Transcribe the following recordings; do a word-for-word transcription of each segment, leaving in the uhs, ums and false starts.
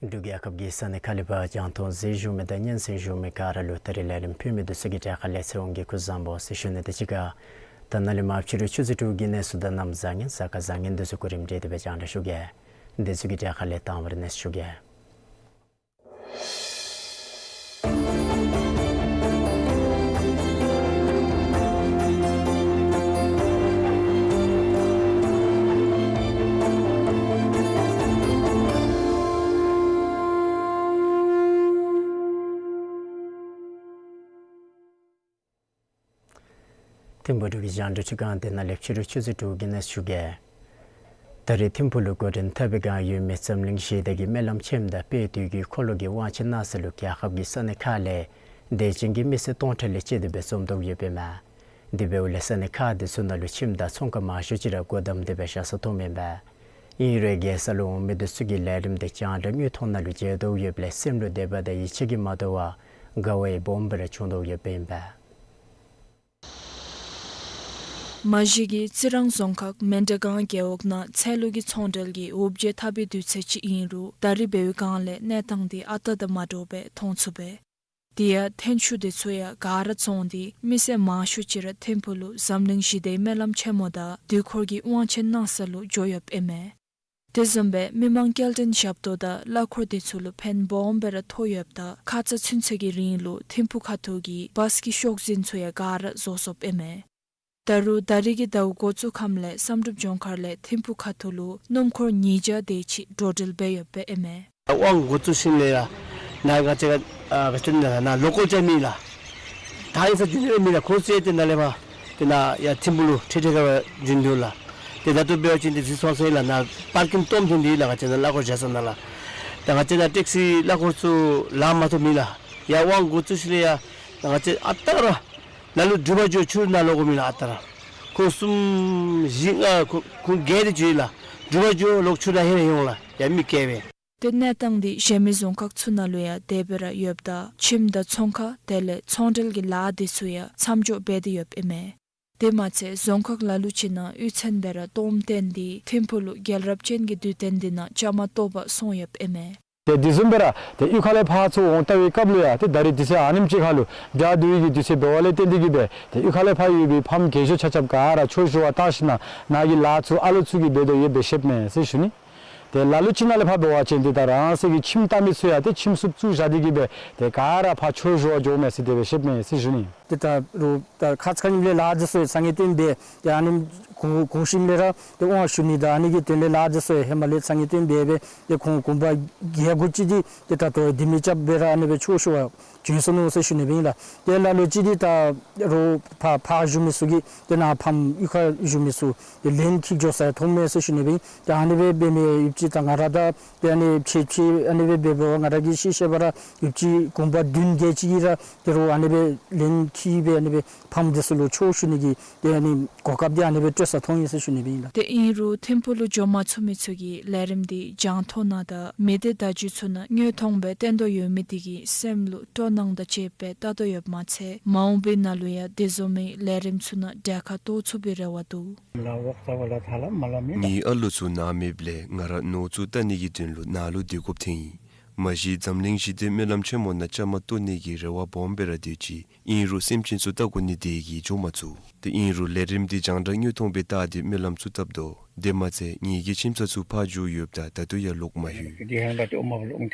འབྲུག་རྒྱལ་ཁབ་ཀྱི་ས་གནས་ཁག་ལས་ཕར་རྒྱང་མཐོང་གཟིགས་བཞུགས་མི་དང་སྙན་གསན་བཞུགས་མི་ག་ར་ལུ་ད་རིས་ལས་རིམ་ཕུལ་མི་འདི་ཚུ་གི་གྲལ་ཁ་ལས་ཚེ་དབང་གིས་སྐུ་གཟུགས་བཟང་པོ་ཟེར་ཞུ་ནི་དང་གཅིག་ཁར་ད་ནཱ་ལས་མར་ཕྱི་རུ་ཆུ་ཚོད་དྲུག་གི་གནས་ཚུལ་དང་གནམ་བཟང་ངན་གཟའ་སྐར་བཟང་ངན་འདི་ཚུ་གོ་རིམ་སྒྲིག་སྟེ་སྦེ་རྒྱང་བསྒྲགས་ཞུ་གེ། འདི་ཚུ་གི་གྲལ་ཁ་ལས་དང་པ་ར་གནས་ཚུལ་ཞུ་གེ། ཐིམ་ཕུག་འབྲུག་རྒྱང་བསྒྲགས་ཁྲི་ཁང་འདི་ནང་ལས་ཕྱི་རུ་ཆུ་ཚོད་དྲུག་གི་གནས་ཚུལ་ཞུ་གེ། ད་རིས་ཐིམ་ཕུག་ལུ་འགོ་འདྲེན་འཐབ་པའི་བསྒང་ཡོད་མི་འཛམ་གླིང་ཞི་བདེ་གི་སྨོན་ལམ་ཆེམ་དང་དཔལ་དུས་ཀྱི་འཁོར་ལོ་གི་དབང་ཆེན་གནང་ས་ལུ་རྒྱལ་ཁབ་ཀྱི་ས་གནས་ཁག་ལས་དད་ཅན་གྱི་མི་སེར་སྟོང་ཕྲག་ལས་བཅད་དེ་སྦེ་འཛོམས་དོ་ཡོདཔ་ཨིན་མས། དེ་འབདཝ་ལས་ས་གནས་ཁག་འདི་ཚུ་ནང་ལུ་ཁྱིམ་དང་ཚོང་ཁང་མང་ཤོས་ཅིག་ར་སྒོ་བསྡམས་ཏེ་སྦེ་བཞག་ས་མཐོངམ་ཨིན་པས། ཨིན་རུང་རྒྱལ་ས་ལུ་འོང་མི་འདི་ཚུ་གིས་ལས་རིམ་འདི་རྒྱང་བསྒྲགས་དངོས་ཐོག་ནང་ལུ་མཇལ་དོ་ཡོདཔ་ལས་སེམས་ལུ་དད་པ་དང་ཡིད་ཆེས་ཀྱིས་མ་དོ་བར་དགའ་བ་ཡང་སྦོམ་སྦེ་ར་བྱུང་དོ་ཡོདཔ་ཨིན་པས། མ་གཞི་གིས་རྩི་རང་རྫོང་ཁག་མཎྜལ་སྒང་རྒེད་འོག་ནང་ཚལ་ལུ་གི་ཚོང་འབྲེལ་གྱི་འོ་བརྒྱལ་འཐབ་པའི་དུས་ཚོད་ཅིག་ཨིན་རུང་ད་རིས་འབད་བའི་བསྒང་ལས་གནས་སྟངས་འདི་ཨ་རྟག་དང་མ་འདྲཝ་སྦེ་མཐོང་ཚུགས་པས། དེ་ཡང་ཐོན་ཆུ་འདི་ཚུ་ཡང་ག་ར་བཙོངས་ཏེ་མི་སེར་མང་ཤོས་ཅིག་ར་ཐིམ་ཕུག་ལུ་འཛམ་གླིང་ཞི་བདེའི་སྨོན་ལམ་ཆེན་མོ་དང་དུས་འཁོར་གྱི་དབང་ཆེན་གནང་ས་ལུ་འགྱོ་ཡོདཔ་ཨིན་མས། དེ་བཟུམ་སྦེ་མི་མང་སྐྱེལ་འདྲེན་ཞབས་ཏོག་དང་གླ་འཁོར་འདི་ཚུ་ལུ་ཕན་སྦོམ་སྦེ་ར་ཐོགས་ཡོདཔ་ད་ཁ་ཙ་ཚུན་ཚོད་ཀྱི་རིང་ལུ་ཐིམ་ཕུག་ཁ་ཐུག་གི་བཱས་ཀྱི་ཤོག་འཛིན་ཚུ་ཡང་ག་ར་རྫོགས་སོཔ་ཨིན་མས། ད་རུང་ད་རིས་ཀྱི་ཟླཝ་འགོ་བཙུགས་ཁམས་ལས་བསམ་གྲུབ་ལྗོངས་མཁར་ལས་ཐིམ་ཕུག་ཁ་ཐུག་ལུ་སྣུམ་འཁོར་ཉིས་བརྒྱ་དེ་ཅིག་འགྲོ་འགྲུལ་འབད་ཡོདཔ་ཨིན་མས། དབང་འགོ་བཙུགས་ཞིནམ་ལས་ཡང་ནཱ་ག་ཅི་ག་ཨ་ག་ཅི་ན་ནཱ་ལོ་ཀཱལ་ཅིག་མེད་ལགས། ད་ཨིན་ས་རྒྱུན་ལས་མེད་ལགས། ཁོང་ཚུ་ཡང་ཏེ་ནཱ་ལས་ཕར་ཏེ་ནཱ་ཡར་ཐིམ་ཕུག་ལུ་ཁྲིད་ཁྲིད་ཁར་བ་རྒྱུན་དུ་ལགས། ཏེ་ད་ལྟོ་འབད་བ་ཅིན་ཏེ་གཟིགས་སོང་ས་ཨིན་ལགས། ནཱ་པར་ཀིང་སྟོངམ་ཐོན་ཏེ་ལགས། ག་ཅི་ན་གླ་འཁོར་བཞག་ས་ནང་ལགས། ད་ག་ཅི་ན་ཊེག་སི་གླ་འཁོར་ཚུ་ལཱ་མ་ཐོབ་མེད་ལགས། ཡར་དབང་འགོ་བཙུགས་ཞིནམ་ལས་ཡང་ད་ག་ཅི་ཨ་རྟག་ར་ལ་ལུ་འགྲུལ་པ་འགྱོ་ཆུ་ནང་ལོག་དགོ་མེད་ལགས། ཨ་རྟག་ར་ཁོང་གསུམ་བཞི་ལྔ་ཁོང་ཁོང་བརྒྱད་དེ་ཅིག་ལགས། འགྲུལ་པ་འགྱོ་ལོག་ཆུ་ནང་ཧེ་ཧེ་འོང་ལགས། ཡར་མི་བསྐྱལ་སྦེ། ཏེ་གནས་སྟངས་འདི་གཞན་མི་རྫོང་ཁག་ཚུ་ནང་ལུ་ཡང་དེ་སྦེ་ར་ཡོདཔ་ད་ཁྱིམ་དང་ཚོང་ཁང་དེ་ལས་ཚོང་འབྲེལ་གྱི་ལཱ་འདི་ཚུ་ཡང་མཚམས་འཇོག་འབད་དེ་ཡོདཔ་ཨིན་མས། དེ་མ་ཚད་རྫོང་ཁག་ལ་ལུ་ཅིག་ནང་གཡུས་ཚན་སྦེ་ར་སྟོངམ་བཏོན་ཏེ་ཐིམ་ཕུག་ལུ་རྒྱལ་རབས་ཅན་གྱི་དུས་སྟོན་འདི་ནང་བཅའ་མར་གཏོགས་པར་སོང་ཡོདཔ་ཨིན་མས། ཏེ་དེ་བཟུམ་སྦེ་ར་ཏེ་གཡུས་ཁ་ལས་ཕར་ཚུར་འོང་བལྟ་བའི་སྐབས་ལུ་ཡང་ཏེ་ད་རིས་དུས་ཚོད་ཨ་ནེམ་ཅིག་ཁར་ལུ་དགྲ་འདུལ་བའི་གི་དུས་ཚོད་འབད་བ་ལས་བརྟེན་ཏེ་གིས་སྦེ་ཏེ་གཡུས་ཁ་ལས་ཕར་ཡོད་པའི་ཕམ་རྒས་ཤོས་ཆ་ཁྱབ་ག་ར་ཆོས་ཞུ་བར་བཏང་ཞིནམ་ནཱ་གི་ལཱ་ཚུ་ཨ་ལུ་ཚུ་གིས་འབད་དོ་ཡོདཔ་སྦེ་ཤེསཔ་མས་ཟེར་ཞུ་ནི། ཏེ་ལ་ལུ་ཅིག་ནང་ལས་ཕར་འབད་བ་ཅིན་ཏེ་ད་རང་སོའི་གི་ཁྱིམ་བལྟ་མི་ཚུ་ཡང་ཏེ་ཁྱིམ་སུབ་བཙུགས་བཞག་སྟེ་གིས་སྦེ་ཏེ་ག་ར་ཕར་ཆོས་ཞུ་བར་འགྱོཝ་མས་ཟེར་དེ་སྦེ་ཤེསཔ་མས་ཟེར་ཞུ་ནི། ཏེ་ད་རུང་ད་ཁ་ཙ་ཁ་ཉིནམ་ལས་ལཱ་འདི་ཚུ་ཡང་ཚ་ངེ་བརྟན་སྦེ་ཏེ་ཨ་ནེམ་གོ་གོ་ཞིནམ་ལས་ར་ཏེ་དབང་ཞུ་ནི་དང་ཨ་ནི་གི་དོན་ལས་ལཱ་འདི་ཚུ་ཡང་ཧེ་མ་ལས་ཚ་ངེ་བརྟན་སྦེ་སྦེ་ཏེ་ཁོང་གུང་པ་བརྒྱད་དགུ་ཅིག་འདི་ཏེ་ད་ལྟོ་ལྡེ་མིག་རྐྱབ་སྦེ་ར་ཨ་ནི་སྦེ་ཆོས་ཞུ་བར་བྱོན་སོ་ནུག་ཟེར་ཞུ་ནི་སྦེ་ཨིན་ལགས། ཏེ་ལ་ལུ་ཅིག་འདི་ད་རུང་ཕར་ཕར་བཞུགས་མི་ཚུ་གིས་ཏེ་ནཱ་ཕམ་གཡུས་ཁར་བཞུགས་མི་ཚུ་ཏེ་ལན་འཁྱིད་འགྱོ་ས་ཡང་མཐོངམ་མས་ཟེར་ཞུ་ནི་སྦེ་ཨིན། ཏེ་ཨ་ནི་སྦེ་འབད་མི་ཡུདཔ་ཅིག་ད་ང་ར་དང་ཏེ་ཨ་ནི་ཕྱད་ཕྱད་ཨ་ནི་སྦེ་འབད་འབདཝ་ང་ར་གིས་ཤེས་ཤེས་པ་ར་ཡུདཔ་ཅིག་གུང་པ་བདུན་བརྒྱད་ཅིག་གིས་ར་ཏེ་རུང་ཨ་ནི་སྦེ་ལན་ ཁྱིམ་སྦེ་ཨ་ནི་སྦེ་ཕམ་འདི་ཚུ་ལུ་ཆོས་ཞུ་ནི་གི་ཏེ་ཨ་ནི་གོ་སྐབས་འདི་ཨ་ནི་སྦེ་སྤྲོད་ས་མཐོང་ཡི་ཟེར་ཞུ་ནི་སྦེ་ཨིན་ལགས། ཏེ་ཨིན་རུང་ཐིམ་ཕུག་ལུ་འགྱོ་མ་ཚུགས་མི་ཚུ་གིས་ལས་རིམ་འདི་རྒྱང་མཐོང་ནང་དང་མི་སྡེ་བརྡ་བརྒྱུད་ཚུ་ནང་དངོས་མཐོང་སྦེ་སྟོན་དོ་ཡོད་མི་དེ་གིས་སེམས་ལུ་སྤྲོ་སྣང་དང་བཅས་པའི་ལྟ་དོ་ཡོདཔ་མ་ཚད་མ་འོངས་པའི་ནང་ལུ་ཡང་དེ་བཟུམ་མའི་ལས་རིམ་ཚུ་ནང་གྲལ་ཁར་གཏོགས་ཚུགས་པའི་རེ་བ་འདུག། ངེའི་ཨ་ལོ་ཚུ་ནཱ་མེདཔ་ལས་ང་ར་ནོར་ཚུ་བལྟ་ནི་གི་དོན་ལུ་ནཱ་ལུ་སྡོད་དགོཔ་ཐོན་ཡི། མ་གཞི་འཛམ་གླིང་ཞི་བདེ་སྨོན་ལམ་ཆེན་མོ་ནང་བཅའ་མར་གཏོགས་ནི་གི་རེ་བ་སྦོམ་སྦེ་ར་སྡོད་ཅི། ཨིན་རུང་སེམས་ཅན་ཚུ་བལྟ་དགོ་ནི་དེ་གིས་འགྱོ་མ་ཚུགས། ཏེ་ཨིན་རུང་ལས་རིམ་འདི་རྒྱང་བསྒྲགས་དངོས་མཐོང་སྦེ་བལྟ་སྟེ་སྨོན་ལམ་ཚུ་བཏབ་དོ། དེ་མ་ཚད་ངེ་གི་ཁྱིམ་ཚང་ཚུ་ཕར་འགྱོ་ཡོདཔ་ད་ད་ལྟོ་ཡང་ལོག་མ་ལྷོད།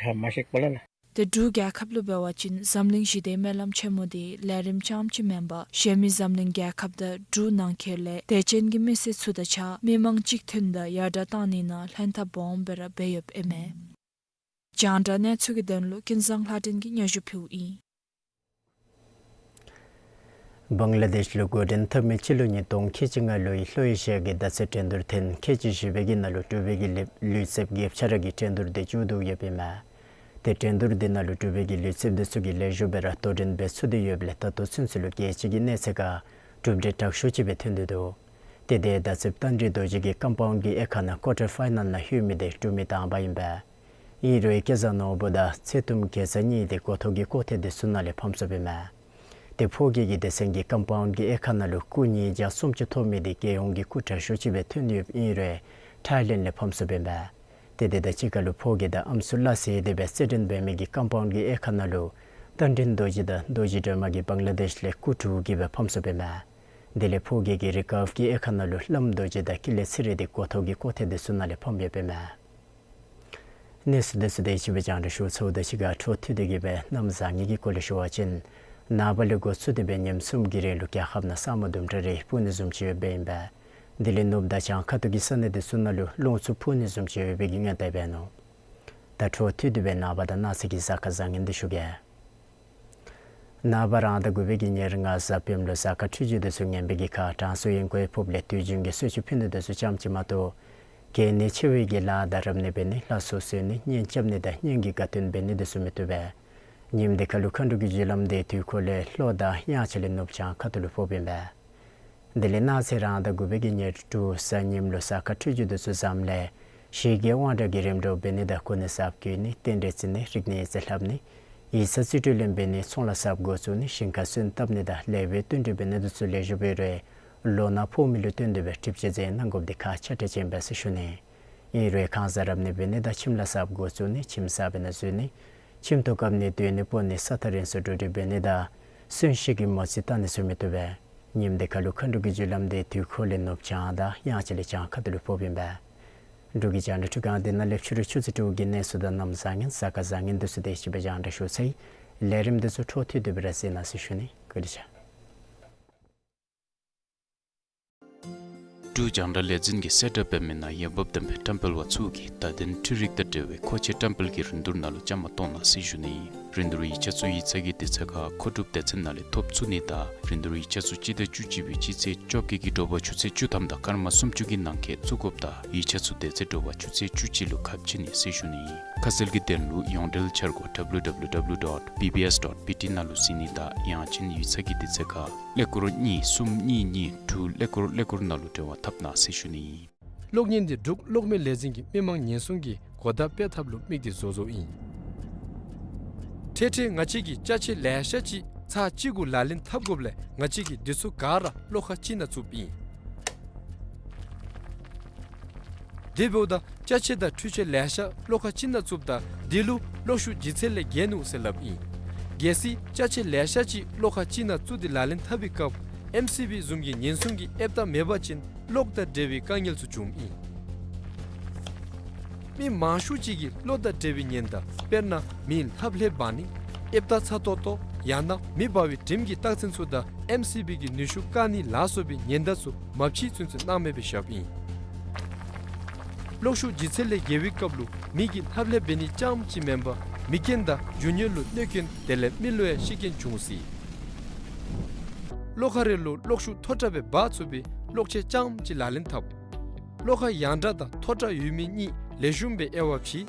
ཏེ་འབྲུག་རྒྱལ་ཁབ་ལུ་འབད་བ་ཅིན་འཛམ་གླིང་ཞི་བདེའི་སྨོན་ལམ་ཆེན་མོ་འདི་ལས་རིམ་རྐྱངམ་ཅིག་མེན་པར་གཞན་མི་འཛམ་གླིང་རྒྱལ་ཁབ་དང་འབྲུག་ནང་འཁོད་ལས་དད་ཅན་གྱི་མི་སེར་ཚུ་དང་གཅིག་ཁར་མི་མང་གཅིག་མཐུན་དང་ཡར་དྲག་གཏང་ནི་ནང་ལྷན་ཐབས་སྦོམ་སྦེ་ར་འབད་ཡོདཔ་ཨིན་མས། རྒྱང་བསྒྲགས་གནས་ཚུལ་གྱི་དོན་ལུ་ཀུན་བཟང་ལྷ་སྒྲོན་གྱིས་སྙན་ཞུ་ཕུལཝ་ཨིན། བང་ལ་དེཤ་ལུ་འགོ་འདྲེན་འཐབ་མི་སྤྱི་ལོ་ཉིས་སྟོང་ཁལ་གཅིག་ལྔ་ལོའི་ལྷོ་ཨེ་ཤི་ཡ་གི་མདའ་རྩེད་འགྲན་བསྡུར་ཐེངས་ཁལ་གཅིག་བཞི་པའི་གི་ནང་ལུ་འབྲུག་པའི་གི་ལུས་ལུས་རྩལཔ་རྒྱལཔོ་ཆ་ར་གི་འགྲན་བསྡུར་འདི་མཇུག་བསྡུ་ཡོདཔ་ཨིན་མས། ཏེ་འགྲན་བསྡུར་འདི་ནང་ལུ་འབྲུག་པའི་གི་ལུས་རྩལཔ་འདི་ཚུ་གིས་ལེགས་ཤོམ་སྦེ་ར་དོ་འགྲན་འབད་ཚུགས་ཏེ་ཡོདཔ་ལས་ད་ལྟོ་ཚུན་ཚོད་ལུ་རྒྱལ་སྤྱི་གི་གནས་ཚད་ཁར་གྲུབ་འབྲས་དྲག་ཤོས་ཅིག་སྦེ་ཐོན་ཏེ་འདུག། ཏེ་དེ་མདའ་རྩེདཔ་རྟ་མགྲིན་རྡོ་རྗེ་གིས་ཀམ་པའུནཌ་གི་དབྱེ་ཁག་ནང་ཀོར་ཊར་ཕའི་ནལ་ནང་ལྷོད་མི་འདི་འབྲུག་མི་དང་པ་ཨིན་པས། ཨིན་རུང་སྐལ་བཟང་ནོར་བུ་དང་ཚེ་ཐུབ་དགེ་རྩ་གཉིས་འདི་འགོ་ཐོག་གི་ཀོ་ཐེ་འདི་ཚུ་ནང་ལས་ཕམ་སོཔ་ཨིན་མས། ཏེ་ཕོ་རྒྱས་ཀྱི་སྡེ་ཚན་གྱི་ཀམ་པའུནཌ་གི་དབྱེ་ཁག་ནང་ལུ་སྐུ་ཉིས་བརྒྱ་སུམ་ཅུ་ཐོབ་མི་འདི་རྒྱལ་ཡོངས་ཀྱི་སྐུ་དྲག་ཤོས་ཅིག་སྦེ་ཐོན་ཡོདཔ་ཨིན་རུང་ཐའི་ལེནཌ་ལས་ཕམ་སོཔ་ཨིན་པས། ཏེ་དེ་དང་གཅིག་ཁར་ལུ་ཕོ་རྒྱས་དང་ཨམ་སྲུ་སླ་བསྲེ་སྟེ་སྦེ་རྩེད་འགྲན་འབད་མི་གི་ཀམ་པའུནཌ་གི་དབྱེ་ཁག་ནང་ལུ་རྟ་མགྲིན་རྡོ་རྗེ་དང་རྡོ་རྗེ་སྒྲོལ་མ་གིས་བང་ལ་དེཤ་ལས་སྐུ་དྲུག་གིས་སྦེ་ཕམ་སོཔ་ཨིན་མས། དེ་ལས་ཕོ་རྒྱས་ཀྱི་རི་ཀརབ་ཀྱི་དབྱེ་ཁག་ནང་ལུ་བླམ་རྡོ་རྗེ་དང་ཀུན་ལེགས་ཚེ་རིང་འདི་འགོ་ཐོག་གི་ཀོ་ཐེ་འདི་ཚུ་ནང་ལས་ཕམ་ཡོདཔ་ཨིན་མས། གནས་ཚུལ་འདི་ཚུ་དེ་ཅིག་སྦེ་རྒྱང་བསྒྲགས་ཞུ་ཚརཝ་ད་གཅིག་ཁར་འཕྲོ་མཐུད་དེ་གི་སྦེ་གནམ་བཟང་ངན་གྱི་སྐོར་ལས་ཞུ་བ་ཅིན་ནངས་པ་ལས་འགོ་བཙུགས་ཏེ་སྦེ་ཉིནམ་གསུམ་གྱི་རིང་ལུ་རྒྱལ་ཁབ་ནང་ས་སྨུག་དུམ་གྲ་རེ་སྤུབ་ནི་བཟུམ་ཅིག་ཡོདཔ་ཨིན་པས། དེ་ལས་ནུབ་དང་བྱང་ཁ་ཐུག་གི་ས་གནས་འདི་ཚུ་ནང་ལུ་རླུང་འཚུབ་འཕུ་ནི་བཟུམ་ཅིག་ཡོད་པའི་གི་སྔོན་བརྡ་འབད་ནུག། ད་འཕྲོ་མཐུད་དེ་སྦེ་ནངས་པ་དང་གནངས་ཚེ་གི་གཟའ་སྐར་བཟང་ངན་འདི་ཞུ་གེ། ནངས་པ་རང་ཟླ་དགུ་པའི་གི་ཉེར་ལྔ་གཟའ་སྤེནམ་ལུ་གཟའ་སྐར་འཕྲོད་སྦྱོར་འདི་ཚུ་ངན་པའི་གི་ཁར་གྲང་ཟུག་ཡི་གོ་ཕོགཔ་ལས་དུས་རྒྱུན་གྱི་གསོལ་མཆོད་ཕུལ་ནི་འདི་ཚུ་ཙམ་ཅིག་མ་གཏོགས་གལ་གནད་ཆེ་བའི་གི་ལཱ་དང་རབ་གནས་འབད་ནི་ལྷ་གསོལ་གསོལ་ནི་གཉེན་རྐྱབ་ནི་དང་གཉེན་གྱི་དགའ་སྟོན་འབད་ནི་འདི་ཚུ་མི་བཏུབ་པས། ཉིནམ་འདི་ཁར་ལུ་མཁའ་འགྲོ་གི་རྒྱུ་ལམ་འདི་དུས་འཁོར་ལས་ལྷོ་དང་དབྱངས་འཆར་ལས་ནུབ་བྱང་ཁ་ཐུག་ལུ་ཕོགཔ་ཨིན་པས། དེ་ལས་གནངས་ཚེ་རང་ཟླ་དགུ་པའི་གི་ཉེར་དྲུག་གཟའ་ཉིམ་ལུ་གཟའ་སྐར་འཕྲོད་སྦྱོར་འདི་ཚུ་བཟངམ་ལས་ཞི་རྒྱས་དབང་དྲག་གི་རིམ་གྲོ་འབད་ནི་དང་གོ་གནས་གསརཔ་བསྐོ་ནི་རྟེན་འབྲེལ་བརྩི་ནི་རིག་གནས་རྩིས་ལྷབ་ནི་ཡིག་ཚང་རྩིས་སྤྲོད་ལེན་འབད་ནི་ཚོང་ལཱ་གསརཔ་འགོ་བཙུགས་ནི་ཞིང་ཁ་སོན་བཏབ་ནི་དང་ལེགས་པའི་བསྟུན་གྲོས་འབད་ནི་འདི་ཚུ་ལེགས་ཤོམ་སྦེ་རེ་ལོ་ནག་ཕོག་མི་ལུ་བསྟུན་ཏེ་སྦེ་སྒྲིབ་སྦྱང་མཛད་གནང་དགོཔ་འདི་ཁག་ཆེ་དྲགས་ཅིག་ཨིན་པས་ཟེར་ཞུ་ནི། ཨིན་རུང་ཁང་གསར་རབ་གནས་འབད་ནི་དང་ཁྱིམ་ལཱ་གསརཔ་འགོ་བཙུགས་ནི་ཁྱིམ་གསར་པའི་ནང་འཛུལ་ནི་ཁྱིམ་ཐོག་བཀབ་ནི་སྡོད་ནི་སྤོ་ནི་ས་ཐག་རིང་སུ་འགྲོ་འགྲུལ་འབད་ནི་དང་གསོན་གཤིན་གྱི་མོ་རྩིས་བལྟ་ནི་ཚུ་མི་བཏུབ་པས། ཉིནམ་འདི་ཁར་ལུ་མཁའ་འགྲོ་གི་རྒྱུ་ལམ་འདི་དུས་འཁོར་ལས་ནུབ་བྱང་དང་དབྱངས་འཆར་ལས་བྱང་ཁ་ཐུག་ལུ་ཕོགཔ་ཨིན་པས། འབྲུག་གི་རྒྱང་བསྒྲགས་འཕྲུལ་ཁང་འདི་ནང་ལས་ཕྱི་རུ་ཆུ་ཚོད་དྲུག་གི་གནས་ཚུལ་དང་གནམ་བཟང་ངན་གཟའ་སྐར་བཟང་ངན་འདི་ཚུ་དེ་ཅིག་སྦེ་རྒྱང་བསྒྲགས་ཞུ་ཚར་ཡི། ལས་རིམ་འདི་ཚུ་འཕྲོ་མཐུད་དེ་སྦེ་ར་གཟིགས་གནང་ཟེར་ཞུ་ནི། བཀའ་དྲིན་ཆེ། འབྲུག་རྒྱང་བསྒྲགས་ལས་འཛིན་གྱིས་གསལ་བསྒྲགས་འབད་མི་ནང་འོས་འབབ་ལྡན་པའི་བཀྲམ་སྤེལ་པ་ཚུ་གིས་བརྡ་དོན་འཕྲུལ་རིག་དང་འབྲེལ་བའི་མཁོ་ཆས་བཀྲམ་སྤེལ་གྱི་རིན་བསྡུར་ནང་ལུ་བཅའ་མར་གཏོགས་གནང་ཟེར་ཞུ་ནི་ཨིན། རིན་བསྡུར་ཡིག་ཆ་ཚུ་ཡིག་ཚང་གི་དུས་ཚོད་ཁར་མཁོ་སྒྲུབ་སྡེ་ཚན་ནང་ལས་ཐོབ་ཚུགས་ནི་དང་རིན་བསྡུར་ཡིག་ཆ་ཚུ་སྤྱི་ཟླ་བཅུ་གཅིག་པའི་སྤྱི་ཚེས་བཅོ་བརྒྱད་ཀྱི་དྲོ་པ་ཆུ་ཚོད་བཅུ་ཐམ་དང་སྐར་མ་སུམ་ཅུ་གི་ནང་འཁོད་བཙུགས་དགོཔ་དང་ཡིག་ཆ་ཚུ་དེ་ཚེ་དྲོ་པ་ཆུ་ཚོད་བཅུ་གཅིག་ལུ་ཁ་ཕྱེ་ནི་ཟེར་ཞུ་ནི་ཨིན། ཁ་གསལ་གྱི་དོན་ལུ་ཡོངས་འབྲེལ་འཆར་སྒོ་W W W dot B B S dot B T ནང་ལུ་གཟིགས་ནི་དང་ཡང་ཅིན་ཡིག་ཚང་གི་དུས་ཚོད་ཁར་ཀླད་ཀོར་གཉིས་གསུམ་གཉིས་གཉིས་དྲུག་ཀླད་ཀོར་ཀླད་ཀོར་ནང་ལུ་འབྲེལ་བ་འཐབ་གནང་ཟེར་ཞུ་ནི་ཨིན། གློག་བརྙན་འདི་འབྲུག་གློག་མེ་ལས་འཛིན་གྱིས་མི་མང་ཉེན་སྲུང་གི་གོ་བརྡ་སྤེལ་ཐབས་ལུ་དམིགས་ཏེ་བཟོ་བཟོཝ་ཨིན། འཕྲལ་འཕྲལ་ང་བཅས་ཀྱིས་ཅ་ཆས་ལེ་ཤ་ཅིག་ཚར་གཅིག་གུ་ལག་ལེན་འཐབ་དགོཔ་ལས་ང་བཅས་ཀྱིས་འདི་ཚུ་ག་ར་གློག་ཁང་ཅིག་ནང་བཙུགསཔ་ཨིན། དེ་འབདཝ་ད་ཅ་ཆས་དང་འཕྲུལ་ཆས་ལེ་ཤ་གློག་ཁང་ཅིག་ནང་བཙུགསཔ་ད་དེ་ལུ་གློག་ཤུགས་ལྗིད་ཚད་ལས་བརྒལ་ནུག་ཟེར་སླབ་ཨིན། གལ་སྲིད་ཅ་ཆས་ལེ་ཤ་ཅིག་གློག་ཁང་ཅིག་ནང་བཙུགས་ཏེ་ལག་ལེན་འཐབ་པའི་སྐབས་ཨེམ་སི་བི་བཟུམ་གྱི་ཉེན་སྲུང་གི་ཨེབ་རྟགས་མེད་པ་ཅིན་གློག་དང་འབྲེལ་བའི་དཀའ་ངལ་ཚུ་འབྱུངམ་ཨིན། མི་མང་ཤོས་ཅིག་གིས་གློག་དང་འབྲེལ་བའི་ཉེན་བརྡ་དཔེར་ན་མིའི་ལྷབ་ལྷེབ་འབར་ནི་ཨེབ་རྟགས་ཚ་ཏོག་ཏོ་ཡང་ན་མེ་འབར་བའི་དྲིམ་གྱི་རྟགས་མཚན་ཚུ་དང་ཨེམ་སི་བི་གི་ནུས་ཤུགས་བཀག་ནི་ལ་སོགས་པའི་ཉེན་བརྡ་ཚུ་མ་ཕྱེ་ཚུན་ཚོད་སྣང་མེད་སྦེ་བཞགཔ་ཨིན། གློག་ཤུགས་ལྗིད་ཚད་ལས་བརྒལ་བའི་སྐབས་ལུ་མི་གིས་ལྷབ་ལྷེབ་འབད་ནི་རྐྱངམ་ཅིག་མེན་པར་མི་རྒན་དང་རྒྱུ་དངོས་ལུ་གནོད་སྐྱོན་དེ་ལས་མི་ལུ་ཡང་ཤི་རྐྱེན་འབྱུང་སྲིད། གློག་ཁང་རེ་ལུ་གློག་ཤུགས་མཐོ་དྲགས་སྦེ་འབག་ཚུགས་པའི་གློག་ཆས་རྐྱངམ་ཅིག་ལག་ལེན་འཐབ། གློག་ཁང་ཡང་དྲགས་དང་མཐོ་དྲགས་ཡོད་མི་གཉིས་ལེགས་ཤོམ་སྦེ་དབྱེ་བ་ཕྱེ།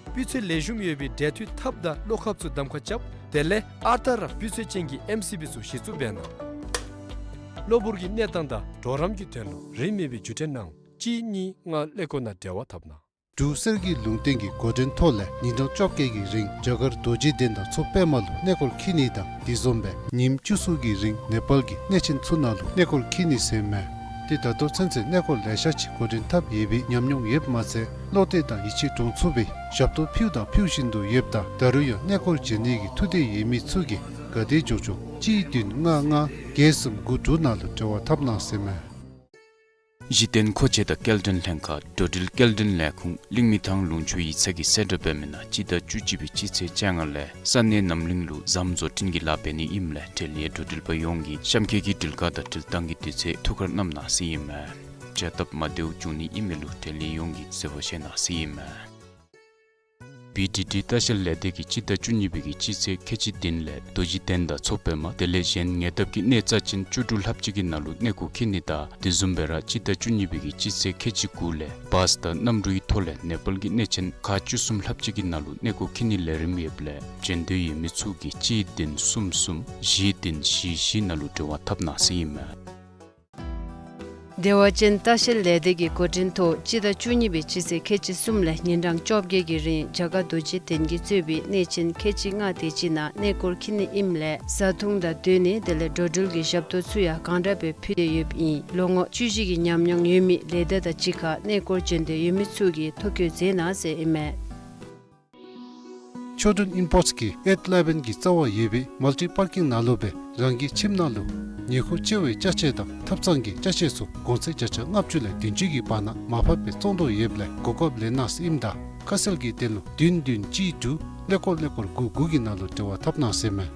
སྤུས་ཚད་ལེགས་ཤོམ་ཡོད་པའི་འབྲེལ་མཐུད་ཐབ་དང་གློག་ཁབ་ཚུ་གདམ་ཁ་རྐྱབ། དེ་ལས་ཨ་རྟག་ར་སྤུས་ཚད་ཅན་གྱི་ཨེམ་སི་བི་ཚུ་གཞི་བཙུགས་འབད་གནང་། གློ་བུར་གྱི་གནས་སྟངས་དང་གྲོགས་རམ་གྱི་དོན་ལུ་རིན་མེད་པའི་བརྒྱུད་འཕྲིན་ནང་གཅིག་གཉིས་ལྔ་ཀླད་ཀོར་ནང་འབྲེལ་བ་འཐབ་གནང་། འབྲུག་གསེར་གྱི་ལུང་བསྟན་གྱི་འགོ་འདྲེན་ཐོག་ལས་ཉིན་གྲངས་བཅོ་བརྒྱད་ཀྱི་རིང་རྒྱ་གར་རྡོ་རྗེ་གདན་དང་མཚོ་པདྨ་ལུ་གནས་སྐོར་འཁྱིད་ནི་དང་དེ་བཟུམ་སྦེ་ཉིནམ་བཅུ་གསུམ་གྱི་རིང་ནེ་པཱལ་གྱི་གནས་ཆེན་ཚུ་ནང་ལུ་གནས་སྐོར་འཁྱིད་ནི་ཟེར་མས། ཏེ་ད་ལྟོ་ཚུན་ཚོད་གནས་སྐོར་ལེ་ཤ་ཅིག་འགོ་འདྲེན་འཐབ་ཡོད་པའི་ཉམས་མྱོང་ཡོདཔ་མ་ཚད་བློ་གཏད་དང་ཡིད་ཆེས་འདྲོངས་ཚུགས་པའི་ཞབས་ཏོག་ཕུལཝ་དང་ཕུལ་བཞིན་དུ་ཡོདཔ་ད་ད་རུང་ཡང་གནས་སྐོར་མཇལ་ནི་གི་ཐུགས་འདོད་ཡོད་མི་ཚུ་གིས་ག་དེ་མགྱོགས་མགྱོགས་གཅིག་བདུན་ལྔ་ལྔ་བརྒྱད་གསུམ་དགུ་དྲུག་ནང་ལུ་འབྲེལ་བ་འཐབ་གནང་ཟེར་མས། གཞི་རྟེན་མཁོ་ཆས་དང་སྐྱེལ་འདྲེན་ལྷན་ཁག་འགྲོ་འགྲུལ་སྐྱེལ་འདྲེན་ལས་ཁུངས་གླིང་མི་ཐང་ལུང་ཕྱོགས་ཡིག་ཚང་གིས་གསལ་བསྒྲགས་འབད་མི་ནང་སྤྱི་ཟླ་བཅུ་གཅིག་པའི་སྤྱི་ཚེས་བཅོ་ལྔ་ལས་ས་གནས་རྣམ་གླིང་ལུ་ཟམ་བཟོ་སྐྲུན་གྱི་ལཱ་འབད་ནི་ཨིནམ་ལས་འབྲེལ་ཡོད་འགྲོ་འགྲུལ་པ་ཡོངས་ཀྱིས་གཤམ་འཁོད་ཀྱི་འགྲུལ་ཁག་དང་འགྲུལ་བཏང་གི་དུས་ཚོད་ཐུགས་ཁར་བསྣམ་གནང་ཟེར་ཨིན་མས། བྱ་སྟབས་མ་བདེཝ་བྱུང་ནི་ཨིན་མི་ལུ་འབྲེལ་ཡོད་ཡོངས་ཀྱིས་བཟོད་པ་བཞེས་གནང་ཟེར་ཨིན་མས། བི་ཌི་ཌི་ལྟ་བཤལ་ལས་སྡེ་གིས་སྤྱི་ཟླ་བཅུ་གཉིས་པའི་གི་སྤྱི་ཚེས་ཁལ་གཅིག་བདུན་ལས་རྡོ་རྗེ་གདན་དང་མཚོ་པདྨ་དེ་ལས་གཞན་ཉེ་འདབས་ཀྱི་གནས་རྩ་ཅན་བཅུ་དྲུག་ལྷགཔ་ཅིག་གི་ནང་ལུ་གནས་སྐོར་འཁྱིད་ནི་དང་དེ་བཟུམ་སྦེ་ར་སྤྱི་ཟླ་བཅུ་གཉིས་པའི་གི་སྤྱི་ཚེས་ཁལ་གཅིག་དགུ་ལས་བཱས་དང་གནམ་གྲུའི་ཐོག་ལས་ནེ་པཱལ་གྱི་གནས་ཆེན་ཁག་བཅུ་གསུམ་ལྷགཔ་ཅིག་གི་ནང་ལུ་གནས་སྐོར་འཁྱིད་ནིའི་ལས་རིམ་ཡོདཔ་ལས་བྱོན་འདོད་ཡོད་མི་ཚུ་གིས་གཅིག་བདུན་གསུམ་གསུམ་བཞི་བདུན་བཞི་བཞི་ནང་ལུ་འབྲེལ་བ་འཐབ་གནང་ཟེར་ཨིན་མས། བདེ་བ་ཅན་ལྟ་བཤལ་ལས་སྡེ་གི་འགོ་འདྲེན་ཐོག་སྤྱི་ཟླ་བཅུ་གཉིས་པའི་སྤྱི་ཚེས་ཁལ་གཅིག་གསུམ་ལས་ཉིན་གྲངས་བཅོ་བརྒྱད་ཀྱི་རིང་རྒྱ་གར་རྡོ་རྗེ་གདན་གྱིས་གཙོས་པའི་གནས་ཆེན་ཁལ་གཅིག་ལྔ་དེ་ཅིག་ནང་གནས་སྐོར་འཁྱིད་ནི་ཨིནམ་ལས་བཟའ་འཐུང་དང་སྡོད་གནས་དེ་ལས་འགྲོ་འགྲུལ་གྱི་ཞབས་ཏོག་ཚུ་ཡང་གང་དྲག་སྦེ་ཕུལ་ཏེ་ཡོདཔ་ཨིན། ལོ་ངོ་བཅུ་བཞི་གི་ཉམས་མྱོང་ཡོད་མི་ལས་སྡེ་དང་གཅིག་ཁར་གནས་སྐོར་བྱོན་འདོད་ཡོད་མི་ཚུ་གིས་ཐོ་བཀོད་མཛད་གནང་ཟེར་ཨིན་མས། ཆོས་སྒྲོན་ཨིམ་པོརཊསི་གིས་ཨེཊ་ཨི་ལེ་བཱན་གྱི་རྩ་བར་ཡོད་པའི་མལ་ཊི་པར་ཀིང་ནང་ལུ་སྦེ་རང་གི་ཁྱིམ་ནང་ལུ་ཉེ་ཁུངས་ཆེ་བའི་ཅ་ཆས་དང་ཐབ་ཚང་གི་ཅ་ཆས་ཚུ་གོང་ཚད་བརྒྱ་ཆ་ལྔ་བཅུ་ལས་བདུན་ཅུ་གི་བར་ན་མར་ཕབ་སྦེ་བཙོང་དོ་ཡོདཔ་ལས་གོ་སྐབས་ལེན་གནང་ཟེར་ཨིནམ་ད་ཁ་གསལ་གྱི་དོན་ལུ་བདུན་བདུན་གཅིག་དྲུག་ཀླད་ཀོར་ཀླད་ཀོར་དགུ་དགུ་གི་ནང་ལུ་འབྲེལ་བ་འཐབ་གནང་ཟེར་མས།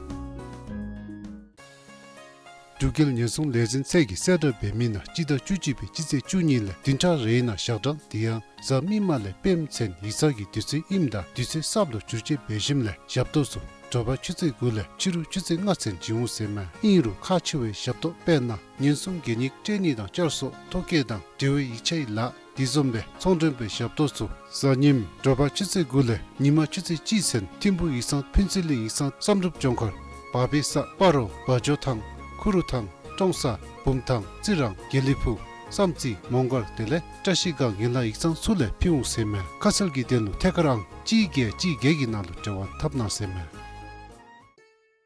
འབྲུག་རྒྱལ་ཉེན་སྲུང་ལས་འཛིན་ཚད་ཀྱིས་གསལ་བསྒྲགས་འབད་མི་ནང་སྤྱི་ཟླ་བཅུ་གཅིག་པའི་སྤྱི་ཚེས་བཅུ་གཉིས་ལས་བདུན་ཕྲག་རེའི་ནང་ཞག་གྲངས་དེ་ཡང་གཟའ་མིག་དམར་ལས་སྤེནམ་ཚུན་ཡིག་ཚང་གི་དུས་ཚོད་ཨིནམ་ད་དུས་ཚོད་གསརཔ་ལུ་བསྒྱུར་བཅོས་འབད་ཞིནམ་ལས་ཞབས་ཏོག་ཚུ་དྲོ་པ་ཆུ་ཚོད་དགུ་ལས་ཕྱི་རུ་ཆུ་ཚོད་ལྔ་ཚུན་བྱིན་འོང་ཟེར་མས། ཨིན་རུང་ཁག་ཆེ་བའི་ཞབས་ཏོག་དཔེར་ན་ཉེན་སྲུང་གད་སྙིགས་སྤྲོད་ནི་དང་བསྐྱར་གསོ་ཐོ་བཀོད་དང་འབྲེལ་བའི་ཡིག་ཆའི་ལཱ་དེ་བཟུམ་སྦེ་ཚོང་མགྲོན་པའི་ཞབས་ཏོག་ཚུ་གཟའ་ཉིམ་དྲོ་པ་ཆུ་ཚོད་དགུ་ལས་ཉི་མ་ཆུ་ཚོད་གཅིག་ཚུན་ཐིམ་ཕུག་ཡིག་ཚང་ཕུན་ཚོགས་གླིང་ཡིག་ཚང་བསམ་གྲུབ་ལྗོངས་མཁར་བག་ཕེབས་ས་སྤ་རོ་བ་འཇོ་ཐང་ཁུ་རུ་ཐང་ཀྲོང་གསར་བུམ་ཐང་རྩི་རང་དགེ་ལེགས་ཕུག་བསམ་རྩེ་མོང་སྒར་དེ་ལས་བཀྲ་ཤིས་སྒང་ཡན་ལག་ཡིག་ཚང་ཚུ་ལས་ཕུལ་འོང་ཟེར་མས། ཁ་གསལ་གྱི་དོན་ལུ་ཐད་ཀར་ཨང་གཅིག་བརྒྱད་གཅིག་བརྒྱད་ཀྱི་ནང་ལུ་འབྲེལ་བ་འཐབ་གནང་ཟེར་མས།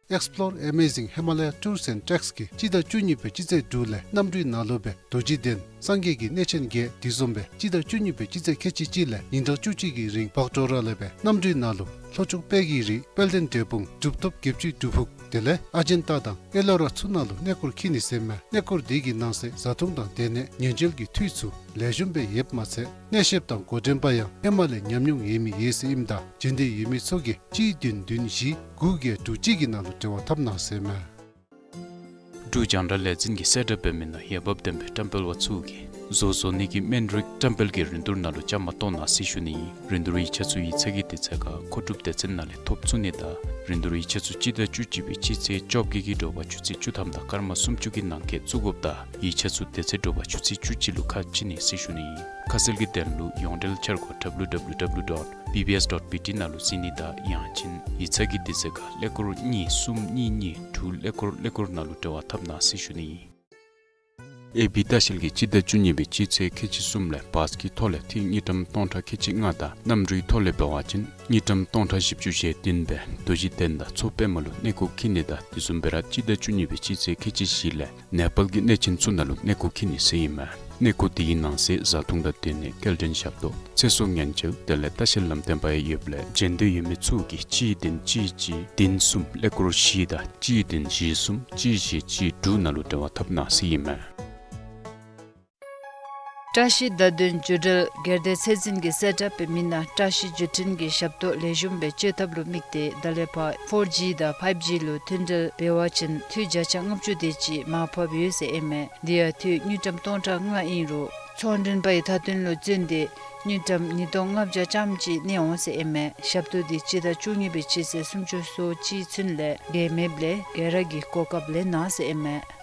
Explore Amazing Himalaya Tours and Treks གིས་སྤྱི་ཟླ་བཅུ་གཉིས་པའི་སྤྱི་ཚེས་དྲུག་ལས་གནམ་གྲུའི་ནང་ལུ་སྦེ་རྡོ་རྗེ་གདན་སངས་རྒྱས་ཀྱི་གནས་ཆེན་བརྒྱད་དེ་བཟུམ་སྦེ་སྤྱི་ཟླ་བཅུ་གཉིས་པའི་སྤྱི་ཚེས་ཁལ་གཅིག་གཅིག་ལས་ཉིན་གྲངས་བཅུ་གཅིག་གི་རིང་བག་གྲོ་ར་ལས་སྦེ་གནམ་གྲུའི་ནང་ལུ་ལྷོ་ཕྱོགས་དཔལ་གྱི་རི་དཔལ་ལྡན་འབྲས་སྤུངས་གྲུབ་ཐོབ་བརྒྱད་ཅུའི་སྒྲུབ་ཕུག་དེ་ལས་ཨ་ཇན་ཏ་དང་ཨེ་ལོ་ར་ཚུ་ནང་ལུ་གནས་སྐོར་འཁྱིད་ནི་ཟེར་མས། གནས་སྐོར་དེ་གི་ནང་གསེས་བཟའ་འཐུང་དང་སྡོད་གནས་ཉེན་བཅོལ་གྱི་འཐུས་ཚུ་ལེགས་ཤོམ་སྦེ་ཡོདཔ་མ་ཚད་གནས་བཤདཔ་དང་འགོ་འདྲེན་པ་ཡང་ཧེ་མ་ལས་ཉམས་མྱོང་ཡོད་མི་ཡོད་ཟེར་ཨིནམ་ད་བྱོན་འདོད་ཡོད་མི་ཚུ་གིས་གཅིག་བདུན་བདུན་བཞི་དགུ་བརྒྱད་དྲུག་གཅིག་གི་ནང་ལུ་འབྲེལ་བ་འཐབ་གནང་ཟེར་མས། འབྲུག་རྒྱང་བསྒྲགས་ལས་འཛིན་གྱིས་གསལ་བསྒྲགས་འབད་མི་ནང་འོས་འབབ་ལྡན་པའི་བཀྲམ་སྤེལ་པ་ཚུ་གིས་བཟོ་བཟོ་ནི་གི་སྨན་རིགས་བཀྲམ་སྤེལ་གྱི་རིན་བསྡུར་ནང་ལུ་བཅའ་མར་གཏོགས་གནང་ཟེར་ཞུ་ནི་ཨིན། རིན་བསྡུར་ཡིག་ཆ་ཚུ་ཡིག་ཚང་གི་དུས་ཚོད་ཁར་མཁོ་སྒྲུབ་སྡེ་ཚན་ནང་ལས་ཐོབ་ཚུགས་ནི་དང་རིན་བསྡུར་ཡིག་ཆ་ཚུ་སྤྱི་ཟླ་བཅུ་གཅིག་པའི་སྤྱི་ཚེས་བཅོ་བརྒྱད་ཀྱི་དྲོ་པ་ཆུ་ཚོད་བཅུ་ཐམ་དང་སྐར་མ་སུམ་ཅུ་གི་ནང་འཁོད་བཙུགས་དགོཔ་དང་ཡིག་ཆ་ཚུ་དེ་ཚེ་དྲོ་པ་ཆུ་ཚོད་བཅུ་གཅིག་ལུ་ཁ་ཕྱེ་ནི་ཟེར་ཞུ་ནི་ཨིན། ཁ་གསལ་གྱི་དོན་ལུ་ཡོངས་འབྲེལ་འཆར་སྒོ་W W W dot B B S dot B T ནང་ལུ་གཟིགས་ནི་དང་ཡང་ཅིན་ཡིག་ཚང་གི་དུས་ཚོད་ཁར་ཀླད་ཀོར་གཉིས་གསུམ་གཉིས་གཉིས་དྲུག་ཀླད་ཀོར་ཀླད་ཀོར་ནང་ལུ་འབྲེལ་བ་འཐབ་གནང་ཟེར་ཞུ་ནི་ཨིན། ཨེ་བི་ལྟ་བཤལ་གྱིས་སྤྱི་ཟླ་བཅུ་གཉིས་པའི་སྤྱི་ཚེས་ཁལ་གཅིག་གསུམ་ལས་བཱས་ཀྱི་ཐོག་ལས་ཐིག་དངུལ་ཀྲམ་སྟོང་ཕྲག་ཁལ་གཅིག་ལྔ་དང་གནམ་གྲུའི་ཐོག་ལས་འབད་བ་ཅིན་དངུལ་ཀྲམ་སྟོང་ཕྲག་བཞི་བཅུ་ཞེ་བདུན་སྦེ་རྡོ་རྗེ་གདན་དང་མཚོ་པདྨ་ལུ་གནས་སྐོར་འཁྱིད་ནི་དང་དེ་བཟུམ་སྦེ་ར་སྤྱི་ཟླ་བཅུ་གཉིས་པའི་སྤྱི་ཚེས་ཁལ་གཅིག་བཞི་ལས་ནེ་པཱལ་གྱི་གནས་ཆེན་ཚུ་ནང་ལུ་གནས་སྐོར་འཁྱིད་ནི་ཟེར་ཨིན་མས། གནས་སྐོར་དེའི་ནང་གསེས་བཟའ་འཐུང་དང་སྡོད་གནས་སྐྱེལ་འདྲེན་ཞབས་ཏོག་ཚེ་སྲོག་ཉེན་བཅོལ་དེ་ལས་ལྟ་བཤལ་ལམ་སྟོན་པ་ཡང་ཡོདཔ་ལས་བྱོན་འདོད་ཡོད་མི་ཚུ་གིས་གཅིག་བདུན་གཅིག་གཅིག་བདུན་གསུམ་ཀླད་ཀོར་བཞི་དང་གཅིག་བདུན་བཞི་གསུམ་གཅིག་བཞི་གཅིག་དྲུག་ནང་ལུ་འབྲེལ་བ་འཐབ་གནང་ཟེར་ཨིན་མས། བཀྲ་ཤིས་བརྡ་དོན་བརྒྱུད་འབྲེལ་སྒེར་སྡེ་ཚད་འཛིན་གྱིས་གསལ་བསྒྲགས་འབད་མི་ནང་བཀྲ་ཤིས་བརྒྱུད་འཕྲིན་གྱི་ཞབས་ཏོག་ལེགས་ཤོམ་སྦེ་སྤྱོད་ཐབས་ལུ་དམིགས་ཏེ་ད་ལས་ཕར་ཕོར་ཇི་དང་ཕའིབ་ཇི་ལུ་མཐུད་འབྲེལ་འབད་བ་ཅིན་འཐུས་བརྒྱ་ཆ་ལྔ་བཅུ་དེ་ཅིག་མར་ཕབ་ཡོད་ཟེར་ཨིན་མས། དེ་ཡང་འཐུས་དངུལ་ཀྲམ་སྟོང་ཕྲག་ལྔ་ཨིན་རུང་ཚོང་མགྲོན་པའི་མཐའ་དོན་ལུ་བརྩོན་ཏེ་དངུལ་ཀྲམ་ཉིས་སྟོང་ལྔ་བརྒྱ་ཙམ་ཅིག་གནས་འོང་ཟེར་ཨིན་མས། ཞབས་ཏོག་འདི་སྤྱི་ཟླ་བཅུ་གཉིས་པའི་སྤྱི་ཚེས་སུམ་ཅུ་སོ་གཅིག་ཚུན་ལས་འགལ་མེདཔ་ལས་ག་ར་གིས་གོ་སྐབས་ལེན་གནང་ཟེར་ཨིན་མས།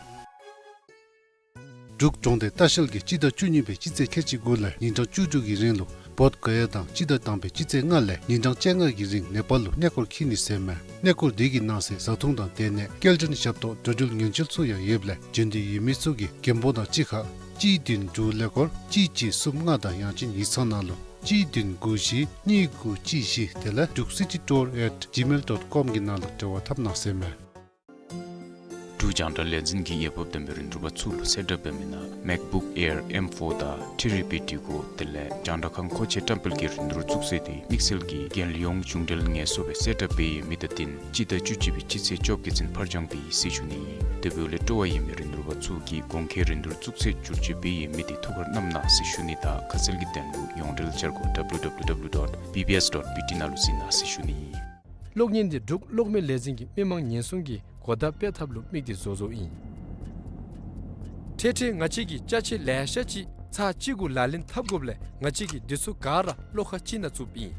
འབྲུག་གྲོང་སྡེ་ལྟ་བཤལ་གྱིས་སྤྱི་ཟླ་བཅུ་གཉིས་པའི་སྤྱི་ཚེས་ཁལ་གཅིག་དགུ་ལས་ཉིན་གྲངས་བཅུ་དྲུག་གི་རིང་ལུ་ བོདྷ་ག་ཡ་དང་སྤྱི་ཟླ་དང་པའི་སྤྱི་ཚེས་ལྔ་ལས་ཉིན་གྲངས་བཅོ་ལྔ་གི་རིང་ནེ་པཱལ་ལུ་གནས་སྐོར་འཁྱིད་ནི་ཟེར་མས། གནས་སྐོར་འདི་གི་ནང་གསེས་བཟའ་འཐུང་དང་སྡོད་གནས་སྐྱེལ་འདྲེན་ཞབས་ཏོག་འགྲོ་འགྲུལ་ཉེན་བཅོལ་ཚུ་ཡང་ཡོདཔ་ལས་འབྱོན་འདོད་ཡོད་མི་ཚུ་གིས་རྒན་པོ་དང་གཅིག་ཁར་གཅིག་བདུན་དྲུག་ཀླད་ཀོར་གཅིག་གཅིག་གསུམ་ལྔ་དང་ཡང་ཅིན་ཡིག་ཚང་ནང་ལུ་གཅིག་བདུན་དགུ་བཞི་གཉིས་དགུ་གཅིག་བཞི་དེ་ལས་འབྲུག་སི་ཊི་ཊུར་ཨེཊ་ཇི་མེལ་ཌོཊ་ཀོམ་གི་ནང་ལུ་འབྲེལ་བ་འཐབ་གནང་ཟེར་མས། འབྲུག་རྒྱང་བསྒྲགས་ལས་འཛིན་གྱིས་འོས་འབབ་ལྡན་པའི་རིན་བསྡུར་པ་ཚུ་ལུ་གསལ་བསྒྲགས་འབད་མི་ནང་མེག་བུཀ་ཨེར་ཨེམ་ཕོར་དང་ཐི་རི་པི་ཊི་གོ་དེ་ལས་རྒྱང་བསྒྲགས་ཁང་མཁོ་ཆས་བཀྲམ་སྤེལ་གྱི་རིན་བསྡུར་བཙུགས་ཚེས་དེ་དམིགས་བསལ་གྱི་རྒྱལ་ཡོངས་གཞུང་འབྲེལ་ངལ་གསོ་སྦེ་གསལ་བསྒྲགས་འབད་ཡོད་མི་དང་བསྟུན་སྤྱི་ཟླ་བཅུ་གཅིག་པའི་སྤྱི་ཚེས་བཅོ་བརྒྱད་ཚུན་ཕར་འགྱངས་འབད་ཡི་ཟེར་ཞུ་ནི་ཨིན། དེ་འབདཝ་ལས་སྤྲོ་བ་ཡོད་མི་རིན་བསྡུར་པ་ཚུ་གིས་གོང་འཁོད་རིན་བསྡུར་བཙུགས་ཚེས་བསྒྱུར་བཅོས་འབད་ཡོད་མི་དེ་ཐུགས་ཁར་བསྣམ་གནང་ཟེར་ཞུ་ནི་དང་ཁ་གསལ་གྱི་དོན་ལུ་ཡོངས་འབྲེལ་འཆར་སྒོ་ཌབ་ལུ་ཌབ་ལུ་ཌབ་ལུ་ཌོཊ་བི་བི་ཨེསི་ཌོཊ་བི་ཊི་ནང་ལུ་གཟིགས་གནང་ཟེར་ཞུ་ནི་ཨིན། གློག་བརྙན་འདི་འབྲུག་གློག་མེ་ལས་འཛིན་གྱི་མི་མང་ཉེན་སྲུང་གི་གོ་བརྡ་སྤེལ་ཐབས་ལུ་དམིགས་ཏེ་བཟོ་བཟོཝ་ཨིན། ཐེངས་ཐེངས་ང་བཅས་ཀྱིས་ཅ་ཆས་ལེ་ཤ་ཅིག་ཚར་གཅིག་གུ་ལག་ལེན་འཐབ་དགོཔ་ལས་ང་བཅས་ཀྱིས་འདི་ཚུ་ག་ར་གློག་ཁང་ཅིག་ནང་བཙུགསཔ་ཨིན།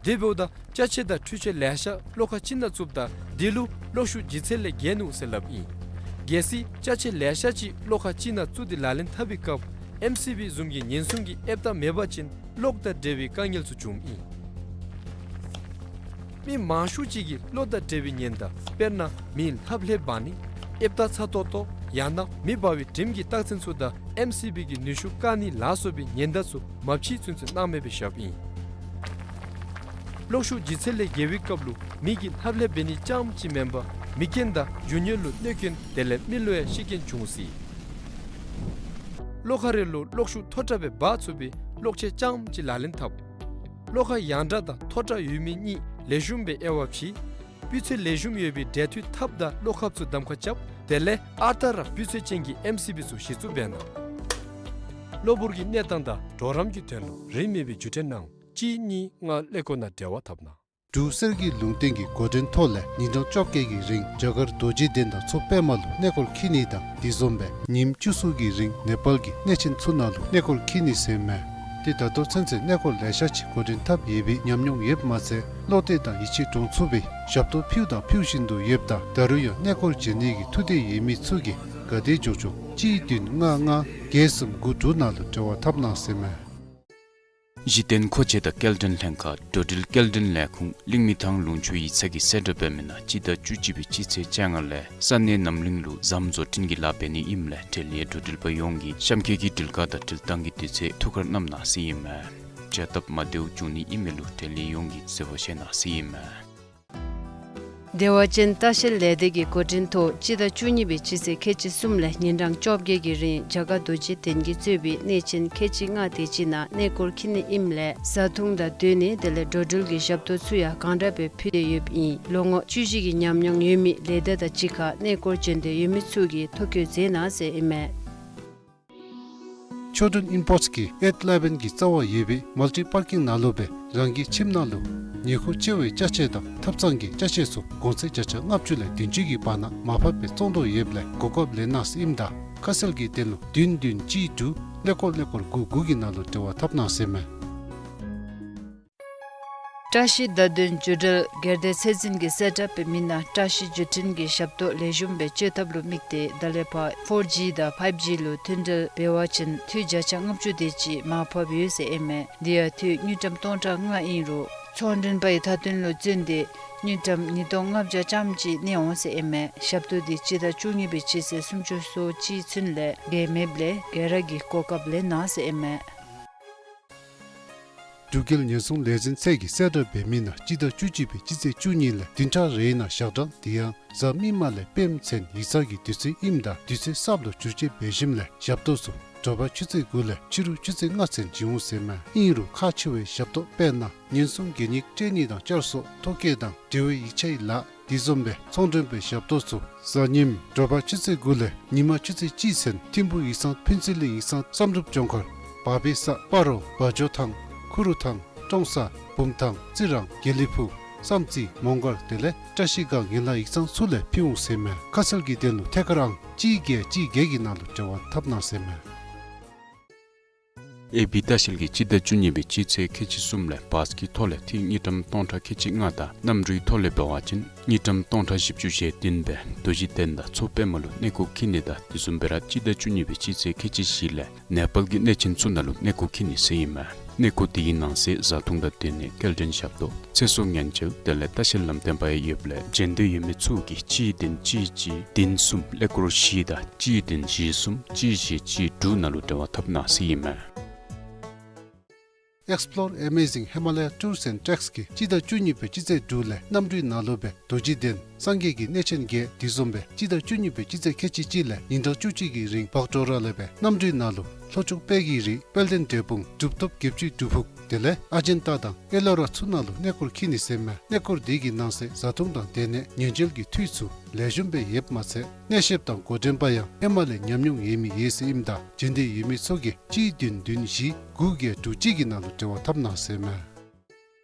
དེ་འབདཝ་ད་ཅ་ཆས་དང་འཕྲུལ་ཆས་ལེ་ཤ་གློག་ཁང་ཅིག་ནང་བཙུགསཔ་ད་དེ་ལུ་གློག་ཤུགས་ལྗིད་ཚད་ལས་བརྒལ་ནུག་ཟེར་སླབ་ཨིན། གལ་སྲིད་ཅ་ཆས་ལེ་ཤ་ཅིག་གློག་ཁང་ཅིག་ནང་བཙུགས་ཏེ་ལག་ལེན་འཐབ་པའི་སྐབས་ཨེམ་སི་བི་བཟུམ་གྱི་ཉེན་སྲུང་གི་ཨེབ་རྟགས་མེད་པ་ཅིན་གློག་དང་འབྲེལ་བའི་དཀའ་ངལ་ཚུ་འབྱུངམ་ཨིན། མི་མང་ཤོས་ཅིག་གིས་གློག་དང་འབྲེལ་བའི་ཉེན་བརྡ་དཔེར་ན་མི་ལྷབ་ལྷེབ་འབག་ནི་ཨེབ་རྟགས་ཚ་ཏོག་ཏོ་ཡང་ན་མེ་འབར་བའི་དྲིམ་གྱི་རྟགས་མཚན་ཚུ་དང་ཨེམ་སི་བི་གི་ནུས་ཤུགས་བཀག་ནི་ལ་སོགས་པའི་ཉེན་བརྡ་ཚུ་མ་ཕྱེ་ཚུན་ཚོད་སྣང་མེད་སྦེ་བཞགཔ་ཨིན། གློག་ཤུགས་ལྗིད་ཚད་ལས་བརྒལ་བའི་སྐབས་ལུ་མི་གིས་ལྷབ་ལྷེབ་འབད་ནི་རྐྱངམ་ཅིག་མེན་པར་མིག་རྐྱེན་དང་མཇུག་མྱུར་ལུ་གནོད་སྐྱོན་དེ་ལས་མི་ལུ་ཡང་ཤི་རྐྱེན་འབྱུང་སྲིད། གློག་ཁང་རེ་ལུ་གློག་ཤུགས་མཐོ་དྲགས་སྦེ་འབག་ཚུགས་པའི་གློག་ཆས་རྐྱངམ་ཅིག་ལག་ལེན་འཐབ། གློག་ཁང་ཡང་དྲགས་དང་མཐོ་དྲགས་ཡོད་མི་གཉིས་ལེགས་ཤོམ་སྦེ་དབྱེ་བ་ཕྱེ། སྤུས་ཚད་ལེགས་ཤོམ་ཡོད་པའི་འབྲེལ་མཐུད་ཐབ་དང་གློག་ཁབ་ཚུ་གདམ་ཁ་རྐྱབ། དེ་ལས་ཨ་རྟག་ར་སྤུས་ཚད་ཅན་གྱི་ཨེམ་སི་བི་ཚུ་གཞི་བཙུགས་འབད་གནང་། གློ་བུར་གྱི་གནས་སྟངས་དང་གྲོགས་རམ་གྱི་དོན་ལུ་རིན་མེད་པའི་བརྒྱུད་འཕྲིན་གནང་། གཅིག་གཉིས་ལྔ་ཀླད་ཀོར་ནང་འབྲེལ་བ་འཐབ་གནང་། འབྲུག་གསེར་གྱི་ལུང་བསྟན་གྱི་འགོ་འདྲེན་ཐོག་ལས་ཉིན་གྲངས་བཅོ་བརྒྱད་ཀྱི་རིང་རྒྱ་གར་རྡོ་རྗེ་གདན་དང་མཚོ་པདྨ་ལུ་གནས་སྐོར་འཁྱིད་ནི་དང་དེ་བཟུམ་སྦེ་ཉིནམ་བཅུ་གསུམ་གྱི་རིང་ནེ་པཱལ་གྱི་གནས་ཆེན་ཚུ་ནང་ལུ་གནས་སྐོར་འཁྱིད་ནི་ཟེར་མས། ཏེ་ད་ལྟོ་ཚུན་ཚོད་གནས་སྐོར་ལེ་ཤ་ཅིག་འགོ་འདྲེན་འཐབ་ཡོད་པའི་ཉམས་མྱོང་ཡོདཔ་མ་ཚད་བློ་གཏད་དང་ཡིད་ཆེས་འདྲོངས་ཚུགས་པའི་ཞབས་ཏོག་ཕུལཝ་དང་ཕུལ་བཞིན་དུ་ཡོདཔ་ད་ད་རུང་ཡང་གནས་སྐོར་འབྱོན་ནི་གི་ཐུགས་འདོད་ཡོད་མི་ཚུ་གིས་ག་དེ་མགྱོགས་མགྱོགས་གཅིག་བདུན་ལྔ་ལྔ་བརྒྱད་གསུམ་དགུ་དྲུག་ནང་ལུ་འབྲེལ་བ་འཐབ་གནང་ཟེར་མས། གཞི་རྟེན་མཁོ་ཆས་དང་སྐྱེལ་འདྲེན་ལྷན་ཁག་འགྲོ་འགྲུལ་སྐྱེལ་འདྲེན་ལས་ཁུངས་གླིང་མི་ཐང་ལུང་ཕྱོགས་ཡིག་ཚང་གིས་གསལ་བསྒྲགས་འབད་མི་ནང་སྤྱི་ཟླ་བཅུ་གཅིག་པའི་སྤྱི་ཚེས་བཅོ་ལྔ་ལས་ས་གནས་རྣམ་གླིང་ལུ་ཟམ་བཟོ་སྐྲུན་གྱི་ལཱ་འབད་ནི་ཨིནམ་ལས་འབྲེལ་ཡོད་འགྲོ་འགྲུལ་པ་ཡོངས་ཀྱིས་གཤམ་འཁོད་ཀྱི་འགྲུལ་ཁག་དང་འགྲུལ་ཐངས་ཀྱི་དུས་ཚོད་ཐུགས་ཁར་བསྣམ་གནང་ཟེར་ཨིན་མས། བྱ་སྟབས་མ་བདེཝ་འབྱུང་ནི་ཨིན་མས་ལུ་འབྲེལ་ཡོད་ཡོངས་ཀྱིས་གཟིགས་པར་བཞེས་གནང་ཟེར་ཨིན་མས། བདེ་བ་ཅན་ལྟ་བཤལ་ལས་སྡེ་གི་འགོ་འདྲེན་ཐོག་སྤྱི་ཟླ་བཅུ་གཉིས་པའི་སྤྱི་ཚེས་ཁལ་གཅིག་གསུམ་ལས་ཉིན་གྲངས་བཅོ་བརྒྱད་ཀྱི་རིང་རྒྱ་གར་རྡོ་རྗེ་གདན་གྱིས་གཙོས་པའི་གནས་ཆེན་ཁལ་གཅིག་ལྔ་དེ་ཅིག་ནང་གནས་སྐོར་འཁྱིད་ནི་ཨིནམ་ལས་བཟའ་འཐུང་དང་སྡོད་གནས་དེ་ལས་འགྲོ་འགྲུལ་གྱི་ཞབས་ཏོག་ཚུ་ཡང་གང་དྲག་སྦེ་ཕུལ་ཏེ་ཡོདཔ་ཨིན། ལོ་ངོ་བཅུ་བཞི་གི་ཉམས་མྱོང་ཡོད་མི་ལས་སྡེ་དང་གཅིག་ཁར་གནས་སྐོར་འབྱོན་འདོད་ཡོད་མི་ཚུ་གིས་ཐོ་བཀོད་མཛད་གནང་ཟེར་ཨིན་མས། ཆོལ་ཌོན་ཨིམ་པོརཊསི་གིས་ཨེཊ་ཨི་ལེ་བཱན་གྱི་རྩ་བར་ཡོད་པའི་མལ་ཊི་པར་ཀིང་ནང་ལུ་སྦེ་རང་གི་ཁྱིམ་ནང་ལུ་ཉེ་ཁུངས་ཆེ་བའི་ཅ་ཆས་དང་ཐབ་ཚང་གི་ཅ་ཆས་ཚུ་གོང་ཚད་བརྒྱ་ཆ་ལྔ་བཅུ་ལས་བདུན་ཅུ་གི་བར་ན་མར་ཕབ་སྦེ་བཙོང་དོ་ཡོདཔ་ལས་གོ་སྐབས་ལེན་གནང་ཟེར་ཨིནམ་ད་ཁ་གསལ་གྱི་དོན་ལུ་བདུན་བདུན་གཅིག་དྲུག་ཀླད་ཀོར་ཀླད་ཀོར་དགུ་དགུ་གི་ནང་ལུ་འབྲེལ་བ་འཐབ་གནང་ཟེར་མས། བཀྲ་ཤིས་བརྡ་དོན་བརྒྱུད་འབྲེལ་སྒེར་སྡེ་ཚད་འཛིན་གྱིས་གསལ་བསྒྲགས་འབད་མི་ནང་བཀྲ་ཤིས་བརྒྱུད་འཕྲིན་གྱི་ཞབས་ཏོག་ལེགས་ཤོམ་སྦེ་སྤྱོད་ཐབས་ལུ་དམིགས་ཏེ་ད་ལས་ཕར་ཕོར་ཇི་དང་ཕའིབ་ཇི་ལུ་མཐུད་འབྲེལ་འབད་བ་ཅིན་འཐུས་བརྒྱ་ཆ་ལྔ་བཅུ་དེ་ཅིག་མར་ཕབ་ཡོད་ཟེར་ཨིན་མས། དེ་ཡང་འཐུས་དངུལ་ཀྲམ་སྟོང་ཕྲག་ལྔ་ཨིན་རུང་ཚོང་མགྲོན་པའི་མཐའ་དོན་ལུ་བརྩོན་ཏེ་དངུལ་ཀྲམ་ཉིས་སྟོང་ལྔ་བརྒྱ་ཙམ་ཅིག་གནས་འོང་ཟེར་ཨིན་མས། ཞབས་ཏོག་འདི་སྤྱི་ཟླ་བཅུ་གཉིས་པའི་སྤྱི་ཚེས་སུམ་ཅུ་སོ་གཅིག་ཚུན་ལས་འགལ་མེདཔ་ལས་ག་ར་གིས་གོ་སྐབས་ལེན་གནང་ཟེར་ཨིན་མས། འབྲུག་རྒྱལ་ཉེན་སྲུང་ལས་འཛིན་ཚད་ཀྱིས་གསལ་བསྒྲགས་འབད་མི་ནང་སྤྱི་ཟླ་བཅུ་གཅིག་པའི་སྤྱི་ཚེས་བཅུ་གཉིས་ལས་བདུན་ཕྲག་རེའི་ནང་ཞག་གྲངས་དེ་ཡང་གཟའ་མིག་དམར་ལས་སྤེནམ་ཚུན་ཡིག་ཚང་གི་དུས་ཚོད་ཨིནམ་ད་དུས་ཚོད་གསརཔ་ལུ་བསྒྱུར་བཅོས་འབད་ཞིནམ་ལས་ཞབས་ཏོག་ཚུ་དྲོ་པ་ཆུ་ཚོད་དགུ་ལས་ཕྱི་རུ་ཆུ་ཚོད་ལྔ་ཚུན་བྱིན་འོང་ཟེར་མས། ཨིན་རུང་ཁག་ཆེ་བའི་ཞབས་ཏོག་དཔེར་ན་ཉེན་སྲུང་གད་སྙིགས་སྤྲོད་ནི་དང་བསྐྱར་གསོ་ཐོ་བཀོད་དང་འབྲེལ་བའི་ཡིག་ཆའི་ལཱ་དེ་བཟུམ་སྦེ་ཚོང་མགྲོན་པའི་ཞབས་ཏོག་ཚུ་གཟའ་ཉིམ་དྲོ་པ་ཆུ་ཚོད་དགུ་ལས་ཉི་མ་ཆུ་ཚོད་གཅིག་ཚུན་ཐིམ་ཕུག་ཡིག་ཚང་ཕུན་ཚོགས་གླིང་ཡིག་ཚང་བསམ་གྲུབ་ལྗོངས་མཁར་བ་པེ་ས་སྤ་རོ་བ་འཇོ་ཐང་ཁུ་རུ་ཐང་ཀྲོང་གསར་བུམ་ཐང་རྩི་རང་དགེ་ལེགས་ཕུག་བསམ་རྩེ་མོང་སྒར་དེ་ལས་བཀྲ་ཤིས་སྒང་ཡན་ལག་ཡིག་ཚང་ཚུ་ལས་ཕུལ་འོང་ཟེར་མས། ཁ་གསལ་གྱི་དོན་ལུ་ཐད་ཀར་ཨང་གཅིག་བརྒྱད་གཅིག་བརྒྱད་ཀྱི་ནང་ལུ་འབྲེལ་བ་འཐབ་གནང་ཟེར་མས། ཨེ་བི་ལྟ་བཤལ་གྱིས་སྤྱི་ཟླ་བཅུ་གཉིས་པའི་སྤྱི་ཚེས་ཁལ་གཅིག་གསུམ་ལས་བཱས་ཀྱི་ཐོག་ལས་ཐིག་དངུལ་ཀྲམ་སྟོང་ཕྲག་ཁལ་གཅིག་ལྔ་དང་གནམ་གྲུའི་ཐོག་ལས་འབད་བ་ཅིན་དངུལ་ཀྲམ་སྟོང་ཕྲག་བཞི་བཅུ་ཞེ་བདུན་སྦེ་རྡོ་རྗེ་གདན་དང་མཚོ་པདྨ་ལུ་གནས་སྐོར་འཁྱིད་ནི་དང་དེ་བཟུམ་སྦེ་ར་སྤྱི་ཟླ་བཅུ་གཉིས་པའི་སྤྱི་ཚེས་ཁལ་གཅིག་བཞི་ལས་ནེ་པཱལ་གྱི་གནས་ཆེན་ཚུ་ནང་ལུ་གནས་སྐོར་འཁྱིད་ནི་ཟེར་ཨིན་མས། གནས་སྐོར་དེ་གི་ནང་གསེས་བཟའ་འཐུང་དང་སྡོད་གནས་སྐྱེལ་འདྲེན་ཞབས་ཏོག་ཚེ་སྲོག་ཉེན་བཅོལ་དེ་ལས་ལྟ་བཤལ་ལམ་སྟོན་པ་ཡང་ཡོདཔ་ལས་བྱོན་འདོད་ཡོད་མི་ཚུ་གིས་གཅིག་བདུན་གཅིག་གཅིག་བདུན་གསུམ་ཀླད་ཀོར་བཞི་དང་གཅིག་བདུན་བཞི་གསུམ་གཅིག་བཞི་གཅིག་དྲུག་ནང་ལུ་འབྲེལ་བ་འཐབ་གནང་ཟེར་ཨིན་མས། Explore Amazing Himalaya Tours and Treks གིས་སྤྱི་ཟླ་བཅུ་གཉིས་པའི་སྤྱི་ཚེས་དྲུག་ལས་གནམ་གྲུའི་ནང་ལུ་སྦེ་རྡོ་རྗེ་གདན་སངས་རྒྱས་ཀྱི་གནས་ཆེན་བརྒྱད་དེ་བཟུམ་སྦེ་སྤྱི་ཟླ་བཅུ་གཉིས་པའི་སྤྱི་ཚེས་ཁལ་གཅིག་གཅིག་ལས་ཉིན་གྲངས་བཅུ་གཅིག་གི་རིང་བག་དྲོ་ར་ལས་སྦེ་གནམ་གྲུའི་ནང་ལུ་ལྷོ་ཕྱོགས་དཔལ་གྱི་རི་དཔལ་ལྡན་འབྲས་སྤུངས་གྲུབ་ཐོབ་བརྒྱད་ཅུའི་སྒྲུབ་ཕུག་དེ་ལས་ཨ་ཇན་ཏ་དང་ཨེ་ལོ་ར་ཚུ་ནང་ལུ་གནས་སྐོར་འཁྱིད་ནི་ཟེར་མས། གནས་སྐོར་དེ་གི་ནང་གསེས་བཟའ་འཐུང་དང་སྡོད་གནས་ཉེན་བཅོལ་གྱི་འཐུས་ཚུ་ལེགས་ཤོམ་སྦེ་ཡོདཔ་མ་ཚད་གནས་བཤདཔ་དང་འགོ་འདྲེན་པ་ཡང་ཧེ་མ་ལས་ཉམས་མྱོང་ཡོད་མི་ཡོད་ཟེར་ཨིནམ་ད་བྱོན་འདོད་ཡོད་མི་ཚུ་གིས་གཅིག་བདུན་བདུན་བཞི་དགུ་བརྒྱད་དྲུག་གཅིག་གི་ནང་ལུ་འབྲེལ་བ་འཐབ་གནང་ཟེར་མས།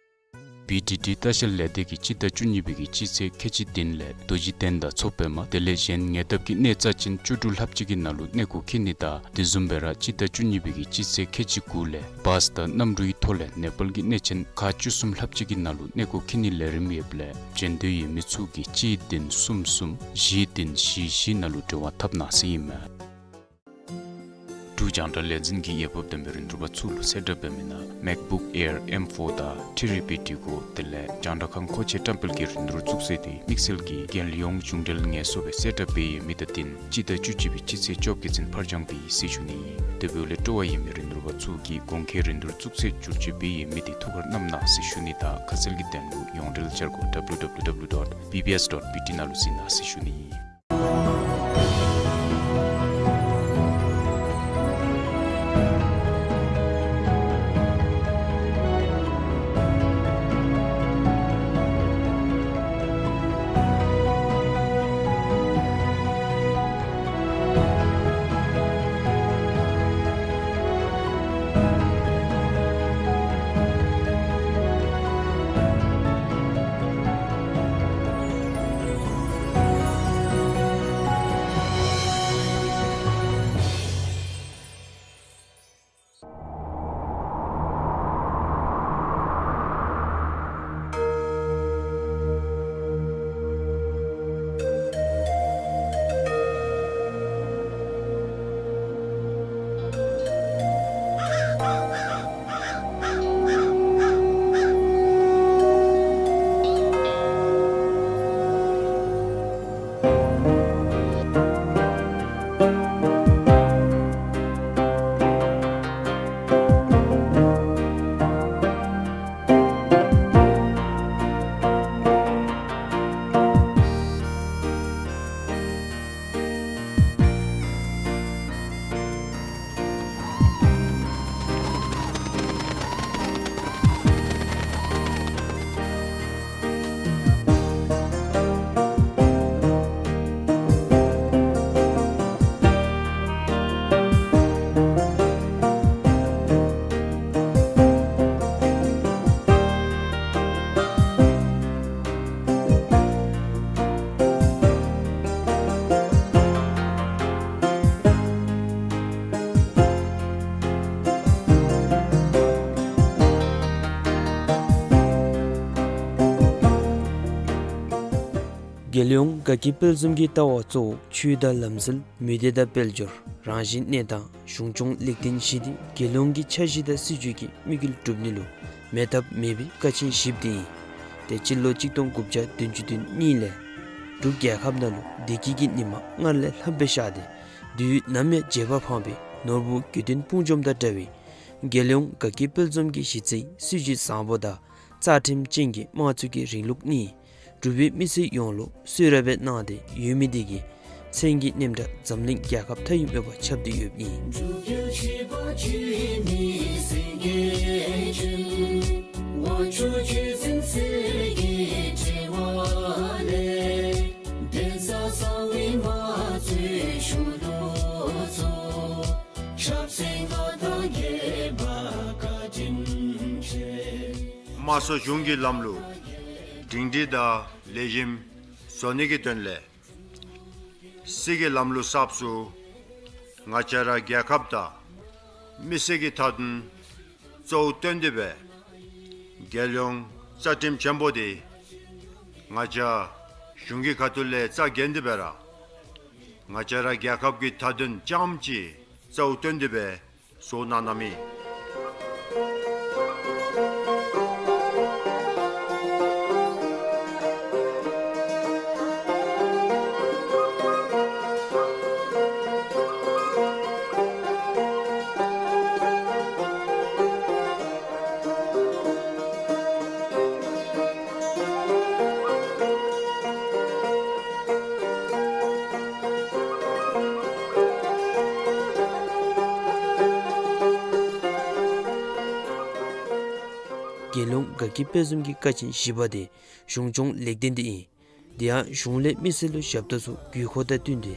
བི་ཌི་ཌི་ལྟ་བཤལ་ལས་སྡེ་གིས་སྤྱི་ཟླ་བཅུ་གཉིས་པའི་གི་སྤྱི་ཚེས་ཁལ་གཅིག་བདུན་ལས་རྡོ་རྗེ་གདན་དང་མཚོ་པདྨ་དེ་ལས་གཞན་ཉེ་འདབས་ཀྱི་གནས་རྩ་ཆེན་བཅུ་དྲུག་ལྷགཔ་ཅིག་གི་ནང་ལུ་གནས་སྐོར་འཁྱིད་ནི་དང་དེ་བཟུམ་སྦེ་ར་སྤྱི་ཟླ་བཅུ་གཉིས་པའི་གི་སྤྱི་ཚེས་ཁལ་གཅིག་དགུ་ལས་བཱས་དང་གནམ་གྲུའི་ཐོག་ལས་ནེ་པཱལ་གྱི་གནས་ཆེན་ཁག་བཅུ་གསུམ་ལྷགཔ་ཅིག་གི་ནང་ལུ་གནས་སྐོར་འཁྱིད་ནི་ལས་རིམ་ཡོདཔ་ལས་བྱོན་འདོད་ཡོད་མི་ཚུ་གིས་གཅིག་བདུན་གསུམ་གསུམ་བཞི་བདུན་བཞི་བཞི་ནང་ལུ་འབྲེལ་བ་འཐབ་གནང་ཟེར་ཨིན་མས། འབྲུག་རྒྱང་བསྒྲགས་ལས་འཛིན་གྱིས་འོས་འབབ་ལྡན་པའི་རིན་བསྡུར་པ་ཚུ་ལུ་གསལ་བསྒྲགས་འབད་མི་ནང་MacBook Air M four དང་ཐི་རི་པི་སྒྲིག་གོ་དེ་ལས་རྒྱང་བསྒྲགས་ཁང་མཁོ་ཆས་བཀྲམ་སྤེལ་གྱི་རིན་བསྡུར་བཙུགས་ཚེས་དེ་དམིགས་བསལ་གྱི་རྒྱལ་ཡོངས་གཞུང་འབྲེལ་ངལ་གསོ་སྦེ་གསལ་བསྒྲགས་འབད་ཡོད་མི་དང་བསྟུན་སྤྱི་ཟླ་བཅུ་གཅིག་པའི་སྤྱི་ཚེས་བཅོ་བརྒྱད་ཚུན་ཕར་འགྱངས་འབད་ཡི་ཟེར་ཞུ་ནི་ཨིན། དེ་འབདཝ་ལས་སྤྲོ་བ་ཡོད་མི་རིན་བསྡུར་པ་ཚུ་གིས་གོང་འཁོད་རིན་བསྡུར་བཙུགས་ཚེས་བསྒྱུར་བཅོས་འབད་ཡོད་མི་དེ་ཐུགས་ཁར་བསྣམ་གནང་ཟེར་ཞུ་ནི་དང་ཁ་གསལ་གྱི་དོན་ལུ་ཡོངས་འབྲེལ་འཆར་སྒོ་W W W dot B B S dot B T ནང་ལུ་གཟིགས་གནང་ཟེར་ཞུ་ནི་ཨིན། རྒྱལ་ཡོངས་དགའ་སྐྱིད་དཔལ་འཛོམས་ཀྱི་ལྟ་བ་གཙོ་བོ་ཆོས་དང་ལམ་སྲོལ་མི་སྡེ་དང་དཔལ་འབྱོར་རང་བཞིན་གནས་སྟངས་གཞུང་སྐྱོང་ལེགས་ལྡན་ཞི་བདེ་རྒྱལ་ཡོངས་ཀྱི་འཆར་གཞི་དང་སྲིད་བྱུས་ཀྱི་དམིགས་ཡུལ་སྒྲུབ་ནི་ལུ་མེད་ཐབས་མེད་པའི་ཀ་ཆེན་བཞིཔ་དེ་ཨིན། ཏེ་སྤྱི་ལོ་གཅིག་སྟོང་དགུ་བརྒྱ་བདུན་ཅུ་དོན་གཉིས་ལས་འབྲུག་རྒྱལ་ཁབ་ནང་ལུ་བདེ་སྐྱིད་ཀྱི་ཉི་མ་སྔར་ལས་ལྷགཔ་སྦེ་ཤར་ཏེ་དུས་ནམ་ཡང་བརྗེད་པ་འཕངས་པའི་ནོར་བུ་དགེ་འདུན་དཔུང་འཇོམས་དང་འདྲ་བའི་རྒྱལ་ཡོངས་དགའ་སྐྱིད་དཔལ་འཛོམས་ཀྱི་གཞི་རྩའི་སྲིད་བྱུས་བཟང་པོ་དང་རྩ་ཁྲིམས་ཅན་གྱི་དམངས་གཙོའི་རིང་ལུགས་ནི་འབྲུག་པའི་མི་སེར་ཡོངས་ལུ་གསོལ་རས་སྦེ་གནང་སྟེ་ཡོད་མི་དེ་གིས་མཚན་གྱི་རྣམ་གྲངས་འཛམ་གླིང་རྒྱལ་ཁབ་མཐའ་དབུས་མེད་པར་ཁྱབ་སྟེ་ཡོདཔ་ཨིན། དམངས་གཙོ་གཞུང་གི་ལམ་ལུགས་སྒྲིང་སྒྲི་དང་ལེགས་ཤོམ་བཟོ་ནི་གི་དོན་ལས་སྲིད་ཀྱི་ལམ་ལུགས་གསརཔ་ཚུ་ང་བཅས་ར་རྒྱལ་ཁབ་དང་ མི་སེར་གྱི་མཐའ་དོན་གཙོ་བོ་བཏོན་ཏེ་སྦེ་རྒྱལ་ཡོངས་རྩ་ཁྲིམས་ཆེན་པོ་འདི་ང་བཅས་གཞུང་གི་ཁ་ཐུག་ལས་རྩ་འགེངས་ཏེ་སྦེ་ར་ང་བཅས་ར་རྒྱལ་ཁབ་ཀྱི་མཐའ་དོན་རྐྱངམ་གཅིག་གཙོ་བོ་བཏོན་ཏེ་སྦེ་བཟོ་གནང་གནངམ་ཨིན། རྒྱལ་ཡོངས་དགའ་སྐྱིད་དཔལ་འཛོམས་ཀྱི་ཀ་ཆེན་བཞི་པ་དེ་གཞུང་སྐྱོང་ལེགས་ལྡན་འདི་ཨིན། དེ་ཡང་གཞུང་ལས་མི་སེར་ལུ་ཞབས་ཏོག་ཚུ་དགོས་མཁོ་དང་བསྟུན་ཏེ་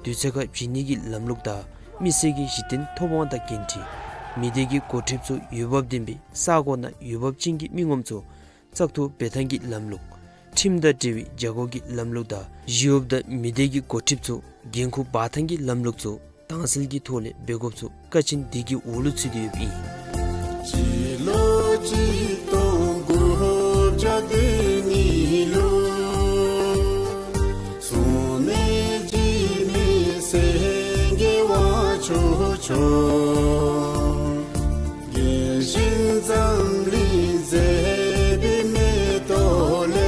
དུས་ཚོད་ཁར་བྱིན་ནི་གི་ལམ་ལུགས་དང་མི་སེར་གྱི་གཞི་རྟེན་ཐོབ་དབང་དང་འགན་འཁྲི། མི་སྡེ་གི་འགོ་ཁྲིདཔ་ཚུ་འོས་འབབ་ལྡན་པའི་ས་གོ་ནང་འོས་འབབ་ཅན་གྱི་མི་ངོམ་ཚུ་བཙག་འཐུ་འབད་ཐངས་ཀྱི་ལམ་ལུགས། ཁྲིམས་དང་འབྲེལ་བའི་བྱ་སྒོ་གི་ལམ་ལུགས་དང་གཞི་འོག་དང་མི་སྡེ་གི་འགོ་ཁྲིདཔ་ཚུ་འགན་ཁུར་འབག་ཐངས་ཀྱི་ལམ་ལུགས་ཚུ་དྭངས་གསལ་གྱི་ཐོག་ལས་འབད་དགོཔ་ཚུ་ཀ་ཆེན་འདི་གི་འོག་ལུ་ཚུད་དེ་ཡོདཔ་ཨིན། སྤྱི་ལོ་གཅིག་སྟོང་དགུ་བརྒྱ་བདུན་ལུ་གཙོ་གནད་འཇིགས་མེད་སེང་གེ་དབང་ཕྱུག་མཆོག་རྒྱལ་བཞིན་འཛམ་གླིང་མཛེས་པའི་མེ་ཏོག་ལས།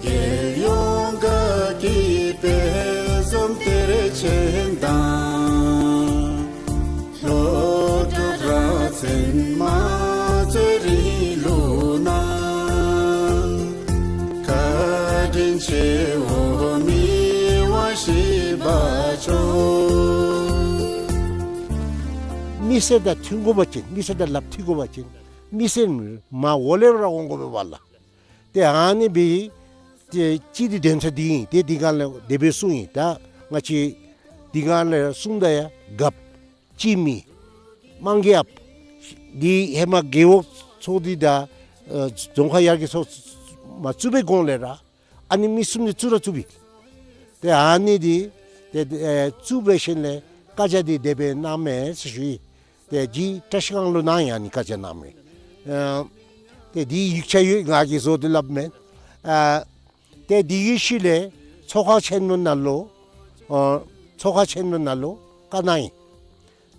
རྒྱལ་ཡོངས་དགའ་སྐྱིད་དཔལ་འཛོམས་གཏེར་ཆེན་དང་། ལྷོ་འབྲུག་རྭ་ཅན་དམངས་གཙོའི་རིང་ལུགས་ནང་། བཀའ་དྲིན་ཆེ་བོ་མི་དབང་བཞི་པ་མཆོག། མི་སེར་དང་མཐུན་དགོ་པ་ཅིན་མི་སེར་དང་ལགཔ་མཐུན་དགོ་པ་ཅིན་མི་སེར་མར་འོག་ལས་ར་འོང་དགོ་པས་ལགས། ཏེ་ཨ་ནི་སྦེ་ཏེ་གཅིག་འདི་དོན་དག་འདི་ཨིན། ཏེ་འདི་སྒང་ལས་དེ་སྦེ་གསུངས་ཡི། ད་ང་བཅས་འདི་སྒང་ལས་གསུངམ་ད་ཡང་རྒཔོ་སྤྱི་མི་དམངས་ཀྱི་ཡབ་འདི་ཧེ་མ་རྒེད་འོག་ཚོགས་སྡེ་དང་ཨ་རྫོང་ཁག་ཡར་རྒྱས་ཚོགས་མ་བཙུགས་པའི་གོང་ལས་ར་ཨ་ནི་མི་གསུམ་འདི་བཙུགས་ར་བཙུགསཔ་ཨིན། ཏེ་ཨ་ནི་འདི་ཏེ་ཨེ་བཙུགས་འབད་ཞིནམ་ལས་བཀའ་རྒྱ་འདི་དེ་སྦེ་གནངམ་མས་ཟེར་ཞུ་ཡི། ཏེ་འདི་བཀྲ་ཤིས་སྒང་ལུ་གནང་ཡི། ཨ་ནི་བཀའ་རྒྱ་གནངམ་མས། ཨ་ཏེ་འདི་ཡིག་ཆ་ཡོད། ང་གིས་བཟོ་སྟེ་སླབ་མེན། ཨ་ཏེ་འདི་གི་ཤུལ་ལས་ཚོགས་ཁང་ཆེན་མོ་ནང་ལུ་ཨ་ཚོགས་ཁང་ཆེན་མོ་ནང་ལུ་བཀའ་གནང་ཡི།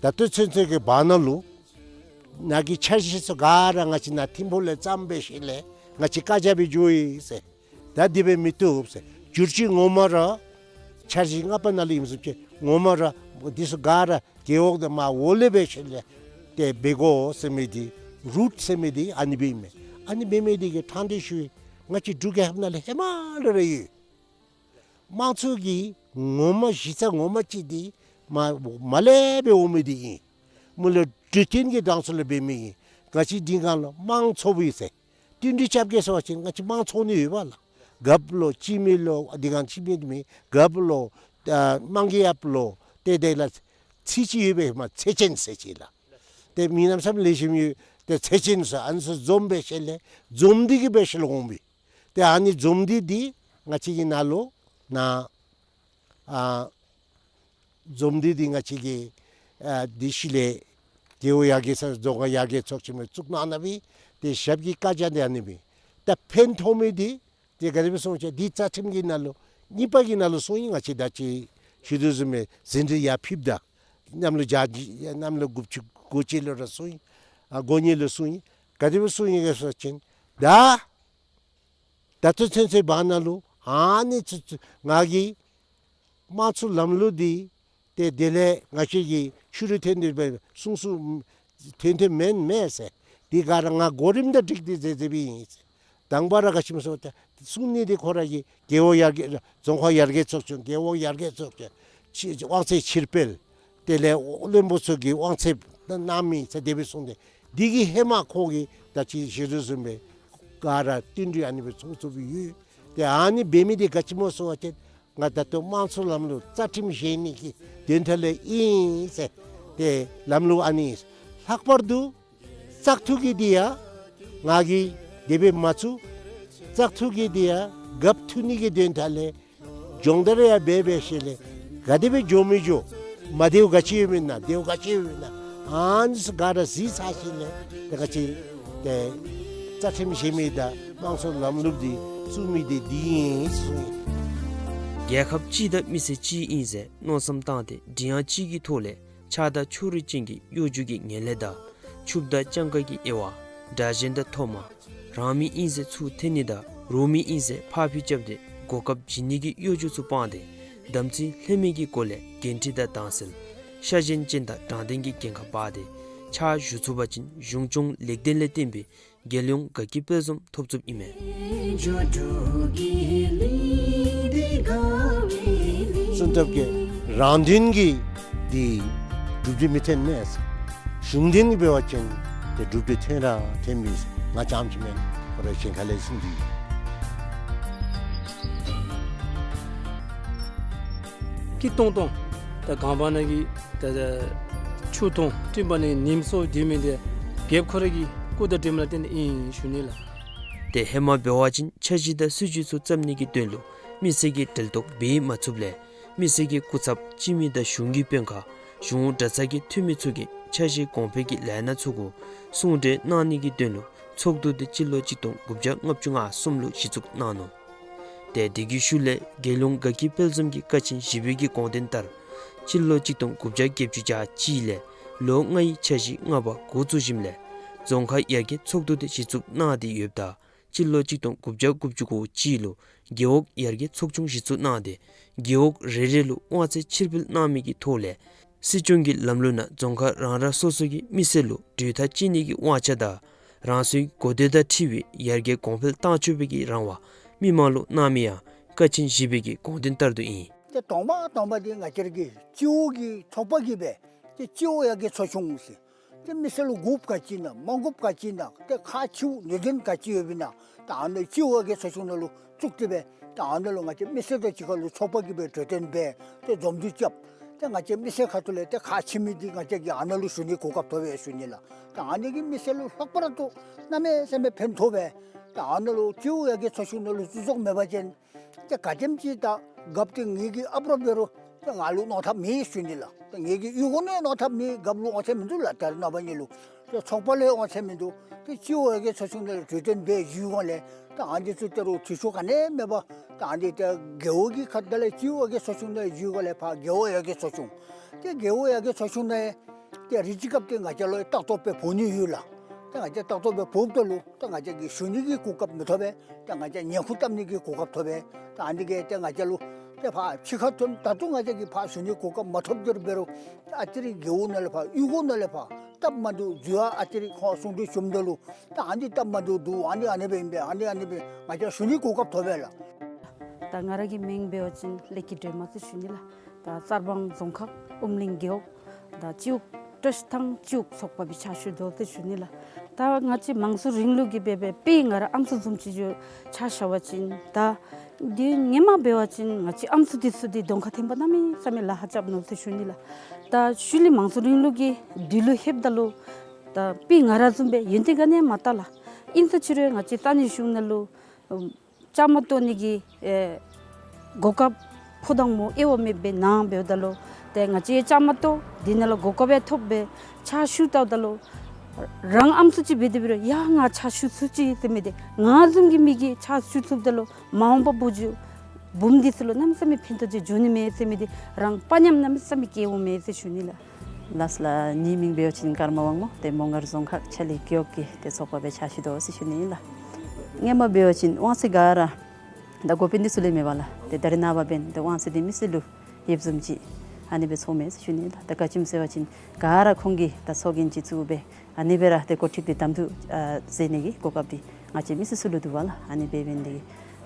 ད་ལྟོ་ཚུན་ཚོད་ཀྱི་བར་ན་ལུ་ནཱ་གི་འཆར་གཞི་ཚུ་ག་ར་ང་བཅས་ནཱ་ཐིམ་ཕུག་ལས་བརྩམས་འབད་ཞིནམ་ལས་ང་བཅས་བཀའ་རྒྱ་སྦེ་འགྱོ་ཡི་ཟེར། ད་དེ་སྦེ་མི་བཏུབ་ཟེར། བསྒྱུར་བཅོས་ངོ་མ་ར་འཆར་གཞི་ལྔ་པ་ནང་ལུ་ཨིནམ་བཟུམ་ཅིག་ངོ་མ་ར་འདི་ཚུ་ག་ར་རྒེད་འོག་དང་མར་འོག་ལས་འབད་ཞིནམ་ལས་ཏེ་འབད་དགོ་ཟེར་མི་འདི་རུཊ་ཟེར་མི་འདི་ཨ་ནི་སྦེ་ཨིན་མས། ཨ་ནི་འབད་མི་འདི་གིས་ཐང་འདི་ཤུལ་ང་བཅས་འབྲུག་རྒྱལ་ཁབ་ནང་ལུ་ཧེ་མ་ལས་ར་ཡོད། དམངས་གཙོ་གི་ངོ་མ་གཞི་རྩ་ངོ་མ་ཅིག་འདི་མར་མར་ལས་འབད་འོང་མི་འདི་ཨིན། མར་ལས་འབྲུག་རྒྱལ་གྱི་གྲངས་སུ་ལས་འབད་མི་ཨིན། ང་བཅས་འདི་སྒང་ལུ་དམངས་གཙོ་སྦེ་ཟེར་བསྟུན་གྲོས་རྐྱབ་གེ་ཟེར་བ་ཅིན་ང་བཅས་དམངས་གཙོ་ནི་ཡོད་པས་ལགས། རྒཔོ་ལོ་སྤྱི་མི་ལོ་འདི་སྒང་སྤྱི་མི་མེན་རྒཔོ་ལོ་ཨ་དམངས་ཀྱི་ཡབ་ལོ་ཏེ་དེ་ལས་ཚིག་ཅིག་ཡོད་པས་མ་ཚད་ཅན་ཟེར་ཅིག་ལགས། ཏེ་མི་རྣམས་སམ་ལེགས་ཤོམ་ཡོད། ཏེ་ཚད་ཅན་ཟེར་ཨ་ནི་ཚུ་འཛོམས་འབད་ཞིནམ་ལས་འཛོམས་འདི་གིས་འབད་ཞིནམ་ལས་འོང་པས། ཏེ་ཨ་ནི་འཛོམས་འདི་འདི་ང་བཅས་ཀྱི་ནང་ལུ་ནཱ་ཨ་འཛོམས་འདི་འདི་ང་བཅས་ཀྱི་ཨ་འདི་ཤུལ་ལས་རྒེད་འོག་ཡར་རྒྱས་ཚོགས་རྫོང་ཁག་ཡར་རྒྱས་ཚོགས་ཆེན་མོ་བཙུགས་གནང་གནངམ་ཨིན། ཏེ་ཞབས་ཀྱི་བཀའ་རྒྱ་འདི་ཨ་ནི་སྦེ་ད་ཕན་ཐོགས་མི་འདི་ཏེ་ག་དེ་སྦེ་གསུངས་ཅི་འདི་རྩ་ཁྲིམས་ཀྱི་ནང་ལུ་གཉིས་པ་གི་ནང་ལུ་གསུངས་ཡི། ང་བཅས་ད་ཅི་ཞུ་དོ་བཟུམ་སྦེ་ཟིན་བྲིས་ཡར་ཕུལཝ་ད་གནམ་ལོ་བརྒྱད་ཅུ་གནམ་ལོ་དགུ་བཅུ་གོ་གཅིག་ལུ་ར་གསུངས་ཡི། ཨ་གོ་གཉིས་ལུ་གསུངས་ཡི། ག་དེ་སྦེ་གསུངས་ཡི་ག་ཟེར་བ་ཅིན་ད་ད་ལྟོ་ཚུན་ཚོད་བར་ན་ལུ་ཨ་ནི་ཚུ་ཚུ་ང་གིས་དམངས་གཙོའི་ལམ་ལུགས་འདི་ཏེ་དེ་ལས་ང་བཅས་ཀྱི་ཕྱི་རུ་ཐོན་ཏེ་སྦེ་གསུང་གསུང་ཐོན་ཐོནམ་མེན་མས་ཟེར། འདི་ག་ར་ང་གོ་རིམ་དང་འགྲིག་སྟེ་མཛད་མཛདཔ་ཨིན། དང་པ་ར་ག་ཅི་སྨོ་ཟེར་བ་ཅིན་གསུང་ནི་འདི་ཁོ་ར་གི་རྒེད་འོག་ཡར་རྒྱས་རྫོང་ཁག་ཡར་རྒྱས་ཚོགས་ཆུང་རྒེད་འོག་ཡར་རྒྱས་ཚོགས་ཆུང་ཕྱི་དབང་ཚད་ཕྱིར་སྤེལ་དེ་ལས་བློན་པོ་ཚུ་གི་དབང་ཚད་གནང་མི་ཟེར་དེ་སྦེ་གསུངས་ཏེ་འདི་གིས་ཧེ་མ་ཁོ་གིས་ད་ཅི་ཞུ་དོ་བཟུམ་སྦེ་ག་ར་བསྟུན་གྲོས་ཨ་ནི་སྦེ་ཚོགས་ཚོགསཔ་ཡོད། ཏེ་ཨ་ནི་འབད་མི་འདི་ག་ཅི་སྨོ་ཟེར་བ་ཅིན་ང་ད་ལྟོ་དམངས་གཙོའི་ལམ་ལུགས་རྩ་ཁྲིམས་བཞེངས་ནི་གི་དོན་དག་ལས་ཨིན་ཟེར། ཏེ་ལམ་ལུགས་ཨ་ནི་ལྷག་པར་དུ་བཙག་འཐུ་གི་འདི་ཡང་ང་གིས་དེ་སྦེ་མ་བཙུགས། བཙག་འཐུ་གི་འདི་ཡང་རྒཔོ་འཐུ་ནི་གི་དོན་དག་ལས་སྦྱོང་བརྡར་ཡང་འབད་འབད་ཞིནམ་ལས་ག་དེ་སྦེ་འགྱོ་མི་འགྱོ་ མ་བདེཝ་ག་ཅི་ཡོདཔ་ཨིན་ན་བདེཝ་ག་ཅི་ཡོདཔ་ཨིན་ན་ཨ་ནི་ཚུ་ག་ར་གཟིགས་ཚར་ཞིནམ་ལས་ཏེ་ག་ཅི་ཏེ་རྩ་ཁྲིམས་བཞེས་མི་དང་དམངས་གཙོའི་ལམ་ལུགས་འདི་བཙུགས་མི་འདི་འདི་ཨིན་ཟེར་གསུངས་ཡི། རྒྱལ་ཁབ་གཅིག་དང་མི་སེར་གཅིག་ཨིན་ཟེར་མནོ་བསམ་བཏང་སྟེ་མགྲིན་དབྱངས་གཅིག་གི་ཐོག་ལས་ཆགས་སྡང་ཕྱོགས་རིས་ཅན་གྱི་གཡོ་སྒྱུ་གི་ངན་ལྷད་དང་ཕྱུགཔོ་དང་སྤྱང་ཀ་གི་དབྱེ་བ་དགྲ་གཞན་དང་ཐོག་མ་རང་མི་ཨིན་ཟེར་ཚུར་འཐེན་ནི་དང་རོགས་མི་ཨིན་ཟེར་ཕར་འཕུལ་རྐྱབ་སྟེ་གོ་སྐབས་བྱིན་ནི་གི་གཡོ་སྒྱུ་ཚུ་སྤངས་ཏེ་དམ་ཚིག་ལྷད་མེད་ཀྱི་སྒོ་ལས་འགན་འཁྲི་དང་དྭངས་གསལ་ཤ་ཞེན་ཅན་དང་དྲང་བདེན་གྱི་འགན་ཁག་འབག་སྟེ་ཕྱག་ཞུ་ཚུགས་པ་ཅིན་གཞུང་སྐྱོང་ལེགས་ལྡན་ལས་བརྟེན་པའི་རྒྱལ་ཡོངས་དགའ་སྐྱིད་དཔལ་འཛོམས་ཐོབ་ཚུགསཔ་ཨིན་མས། གསོན་ཐབས་ཀྱི་རང་དོན་གྱི་འདི་གྲུབ་འབྲས་མི་ཐོན་ནས། གཞུང་དོན་གྱི་འབད་བ་ཅིན་ཏེ་གྲུབ་འབྲས་ཐོན་ར་ཐོན་མི་ང་རྐྱངམ་ཅིག་མེན། ཁོ་ར་གཞན་ཁ་ལས་གསུངས་ཏེ། སྐྱིད་ཏོང་ཏོ་ད་གངས་བར་ན་གི་ད་ཆུ་དང་སྤྲིན་བར་ན་གི་ཉིམ་སོགས་སྡོད་མི་འདི་རྒྱལཔོ་ཁོ་ར་གི་སྐུ་དང་འབྲེལ་མ་ལ་བརྟེན་ཏེ་ཨིན་ཞུ་ནི་ལགས། ཏེ་ཧེ་མ་འབད་བ་ཅིན་འཆར་གཞི་དང་སྲིད་བྱུས་ཚུ་བརྩམ་ནི་གི་དོན་ལུ་མི་སེར་གྱི་འབྲེལ་གཏོགས་འབད་མ་ཚུགསཔ་ལས་མི་སེར་གྱི་སྐུ་ཚབ་སྤྱི་མི་དང་གཞུང་གི་དཔོན་ཁག་གཞུང་གྲྭ་ཚང་གི་འཐུས་མི་ཚུ་གིས་འཆར་གཞི་གོང་འཕེལ་གྱི་ལས་སྣ་ཚུ་གུ་གསུང་གྲོས་གནང་ནི་གི་དོན་ལུ་ཚོགས་འདུ་འདི་སྤྱི་ལོ་གཅིག་སྟོང་དགུ་བརྒྱ་ལྔ་བཅུ་ང་གསུམ་ལུ་གཞི་བཙུགས་གནང་ནུག། ཏེ་དེ་གི་ཤུལ་ལས་རྒྱལ་ཡོངས་དགའ་སྐྱིད་དཔལ་འཛོམས་ཀྱི་ཀ་ཆེན་བཞི་པའི་གི་དགོངས་དོན་ལྟར་སྤྱི་ལོ་གཅིག་སྟོང་དགུ་བརྒྱ་བརྒྱད་ཅུ་གྱ་གཅིག་ལས་ལོ་ལྔའི་འཆར་གཞི་ལྔ་པ་འགོ་བཙུགས་ཞིནམ་ལས་རྫོང་ཁག་ཡར་རྒྱས་ཚོགས་འདུ་འདི་གཞི་བཙུགས་གནང་སྟེ་ཡོདཔ་ད་སྤྱི་ལོ་གཅིག་སྟོང་དགུ་བརྒྱ་དགུ་བཅུ་གོ་གཅིག་ལུ་རྒེད་འོག་ཡར་རྒྱས་ཚོགས་ཆུང་གཞི་བཙུགས་གནང་སྟེ་རྒེད་འོག་རེ་རེ་ལུ་དབང་ཚད་ཕྱིར་སྤེལ་གནང་མི་གི་ཐོག་ལས་སྲིད་སྐྱོང་གི་ལམ་ལུགས་ནང་རྫོང་ཁག་རང་རང་སོ་སོ་གི་མི་སེར་ལུ་གྲོས་ཐག་བཅད་ནི་གི་དབང་ཆ་དང་རང་སོའི་གོ་དོན་དང་འཁྲིལ་བའི་ཡར་རྒྱས་གོང་འཕེལ་བཏང་ཆོག་པའི་གི་རང་དབང་མི་མང་ལུ་གནང་མི་ཡང་ཀ་ཆེན་བཞི་པའི་གི་དགོངས་དོན་ལྟར་དུ་ཨིན། ཏེ་དང་པ་དང་པ་འདི་ང་བཅས་ར་གི་སྤྱི་འོག་གི་ཚོགས་པ་གིས་སྦེ་ཏེ་སྤྱི་འོག་ཡར་རྒྱས་ཚོགས་ཆུང་ཟེར་ཏེ་མི་སེར་ལུ་དགོཔ་ག་ཅི་ཨིན་ན་མ་དགོཔ་ག་ཅི་ཨིན་ན་ཏེ་ཁག་ཆེཝ་ནུས་ལྡན་ག་ཅི་ཡོདཔ་ཨིན་ན་ད་ཨ་ནི་སྤྱི་འོག་ཡར་རྒྱས་ཚོགས་ཆུང་ནང་ལུ་བཙུགས་ཏེ་སྦེ་ད་ཨ་ནི་ལུ་ང་བཅས་མི་སེར་དང་གཅིག་ཁར་ལུ་ཚོགས་པ་གིས་སྦེ་གྲོས་བསྟུན་འབད་ཏེ་འཛོམས་འདུ་རྐྱབ། ཏེ་ང་བཅས་མི་སེར་ཁ་ཐུག་ལས་ཏེ་ཁག་ཆེ་མི་འདི་ང་བཅས་ཀྱིས་ཨ་ནཱ་ལུ་ཞུ་ནི་གོ་སྐབས་ཐོབ་པས་ཞུ་ནི་ལགས། ད་ཨ་ནི་གིས་མི་སེར་ལུ་ལྷག་པར་དུ་གནམ་མེད་ས་མེད་ཕན་ཐོགས་པས། ད་ཨ་ནཱ་ལུ་སྤྱི་འོག་ཡར་རྒྱས་ཚོགས་ཆུང་ནང་ལུ་བཙུགས་བཙུགསཔ་མེད་པ་ཅིན་ཏེ་ག་དེམ་ཅིག་ད་རྒཔོ་འདི་ངེ་གི་ཨཔ་ར་འབད་རུང་ཏེ་ང་ལུ་གནང་ཐབས་མེད་ཞུ་ནི་ལགས། ཏེ་ངེ་གི་གཡུས་སྒོ་ནང་གནང་ཐབས་མེད། རྒཔོ་ལུ་དབང་ཚད་མིན་འདུག་ལགས། ད་རེས་ནངས་པ་ནི་ལུ་ཏེ་ཚོགས་པ་ལས་དབང་ཚད་མིན་འདུག། ཏེ་སྤྱི་འོག་ཡར་རྒྱས་ཚོགས་ཆུང་ནང་ལུ་གྲོས་བསྟུན་འབད་ཞུ་འོང་ལས་ཏེ་ཨ་ནི་ཚུ་ད་རུང་འཐུས་ཤོར་ག་ནི་མེད་པར་ད་ཨ་ནི་ཏེ་རྒེད་འོག་གི་ཁ་ཐུག་ལས་སྤྱི་འོག་ཡར་རྒྱས་ཚོགས་ཆུང་ནང་ལུ་ཞུ་འོང་ལས་ཕར་རྒེད་འོག་ཡར་རྒྱས་ཚོགས་ཆུང་ཏེ་རྒེད་འོག་ཡར་རྒྱས་ཚོགས་ཆུང་ནང་ཏེ་རེ་ཅིག་སྐབས་ཏེ་ང་བཅས་ལུ་ལྟ་རྟོག་འབད་འབོ་ནི་ཡོད་ལགས། ཏེ་ང་བཅས་ལྟ་རྟོག་འབད་འབོཝ་ད་ལུ་ཏེ་ང་བཅས་ཀྱིས་ཞུ་ནི་གི་གོ་སྐབས་མི་ཐོབ་པས། ཏེ་ང་བཅས་ཉེན་ཁུངས་བཏབ་ནི་གི་གོ་སྐབས་ཐོབ་པས། ཏེ་ཨ་ནི་གིས་ཏེ་ང་བཅས་ལུ་ཏེ་ཕར་ཕྱི་ཁར་ཐོན་ད་རུང་ང་བཅས་ཀྱིས་ཕར་ཞུ་ནི་གོ་སྐབས་མ་ཐོབ་དེ་འབད་རུང་ཏེ་ཨ་ཙི་རེ་རྒེད་འོག་ནང་ལས་ཕར་གཡུས་སྒོ་ནང་ལས་ཕར་སྟབས་མ་བདེཝ་འཛོལ་ཡང་ཨ་ཙི་རེ་ཁོང་གསུང་གྲོས་ཞུཝ་ད་ལུ་ཏེ་ཨ་ནི་སྟབས་མ་བདེཝ་འདུག། ཨ་ནི་ཨ་ནི་སྦེ་ཨིན་པས། ཨ་ནི་ཨ་ནི་སྦེ་ང་བཅས་ཞུ་ནི་གོ་སྐབས་ཐོབ་པས་ལགས། ད་ང་ར་གི་མིང་འབད་བ་ཅིན་ལེགས་སྐྱིད་སྒྲོལ་མ་ཟེར་ཞུ་ནི་ལགས། ད་གསར་སྤང་རྫོང་ཁག་ཨུམ་གླིང་རྒེད་འོག་ད་སྤྱི་འོག་བཀྲིས་ཐང་སྤྱི་འོག་ཚོགས་པ་སྦེ་ཕྱག་ཞུ་དོ་ཟེར་ཞུ་ནི་ལགས། ད་ང་བཅས་དམངས་གཙོའི་རིང་ལུགས་ཀྱི་སྦེ་སྦེ་དཔེ་ང་ར་ཨམ་སྲུ་བཟུམ་ཅིག་ཆ་བཞག་པ་ཅིན་ད་འདི་སྔོན་མ་འབད་བ་ཅིན་ང་བཅས་ཨམ་སྲུ་འདི་ཚུ་འདི་གདོང་ཁར་ཐོན་པ་གནམ་མེད་ས་མེད་ལཱ་ཁག་རྐྱབ་ནུག་ཟེར་ཞུ་ནི་ལགས། ད་ཤུལ་ལས་དམངས་གཙོའི་རིང་ལུགས་ཀྱི་དུས་ལུ་ལྷོདཔ་ད་ལུ་ད་དཔེ་ང་ར་བཟུམ་སྦེ་ཡོན་ཏན་ག་ནི་ཡང་མ་བཏགས་ལགས། ཨིན་ས་ཅི་རུང་ང་བཅས་ས་གནས་གཞུང་ནང་ལུ་ཨམ་བཅའ་མར་གཏོགས་ནི་གི་ཨེ་གོ་སྐབས་ཕོ་དང་མོ་དབྱེ་བ་མེདཔ་སྦེ་གནངམ་འབདཝ་ད་ལུ་ཏེ་ང་བཅས་བཅའ་མར་གཏོགས་དེ་ནང་ལུ་གོ་སྐབས་ཡང་ཐོབ་སྦེ་ཕྱག་ཞུ་བལྟཝ་ད་ལུ་རང་ཨམ་སྲུ་ཅིག་འབད་དེ་འབད་རུང་ཡ་ང་ཕྱག་ཞུ་ཚུགས་ཅི་ཟེར་མི་འདི་ང་བཟུམ་གྱི་མི་གིས་ཕྱག་ཞུ་ཚུགསཔ་ད་ལུ་མ་འོངས་པ་བུ་བརྒྱུད་བུམོ་འདི་ཚུ་ལུ་གནམ་མེད་ས་མེད་ཕན་ཐོགས་ཅིག་འབྱུང་ནི་མས་ཟེར་མི་འདི་རང་དཔའ་ཉམས་གནམ་མེད་ས་མེད་སྐྱེ་འོང་མས་ཟེར་ཞུ་ནི་ལགས། ལགས་ལགས། ངེའི་མིང་འབད་བ་ཅིན་ཀརྨ་དབང་མོ། ཏེ་མོང་སྒར་རྫོང་ཁག་ཆ་ལི་རྒེད་འོག་གི་ཏེ་ཚོགས་པ་སྦེ་ཕྱག་ཞུ་དོ་ཟེར་ཞུ་ནི་ཨིན་ལགས། སྔོན་མ་འབད་བ་ཅིན་དབང་ཚད་ག་ར་ད་འགོ་དཔོན་འདི་ཚུ་ལས་མེད་པ་ལགས། ཏེ་ད་རེས་ནངས་པ་འབདན་ཏེ་དབང་ཚད་འདི་མི་སེར་ལུ་ཡོདཔ་བཟུམ་ཅིག་ཨ་ནི་སྦེ་ཚོརཝ་མས་ཟེར་ཞུ་ནི་ཨིན་ལགས། ད་ག་ཅི་སྨོ་ཟེར་བ་ཅིན་ག་ར་ཁོང་གིས་ད་ཚོགས་རྒྱན་ཅིག་བཙུགས་སྦེ་ཨ་ནི་སྦེ་ར་ཏེ་འགོ་ཁྲིདཔ་འདི་དམ་འཛིན་ཨ་མཛད་ནི་གི་གོ་སྐབས་འདི་ང་བཅས་མི་སེར་ཚུ་ལུ་འདུག་པ་ལགས། ཨ་ནི་འབད་འབདན་འདི་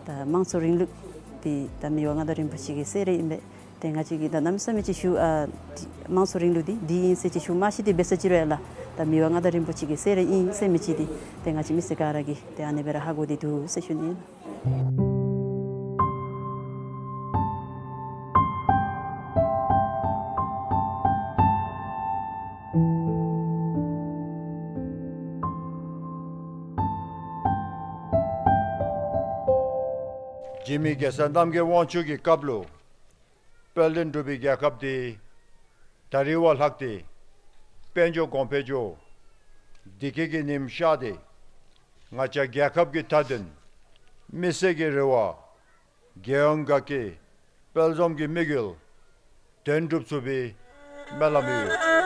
ད་དམངས་གཙོའི་རིང་ལུགས་འདི་ད་མི་དབང་མངའ་བདག་རིན་པོ་ཆེ་གི་གསོལ་རས་ཨིན་པས། ཏེ་ང་བཅས་ཀྱིས་ད་གནམ་མེད་ས་མེད་ཅིག་ཞུ་ཨ་དམངས་གཙོའི་རིང་ལུགས་འདི་འདི་ཨིན་ཟེར་ཅིག་ཞུ་མ་ཤེས་ཏེ་འབད་ས་ཅི་རུང་ཡ་ལགས། ད་མི་དབང་མངའ་བདག་རིན་པོ་ཆེ་གི་གསོལ་རས་ཨིན་ཟེར་མི་ཅིག་འདི་ཏེ་ང་བཅས་མི་སེར་ག་ར་གིས་ཏེ་ཨ་ནི་སྦེ་ར་ཧ་གོ་སྟེ་འདུག་ཟེར་ཞུ་ནི་ཨིན། འཇིགས་མེད་རྒྱལ་སྲས་རྣམ་རྒྱལ་དབང་ཕྱུག་གི་སྐབས་ལུ་དཔལ་ལྡན་འབྲུག་པའི་རྒྱལ་ཁབ་འདི་ ད་རིས་བ་ལྷག་སྟེ་དཔལ་འབྱོར་གོང་འཕེལ་འགྱོ་བདེ་སྐྱིད་ཀྱི་ཉིམ་ཤར་ཏེ་ང་བཅས་རྒྱལ་ཁབ་ཀྱི་མཐའ་དོན་མི་སེར་གྱི་རེ་བ་རྒྱལ་ཡོངས་དགའ་སྐྱིད་དཔལ་འཛོམས་ཀྱི་དམིགས་ཡུལ་དོན་འགྲུབ་ཚུགས་པའི་སྨོན་ལམ་ཡོད།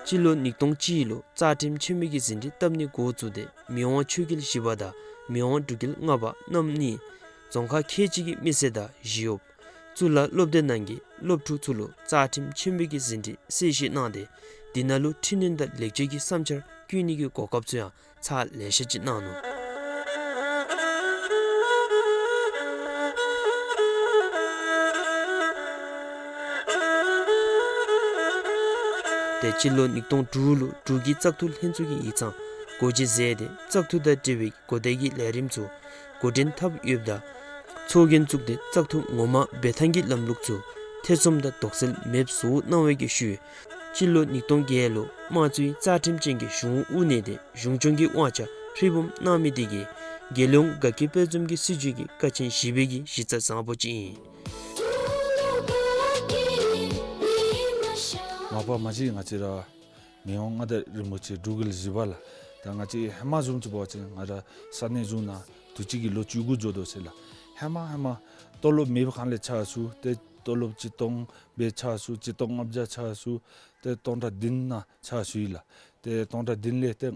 སྤྱི་ལོ་ཉིས་སྟོང་གཅིག་ལུ་རྩ་ཁྲིམས་ཆེན་མོའི་གི་ཟིན་བྲིས་བཏབ་ནི་འགོ་བཙུགས་ཏེ་མི་དབང་ཆོས་རྒྱལ་བཞི་པ་དང་མི་དབང་འབྲུག་རྒྱལ་ལྔ་པ་རྣམ་གཉིས་རྫོང་ཁག་ཁལ་གཅིག་གི་མི་སེར་དང་ཞི་གཡོགཔ་གཙུག་ལག་སློབ་སྡེ་ནང་གི་སློབ་ཕྲུག་ཚུ་ལུ་རྩ་ཁྲིམས་ཆེན་མོའི་གི་ཟིན་བྲིས་གསལ་བཤད་གནང་སྟེ་དེ་ནང་ལུ་འཕྲི་སྣོན་དང་ལེགས་བཅོས་ཀྱི་བསམ་འཆར་བཀོད་ནི་གི་གོ་སྐབས་ཚུ་ཡང་ཚར་ལེ་ཤ་ཅིག་གནང་ནུག། ཏེ་སྤྱི་ལོ་ཉིས་སྟོང་དྲུག་ལུ་འབྲུག་གི་བཙག་འཐུ་ལྷན་ཚོགས་ཀྱི་ཡིག་ཚང་སྒོ་འབྱེད་མཛད་དེ་བཙག་འཐུ་དང་འབྲེལ་བའི་གོ་བརྡའི་གི་ལས་རིམ་ཚུ་འགོ་འདྲེན་འཐབ་ཡོདཔ་ད་ཚོགས་རྒྱན་བཙུགས་ཏེ་བཙག་འཐུ་ངོ་མ་འབད་ཐངས་ཀྱི་ལམ་ལུགས་ཚུ་ཐེ་ཚོམ་དང་དོགས་སེལ་མེདཔ་བཟོ་གནང་བའི་གི་ཤུལ་སྤྱི་ལོ་ཉིས་སྟོང་བརྒྱད་ལུ་དམངས་གཙོའི་རྩ་ཁྲིམས་ཅན་གྱི་གཞུང་དབུ་བརྙེས་ཏེ་གཞུང་སྐྱོང་གི་དབང་ཆ་ཧྲིལ་བུམ་གནང་མི་དེ་གིས་རྒྱལ་ཡོངས་དགའ་སྐྱིད་དཔལ་འཛོམས་ཀྱི་སྲིད་བྱུས་ཀྱི་ཀ་ཆེན་བཞི་པའི་གི་གཞི་རྩ་བཟང་པོ་ཅིག་ཨིན། མ་པ་མ་གཞི་ང་བཅས་ར་མི་དབང་མངའ་བདག་རིན་པོ་ཆེ་འབྲུག་རྒྱལ་བཞི་པ་ལགས། ད་ང་བཅས་ཧེ་མ་བཟུམ་ཅིག་འབད་བ་ཅིན་ང་ར་ས་གནས་གཞུང་ནང་དུས་ཅི་གི་ལོ་བཅུ་དགུ་འགྱོ་དོ་ཟེར་ལགས། ཧེ་མ་ཧེ་མ་ལྟོ་ལོག་མེད་པའི་སྒང་ལས་ཕྱག་ཞུ་སྟེ་ལྟོ་ལོག་ཆིག་སྟོང་སྦེ་ཕྱག་ཞུ་ཆིག་སྟོང་ལྔ་བརྒྱ་ཕྱག་ཞུ་སྟེ་སྟོང་ཕྲག་བདུན་ནང་ཕྱག་ཞུ་ཡི་ལགས། ཏེ་སྟོང་ཕྲག་བདུན་ལས་ཏེ་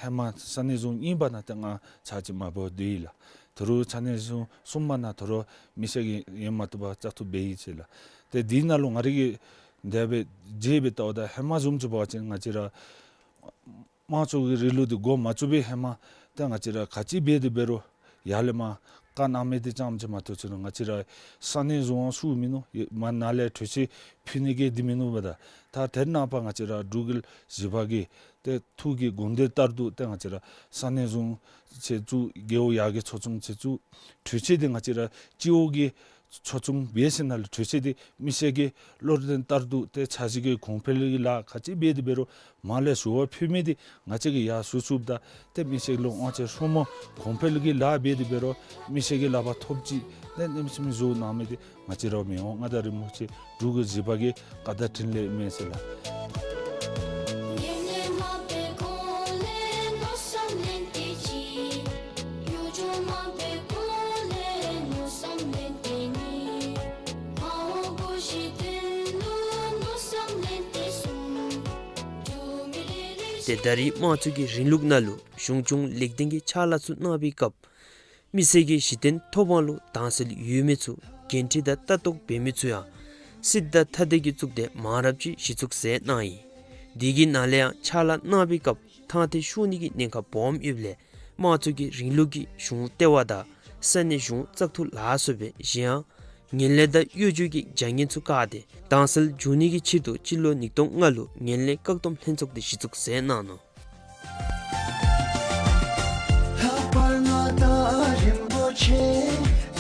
ཧེ་མ་ས་གནས་གཞུང་ཨིན་པ་ན་ཏེ་ང་ཕྱག་ཅིག་མ་འབད་སྡོད་ཡི་ལགས། ད་རུང་ས་གནས་གཞུང་གསུམ་པ་ནང་ད་རུང་མི་སེར་གྱིས་ཡོད་མ་བཏུབ་པར་བཙག་འཐུ་འབད་ཡི་ཟེར་ལགས། ཏེ་དེ་ནང་ལུ་ང་རའི་གི་དེ་སྦེ་མཇལ་སྦེ་བལྟཝ་ད་ཧེ་མ་བཟུམ་ཅིག་འབད་བ་ཅིན་ང་བཅས་ར་དམངས་གཙོ་གི་རིང་ལུགས་འདི་འགོ་མ་བཙུགས་པའི་ཧེ་མ་ཏེ་ང་བཅས་ར་ག་ཅི་འབད་དེ་འབད་རུང་ཡར་ལས་མར་བཀའ་གནང་མི་འདི་ཙམ་ཅིག་མ་གཏོགས་ཅིག་ལུ་ང་བཅས་ར་ས་གནས་གཞུང་ཡང་ཞུ་མིན་ནུག། མར་ནཱ་ལས་གྲོས་ཆོད་ཕུལ་ནི་གི་འདི་མིན་ནུག་པ། ད་ད་དེ་ནངས་པ་ང་བཅས་ར་འབྲུག་རྒྱལ་བཞི་པ་གི་ཏེ་ཐུགས་ཀྱི་དགོངས་དོན་ལྟར་དུ་ཏེ་ང་བཅས་ར་ས་གནས་གཞུང་ཆེད་བཙུགས་རྒེད་འོག་ཡར་རྒྱས་ཚོགས་ཆུང་ཆེད་བཙུགས་གྲོས་ཆོད་འདི་ང་བཅས་ར་སྤྱི་འོག་གི་ཚོགས་ཆུང་འབད་ཞིནམ་ལས་གྲོས་ཆོད་འདི་མི་སེར་གྱི་བློ་དོན་ལྟར་དུ་ཏེ་འཆར་གཞི་གི་གོང་འཕེལ་གྱི་ལཱ་ག་ཅི་འབད་དེ་འབད་རུང་མར་ལས་ཞུ་བ་ཕུལ་མི་འདི་ང་བཅས་ཀྱིས་ཡར་ཞུ་ཚུགསཔ་ད་ཏེ་མི་སེར་ལུ་དབང་ཆ་ཧྲུལ་མོང་གོང་འཕེལ་གྱི་ལཱ་འབད་དེ་འབད་རུང་མི་སེར་གྱི་ལག་པར་ཐོབ་ཅི། ཏེ་གནམ་མེད་ས་མེད་བཟོ་གནང་མི་འདི་ང་བཅས་ར་མི་དབང་མངའ་བདག་རིན་པོ་ཆེ་འབྲུག་རྒྱལ་བཞི་པ་གི་བཀའ་དང་འཕྲིན་ལས་ཨིན་མས་ཟེར་ལགས། ཏེ་ད་རེས་དམངས་གཙོའི་རིང་ལུགས་ནང་ལུ་གཞུང་སྐྱོང་ལེགས་ལྡན་གྱི་ཕྱག་ལཱ་ཚུ་གནང་བའི་སྐབས་མི་སེར་གྱི་གཞི་རྟེན་ཐོབ་དབང་ལུ་དྭངས་གསལ་ཡོད་མི་ཚུ་འགན་འཁྲི་དང་ལྟ་རྟོག་འབད་མི་ཚུ་ཡང་སྲིད་དང་ཐ་དད་ཀྱིས་བཙུགས་ཏེ་མང་རབས་ཅིག་གཞི་བཙུགས་མཛད་གནང་ཡི། དེ་གི་ནང་ལས་ཡང་ཕྱག་ལཱ་གནང་བའི་སྐབས་ཐང་ཐད་ཤོར་ནི་གི་ཉེན་ཁ་སྦོམ་ཡོདཔ་ལས་དམངས་གཙོའི་རིང་ལུགས་ཀྱི་གཞུང་ལྟེ་བ་དང་ས་གནས་གཞུང་བཙག་འཐུ་ལ་སོགས་པའི་གཞན་ཡང་ངན་ལྷད་དང་གཡོ་སྒྱུ་གི་བྱ་ངན་ཚུ་བཀག་སྟེ་དྭངས་གསལ་འགྱོ་ནི་གི་ཆེད་དུ་སྤྱི་ལོ་ཉིས་སྟོང་ལྔ་ལུ་ངན་ལྷད་བཀག་སྡོམ་ལྷན་ཚོགས་འདི་གཞི་བཙུགས་མཛད་གནང་ནུག། ལྷག་པར་མངའ་བདག་རིན་པོ་ཆེ་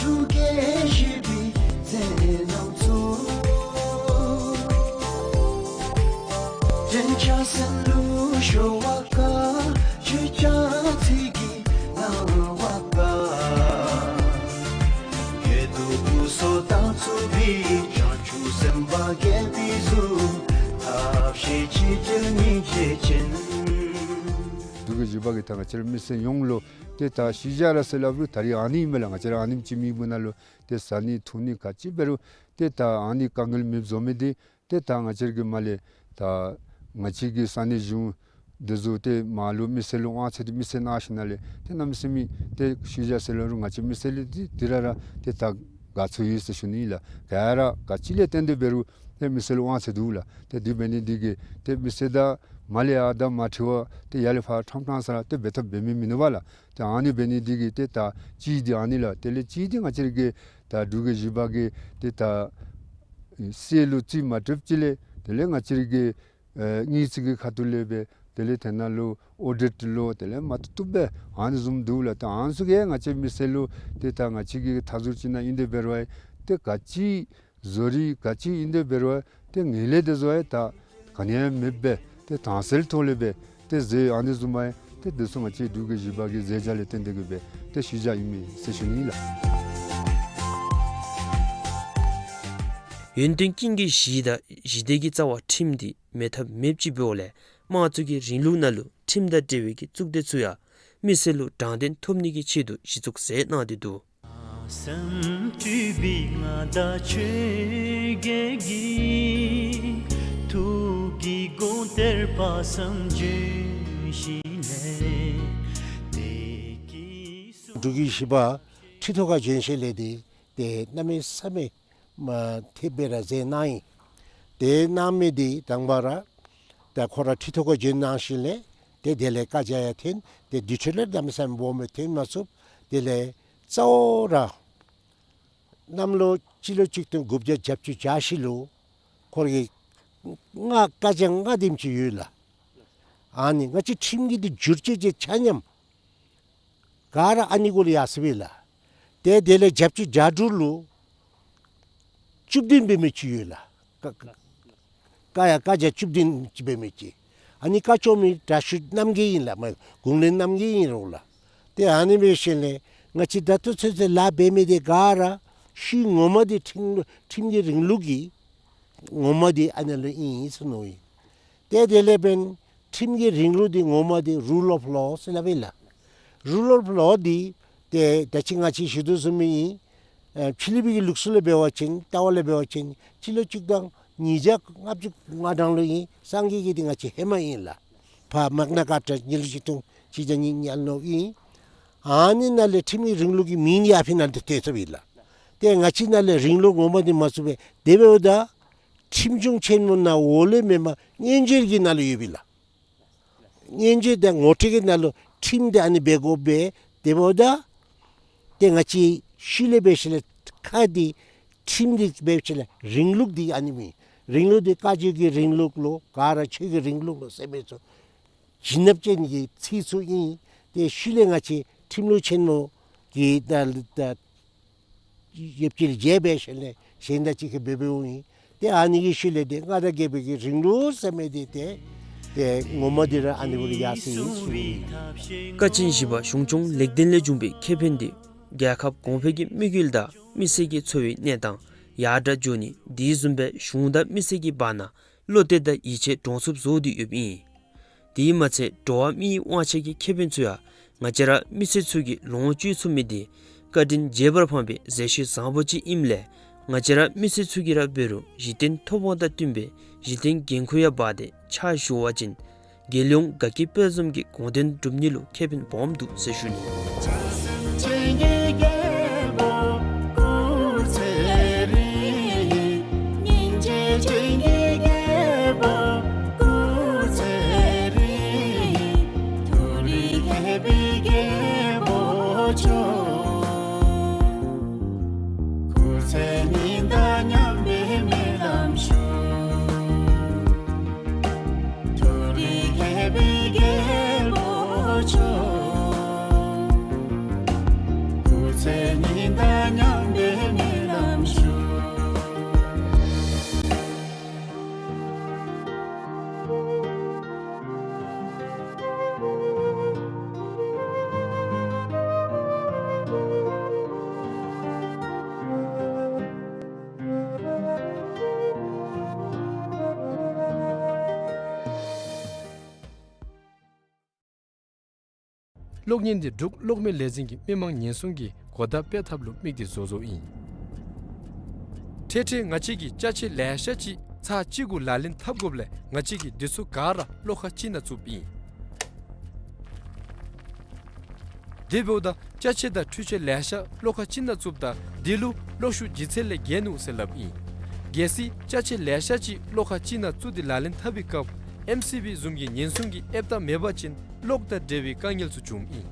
འབྲུག་རྒྱལ་བཞི་པའི་མཛད་རྣམ་ཚུ། དྲན་བྱ་སེམས་ལུ་ཤོར་བ་དཀའ། བརྗོད་ཀྱང་ཚིག་གིས་གནང་བ་དཀའ། ཡོད་དོ་སྐུ་གསུང་དང་ཚུལ་འདི། བྱང་ཆུབ་སེམས་དཔའ་དགེ་བའི་གཟུགས། ཐབས་ཤེས་ཆེ་འབྲེལ་སྙིང་རྗེ་ཅན། འབྲུག་རྒྱལ་བཞི་པ་གིས་ད་ང་བཅས་ར་མི་སེར་ཡོངས་ལུ་ཏེ་ད་ཤེས་བྱ་ར་ཟེར་སླབ་རུང་ད་རེས་ཨ་ནི་ཨིན་མས་ལགས། ང་བཅས་ར་ཨ་ནེམ་ཅིག་མི་སྦུག་ནང་ལུ་ཏེ་བཟའ་ནི་འཐུང་ནི་ག་ཅི་འབད་རུང་ཏེ་ད་ཨ་ནི་དཀའ་ངལ་མེདཔ་བཟོ་མི་འདི་ཏེ་ད་ང་བཅས་ར་གི་མར་ལས་ད་ང་བཅས་ཀྱི་ས་གནས་གཞུང་འདི་ཚུ་ཏེ་མར་ལུ་མི་སེར་ལུ་དབང་ཚད་འདི་མི་སེར་གནང་ཞིནམ་ལས་ཏེ་གནམ་མེད་ས་མེད་ཏེ་ཤེས་བྱ་ཟེར་སླབ་རུང་ང་བཅས་མི་སེར་ལུ་འདི་འདི་ར་ར་ཏེ་ད་དགའ་ཚོར་ཡོད་ཟེར་ཞུ་ནི་ལགས། ག་ར་ག་ཅི་ལས་བརྟེན་ཏེ་འབད་རུང་ཏེ་མི་སེར་ལུ་དབང་ཚད་འདུག་ལགས། ཏེ་དེ་འབད་ནི་འདི་གིས་ཏེ་མི་སེར་དང་མར་ལས་ཡར་དང་མ་འཁྲིལ་བར་ཏེ་ཡར་ལས་ཕར་ཕྲང་ཕྲང་ས་ར་ཏེ་འབད་ཐབས་འབད་མི་མིན་ནུག་པ་ལགས། ཏེ་ཨ་ནི་འབད་ནི་འདི་གིས་ཏེ་ད་གཅིག་འདི་ཨ་ནི་ལགས། དེ་ལས་གཅིག་འདི་ང་བཅས་ར་གི་ད་འབྲུག་རྒྱལ་བཞི་པ་གི་ཏེ་ད་སྲས་ལུ་རྩིས་མ་སྤྲོདཔ་ཅིག་ལས་དེ་ལས་ང་བཅས་ར་གི་ཨེ་དངུལ་རྩིས་ཀྱི་ཁ་ཐུག་ལས་སྦེ་དེ་ལས་དེ་ནང་ལུ་ཨོ་ཌིཊ་ལོ་དེ་ལས་མ་བཏུབ་བཏུབ་སྦེ་ཨ་ནི་བཟུམ་འདུག་ལགས། ད་ཨ་ནི་ཚུ་གིས་ང་བཅས་མི་སེར་ལུ་ཏེ་ད་ང་བཅས་ཀྱི་མཐའ་ཟུར་ཅིག་ནང་ཨིན་དེ་འབད་རུང་ཨེ་ཏེ་ག་ཅི་བཟོ་རིག་ག་ཅི་ཨིན་དེ་འབད་རུང་ཏེ་ངན་ལྷད་དེ་ཚུ་ཡང་ད་ག་ནི་ཡང་མེདཔ་ ཏེ་དྭངས་གསལ་ཐོག་ལས་སྦེ་ཏེ་ཟེར་ཨ་ནི་བཟུམ་མའི་ཏེ་དེ་ཚུ་ང་བཅས་འབྲུག་གི་བཞི་པ་གི་མཛད་བྱ་ལས་བརྟེན་ཏེ་གི་སྦེ་ཏེ་ཞུ་བྱ་ཨིན་མས་ཟེར་ཞུ་ནི་ལགས། ཡོན་ཏན་ཀུན་གྱི་གཞི་དང་ཞི་བདེ་གི་རྩ་བ་ཁྲིམས་འདི་མེད་ཐབས་མེདཔ་ཅིག་འབདཝ་ལས་དམངས་གཙོ་གི་རིང་ལུགས་ནང་ལུ་ཁྲིམས་དང་འབྲེལ་བའི་གི་གཙུག་སྡེ་ཚུ་ཡང་མི་སེར་ལུ་དྲང་བདེན་ཐོབ་ནི་གི་ཆེད་དུ་གཞི་བཙུགས་མཛད་གནང་སྟེ་འདུག། འབྲུག་གི་བཞི་པ་ཁྲི་ཐོག་ཁར་བྱོན་ཞིནམ་ལས་འདི་ཏེ་གནམ་མེད་ས་མེད་མ་ཐེབས་སྦེ་ར་མཛད་གནང་ཡི། ཏེ་གནང་མི་འདི་དང་པ་ར་ད་ཁོ་ར་ཁྲི་ཐོག་ཁར་བྱོན་གནང་ཞིནམ་ལས་ཏེ་དེ་ལས་བཀའ་རྒྱ་ཡང་ཐོན། ཏེ་དེ་འཕྲོ་ལས་གནམ་མེད་ས་མེད་སྦོམ་སྦེ་ཐོན་མ་ཚུགས། དེ་ལས་གཙོ་བོ་ར་གནམ་ལོ་སྤྱི་ལོ་གཅིག་སྟོང་དགུ་བརྒྱ་བརྒྱད་ཅུ་གྱ་བཞི་ལུ་ཁོ་ར་གི་ང་བཀའ་རྒྱ་ལྔ་དེམ་ཅིག་ཡོད་ལགས། ཨ་ནི་ང་བཅས་ཁྲིམས་ཀྱི་འདི་བསྒྱུར་བཅོས་ཅིག་ཆ་མཉམ་ག་ར་ཨ་ནི་གུ་ལུ་ཡར་སོང་པས་ལགས། ཏེ་དེ་ལས་བརྒྱད་ཅུ་གྱ་དྲུག་ལུ་བཅུ་བདུན་འབད་མི་ཅིག་ཡོད་ལགས། བཀའ་བཀའ་ཡང་བཀའ་རྒྱ་བཅུ་བདུན་ཅིག་འབད་མི་ཅིག། ཨ་ནི་བཀའ་བཅོ་མི་དྲག་ཤོས་རྣམ་རྒྱལ་ཨིན་ལགས། མ་གུང་བློན་རྣམ་རྒྱལ་ཨིན་རུང་ལགས། ཏེ་ཨ་ནི་འབད་ཞིནམ་ལས་ང་བཅས་ད་ལྟོ་ཚུན་ཚོད་ལཱ་འབད་མི་འདི་ག་ར་ཤུལ་ངོ་མ་འདི་ཁྲིམས་ཁྲིམས་ཀྱི་རིང་ལུགས་ཀྱི་ངོ་མ་འདི་ཨ་ནཱ་ལུ་ཨིན་ཟེར་མནོཝ་ཨིན། ཏེ་དེ་ལས་འབདན་ཁྲིམས་ཀྱི་རིང་ལུགས་འདི་ངོ་མ་འདི་རུལ་ཨོཕ་ལོ་ཟེར་སླབ་ཨིན་ལགས། རུལ་ཨོཕ་ལོ་འདི་ཏེ་ད་ཅི་ང་བཅས་ཞུ་དོ་བཟུམ་ཨིན། ཨེ་ཕྱི་གླིང་པའི་གི་ལུགས་སྲོལ་ལུ་འབད་བ་ཅིན་ལྟ་བ་ལུ་འབད་བ་ཅིན་སྤྱི་ལོ་གཅིག་སྟོང་ཉིས་བརྒྱ་ལྔ་བཅུ་ང་གྲངས་ལུ་ཨིན། སངས་རྒྱས་ཀྱི་འདི་ང་བཅས་ཧེ་མ་ཨིན་ལགས། ཕར་མག་ན་ཀརྟ་ཉིས་ལུ་གཅིག་སྟོང་གཅིག་བརྒྱ་ཉིས་ཉལ་ནོ་ཨིན། ཨ་ནི་ནང་ལས་ཁྲིམས་ཀྱི་རིང་ལུགས་ཀྱི་མིང་འདི་ཨ་ཕི་ནང་ལུ་ཏེ་ཚུདཔ་ཨིན་ལགས། ཏེ་ང་བཅས་ནང་ལས་རིང་ལུགས་ངོ་མ་འདི་མ་ཚུད་པས། དེ་འབདཝ་ད་ཁྲིམས་གཞུང་ཆེན་མོ་ནང་འོག་ལས་མེན་པར་མངོན་བརྗོད་ཀྱི་ནང་ལུ་ཡོདཔ་ཨིན་ལགས། མངོན་བརྗོད་དང་ངོ་སྤྲོད་ཀྱི་ནང་ལུ་ཁྲིམས་འདི་ཨ་ནི་འབད་དགོ་པས། དེ་འབདཝ་ད་ཏེ་ང་བཅས་ཤུལ་ལས་འབད་ཞིནམ་ལས་ཁ་འདི་ཁྲིམས་འདི་འབད་ཞིནམ་ལས་རིང་ལུགས་འདི་ཨ་ནི་མེན། རིང་ལུགས་འདི་བཀའ་བརྒྱུད་ཀྱི་རིང་ལུགས་ལོ་ག་ར་ཆོས་ཀྱི་རིང་ལུགས་ལོ་ཟེར་མི་ཚུ་བྱིན་རླབས་ཅན་གྱི་ཚིག་ཚུ་ཨིན། ཏེ་ཤུལ་ལས་ང་བཅས་ཁྲིམས་ལུགས་ཆེན་མོ་གི་ད་ད་ཡོདཔ་ཅིག་ལུ་མཇལ་འབད་ཞིནམ་ལས་གཞན་དང་གཅིག་ཁར་འབད་འབདཝ་ཨིན། ཏེ་ཨ་ནི་གི་ཤུལ་ལས་ཏེ་མངའ་བདག་རྒྱལ་པོའི་གི་རིང་ལུགས་ཟེར་མི་འདི་ཏེ་ཏེ་ངོ་མ་འདི་ར་ཨ་ནི་གུ་ལུ་ཡར་སོང་ཡི་ཟེར་ཞུ་ནི། ཀ་ཆེན་བཞི་པ་གཞུང་སྐྱོང་ལེགས་ལྡན་ལས་བྱུང་བའི་ཁེ་ཕན་འདི་རྒྱལ་ཁབ་གོང་འཕེལ་གྱི་དམིགས་ཡུལ་དང་མི་སེར་གྱི་འཚོ་བའི་གནས་སྟངས་ཡར་དྲག་འགྱོ་ནི་དེ་བཟུམ་སྦེ་གཞུང་དང་མི་སེར་གྱི་བར་ན་བློ་གཏད་དང་ཡིད་ཆེས་འདྲོངས་ཚུགསཔ་བཟོ་སྟེ་ཡོདཔ་ཨིན། དེ་མ་ཚད་འགྲོ་བ་མིའི་དབང་ཆ་གི་ཁེ་ཕན་ཚུ་ཡང་ང་བཅས་ར་མི་སེར་ཚུ་གིས་ལོངས་སྤྱོད་ཚུགས་མི་འདི་བཀའ་དྲིན་རྗེས་མར་འཕངས་པའི་མཛད་ཤུལ་བཟང་པོ་ཅིག་ཨིནམ་ལས་ང་བཅས་ར་མི་སེར་ཚུ་གིས་ར་འབད་རུང་གཞི་རྟེན་ཐོབ་དབང་དང་བསྟུན་པའི་གཞི་རྟེན་འགན་ཁུར་ཡང་འབག་སྟེ་ཕྱག་ཞུ་བ་ཅིན་རྒྱལ་ཡོངས་དགའ་སྐྱིད་དཔལ་འཛོམས་ཀྱི་དགོངས་དོན་འགྲུབ་ནི་ལུ་ཁེ་ཕན་སྦོམ་འདུག་ཟེར་ཞུ་ནི། གློག་བརྙན་འདི་འབྲུག་གློག་མེ་ལས་འཛིན་གྱིས་མི་མང་ཉེན་སྲུང་གི་གོ་བརྡ་སྤེལ་ཐབས་ལུ་དམིགས་ཏེ་བཟོ་བཟོཝ་ཨིན། འཕྲལ་འཕྲལ་ང་བཅས་ཀྱིས་ཅ་ཆས་ལེ་ཤ་ཅིག་ཚར་གཅིག་གུ་ལག་ལེན་འཐབ་དགོཔ་ལས་ང་བཅས་ཀྱིས་འདི་ཚུ་ག་ར་བློ་ཁ་གཅིག་ནང་བཙུགསཔ་ཨིན། དེ་འབདཝ་ད་ཅ་ཆས་དང་འཕྲུལ་ཆས་ལེ་ཤ་བློ་ཁ་གཅིག་ནང་བཙུགསཔ་ད་འདི་ལུ་གློག་ཤུགས་ལྗིད་ཚད་ལས་བརྒལ་ནུག་ཟེར་སླབ་ཨིན། གལ་སྲིད་ཅ་ཆས་ལེ་ཤ་ཅིག་བློ་ཁ་གཅིག་ནང་བཙུགས་ཏེ་ལག་ལེན་འཐབ་པའི་སྐབས་ཨེམ་སི་བི་བཟུམ་གྱི་ཉེན་སྲུང་གི་ཨེབ་རྟགས་མེད་པ་ཅིན་གློག་དང་འབྲེལ་བའི་དཀའ་ངལ་ཚུ་འབྱུངམ་ཨིན།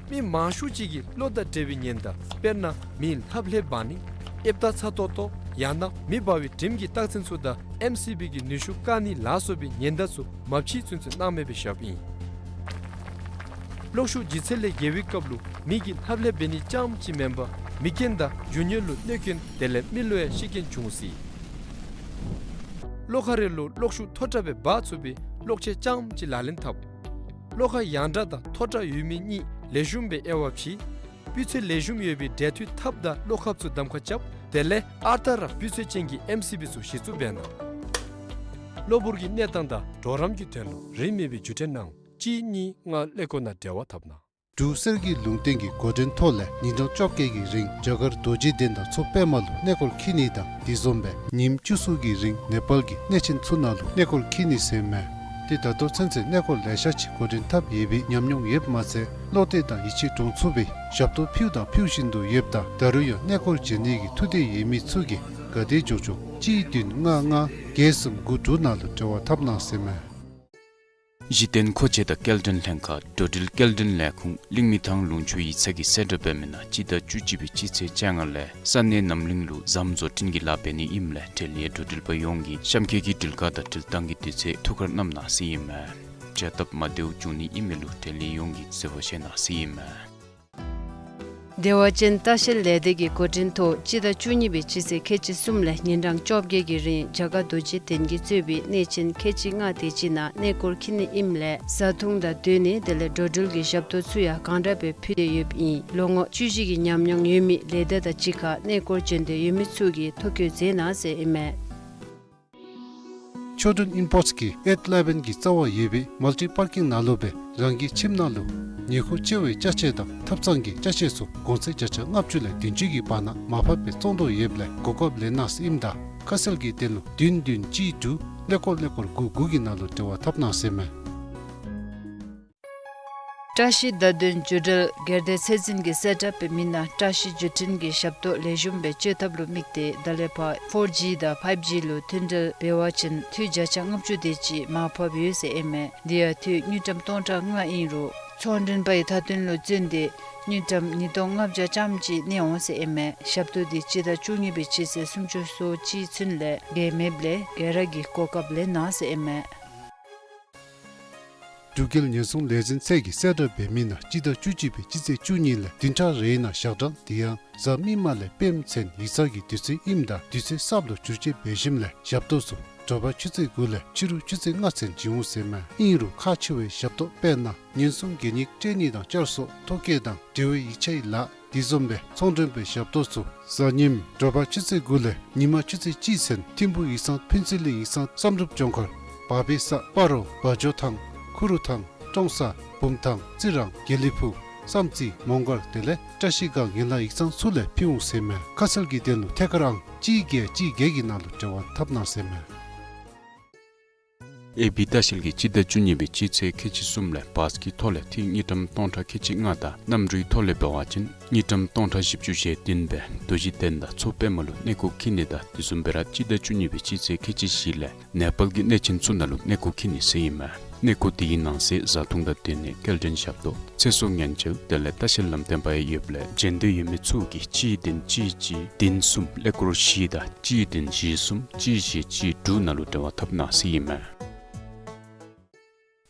མི་མང་ཤོས་ཅིག་གིས་གློག་དང་འབྲེལ་བའི་ཉེན་བརྡ་དཔེར་ན་མིའི་ལྷབ་ལྷེབ་འབར་ནི་ཨེབ་རྟགས་ཚ་ཏོག་ཏོ་ཡང་ན་མེ་འབར་བའི་དྲིམ་གྱི་རྟགས་མཚན་ཚུ་དང་ཨེམ་སི་བི་གི་ནུས་ཤུགས་བཀག་ནི་ལ་སོགས་པའི་ཉེན་བརྡ་ཚུ་མ་ཕྱེ་ཚུན་ཚོད་སྣང་མེད་སྦེ་བཞགཔ་ཨིན། གློག་ཤུགས་ལྗིད་ཚད་ལས་བརྒལ་བའི་སྐབས་ལུ་མི་གི་ལྷབ་ལྷེབ་འབད་ནི་རྐྱངམ་ཅིག་མེན་པར་མིག་རྐྱེན་དང་རྒྱུ་དངོས་ལུ་གནོད་སྐྱོན་དེ་ལས་མི་ལུ་ཡང་ཤི་རྐྱེན་འབྱུང་སྲིད། གློག་ཁང་རེ་ལུ་གློག་ཤུགས་མཐོ་དྲགས་སྦེ་འབག་ཚུགས་པའི་གློག་ཆས་རྐྱངམ་ཅིག་ལག་ལེན་འཐབ། གློག་ཁང་ཡང་དྲགས་དང་མཐོ་དྲགས་ཡོད་མི་གཉིས་ལེགས་ཤོམ་སྦེ་དབྱེ་བ་ཕྱེ། སྤུས་ཚད་ལེགས་ཤོམ་ཡོད་པའི་འབྲེལ་མཐུད་འཐབ་དང་གློག་ཁབ་ཚུ་གདམ་ཁ་རྐྱབ། དེ་ལས་ཨར་ཏ་ར་སྤུས་ཚད་ཅན་གྱི་ཨེམ་སི་བི་ཚུ་གཞི་བཙུགས་འབད་གནང་། གློ་བུར་གྱི་གནས་སྟངས་དང་གྲོགས་རམ་གྱི་དོན་ལུ་རིན་མེད་པའི་བརྒྱུད་འཕྲིན་གནང་། གཅིག་གཉིས་ལྔ་ཀླད་ཀོར་ནང་འབྲེལ་བ་འཐབ་གནང་། འབྲུག་གསེར་གྱི་ལུང་བསྟན་གྱི་འགོ་འདྲེན་ཐོག་ལས་ཉིན་གྲངས་བཅོ་བརྒྱད་ཀྱི་རིང་རྒྱ་གར་རྡོ་རྗེ་གདན་དང་མཚོ་པདྨ་ལུ་གནས་སྐོར་འཁྱིད་ནི་དང་དེ་བཟུམ་སྦེ་ཉིནམ་བཅུ་གསུམ་གྱི་རིང་ནེ་པཱལ་གྱི་གནས་ཆེན་ཚུ་ནང་ལུ་གནས་སྐོར་འཁྱིད་ནི་ཟེར་མས། ཏེ་ད་ལྟོ་ཚུན་ཚོད་གནས་སྐོར་ལེ་ཤ་ཅིག་འགོ་འདྲེན་འཐབ་ཡོད་པའི་ཉམས་མྱོང་ཡོདཔ་མ་ཚད་བློ་གཏད་དང་ཡིད་ཆེས་འདྲོངས་ཚུགས་པའི་ཞབས་ཏོག་ཕུལཝ་དང་ཕུལ་བཞིན་དུ་ཡོདཔ་ད་ད་རུང་ཡང་གནས་སྐོར་བྱོན་ནི་གི་ཐུགས་འདོད་ཡོད་མི་ཚུ་གིས་ག་དེ་མགྱོགས་མགྱོགས་གཅིག་བདུན་ལྔ་ལྔ་བརྒྱད་གསུམ་དགུ་དྲུག་ནང་ལུ་འབྲེལ་བ་འཐབ་གནང་ཟེར་མས། གཞི་རྟེན་མཁོ་ཆས་དང་སྐྱེལ་འདྲེན་ལྷན་ཁག་འགྲོ་འགྲུལ་སྐྱེལ་འདྲེན་ལས་ཁུངས་གླིང་མི་ཐང་ལུང་ཕྱོགས་ཡིག་ཚང་གིས་གསལ་བསྒྲགས་འབད་མི་ནང་སྤྱི་ཟླ་བཅུ་གཅིག་པའི་སྤྱི་ཚེས་བཅོ་ལྔ་ལས་ས་གནས་རྣམ་གླིང་ལུ་ཟམ་བཟོ་སྐྲུན་གྱི་ལཱ་འབད་ནི་ཨིནམ་ལས་འབྲེལ་ཡོད་འགྲོ་འགྲུལ་པ་ཡོངས་ཀྱིས་གཤམ་འཁོད་ཀྱི་འགྲུལ་ཁག་དང་འགྲུལ་བཏང་གི་དུས་ཚོད་ཐུགས་ཁར་བསྣམ་གནང་ཟེར་ཨིན་མས། བྱ་སྟབས་མ་བདེཝ་བྱུང་ནི་ཨིན་མི་ལུ་འབྲེལ་ཡོད་ཡོངས་ཀྱིས་གསལ་པོ་ཤེས་གནང་ཟེར་ཨིན་མས། བདེ་བ་ཅན་ལྟ་བཤལ་ལས་སྡེ་གི་འགོ་འདྲེན་ཐོག་སྤྱི་ཟླ་བཅུ་གཉིས་པའི་སྤྱི་ཚེས་ཁལ་གཅིག་གསུམ་ལས་ཉིན་གྲངས་བཅོ་བརྒྱད་ཀྱི་རིང་རྒྱ་གར་རྡོ་རྗེ་གདན་གྱིས་གཙོས་པའི་གནས་ཆེན་ཁལ་གཅིག་ལྔ་དེ་ཅིག་ནང་གནས་སྐོར་འཁྱིད་ནི་ཨིནམ་ལས་བཟའ་འཐུང་དང་སྡོད་གནས་དེ་ལས་འགྲོ་འགྲུལ་གྱི་ཞབས་ཏོག་ཚུ་ཡང་གང་དྲག་སྦེ་ཕུལ་ཏེ་ཡོདཔ་ཨིན། ལོ་ངོ་བཅུ་བཞི་གི་ཉམས་མྱོང་ཡོད་མི་ལས་སྡེ་དང་གཅིག་ཁར་གནས་སྐོར་བྱོན་འདོད་ཡོད་མི་ཚུ་གིས་ཐོ་བཀོད་མཛད་གནང་ཟེར་ཨིན་མས། ཆོས་སྒྲོན་ཨིམ་པོརཊསི་གིས་ཨེཊ་ཨི་ལེ་བཱན་གྱི་རྩ་བར་ཡོད་པའི་མལ་ཊི་པར་ཀིང་ནང་ལུ་སྦེ་རང་གི་ཁྱིམ་ནང་ལུ་ཉེ་འཁོར་བཅར་བའི་ཅ་ཆས་དང་ཐབ་ཚང་གི་ཅ་ཆས་ཚུ་གོང་ཚད་བརྒྱ་ཆ་ལྔ་བཅུ་ལས་བདུན་ཅུ་གི་བར་ན་མར་ཕབ་སྦེ་བཙོང་དོ་ཡོདཔ་ལས་གོ་སྐབས་ལེན་གནང་ཟེར་ཨིནམ་ད་ཁ་གསལ་གྱི་དོན་ལུ་བདུན་བདུན་གཅིག་དྲུག་ཀླད་ཀོར་ཀླད་ཀོར་དགུ་དགུ་གི་ནང་ལུ་འབྲེལ་བ་འཐབ་གནང་ཟེར་མས། བཀྲ་ཤིས་བརྡ་དོན་བརྒྱུད་འབྲེལ་སྒེར་སྡེ་ཚད་འཛིན་གྱིས་གསལ་བསྒྲགས་འབད་མི་ནང་བཀྲ་ཤིས་བརྒྱུད་འཕྲིན་གྱི་ཞབས་ཏོག་ལེགས་ཤོམ་སྦེ་སྤྱོད་ཐབས་ལུ་དམིགས་ཏེ་ད་ལས་ཕར་ཕོར་ཇི་དང་ཕའིབ་ཇི་ལུ་མཐུད་འབྲེལ་འབད་བ་ཅིན་འཐུས་བརྒྱ་ཆ་ལྔ་བཅུ་དེ་ཅིག་མར་ཕབ་ཡོད་ཟེར་ཨིན་མས། དེ་ཡང་འཐུས་དངུལ་ཀྲམ་སྟོང་ཕྲག་ལྔ་ཨིན་རུང་ཚོང་མགྲོན་པའི་མཐའ་དོན་ལུ་བརྩོན་ཏེ་དངུལ་ཀྲམ་ཉིས་སྟོང་ལྔ་བརྒྱ་ཙམ་ཅིག་གནས་འོང་ཟེར་ཨིན་མས། ཞབས་ཏོག་དེ་སྤྱི་ཟླ་བཅུ་གཉིས་པའི་སྤྱི་ཚེས་སུམ་ཅུ་སོ་གཅིག་ཚུན་ལས་འགལ་མེདཔ་ལས་ག་ར་གིས་གོ་སྐབས་ལེན་གནང་ཟེར་ཨིན་མས། འབྲུག་རྒྱལ་ཉེན་སྲུང་ལས་འཛིན་ཚད་ཀྱིས་གསལ་བསྒྲགས་འབད་མི་ནང་སྤྱི་ཟླ་བཅུ་གཅིག་པའི་སྤྱི་ཚེས་བཅུ་གཉིས་ལས་བདུན་ཕྲག་རེའི་ནང་ཞག་གྲངས་དེ་ཡང་གཟའ་མིག་དམར་ལས་སྤེན་པ་ཚུན་ཡིག་ཚང་གི་དུས་ཚོད་ཨིནམ་ད་དུས་ཚོད་གསརཔ་ལུ་བསྒྱུར་བཅོས་འབད་ཞིནམ་ལས་ཞབས་ཏོག་ཚུ་དྲོ་པ་ཆུ་ཚོད་དགུ་ལས་ཕྱི་རུ་ཆུ་ཚོད་ལྔ་ཚུན་བྱིན་འོང་ཟེར་མས། ཨིན་རུང་ཁག་ཆེ་བའི་ཞབས་ཏོག་དཔེར་ན་ཉེན་སྲུང་གད་སྙིགས་སྤྲོད་ནི་དང་བསྐྱར་གསོ་ཐོ་བཀོད་དང་འབྲེལ་བའི་ཡིག་ཆའི་ལཱ་དེ་བཟུམ་སྦེ་ཚོང་མགྲོན་པའི་ཞབས་ཏོག་ཚུ་གཟའ་ཉིམ་དྲོ་པ་ཆུ་ཚོད་དགུ་ལས་ཉིན་མ་ཆུ་ཚོད་གཅིག་ཚུན་ཐིམ་ཕུག་ཡིག་ཚང་ཕུན་ཚོགས་གླིང་ཡིག་ཚང་བསམ་གྲུབ་ལྗོངས་མཁར་བ་བེ་ས་སྤ་རོ་བ་འཇོ་ཐང་ཁུ་རུ་ཐང་ཀྲོང་གསར་བུམ་ཐང་རྩི་རང་དགེ་ལེགས་ཕུག་བསམ་རྩེ་མོང་སྒར་དེ་ལས་བཀྲ་ཤིས་སྒང་ཡན་ལག་ཡིག་ཚང་ཚུ་ལས་ཕུལ་འོང་ཟེར་མས། ཁ་གསལ་གྱི་དོན་ལུ་ཐད་ཀར་ཨང་གཅིག་བརྒྱད་གཅིག་བརྒྱད་ཀྱི་ནང་ལུ་འབྲེལ་བ་འཐབ་གནང་ཟེར་མས། ཨེ་བི་ལྟ་བཤལ་གྱིས་སྤྱི་ཟླ་བཅུ་གཉིས་པའི་སྤྱི་ཚེས་ཁལ་གཅིག་གསུམ་ལས་བཱས་ཀྱི་ཐོག་ལས་འཐུས་དངུལ་ཀྲམ་སྟོང་ཕྲག་ཁལ་གཅིག་ལྔ་དང་གནམ་གྲུའི་ཐོག་ལས་འབད་བ་ཅིན་དངུལ་ཀྲམ་སྟོང་ཕྲག་བཞི་བཅུ་ཞེ་བདུན་སྦེ་རྡོ་རྗེ་གདན་དང་མཚོ་པདྨ་ལུ་གནས་སྐོར་འཁྱིད་ནི་དང་དེ་བཟུམ་སྦེ་ར་སྤྱི་ཟླ་བཅུ་གཉིས་པའི་སྤྱི་ཚེས་ཁལ་གཅིག་བཞི་ལས་ནེ་པཱལ་གྱི་གནས་ཆེན་ཚུ་ནང་ལུ་གནས་སྐོར་འཁྱིད་ནི་ཟེར་ཨིན་མས། གནས་སྐོར་དེའི་ནང་གསེས་བཟའ་འཐུང་དང་སྡོད་གནས་སྐྱེལ་འདྲེན་ཞབས་ཏོག་ཚེ་སྲོག་ཉེན་བཅོལ་དེ་ལས་ལྟ་བཤལ་ལམ་སྟོན་པ་ཡང་ཡོདཔ་ལས་བྱོན་འདོད་ཡོད་མི་ཚུ་གིས་གཅིག་བདུན་གཅིག་གཅིག་བདུན་གསུམ་ཀླད་ཀོར་བཞི་དང་གཅིག་བདུན་བཞི་གསུམ་གཅིག་བཞི་གཅིག་དྲུག་ནང་ལུ་འབྲེལ་བ་འཐབ་གནང་ཟེར་ཨིན་མས།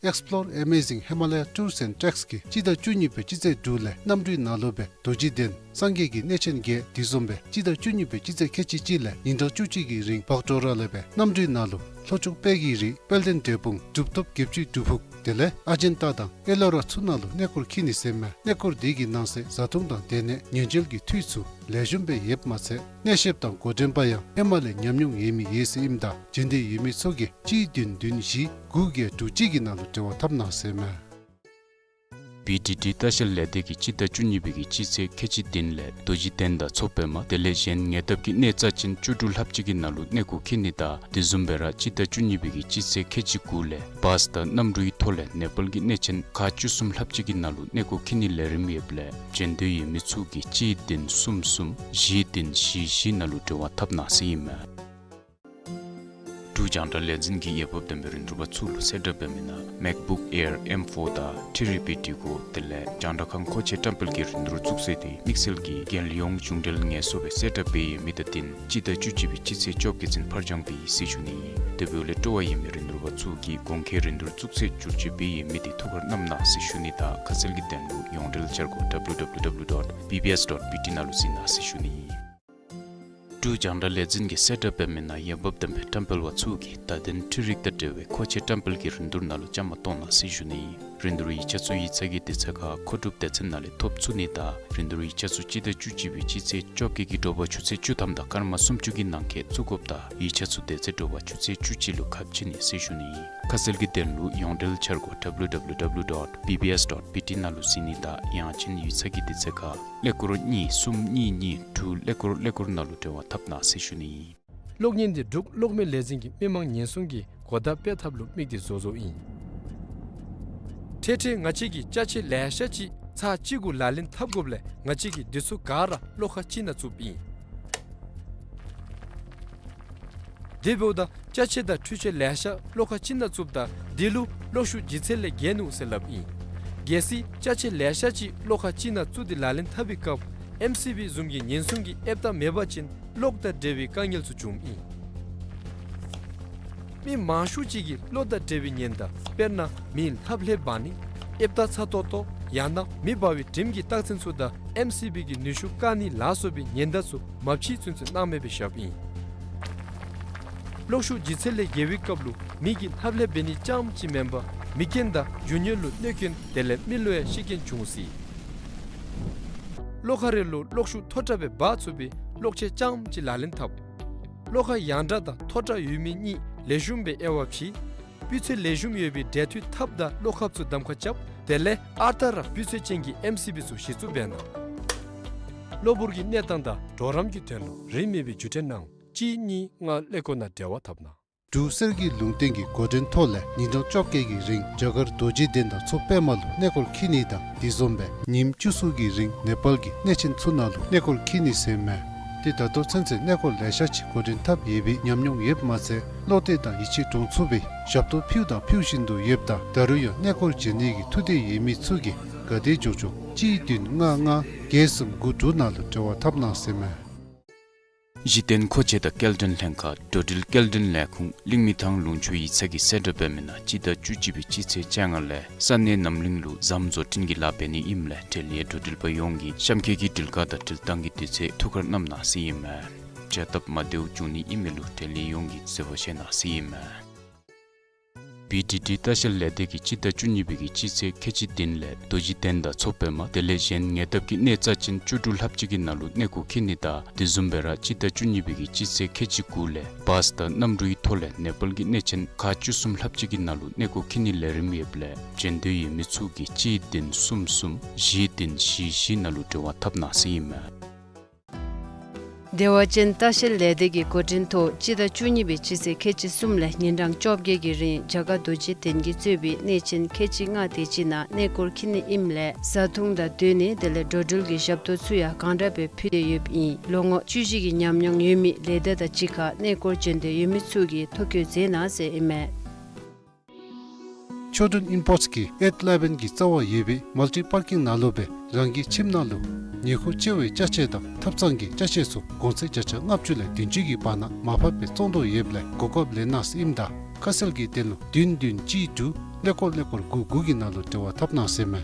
Explore Amazing Himalaya Tours and Treks གིས་སྤྱི་ཟླ་བཅུ་གཉིས་པའི་སྤྱི་ཚེས་དྲུག་ལས་གནམ་གྲུའི་ནང་ལུ་སྦེ་རྡོ་རྗེ་གདན་སངས་རྒྱས་ཀྱི་གནས་ཆེན་བརྒྱད་དེ་བཟུམ་སྦེ་སྤྱི་ཟླ་བཅུ་གཉིས་པའི་སྤྱི་ཚེས་ཁལ་གཅིག་གཅིག་ལས་ཉིན་གྲངས་བཅུ་གཅིག་གི་རིང་བག་དྲོ་ར་ལས་སྦེ་གནམ་གྲུའི་ནང་ལུ་ལྷོ་ཕྱོགས་དཔལ་གྱི་རི་དཔལ་ལྡན་འབྲས་སྤུངས་གྲུབ་ཐོབ་བརྒྱད་ཅུའི་སྒྲུབ་ཕུག་དེ་ལས་ཨ་ཇན་ཏ་དང་ཨེ་ལོ་ར་ཚུ་ནང་ལུ་གནས་སྐོར་འཁྱིད་ནི་ཟེར་མས། གནས་སྐོར་དེ་གི་ནང་གསེས་བཟའ་འཐུང་དང་སྡོད་གནས་ཉེན་བཅོལ་གྱི་འཐུས་ཚུ་ལེགས་ཤོམ་སྦེ་ཡོདཔ་མ་ཚད་གནས་བཤདཔ་དང་འགོ་འདྲེན་པ་ཡང་ཧེ་མ་ལས་ཉམས་མྱོང་ཡོད་མི་ཡོད་ཟེར་ཨིནམ་ད་བྱོན་འདོད་ཡོད་མི་ཚུ་གིས་གཅིག་བདུན་བདུན་བཞི་དགུ་བརྒྱད་དྲུག་གཅིག་གི་ནང་ལུ་འབྲེལ་བ་འཐབ་གནང་ཟེར་མས། བི་ཌི་ཌི་ལྟ་བཤལ་ལས་སྡེ་གིས་སྤྱི་ཟླ་བཅུ་གཉིས་པའི་གི་སྤྱི་ཚེས་ཁལ་གཅིག་བདུན་ལས་རྡོ་རྗེ་གདན་དང་མཚོ་པདྨ་དེ་ལས་གཞན་ཉེ་འདབས་ཀྱི་གནས་རྩ་ཅན་བཅུ་དྲུག་ལྷགཔ་ཅིག་གི་ནང་ལུ་གནས་སྐོར་འཁྱིད་ནི་དང་དེ་བཟུམ་སྦེ་ར་སྤྱི་ཟླ་བཅུ་གཉིས་པའི་གི་སྤྱི་ཚེས་ཁལ་གཅིག་དགུ་ལས་བཱས་དང་གནམ་གྲུའི་ཐོག་ལས་ནེ་པཱལ་གྱི་གནས་ཆེན་ཁག་བཅུ་གསུམ་ལྷགཔ་ཅིག་གི་ནང་ལུ་གནས་སྐོར་འཁྱིད་ནི་ལས་རིམ་ཡོདཔ་ལས་བྱོན་འདོད་ཡོད་མི་ཚུ་གིས་གཅིག་བདུན་གསུམ་གསུམ་བཞི་བདུན་བཞི་བཞི་ནང་ལུ་འབྲེལ་བ་འཐབ་གནང་ཟེར་ཨིན་མས། འབྲུག་རྒྱང་བསྒྲགས་ལས་འཛིན་གྱིས་འོས་འབབ་ལྡན་པའི་རིན་བསྡུར་པ་ཚུ་ལུ་གསལ་བསྒྲགས་འབད་མི་ནང་MacBook Air M four དང་ཐི་རི་པི་འབྲི་གུ་དེ་ལས་རྒྱང་བསྒྲགས་ཁང་མཁོ་ཆས་བཀྲམ་སྤེལ་གྱི་རིན་བསྡུར་བཙུགས་ཚེས་དེ་དམིགས་བསལ་གྱི་རྒྱལ་ཡོངས་གཞུང་འབྲེལ་ངལ་གསོ་སྦེ་གསལ་བསྒྲགས་འབད་ཡོད་མི་དང་བསྟུན་སྤྱི་ཟླ་བཅུ་གཅིག་པའི་སྤྱི་ཚེས་བཅོ་བརྒྱད་ཚུན་ཕར་འགྱངས་འབད་ཡི་ཟེར་ཞུ་ནི་ཨིན། དེ་འབདཝ་ལས་སྤྲོ་བ་ཡོད་མི་རིན་བསྡུར་པ་ཚུ་གིས་གོང་འཁོད་རིན་བསྡུར་བཙུགས་ཚེས་བསྒྱུར་བཅོས་འབད་ཡོད་མི་དེ་ཐུགས་ཁར་བསྣམ་གནང་ཟེར་ཞུ་ནི་དང་ཁ་གསལ་གྱི་དོན་ལུ་ཡོངས་འབྲེལ་འཆར་སྒོ་W W W dot B B S dot B T ནང་ལུ་གཟིགས་གནང་ཟེར་ཞུ་ནི་ཨིན། འབྲུག་རྒྱང་བསྒྲགས་ལས་འཛིན་གྱིས་གསལ་བསྒྲགས་འབད་མི་ནང་འོས་འབབ་ལྡན་པའི་བཀྲམ་སྤེལ་པ་ཚུ་གིས་བརྡ་དོན་འཕྲུལ་རིག་དང་འབྲེལ་བའི་མཁོ་ཆས་བཀྲམ་སྤེལ་གྱི་རིན་བསྡུར་ནང་ལུ་བཅའ་མར་གཏོགས་གནང་ཟེར་ཞུ་ནི་ཨིན། རིན་བསྡུར་ཡིག་ཆ་ཚུ་ཡིག་ཚང་གི་དུས་ཚོད་ཁར་མཁོ་སྒྲུབ་སྡེ་ཚན་ནང་ལས་ཐོབ་ཚུགས་ནི་དང་རིན་བསྡུར་ཡིག་ཆ་ཚུ་སྤྱི་ཟླ་བཅུ་གཅིག་པའི་སྤྱི་ཚེས་བཅོ་བརྒྱད་ཀྱི་དྲོ་པ་ཆུ་ཚོད་བཅུ་ཐམ་དང་སྐར་མ་སུམ་ཅུ་གི་ནང་འཁོད་བཙུགས་དགོཔ་དང་ཡིག་ཆ་ཚུ་དེ་ཚེ་དྲོ་པ་ཆུ་ཚོད་བཅུ་གཅིག་ལུ་ཁ་ཕྱེ་ནི་ཟེར་ཞུ་ནི་ཨིན། ཁ་གསལ་གྱི་དོན་ལུ་ཡོངས་འབྲེལ་འཆར་སྒོ་W W W dot B B S dot B T ནང་ལུ་གཟིགས་ནི་དང་ཡང་ཅིན་ཡིག་ཚང་གི་དུས་ཚོད་ཁར་ཀླད་ཀོར་གཉིས་གསུམ་གཉིས་གཉིས་དྲུག་ཀླད་ཀོར་ཀླད་ཀོར་ནང་ལུ་འབྲེལ་བ་འཐབ་གནང་ཟེར་ཞུ་ནི་ཨིན། གློག་བརྙན་འདི་འབྲུག་གློག་མེ་ལས་འཛིན་གྱིས་མི་མང་ཉེན་སྲུང་གི་གོ་བརྡ་སྤེལ་ཐབས་ལུ་དམིགས་ཏེ་བཟོ་བཟོཝ་ཨིན། འཕྲལ་འཕྲལ་ང་བཅས་ཀྱིས་ཅ་ཆས་ལེ་ཤ་ཅིག་ཚར་གཅིག་གུ་ལག་ལེན་འཐབ་དགོཔ་ལས་ང་བཅས་ཀྱིས་འདི་ཚུ་ག་ར་གློག་ཁང་ཅིག་ནང་བཙུགསཔ་ཨིན། དེ་འབདཝ་ད་ཅ་ཆས་དང་འཕྲུལ་ཆས་ལེ་ཤ་གློག་ཁང་ཅིག་ནང་བཙུགསཔ་ད་དེ་ལུ་གློག་ཤུགས་ལྗིད་ཚད་ལས་བརྒལ་ནུག་ཟེར་སླབ་ཨིན། གལ་སྲིད་ཅ་ཆས་ལེ་ཤ་ཅིག་གློག་ཁང་ཅིག་ནང་བཙུགས་ཏེ་ལག་ལེན་འཐབ་པའི་སྐབས་ཨེམ་སི་བི་བཟུམ་གྱི་ཉེན་སྲུང་གི་ཨེབ་རྟགས་མེད་པ་ཅིན་གློག་དང་འབྲེལ་བའི་དཀའ་ངལ་ཚུ་འབྱུངམ་ཨིན། མི་མང་ཤོས་ཅིག་གིས་གློག་དང་འབྲེལ་བའི་ཉེན་བརྡ་དཔེར་ན་མི་ལྷབ་ལྷེབ་འབག་ནི་ཨེབ་རྟགས་ཚ་ཏོག་ཏོ་ཡང་ན་མེ་འབར་བའི་དྲིམ་གྱི་རྟགས་མཚན་ཚུ་དང་ཨེམ་སི་བི་གི་ནུས་ཤུགས་བཀག་ནི་ལ་སོགས་པའི་ཉེན་བརྡ་ཚུ་མ་ཕྱེ་ཚུན་ཚོད་སྣང་མེད་སྦེ་བཞགཔ་ཨིན། གློག་ཤུགས་ལྗིད་ཚད་ལས་བརྒལ་བའི་སྐབས་ལུ་མི་གིས་ལྷབ་ལྷེབ་འབད་ནི་རྐྱངམ་ཅིག་མེན་པར་མིག་རྐྱེན་དང་རྒྱུ་དངོས་ལུ་གནོད་སྐྱོན་དེ་ལས་མི་ལུ་ཡང་ཤི་རྐྱེན་འབྱུང་སྲིད། གློག་ཁང་རེ་ལུ་གློག་ཤུགས་མཐོ་དྲགས་སྦེ་འབག་ཚུགས་པའི་གློག་ཆས་རྐྱངམ་ཅིག་ལག་ལེན་འཐབ། གློག་ཁང་ཡང་དྲགས་དང་མཐོ་དྲགས་ཡོད་མི་གཉིས་ལེགས་ཤོམ་སྦེ་དབྱེ་བ་ཕྱེ། སྤུས་ཚད་ལེགས་ཤོམ་ཡོད་པའི་འབྲེལ་མཐུད་ཐབ་དང་གློག་ཁབ་ཚུ་གདམ་ཁ་རྐྱབ། དེ་ལས་ཨ་རྟག་ར་སྤུས་ཚད་ཅན་གྱི་ཨེམ་སི་བི་ཚུ་གཞི་བཙུགས་འབད་གནང་། གློ་བུར་གྱི་གནས་སྟངས་དང་གྲོགས་རམ་གྱི་དོན་ལུ་རིན་མེད་པའི་བརྒྱུད་འཕྲིན་གནང་གཅིག་གཉིས་ལྔ་ཀླད་ཀོར་ནང་འབྲེལ་བ་འཐབ་གནང་། འབྲུག་གསེར་གྱི་ལུང་བསྟན་གྱི་འགོ་འདྲེན་ཐོག་ལས་ཉིན་གྲངས་བཅོ་བརྒྱད་ཀྱི་རིང་རྒྱ་གར་རྡོ་རྗེ་གདན་དང་མཚོ་པདྨ་ལུ་གནས་སྐོར་འཁྱིད་ནི་དང་དེ་བཟུམ་སྦེ་ཉིནམ་བཅུ་གསུམ་གྱི་རིང་ནེ་པཱལ་གྱི་གནས་ཆེན་ཚུ་ནང་ལུ་གནས་སྐོར་འཁྱིད་ནི་ཟེར་མས། དེ་ད་ལྟོ་ཚུན་ཚོད་གནས་སྐོར་ལེ་ཤ་ཅིག་འགོ་འདྲེན་འཐབ་ཡོད་པའི་ཉམས་མྱོང་ཡོདཔ་མ་ཚད་བློ་གཏད་དང་ཡིད་ཆེས་འདྲོངས་ཚུགས་པའི་ཞབས་ཏོག་ཕུལཝ་དང་ཕུལ་བཞིན་དུ་ཡོདཔ་ད་ད་རུང་ཡང་གནས་སྐོར་བྱོན་ནི་གི་ཐུགས་འདོད་ཡོད་མི་ཚུ་གིས་ག་དེ་མགྱོགས་མགྱོགས་གཅིག་བདུན་ལྔ་ལྔ་བརྒྱད་གསུམ་དགུ་དྲུག་ནང་ལུ་འབྲེལ་བ་འཐབ་གནང་ཟེར་མས། གཞི་རྟེན་མཁོ་ཆས་དང་སྐྱེལ་འདྲེན་ལྷན་ཁག་འགྲོ་འགྲུལ་སྐྱེལ་འདྲེན་ལས་ཁུངས་གླིང་མི་ཐང་ལུང་ཕྱོགས་ཡིག་ཚང་གིས་གསལ་བསྒྲགས་འབད་མི་ནང་སྤྱི་ཟླ་བཅུ་གཅིག་པའི་སྤྱི་ཚེས་བཅོ་ལྔ་ལས་ས་གནས་རྣམ་གླིང་ལུ་ཟམ་བཟོ་སྐྲུན་གྱི་ལཱ་འབད་ནི་ཨིནམ་ལས་འབྲེལ་ཡོད་འགྲོ་འགྲུལ་པ་ཡོངས་ཀྱིས་གཤམ་འཁོད་ཀྱི་འགྲུལ་ཁག་དང་འགྲུལ་ཐངས་ཀྱི་དུས་ཚོད་ཐུགས་ཁར་བསྣམ་གནང་ཟེར་ཨིན་མས། བྱ་སྟབས་མ་བདེཝ་འབྱུང་ནི་ཨིན་མི་ལུ་འབྲེལ་ཡོད་ཡོངས་ཀྱིས་གསལ་པོ་བཤད་གནང་ཟེར་ཨིན་མས། བི་ཌི་ཌི་ལྟ་བཤལ་ལས་སྡེ་གིས་སྤྱི་ཟླ་བཅུ་གཉིས་པའི་གི་སྤྱི་ཚེས་ཁལ་གཅིག་བདུན་ལས་རྡོ་རྗེ་གདན་དང་མཚོ་པདྨ་དེ་ལས་གཞན་ཉེ་འདབས་ཀྱི་གནས་རྩ་ཅན་བཅུ་དྲུག་ལྷགཔ་ཅིག་གི་ནང་ལུ་གནས་སྐོར་འཁྱིད་ནི་དང་དེ་བཟུམ་སྦེ་ར་སྤྱི་ཟླ་བཅུ་གཉིས་པའི་གི་སྤྱི་ཚེས་ཁལ་གཅིག་དགུ་ལས་བཱས་དང་གནམ་གྲུའི་ཐོག་ལས་ནེ་པཱལ་གྱི་གནས་ཆེན་ཁག་བཅུ་གསུམ་ལྷགཔ་ཅིག་གི་ནང་ལུ་གནས་སྐོར་འཁྱིད་ནི་ལས་རིམ་ཡོདཔ་ལས་བྱོན་འདོད་ཡོད་མི་ཚུ་གིས་གཅིག་བདུན་གསུམ་གསུམ་བཞི་བདུན་བཞི་བཞི་ནང་ལུ་འབྲེལ་བ་འཐབ་གནང་ཟེར་ཨིན་མས། བདེ་བ་ཅན་ལྟ་བཤལ་ལས་སྡེ་གི་འགོ་འདྲེན་ཐོག་སྤྱི་ཟླ་བཅུ་གཉིས་པའི་སྤྱི་ཚེས་ཁལ་གཅིག་གསུམ་ལས་ཉིན་གྲངས་བཅོ་བརྒྱད་ཀྱི་རིང་རྒྱ་གར་རྡོ་རྗེ་གདན་གྱིས་གཙོས་པའི་གནས་ཆེན་ཁལ་གཅིག་ལྔ་དེ་ཅིག་ནང་གནས་སྐོར་འཁྱིད་ནི་ཨིནམ་ལས་བཟའ་འཐུང་དང་སྡོད་གནས་དེ་ལས་འགྲོ་འགྲུལ་གྱི་ཞབས་ཏོག་ཚུ་ཡང་གང་དྲག་སྦེ་ཕུལ་ཏེ་ཡོདཔ་ཨིན། ལོ་ངོ་བཅུ་བཞི་གི་ཉམས་མྱོང་ཡོད་མི་ལས་སྡེ་དང་གཅིག་ཁར་གནས་སྐོར་བྱོན་འདོད་ཡོད་མི་ཚུ་གིས་ཐོ་བཀོད་མཛད་གནང་ཟེར་ཨིན་མས། ཆོས་སྒྲོན་ཨིམ་པོརཊསི་གིས་ཨེཊ་ཨི་ལེ་བཱན་གྱི་རྩ་བར་ཡོད་པའི་མལ་ཊི་པར་ཀིང་ནང་ལུ་སྦེ་རང་གི་ཁྱིམ་ནང་ལུ་ཉེ་ཁུངས་ཆེ་བའི་ཅ་ཆས་དང་ཐབ་ཚང་གི་ཅ་ཆས་ཚུ་གོང་ཚད་བརྒྱ་ཆ་ལྔ་བཅུ་ལས་བདུན་ཅུ་གི་བར་ན་མར་ཕབ་སྦེ་བཙོང་དོ་ཡོདཔ་ལས་གོ་སྐབས་ལེན་གནང་ཟེར་ཨིནམ་ད་ཁ་གསལ་གྱི་དོན་ལུ་བདུན་བདུན་གཅིག་དྲུག་ཀླད་ཀོར་ཀླད་ཀོར་དགུ་དགུ་གི་ནང་ལུ་འབྲེལ་བ་འཐབ་གནང་ཟེར་མས།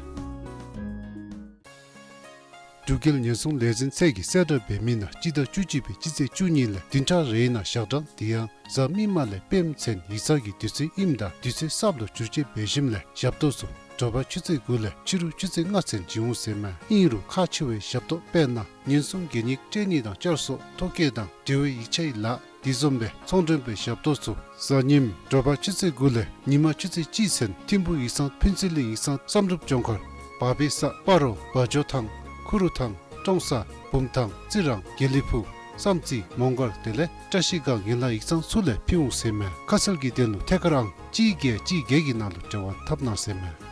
འབྲུག་རྒྱལ་ཉེན་སྲུང་ལས་འཛིན་ཚད་ཀྱིས་གསལ་བསྒྲགས་འབད་མི་ནང་སྤྱི་ཟླ་བཅུ་གཅིག་པའི་སྤྱི་ཚེས་བཅུ་གཉིས་ལས་བདུན་ཕྲག་རེའི་ནང་ཞག་གྲངས་དེ་ཡང་གཟའ་མིག་དམར་ལས་སྤེནམ་ཚུན་ཡིག་ཚང་གི་དུས་ཚོད་ཨིནམ་ད་དུས་ཚོད་གསརཔ་ལུ་བསྒྱུར་བཅོས་འབད་ཞིནམ་ལས་ཞབས་ཏོག་ཚུ་དྲོ་པ་ཆུ་ཚོད་དགུ་ལས་ཕྱི་རུ་ཆུ་ཚོད་ལྔ་ཚུན་བྱིན་འོང་ཟེར་མས། ཨིན་རུང་ཁག་ཆེ་བའི་ཞབས་ཏོག་དཔེར་ན་ཉེན་སྲུང་གད་སྙིགས་སྤྲོད་ནི་དང་བསྐྱར་གསོ་ཐོ་བཀོད་དང་འབྲེལ་བའི་ཡིག་ཆའི་ལཱ་དེ་བཟུམ་སྦེ་ཚོང་མགྲོན་པའི་ཞབས་ཏོག་ཚུ་གཟའ་ཉིམ་དྲོ་པ་ཆུ་ཚོད་དགུ་ལས་ཉི་མ་ཆུ་ཚོད་གཅིག་ཚུན་ཐིམ་ཕུག་ཡིག་ཚང་ཕུན་ཚོགས་གླིང་ཡིག་ཚང་བསམ་གྲུབ་ལྗོངས་མཁར་བག་ཕེ་ས་སྤ་རོ་བ་ཇོ་ཐང་ཁུ་རུ་ཐང་ཀྲོང་གསར་བུམ་ཐང་རྩི་རང་དགེ་ལེགས་ཕུག་བསམ་རྩེ་མོང་སྒར་དེ་ལས་བཀྲ་ཤིས་སྒང་ཡན་ལག་ཡིག་ཚང་ཚུ་ལས་ཕུལ་འོང་ཟེར་མས། ཁ་གསལ་གྱི་དོན་ལུ་ཐད་ཀར་ཨང་གཅིག་བརྒྱད་གཅིག་བརྒྱད་ཀྱི་ནང་ལུ་འབྲེལ་བ་འཐབ་གནང་ཟེར་མས།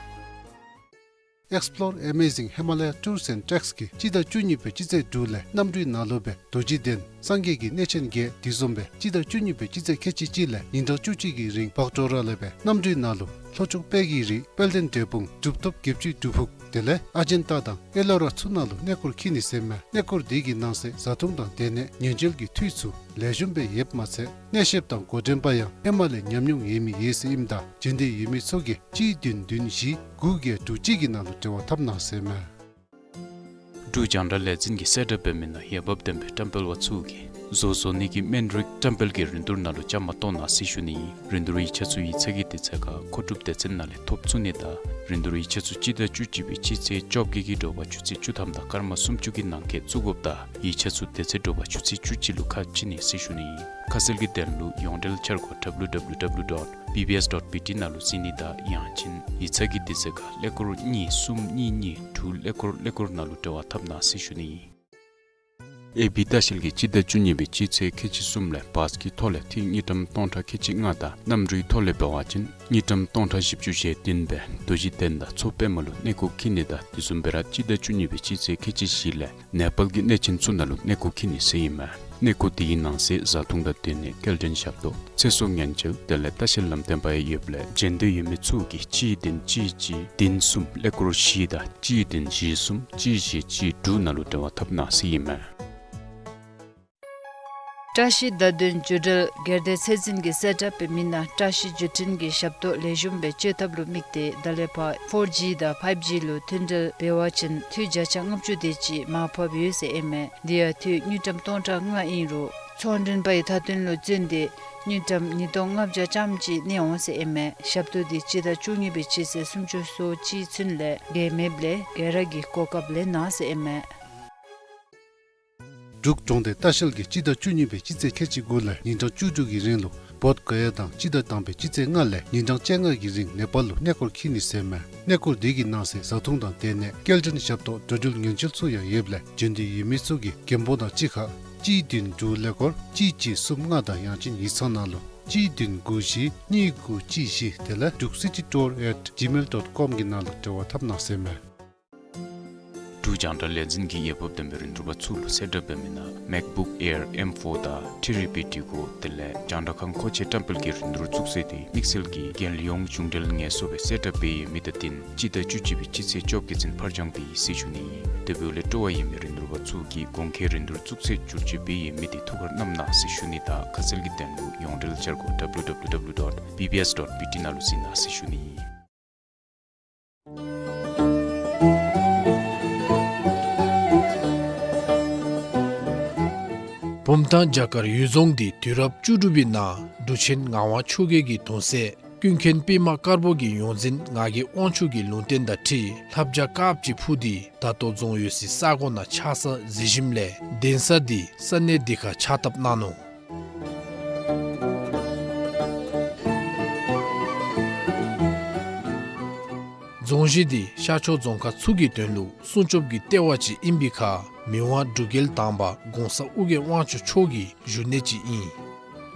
Explore Amazing Himalaya Tours and Treks གིས་སྤྱི་ཟླ་བཅུ་གཉིས་པའི་སྤྱི་ཚེས་དྲུག་ལས་གནམ་གྲུའི་ནང་ལུ་སྦེ་རྡོ་རྗེ་གདན་སངས་རྒྱས་ཀྱི་གནས་ཆེན་བརྒྱད་དེ་བཟུམ་སྦེ་སྤྱི་ཟླ་བཅུ་གཉིས་པའི་སྤྱི་ཚེས་ཁལ་གཅིག་གཅིག་ལས་ཉིན་གྲངས་བཅུ་གཅིག་གི་རིང་བག་གྲོ་ར་ལས་སྦེ་གནམ་གྲུའི་ནང་ལུ་ལྷོ་ཕྱོགས་དཔལ་གྱི་རི་དཔལ་ལྡན་འབྲས་སྤུངས་སྒྲུབ་ཐོབ་བརྒྱད་ཅུའི་སྒྲུབ་ཕུག་དེ་ལས་ཨ་ཇན་ཏ་དང་ཨེ་ལོ་ར་ཚུ་ནང་ལུ་གནས་སྐོར་འཁྱིད་ནི་ཟེར་མས། གནས་སྐོར་དེ་གི་ནང་གསེས་བཟའ་འཐུང་དང་སྡོད་གནས་ཉེན་བཅོལ་གྱི་འཐུས་ཚུ་ལེགས་ཤོམ་སྦེ་ཡོདཔ་མ་ཚད་གནས་བཤདཔ་དང་འགོ་འདྲེན་པ་ཡང་ཧེ་མ་ལས་ཉམས་མྱོང་ཡོད་མི་ཡོད་ཟེར་ཨིནམ་ད་བྱོན་འདོད་ཡོད་མི་ཚུ་གིས་གཅིག་བདུན་བདུན་བཞི་དགུ་བརྒྱད་དྲུག་གཅིག་གི་ནང་ལུ་འབྲེལ་བ་འཐབ་གནང་ཟེར་མས། འབྲུག་རྒྱང་བསྒྲགས་ལས་འཛིན་གྱིས་གསལ་བསྒྲགས་འབད་མི་ནང་འོས་འབབ་ལྡན་པའི་བཀྲམ་སྤེལ་པ་ཚུ་གིས་ བཟོ་བཟོ་ནི་གི་སྨན་རིགས་བཀྲམ་སྤེལ་གྱི་རིན་བསྡུར་ནང་ལུ་བཅའ་མར་གཏོགས་གནང་ཟེར་ཞུ་ནི་ཨིན། རིན་བསྡུར་ཡིག་ཆ་ཚུ་ཡིག་ཚང་གི་དུས་ཚོད་ཁར་མཁོ་སྒྲུབ་སྡེ་ཚན་ནང་ལས་ཐོབ་ཚུགས་ནི་དང་རིན་བསྡུར་ཡིག་ཆ་ཚུ་སྤྱི་ཟླ་བཅུ་གཅིག་པའི་སྤྱི་ཚེས་བཅོ་བརྒྱད་ཀྱི་དྲོ་པ་ཆུ་ཚོད་བཅུ་ཐམ་དང་སྐར་མ་སུམ་ཅུ་གི་ནང་འཁོད་བཙུགས་དགོཔ་དང་ཡིག་ཆ་ཚུ་དེ་ཚེ་དྲོ་པ་ཆུ་ཚོད་བཅུ་གཅིག་ལུ་ཁ་ཕྱེ་ནི་ཟེར་ཞུ་ནི་ཨིན། ཁ་གསལ་གྱི་དོན་ལུ་ཡོངས་འབྲེལ་འཆར་སྒོ་W W W dot B B S dot B T ནང་ལུ་གཟིགས་ནི་དང་ཡང་ཅིན་ཡིག་ཚང་གི་དུས་ཚོད་ཁར་ཀླད་ཀོར་གཉིས་གསུམ་གཉིས་གཉིས་དྲུག་ཀླད་ཀོར་ཀླད་ཀོར་ནང་ལུ་འབྲེལ་བ་འཐབ་གནང་ཟེར་ཞུ་ནི་ཨིན། ཨེ་བི་ལྟ་བཤལ་གྱིས་སྤྱི་ཟླ་བཅུ་གཉིས་པའི་སྤྱི་ཚེས་ཁལ་གཅིག་གསུམ་ལས་བཱས་ཀྱི་ཐོག་ལས་ཐིག་དངུལ་ཀྲམ་སྟོང་ཕྲག་ཁལ་གཅིག་ལྔ་དང་གནམ་གྲུའི་ཐོག་ལས་འབད་བ་ཅིན་དངུལ་ཀྲམ་སྟོང་ཕྲག་བཞི་བཅུ་ཞེ་བདུན་སྦེ་རྡོ་རྗེ་གདན་དང་མཚོ་པདྨ་ལུ་གནས་སྐོར་འཁྱིད་ནི་དང་དེ་བཟུམ་སྦེ་ར་སྤྱི་ཟླ་བཅུ་གཉིས་པའི་སྤྱི་ཚེས་ཁལ་གཅིག་བཞི་ལས་ནེ་པཱལ་གྱི་གནས་ཆེན་ཚུ་ནང་ལུ་གནས་སྐོར་འཁྱིད་ནི་ཟེར་ཨིན་མས། གནས་སྐོར་དེའི་ནང་གསེས་བཟའ་འཐུང་དང་སྡོད་གནས་སྐྱེལ་འདྲེན་ཞབས་ཏོག་ཚེ་སྲོག་ཉེན་བཅོལ་དེ་ལས་ལྟ་བཤལ་ལམ་སྟོན་པ་ཡང་ཡོདཔ་ལས་འབྱོན་འདོད་ཡོད་མི་ཚུ་གིས་གཅིག་བདུན་གཅིག་གཅིག་བདུན་གསུམ་ཀླད་ཀོར་བཞི་དང་གཅིག་བདུན་བཞི་གསུམ་གཅིག་བཞི་གཅིག་དྲུག་ནང་ལུ་འབྲེལ་བ་འཐབ་གནང་ཟེར་ཨིན་མས། བཀྲ་ཤིས་བརྡ་དོན་བརྒྱུད་འབྲེལ་སྒེར་སྡེ་ཚད་འཛིན་གྱིས་གསལ་བསྒྲགས་འབད་མི་ནང་བཀྲ་ཤིས་བརྒྱུད་འཕྲིན་གྱི་ཞབས་ཏོག་ལེགས་ཤོམ་སྦེ་སྤྱོད་ཐབས་ལུ་དམིགས་ཏེ་ད་ལས་ཕར་ཕོར་ཇི་དང་ཕའིབ་ཇི་ལུ་མཐུད་འབྲེལ་འབད་བ་ཅིན་འཐུས་བརྒྱ་ཆ་ལྔ་བཅུ་དེ་ཅིག་མར་ཕབ་ཡོད་ཟེར་ཨིན་མས། དེ་ཡང་འཐུས་དངུལ་ཀྲམ་སྟོང་ཕྲག་ལྔ་ཨིན་རུང་ཚོང་མགྲོན་པ་ཡི་མཐའ་དོན་ལུ་བརྩོན་ཏེ་དངུལ་ཀྲམ་ཉིས་སྟོང་ལྔ་བརྒྱ་ཙམ་ཅིག་གནས་འོང་ཟེར་ཨིན་མས། ཞབས་ཏོག་འདི་སྤྱི་ཟླ་བཅུ་གཉིས་པའི་སྤྱི་ཚེས་སུམ་ཅུ་སོ་གཅིག་ཚུན་ལས་འགལ་མེདཔ་ལས་སྒེར་ར་གིས་གོ་སྐབས་ལེན་གནང་ཟེར་ཨིན་མས། འབྲུག་གྲོང་སྡེ་ལྟ་བཤལ་གྱིས་སྤྱི་ཟླ་བཅུ་གཉིས་པའི་སྤྱི་ཚེས་ཁལ་གཅིག་དགུ་ལས་ཉིན་གྲངས་བཅུ་དྲུག་གི་རིང་ལུ་བོདྷ་ག་ཡ་དང་སྤྱི་ཟླ་དང་པའི་སྤྱི་ཚེས་ལྔ་ལས་ཉིན་གྲངས་བཅོ་ལྔ་གི་རིང་ནེ་པཱལ་ལུ་གནས་སྐོར་འཁྱིད་ནི་ཟེར་མས། གནས་སྐོར་དེ་གི་ནང་གསེས་བཟའ་འཐུང་དང་སྡོད་གནས་སྐྱེལ་འདྲེན་ཞབས་ཏོག་འགྲོ་འགྲུལ་ཉེན་བཅོལ་ཚུ་ཡང་ཡོདཔ་ལས་འབྱོན་འདོད་ཡོད་མི་ཚུ་གིས་རྒན་པོ་དང་གཅིག་ཁར་གཅིག་བདུན་དྲུག་ཀླད་ཀོར་གཅིག་གཅིག་གསུམ་ལྔ་དང་ཡང་ཅིན་ཡིག་ཚང་ནང་ལུ་གཅིག་བདུན་དགུ་བཞི་གཉིས་དགུ་གཅིག་བཞི་དེ་ལས Druk City Tour at gmail dot com གི་ནང་ལུ་འབྲེལ་བ་འཐབ་གནང་ཟེར་མས། འབྲུག་རྒྱང་བསྒྲགས་ལས་འཛིན་གྱིས་འོས་འབབ་ལྡན་པའི་རིན་བསྡུར་པ་ཚུ་ལུ་གསལ་བསྒྲགས་འབད་མི་ནང་MacBook Air M four དང་ཐེ་རི་བི་ཌི་གོ་དེ་ལས་རྒྱང་བསྒྲགས་ཁང་མཁོ་ཆས་བཀྲམ་སྤེལ་གྱི་རིན་བསྡུར་བཙུགས་ཚེས་དེ་དམིགས་བསལ་གྱི་རྒྱལ་ཡོངས་གཞུང་འབྲེལ་ངལ་གསོ་སྦེ་གསལ་བསྒྲགས་འབད་ཡོད་མི་དང་བསྟུན་སྤྱི་ཟླ་བཅུ་གཅིག་པའི་སྤྱི་ཚེས་བཅོ་བརྒྱད་ཚུན་ཕར་འགྱངས་འབད་ཡི་ཟེར་ཞུ་ནི་ཨིན། དེ་འབདཝ་ལས་སྤྲོ་བ་ཡོད་མི་རིན་བསྡུར་པ་ཚུ་གིས་གོང་འཁོད་རིན་བསྡུར་བཙུགས་ཚེས་བསྒྱུར་བཅོས་འབད་ཡོད་མི་དེ་ཐུགས་ཁར་བསྣམ་གནང་ཟེར་ཞུ་ནི་དང་ཁ་གསལ་གྱི་དོན་ལུ་ཡོངས་འབྲེལ་འཆར་སྒོ W W W dot B B S dot B T ནང་ལུ་གཟིགས་གནང་ཟེར་ཞུ་ནི་ཨིན། བུམ་ཐང་བྱ་དཀར་གཡུལ་རྫོང་འདི་དུས་རབས་བཅུ་དྲུག་པའི་ནང་འབྲུག་ཆེན་ངག་དབང་ཆོས་རྒྱལ་གྱི་གདུང་སྲས་ཀུན་མཁྱེན་པདྨ་དཀར་པོ་གི་ཡོངས་འཛིན་ངག་གི་དབང་ཕྱུག་གི་ལུང་བསྟན་དང་འཁྲིལ་ལྷ་བྱ་དཀརཔོ་ཅིག་འཕུར་ཏེ་ད་ལྟོ་རྫོང་ཡོད་སའི་ས་གོ་ནང་ཆགས་ས་གཟིགས་ཞིནམ་ལས་གདན་ས་འདི་ས་གནས་འདི་ཁར་ཕྱག་བཏབ་གནང་ནུག། རྫོང་གཞི་འདི་ཤར་ཕྱོགས་རྫོང་ཁག་ཚུ་གི་དོན་ལུ་སྲུང་སྐྱོབ་ཀྱི་ལྟེ་བ་ཅིག་ཨིན་པའི་ཁར་མི་དབང་འབྲུག་རྒྱལ་དང་པ་གོང་ས་ཨོ་རྒྱན་དབང་ཕྱུག་མཆོག་གི་བཞུགས་གནས་ཅིག་ཨིན།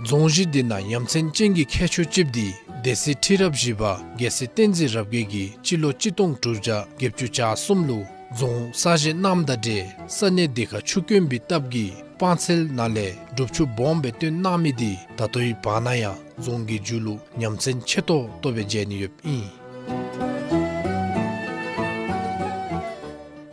རྫོང་གཞི་འདི་ནང་ཡ་མཚན་ཅན་གྱི་ཁྱད་ཆོས་ཅིག་འདི་སྡེ་སྲིད་ཁྲི་རབས་བཞི་པ་རྒྱལ་སྲས་བསྟན་འཛིན་རབ་རྒྱས་ཀྱིས་སྤྱི་ལོ་གཅིག་སྟོང་དྲུག་བརྒྱ་བརྒྱད་ཅུ་གྱ་གསུམ་ལུ་རྫོང་གསར་བཞེངས་གནངམ་དང་འབྲེལ་ས་གནས་འདི་ཁར་ཆུ་དཀོན་པའི་སྟབས་ཀྱིས་སྤང་ཚལ་ནང་ལས་སྒྲུབ་ཆུ་སྦོམ་སྦེ་བཏོན་གནང་མི་འདི་ད་ལྟོའི་བར་ན་ཡང་རྫོང་གི་མཇུག་ལུ་ཡ་མཚན་ཆེ་ཏོག་ཏོ་སྦེ་མཇལ་ནི་ཡོདཔ་ཨིན།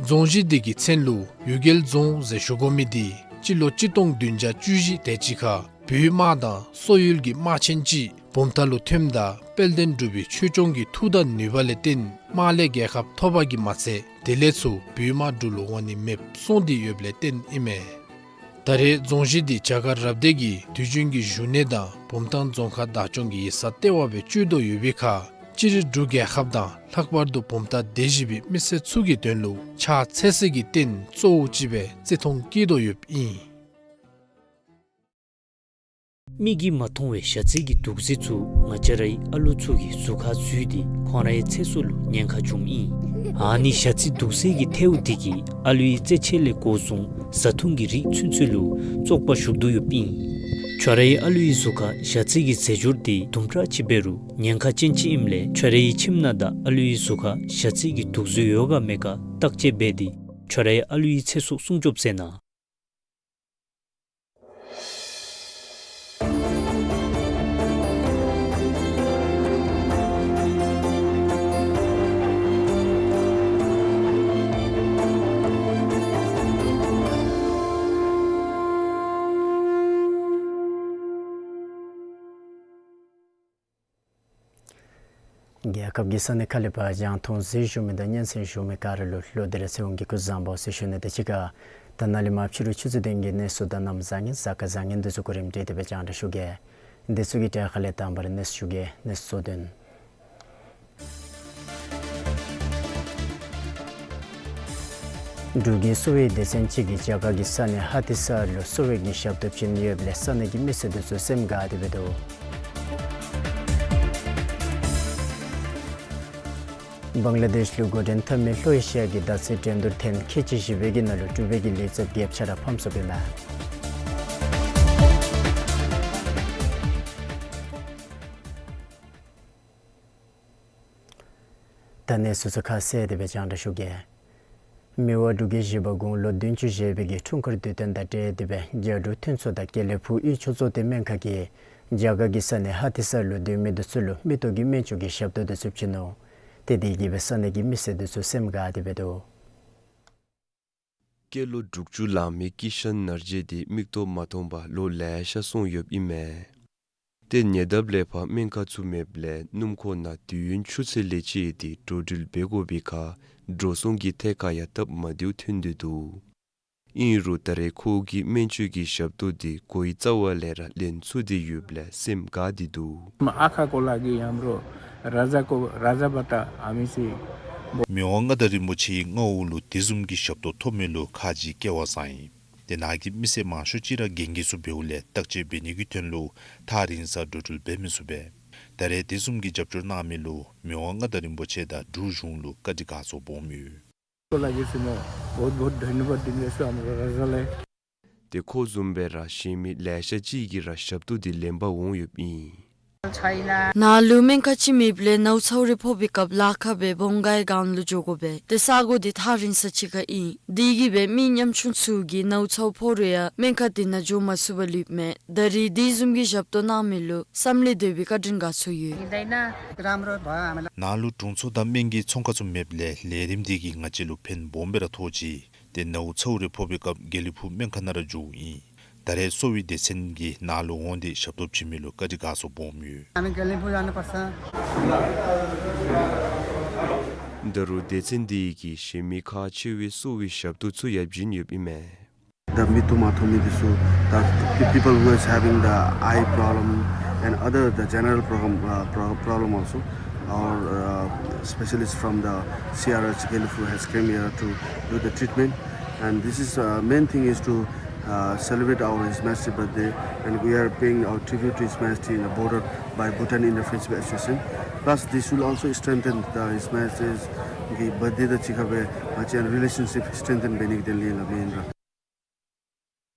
རྫོང་གཞི་འདི་གི་མཚན་ལུ་གཡུལ་རྒྱལ་རྫོང་ཟེར་ཞུ་དགོ་མི་འདི་སྤྱི་ལོ་གཅིག་སྟོང་བདུན་བརྒྱ་བཅུ་བཞི་དེ་ཅིག་ཁར་བོད་དམག་དང་སོག་ཡུལ་གྱི་དམག་ཆེན་ཅིག་བུམ་ཐང་ལུ་ཐོནམ་ད་དཔལ་ལྡན་འབྲུག་པའི་ཆོས་སྐྱོང་གི་མཐུ་དང་ནུས་པ་ལས་བརྟེན་དམག་ལས་རྒྱལ་ཁ་ཐོབ་པ་གིས་མ་ཚད་དེ་ལས་ཚུར་བོད་དམག་འབྲུག་ལུ་འོང་ནི་མེདཔ་སོང་སྟེ་ཡོདཔ་ལས་བརྟེན་ཨིན་མས། ད་རེས་རྫོང་གཞི་འདི་བྱ་དཀར་རབ་སྡེ་གི་དུས་རྒྱུན་གྱི་བཞུགས་གནས་དང་བུམ་ཐང་རྫོང་ཁག་བདག་སྐྱོང་གི་ཡིག་ཚང་ལྟེ་བ་སྦེ་སྤྱོད་དོ་ཡོད་པའི་ཁར་སྤྱིར་འབྲུག་རྒྱལ་ཁབ་དང་ལྷག་པར་དུ་བུམ་ཐང་སྡེ་བཞི་པའི་མི་སེར་ཚུ་གི་དོན་ལུ་ཕྱག་འཚལ་སའི་རྟེན་གཙོ་བོ་ཅིག་སྦེ་བརྩི་མཐོང་བསྐྱེད་དོ་ཡོདཔ་ཨིན། མིག་གིས་མ་མཐོང་བའི་ཞ་རྩི་གི་དུག་རྫས་ཚུ་ང་བཅས་རའི་ཨ་ལུ་ཚུ་གི་གཟུགས་ཁར་འཛུལ་ཏེ་ཁོང་རའི་ཚེ་སྲོག་ལུ་ཉེན་ཁ་བྱུངམ་ཨིན། ཨ་ནི་ཞ་རྩི་དུག་རྫས་ཀྱི་ཐལཝ་འདི་གིས་ཨ་ལུའི་རྩེད་ཆས་ལས་འགོ་བཟུང་བཟའ་འཐུང་གི་རིགས་ཚུན་ཚོད་ལུ་བཙོག་པ་ཞུགས་དོ་ཡོདཔ་ཨིན། ཁྱོད་རའི་ཨ་ལུའི་གཟུགས་ཁར་ཞ་རྩི་གི་རྫས་སྦྱོར་འདི་དུམ་གྲ་ཅིག་འབད་རུང་ཉེན་ཁ་ཅན་ཅིག་ཨིནམ་ལས་ཁྱོད་རའི་ཁྱིམ་ནང་དང་ཨ་ལུའི་གཟུགས་ཁར་ཞ་རྩི་གི་དུག་རྫས་ཡོད་ག་མེད་ག་བརྟག་དཔྱད་འབད་དེ་ཁྱོད་རའི་ཨ་ལུའི་ཚེ་སྲོག་སྲུང་སྐྱོབ་མཛད་གནང་། རྒྱལ་ཁབ་ཀྱི་ས་གནས་ཁག་ལས་ཕར་རྒྱང་མཐོང་གཟིགས་བཞུགས་མི་དང་སྙན་གསན་བཞུགས་མི་ག་ར་ལུ་ལོག་སྟེ་ར་ཚེ་དབང་གིས་སྐུ་གཟུགས་བཟང་པོ་ཟེར་ཞུ་ནི་དང་གཅིག་ཁར་ ད་ནཱ་ལས་མར་ཕྱི་རུ་ཆུ་ཚོད་བདུན་གྱི་གནས་ཚུལ་དང་གནམ་བཟང་ངན་གཟའ་སྐར་བཟང་ངན་འདི་ཚུ་གོ་རིམ་སྒྲིག་སྟེ་སྦེ་རྒྱང་བསྒྲགས་ཞུ་གེ། འདི་ཚུ་གི་གྲས་ཁ་ལས་དང་པ་ར་གནས་ཚུལ་ཞུ་གེ། གནས་ཚུལ་གཙོ་དོན། འབྲུག་གི་གསོ་བའི་སྡེ་ཚན་ཅིག་གིས་རྒྱ་གར་གྱི་ས་གནས་ཧ་ཏི་ས་ལུ་གསོ་བའི་གི་ཞབས་ཏོག་བྱིན་ཡོདཔ་ལས་ས་གནས་ཀྱི་མི་སེར་འདི་ཚུ་སེམས་དགའ་སྟེ་སྦེ་འདུག། བང་ལ་དེཤ་ལུ་འགོ་འདྲེན་འཐབ་མི་ལྷོ་ཨེ་ཤི་ཡ་གི་དར་ཚིལ་འགྲན་བསྡུར་ཐེངས་ཁལ་གཅིག་བཞི་པའི་གི་ནང་ལུ་གྲུ་པའི་གི་ལི་ཙབ་བརྒྱད་ཅུ་ར་ཕམ་སོཔ་ཨིན་མས། ད་གནས་ཚུལ་ཚུ་ཁ་གསལ་ཏེ་སྦེ་རྒྱང་བསྒྲགས་ཞུ་གེ། མི་དབང་འབྲུག་རྒྱལ་བཞི་པ་དགུང་ལོ་བདུན་ཅུ་བཞེས་པའི་གི་འཁྲུངས་སྐར་དུས་སྟོན་དང་འབྲེལ་ཏེ་སྦེ་རྒྱ་འབྲུག་མཐུན་ཚོགས་དང་དགེ་ལེགས་ཕུག་གཡུས་ཕྱོགས་གཙོ་བསྟེན་སྨན་ཁང་གིས་རྒྱ་གར་གྱི་ས་གནས་ཧ་ཏི་ས་ལུ་སྡོད་མི་འདི་ཚུ་ལུ་མིག་ཏོ་གི་སྨན་བཅོས་ཀྱི་ཞབས་ཏོག་འདི་ཚུ་བྱིན་ནུག། ཏེ་དེ་གིས་སྦེ་ས་གནས་ཀྱི་མི་སེར་འདི་ཚུ་སེམས་དགའ་སྟེ་སྦེ་འདུག། སྐྱེས་ལོ་དྲུག་ཅུ་ལང་མི་ཀི་ཤཱན་ནར་ཇི་འདི་མིག་ཏོ་མ་མཐོང་པར་ལོ་ལེ་ཤ་སོང་ཡོདཔ་ཨིན་མས། ཏེ་ཉེ་འདབས་ལས་ཕར་སྨན་ཁང་ཚུ་མེདཔ་ལས་སྣུམ་འཁོར་ནང་དུས་ཡུན་ཆུ་ཚོད་ལས་བཅད་དེ་འགྲོ་འགྲུལ་འབད་དགོ་པའི་ཁར་འགྲོ་སོང་གི་ཐད་ཁར་ཡང་སྟབས་མ་བདེཝ་ཐོན་ཏེ་འདུག། ཨིན་རུང་ད་རེས་ཁོ་གིས་སྨན་བཅོས་ཀྱི་ཞབས་ཏོག་འདི་གོ་བའི་རྩ་བ་ལས་ར་ལེན་ཚུགས་ཏེ་ཡོདཔ་ལས་སེམས་དགའ་སྟེ་འདུག། आँखा को लागि हाम्रो राजाको, राजाबाट हामीसी མི་དབང་མངའ་བདག་རིན་པོ་ཆེའི་མངའ་འོག་ལུ་དེ་བཟུམ་གྱི་ཞབས་ཏོག་ཐོབ་མི་ལུ་ཁ་རྗེ་སྐྱེ་བ་བཟང་ཡི། དེ་ནང་གི་མི་སེར་མང་ཤོས་ཅིག་ར་རྒན་གྱི་ཚུ་འབདཝ་ལས་བརྟག་དཔྱད་འབད་ནི་གི་དོན་ལུ་ཐག་རིང་སར་འགྲོ་འགྲུལ་འབད་མི་ཚུགས་པས། ད་རེས་དེ་བཟུམ་གྱི་རྒྱབ་སྐྱོར་གནང་མི་ལུ་མི་དབང་མངའ་བདག་རིན་པོ་ཆེ་དང་འབྲུག་གཞུང་ལུ་བཀའ་དྲིན་དགའ་ཚོར་སྦོམ་ཡོད། को लागि चाहिँ म बहुत बहुत धन्यवाद दिँदैछु हाम्रो राजालाई। ཏེ་ཁོ་བཟུམ་སྦེ་ར་གཞན་མི་ལེ་ཤ་ཅིག་གིས་ར་ཞབས་ཏོག་འདི་ལེན་པར་འོང་ཡོདཔ་ཨིན། ནཱ་ལུ་སྨན་ཁང་ཅིག་མེདཔ་ལས་ནཝ་ཚཝ་རེ་ཕོག་པའི་སྐབས་ལཱ་ཁག་སྦེ་བོང་གའི་སྒང་ལུ་འགྱོ་དགོ་པས། ཏེ་ས་གོ་འདི་ཐག་རིང་ས་ཅིག་ཁར་ཨིན། དེ་གིས་སྦེ་མི་ཉམ་ཆུང་ཚུ་གིས་ནཝ་ཚཝ་ཕོག་རུང་ཡང་སྨན་ཁང་འདི་ནང་འགྱོ་མ་ཚུགས་པར་ལུསཔ་མས། ད་རེས་དེ་བཟུམ་གྱི་ཞབས་ཏོག་གནང་མི་ལུ་བསམ་ལས་འདས་པའི་བཀའ་དྲིན་དགའ་ཚོར་ཡོད། ནཱ་ལུ་དྲུང་འཚོ་དང་སྨན་གྱི་ཚོང་ཁང་ཚུ་མེདཔ་ལས་ལས་རིམ་འདི་གིས་ང་བཅས་ལུ་ཕན་སྦོམ་སྦེ་ར་ཐོགས་ཅི། ཏེ་ནཝ་ཚཝ་རེ་ཕོག་པའི་སྐབས་དགེ་ལེགས་ཕུག་སྨན་ཁང་ནང་ར་འགྱོཝ་ཨིན། ད་རེས་གསོ་བའི་སྡེ་ཚན་གྱིས་ནཱ་ལུ་འོང་སྟེ་ཞབས་ཏོག་བྱིན་མི་ལུ་བཀའ་དྲིན་དགའ་ཚོར་སྦོམ་ཡོད། ད་རུང་སྡེ་ཚན་འདི་གིས་གཞན་མི་ཁག་ཆེ་བའི་གསོ་བའི་ཞབས་ཏོག་ཚུ་ཡང་བྱིན་ཡོདཔ་ཨིན་མས། The མིག་ཏོ་མ་མཐོང་མི་འདི་ཚུ, the pe- people who is having the eye problem and other the general problem, uh, pro- problem also. Our uh, specialist from the C R H Degaleiphu has came here to do the treatment, and this is uh, main thing is to uh, celebrate our His Majesty birthday, and we are paying our tribute to His Majesty in the border by Bhutan Inner Friendship Association. Plus, this will also strengthen the His Majesty's birthday དང་གཅིག་ཁར་སྦེ་ང་བཅས་ར་relationship strengthen འབད་ནི་གི་དོན་ལས་ལགས་མེན་ར།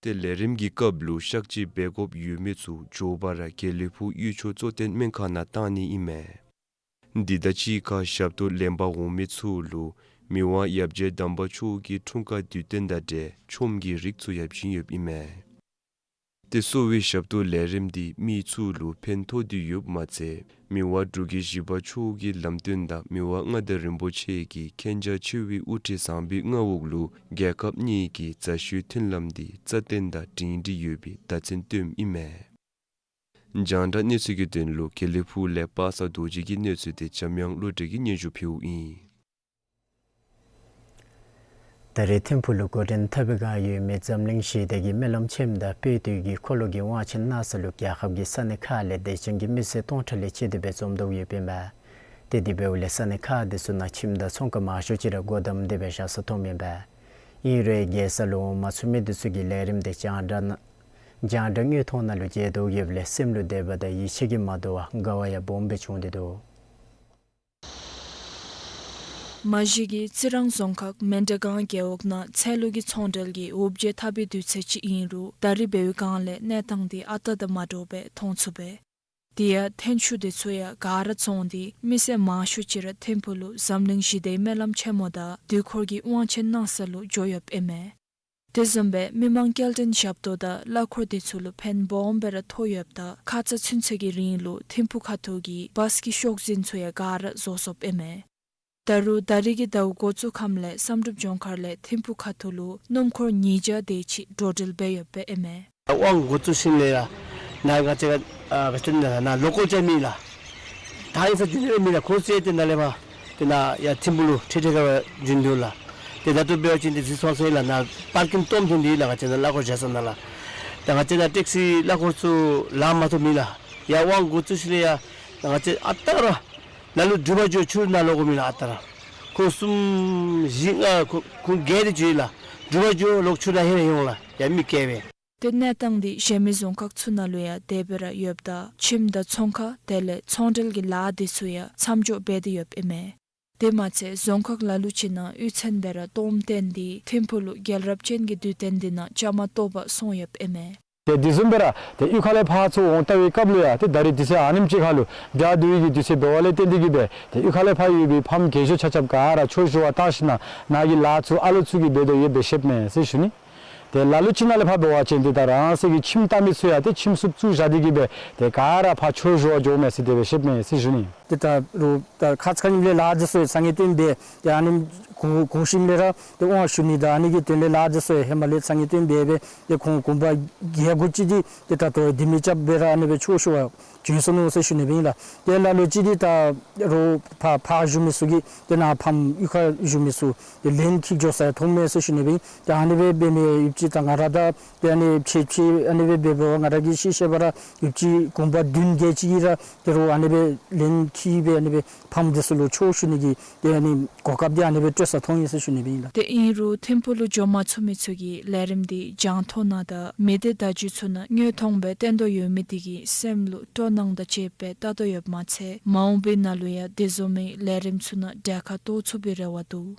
ཏེ་ལས་རིམ་གྱི་སྐབས་ལུ་གཤག་བཅོས་འབད་དགོཔ་ཡོད་མི་ཚུ་མགྱོགས་པ་ར་དགེ་ལེགས་ཕུག་གཡུས་ཕྱོགས་གཙོ་བསྟེན་སྨན་ཁང་ནང་བཏང་ནི་ཨིན་མས། འདི་དང་གཅིག་ཁར་ཞབས་ཏོག་ལེན་པར་འོང་མི་ཚུ་ལུ་མི་དབང་ཡབ་རྗེ་དམ་པ་མཆོག་གི་འཁྲུངས་སྐར་དུས་སྟོན་དང་འབྲེལ་ཆོམ་གྱི་རིགས་ཚུ་ཡང་བྱིན་ཡོདཔ་ཨིན་མས། ཏེ་གསོ་བའི་ཞབས་ཏོག་ལས་རིམ་འདི་མི་ཚུ་ལུ་ཕན་ཐོགས་ཏེ་ཡོདཔ་མ་ཚད་མི་དབང་འབྲུག་རྒྱལ་བཞི་པ་མཆོག་གི་ལམ་སྟོན་དང་མི་དབང་མངའ་བདག་རིན་པོ་ཆེ་གི་མཁྱེན་རྒྱ་ཆེ་བའི་དབུ་ཁྲིད་བཟང་པོའི་མངའ་འོག་ལུ་རྒྱལ་ཁབ་གཉིས་ཀྱི་མཛའ་གཞུག་མཐུན་ལམ་འདི་རྩ་བརྟན་དང་སྒྲིང་སྒྲི་ཡོད་པའི་བརྡ་མཚོན་སྟོནམ་ཨིན་མས། རྒྱང་བསྒྲགས་གནས་ཚུལ་གྱི་དོན་ལུ་དགེ་ལེགས་ཕུག་ལས་པ་སངས་རྡོ་རྗེ་གི་གནས་ཚུལ་འདི་འཇམ་དབྱངས་བློ་གྲོས་ཀྱིས་སྙན་ཞུ་ཕུལཝ་ཨིན། ད་རེས་ཐིམ་ཕུག་ལུ་འགོ་འདྲེན་འཐབ་པའི་བསྒང་ཡོད་མི་འཛམ་གླིང་ཞི་བདེ་གི་སྨོན་ལམ་ཆེནམ་དང་དཔལ་དུས་ཀྱི་འཁོར་ལོ་གི་དབང་ཆེན་གནང་ས་ལུ་རྒྱལ་ཁབ་ཀྱི་ས་གནས་ཁག་ལས་དད་ཅན་གྱི་མི་སེར་སྟོང་ཕྲག་ལས་བཅད་དེ་སྦེ་འཛོམས་དོ་ཡོདཔ་ཨིན་པས། ཏེ་དེ་འབདཝ་ལས་ས་གནས་ཁག་འདི་ཚུ་ནང་ཁྱིམ་དང་ཚོང་ཁང་མང་ཤོས་ཅིག་ར་སྒོ་བསྡམས་ཏེ་སྦེ་བཞག་ས་མཐོངམ་ཨིན་པས། ཨིན་རུང་རྒྱལ་ས་ལུ་འོང་མ་ཚུགས་མི་འདི་ཚུ་གིས་ལས་རིམ་འདི་རྒྱང་བསྒྲགས་ནང་རྒྱང་བསྒྲགས་དངོས་མཐོང་ནང་ལུ་མཇལ་དོ་ཡོདཔ་ལས་སེམས་ལུ་དད་པ་དང་ཡིད་ཆེས་ཀྱིས་མ་དོ་བར་དགའ་བ་ཡང་སྦོམ་སྦེ་བྱུང་སྟེ་འདུག། མ་གཞི་གིས་རྩི་རང་རྫོང་ཁག་མཎྜལ་སྒང་རྒེད་འོག་ནང་ཚལ་ལུ་གི་ཚོང་འབྲེལ་གྱི་འོ་བརྒྱལ་འཐབ་པའི་དུས་ཚོད་ཅིག་ཨིན་རུང་ད་རིས་འབདཝ་བསྒང་ལས་གནས་སྟངས་འདི་ཨ་རྟག་དང་མ་འདྲཝ་སྦེ་མཐོང་ཚུགས་པས། དེ་ཡང་ཐན་ཆུ་འདི་ཚུ་ཡང་ག་ར་བཙོངས་ཏེ་མི་སེར་མང་ཤོས་ཅིག་ར་ཐིམ་ཕུག་ལུ་འཛམ་གླིང་ཞི་བདེའི་སྨོན་ལམ་ཆེན་མོ་དང་དུས་འཁོར་གྱི་དབང་ཆེན་གནང་ས་ལུ་འགྱོ་ཡོདཔ་ཨིན་མས། དེ་བཟུམ་སྦེ་མི་མང་སྐྱེལ་འདྲེན་ཞབས་ཏོག་དང་གླ་འཁོར་འདི་ཚུ་ལུ་ཕན་སྦོམ་སྦེ་ར་ཐོགས་ཡོདཔ་ད་ཁ་ཙ་ཚུན་ཚོད་ཀྱི་རིང་ལུ་ཐིམ་ཕུག་ཁ་ཐུག་གི་བཱས་ཀྱི་ཤོག་འཛིན་ཚུ་ཡང་ག་ར་རྫོགས་སོཔ་ཨིན་མས། ད་རུང་ད་རིས་ཀྱི་ཟླཝ་འགོ་བཙུགས་ཁམས་ལས་བསམ་གྲུབ་ལྗོངས་མཁར་ལས་ཐིམ་ཕུག་ཁ་ཐུག་ལུ་སྣུམ་འཁོར་ཉིས་བརྒྱ་དེ་ཅིག་འགྲོ་འགྲུལ་འབད་ཡོདཔ་ཨིན་མས། དབང་འགོ་བཙུགས་ཞིནམ་ལས་ར་ནཱ་ང་བཅས་ཀྱི་ཨ་བེ་ཏོན་ནང་ལོ་ཀཱལ་ཅིག་མེད་ལགས། ད་ཨིན་ས་རྒྱུན་ལས་མེད་ལགས། ཁོང་ཚུ་ཡང་ཏེ་ནཱ་ལས་ཕར་ཏེ་ནཱ་ཡར་ཐིམ་ཕུག་ལུ་ཁྲིད་ཁྲིད་ཁར་བར་རྒྱུན་དུ་ལགས། ཏེ་ད་ལྟོ་འབད་བ་ཅིན་འདི་ཟིག་སོང་སོང་ཡི་ལགས། ནཱ་པར་ཀིང་སྟོངམ་ཐོན་ཏེ་ལགས། ང་བཅས་ནཱ་གླ་འཁོར་བཞག་ས་ནང་ལགས། ད་ང་བཅས་ནཱ་ཊེག་སི་གླ་འཁོར་ཚུ་ལཱ་མ་ཐོབ་མི་ལགས། ཡར་དབང་འགོ་བཙུགས་ཞིནམ་ལས་ཡར་ད་ང་བཅས་ཨ་རྟག་ར་ལ་ལུ་འབྲུག་པ་འགྱོ་ཆུ་ནང་ལོག་དགོ་མི་ལགས། ཨ་རྟག་ར་ཁོང་གསུམ་བཞི་ལྔ་ཁོང་ཁོང་བརྒྱད་དེ་འགྱོ་ཡི་ལགས། འབྲུག་པ་འགྱོ་ལོག་ཆུ་ནང་ཧེ་ཧེ་འོང་ལགས། ཡར་མི་བསྐྱལ་སྦེ། ཏེ་གནས་སྟངས་འདི་གཞན་མི་རྫོང་ཁག་ཚུ་ནང་ལུ་ཡང་དེ་སྦེ་ར་ཡོདཔ་ད་ཁྱིམ་དང་ཚོང་ཁང་དེ་ལས་ཚོང་འབྲེལ་གྱི་ལཱ་འདི་ཚུ་ཡང་མཚམས་འཇོག་འབད་དེ་ཡོདཔ་ཨིན་མས། དེ་མ་ཚད་རྫོང་ཁག་ལ་ལུ་ཅིག་ནང་གཡུས་ཚན་སྦེ་ར་སྟོངམ་བཏོན་ཏེ་ཐིམ་ཕུག་ལུ་རྒྱལ་རབས་ཅན་གྱི་དུས་སྟོན་འདི་ནང་བཅའ་མར་གཏོགས་པར་སོང་ཡོདཔ་ཨིན་མས། ཏེ་དེ་བཟུམ་སྦེ་ར་ཏེ་གཡུས་ཁ་ལས་ཕར་ཚུར་འོང་བལྟ་བའི་སྐབས་ལུ་ཡང་ཏེ་ད་རིས་དུས་ཚོད་ཨ་ནེམ་ཅིག་ཁར་ལུ་དགྲ་འདུལ་བའི་གི་དུས་ཚོད་འབད་བ་ལས་བརྟེན་ཏེ་གིས་སྦེ་ཏེ་གཡུས་ཁ་ལས་ཕར་ཡོད་པའི་ཕམ་རྒས་ཤོས་ཆ་ཁྱབ་ག་ར་ཆོས་ཞུ་བར་བཏང་ཞིནམ་ལས་ནཱ་གི་ལཱ་ཚུ་ཨ་ལུ་ཚུ་གིས་འབད་དོ་ཡོདཔ་སྦེ་ཤེསཔ་མས་ཟེར་ཞུ་ནི། ཏེ་ལ་ལུ་ཅིག་ནང་ལས་ཕར་འབད་བ་ཅིན་ཏེ་ད་རང་སོའི་གི་ཁྱིམ་བལྟ་མི་ཚུ་ཡང་ཏེ་ཁྱིམ་སྲུབ་བཙུགས་བཞག་སྟེ་གིས་སྦེ་ཏེ་ག་ར་ཕར་ཆོས་ཞུ་བར་འགྱོཝ་མས་ཟེར་དེ་སྦེ་ཤེསཔ་མས་ཟེར་ཞུ་ནི། ཏེ་ད་རུང་ད་ཁ་ཙ་ཁ་ཉིནམ་ལས་ལཱ་འདི་ཚུ་ཡང་ཚ་ངེས་བཏོན་སྦེ་ཏེ་ཨ་ནི་གུང་གུང་ཤིམ་ལས་ར་ཏེ་དབང་ཞུ་ནི་དང་ཨ་ནི་གི་དོན་ལས་ལཱ་འདི་ཚུ་ཡང་ཧེ་མ་ལས་ཚ་ངེས་བཏོན་སྦེ་སྦེ་ཏེ་ཁོང་གུང་པ་བརྒྱད་དགུ་ཅིག་འདི་ཏེ་ད་ལྟོ་ལྡེ་མིག་རྐྱབ་སྦེ་ར་ཨ་ནི་སྦེ་ཆོས་ཞུ་བར་བྱོན་སོ་ནུག་ཟེར་ཞུ་ནི་སྦེ་ཨིན་ལགས། ཏེ་ལ་ལུ་ཅིག་འདི་ད་རུང་ཕར་ཕར་བཞུགས་མི་ཚུ་གིས་ཏེ་ནཱ་ཕམ་གཡུས་ཁར་བཞུགས་མི་ཚུ་ཏེ་ལན་འཁྱིད་འགྱོ་ས་ཡང་མཐོངམ་མས་ཟེར་ཞུ་ནི་སྦེ་ཨིན། ཏེ་ཨ་ནི་སྦེ་འབད་མི་ཡུདཔ་ཅིག་ད་ང་ར་དང་ཏེ་ཨ་ནི་ཕྱད་ཕྱད་ཨ་ནི་སྦེ་འབད་འབདཝ་ང་ར་གིས་ཤེས་ཤེས་པ་ར་ཡུདཔ་ཅིག་གུང་པ་བདུན་བརྒྱད་ཅིག་གིས་ར་ཏེ་རུང་ཨ་ནི་སྦེ་ལན་འཁྱིད་སྦེ་ཨ་ནི་སྦེ་ཕམ་འདི་ཚུ་ལུ་ཆོས་ཞུ་ནི་གི་ཏེ་ཨ་ནི་གོ་སྐབས་འདི་ཨ་ནི་སྦེ་སྤྲོད་ས་མཐོང་ཡི་ཟེར་ཞུ་ནི་སྦེ་ཨིན་ལགས། ཏེ་ཨིན་རུང་ཐིམ་ཕུག་ལུ་འགྱོ་མ་ཚུགས་མི་ཚུ་གིས་ལས་རིམ་འདི་རྒྱང་མཐོང་ནང་དང་མི་སྡེ་བརྡ་བརྒྱུད་ཚུ་ནང་དངོས་མཐོང་སྦེ་སྟོན་དོ་ཡོད་མི་འདི་གིས་སེམས་ལུ་སྤྲོ་སྣང་དང་བཅས་པའི་བལྟ་དོ་ཡོདཔ་མ་ཚད་མ་འོངས་པའི་ནང་ལུ་ཡང་དེ་བཟུམ་མའི་ལས་རིམ་ཚུ་ནང་གྲལ་ཁར་གཏོགས་ཚུགས་པའི་རེ་བ་འདུག།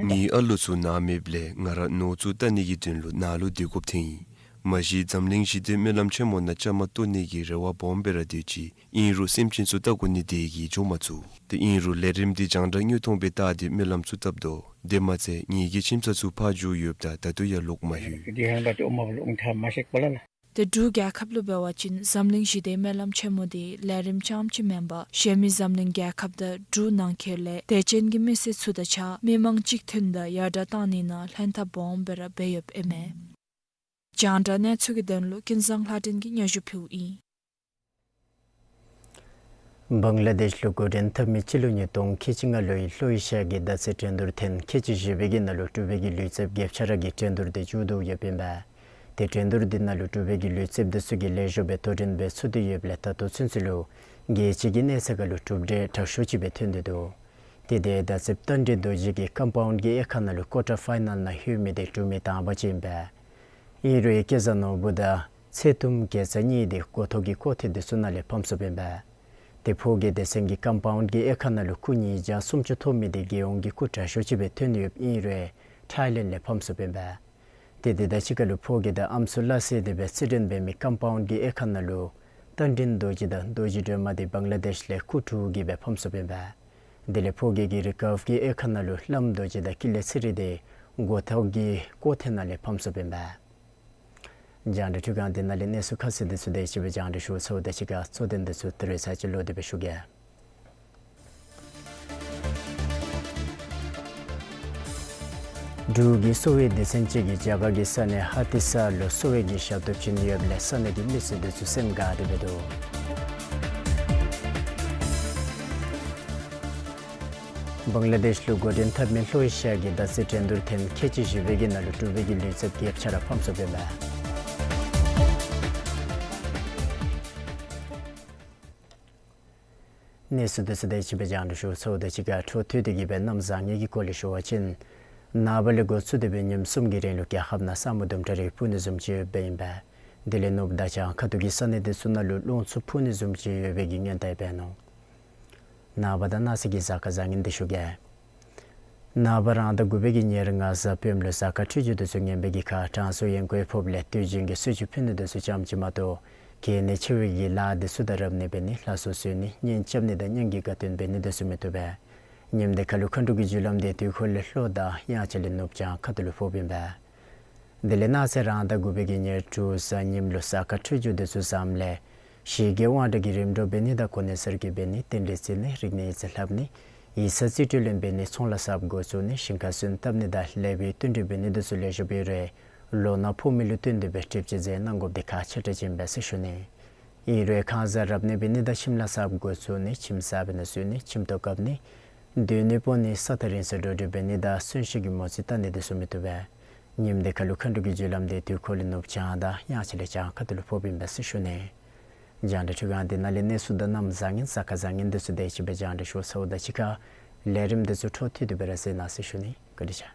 ངེའི་ཨ་ལོ་ཚུ་ནཱ་མེདཔ་ལས་ང་ར་ནོར་ཚུ་བལྟ་ནི་གི་དོན་ལུ་ནཱ་ལུ་སྡོད་དགོཔ་ཐོན་ཡི། མ་གཞི་འཛམ་གླིང་ཞི་བདེ་སྨོན་ལམ་ཆེན་མོ་ནང་བཅའ་མར་གཏོགས་ནི་གི་རེ་བ་སྦོམ་སྦེ་ར་སྡོད་ཅི། ཨིན་རུང་སེམས་ཅན་ཚུ་བལྟ་དགོ་ནི་དེ་གིས་འགྱོ་མ་ཚུགས། ཏེ་ཨིན་རུང་ལས་རིམ་འདི་རྒྱང་བསྒྲགས་དངོས་མཐོང་སྦེ་བལྟ་སྟེ་སྨོན་ལམ་ཚུ་བཏབ་དོ། དེ་མ་ཚད་ངེ་གི་ཁྱིམ་ཚང་ཚུ་ཕར་འགྱོ་ཡོདཔ་ད་ད་ལྟོ་ཡང་ལོག་མ་ལྷོད། ཏེ་དྲུག་རྒྱལ་ཁབ་ལུ་འབད་བ་ཅིན་འཛམ་གླིང་ཞི་བདེ་སྨོན་ལམ་ཆེན་མོ་འདི་ལས་རིམ་རྐྱངམ་ཅིག་མེན་པར་གཞན་མི་འཛམ་གླིང་རྒྱལ་ཁབ་དང་འབྲུག་ནང་འཁོད་ལས་དད་ཅན་གྱི་མི་སེར་ཚུ་དང་གཅིག་ཁར་མི་མང་གཅིག་མཐུན་དང་ཡར་དྲག་བཏང་ནི་ནང་ལྷན་ཐབས་སྦོམ་སྦེ་ར་འབད་ཡོདཔ་ཨིན་མས། རྒྱང་བསྒྲགས་གནས་ཚུལ་གྱི་དོན་ལུ་ཀུན་བཟང་ལྷ་སྒྲོན་གྱིས་སྙན་ཞུ་ཕུལཝ་ཨིན། བང་ལ་དེཤ་ལུ་འགོ་འདྲེན་འཐབ་མི་སྤྱི་ལོ་ཉིས་སྟོང་ཁལ་གཅིག་ལྔ་ལོའི་ལྷོ་ཨེ་ཤི་ཡ་གི་ཟླ་རྩེད་འགྲན་བསྡུར་ཐེངས་ཁལ་གཅིག་བཞི་པའི་གི་ནང་ལུ་འབྲུག་པའི་གི་ལུས་རྩལཔ་བརྒྱད་ཅུ་ར་གིས་འགྲན་བསྡུར་འདི་མཇུག་བསྡུ་ཡོདཔ་ཨིན་པས། ཏེ་འགྲན་བསྡུར་འདི་ནང་ལུ་འབྲུག་པའི་གི་ལུས་རྩལཔ་འདི་ཚུ་གིས་ལེགས་ཤོམ་སྦེ་དོ་འགྲན་འབད་ཚུགས་ཏེ་ཡོདཔ་ལས་ད་ལྟོ་ཚུན་ཚོད་ལུ་རྒྱལ་སྤྱི་གི་གནས་ཚད་ཁར་ལུ་གྲུབ་འབྲས་དྲག་ཤོས་ཅིག་སྦེ་ཐོན་ཏེ་འདུག། ཏེ་དེ་ཟླ་རྩེདཔ་རྟ་མགྲིན་རྡོ་རྗེ་གིས་ཀམ་པའུནཌ་གི་དབྱེ་ཁག་ནང་ལུ་ཀོར་ཊར་ཕའི་ནཱལ་ནང་ལྷོད་མི་འདི་འབྲུག་མི་དང་པ་ཅིག་ཨིན་པས། ཨིན་རུང་སྐལ་བཟང་ནོར་བུ་དང་ཚེ་ཐུབ་དགེ་རྩ་གཉིས་འདི་འགོ་ཐོག་གི་སྐོར་ཐེངས་འདི་ཚུ་ནང་ལས་ཕམ་སོཔ་ཨིན་པས། ཏེ་ཕོ་རྒས་སྡེ་ཚན་གྱི་ཀམ་པའུནཌ་གི་དབྱེ་ཁག་ནང་ལུ་སྐུ་ཉིས་བརྒྱ་སུམ་ཅུ་ཐོབ་མི་འདི་རྒྱལ་ཡོངས་ཀྱི་སྐུ་དྲག་ཤོས་ཅིག་སྦེ་ཐོན་ཡོདཔ་ཨིན་རུང་ཐའི་ལེནཌ་ལས་ཕམ་སོཔ་ཨིན་པས། ཏེ་དེ་དང་གཅིག་ཁར་ལུ་ཕོ་རྒས་དང་ཨམ་སྲུ་སླ་བསྲེ་སྟེ་སྦེ་རྩེད་འགྲན་འབད་མི་ཀམ་པའུནཌ་གི་དབྱེ་ཁག་ནང་ལུ་རྟ་མགྲིན་རྡོ་རྗེ་དང་རྡོ་རྗེ་སྒྲོལ་མ་འདི་བང་ལ་དེཤ་ལས་སྐུ་དྲུག་གིས་སྦེ་ཕམ་སོཔ་ཨིན་པས། དེ་ལས་ཕོ་རྒས་ཀྱི་རི་ཀརབ་ཀྱི་དབྱེ་ཁག་ནང་ལུ་བླམ་རྡོ་རྗེ་དང་ཀུན་ལེགས་ཚེ་རིང་འདི་འགོ་ཐོག་གི་སྐོར་ཐེངས་ནང་ལས་ཕམ་སོཔ་ཨིན་པས། རྒྱང་བསྒྲགས་འཕྲུལ་ཁང་འདི་ནང་ལས་གནས་ཚུལ་ཁ་གསལ་འདི་ཚུ་དེ་ཅིག་སྦེ་རྒྱང་བསྒྲགས་ཞུ་ཚརཝ་དང་གཅིག་ཁར་གཙོ་དོན་འདི་ཚུ་ད་རིས་ཚར་གཅིག་ལོག་སྟེ་སྦེ་ཞུ་གེ། འབྲུག་གི་གསོ་བའི་སྡེ་ཚན་ཅིག་གིས་རྒྱ་གར་གྱི་ས་གནས་ཧ་ཏི་སར་ལུ་གསོ་བའི་གི་ཞབས་ཏོག་བྱིན་ཡོདཔ་ལས་ས་གནས་ཀྱི་མི་སེར་འདི་ཚུ་སེམས་དགའ་སྟེ་སྦེ་འདུག། བང་ལ་དེཤ་ལུ་འགོ་འདྲེན་འཐབ་མི་ལྷོ་ཨེ་ཤི་ཡ་གི་ཟླ་རྩེད་འགྲན་བསྡུར་ཐེངས་ཁལ་གཅིག་བཞི་པའི་གི་ནང་ལུ་འབྲུག་པའི་གི་ལུས་རྩལཔ་བརྒྱད་ཅུ་ར་ཕམ་སོཔ་ཨིན་པས། གནས་ཚུལ་འདི་ཚུ་དེ་ཅིག་སྦེ་རྒྱང་བསྒྲགས་ཞུ་ཚརཝ་དང་གཅིག་ཁར་འཕྲོ་མཐུད་དེ་གིས་སྦེ་གནམ་བཟང་ངན་གྱི་སྐོར་ལས་ཞུ་བ་ཅིན་ནངས་པ་ལས་འགོ་བཙུགས་ཏེ་སྦེ་ཉིནམ་གསུམ་གྱི་རིང་ལུ་རྒྱལ་ཁབ་ནང་ས་སྨུག་དུམ་གྲ་རེ་སྤུབ་ནི་བཟུམ་ཅིག་ཡོདཔ་ཨིན་པས། དེ་ལས་ནུབ་དང་བྱང་ཁ་ཐུག་གི་ས་གནས་འདི་ཚུ་ནང་ལུ་རླུང་འཚུབ་འཕུ་ནི་བཟུམ་ཅིག་ཡོད་པའི་གི་སྔོན་བརྡ་འབད་ནུག། ནངས་པ་དང་གནངས་ཚེ་གི་གཟའ་སྐར་བཟང་ངན་འདི་ཞུ་གེ། ནངས་པ་རང་ཟླ་དགུ་པའི་གི་ཉེར་ལྔ་གཟའ་སྤེནམ་ལུ་གཟའ་སྐར་འཕྲོད་སྦྱོར་འདི་ཚུ་ངན་པའི་གི་ཁར་གྲང་ཟུག་ཡན་གོའི་ཕོརཔ་ལས་དུས་རྒྱུན་གྱི་གསོལ་མཆོད་ཕུལ་ནི་འདི་ཚུ་ཙམ་ཅིག་མ་གཏོགས་གལ་གནད་ཆེ་བའི་གི་ལཱ་འདི་ཚུ་དང་རབ་གནས་འབད་ནི་ལྷ་གསོལ་གསོལ་ནི་གཉེན་རྐྱབ་ནི་དང་གཉེན་གྱི་དགའ་སྟོན་འབད་ནི་འདི་ཚུ་མི་བཏུབ་པས། ཉིནམ་འདི་ཁར་ལུ་མཁའ་འགྲོ་གི་རྒྱུ་ལམ་འདི་དུས་འཁོར་ལས་ལྷོ་དང་དབྱངས་འཆར་ལས་ནུབ་བྱང་ཁ་ཐུག་ལུ་ཕོགཔ་ཨིན་པས། དེ་ལས་གནངས་ཚེ་རང་ཟླ་དགུ་པའི་གི་ཉེར་དྲུག་གཟའ་ཉིམ་ལུ་གཟའ་སྐར་འཕྲོད་སྦྱོར་འདི་ཚུ་བཟངམ་ལས་ཞི་རྒོལ་དབང་དྲག་གི་རིམ་གྲོ་འབད་ནི་དང་གོ་གནས་གསར་བསྐོ་འབད་ནི་རྟེན་འབྲེལ་བརྩི་ནི་རིག་གནས་ཡིག་རྩིས་ལྷབ་ནི་ཡིག་ཚང་རྩིས་སྤྲོད་ལེན་འབད་ནི་ཚོང་ལཱ་གསརཔ་འགོ་བཙུགས་ནི་ཞིང་ཁ་སོན་བཏབ་ནི་དང་ལེགས་པའི་བསྟུན་གྲོས་འབད་ནི་འདི་ཚུ་ལེགས་ཤོམ་ཡོད་རུང་ལོ་ན་ཕོག་མི་ལུ་བསྟུན་ཏེ་སྦེ་སྒྲིབ་སྤྱད་རྫས་གནང་དགོཔ་འདི་ཁག་ཆེ་དྲགས་ཅིག་ཨིན་པས་ཟེར་ཞུ་ནི། ཨིན་རུང་ཁང་གསར་རབ་གནས་འབད་ནི་དང་ཁྱིམ་ལཱ་གསརཔ་འགོ་བཙུགས་ནི་ཁྱིམ་གསརཔ་ནང་བཙུགས་ནི་ཁྱིམ་ཐོག་བཀབ་ནི་ སྡོད་གནས་སྤོ་ནི་ས་ཐག་རིང་སར་འགྲོ་འགྲུལ་འབད་ནི་དང་གསོན་གཤིན་གྱི་མོ་རྩིས་བལྟ་ནི་འདི་ཚུ་མི་བཏུབ་པས། ཉིནམ་འདི་ཁ་ལུ་མཁའ་འགྲོ་གི་རྒྱུ་ལམ་འདི་དུས་འཁོར་ལས་ནུབ་བྱང་དང་དབྱངས་ཅན་ལས་བྱང་ཁ་ཐུག་ལུ་ཕོགཔ་ཨིན་པས་ཟེར་ཞུ་ནི། རྒྱང་བསྒྲགས་འཕྲུལ་ཁང་འདི་ནང་ལས་གནས་ཚུལ་དང་གནམ་བཟང་ངན་གཟའ་སྐར་བཟང་ངན་འདི་ཚུ་དེ་ཅིག་སྦེ་རྒྱང་བསྒྲགས་ཞུ་ཚརཝ་ད་གཅིག་ཁར་ལས་རིམ་འདི་ཚུ་འཕྲོ་མཐུད་དེ་སྦེ་ར་གཟིགས་གནང་ཟེར་ཞུ་ནི། བཀའ་དྲིན་ཆེ།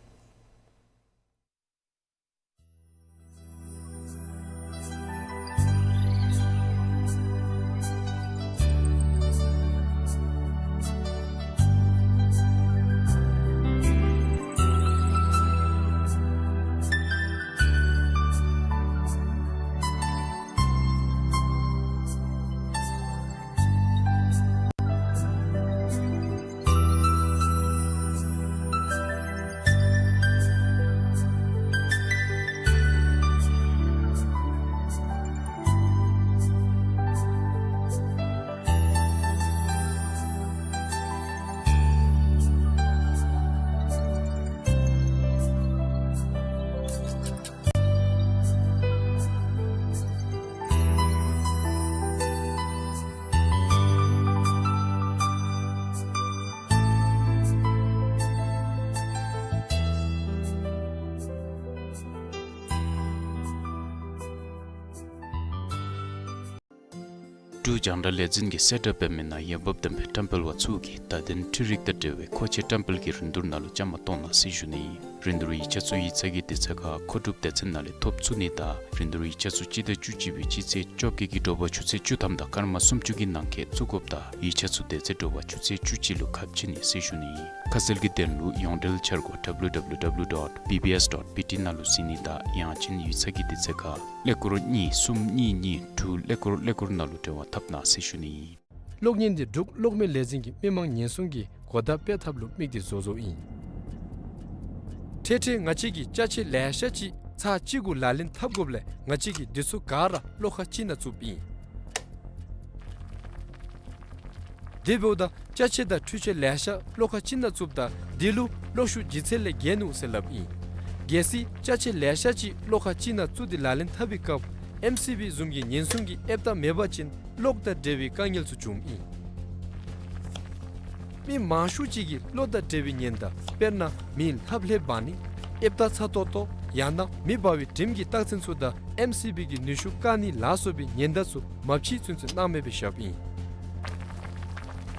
འབྲུག་རྒྱང་བསྒྲགས་ལས་འཛིན་གྱིས་གསལ་བསྒྲགས་འབད་མི་ནང་འོས་འབབ་ལྡན་པའི་བཀྲམ་སྤེལ་བ་ཚུ་གིས་བརྡ་དོན་འཕྲུལ་རིག་དང་འབྲེལ་བའི་མཁོ་ཆས་བཀྲམ་སྤེལ་གྱི་རིན་བསྡུར་ནང་ལུ་བཅའ་མར་གཏོགས་གནང་ཟེར་ཞུ་ནི། རིན་བསྡུར་ཡིག་ཆ་ཚུ་ཡིག་ཚང་གི་དུས་ཚོད་ཁར་མཁོ་སྒྲུབ་སྡེ་ཚན་ནང་ལས་ཐོབ་ཚུགས་ནི་དང་རིན་བསྡུར་ཡིག་ཆ་ཚུ་སྤྱི་ཟླ་བཅུ་གཅིག་པའི་སྤྱི་ཚེས་བཅོ་བརྒྱད་ཀྱི་དྲོ་པ་ཆུ་ཚོད་བཅུ་ཐམ་དང་སྐར་མ་སུམ་ཅུ་གི་ནང་འཁོད་བཙུགས་དགོཔ་དང་ཡིག་ཆ་ཚུ་དེ་ཚེ་དྲོ་པ་ཆུ་ཚོད་བཅུ་གཅིག་ལུ་ཁ་ཕྱེ་ནི་ཟེར་ཞུ་ནི། ཁ་གསལ་གྱི་དོན་ལུ་ཡོངས་འབྲེལ་འཆར་སྒོ་W W W dot B B S dot B T ནང་ལུ་གཟིགས་ནི་དང་ཡང་ཅིན་ཡིག་ཚང་གི་དུས་ཚོད་ཁར་ཀླད་ཀོར་གཉིས་གསུམ་གཉིས་གཉིས་དྲུག་ཀླད་ཀོར་ཀླད་ཀོར་ནང་ལུ་འབྲེལ་བ་འཐབ་གནང་ཟེར་ཞུ་ནི། གློག་བརྙན་འདི་འབྲུག་གློག་མེ་ལས་འཛིན་གྱི་མི་མང་ཉེན་སྲུང་གི་གོ་བརྡ་སྤེལ་ཐབས་ལུ་དམིགས་ཏེ་བཟོ་བཟོཝ་ཨིན། འཕྲལ་འཕྲལ་ང་བཅས་ཀྱིས་ཅ་ཆས་ལེ་ཤ་ཅིག་ཚར་གཅིག་གུ་ལག་ལེན་འཐབ་དགོཔ་ལས་ང་བཅས་ཀྱིས་འདི་ཚུ་ག་ར་གློག་ཁང་གཅིག་ནང་བཙུགསཔ་ཨིན། དེ་འབདཝ་ད་ཅ་ཆས་དང་འཕྲུལ་ཆས་ལེ་ཤ་གློག་ཁང་གཅིག་ནང་བཙུགསཔ་ད་འདི་ལུ་གློག་ཤུགས་ལྗིད་ཚད་ལས་བརྒལ་ནུག་ཟེར་སླབ་ཨིན། གལ་སྲིད་ཅ་ཆས་ལེ་ཤ་ཅིག་གློག་ཁང་གཅིག་ནང་བཙུགས་ཏེ་ལག་ལེན་འཐབ་པའི་སྐབས་M C B བཟུམ་གྱི་ཉེན་སྲུང་གི་ཨེབ་རྟགས་མེད་པ་ཅིན་གློག་དང་འབྲེལ་བའི་དཀའ་ངལ་ཚུ་འབྱུངམ་ཨིན། མི་མང་ཤོས་ཅིག་གིས་གློག་དང་འབྲེལ་བའི་ཉེན་བརྡ་དཔེར་ན་མི་ལྷབ་ལྷེབ་འབག་ནི་ཨེབ་རྟགས་ཚ་ཏོག་ཏོ་ཡང་ན་མེ་འབར་བའི་དྲིམ་གྱི་རྟགས་མཚན་ཚུ་དང་M C B གི་ནུས་ཤུགས་བཀག་ནི་ལ་སོགས་པའི་ཉེན་བརྡ་ཚུ་མ་ཕྱེ་ཚུན་ཚོད་གནང་མེད་པའི་ཞབས་ཨིན།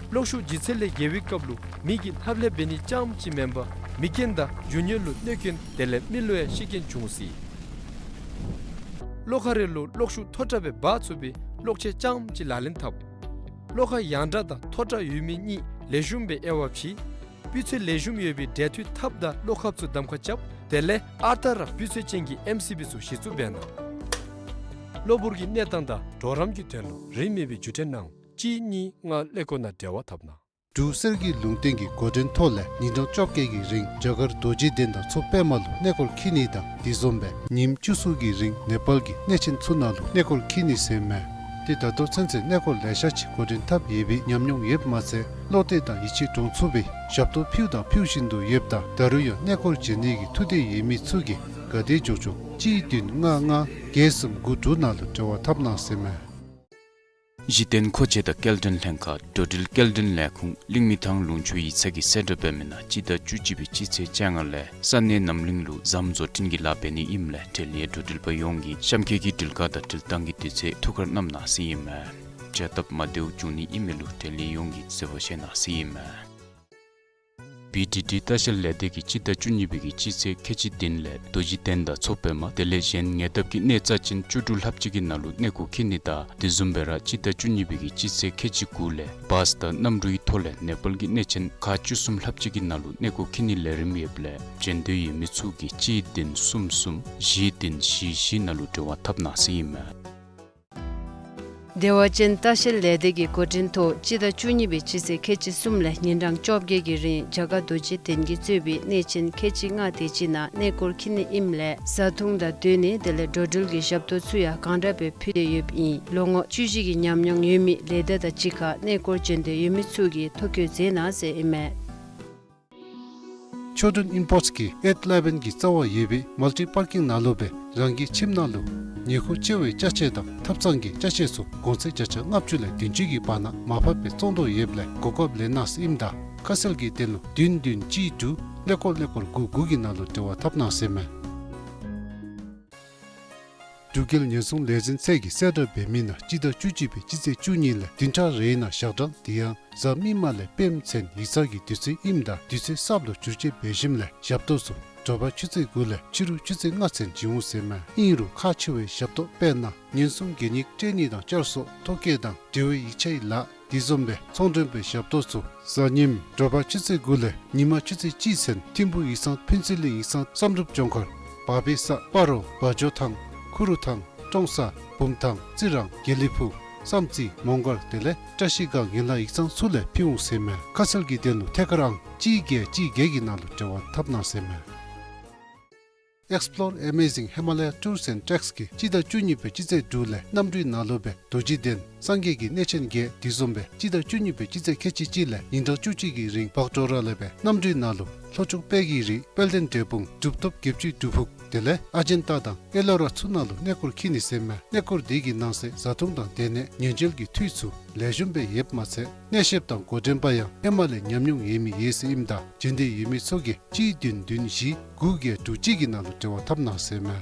གློག་ཤུགས་ལྗིད་ཚད་ལས་བརྒལ་བའི་སྐབས་ལུ་མི་གིས་ལྷབ་ལྷེབ་འབད་ནི་རྐྱངམ་ཅིག་མེན་པར་མིག་རྐྱེན་དང་རྒྱུ་དངོས་ལུ་གནོད་སྐྱོན་དེ་ལས་མི་ལུ་ཡང་ཤི་རྐྱེན་འབྱུང་སྲིད། གློག་ཁང་རེ་ལུ་གློག་ཤུགས་མཐོ་དྲགས་སྦེ་འབག་ཚུགས་པའི་གློག་ཆས་རྐྱངམ་ཅིག་ལག་ལེན་འཐབ། གློག་ཁང་ཡང་དྲགས་དང་མཐོ་དྲགས་ཡོད་མི་གཉིས་ལེགས་ཤོམ་སྦེ་དབྱེ་བ་ཕྱེ། སྤུས་ཚད་ལེགས་ཤོམ་ཡོད་པའི་འབྲེལ་མཐུད་ཐབ་དང་གློག་ཁབ་ཚུ་གདམ་ཁ་རྐྱབ། དེ་ལས་ཨར་ཐར་ར་སྤུས་ཚད་ཅན་གྱི་M C B ཚུ་གཞི་བཙུགས་འབད་གནང་། གློ་བུར་གྱི་གནས་སྟངས་དང་གྲོགས་རམ་གྱི་དོན་ལུ་རིན་མེད་པའི་བརྒྱུད་འཕྲིན་ནང་གཅིག་གཉིས་ལྔ་ཀླད་ཀོར་ནང་འབྲེལ་བ་འཐབ་གནང་། འབྲུག་གསེར་གྱི་ལུང་བསྟན་གྱི་འགོ་འདྲེན་ཐོག་ལས་ཉིན་གྲངས་བཅོ་བརྒྱད་ཀྱི་རིང་རྒྱ་གར་རྡོ་རྗེ་གདན་དང་མཚོ་པདྨ་ལུ་གནས་སྐོར་འཁྱིད་ནི་དང་དེ་བཟུམ་སྦེ་ཉིནམ་བཅུ་གསུམ་གྱི་རིང་ནེ་པཱལ་གྱི་གནས་ཆེན་ཚུ་ནང་ལུ་གནས་སྐོར་འཁྱིད་ནི་ཟེར་མས། ཏེ་ད་ལྟོ་ཚུན་ཚོད་གནས་སྐོར་ལེ་ཤ་ཅིག་འགོ་འདྲེན་འཐབ་ཡོད་པའི་ཉམས་མྱོང་ཡོདཔ་མ་ཚད་བློ་གཏད་དང་ཡིད་ཆེས་འདྲོངས་ཚུགས་པའི་ཞབས་ཏོག་ཕུལཝ་དང་ཕུལ་བཞིན་དུ་ཡོདཔ་ད་ད་རུང་ཡང་གནས་སྐོར་མཇལ་ནི་གི་ཐུགས་འདོད་ཡོད་མི་ཚུ་གིས་ག་དེ་མགྱོགས་མགྱོགས་གཅིག་བདུན་ལྔ་ལྔ་བརྒྱད་གསུམ་དགུ་དྲུག་ནང་ལུ་འབྲེལ་བ་འཐབ་གནང་ཟེར་མས། གཞི་རྟེན་མཁོ་ཆས་དང་སྐྱེལ་འདྲེན་ལྷན་ཁག་འགྲོ་འགྲུལ་སྐྱེལ་འདྲེན་ལས་ཁུངས་གླིང་མི་ཐང་ལུང་ཕྱོགས་ཡིག་ཚང་གིས་གསལ་བསྒྲགས་འབད་མི་ནང་སྤྱི་ཟླ་བཅུ་གཅིག་པའི་སྤྱི་ཚེས་བཅོ་ལྔ་ལས་ས་གནས་རྣམ་གླིང་ལུ་ཟམ་བཟོ་སྐྲུན་གྱི་ལཱ་འབད་ནི་ཨིནམ་ལས་འབྲེལ་ཡོད་འགྲོ་འགྲུལ་པ་ཡོངས་ཀྱིས་གཤམ་འཁོད་ཀྱི་འགྲུལ་བཀག་དང་འགྲུལ་བཏང་གི་དུས་ཚོད་ཐུགས་ཁར་བསྣམ་གནང་ཟེར་ཨིན་མས། བྱ་སྟབས་མ་བདེཝ་འབྱུང་ནི་ཨིན་མི་ལུ་འབྲེལ་ཡོད་ཡོངས་ཀྱིས་བཟོད་པ་བཞེས་གནང་ཟེར་ཨིན་མས། བི་ཌི་ཌི་ལྟ་བཤལ་ལས་སྡེ་གིས་སྤྱི་ཟླ་བཅུ་གཉིས་པའི་གི་སྤྱི་ཚེས་ཁལ་གཅིག་བདུན་ལས་རྡོ་རྗེ་གདན་དང་མཚོ་པདྨ་དེ་ལས་གཞན་ཉེ་འདབས་ཀྱི་གནས་རྩ་ཅན་བཅུ་དྲུག་ལྷགཔ་ཅིག་གི་ནང་ལུ་གནས་སྐོར་འཁྱིད་ནི་དང་དེ་བཟུམ་སྦེ་ར་སྤྱི་ཟླ་བཅུ་གཉིས་པའི་གི་སྤྱི་ཚེས་ཁལ་གཅིག་དགུ་ལས་བཱས་དང་གནམ་གྲུའི་ཐོག་ལས་ནེ་པཱལ་གྱི་གནས་ཆེན་ཁག་བཅུ་གསུམ་ལྷགཔ་ཅིག་གི་ནང་ལུ་གནས་སྐོར་འཁྱིད་ནིའི་ལས་རིམ་ཡོདཔ་ལས་འབྱོན་འདོད་ཡོད་མི་ཚུ་གིས་གཅིག་བདུན་གསུམ་གསུམ་བཞི་བདུན་བཞི་བཞི་ནང་ལུ་འབྲེལ་བ་འཐབ་གནང་ཟེར་ཨིན་མས། བདེ་བ་ཅན་ལྟ་བཤལ་ལས་སྡེ་གི་འགོ་འདྲེན་ཐོག་སྤྱི་ཟླ་བཅུ་གཉིས་པའི་སྤྱི་ཚེས་ཁལ་གཅིག་གསུམ་ལས་ཉིན་གྲངས་བཅོ་བརྒྱད་ཀྱི་རིང་རྒྱ་གར་རྡོ་རྗེ་གདན་གྱིས་གཙོས་པའི་གནས་ཆེན་ཁལ་གཅིག་ལྔ་དེ་ཅིག་ནང་གནས་སྐོར་འཁྱིད་ནི་ཨིནམ་ལས་བཟའ་འཐུང་དང་སྡོད་གནས་དེ་ལས་འགྲོ་འགྲུལ་གྱི་ཞབས་ཏོག་ཚུ་ཡང་གང་དྲག་སྦེ་ཕུལ་ཏེ་ཡོདཔ་ཨིན། ལོ་ངོ་བཅུ་བཞི་གི་ཉམས་མྱོང་ཡོད་མི་ལས་སྡེ་དང་གཅིག་ཁར་གནས་སྐོར་འབྱོན་འདོད་ཡོད་མི་ཚུ་གིས་ཐོ་བཀོད་མཛད་གནང་ཟེར་ཨིན་མས། ཆོས་སྒྲོན་ཨིམ་པོརཊསི་གིས་ཨེཊ་ཨི་ལེ་བཱན་གྱི་རྩ་བར་ཡོད་པའི་མལ་ཊི་པར་ཀིང་ནང་ལུ་སྦེ་རང་གི་ཁྱིམ་ནང་ལུ་ཉེ་ཁུག་ཆེ་བའི་ཅ་ཆས་དང་ཐབ་ཚང་གི་ཅ་ཆས་ཚུ་གོང་ཚད་བརྒྱ་ཆ་ལྔ་བཅུ་ལས་བདུན་ཅུ་གི་བར་ན་མར་ཕབ་སྦེ་བཙོང་དོ་ཡོདཔ་ལས་གོ་སྐབས་ལེན་གནང་ཟེར་ཨིནམ་ད་ ཁ་གསལ་གྱི་དོན་ལུ་བདུན་བདུན་གཅིག་དྲུག་ཀླད་ཀོར་ཀླད་ཀོར་དགུ་དགུ་གི་ནང་ལུ་འབྲེལ་བ་འཐབ་གནང་ཟེར་མས། འབྲུག་རྒྱལ་ཉེན་སྲུང་ལས་འཛིན་ཚད་ཀྱིས་གསལ་བསྒྲགས་འབད་མི་ནང་སྤྱི་ཟླ་བཅུ་གཅིག་པའི་སྤྱི་ཚེས་བཅུ་གཉིས་ལས་བདུན་ཕྲག་རེའི་ནང་ཞག་གྲངས་དེ་ཡང་གཟའ་མིག་དམར་ལས་སྤེན་པ་ཚེས་ཡིག་ཚང་གི་དུས་ཚོད་ཨིནམ་ད་དུས་ཚོད་གསརཔ་ལུ་བསྒྱུར་བཅོས་འབད་ཞིནམ་ལས་ཞབས་ཏོག་ཚུ་དྲོ་པ་ཆུ་ཚོད་དགུ་ལས་ཕྱི་རུ་ཆུ་ཚོད་ལྔ་ཚུན་བྱིན་འོང་ཟེར་མས། ཨིན་རུང་ཁག་ཆེ་བའི་ཞབས་ཏོག་དཔེར་ན་ཉེན་སྲུང་གད་སྙིགས་སྤྲོད་ནི་དང་བསྐྱར་གསོ་ཐོ་བཀོད་དང་འབྲེལ་བའི་ཡིག་ཆའི་ལཱ་དེ་བཟུམ་སྦེ་ཚོང་མགྲོན་པའི་ཞབས་ཏོག་ཚུ་གཟའ་ཉིམ་དྲོ་པ་ཆུ་ཚོད་དགུ་ལས་ཉིན་མ་ཆུ་ཚོད་གཅིག་ཚུན་ཐིམ་ཕུག་ཡིག་ཚང་ཕུན་ཚོགས་གླིང་ཡིག་ཚང་བསམ་གྲུབ་ལྗོངས་མཁར་བག་ཕེབས་ས་སྤ་རོ་བ་འཇོ་ཐང་ཁུ་རུ་ཐང་ཀྲོང་གསར་བུམ་ཐང་རྩི་རང་དགེ་ལེགས་ཕུག་བསམ་རྩེ་མོང་སྒར་དེ་ལས་བཀྲ་ཤིས་སྒང་ཡན་ལག་ཡིག་ཚང་ཚུ་ལས་ཕུལ་འོང་ཟེར་མས། ཁ་གསལ་གྱི་དོན་ལུ་ཐད་ཀར་ཨང་གཅིག་བརྒྱད་གཅིག་བརྒྱད་ཀྱི་ནང་ལུ་འབྲེལ་བ་འཐབ་གནང་ཟེར་མས། Explore Amazing Himalaya Tours and Treks གིས་སྤྱི་ཟླ་བཅུ་གཉིས་པའི་སྤྱི་ཚེས་དྲུག་ལས་གནམ་གྲུའི་ནང་ལུ་སྦེ་རྡོ་རྗེ་གདན་སངས་རྒྱས་ཀྱི་གནས་ཆེན་བརྒྱད་དེ་བཟུམ་སྦེ་སྤྱི་ཟླ་བཅུ་གཉིས་པའི་སྤྱི་ཚེས་ཁལ་གཅིག་གཅིག་ལས་ཉིན་གྲངས་བཅུ་གཅིག་གི་རིང་བག་གྲོ་ར་ལས་སྦེ་གནམ་གྲུའི་ནང་ལུ་ལྷོ་ཕྱོགས་དཔལ་གྱི་རི་དཔལ་ལྡན་འབྲས་སྤུངས་གྲུབ་ཐོབ་བརྒྱད་ཅུའི་སྒྲུབ་ཕུག་དེ་ལས་ཨ་ཇན་ཏ་དང་ཨེ་ལོ་ར་ཚུ་ནང་ལུ་གནས་སྐོར་འཁྱིད་ནི་ཟེར་མས། གནས་སྐོར་དེ་གི་ནང་གསེས་བཟའ་འཐུང་དང་སྡོད་གནས་ཉེན་བཅོལ་གྱི་འཐུས་ཚུ་ལེགས་ཤོམ་སྦེ་ཡོདཔ་མ་ཚད་གནས་བཤདཔ་དང་འགོ་འདྲེན་པ་ཡང་ཧེ་མ་ལས་ཉམས་མྱོང་ཡོད་མི་ཡོད་ཟེར་ཨིནམ་ད་འབྱོན་འདོད་ཡོད་མི་ཚུ་གིས་གཅིག་བདུན་བདུན་བཞི་དགུ་བརྒྱད་དྲུག་གཅིག་གི་ནང་ལུ་འབྲེལ་བ་འཐབ་གནང་ཟེར་མས།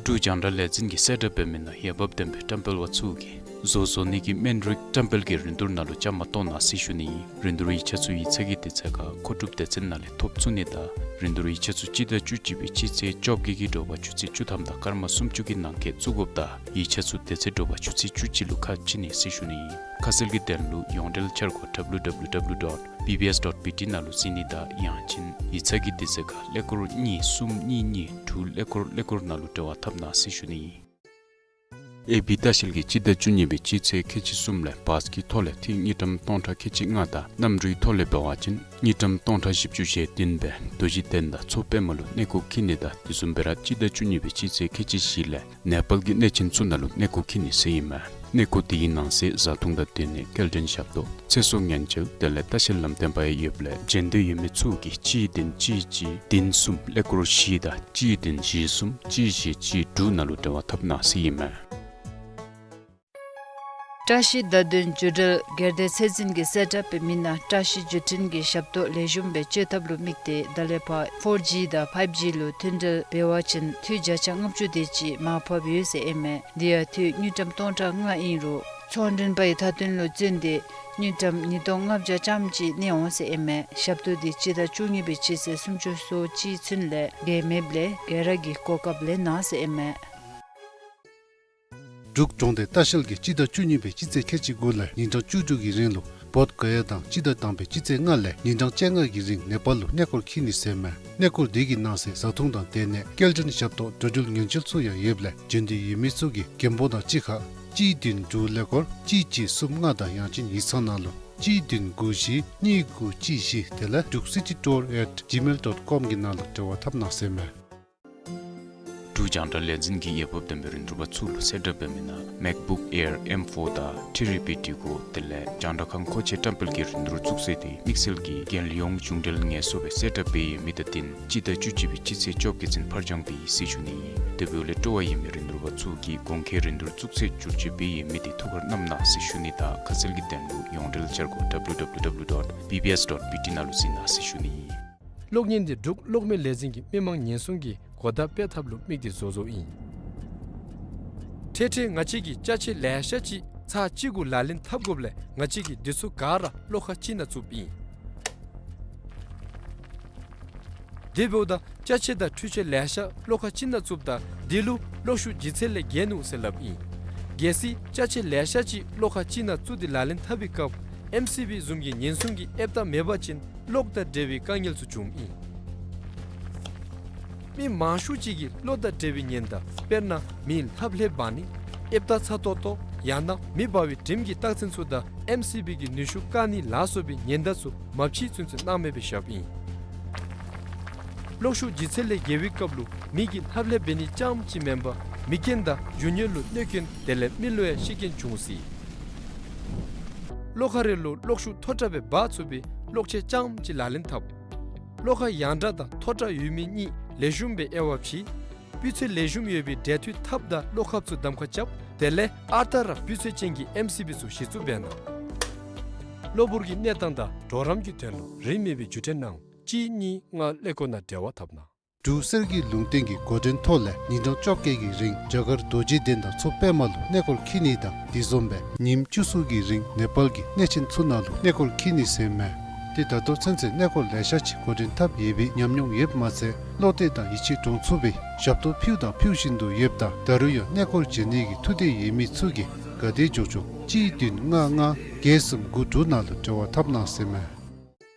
འབྲུག་རྒྱང་བསྒྲགས་ལས་འཛིན་གྱིས་གསལ་བསྒྲགས་འབད་མི་ནང་འོས་འབབ་ལྡན་པའི་བཀྲམ་སྤེལ་པ་ཚུ་གིས་བཟོ་བཟོ་ནི་གི་སྨན་རིགས་བཀྲམ་སྤེལ་གྱི་རིན་བསྡུར་ནང་ལུ་བཅའ་མར་གཏོགས་གནང་ཟེར་ཞུ་ནི་ཨིན། རིན་བསྡུར་ཡིག་ཆ་ཚུ་ཡིག་ཚང་གི་དུས་ཚོད་ཁར་མཁོ་སྒྲུབ་སྡེ་ཚན་ནང་ལས་ཐོབ་ཚུགས་ནི་དང་རིན་བསྡུར་ཡིག་ཆ་ཚུ་སྤྱི་ཟླ་བཅུ་གཅིག་པའི་སྤྱི་ཚེས་བཅོ་བརྒྱད་ཀྱི་དྲོ་པ་ཆུ་ཚོད་བཅུ་ཐམ་དང་སྐར་མ་སུམ་ཅུ་གི་ནང་འཁོད་བཙུགས་དགོཔ་ད་ཡིག་ཆ་ཚུ་དེ་ཚེ་དྲོ་པ་ཆུ་ཚོད་བཅུ་གཅིག་ལུ་ཁ་ཕྱེ་ནི་ཟེར་ཞུ་ནི་ཨིན། ཁ་གསལ་གྱི་དོན་ལུ་ཡོངས་འབྲེལ་འཆར་སྒོ་W W W dot B B S dot B T ནང་ལུ་གཟིགས་ནི་དང་ཡང་ཅིན་ཡིག་ཚང་གི་དུས་ཚོད་ཁར་ཀླད་ཀོར་གཉིས་གསུམ་གཉིས་གཉིས་དྲུག་ཀླད་ཀོར་ཀླད་ཀོར་ནང་ལུ་འབྲེལ་བ་འཐབ་གནང་ཟེར་ཞུ་ནི་ཨིན། ཨེ་བི་ལྟ་བཤལ་གྱིས་སྤྱི་ཟླ་བཅུ་གཉིས་པའི་སྤྱི་ཚེས་ཁལ་གཅིག་གསུམ་ལས་བཱས་ཀྱི་ཐོག་ལས་ཐིག་དངུལ་ཀྲམ་སྟོང་ཕྲག་ཁལ་གཅིག་ལྔ་དང་གནམ་གྲུའི་ཐོག་ལས་འབད་བ་ཅིན་དངུལ་ཀྲམ་སྟོང་ཕྲག་བཞི་བཅུ་ཞེ་བདུན་སྦེ་རྡོ་རྗེ་གདན་དང་མཚོ་པདྨ་ལུ་གནས་སྐོར་འཁྱིད་ནི་དང་དེ་བཟུམ་སྦེ་ར་སྤྱི་ཟླ་བཅུ་གཉིས་པའི་སྤྱི་ཚེས་ཁལ་གཅིག་བཞི་ལས་ནེ་པཱལ་གྱི་གནས་ཆེན་ཚུ་ནང་ལུ་གནས་སྐོར་འཁྱིད་ནི་ཟེར་ཨིན་མས། གནས་སྐོར་དེའི་ནང་གསེས་བཟའ་འཐུང་དང་སྡོད་གནས་སྐྱེལ་འདྲེན་ཞབས་ཏོག་ཚེ་སྲོག་ཉེན་བཅོལ་དེ་ལས་ལྟ་བཤལ་ལམ་སྟོན་པ་ཡང་ཡོདཔ་ལས་འབྱོན་འདོད་ཡོད་མི་ཚུ་གིས་གཅིག་བདུན་གཅིག་གཅིག་བདུན་གསུམ་ཀླད་ཀོར་བཞི་དང་གཅིག་བདུན་བཞི་གསུམ་གཅིག་བཞི་གཅིག་དྲུག་ནང་ལུ་འབྲེལ་བ་འཐབ་གནང་ཟེར་ཨིན་མས། བཀྲ་ཤིས་བརྡ་དོན་བརྒྱུད་འབྲེལ་སྒེར་སྡེ་ཚད་འཛིན་གྱིས་གསལ་བསྒྲགས་འབད་མི་ནང་བཀྲ་ཤིས་བརྒྱུད་འཕྲིན་གྱི་ཞབས་ཏོག་ལེགས་ཤོམ་སྦེ་སྤྱོད་ཐབས་ལུ་དམིགས་ཏེ་ད་ལས་ཕར་ཕོར་ཇི་དང་ཕའིབ་ཇི་ལུ་མཐུད་འབྲེལ་འབད་བ་ཅིན་འཐུས་བརྒྱ་ཆ་ལྔ་བཅུ་དེ་ཅིག་མར་ཕབ་ཡོད་ཟེར་ཨིན་མས། དེ་ཡང་འཐུས་དངུལ་ཀྲམ་སྟོང་ཕྲག་ལྔ་ཨིན་རུང་ཚོང་མགྲོན་པ་ཡི་མཐའ་དོན་ལུ་བརྩོན་ཏེ་དངུལ་ཀྲམ་ཉིས་སྟོང་ལྔ་བརྒྱ་ཙམ་ཅིག་གནས་འོང་ཟེར་ཨིན་མས། ཞབས་ཏོག་དེ་སྤྱི་ཟླ་བཅུ་གཉིས་པའི་སྤྱི་ཚེས་སུམ་ཅུ་སོ་གཅིག་ཚུན་ལས་འགལ་མེདཔ་ལས་ག་ར་གིས་གོ་སྐབས་ལེན་གནང་ཟེར་ཨིན་མས། འབྲུག་གྲོང་སྡེ་ལྟ་བཤལ་གྱིས་སྤྱི་ཟླ་བཅུ་གཉིས་པའི་སྤྱི་ཚེས་ཁལ་གཅིག་དགུ་ལས་ཉིན་གྲངས་བཅུ་དྲུག་གི་རིང་ལུ་བོདྷ་ག་ཡ་དང་སྤྱི་ཟླ་དང་པའི་སྤྱི་ཚེས་ལྔ་ལས་ཉིན་གྲངས་བཅོ་ལྔ་གི་རིང་ནེ་པཱལ་ལུ་གནས་སྐོར་འཁྱིད་ནི་ཟེར་མས། གནས་སྐོར་དེ་གི་ནང་གསེས་བཟའ་འཐུང་དང་སྡོད་གནས་སྐྱེལ་འདྲེན་ཞབས་ཏོག་འགྲོ་འགྲུལ་ཉེན་བཅོལ་ཚུ་ཡང་ཡོདཔ་ལས་འབྱོན་འདོད་ཡོད་མི་ཚུ་གིས་རྒན་པོ་དང་གཅིག་ཁར་གཅིག་བདུན་དྲུག་ཀླད་ཀོར་གཅིག་གཅིག་གསུམ་ལྔ་དང་ཡང་ཅིན་ཡིག་ཚང་ནང་ལུ་གཅིག་བདུན་དགུ་བཞི་གཉིས་དགུ་གཅིག་བཞི་དེ་ལས་druk city tour at gmail dot com གི་ནང་ལུ་འབྲེལ་བ་འཐབ་གནང་ཟེར་མས། འབྲུག་རྒྱང་བསྒྲགས་ལས་འཛིན་གྱིས་འོས་འབབ་ལྡན་པའི་རིན་བསྡུར་པ་ཚུ་ལུ་གསལ་བསྒྲགས་འབད་མི་ནང་MacBook Air M four དང་ཐི་རི་པི་སྒྲིག་གོ་དེ་ལས་རྒྱང་བསྒྲགས་ཁང་མཁོ་ཆས་བཀྲམ་སྤེལ་གྱི་རིན་བསྡུར་བཙུགས་ཚེས་དེ་དམིགས་བསལ་གྱི་རྒྱལ་ཡོངས་གཞུང་འབྲེལ་ངལ་གསོ་སྦེ་གསལ་བསྒྲགས་འབད་ཡོད་མི་དང་བསྟུན་སྤྱི་ཟླ་བཅུ་གཅིག་པའི་སྤྱི་ཚེས་བཅོ་བརྒྱད་ཚུན་ཕར་འགྱངས་འབད་ཡི་ཟེར་ཞུ་ནི་ཨིན། དེ་འབདཝ་ལས་སྤྲོ་བ་ཡོད་མི་རིན་བསྡུར་པ་ཚུ་གིས་གོང་འཁོད་རིན་བསྡུར་བཙུགས་ཚེས་བསྒྱུར་བཅོས་འབད་ཡོད་མི་དེ་ཐུགས་ཁར་བསྣམ་གནང་ཟེར་ཞུ་ནི་དང་ཁ་གསལ་གྱི་དོན་ལུ་ཡོངས་འབྲེལ་འཆར་སྒོ་W W W dot B B S dot B T ནང་ལུ་གཟིགས་གནང་ཟེར་ཞུ་ནི་ཨིན། གློག་བརྙན་འདི་འབྲུག་གློག་མེ་ལས་འཛིན་གྱིས་མི་དམངས་ཉེན་སྲུང་གི་གོ་བརྡ་སྤེལ་ཐབས་ལུ་དམིགས་ཏེ་བཟོ་བཟོཝ་ཨིན། འཕྲལ་འཕྲལ་ང་བཅས་ཀྱིས་ཅ་ཆས་ལེ་ཤ་ཅིག་ཚར་གཅིག་གུ་ལག་ལེན་འཐབ་དགོཔ་ལས་ང་བཅས་ཀྱིས་འདི་ཚུ་ག་ར་གློག་ཁང་གཅིག་ནང་བཙུགསཔ་ཨིན། དེ་འབདཝ་ད་ཅ་ཆས་དང་འཕྲུལ་ཆས་ལེ་ཤ་གློག་ཁང་གཅིག་ནང་བཙུགསཔ་ད་འདི་ལུ་གློག་ཤུགས་ལྗིད་ཚད་ལས་བརྒལ་ནུག་ཟེར་སླབ་ཨིན། གལ་སྲིད་ཅ་ཆས་ལེ་ཤ་ཅིག་གློག་ཁང་གཅིག་ནང་བཙུགས་ཏེ་ལག་ལེན་འཐབ་པའི་སྐབས་ཨེམ་སི་བི་བཟུམ་གྱི་ཉེན་སྲུང་གི་ཨེབ་རྟགས་མེད་པ་ཅིན་གློག་དང་འབྲེལ་བའི་དཀའ་ངལ་ཚུ་འབྱུངམ་ཨིན། མི་མང་ཤོས་ཅིག་གིས་གློག་དང་འབྲེལ་བའི་ཉེན་བརྡ་དཔེར་ན་མིའི་ལྷབ་ལྷེབ་འབར་ནི་ཨེབ་རྟགས་ཚ་ཏོག་ཏོ་ཡང་ན་མེ་འབར་བའི་དྲིམ་གྱི་རྟགས་མཚན་ཚུ་དང་ཨེམ་སི་བི་གི་ནུས་ཤུགས་བཀག་ནི་ལ་སོགས་པའི་ཉེན་བརྡ་ཚུ་མ་ཕྱེ་ཚུན་ཚོད་སྣང་མེད་སྦེ་བཞགཔ་ཨིན། གློག་ཤུགས་ལྗིད་ཚད་ལས་བརྒལ་བའི་སྐབས་ལུ་མི་གིས་ལྷབ་ལྷེབ་འབད་ནི་རྐྱངམ་ཅིག་མེན་པར་མིག་རྒྱན་དང་མཇུག་གཉེར་ལུ་གནོད་སྐྱོན་དེ་ལས་མི་ལུ་ཡང་ཤི་རྐྱེན་འབྱུང་སྲིད། གློག་ཁང་རེ་ལུ་གློག་ཤུགས་མཐོ་དྲགས་སྦེ་འབག་ཚུགས་པའི་གློག་ཆས་རྐྱངམ་ཅིག་ལག་ལེན་འཐབ། གློག་ཁང་ཡང་དྲགས་དང་མཐོ་དྲགས་ཡོད་མི་གཉིས་ལེགས་ཤོམ་སྦེ་དབྱེ་བ་ཕྱེ། སྤུས་ཚད་ལེགས་ཤོམ་ཡོད་པའི་འབྲེལ་མཐུད་ཐགཔ་དང་གློག་ཁབ་ཚུ་གདམ་ཁ་རྐྱབ། དེ་ལས་ཨ་རྟག་ར་སྤུས་ཚད་ཅན་གྱི་ཨེམ་སི་བི་ཚུ་གཞི་བཙུགས་འབད་གནང་། གློ་བུར་གྱི་གནས་སྟངས་དང་གྲོགས་རམ་གྱི་དོན་ལུ་རིན་མེད་པའི་བརྒྱུད་འཕྲིན་ནང་གཅིག་གཉིས་ལྔ་ཀླད་ཀོར་ནང་འབྲེལ་བ་འཐབ་གནང་། འབྲུག་གསེར་གྱི་ལུང་བསྟན་གྱི་འགོ་འདྲེན་ཐོག་ལས་ཉིན་གྲངས་བཅོ་བརྒྱད་ཀྱི་རིང་རྒྱ་གར་རྡོ་རྗེ་གདན་དང་མཚོ་པདྨ་ལུ་གནས་སྐོར་འཁྱིད་ནི་དང་དེ་བཟུམ་སྦེ་ཉིནམ་བཅུ་གསུམ་གྱི་རིང་ནེ་པཱལ་གྱི་གནས་ཆེན་ཚུ་ནང་ལུ་གནས་སྐོར་འཁྱིད་ནི་ཟེར་མས། ཏེ་ད་ལྟོ་ཚུན་ཚོད་གནས་སྐོར་ལེ་ཤ་ཅིག་འགོ་འདྲེན་འཐབ་ཡོད་པའི་ཉམས་མྱོང་ཡོདཔ་མ་ཚད་བློ་གཏད་དང་ཡིད་ཆེས་འདྲོངས་ཚུགས་པའི་ཞབས་ཏོག་ཕུལ་དང་ཕུལ་བཞིན་དུ་ཡོདཔ་ད་ད་རུང་ཡང་གནས་སྐོར་བྱོན་ནི་གི་ཐུགས་འདོད་ཡོད་མི་ཚུ་གིས་ག་དེ་མགྱོགས་མགྱོགས་གཅིག་བདུན་ལྔ་ལྔ་བརྒྱད་གསུམ་དགུ་དྲུག་ནང་ལུ་འབྲེལ་བ་འཐབ་གནང་ཟེར་མས།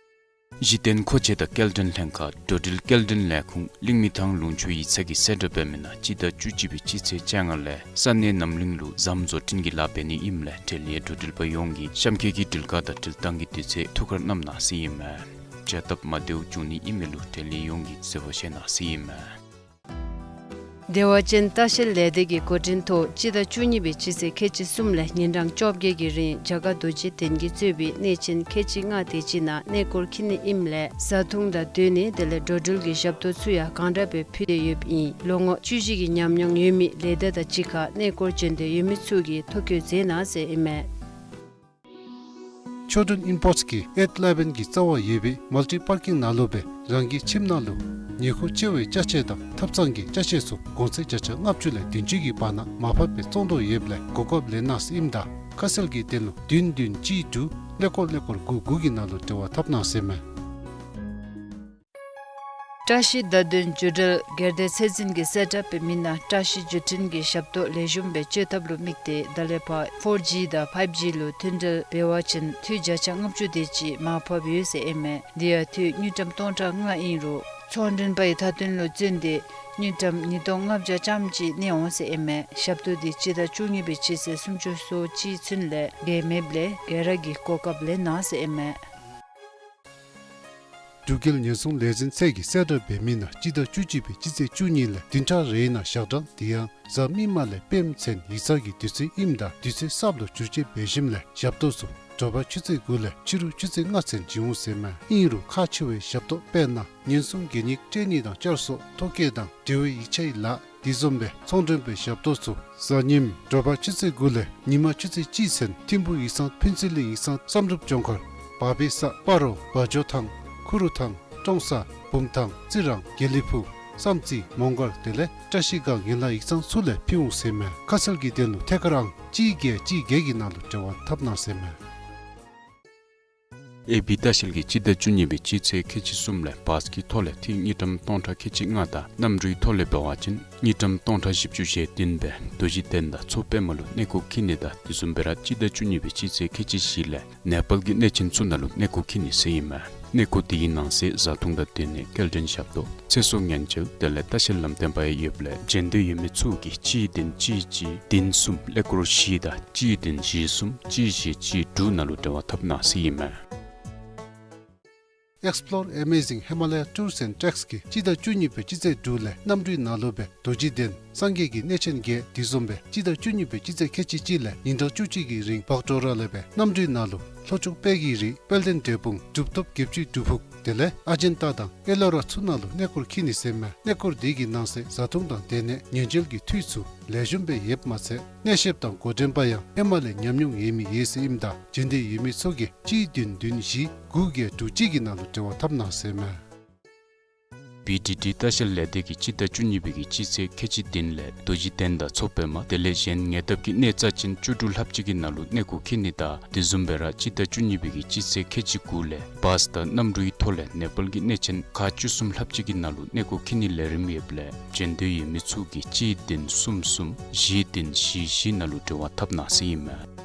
གཞི་རྟེན་མཁོ་ཆས་དང་སྐྱེལ་འདྲེན་ལྷན་ཁག་འགྲོ་འགྲུལ་སྐྱེལ་འདྲེན་ལས་ཁུངས་གླིང་མི་ཐང་ལུང་ཕྱོགས་ཡིག་ཚང་གིས་གསལ་བསྒྲགས་འབད་མི་ནང་སྤྱི་ཟླ་བཅུ་གཅིག་པའི་སྤྱི་ཚེས་བཅོ་ལྔ་ལས་ས་གནས་རྣམ་གླིང་ལུ་ཟམ་བཟོ་སྐྲུན་གྱི་ལཱ་འབད་ནི་ཨིནམ་ལས་འབྲེལ་ཡོད་འགྲོ་འགྲུལ་པ་ཡོངས་ཀྱིས་གཤམ་འཁོད་ཀྱི་འགྲུལ་ཁག་དང་འགྲུལ་ཐངས་ཀྱི་དུས་ཚོད་ཐུགས་ཁར་བསྣམ་གནང་ཟེར་ཨིན་མས། བྱ་སྟབས་མ་བདེཝ་བྱུང་ནི་ཨིན་མི་ལུ་འབྲེལ་ཡོད་ཡོངས་ཀྱིས་བཟོད་པ་བཞེས་གནང་ཟེར་ཨིན་མས། བདེ་བ་ཅན་ལྟ་བཤལ་ལས་སྡེ་གི་འགོ་འདྲེན་ཐོག་སྤྱི་ཟླ་བཅུ་གཉིས་པའི་སྤྱི་ཚེས་ཁལ་གཅིག་གསུམ་ལས་ཉིན་གྲངས་བཅོ་བརྒྱད་ཀྱི་རིང་རྒྱ་གར་རྡོ་རྗེ་གདན་གྱིས་གཙོས་པའི་གནས་ཆེན་ཁལ་གཅིག་ལྔ་དེ་ཅིག་ནང་གནས་སྐོར་འཁྱིད་ནི་ཨིནམ་ལས་བཟའ་འཐུང་དང་སྡོད་གནས་དེ་ལས་འགྲོ་འགྲུལ་གྱི་ཞབས་ཏོག་ཚུ་ཡང་གང་དྲག་སྦེ་ཕུལ་ཏེ་ཡོདཔ་ཨིན། ལོ་ངོ་བཅུ་བཞི་གི་ཉམས་མྱོང་ཡོད་མི་ལས་སྡེ་དང་གཅིག་ཁར་གནས་སྐོར་བྱོན་འདོད་ཡོད་མི་ཚུ་གིས་ཐོ་བཀོད་མཛད་གནང་ཟེར་ཨིན་མས། ཆོས་སྒྲོན་ཨིམ་པོརཊསི་གིས་ཨེཊ་ཨི་ལེ་བཱན་གྱི་རྩ་བར་ཡོད་པའི་མལ་ཊི་པར་ཀིང་ནང་ལུ་སྦེ་རང་གི་ཁྱིམ་ནང་ལུ་ཉེ་མཁོ་ཆེ་བའི་ཅ་ཆས་དང་ཐབ་ཚང་གི་ཅ་ཆས་ཚུ་གོང་ཚད་བརྒྱ་ཆ་ལྔ་བཅུ་ལས་བདུན་ཅུ་གི་བར་ན་མར་ཕབ་སྦེ་བཙོང་དོ་ཡོདཔ་ལས་གོ་སྐབས་ལེན་གནང་ཟེར་ཨིནམ་ད་ཁ་གསལ་གྱི་དོན་ལུ་བདུན་བདུན་གཅིག་དྲུག་ཀླད་ཀོར་ཀླད་ཀོར་དགུ་དགུ་གི་ནང་ལུ་འབྲེལ་བ་འཐབ་གནང་ཟེར་མས། བཀྲ་ཤིས་བརྡ་དོན་བརྒྱུད་འབྲེལ་སྒེར་སྡེ་ཚད་འཛིན་གྱིས་གསལ་བསྒྲགས་འབད་མི་ནང་བཀྲ་ཤིས་བརྒྱུད་འཕྲིན་གྱི་ཞབས་ཏོག་ལེགས་ཤོམ་སྦེ་སྤྱོད་ཐབས་ལུ་དམིགས་ཏེ་ད་ལས་ཕར་ཕོར་ཇི་དང་ཕའིབ་ཇི་ལུ་མཐུད་འབྲེལ་འབད་བ་ཅིན་འཐུས་བརྒྱ་ཆ་ལྔ་བཅུ་དེ་ཅིག་མར་ཕབ་ཡོད་ཟེར་ཨིན་མས། དེ་ཡང་འཐུས་དངུལ་ཀྲམ་སྟོང་ཕྲག་ལྔ་ཨིན་རུང་ཚོང་མགྲོན་པའི་མཐའ་དོན་ལུ་བརྩོན་ཏེ་དངུལ་ཀྲམ་ཉིས་སྟོང་ལྔ་བརྒྱ་ཙམ་ཅིག་གནས་འོང་ཟེར་ཨིན་མས། ཞབས་ཏོག་དེ་སྤྱི་ཟླ་བཅུ་གཉིས་པའི་སྤྱི་ཚེས་སུམ་ཅུ་སོ་གཅིག་ཚུན་ལས་འགལ་མེདཔ་ལས་ག་ར་གིས་གོ་སྐབས་ལེན་གནང་ཟེར་ཨིན་མས། འབྲུག་རྒྱལ་ཉེན་སྲུང་ལས་འཛིན་ཚད་ཀྱིས་གསལ་བསྒྲགས་འབད་མི་ནང་སྤྱི་ཟླ་བཅུ་གཅིག་པའི་སྤྱི་ཚེས་བཅུ་གཉིས་ལས་བདུན་ཕྲག་རེའི་ནང་ཞག་གྲངས་དེ་ཡང་གཟའ་མིག་དམར་ལས་སྤེནམ་ཚུན་ཡིག་ཚང་གི་དུས་ཚོད་ཨིནམ་ད་དུས་ཚོད་གསརཔ་ལུ་བསྒྱུར་བཅོས་འབད་ཞིནམ་ལས་ཞབས་ཏོག་ཚུ་དྲོ་པ་ཆུ་ཚོད་དགུ་ལས་ཕྱི་རུ་ཆུ་ཚོད་ལྔ་ཚུན་བྱིན་འོང་ཟེར་མས། ཨིན་རུང་ཁག་ཆེ་བའི་ཞབས་ཏོག་དཔེར་ན་ཉེན་སྲུང་གད་སྙིགས་སྤྲོད་ནི་དང་བསྐྱར་གསོ་ཐོ་བཀོད་དང་འབྲེལ་བའི་ཡིག་ཆའི་ལཱ་དེ་བཟུམ་སྦེ་ཚོང་མགྲོན་པའི་ཞབས་ཏོག་ཚུ་གཟའ་ཉིམ་དྲོ་པ་ཆུ་ཚོད་དགུ་ལས་ཉི་མ་ཆུ་ཚོད་གཅིག་ཚུན་ཐིམ་ཕུག་ཡིག་ཚང་ཕུན་ཚོགས་གླིང་ཡིག་ཚང་བསམ་གྲུབ་ལྗོངས་མཁར་བག་ཕེབས་ས་སྤ་རོ་བ་འཇོ་ཐང་ཁུ་རུ་ཐང་ཀྲོང་གསར་བུམ་ཐང་རྩི་རང་དགེ་ལེགས་ཕུག་བསམ་རྩེ་མོང་སྒར་དེ་ལས་བཀྲ་ཤིས་སྒང་ཡན་ལག་ཡིག་ཚང་ཚུ་ལས་ཕུལ་འོང་ཟེར་མས། ཁ་གསལ་གྱི་དོན་ལུ་ཐད་ཀར་ཨང་གཅིག་བརྒྱད་གཅིག་བརྒྱད་ཀྱི་ནང་ལུ་འབྲེལ་བ་འཐབ་གནང་ཟེར་མས། ཨེ་བི་ལྟ་བཤལ་གྱིས་སྤྱི་ཟླ་བཅུ་གཉིས་པའི་སྤྱི་ཚེས་ཁལ་གཅིག་གསུམ་ལས་བཱས་ཀྱི་ཐོག་ལས་འཐུས་དངུལ་ཀྲམ་སྟོང་ཕྲག་ཁལ་གཅིག་ལྔ་དང་གནམ་གྲུའི་ཐོག་ལས་འབད་བ་ཅིན་དངུལ་ཀྲམ་སྟོང་ཕྲག་བཞི་བཅུ་ཞེ་བདུན་སྦེ་རྡོ་རྗེ་གདན་དང་མཚོ་པདྨ་ལུ་གནས་སྐོར་འཁྱིད་ནི་དང་དེ་བཟུམ་སྦེ་ར་སྤྱི་ཟླ་བཅུ་གཉིས་པའི་སྤྱི་ཚེས་ཁལ་གཅིག་བཞི་ལས་ནེ་པཱལ་གྱི་གནས་ཆེན་ཚུ་ནང་ལུ་གནས་སྐོར་འཁྱིད་ནི་ཟེར་ཨིན་མས། གནས་སྐོར་དེའི་ནང་གསེས་བཟའ་འཐུང་དང་སྡོད་གནས་སྐྱེལ་འདྲེན་ཞབས་ཏོག་ཚེ་སྲོག་ཉེན་བཅོལ་དེ་ལས་ལྟ་བཤལ་ལམ་སྟོན་པ་ཡང་ཡོདཔ་ལས་བྱོན་འདོད་ཡོད་མི་ཚུ་གིས་གཅིག་བདུན་གཅིག་གཅིག་བདུན་གསུམ་ཀླད་ཀོར་བཞི་དང་གཅིག་བདུན་བཞི་གསུམ་གཅིག་བཞི་གཅིག་དྲུག་ནང་ལུ་འབྲེལ་བ་འཐབ་གནང་ཟེར་ཨིན་མས། Explore Amazing Himalaya Tours and Treks གིས་སྤྱི་ཟླ་བཅུ་གཉིས་པའི་སྤྱི་ཚེས་དྲུག་ལས་གནམ་གྲུའི་ནང་ལུ་སྦེ་རྡོ་རྗེ་གདན་སངས་རྒྱས་ཀྱི་གནས་ཆེན་བརྒྱད་དེ་བཟུམ་སྦེ་སྤྱི་ཟླ་བཅུ་གཉིས་པའི་སྤྱི་ཚེས་ཁལ་གཅིག་གཅིག་ལས་ཉིན་གྲངས་བཅུ་གཅིག་གི་རིང་བག་གྲོ་ར་ལས་སྦེ་གནམ་གྲུའི་ནང་ལུ་ལྷོ་ཕྱོགས་དཔལ་གྱི་རི་དཔལ་ལྡན་འབྲས་སྤུངས་གྲུབ་ཐོབ་བརྒྱད་ཅུའི་སྒྲུབ་ཕུག་དེ་ལས་ཨ་ཇན་ཏ་དང་ཨེ་ལོ་ར་ཚུ་ནང་ལུ་གནས་སྐོར་འཁྱིད་ནི་ཟེར་མས། གནས་སྐོར་དེ་གི་ནང་གསེས་བཟའ་འཐུང་དང་སྡོད་གནས་ཉེན་བཅོལ་གྱི་འཐུས་ཚུ་ལེགས་ཤོམ་སྦེ་ཡོདཔ་མ་ཚད་གནས་བཤདཔ་དང་འགོ་འདྲེན་པ་ཡང་ཧེ་མ་ལས་ཉམས་མྱོང་ཡོད་མི་ཡོད་ཟེར་ཨིནམ་ད་བྱོན་འདོད་ཡོད་མི་ཚུ་གིས་གཅིག་བདུན་བདུན་བཞི་དགུ་བརྒྱད་དྲུག་གཅིག་གི་ནང་ལུ་འབྲེལ་བ་འཐབ་གནང་ཟེར་མས། བི་ཌི་ཌི་ལྟ་བཤལ་ལས་སྡེ་གིས་སྤྱི་ཟླ་བཅུ་གཉིས་པའི་གི་སྤྱི་ཚེས་ཁལ་གཅིག་བདུན་ལས་རྡོ་རྗེ་གདན་དང་མཚོ་པདྨ་དེ་ལས་གཞན་ཉེ་འདབས་ཀྱི་གནས་རྩ་ཅན་བཅུ་དྲུག་ལྷགཔ་ཅིག་གི་ནང་ལུ་གནས་སྐོར་འཁྱིད་ནི་དང་དེ་བཟུམ་སྦེ་ར་སྤྱི་ཟླ་བཅུ་གཉིས་པའི་གི་སྤྱི་ཚེས་ཁལ་གཅིག་དགུ་ལས་བཱས་དང་གནམ་གྲུའི་ཐོག་ལས་ནེ་པཱལ་གྱི་གནས་ཆེན་ཁག་བཅུ་གསུམ་ལྷགཔ་ཅིག་གི་ནང་ལུ་གནས་སྐོར་འཁྱིད་ནི་ལས་རིམ་ཡོདཔ་ལས་བྱོན་འདོད་ཡོད་མི་ཚུ་གིས་གཅིག་བདུན་གསུམ་གསུམ་བཞི་བདུན་བཞི་བཞི་ནང་ལུ་འབྲེལ་བ་འཐབ་གནང་ཟེར་ཨིན་མས།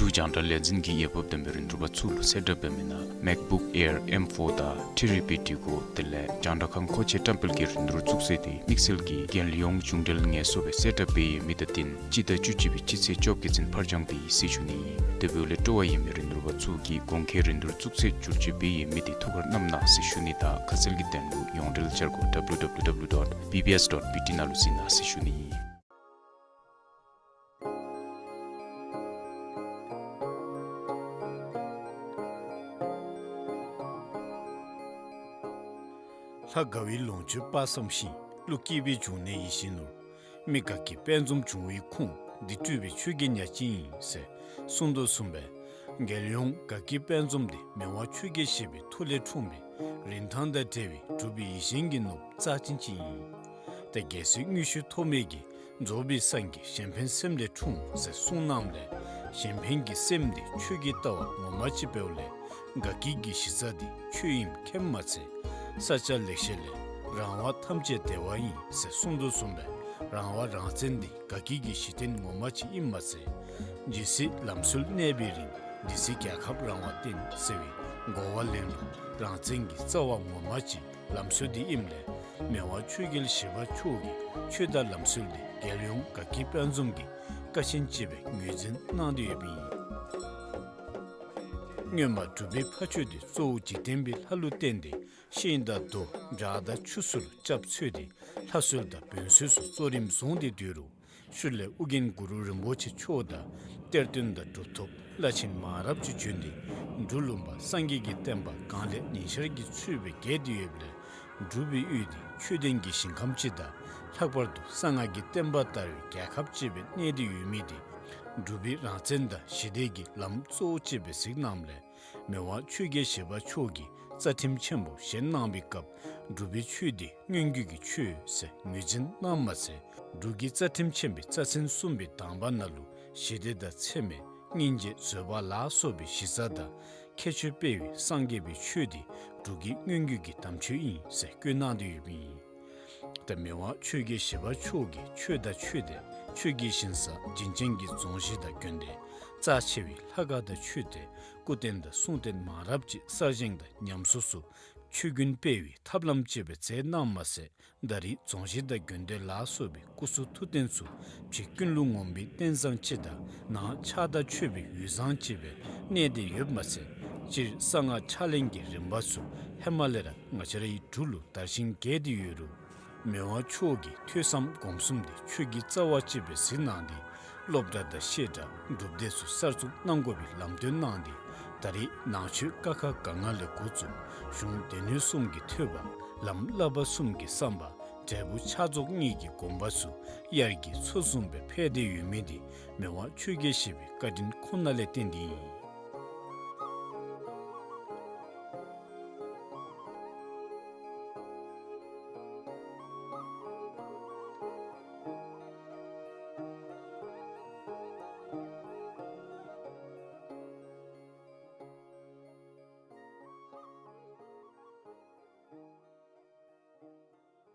འབྲུག་རྒྱང་བསྒྲགས་ལས་འཛིན་གྱིས་འོས་འབབ་ལྡན་པའི་རིན་བསྡུར་པ་ཚུ་ལུ་གསལ་བསྒྲགས་འབད་མི་ནང་མེཀ་བུཀ་ཨེར་ཨེམ་ཕོར་དང་ཐི་རི་པི་འབྲི་གུ་དེ་ལས་རྒྱང་བསྒྲགས་ཁང་མཁོ་ཆས་བཀྲམ་སྤེལ་གྱི་རིན་བསྡུར་བཙུགས་ཚེས་དེ་དམིགས་བསལ་གྱི་རྒྱལ་ཡོངས་གཞུང་འབྲེལ་ངལ་གསོ་སྦེ་གསལ་བསྒྲགས་འབད་ཡོད་མི་དང་བསྟུན་སྤྱི་ཟླ་བཅུ་གཅིག་པའི་སྤྱི་ཚེས་བཅོ་བརྒྱད་ཚུན་ཕར་འགྱངས་ཏེ་ཡོད་ཟེར་ཞུ་ནི་ཨིན། དེ་འབདཝ་ལས་སྤྲོ་བ་ཡོད་མི་རིན་བསྡུར་པ་ཚུ་གིས་གོང་འཁོད་རིན་བསྡུར་བཙུགས་ཚེས་བསྒྱུར་བཅོས་འབད་ཡོད་མི་དེ་ཐུགས་ཁར་བསྣམ་གནང་ཟེར་ཞུ་ནི་དང་ཁ་གསལ་གྱི་དོན་ལུ་ཡོངས་འབྲེལ་འཆར་སྒོ་ཌབ་ལུ་ཌབ་ལུ་ཌབ་ལུ་ཌོཊ་བི་བི་ཨེསི་ཌོཊ་བི་ཊི་ནང་ལུ་གཟིགས་གནང་ཟེར་ཞུ་ནི་ཨིན། ལྷ་དགའ་བའི་ལོངས་སྤྱོད་དཔག་བསམ་ཤིང་། ཀླུ་སྐྱེས་པའི་འབྱུང་གནས་ཡིད་བཞིན་ནོར། མི་དགའ་སྐྱེས་དཔལ་འཛོམས་འབྱུང་བའི་ཁུངས། འདི་སྤྲུལ་པའི་ཆོས་ཀྱི་ཉ་སྤྱིན་ཡིན། ཟེར་གསུངས་དོ་བཟུམ་སྦེ་ རྒྱལ་ཡོངས་དགའ་སྐྱིད་དཔལ་འཛོམས་འདི་མི་དབང་ཆོས་རྒྱལ་བཞི་པའི་ཐུགས་ལས་འཁྲུངས་པའི་རིན་ཐང་དང་འབྲེལ་བའི་འབྲུག་པའི་ཡིད་བཞིན་གྱི་ནོར་བུ་རྩ་ཅན་ཅིག་ཨིན། ཏེ་རྒྱལ་སྲས་དངུལ་ཆུ་ཐོགས་མེད་ཀྱིས་རྫོགས་པའི་སངས་རྒྱས་གཞན་ཕན་སེམས་ལས་འཁྲུངས་ཟེར་གསུངས་གནངམ་ལས་གཞན་ཕན་གྱི་སེམས་འདི་ཆོས་ཀྱི་ལྟ་བ་ངོ་མ་ཅིག་འབདཝ་ལས་དགའ་སྐྱིད་ཀྱི་གཞི་རྩ་འདི་ཆོས་ཨིནམ་མཁྱེནམ་མ་ཚད་ས་སྐྱ་ལེགས་བཤད་ལས་རང་དབང་ཐམས་ཅད་བདེ་བ་ཡིན་ཟེར་གསུངས་དོ་བཟུམ་སྦེ་རང་དབང་རང་བཙན་འདི་དགའ་སྐྱིད་ཀྱི་གཞི་རྟེན་ངོ་མ་ཅིག་ཨིནམ་མ་ཚད་ཇི་སྲིད་ལམ་སྲོལ་གནས་པའི་རིང་འདི་སྲིད་རྒྱལ་ཁབ་རང་དབང་བརྟན་ཟེར་བའི་གོ་བ་ལེན་རུང་རང་བཙན་གྱི་རྩ་བ་ངོ་མ་ཅིག་ལམ་སྲོལ་འདི་ཨིནམ་ལས་མི་དབང་ཆོས་རྒྱལ་བཞི་པ་མཆོག་གིས་ཆོས་དང་ལམ་སྲོལ་འདི་རྒྱལ་ཡོངས་དགའ་སྐྱིད་དཔལ་འཛོམས་ཀྱི་ཀ་ཆེན་ཅིག་སྦེ་ངོས་འཛིན་གནང་སྟེ་ཡོདཔ་ཨིན། སྔོན་མ་འབྲུག་པའི་ཕ་ཆོས་འདི་གཙོ་བོ་འཇིག་རྟེན་པའི་ལྷ་ལུ་བརྟེན་ཏེ་ཤིང་དང་རྡོ་བྲག་དང་ཆུ་ཚུ་ལུ་སྐྱབས་འཚོལ་ཏེ་ལྷ་གསོལ་དང་བོན་གསོལ་སོགས་གཙོ་རིམ་བཟུང་སྟེ་སྡོད་རུང་ཤུལ་ལས་ཨོ་རྒྱན་གུ་རུ་རིན་པོ་ཆེ་མཆོག་དང་གཏེར་སྟོན་དང་གྲུབ་ཐོབ་བླ་ཆེན་མང་རབས་ཅིག་བྱོན་ཏེ་འབྲུག་ལུང་པ་སངས་རྒྱས་ཀྱི་བསྟན་པ་གངས་ལས་ཉི་ཤར་གྱི་ཚུལ་སྦེ་རྒྱས་ཏེ་ཡོདཔ་ལས་འབྲུག་པའི་ཡུལ་འདི་ཆོས་ལྡན་གྱི་ཞིང་ཁམས་ཅིག་དང་ལྷག་པར་དུ་གསང་སྔགས་ཀྱི་བསྟན་པ་དར་བའི་རྒྱལ་ཁབ་ཅིག་སྦེ་གནས་ཏེ་ཡོད་མི་འདི་འབྲུག་པའི་རང་བཙན་དང་ཞི་བདེ་གི་ལམ་གཙོ་བོ་ཅིག་སྦེ་གཟིགས་གནངམ་ལས་མི་དབང་ཆོས་རྒྱལ་བཞི་པ་མཆོག་གིས་རྩ་ཁྲིམས་ཆེན་པོ་བཞེངས་གནང་བའི་སྐབས་འབྲུག་པའི་ཆོས་འདི་མངོན་བརྒྱུད་ཀྱི་ཆོས་ཟེར་ངོས་འཛིན་གནངམ་མ་ཚད་འབྲུག་གི་རྩ་ཁྲིམས་ཆེན་པོའི་རྩ་ཚན་གསུམ་པའི་དང་པ་ནང་ལུ་ཞི་བདེ་དང་འཚེ་མེད་སྙིང་རྗེ་བཟོད་པ་ལ་སོགས་པའི་གཞི་རྩ་དང་ཁྱད་ཆོས་སྤེལ་བའི་སངས་རྒྱས་པའི་ཆོས་འདི་འབྲུག་གི་མངོན་བརྒྱུད་ཀྱི་དམ་ཆོས་ཨིན་ཟེར་བཀོད་གནང་སྟེ་ཡོདཔ་ཨིན། ཏེ་མི་དབང་ཆོས་རྒྱལ་བཞི་པ་མཆོག་གིས་ཆོས་དང་ཆོས་སྡེ་ཆོས་ཀྱི་ཞིང་ས་བྱིན་ཅན་གྱི་རྫོང་གཞི་དང་དགོན་སྡེ་རྩ་ཆེ་བའི་ལྷ་ཁང་དང་མཆོད་རྟེན་སྐུ་རྟེན་དང་གསུང་རྟེན་མང་རབས་ཅིག་གསར་བཞེངས་དང་ཉམས་གསོ་ཚུ་ཆོས་ཀུན་སྤེལ་བའི་ཐབས་ལམ་ཅིག་སྦེ་མཛད་གནངམ་མ་ཚད་ད་རེས་རྫོང་གཞི་དང་དགོན་སྡེ་ལ་སོགས་པའི་སྐུ་གསུང་ཐུགས་རྟེན་ཚུ་ཕྱི་ཀུན་ལུ་ངོམ་པའི་རྟེན་བཟང་ཅིག་དང་ནང་ཕྱག་དང་མཆོད་པའི་ཡུལ་བཟང་ཅིག་སྦེ་གནས་ཏེ་ཡོདཔ་མ་ཚད་སྤྱིར་གསང་སྔགས་ཕྱག་ལེན་གྱི་རིམ་པ་ཚུ་ཧེ་མ་ལས་ར་ང་བཅས་རའི་འབྲུག་ལུ་དར་ཞིང་རྒྱས་ཏེ་ཡོད་རུང་མི་དབང་མཆོག་གི་ཐོས་བསམ་སྒོམ་གསུམ་འདི་ཆོས་ཀྱི་རྩ་བ་ཅིག་སྦེ་གཟིགས་གནང་སྟེ་སློབ་གྲྭ་དང་བཤད་གྲྭ་སྒྲུབ་སྡེ་ཚུ་གསར་བཙུགས་གནང་དགོ་པའི་ལམ་སྟོན་གནང་སྟེ་ད་རེས་ནང་ཆོས་ཀ་ཁ་ག་ང་ལས་འགོ་བཙུགས་གཞུང་སྡེ་སྣོད་གསུམ་གྱི་ཐོས་པ་ལམ་བསླབ་པ་གསུམ་གྱི་བསམ་པ་འབྲས་བུ་ཕྱག་རྫོགས་གཉིས་ཀྱི་སྒོམ་པ་ཚུ་དབྱར་གྱི་མཚོ་བཟུམ་སྦེ་འཕེལ་ཏེ་ཡོད་མི་འདི་མི་དབང་ཆོས་རྒྱལ་བཞི་པའི་བཀའ་དྲིན་ཁོ་ན་ལས་བརྟེན་ཏེ་ཨིན།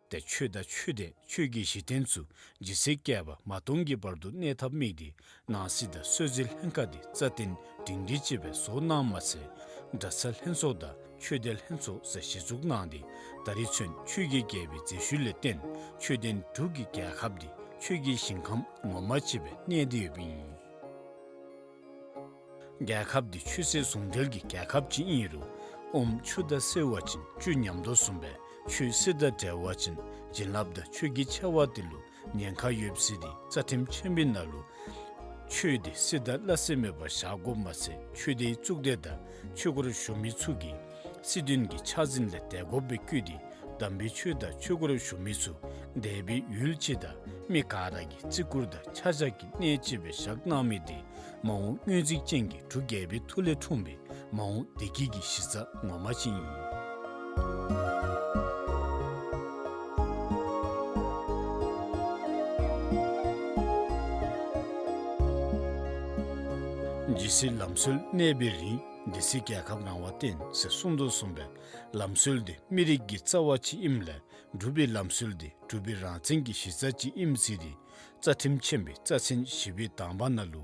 ཏེ་ཆོས་དང་ཆོས་སྡེ་ཆོས་ཀྱི་གཞི་རྟེན་ཚུ་ཇི་སྲིད་བསྐལ་པ་མ་སྟོངས་ཀྱི་བར་དུ་གནས་ཐབས་དམིགས་ཏེ་ནང་སྲིད་དང་སྲོལ་འཛིན་ལྷན་ཁག་འདི་རྩ་བརྟན་སྒྲིང་སྒྲིང་ཅིག་སྦེ་བཟོ་གནངམ་མ་ཚད་གྲྭ་ཚང་ལྷན་ཚོགས་དང་ཆོས་སྡེ་ལྷན་ཚོགས་ཟེར་གཞི་བཙུགས་གནང་སྟེ་ད་རེས་ཚུན་ཆོས་ཀྱི་རྒྱལ་པོའི་མཛད་ཤུལ་ལས་བརྟེན་ཆོས་ལྡན་འབྲུག་གི་རྒྱལ་ཁབ་འདི་ཆོས་ཀྱི་ཞིང་ཁམས་ངོ་མ་ཅིག་སྦེ་གནས་ཏེ་ཡོདཔ་ཨིན། རྒྱལ་ཁབ་འདི་ཆོས་སྲིད་ཟུང་འབྲེལ་གྱི་རྒྱལ་ཁབ་ཅིག་ཨིན་རུང་ཨོམ་ཆུ་དང་བསྲེ་བ་ཅིན་བཅུད་ཉམས་དོ་བཟུམ་སྦེ་ཆོས་སྲིད་དང་འབྲེལ་བ་ཅིན་བྱིན་རླབས་དང་ཆོས་ཀྱི་ཆེ་བ་འདི་ལུ་ཉེན་ཁ་ཡོདཔ་ཟེར་ཏེ་རྩ་ཁྲིམས་ཆེན་པོའི་ནང་ལུ་ཆོས་འདི་སྲིད་དང་སླ་བསྲེ་མེད་པར་བཞག་དགོཔ་མ་ཚད་ཆོས་སྡེའི་གཙུག་སྡེ་དང་ཆོས་སྒོར་ཞུགས་མི་ཚུ་གིས་སྲིད་དོན་གྱི་ཆགས་འཛིན་ལས་འདས་དགོཔ་སྦེ་བཀོད་དེ་དམ་པའི་ཆོས་དང་ཆོས་སྒོར་ཞུགས་མི་ཚུ་འདས་པའི་ཡུལ་སྤྱི་དང་མི་ག་ར་གི་བརྩི་བཀུར་དང་ཆ་བཞག་གི་གནས་ཅིག་སྦེ་བཞག་གནང་མི་འདི་མ་འོངས་སྔོན་རྩིས་ཅན་གྱི་འབྲུག་རྒྱལ་པོའི་ཐུགས་ལས་འཁྲུངས་པའི་མ་འོངས་བདེ་སྐྱིད་ཀྱི་གཞི་རྩ་ངོ་མ་ཅིག་ཨིན། ཇི་སྲིད་ལམ་སྲོལ་གནས་པའི་རིང་དེ་སྲིད་རྒྱལ་ཁབ་རང་དབང་བརྟན་ཟེར་གསུངས་དོ་བཟུམ་སྦེ་ལམ་སྲོལ་འདི་མི་རིགས་ཀྱི་རྩ་བ་ཅིག་ཨིནམ་ལས་འབྲུག་པའི་ལམ་སྲོལ་འདི་འབྲུག་པའི་རང་བཙན་གྱི་གཞི་རྩ་ཅིག་ཨིནམ་ཟེར་ཏེ་རྩ་ཁྲིམས་ཆེན་པོའི་རྩ་ཚན་བཞི་པའི་དང་པ་ནང་ལུ་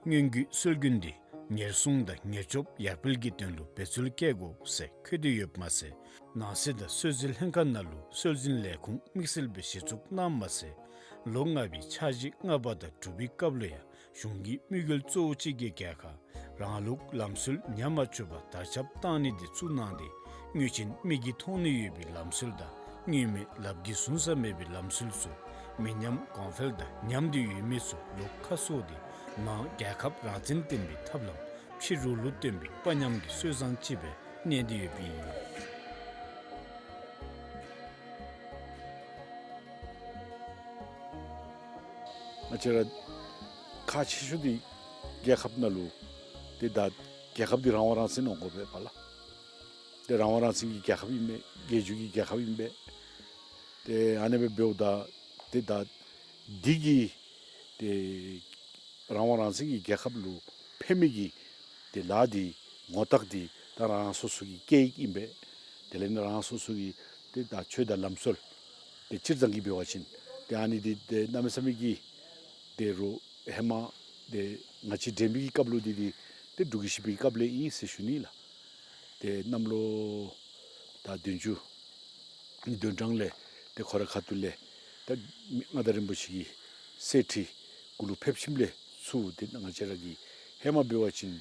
མངོན་བརྒྱུད་སྲོལ་རྒྱུན་འདི་ཉེར་སྲུང་དང་ཉེར་སྐྱོབ་ཡར་འཕེལ་གྱི་དོན་ལུ་འབད་རྩོལ་བསྐྱེད་དགོ་ཟེར་འཁོད་དེ་ཡོདཔ་མ་ཚད་ནང་སྲིད་དང་སྲོལ་འཛིན་ལྷན་ཁག་ནང་ལུ་སྲོལ་འཛིན་ལས་ཁུངས་དམིགས་བསལ་སྦེ་གཞི་བཙུགས་གནངམ་མ་ཚད་ལོ་ལྔ་པའི་འཆར་གཞི་ལྔ་པ་དང་དྲུག་པའི་སྐབས་ལུ་ཡང་གཞུང་གི་དམིགས་ཡུལ་གཙོ་བོ་གཅིག་གི་རྒྱལ་ཁ་རང་ལུགས་ལམ་སྲོལ་ཉམས་མ་བཅུག་པར་དར་ཁྱབ་བཏང་ནི་འདི་བཙུགས་གནང་སྟེ་དངོས་ཅན་མིག་གིས་མཐོང་ནི་ཡོད་པའི་ལམ་སྲོལ་དང་དངོས་མེད་ལགཔ་གིས་བཟུང་ས་མེད་པའི་ལམ་སྲོལ་ཚུ་མི་ཉམས་གོང་འཕེལ་དང་ཉམས་ཏེ་ཡོད་མི་ཚུ་ལོག་ཁ་གསོ་སྟེ་ནང་རྒྱལ་ཁབ་རང་བཙན་བརྟན་པའི་ཐབས་ལམ་ཕྱི་རོལ་ལུ་སྟོན་པའི་དཔའ་ཉམས་ཀྱི་སྲོལ་བཟང་ཅིག་སྦེ་གནས་ཏེ་ཡོདཔ་ཨིན། ང་བཅས་ར་ཁག་ཆེ་ཤོས་འདི་རྒྱལ་ཁབ་ནང་ལུ་ ཏེ་ད་རྒྱལ་ཁབ་འདི་རང་དབང་རང་བཙན་འོང་དགོ་པས་པ་ལགས། ཏེ་རང་དབང་རང་བཙན་གྱི་རྒྱལ་ཁབ་ཨིན་པས། རྒྱལ་བརྒྱུད་ཀྱི་རྒྱལ་ཁབ་ཨིན་པས། ཏེ་ཨ་ནི་སྦེ་འབདཝ་ད་ཏེ་ད་འདི་གི་ཏེ་རང་དབང་རང་བཙན་གྱི་རྒྱལ་ཁབ་ལུ་ཕན་མི་གི་ཏེ་ལཱ་འདི་ངོ་རྟགས་འདི་ད་རང་སོ་སོ་གི་སྐད་ཡིག་ཨིན་པས། དེ་ལས་ནི་རང་སོ་སོ་གི་ཏེ་ད་ཆོས་དང་ལམ་སྲོལ་ཏེ་སྤྱིར་བཏང་གི་འབད་བ་ཅིན་ཏེ་ཨ་ནི་འདི་ཏེ་གནམ་མེད་ས་མེད་ཀྱི་ཏེ་རུང་ཧེ་མ་ཏེ་ང་བཅས་འདྲེན་པའི་གི་སྐབས་ལུ་འདི་འདི་ཏེ་འབྲུག་གི་བཞི་པའི་གི་སྐབས་ལས་ཨིན་ཟེར་ཞུ་ནི་ལགས། ཏེ་གནམ་ལོ་ད་བདུན་ཅུ་དོན་གྲངས་ལས་ཏེ་ཁོ་རའི་ཁ་ཐུག་ལས་ད་མངའ་བདག་རིན་པོ་ཆེ་གི་གསེར་ཁྲི་གུ་ལུ་ཕེབས་ཞིནམ་ལས་ཚུར་ཏེ་ང་བཅས་ར་གི་ཧེ་མ་འབད་བ་ཅིན་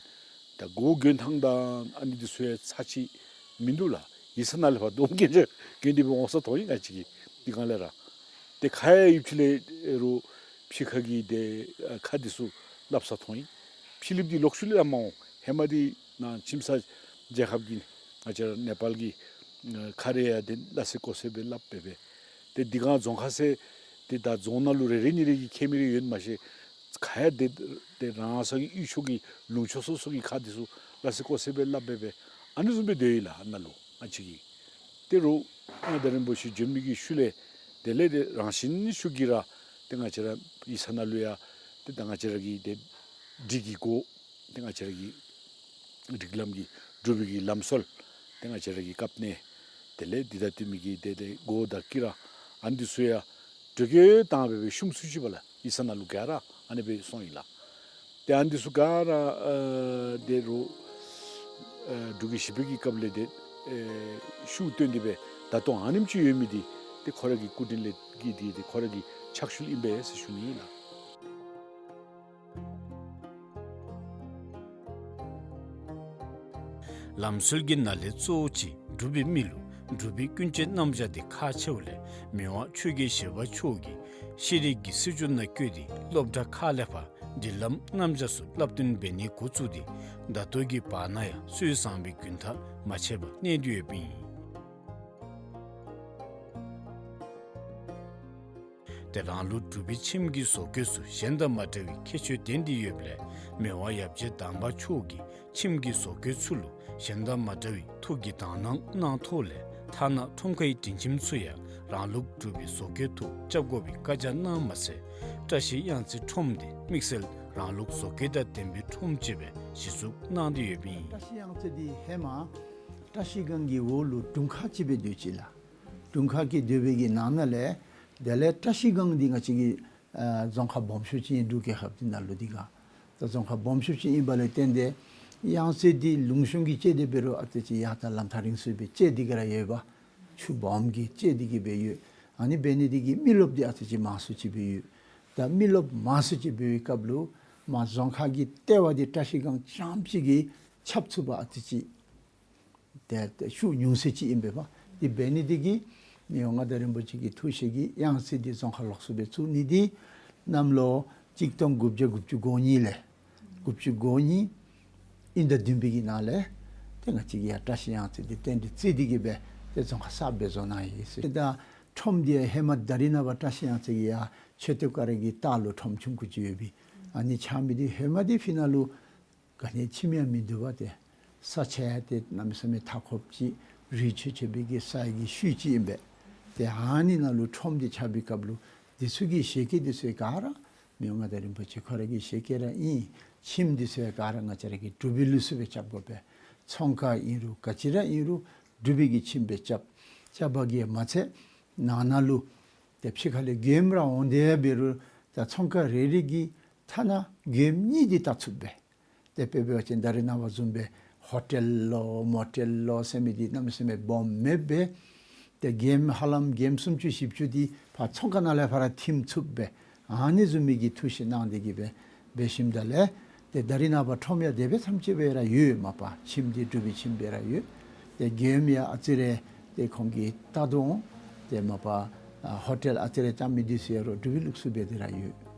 ད་སྒོ་གྱོན་ཐངས་དང་ཨ་ནི་འདི་ཚུ་ཡང་ཚ་ཅིག་མིན་འདུག་ལགས། ཡིག་ཚང་ནང་ལས་ཕར་འདོམ་གྱོན་ཆས་གྱོན་ཏེ་སྦེ་འོང་ས་མཐོང་ཡི། ང་བཅས་ཀྱིས་འདི་སྒང་ལས་ར་ཏེ་ཁ་ཡང་ཡུདཔ་ཅིག་ལས་རུང་ཕྱི་ཁ་གི་ཏེ་ཁ་འདི་ཚུ་སླབ་ས་མཐོང་ཡི། ཕྱི་གླིངཔ་འདི་ལོག་ཤུལ་ལས་ཡར་མ་འོང་། ཧེ་མ་འདི་ནཱ་ཁྱིམ་ཚང་རྒྱལ་ཁབ་ཀྱི་ང་བཅས་ར་ནེ་པཱལ་གྱི་ཁ་རེ་ཡང་ཏེ་སླ་བསྲེ་ཀོ་བསྲེ་སྦེ་སླབ་སྦེ་སྦེ། ཏེ་འདི་སྒང་རྫོང་ཁག་ཟེར་ཏེ་ད་རྫོང་ནང་ལུ་རེ་རེ་གཉིས་རེ་གིས་ཁྱད་མི་རེ་ཡོད་མ་ཤེས། ག་ཡང་ཏེ་ཏེ་རང་སོ་གི་གཡུས་ཕྱོགས་ཀྱི་ལུང་ཕྱོགས་སོ་སོ་གི་ཁ་འདི་ཚུ་སླ་བསྲེ་ཀོ་བསྲེ་སྦེ་སླབ་སྦེ་སྦེ་ཨ་ནི་བཟུམ་སྦེ་སྡོད་ཡི་ལགས། ཨ་ནཱ་ལུ་ང་བཅས་ཀྱི་ཏེ་རུང་མངའ་བདག་རིན་པོ་ཆེ་བྱོན་མི་གི་ཤུལ་ལས་དེ་ལས་ཏེ་རང་བཞིན་ཤུགས་ཀྱིས་ར་ཏེ་ང་བཅས་ར་ཡིག་ཚང་ནང་ལུ་ཡང་ཏེ་ད་ང་བཅས་ར་གི་ཏེ་སྒྲིག་གི་སྒོ་ཏེ་ང་བཅས་ར་གི་སྒྲིག་ལམ་གྱི་སྒྲུབ་པའི་གི་ལམ་སྲོལ་ཏེ་ང་བཅས་ར་གི་སྐབས་གནས་དེ་ལས་འདི་དང་བསྟུན་མི་གི་ཏེ་ཏེ་སྒོ་དང་དཀྱི་ར་ཨ་ནི་འདི་ཚུ་ཡང་འགྲོས་ཀྱིས་བཏང་སྦེ་སྦེ་ཤུལ་མ་ཚུན་ཅིག་པ་ལགས། ཡིག་ཚང་ནང་ལུ་ག་ར་ཨ་ནི་སྦེ་སོང་ཡི་ལགས། ཏེ་ཨ་ནི་འདི་ཚུ་ག་ར་ཨ་ཏེ་རུང་ཨ་འབྲུག་གི་བཞི་པའི་གི་སྐབས་ལས་ཏེ་ཨེ་ཤུགས་བཏོན་ཏེ་སྦེ་ད་ལྟོ་ཨ་ནེམ་ཅིག་ཡོད་མི་འདི་ཏེ་ཁོ་ར་གི་སྐུ་དྲིན་ལས་ཀྱི་འདི་ཏེ་ཁོ་ར་གི་ཕྱག་ཤུལ་ཨིན་པས་ཟེར་ཞུ་ནི་ཨིན་ལགས། ལམ་སྲོལ་གྱི་ནང་ལས་གཙོ་བོ་ཅིག་འབྲུག་པའི་མི་ལུ་འབྲུག་པའི་ཀུན་སྤྱོད་རྣམ་གཞག་འདི་ཁག་ཆེཝ་ལས་མི་དབང་ཆོས་རྒྱལ་བཞི་པ་མཆོག་གིས་ཤེས་རིག་གི་སྲིད་བྱུས་ནང་བཀོད་དེ་སློབ་གྲྭ་ཁག་ལས་ཕར་སྒྲིག་ལམ་རྣམ་གཞག་ཚུ་བསླབ་སྟོན་འབད་ནི་འགོ་བཙུགས་ཏེ་ད་ལྟོ་གི་བར་ན་ཡང་སྲོལ་བཟང་པོའི་རྒྱུན་ཐག་མ་ཆད་པར་གནས་ཏེ་ཡོདཔ་ཨིན། ཏེ་རང་ལུགས་འབྲུག་པའི་ཁྱིམ་གྱི་བཟོ་བཀོད་ཚུ་གཞན་དང་མ་འདྲ་བའི་ཁྱད་ཆོས་ལྡན་ཏེ་ཡོདཔ་ལས་མི་དབང་ཡབ་རྗེ་དམ་པ་མཆོག་གིས་ཁྱིམ་གྱི་བཟོ་བཀོད་ཚུ་ལུ་གཞན་དང་མ་འདྲ་བའི་ཐུགས་ཀྱི་དག་སྣང་གནང་ཐོག་ལས་ཐ་ན་ཁྲོམ་ཁའི་མགྲིན་ཁྱིམ་ཚུ་ཡང་རང་ལུགས་འབྲུག་པའི་བཟོ་བཀོད་ཐོག་རྐྱབ་དགོ་པའི་བཀའ་རྒྱ་གནངམ་མ་ཚད་བཀྲ་ཤིས་གཡང་རྩེ་ཁྲོམ་འདི་དམིགས་བསལ་རང་ལུགས་བཟོ་བཀོད་དང་ལྡན་པའི་ཁྲོམ་ཅིག་སྦེ་གཞི་བཙུགས་གནང་སྟེ་ཡོདཔ་ཨིན། བཀྲ་ཤིས་གཡང་རྩེ་འདི་ཧེ་མ་བཀྲ་ཤིས་སྒང་གི་འོག་ལུ་དྲུང་ཁག་ཅིག་སྦེ་སྡོད་ཅི་ལགས། དྲུང་ཁག་གི་སྡོད་པའི་གི་ནང་ན་ལས་དེ་ལས་བཀྲ་ཤིས་སྒང་འདི་ང་བཅས་ཀྱི་ཨ་རྫོང་ཁག་སྦོམ་ཤོས་ཅིག་ཨིན། འབྲུག་རྒྱལ་ཁབ་འདི་ནང་ལུ་འདི་ག་ད་རྫོང་ཁག་སྦོམ་ཤོས་ཅིག་ཨིན་པ་ལས་བརྟེན་ཏེ་གཡང་རྩེ་འདི་ལུང་གཤོང་གིས་བཅད་དེ་འབད་རུང་ཨ་ཙི་ཅིག་ཡར་ད་ལམ་ཐག་རིང་སུ་སྦེ་བཅད་དེ་གི་ར་ཡོདཔ། ཆུ་སྦོམ་གྱིས་བཅད་དེ་གི་སྦེ་ཡོད། ཨ་ནི་འབད་ནི་འདི་གིས་མི་རློབས་འདི་ཨ་ཙི་ཅིག་མང་སུ་ཅིག་སྦེ་ཡོད། ད་མི་རློབས་མང་སུ་ཅིག་སྦེ་ཡོད་སྐབས་ལུ་མར་རྫོང་ཁག་གི་ལྟེ་བ་འདི་བཀྲ་ཤིས་སྒང་རྐྱངམ་ཅིག་གིས་ཁྱབ་ཚུགས་པ་ཨ་ཙི་ཅིག་ཏེ་ཏེ་ཤུགས་ཉུང་སུ་ཅིག་ཨིན་པས་པ། དེ་འབད་ནི་འདི་གིས་མི་དབང་མངའ་བདག་རིན་པོ་ཆེ་གི་ཐུགས་བཞེད་ཀྱིས་གཡང་རྩེ་འདི་རྫོང་ཁག་ལོགས་སུ་སྦེ་བཙུགས་ནི་འདི་གནམ་ལོ་གཅིག་སྟོང་དགུ་བརྒྱ་དགུ་བཅུ་གོ་གཉིས་ལས་དགུ་བཅུ་གོ་གཉིས་དབྱིན་ཟླ་བདུན་པའི་གི་ནང་ལས་ཏེ་ང་བཅས་ཀྱིས་ཡར་བཀྲ་ཤིས་གཡང་རྩེ་འདི་རྟེན་འབྲེལ་བརྩི་སྟེ་གི་སྦེ་ཏེ་རྫོང་ཁག་གསརཔ་སྦེ་བཟོ་གནང་ཡི་ཟེར། ད་ཁྲོམ་འདི་ཧེ་མ་ད་རིས་ནངས་པ་བཀྲ་ཤིས་གཡང་རྩེ་གི་ཡར་མཆོད་རྟེན་ཀ་ར་གི་ལྟག་ལུ་ཁྲོམ་ཆུང་ཀུ་ཅིག་ཡོད་པས། ཨ་ནི་ཆགས་མི་འདི་ཧེ་མ་འདི་ཕི་ནང་ལུ་ག་ནི་ཁྱིམ་ཡང་མིན་འདུག་པ། ཏེ་ས་ཆ་ཡང་ཏེ་གནམ་མེད་ས་མེད་མཐའ་འཁོབ་ཅིག་རི་ཆེ་ཆེ་སྦེ་གི་ས་གི་ཤུལ་ཅིག་ཨིན་པས། ཏེ་ཨ་ནི་ནང་ལུ་ཁྲོམ་འདི་ཆགས་པའི་སྐབས་ལུ་འདི་ཚུ་གི་བཞེས་སྒོ་འདི་ཚུ་ག་ར་མི་དབང་མངའ་བདག་རིན་པོ་ཆེ་ཁོ་ར་གི་བཞེས་སྒོ་ར་ཨིན། ཁྱིམ་འདི་ཚུ་ག་ར་ང་བཅས་ར་གི་འབྲུག་པའི་ལུགས་སྲོལ་སྦེ་རྐྱབ་དགོ་པས། ཚོང་ཁང་ཨིན་རུང་ག་ཅི་ར་ཨིན་རུང་འབྲུག་པའི་གི་ཁྱིམ་སྦེ་རྐྱབ། རྐྱབ་པ་གིས་མ་ཚད་ནང་ན་ལུ་ཏེ་ཕྱི་ཁ་ལས་མགྱོནམ་ར་འོང་སྟེ་འབད་རུང་ད་ཚོང་ཁང་རེ་རེ་གིས་ཐ་ན་མགྱོནམ་གཉིས་འདི་བལྟ་ཚུགསཔ་སྦེ། ཏེ་དཔེ་འབད་བ་ཅིན་ད་རིས་ནངས་པ་བཟུམ་སྦེ་ཧོ་ཊེལ་ལོ་མོ་ཊེལ་ལོ་ཟེར་མི་འདི་གནམ་མེད་ས་མེད་སྦོམ་མེདཔ་སྦེ། ཏེ་མགྱོནམ་ཧ་ལམ་མགྱོནམ་སུམ་ཅུ་བཞི་བཅུ་འདི་ཕར་ཚོང་ཁང་ནང་ལས་ཕར་ཐིམ་ཚུགསཔ་སྦེ། ཨ་ནི་བཟུམ་མའི་གི་ཐུགས་བཞེད་གནང་སྟེ་གི་སྦེ་འབད་ཞིནམ་ད་ལས་ཏེ་ད་རིས་ནངས་པ་ཁྲོམ་ཡང་དེ་སྦེ་ཐམས་ཅད་སྦེ་ར་ཡོད། མ་པ་ཁྱིམ་འདི་འབྲུག་པའི་ཁྱིམ་སྦེ་ར་ཡོད། ཏེ་མགྱོནམ་ཡང་ཨ་ཙི་རེ་ཏེ་ཁོང་གིས་བལྟ་དོ་འོང་། ཏེ་མ་པ་ཨ་ཧོ་ཊེལ་ཨ་ཙི་རེ་རྐྱབ་མི་འདི་ཚུ་ཡང་རུང་འབྲུག་པའི་ལུགས་སྲོལ་སྦེ་དེ་ར་ཡོད།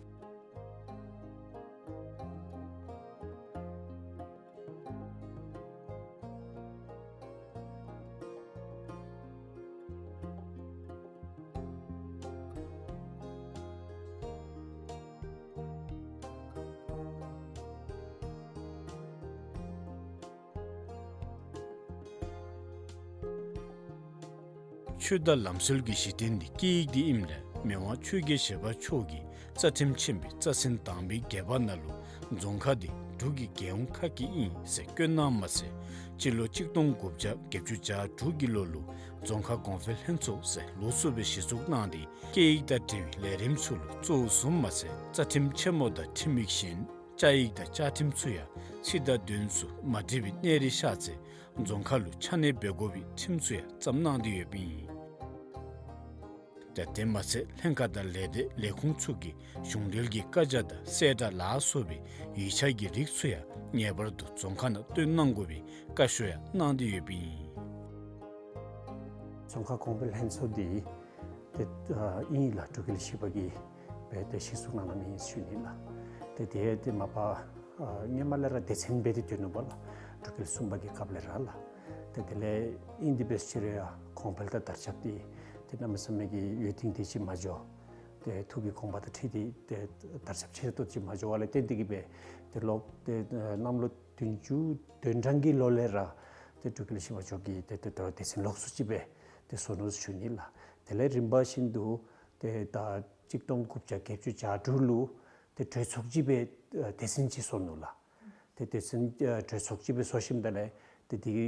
ཆོས་དང་ལམ་སྲོལ་གྱི་གཞི་རྟེན་འདི་སྐད་ཡིག་འདི་ཨིནམ་ལས་མི་དབང་ཆོས་རྒྱལ་བཞི་པ་མཆོག་གིས་རྩ་ཁྲིམས་ཆེན་པོའི་རྩ་ཚན་དང་པའི་བརྒྱད་པ་ནང་ལུ་རྫོང་ཁག་འདི་འབྲུག་གི་རྒྱལ་ཡོངས་ཁག་གི་ཨིན་ཟེར་བཀོད་གནངམ་མ་ཚད་སྤྱི་ལོ་གཅིག་སྟོང་དགུ་བརྒྱ་བརྒྱད་ཅུ་གྱ་དྲུག་གི་ལོ་ལུ་རྫོང་ཁག་གོང་འཕེལ་ལྷན་ཚོགས་ཟེར་ལོགས་སུ་སྦེ་གཞི་བཙུགས་གནང་སྟེ་སྐད་ཡིག་དང་འབྲེལ་བའི་ལས་རིམ་ཚུ་ལུ་གཙོ་བོ་བཟུངམ་མ་ཚད་རྩ་ཁྲིམས་ཆེན་མོ་དང་ཁྲིམས་ཡིག་གཞན་བཅའ་ཡིག་དང་བཅའ་ཁྲིམས་ཚུ་ཡང་ཚིག་དང་དོན་ཚུ་མ་འགྲིག་པའི་གནས་རིགས་ཤར་ཚེ་རྫོང་ཁག་ལུ་ཆ་གནས་འབད་དགོ་པའི་ཁྲིམས་ཚུ་ཡང་བརྩམས་གནང་སྟེ་ཡོདཔ་ཨིན། ད་དེ་མ་ཚད་ལྷན་ཁག་དང་ལས་སྡེ་ལས་ཁུངས་ཚུ་གིས་གཞུང་འབྲེལ་གྱི་བཀའ་རྒྱ་དང་གསལ་བསྒྲགས་ལ་སོགས་པའི་ཡིག་ཆ་གི་རིགས་ཚུ་ཡང་ངེས་པར་དུ་རྫོང་ཁག་ནང་བཏོན་གནང་དགོ་པའི་བཀའ་ཤོག་ཡང་གནང་སྟེ་ཡོདཔ་ཨིན། རྫོང་ཁག་གོང་འཕེལ་ལྷན་ཚོགས་འདི་ཏེ་ཨ་ཨིན་ལགས། འབྲུག་རྒྱལ་བཞི་པ་གིས་སྦེ་ཏེ་གཞི་བཙུགས་གནང་གནངམ་ཨིན་ཞུ་ནི་ལགས། ཏེ་དེ་ཏེ་མ་པ་ཨ་སྔོན་མ་ལས་ར་སྡེ་ཚན་འབད་དེ་སྡོད་ནུག་པ་ལགས། འབྲུག་རྒྱལ་གསུམ་པ་གི་སྐབས་ལས་ར་ལགས། ཏེ་དེ་ལས་ཨིན་ཏེ་འབད་ཞིནམ་ལས་ཡང་གོང་འཕེལ་དང་དར་ཁྱབ་འདི་ཏེ་གནམ་མེད་ས་མེད་ཀྱི་ཡོད་ཏིང་ཏིང་ཅིག་མ་འགྱོ། ཏེ་ཐུགས་ཀྱི་དགོངས་པ་དང་འཁྲིལ་ཏེ་ཏེ་དར་ཁྱབ་ཆེ་ཏོག་ཏོ་ཅིག་མ་འགྱོ་བ་ལས་བརྟེན་ཏེ་གིས་སྦེ་ཏེ་ལོག་ཏེ་གནམ་ལོ་བདུན་ཅུ་དོན་གྲངས་ཀྱི་ལོ་ལས་ར་ཏེ་འབྲུག་རྒྱལ་བཞི་པ་མཆོག་གིས་ཏེ་ཏེ་ད་རུང་སྡེ་ཚན་ལོགས་སུ་ཅིག་སྦེ་ཏེ་བཟོ་ནུག་ཞུ་ནི་ལགས། དེ་ལས་རིམ་པ་བཞིན་དུ་ཏེ་ད་གཅིག་སྟོང་དགུ་བརྒྱ་བརྒྱད་ཅུ་གྱ་དྲུག་ལུ་ཏེ་གྲོས་ཚོགས་ཅིག་སྦེ་ཨ་སྡེ་ཚན་ཅིག་བཟོ་ནུག་ལགས། ཏེ་སྡེ་ཚན་ཨ་གྲོས་ཚོགས་ཅིག་སྦེ་བཟོ་ཞིནམ་ད་ལས་ཏེ་དེ་གི་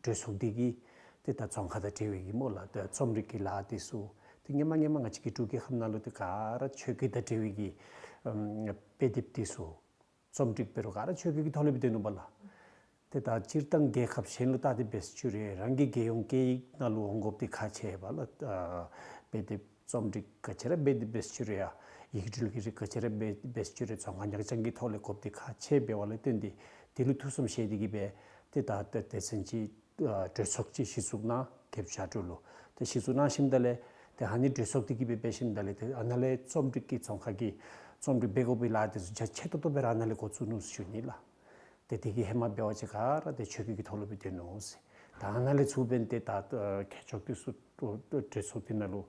གྲོས་ཚོགས་འདི་གིས་ཏེ་ད་རྫོང་ཁག་དང་འབྲེལ་བའི་གི་སྨོ་ལགས། ཏེ་རྩོམ་རིག་གི་ལཱ་འདི་ཚུ་ཏེ་སྔོན་མ་སྔོན་མ་ང་བཅས་ཀྱི་འབྲུག་གི་ཁམས་ནང་ལུ་ཏེ་ག་ར་ཆོས་བརྒྱུད་དང་འབྲེལ་བའི་གི་ཨམ་དཔེ་དེབ་འདི་ཚུ་རྩོམ་སྒྲིག་འབད་རུང་ག་ར་ཆོས་བརྒྱུད་ཀྱི་ཐོག་ལས་སྦེ་སྡོད་ནུག་པ་ལགས། ཏེ་ད་སྤྱིར་བཏང་རྒྱལ་ཁབ་གཞན་ལུ་བལྟ་སྟེ་འབད་ཞིནམ་ལས་རང་གི་རྒྱལ་ཡོངས་སྐད་ཡིག་ནང་ལུ་འོང་དགོཔ་འདི་ཁག་ཆེ་བས་ལགས། ཨ་དཔེ་དེབ་རྩོམ་སྒྲིག་ག་ཅི་ར་འབད་དེ་འབད་ཞིནམ་ལས་ཡང་ཡི་གེ་འབྲུ་གི་རིགས་ག་ཅི་ར་འབད་དེ་འབད་ཞིནམ་ལས་རྫོང་ཁག་ཉག་རྐྱང་གི་ཐོག་ལས་དགོཔ་འདི་ཁག་ཆེ་བས་པ་ལས་བརྟེན་ཏེ་དེ་ལུ་ཐུགས་བསམ་བཞེས་ཏེ་གིས་སྦེ་ཏེ་ད་ད་སྡེ་ཚན་ཅིག་ཨ་གྲོས་ཚོགས་ཅིག་གཞི་བཙུགས་གནང་བརྒྱད་ཅུ་གྱ་དྲུག་ལུ། ཏེ་གཞི་བཙུགས་གནང་ཞིནམ་ད་ལས་ཏེ་ཨ་ནི་གྲོས་ཚོགས་འདི་གིས་སྦེ་འབད་ཞིནམ་ད་ལས་ཏེ་ཨ་ནཱ་ལས་རྩོམ་སྒྲིག་གི་རྫོང་ཁག་གི་རྩོམ་སྒྲིག་འབད་དགོ་པའི་ལཱ་འདི་ཚུ་རྒྱ་ཆེ་ཏོག་ཏོ་སྦེ་ར་ཨ་ནཱ་ལས་འགོ་བཙུགས་ནུག་ཞུ་ནི་ལགས། ཏེ་དེ་གིས་ཧེ་མ་འབད་བ་ཅིན་ག་ར་ཏེ་ཆོས་བརྒྱུད་ཀྱི་ཐོག་ལུ་སྦེ་སྡོད་ནུག་ཟེར། ད་ཨ་ནཱ་ལས་ཚུར་འབད་ཏེ་ད་ཨ་མཁས་མཆོག་འདི་ཚུ་གྲོས་ཚོགས་འདི་ནང་ལུ་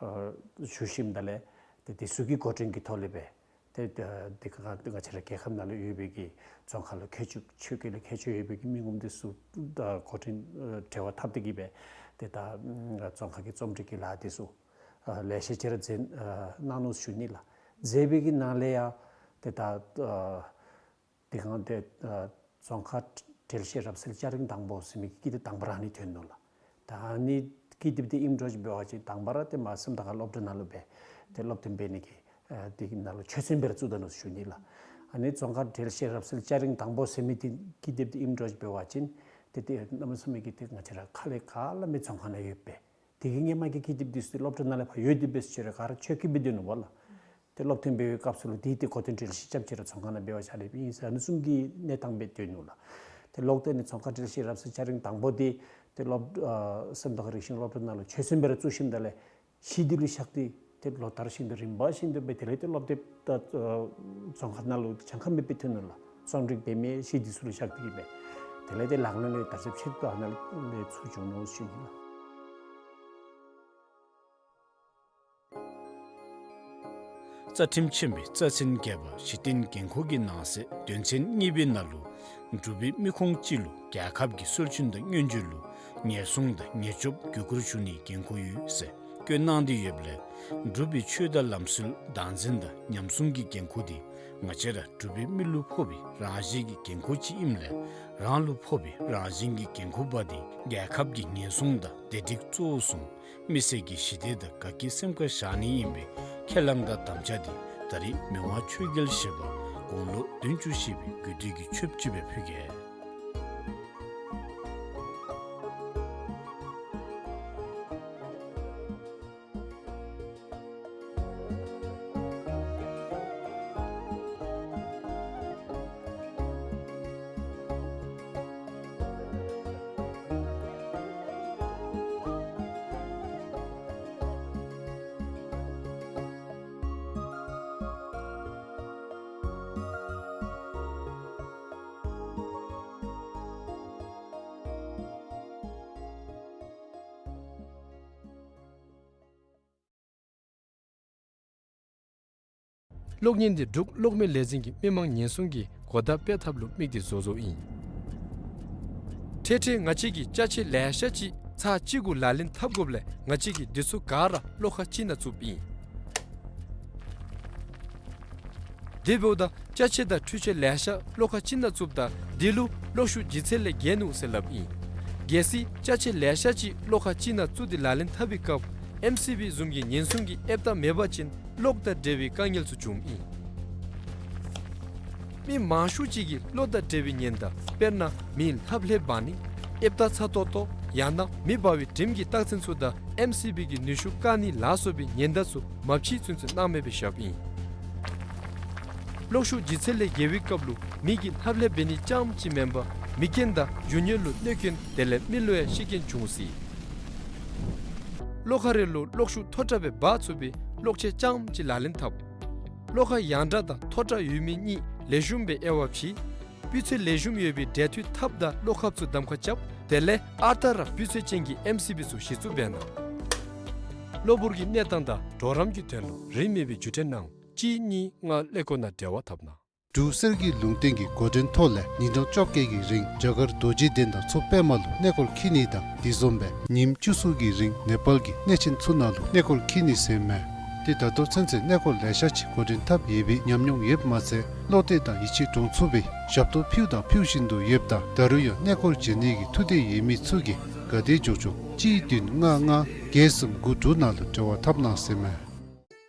ཨ་ཞུ་ཞིནམ་ད་ལས་ཏེ་དེ་ཚུ་གི་འགོ་འདྲེན་གྱི་ཐོག་ལས་སྦེ་ཏེ་ད་དེ་ཁར་ང་བཅས་ར་རྒྱལ་ཁབ་ནང་ལུ་ཡོད་པའི་གི་རྫོང་ཁག་ལུ་མཁས་མཆོག་ཆོས་བརྒྱུད་ལུ་མཁས་མཆོག་ཡོད་པའི་གི་མི་ངོམ་འདི་ཚུ་ད་འགོ་འདྲེན་ཨ་འབྲེལ་བ་འཐབ་སྟེ་གིས་སྦེ་ཏེ་ད་ཨ་རྫོང་ཁག་གི་རྩོམ་སྒྲིག་གི་ལཱ་འདི་ཚུ་ཨ་ལེ་ཤ་ཅིག་ར་མཛད་ཨ་གནང་ནུག་ཞུ་ནི་ལགས། མཛད་པའི་གི་ནང་ལས་ཡང་ཏེ་ད་ཨ་དེ་སྒང་ཏེ་ཨ་རྫོང་ཁག་འགྲེལ་བཤད་རབ་གསལ་སྐྱ་རེངས་དང་པོ་ཟེར་མི་ཀི་དེབ་དང་པ་ར་ཨ་ནི་ཐོན་ནུག་ལགས། ད་ཨ་ནི་ཀི་དེབ་འདི་ཨིནམ་འདྲཝ་ཅིག་འབད་བ་ཅིན་དང་པ་ར་ཏེ་མ་སེམས་རྟོགས་ཁ་སློབ་གྲྭ་ནང་ལུ་སྦེ་ཏེ་སློབ་སྟོན་འབད་ནི་གི་ཨ་དེ་གི་ནང་ལུ་ཆོས་ཚན་སྦེ་ར་བཙུགས་ད་ནུག་ཞུ་ནི་ལགས། ཨ་ནི་རྫོང་ཁག་འགྲེལ་བཤད་རབ་གསལ་སྐྱ་རེངས་དང་པོ་ཟེར་མི་འདི་ཀི་དེབ་འདི་ཨིནམ་འདྲཝ་ཅིག་འབད་བ་ཅིན་ཏེ་ཏེ་གནམ་མེད་ས་མེད་ཀྱི་ཏེ་ང་བཅས་ར་ཁ་ལས་ག་ལས་མི་རྫོང་ཁག་ནང་ཡོད་པའི་དེ་གི་སྔོན་མ་གི་ཀི་དེབ་འདི་ཚུ་སློབ་གྲྭ་ནང་ལས་ཕར་ཡོད་དེ་འབད་ཞིནམ་ལས་ག་ར་ཆོས་ཀྱི་སྦེ་སྡོད་ནུག་པ་ལགས། ཏེ་སློབ་སྟོན་འབད་བའི་སྐབས་སུ་ལུ་དེ་ཏེ་གོ་སྟོན་འགྲེལ་བཤད་རྐྱབ་ཅི་ར་རྫོང་ཁག་ནང་འབད་བ་ཅིན་ཨ་ནི་བཟུམ་གྱི་གནས་སྟངས་སྦེ་སྡོད་ནུག་ལགས། ཏེ་ལོག་སྟེ་ཨ་ནི་རྫོང་ཁག་འགྲེལ་བཤད་རབ་གསལ་སྐྱ་རེངས་དང་པོ་འདི་ཏེ་སློབ་ཨ་སེམས་རྟོགས་ཁ་རིག་གཞུང་སློབ་གྲྭ་ནང་ལུ་ཆོས་ཚན་སྦེ་ར་བཙུགས་ཞིནམ་ད་ལས་ཞི་བདེ་ལུ་བཞག་སྟེ་ཏེ་ལོ་ལྟར་བཞིན་དུ་རིམ་པ་བཞིན་དུ་སྦེ་དེ་ལས་ཏེ་སློབ་དེབ་ད་ཨ་རྫོང་ཁག་ནང་ལུ་གྱངས་ཁ་མེད་པར་ཐོན་ནུག་ལགས། རྩོམ་སྒྲིག་འབད་མི་ཞི་བདེ་ཚུ་ལུ་བཞག་སྟེ་གིས་སྦེ་དེ་ལས་ཏེ་ལག་ལེན་ལུ་དར་ཁྱབ་ཆེ་ཏོག་ཏོ་ཨ་ནཱ་ལས་ཚུར་བྱུང་ནུག་ཞུ་ནི་ལགས། རྩ་ཁྲིམས་ཆེན་པོའི་རྩ་ཚན་བརྒྱད་པ་གཞི་རྟེན་འགན་ཁུར་གྱི་ནང་གསེས་དོན་ཚན་གཉིས་པའི་ནང་ལུ་འབྲུག་པའི་མི་ཁོངས་ཅིག་ལུ་རྒྱལ་ཁབ་ཀྱི་སྲོལ་རྒྱུན་དང་སྙན་བརྒྱུད་ལུ་ཉེན་སྲུང་དང་ཉེན་སྐྱོབ་བརྒྱུད་བསྐུར་ཞུ་ནིའི་འགན་ཁུར་ཡོད་ཟེར་བཀོད་གནང་སྟེ་ཡོདཔ་ལས་འབྲུག་པའི་ཆོས་དང་ལམ་སྲོལ་བདག་འཛིན་དང་ཉམས་སྲུང་གི་འགན་ཁུར་འདི་ང་བཅས་ར་འབྲུག་པའི་མི་ལུ་ཕོག་པའི་རང་བཞིན་གྱི་འགན་ཁུར་ཅིག་ཨིནམ་ལས་རང་ལུ་ཕོག་པའི་རང་བཞིན་གྱི་འགན་ཁུར་འབག་སྟེ་རྒྱལ་ཁབ་ཀྱི་ཉེན་སྲུང་དང་བདེ་སྒྲིག་གཙོ་བོར་བཟུང་མི་སེར་གྱི་ཞི་བདེ་དང་དགའ་སྐྱིད་སེམས་ཁར་བཞག་ནི་ཨིན་པའི་ཁས་བླངས་དང་དམ་བཅའ་འདི་ད་རེས་མི་དབང་ཆོས་རྒྱལ་བཞི་པ་དགུང་ལོ་བདུན་ཅུ་བཞེས་པའི་གུས་འདུད་ཀྱི་མཆོདཔ་ཅིག་སྦེ་ཕུལ་གེ། གློག་བརྙན་འདི་འབྲུག་གློག་མེ་ལས་འཛིན་གྱིས་མི་དམངས་ཉེན་སྲུང་གི་གོ་བརྡ་སྤེལ་ཐབས་ལུ་དམིགས་ཏེ་བཟོ་བཟོཝ་ཨིན། འཕྲལ་འཕྲལ་ང་བཅས་ཀྱིས་ཅ་ཆས་ལེ་ཤ་ཅིག་ ཚར་གཅིག་གུ་ལག་ལེན་འཐབ་དགོཔ་ལས་ང་བཅས་ཀྱིས་དེ་ཚུ་ག་ར་བློ་ཁ་གཅིག་ནང་བཙུགསཔ་ཨིན། དེ་འབདཝ་ད་ཅ་ཆས་དང་འཕྲུལ་ཆས་ལེ་ཤ་བློ་ཁ་གཅིག་ནང་བཙུགསཔ་ད་དེ་ལུ་གློག་ཤུགས་ལྗིད་ཚད་ལས་བརྒལ་ནུག་ཟེར་སླབ་ཨིན། གལ་སྲིད་ཅ་ཆས་ལེ་ཤ་ཅིག་བློ་ཁ་གཅིག་ནང་བཙུགས་ཏེ་ལག་ལེན་འཐབ་པའི་སྐབས་ཨེམ་སི་བི་བཟུམ་གྱི་ཉེན་སྲུང་གི་ཨེབ་རྟགས་མེད་པ་ཅིན་གློག་དང་འབྲེལ་བའི་དཀའ་ངལ་ཚུ་འབྱུངམ་ཨིན། མི་མང་ཤོས་ཅིག་གིས་གློག་དང་འབྲེལ་བའི་ཉེན་བརྡ་དཔེར་ན་མི་ལྷབ་ལྷེབ་འབག་ནི་ཨེབ་རྟགས་ཚ་ཏོག་ཏོ་ཡང་ན་མེ་འབར་བའི་དྲིམ་གྱི་རྟགས་མཚན་ཚུ་དང་ཨེམ་སི་བི་གི་ནུས་ཤུགས་བཀག་ནི་ལ་སོགས་པའི་ཉེན་བརྡ་ཚུ་མ་ཕྱེ་ཚུན་ཚོད་གནང་མེད་པའི་ཞབས་ཨིན། གློག་ཤུགས་ལྗིད་ཚད་ལས་བརྒལ་བའི་སྐབས་ལུ་མི་གིས་ལྷབ་ལྷེབ་འབད་ནི་རྐྱངམ་ཅིག་མེན་པར་མིག་རྐྱེན་དང་རྒྱུ་ཉེས་ལུ་གནོད་སྐྱོན་དེ་ལས་མི་ལུ་ཡང་ཤི་རྐྱེན་འབྱུང་སྲིད། གློག་ཁ་རས་ལུ་གློག་ཤུགས་མཐོ་དྲགས་སྦེ་འབག་ཚུགས་པའི་གློག་ཆས་རྐྱངམ་ཅིག་ལག་ལེན་འཐབ། གློག་ཁ་ཡང་དྲགས་དང་མཐོ་དྲགས་ཡོད་མི་གཉིས་ལེགས་ཤོམ་སྦེ་དབྱེ་བ་ཕྱེ། སྤུས་ཚད་ལེགས་ཤོམ་ཡོད་པའི་འབྲེལ་མཐུད་ཐབ་དང་གློག་ཁབ་ཚུ་གདམ་ཁ་རྐྱབ། དེ་ལས་ཨ་རྟག་ར་སྤུས་ཚད་ཅན་གྱི་ཨེམ་སི་བི་ཚུ་གཞི་བཙུགས་འབད་གནང་། གློ་བུར་གྱི་གནས་སྟངས་དང་གྲོགས་རམ་གྱི་དོན་ལུ་རིན་མེད་པའི་བརྒྱུད་འཕྲིན་ནང་གཅིག་གཉིས་ལྔ་ཀླད་ཀོར་ནང་འབྲེལ་བ་འཐབ་གནང་། འབྲུག་གསེར་གྱི་ལུང་བསྟན་གྱི་འགོ་འདྲེན་ཐོག་ལས་ཉིན་གྲངས་བཅོ་བརྒྱད་ཀྱི་རིང་རྒྱ་གར་རྡོ་རྗེ་གདན་དང་མཚོ་པདྨ་ལུ་གནས་སྐོར་འཁྱིད་ནི་དང་དེ་བཟུམ་སྦེ་ཉིནམ་བཅུ་གསུམ་གྱི་རིང་ནེ་པཱལ་གྱི་གནས་ཆེན་ཚུ་ནང་ལུ་གནས་སྐོར་འཁྱིད་ནི་ཟེར་མས། ཏེ་ད་ལྟོ་ཚུན་ཚོད་གནས་སྐོར་ལེ་ཤ་ཅིག་འགོ་འདྲེན་འཐབ་ཡོད་པའི་ཉམས་མྱོང་ཡོདཔ་མ་ཚད་བློ་གཏད་དང་ཡིད་ཆེས་འདྲོངས་ཚུགས་པའི་ཞབས་ཏོག་ཕུལཝ་དང་ཕུལ་བཞིན་དུ་ཡོདཔ་ད་ད་རུང་ཡང་གནས་སྐོར་མཇལ་ནི་གི་ཐུགས་འདོད་ཡོད་མི་ཚུ་གིས་ག་དེ་མགྱོགས་མགྱོགས་གཅིག་བདུན་ལྔ་ལྔ་བརྒྱད་གསུམ་དགུ་དྲུག་ནང་ལུ་འབྲེལ་བ་འཐབ་གནང་ཟེར་མས།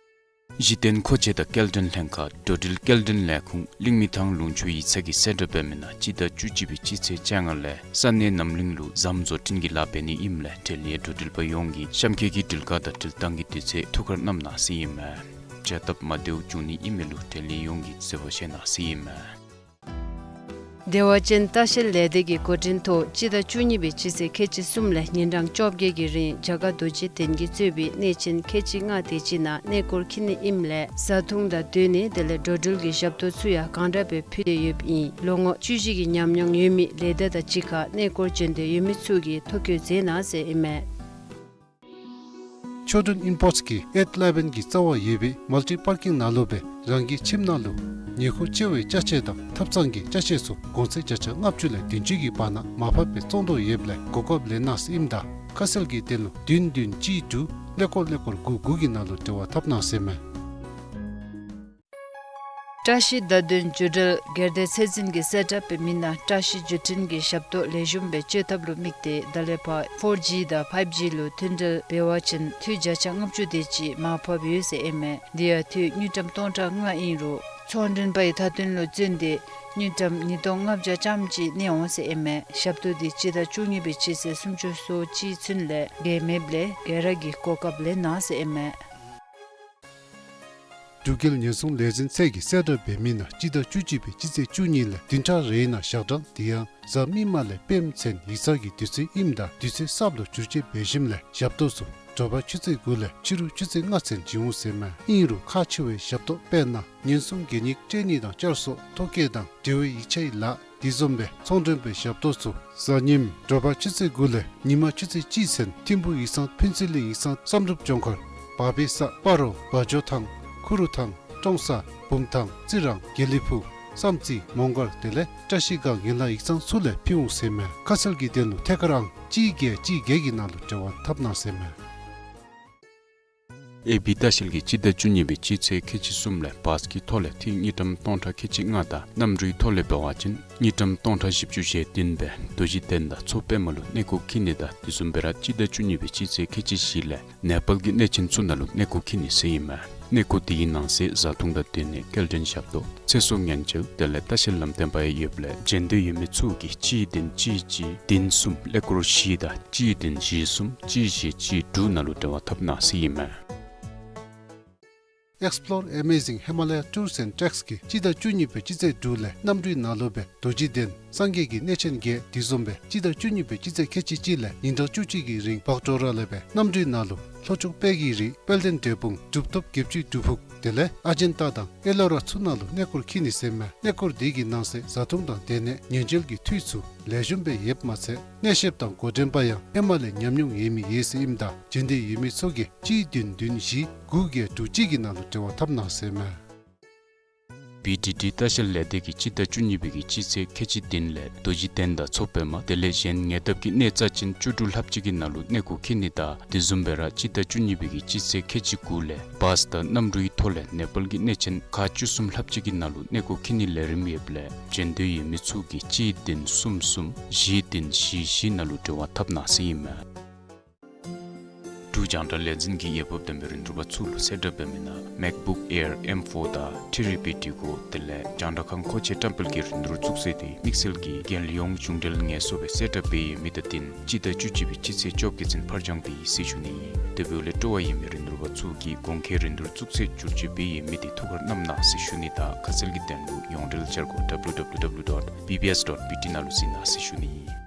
གཞི་རྟེན་མཁོ་ཆས་དང་སྐྱེལ་འདྲེན་ལྷན་ཁག་འགྲོ་འགྲུལ་སྐྱེལ་འདྲེན་ལས་ཁུངས་གླིང་མི་ཐང་ལུང་ཕྱོགས་ཡིག་ཚང་གིས་གསལ་བསྒྲགས་འབད་མི་ནང་སྤྱི་ཟླ་བཅུ་གཅིག་པའི་སྤྱི་ཚེས་བཅོ་ལྔ་ལས་ས་གནས་རྣམ་གླིང་ལུ་ཟམ་བཟོ་སྐྲུན་གྱི་ལཱ་འབད་ནི་ཨིནམ་ལས་འབྲེལ་ཡོད་འགྲོ་འགྲུལ་པ་ཡོངས་ཀྱིས་གཤམ་འཁོད་ཀྱི་འགྲུལ་ཁག་དང་འགྲུལ་སྟངས་ཀྱི་དུས་ཚོད་ཐུགས་ཁར་བསྣམ་གནང་ཟེར་ཨིན་མས། བྱ་སྟབས་མ་བདེཝ་འབྱུང་ནི་ཨིན་མི་ལུ་འབྲེལ་ཡོད་ཡོངས་ཀྱིས་གསལ་པོ་བཤད་གནང་ཟེར་ཨིན་མས། བདེ་བ་ཅན་ལྟ་བཤལ་ལས་སྡེ་གི་འགོ་འདྲེན་ཐོག་སྤྱི་ཟླ་བཅུ་གཉིས་པའི་སྤྱི་ཚེས་ཁལ་གཅིག་གསུམ་ལས་ཉིན་གྲངས་བཅོ་བརྒྱད་ཀྱི་རིང་རྒྱ་གར་རྡོ་རྗེ་གདན་གྱིས་གཙོས་པའི་གནས་ཆེན་ཁལ་གཅིག་ལྔ་དེ་ཅིག་ནང་གནས་སྐོར་འཁྱིད་ནི་ཨིནམ་ལས་བཟའ་འཐུང་དང་སྡོད་གནས་དེ་ལས་འགྲོ་འགྲུལ་གྱི་ཞབས་ཏོག་ཚུ་ཡང་གང་དྲག་སྦེ་ཕུལ་ཏེ་ཡོདཔ་ཨིན། ལོ་ངོ་བཅུ་བཞི་གི་ཉམས་མྱོང་ཡོད་མི་ལས་སྡེ་དང་གཅིག་ཁར་གནས་སྐོར་འབྱོན་འདོད་ཡོད་མི་ཚུ་གིས་ཐོ་བཀོད་མཛད་གནང་ཟེར་ཨིན་མས། ཆོས་སྒྲོན་ཨིམ་པོརཊསི་གིས་ཨེཊ་ཨི་ལེ་བཱན་གྱི་རྩ་བ་ཡོད་པའི་མལ་ཊི་པར་ཀིང་ནང་ལུ་སྦེ་རང་གི་ཁྱིམ་ནང་ལུ་ཉེ་ཁུག་ཆེ་བའི་ཅ་ཆས་དང་ཐབ་ཚང་གི་ཅ་ཆས་ཚུ་གོང་ཚད་བརྒྱ་ཆ་ལྔ་བཅུ་ལས་བདུན་ཅུ་གི་བར་ན་མར་ཕབ་སྦེ་བཙོང་དོ་ཡོདཔ་ལས་གོ་སྐབས་ལེན་གནང་ཟེར་ཨིནམ་ད་ཁ་གསལ་གྱི་དོན་ལུ་བདུན་བདུན་གཅིག་དྲུག་ཀླད་ཀོར་ཀླད་ཀོར་དགུ་དགུ་གི་ནང་ལུ་འབྲེལ་བ་འཐབ་གནང་ཟེར་མས། བཀྲ་ཤིས་བརྡ་དོན་བརྒྱུད་འབྲེལ་སྒེར་སྡེ་ཚད་འཛིན་གྱིས་གསལ་བསྒྲགས་འབད་མི་ནང་བཀྲ་ཤིས་བརྒྱུད་འཕྲིན་གྱི་ཞབས་ཏོག་ལེགས་ཤོམ་སྦེ་སྤྱོད་ཐབས་ལུ་དམིགས་ཏེ་ད་ལས་ཕར་ཕོར་ཇི་དང་ཕའིབ་ཇི་ལུ་མཐུད་འབྲེལ་འབད་བ་ཅིན་འཐུས་བརྒྱ་ཆ་ལྔ་བཅུ་དེ་ཅིག་མར་ཕབ་ཡོད་ཟེར་ཨིན་མས། དེ་ཡང་འཐུས་དངུལ་ཀྲམ་སྟོང་ཕྲག་ལྔ་ཨིན་རུང་ཚོང་མགྲོན་པའི་མཐའ་དོན་ལུ་བརྩོན་ཏེ་དངུལ་ཀྲམ་ཉིས་སྟོང་ལྔ་བརྒྱ་ཙམ་ཅིག་གནས་འོང་ཟེར་ཨིན་མས། ཞབས་ཏོག་འདི་སྤྱི་ཟླ་བཅུ་གཉིས་པའི་སྤྱི་ཚེས་སུམ་ཅུ་སོ་གཅིག་ཚུན་ལས་འགལ་མེདཔ་ལས་ག་ར་གིས་གོ་སྐབས་ལེན་གནང་ཟེར་ཨིན་མས། འབྲུག་རྒྱལ་ཉེན་སྲུང་ལས་འཛིན་ཚད་ཀྱིས་གསལ་བསྒྲགས་འབད་མི་ནང་སྤྱི་ཟླ་བཅུ་གཅིག་པའི་སྤྱི་ཚེས་བཅུ་གཉིས་ལས་བདུན་ཕྲག་རེའི་ནང་ཞག་གྲངས་དེ་ཡང་གཟའ་མིག་དམར་ལས་པདྨ་ཚུན་ཡིག་ཚང་གི་དུས་ཚོད་ཨིནམ་ད་དུས་ཚོད་གསརཔ་ལུ་བསྒྱུར་བཅོས་འབད་ཞིནམ་ལས་ཞབས་ཏོག་ཚུ་དྲོ་པ་ཆུ་ཚོད་དགུ་ལས་ཕྱི་རུ་ཆུ་ཚོད་ལྔ་ཚུན་བྱིན་འོང་ཟེར་མས། ཨིན་རུང་ཁག་ཆེ་བའི་ཞབས་ཏོག་དཔེར་ན་ཉེན་སྲུང་གད་སྙིགས་སྤྲོད་ནི་དང་བསྐྱར་གསོ་ཐོ་བཀོད་དང་འབྲེལ་བའི་ཡིག་ཆའི་ལཱ་དེ་བཟུམ་སྦེ་ཚོང་མགྲོན་པའི་ཞབས་ཏོག་ཚུ་གཟའ་ཉིམ་དྲོ་པ་ཆུ་ཚོད་དགུ་ལས་ཉིན་མ་ཆུ་ཚོད་གཅིག་ཚུན་ཐིམ་ཕུག་ཡིག་ཚང་ཕུན་ཚོགས་གླིང་ཡིག་ཚང་བསམ་གྲུབ་ལྗོངས་མཁར་བག་ཕེབས་ས་སྤ་རོ་བ་འཇོ་ཐང་ཁུ་རུ་ཐང་ཀྲོང་གསར་བུམ་ཐང་རྩི་རང་དགེ་ལེགས་ཕུག་བསམ་རྩེ་མོང་སྒར་དེ་ལས་བཀྲ་ཤིས་སྒང་ཡན་ལག་ཡིག་ཚང་ཚུ་ལས་ཕུལ་འོང་ཟེར་མས། ཁ་གསལ་གྱི་དོན་ལུ་ཐད་ཀར་ཨང་གཅིག་བརྒྱད་གཅིག་བརྒྱད་ཀྱི་ནང་ལུ་འབྲེལ་བ་འཐབ་གནང་ཟེར་མས། ཨེ་བི་ལྟ་བཤལ་གྱིས་སྤྱི་ཟླ་བཅུ་གཉིས་པའི་སྤྱི་ཚེས་ཁལ་གཅིག་གསུམ་ལས་བཱས་ཀྱི་ཐོག་ལས་འཐུས་དངུལ་ཀྲམ་སྟོང་ཕྲག་ཁལ་གཅིག་ལྔ་དང་གནམ་གྲུའི་ཐོག་ལས་འབད་བ་ཅིན་དངུལ་ཀྲམ་སྟོང་ཕྲག་བཞི་བཅུ་ཞེ་བདུན་སྦེ་རྡོ་རྗེ་གདན་དང་མཚོ་པདྨ་ལུ་གནས་སྐོར་འཁྱིད་ནི་དང་དེ་བཟུམ་སྦེ་ར་སྤྱི་ཟླ་བཅུ་གཉིས་པའི་སྤྱི་ཚེས་ཁལ་གཅིག་བཞི་ལས་ནེ་པཱལ་གྱི་གནས་ཆེན་ཚུ་ནང་ལུ་གནས་སྐོར་འཁྱིད་ནི་ཟེར་ཨིན་མས། གནས་སྐོར་དེའི་ནང་གསེས་བཟའ་འཐུང་དང་སྡོད་གནས་སྐྱེལ་འདྲེན་ཞབས་ཏོག་ཚེ་སྲོག་ཉེན་བཅོལ་དེ་ལས་ལྟ་བཤལ་ལམ་སྟོན་པ་ཡང་ཡོདཔ་ལས་འབྱོན་འདོད་ཡོད་མི་ཚུ་གིས་གཅིག་བདུན་གཅིག་གཅིག་བདུན་གསུམ་ཀླད་ཀོར་བཞི་དང་གཅིག་བདུན་བཞི་གསུམ་གཅིག་བཞི་གཅིག་དྲུག་ནང་ལུ་འབྲེལ་བ་འཐབ་གནང་ཟེར་ཨིན་མས། Explore Amazing Himalaya Tours and Treks གིས་སྤྱི་ཟླ་བཅུ་གཉིས་པའི་སྤྱི་ཚེས་དྲུག་ལས་གནམ་གྲུའི་ནང་ལུ་སྦེ་རྡོ་རྗེ་གདན་སངས་རྒྱས་ཀྱི་གནས་ཆེན་བརྒྱད་དེ་བཟུམ་སྦེ་སྤྱི་ཟླ་བཅུ་གཉིས་པའི་སྤྱི་ཚེས་ཁལ་གཅིག་གཅིག་ལས་ཉིན་གྲངས་བཅུ་གཅིག་གི་རིང་བག་གྲོ་ར་ལས་སྦེ་གནམ་གྲུའི་ནང་ལུ་ལྷོ་ཕྱོགས་དཔལ་གྱི་རི་དཔལ་ལྡན་འབྲས་སྤུངས་གྲུབ་ཐོབ་བརྒྱད་ཅུའི་སྒྲུབ་ཕུག་དེ་ལས་ཨ་ཇན་ཏ་དང་ཨེ་ལོ་ར་ཚུ་ནང་ལུ་གནས་སྐོར་འཁྱིད་ནི་ཟེར་མས། གནས་སྐོར་དེ་གི་ནང་གསེས་བཟའ་འཐུང་དང་སྡོད་གནས་ཉེན་བཅོལ་གྱི་འཐུས་ཚུ་ལེགས་ཤོམ་སྦེ་ཡོདཔ་མ་ཚད་གནས་བཤདཔ་དང་འགོ་འདྲེན་པ་ཡང་ཧེ་མ་ལས་ཉམས་མྱོང་ཡོད་མི་ཡོད་ཟེར་ཨིནམ་ད་འབྱོན་འདོད་ཡོད་མི་ཚུ་གིས་གཅིག་བདུན་བདུན་བཞི་དགུ་བརྒྱད་དྲུག་གཅིག་གི་ནང་ལུ་འབྲེལ་བ་འཐབ་གནང་ཟེར་མས། བི་ཌི་ཌི་ལྟ་བཤལ་ལས་སྡེ་གིས་སྤྱི་ཟླ་བཅུ་གཉིས་པའི་གི་སྤྱི་ཚེས་ཁལ་གཅིག་བདུན་ལས་རྡོ་རྗེ་གདན་དང་མཚོ་པདྨ་དེ་ལས་གཞན་ཉེ་འདབས་ཀྱི་གནས་རྩ་ཅན་བཅུ་དྲུག་ལྷགཔ་ཅིག་གི་ནང་ལུ་གནས་སྐོར་འཁྱིད་ནི་དང་དེ་བཟུམ་སྦེ་ར་སྤྱི་ཟླ་བཅུ་གཉིས་པའི་གི་སྤྱི་ཚེས་ཁལ་གཅིག་དགུ་ལས་བཱས་དང་གནམ་གྲུའི་ཐོག་ལས་ནེ་པཱལ་གྱི་གནས་ཆེན་ཁག་བཅུ་གསུམ་ལྷགཔ་ཅིག་གི་ནང་ལུ་གནས་སྐོར་འཁྱིད་ནིའི་ལས་རིམ་ཡོདཔ་ལས་བྱོན་འདོད་ཡོད་མི་ཚུ་གིས་གཅིག་བདུན་གསུམ་གསུམ་བཞི་བདུན་བཞི་བཞི་ནང་ལུ་འབྲེལ་བ་འཐབ་གནང་ཟེར་ཨིན་མས། འབྲུག་རྒྱང་བསྒྲགས་ལས་འཛིན་གྱིས་འོས་འབབ་ལྡན་པའི་རིན་བསྡུར་པ་ཚུ་ལུ་གསལ་བསྒྲགས་འབད་མི་ནང་མེཀ་བུཀ་ཨེར་ཨེམ་ཕོར་དང་ཐི་རི་པི་ཊི་གོ་དེ་ལས་རྒྱང་བསྒྲགས་ཁང་མཁོ་ཆས་བཀྲམ་སྤེལ་གྱི་རིན་བསྡུར་བཙུགས་ཚེས་དེ་དམིགས་བསལ་གྱི་རྒྱལ་ཡོངས་གཞུང་འབྲེལ་ངལ་གསོ་སྦེ་གསལ་བསྒྲགས་འབད་ཡོད་མི་དང་བསྟུན་སྤྱི་ཟླ་བཅུ་གཅིག་པའི་སྤྱི་ཚེས་བཅོ་བརྒྱད་ཚུན་ཕར་འགྱངས་འབད་ཡི་ཟེར་ཞུ་ནི་ཨིན། དེ་འབདཝ་ལས་སྤྲོ་བ་ཡོད་མི་རིན་བསྡུར་པ་ཚུ་གིས་གོང་འཁོད་རིན་བསྡུར་བཙུགས་ཚེས་བསྒྱུར་བཅོས་འབད་ཡོད་མི་དེ་ཐུགས་ཁར་བསྣམ་གནང་ཟེར་ཞུ་ནི་དང་ཁ་གསལ་གྱི་དོན་ལུ་ཡོངས་འབྲེལ་འཆར་སྒོ་ཌབ་ལུ་ཌབ་ལུ་ཌབ་ལུ་ཌོཊ་བི་བི་ཨེསི་ཌོཊ་བི་ཊི་ནང་ལུ་གཟིགས་གནང་ཟེར་ཞུ་ནི་ཨིན།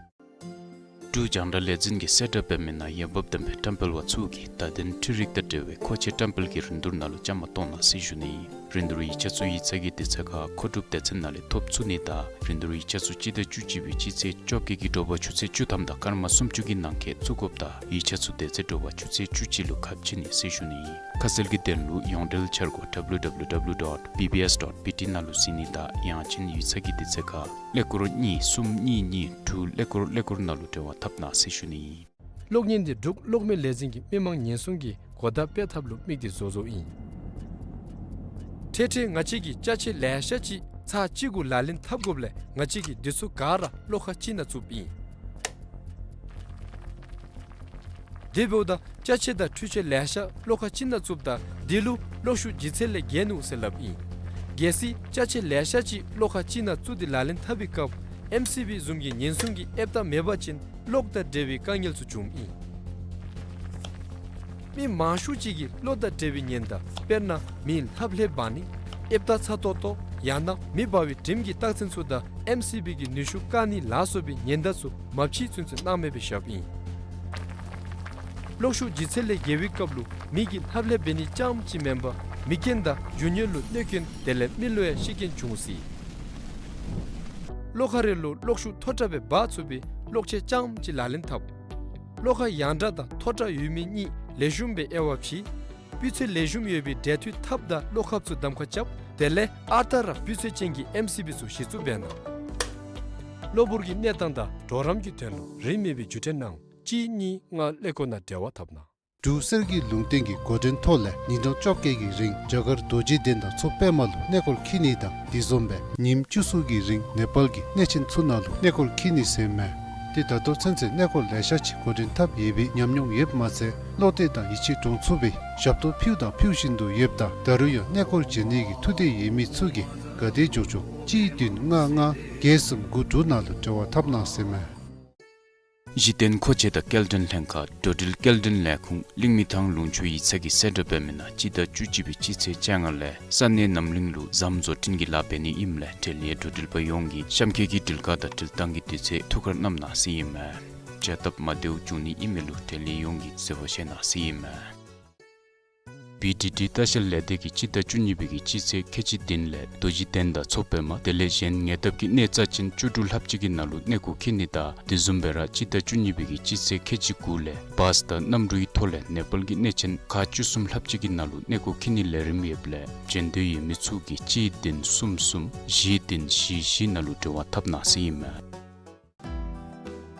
འབྲུག་རྒྱང་བསྒྲགས་ལས་འཛིན་གྱིས་གསལ་བསྒྲགས་འབད་མི་ནང་འོས་འབབ་ལྡན་པའི་བཀྲམ་སྤེལ་པ་ཚུ་གིས་བརྡ་དོན་འཕྲུལ་རིག་དང་འབྲེལ་བའི་མཁོ་ཆས་བཀྲམ་སྤེལ་གྱི་རིན་བསྡུར་ནང་ལུ་བཅའ་མར་གཏོགས་གནང་ཟེར་ཞུ་ནི་ཨིན། རིན་བསྡུར་ཡིག་ཆ་ཚུ་ཡིག་ཚང་གི་དུས་ཚོད་ཁར་མཁོ་སྒྲུབ་སྡེ་ཚན་ནང་ལས་ཐོབ་ཚུགས་ནི་དང་རིན་བསྡུར་ཡིག་ཆ་ཚུ་སྤྱི་ཟླ་བཅུ་གཅིག་པའི་སྤྱི་ཚེས་བཅོ་བརྒྱད་ཀྱི་དྲོ་པ་ཆུ་ཚོད་བཅུ་ཐམ་དང་སྐར་མ་སུམ་ཅུ་གི་ནང་འཁོད་བཙུགས་དགོཔ་དང་ཡིག་ཆ་ཚུ་དེ་ཚེ་དྲོ་པ་ཆུ་ཚོད་བཅུ་གཅིག་ལུ་ཁ་ཕྱེ་ནི་ཟེར་ཞུ་ནི་ཨིན། ཁ་གསལ་གྱི་དོན་ལུ་ཡོངས་འབྲེལ་འཆར་སྒོ་ཌབ་ལུ་ཌབ་ལུ་ཌབ་ལུ་ཌོཊ་བི་བི་ཨེསི་ཌོཊ་བི་ཊི་ནང་ལུ་གཟིགས་ནི་དང་ཡང་ཅིན་ཡིག་ཚང་གི་དུས་ཚོད་ཁར་ཀླད་ཀོར་གཉིས་གསུམ་གཉིས་གཉིས་དྲུག་ཀླད་ཀོར་ཀླད་ཀོར་ནང་ལུ་འབྲེལ་བ་འཐབ་གནང་ཟེར་ཞུ་ནི་ཨིན། གློག་བརྙན་འདི་འབྲུག་གློག་མེ་ལས་འཛིན་གྱིས་མི་མང་ཉེན་སྲུང་གི་གོ་བརྡ་སྤེལ་ཐབས་ལུ་དམིགས་ཏེ་བཟོ་བཟོཝ་ཨིན། ཐེངས་ཐེངས་ང་བཅས་ཀྱིས་ཅ་ཆས་ལེ་ཤ་ཅིག་ཚར་གཅིག་གུ་ལག་ལེན་འཐབ་དགོཔ་ལས་ང་བཅས་ཀྱིས་འདི་ཚུ་ག་ར་གློག་ཁང་གཅིག་ནང་བཙུགསཔ་ཨིན། དེ་འབདཝ་ད་ཅ་ཆས་དང་འཕྲུལ་ཆས་ལེ་ཤ་གློག་ཁང་གཅིག་ནང་བཙུགསཔ་ད་དེ་ལུ་གློག་ཤུགས་ལྗིད་ཚད་ལས་བརྒལ་ནུག་ཟེར་སླབ་ཨིན། གལ་སྲིད་ཅ་ཆས་ལེ་ཤ་ཅིག་གློག་ཁང་གཅིག་ནང་བཙུགས་ཏེ་ལག་ལེན་འཐབ་པའི་སྐབས་ཨེམ་སི་བི་བཟུམ་གྱི་ཉེན་སྲུང་གི་ཨེབ་རྟ་མེད་པ་ཅིན་གློག་དང་འབྲེལ་བའི་དཀའ་ངལ་ཚུ་འབྱུངམ་ཨིན། མི་མང་ཤོས་ཅིག་གིས་གློག་དང་འབྲེལ་བའི་ཉེན་བརྡ་དཔེར་ན་མི་ལྷབ་ལྷེབ་འབག་ནི་ཨེབ་རྟ་ཚ་ཏོག་ཏོ་ཡང་ན་མེ་འབར་བའི་དྲིམ་གྱི་རྟགས་མཚན་ཚུ་དང་ཨེམ་སི་བི་གི་ནུས་ཤུགས་བཀག་ནི་ལ་སོགས་པའི་ཉེན་བརྡ་ཚུ་མ་ཕྱིས་ཚུན་ཚོད་སྣང་མེད་སྦེ་བཞགཔ་ཨིན། གློག་ཤུགས་ལྗིད་ཚད་ལས་བརྒལ་བའི་སྐབས་ལུ་མི་གིས་ལྷབ་ལྷེབ་འབད་ནི་རྐྱངམ་ཅིག་མེན་པར་མིག་རྐྱེན་དང་རྒྱུ་དངོས་ལུ་གནོད་སྐྱོན་དེ་ལས་མི་ལུ་ཡང་ཤི་རྐྱེན་འབྱུང་སྲིད། གློག་ཁང་རེ་ལུ་གློག་ཤུགས་མཐོ་དྲགས་སྦེ་འབག་ཚུགས་པའི་གློག་ཆས་རྐྱངམ་ཅིག་ལག་ལེན་འཐབ། གློག་ཁང་ཡང་དྲགས་དང་མཐོ་དྲགས་ཡོད་མེད་གཉིས་ལེགས་ཤོམ་སྦེ་དབྱེ་བ་ཕྱེ། སྤུས་ཚད་ལེགས་ཤོམ་ཡོད་པའི་འབྲེལ་མཐུད་ཐབ་དང་གློག་ཁབ་ཚུ་གདམ་ཁ་རྐྱབ། དེ་ལས་ཨ་རྟག་ར་སྤུས་ཚད་ཅན་གྱི་ཨེམ་སི་བི་ཚུ་གཞི་བཙུགས་འབད་གནང་། གློ་བུར་གྱི་གནས་སྟངས་དང་གྲོགས་རམ་གྱི་དོན་ལུ་རིན་མེད་པའི་བརྒྱུད་འཕྲིན་གནང་གཅིག་གཉིས་ལྔ་ཀླད་ཀོར་ནང་འབྲེལ་བ་འཐབ་གནང་། འབྲུག་གསེར་གྱི་ལུང་བསྟན་གྱི་འགོ་འདྲེན་ཐོག་ལས་ཉིན་གྲངས་བཅོ་བརྒྱད་ཀྱི་རིང་རྒྱ་གར་རྡོ་རྗེ་གདན་དང་མཚོ་པདྨ་ལུ་གནས་སྐོར་འཁྱིད་ནི་དང་དེ་བཟུམ་སྦེ་ཉིནམ་བཅུ་གསུམ་གྱི་རིང་ནེ་པཱལ་གྱི་གནས་ཆེན་ཚུ་ནང་ལུ་གནས་སྐོར་འཁྱིད་ནི་ཟེར་མས། ཏེ་ད་ལྟོ་ཚུན་ཚོད་གནས་སྐོར་ལེ་ཤ་ཅིག་འགོ་འདྲེན་འཐབ་ཡོད་པའི་ཉམས་མྱོང་ཡོདཔ་མ་ཚད་བློ་གཏད་དང་ཡིད་ཆེས་འདྲོངས་ཚུགས་པའི་ཞབས་ཏོག་ཕུལཝ་དང་ཕུལ་བཞིན་དུ་ཡོདཔ་ད་ད་རུང་ཡང་གནས་སྐོར་འབྱོན་ནི་གི་ཐུགས་འདོད་ཡོད་མི་ཚུ་གིས་ག་དེ་མགྱོགས་མགྱོགས་གཅིག་བདུན་ལྔ་ལྔ་བརྒྱད་གསུམ་དགུ་དྲུག་ནང་ལུ་འབྲེལ་བ་འཐབ་གནང་ཟེར་མས། གཞི་རྟེན་མཁོ་ཆས་དང་སྐྱེལ་འདྲེན་ལྷན་ཁག་འགྲོ་འགྲུལ་སྐྱེལ་འདྲེན་ལས་ཁུངས་གླིང་མི་ཐང་ལུང་ཕྱོགས་ཡིག་ཚང་གིས་གསལ་བསྒྲགས་འབད་མི་ནང་སྤྱི་ཟླ་བཅུ་གཅིག་པའི་སྤྱི་ཚེས་བཅོ་ལྔ་ལས་ས་གནས་རྣམ་གླིང་ལུ་ཟམ་བཟོ་སྐྲུན་གྱི་ལཱ་འབད་ནི་ཨིནམ་ལས་འབྲེལ་ཡོད་འགྲོ་འགྲུལ་པ་ཡོངས་ཀྱིས་གཤམ་འཁོད་ཀྱི་འགྲུལ་ཁག་དང་འགྲུལ་བཏང་གི་དུས་ཚོད་ཐུགས་ཁར་བསྣམ་གནང་ཟེར་ཨིན་མས། བྱ་སྟབས་མ་བདེཝ་འབྱུང་ནི་ཨིན་མི་ལུ་འབྲེལ་ཡོད་ཡོངས་ཀྱིས་བཟོད་པ་བཞེས་གནང་ཟེར་ཨིན་མས། བི་ཌི་ཌི་ལྟ་བཤལ་ལས་སྡེ་གིས་སྤྱི་ཟླ་བཅུ་གཉིས་པའི་གི་སྤྱི་ཚེས་ཁལ་གཅིག་བདུན་ལས་རྡོ་རྗེ་གདན་དང་མཚོ་པདྨ་དེ་ལས་གཞན་ཉེ་འདབས་ཀྱི་གནས་རྩ་ཅན་བཅུ་དྲུག་ལྷགཔ་ཅིག་གི་ནང་ལུ་གནས་སྐོར་འཁྱིད་ནི་དང་དེ་བཟུམ་སྦེ་ར་སྤྱི་ཟླ་བཅུ་གཉིས་པའི་གི་སྤྱི་ཚེས་ཁལ་གཅིག་དགུ་ལས་བཱས་དང་གནམ་གྲུའི་ཐོག་ལས་ནེ་པཱལ་གྱི་གནས་ཆེན་ཁག་བཅུ་གསུམ་ལྷགཔ་ཅིག་གི་ནང་ལུ་གནས་སྐོར་འཁྱིད་ནིའི་ལས་རིམ་ཡོདཔ་ལས་བྱོན་འདོད་ཡོད་མི་ཚུ་གིས་གཅིག་བདུན་གསུམ་གསུམ་བཞི་བདུན་བཞི་བཞི་ནང་ལུ་འབྲེལ་བ་འཐབ་གནང་ཟེར་ཨིན་མས།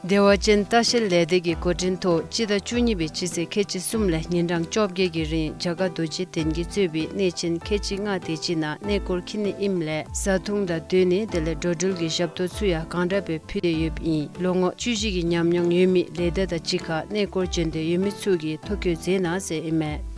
བདེ་བ་ཅན་ལྟ་བཤལ་ལས་སྡེ་གི་འགོ་འདྲེན་ཐོག་སྤྱི་ཟླ་བཅུ་གཉིས་པའི་སྤྱི་ཚེས་ཁལ་གཅིག་གསུམ་ལས་ཉིན་གྲངས་བཅོ་བརྒྱད་ཀྱི་རིང་རྒྱ་གར་རྡོ་རྗེ་གདན་གྱིས་གཙོས་པའི་གནས་ཆེན་ཁལ་གཅིག་ལྔ་དེ་ཅིག་ནང་གནས་སྐོར་འཁྱིད་ནི་ཨིནམ་ལས་བཟའ་འཐུང་དང་སྡོད་གནས་དེ་ལས་འགྲོ་འགྲུལ་གྱི་ཞབས་ཏོག་ཚུ་ཡང་གང་དྲག་སྦེ་ཕུལ་ཏེ་ཡོདཔ་ཨིན། ལོ་ངོ་བཅུ་བཞི་གི་ཉམས་མྱོང་ཡོད་མི་ལས་སྡེ་དང་གཅིག་ཁར་གནས་སྐོར་བྱོན་འདོད་ཡོད་མི་ཚུ་གིས་ཐོ་བཀོད་མཛད་གནང་ཟེར་ཨིན་མས།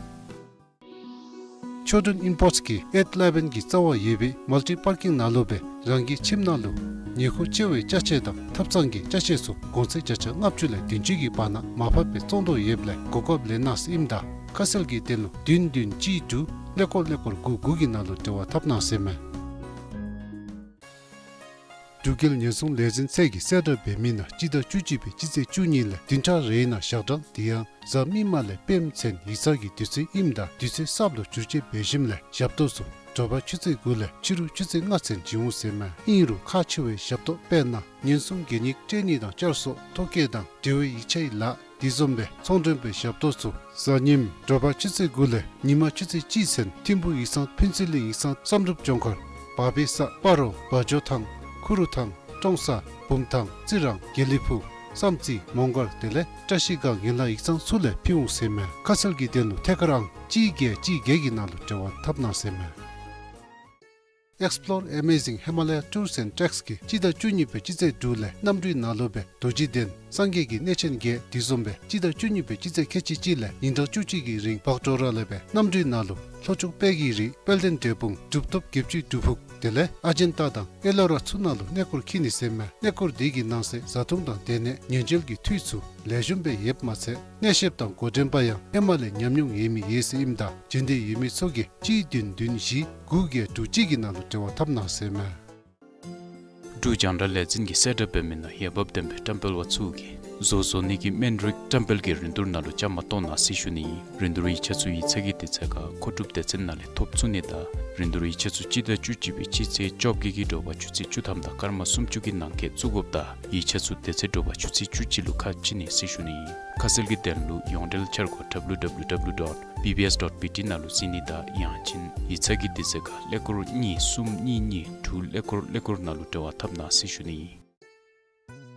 ཆོས་སྒྲོན་ཨིམ་པོརཊསི་གིས་ཨེཊ་ཨི་ལེ་བཱན་གྱི་རྩ་བར་ཡོད་པའི་མལ་ཊི་པར་ཀིང་ནང་ལུ་སྦེ་རང་གི་ཁྱིམ་ནང་ལུ་ཉེ་ཁོ་ཆེ་བའི་ཅ་ཆས་དང་ཐབ་ཚང་གི་ཅ་ཆས་ཚུ་གོང་ཚད་བརྒྱ་ཆ་ལྔ་བཅུ་ལས་བདུན་ཅུ་གི་བར་ན་མར་ཕབ་སྦེ་བཙོང་དོ་ཡོདཔ་ལས་གོ་སྐབས་ལེན་གནང་ཟེར་ཨིནམ་ད་ཁ་གསལ་གྱི་དོན་ལུ་བདུན་བདུན་གཅིག་དྲུག་ཀླད་ཀོར་ཀླད་ཀོར་དགུ་དགུ་གི་ནང་ལུ་འབྲེལ་བ་འཐབ་གནང་ཟེར་མས། འབྲུག་རྒྱལ་ཉེན་སྲུང་ལས་འཛིན་ཚད་ཀྱིས་གསལ་བསྒྲགས་འབད་མི་ནང་སྤྱི་ཟླ་བཅུ་གཅིག་པའི་སྤྱི་ཚེས་བཅུ་གཉིས་ལས་བདུན་ཕྲག་རེའི་ནང་ཞག་གྲངས་དེ་ཡང་གཟའ་མིག་དམར་ལས་སྤེནམ་ཚུན་ཡིག་ཚང་གི་དུས་ཚོད་ཨིནམ་ད་དུས་ཚོད་གསརཔ་ལུ་བསྒྱུར་བཅོས་འབད་ཞིནམ་ལས་ཞབས་ཏོག་ཚུ་དྲོ་པ་ཆུ་ཚོད་དགུ་ལས་ཕྱི་རུ་ཆུ་ཚོད་ལྔ་ཚུན་བྱིན་འོང་ཟེར་མས། ཨིན་རུང་ཁག་ཆེ་བའི་ཞབས་ཏོག་དཔེར་ན་ཉེན་སྲུང་གད་སྙིགས་སྤྲོད་ནི་དང་བསྐྱར་གསོ་ཐོ་བཀོད་དང་འབྲེལ་བའི་ཡིག་ཆའི་ལཱ་དེ་བཟུམ་སྦེ་ཚོང་མགྲོན་པའི་ཞབས་ཏོག་ཚུ་གཟའ་ཉིམ་དྲོ་པ་ཆུ་ཚོད་དགུ་ལས་ཉི་མ་ཆུ་ཚོད་གཅིག་ཚུན་ཐིམ་ཕུག་ཡིག་ཚང་ཕུན་ཚོགས་གླིང་ཡིག་ཚང་བསམ་གྲུབ་ལྗོངས་མཁར་ བ་བེ་ས་སྤ་རོ་བ་འཇོ་ཐང་ཁུ་རུ་ཐང་ཀྲོང་གསར་བུམ་ཐང་རྩི་རང་དགེ་ལེགས་ཕུག་བསམ་རྩེ་མོང་སྒར་དེ་ལས་བཀྲ་ཤིས་སྒང་ཡན་ལག་ཡིག་ཚང་ཚུ་ལས་ཕུལ་འོང་ཟེར་མས། ཁ་གསལ་གྱི་དོན་ལུ་ཐད་ཀར་ཨང་གཅིག་བརྒྱད་གཅིག་བརྒྱད་ཀྱི་ནང་ལུ་འབྲེལ་བ་འཐབ་གནང་ཟེར་མས། Explore Amazing Himalaya Tours and Treks གིས་སྤྱི་ཟླ་བཅུ་གཉིས་པའི་སྤྱི་ཚེས་དྲུག་ལས་གནམ་གྲུའི་ནང་ལུ་སྦེ་རྡོ་རྗེ་གདན་སངས་རྒྱས་ཀྱི་གནས་ཆེན་བརྒྱད། དེ་བཟུམ་སྦེ་སྤྱི་ཟླ་བཅུ་གཉིས་པའི་སྤྱི་ཚེས་ཁལ་གཅིག་གཅིག་ལས་ཉིན་གྲངས་བཅུ་གཅིག་གི་རིང་བག་གྲོ་ར་ལས་སྦེ་གནམ་གྲུའི་ནང་ལུ་ལྷོ་ཕྱོགས་དཔལ་གྱི་རི་དཔལ་ལྡན་འབྲས་སྤུངས་གྲུབ་ཐོབ་བརྒྱད་ཅུའི་སྒྲུབ་ཕུག་དེ་ལས་ཨ་ཇན་ཏ་དང་ཨེ་ལོ་ར་ཚུ་ནང་ལུ་གནས་སྐོར་འཁྱིད་ནི་ཟེར་མས། གནས་སྐོར་དེ་གི་ནང་གསེས་བཟའ་འཐུང་དང་སྡོད་གནས་ཉེན་བཅོལ་གྱི་འཐུས་ཚུ་ལེགས་ཤོམ་སྦེ་ཡོདཔ་མ་ཚད་གནས་བཤདཔ་དང་འགོ་འདྲེན་པ་ཡང་ཧེ་མ་ལས་ཉམས་མྱོང་ཡོད་མི་ཡོད་ཟེར་ཨིནམ་ད་འབྱོན་འདོད་ཡོད་མི་ཚུ་གིས་གཅིག་བདུན་བདུན་བཞི་དགུ་བརྒྱད་དྲུག་གཅིག་གི་ནང་ལུ་འབྲེལ་བ་འཐབ་གནང་ཟེར་མས། འབྲུག་རྒྱང་བསྒྲགས་ལས་འཛིན་གྱིས་གསལ་བསྒྲགས་འབད་མི་ནང་འོས་འབབ་ལྡན་པའི་བཀྲམ་སྤེལ་པ་ཚུ་གིས་བཟོ་བཟོ་ནི་གི་སྨན་རིགས་བཀྲམ་སྤེལ་གྱི་རིན་བསྡུར་ནང་ལུ་བཅའ་མར་གཏོགས་གནང་ཟེར་ཞུ་ནི་ཨིན། རིན་བསྡུར་ཡིག་ཆ་ཚུ་ཡིག་ཚང་གི་དུས་ཚོད་ཁར་མཁོ་སྒྲུབ་སྡེ་ཚན་ནང་ལས་ཐོབ་ཚུགས་ནི་དང་རིན་བསྡུར་ཡིག་ཆ་ཚུ་སྤྱི་ཟླ་བཅུ་གཅིག་པའི་སྤྱི་ཚེས་བཅོ་བརྒྱད་ཀྱི་དྲོ་པ་ཆུ་ཚོད་བཅུ་ཐམ་དང་སྐར་མ་སུམ་ཅུ་གི་ནང་འཁོད་བཙུགས་དགོཔ་དང་ཡིག་ཆ་ཚུ་དེ་ཚེ་དྲོ་པ་ཆུ་ཚོད་བཅུ་གཅིག་ལུ་ཁ་ཕྱེ་ནི་ཟེར་ཞུ་ནི་ཨིན། ཁ་གསལ་གྱི་དོན་ལུ་ཡོངས་འབྲེལ་འཆར་སྒོ་www dot bbs dot bt ནང་ལུ་གཟིགས་ནི་དང་ཡང་ཅིན་ཡིག་ཚང་གི་དུས་ཚོད་ཁར་ཀླད་ཀོར་གཉིས་གསུམ་གཉིས་གཉིས་དྲུག་ཀླད་ཀོར་ཀླད་ཀོར་ནང་ལུ་འབྲེལ་བ་འཐབ་གནང་ཟེར་ཞུ་ནི་ཨིན།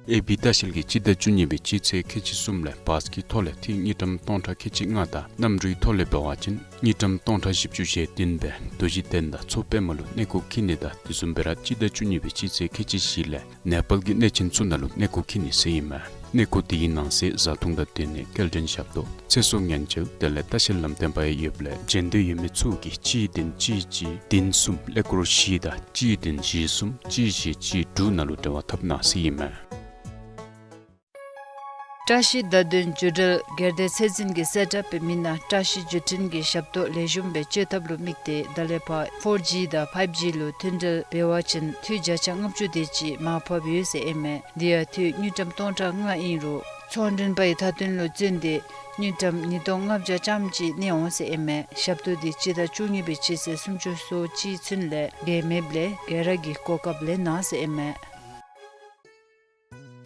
ཨེ་བི་ལྟ་བཤལ་གྱིས་སྤྱི་ཟླ་བཅུ་གཉིས་པའི་སྤྱི་ཚེས་ཁལ་གཅིག་གསུམ་ལས་བཱས་ཀྱི་ཐོག་ལས་འཐུས་དངུལ་ཀྲམ་སྟོང་ཕྲག་ཁལ་གཅིག་ལྔ་དང་གནམ་གྲུའི་ཐོག་ལས་འབད་བ་ཅིན་དངུལ་ཀྲམ་སྟོང་ཕྲག་བཞི་བཅུ་ཞེ་བདུན་སྦེ་རྡོ་རྗེ་གདན་དང་མཚོ་པདྨ་ལུ་གནས་སྐོར་འཁྱིད་ནི་དང་དེ་བཟུམ་སྦེ་ར་སྤྱི་ཟླ་བཅུ་གཉིས་པའི་སྤྱི་ཚེས་ཁལ་གཅིག་བཞི་ལས་ནེ་པཱལ་གྱི་གནས་ཆེན་ཚུ་ནང་ལུ་གནས་སྐོར་འཁྱིད་ནི་ཟེར་ཨིན་མས། གནས་སྐོར་དེ་གི་ནང་གསེས་བཟའ་འཐུང་དང་སྡོད་གནས་སྐྱེལ་འདྲེན་ཞབས་ཏོག་ཚེ་སྲོག་ཉེན་བཅོལ་དེ་ལས་ལྟ་བཤལ་ལམ་སྟོན་པ་ཡང་ཡོདཔ་ལས་འབྱོན་འདོད་ཡོད་མི་ཚུ་གིས་གཅིག་བདུན་གཅིག་གཅིག་བདུན་གསུམ་ཀླད་ཀོར་བཞི་དང་གཅིག་བདུན་བཞི་གསུམ་གཅིག་བཞི་གཅིག་དྲུག་ནང་ལུ་འབྲེལ་བ་འཐབ་གནང་ཟེར་ཨིན་མས། བཀྲ་ཤིས་བརྡ་དོན་བརྒྱུད་འབྲེལ་སྒེར་སྡེ་ཚད་འཛིན་གྱིས་གསལ་བསྒྲགས་འབད་མི་ནང་བཀྲ་ཤིས་བརྒྱུད་འཕྲིན་གྱི་ཞབས་ཏོག་ལེགས་ཤོམ་སྦེ་སྤྱོད་ཐབས་ལུ་དམིགས་ཏེ་ད་ལས་ཕར་ཕོར་ཇི་དང་ཕའིབ་ཇི་ལུ་མཐུད་འབྲེལ་འབད་བ་ཅིན་འཐུས་བརྒྱ་ཆ་ལྔ་བཅུ་དེ་ཅིག་མར་ཕབ་ཡོད་ཟེར་ཨིན་མས། དེ་ཡང་འཐུས་དངུལ་ཀྲམ་སྟོང་ཕྲག་ལྔ་ཨིན་རུང་ཚོང་མགྲོན་པའི་མཐའ་དོན་ལུ་བརྩོན་ཏེ་དངུལ་ཀྲམ་ཉིས་སྟོང་ལྔ་བརྒྱ་ཙམ་ཅིག་གནས་འོང་ཟེར་ཨིན་མས། ཞབས་ཏོག་དེ་སྤྱི་ཟླ་བཅུ་གཉིས་པའི་སྤྱི་ཚེས་སུམ་ཅུ་སོ་གཅིག་ཚུན་ལས་བརྒལ་མེདཔ་ལས་ག་ར་གིས་གོ་སྐབས་ལེན་གནང་ཟེར་ཨིན་མས།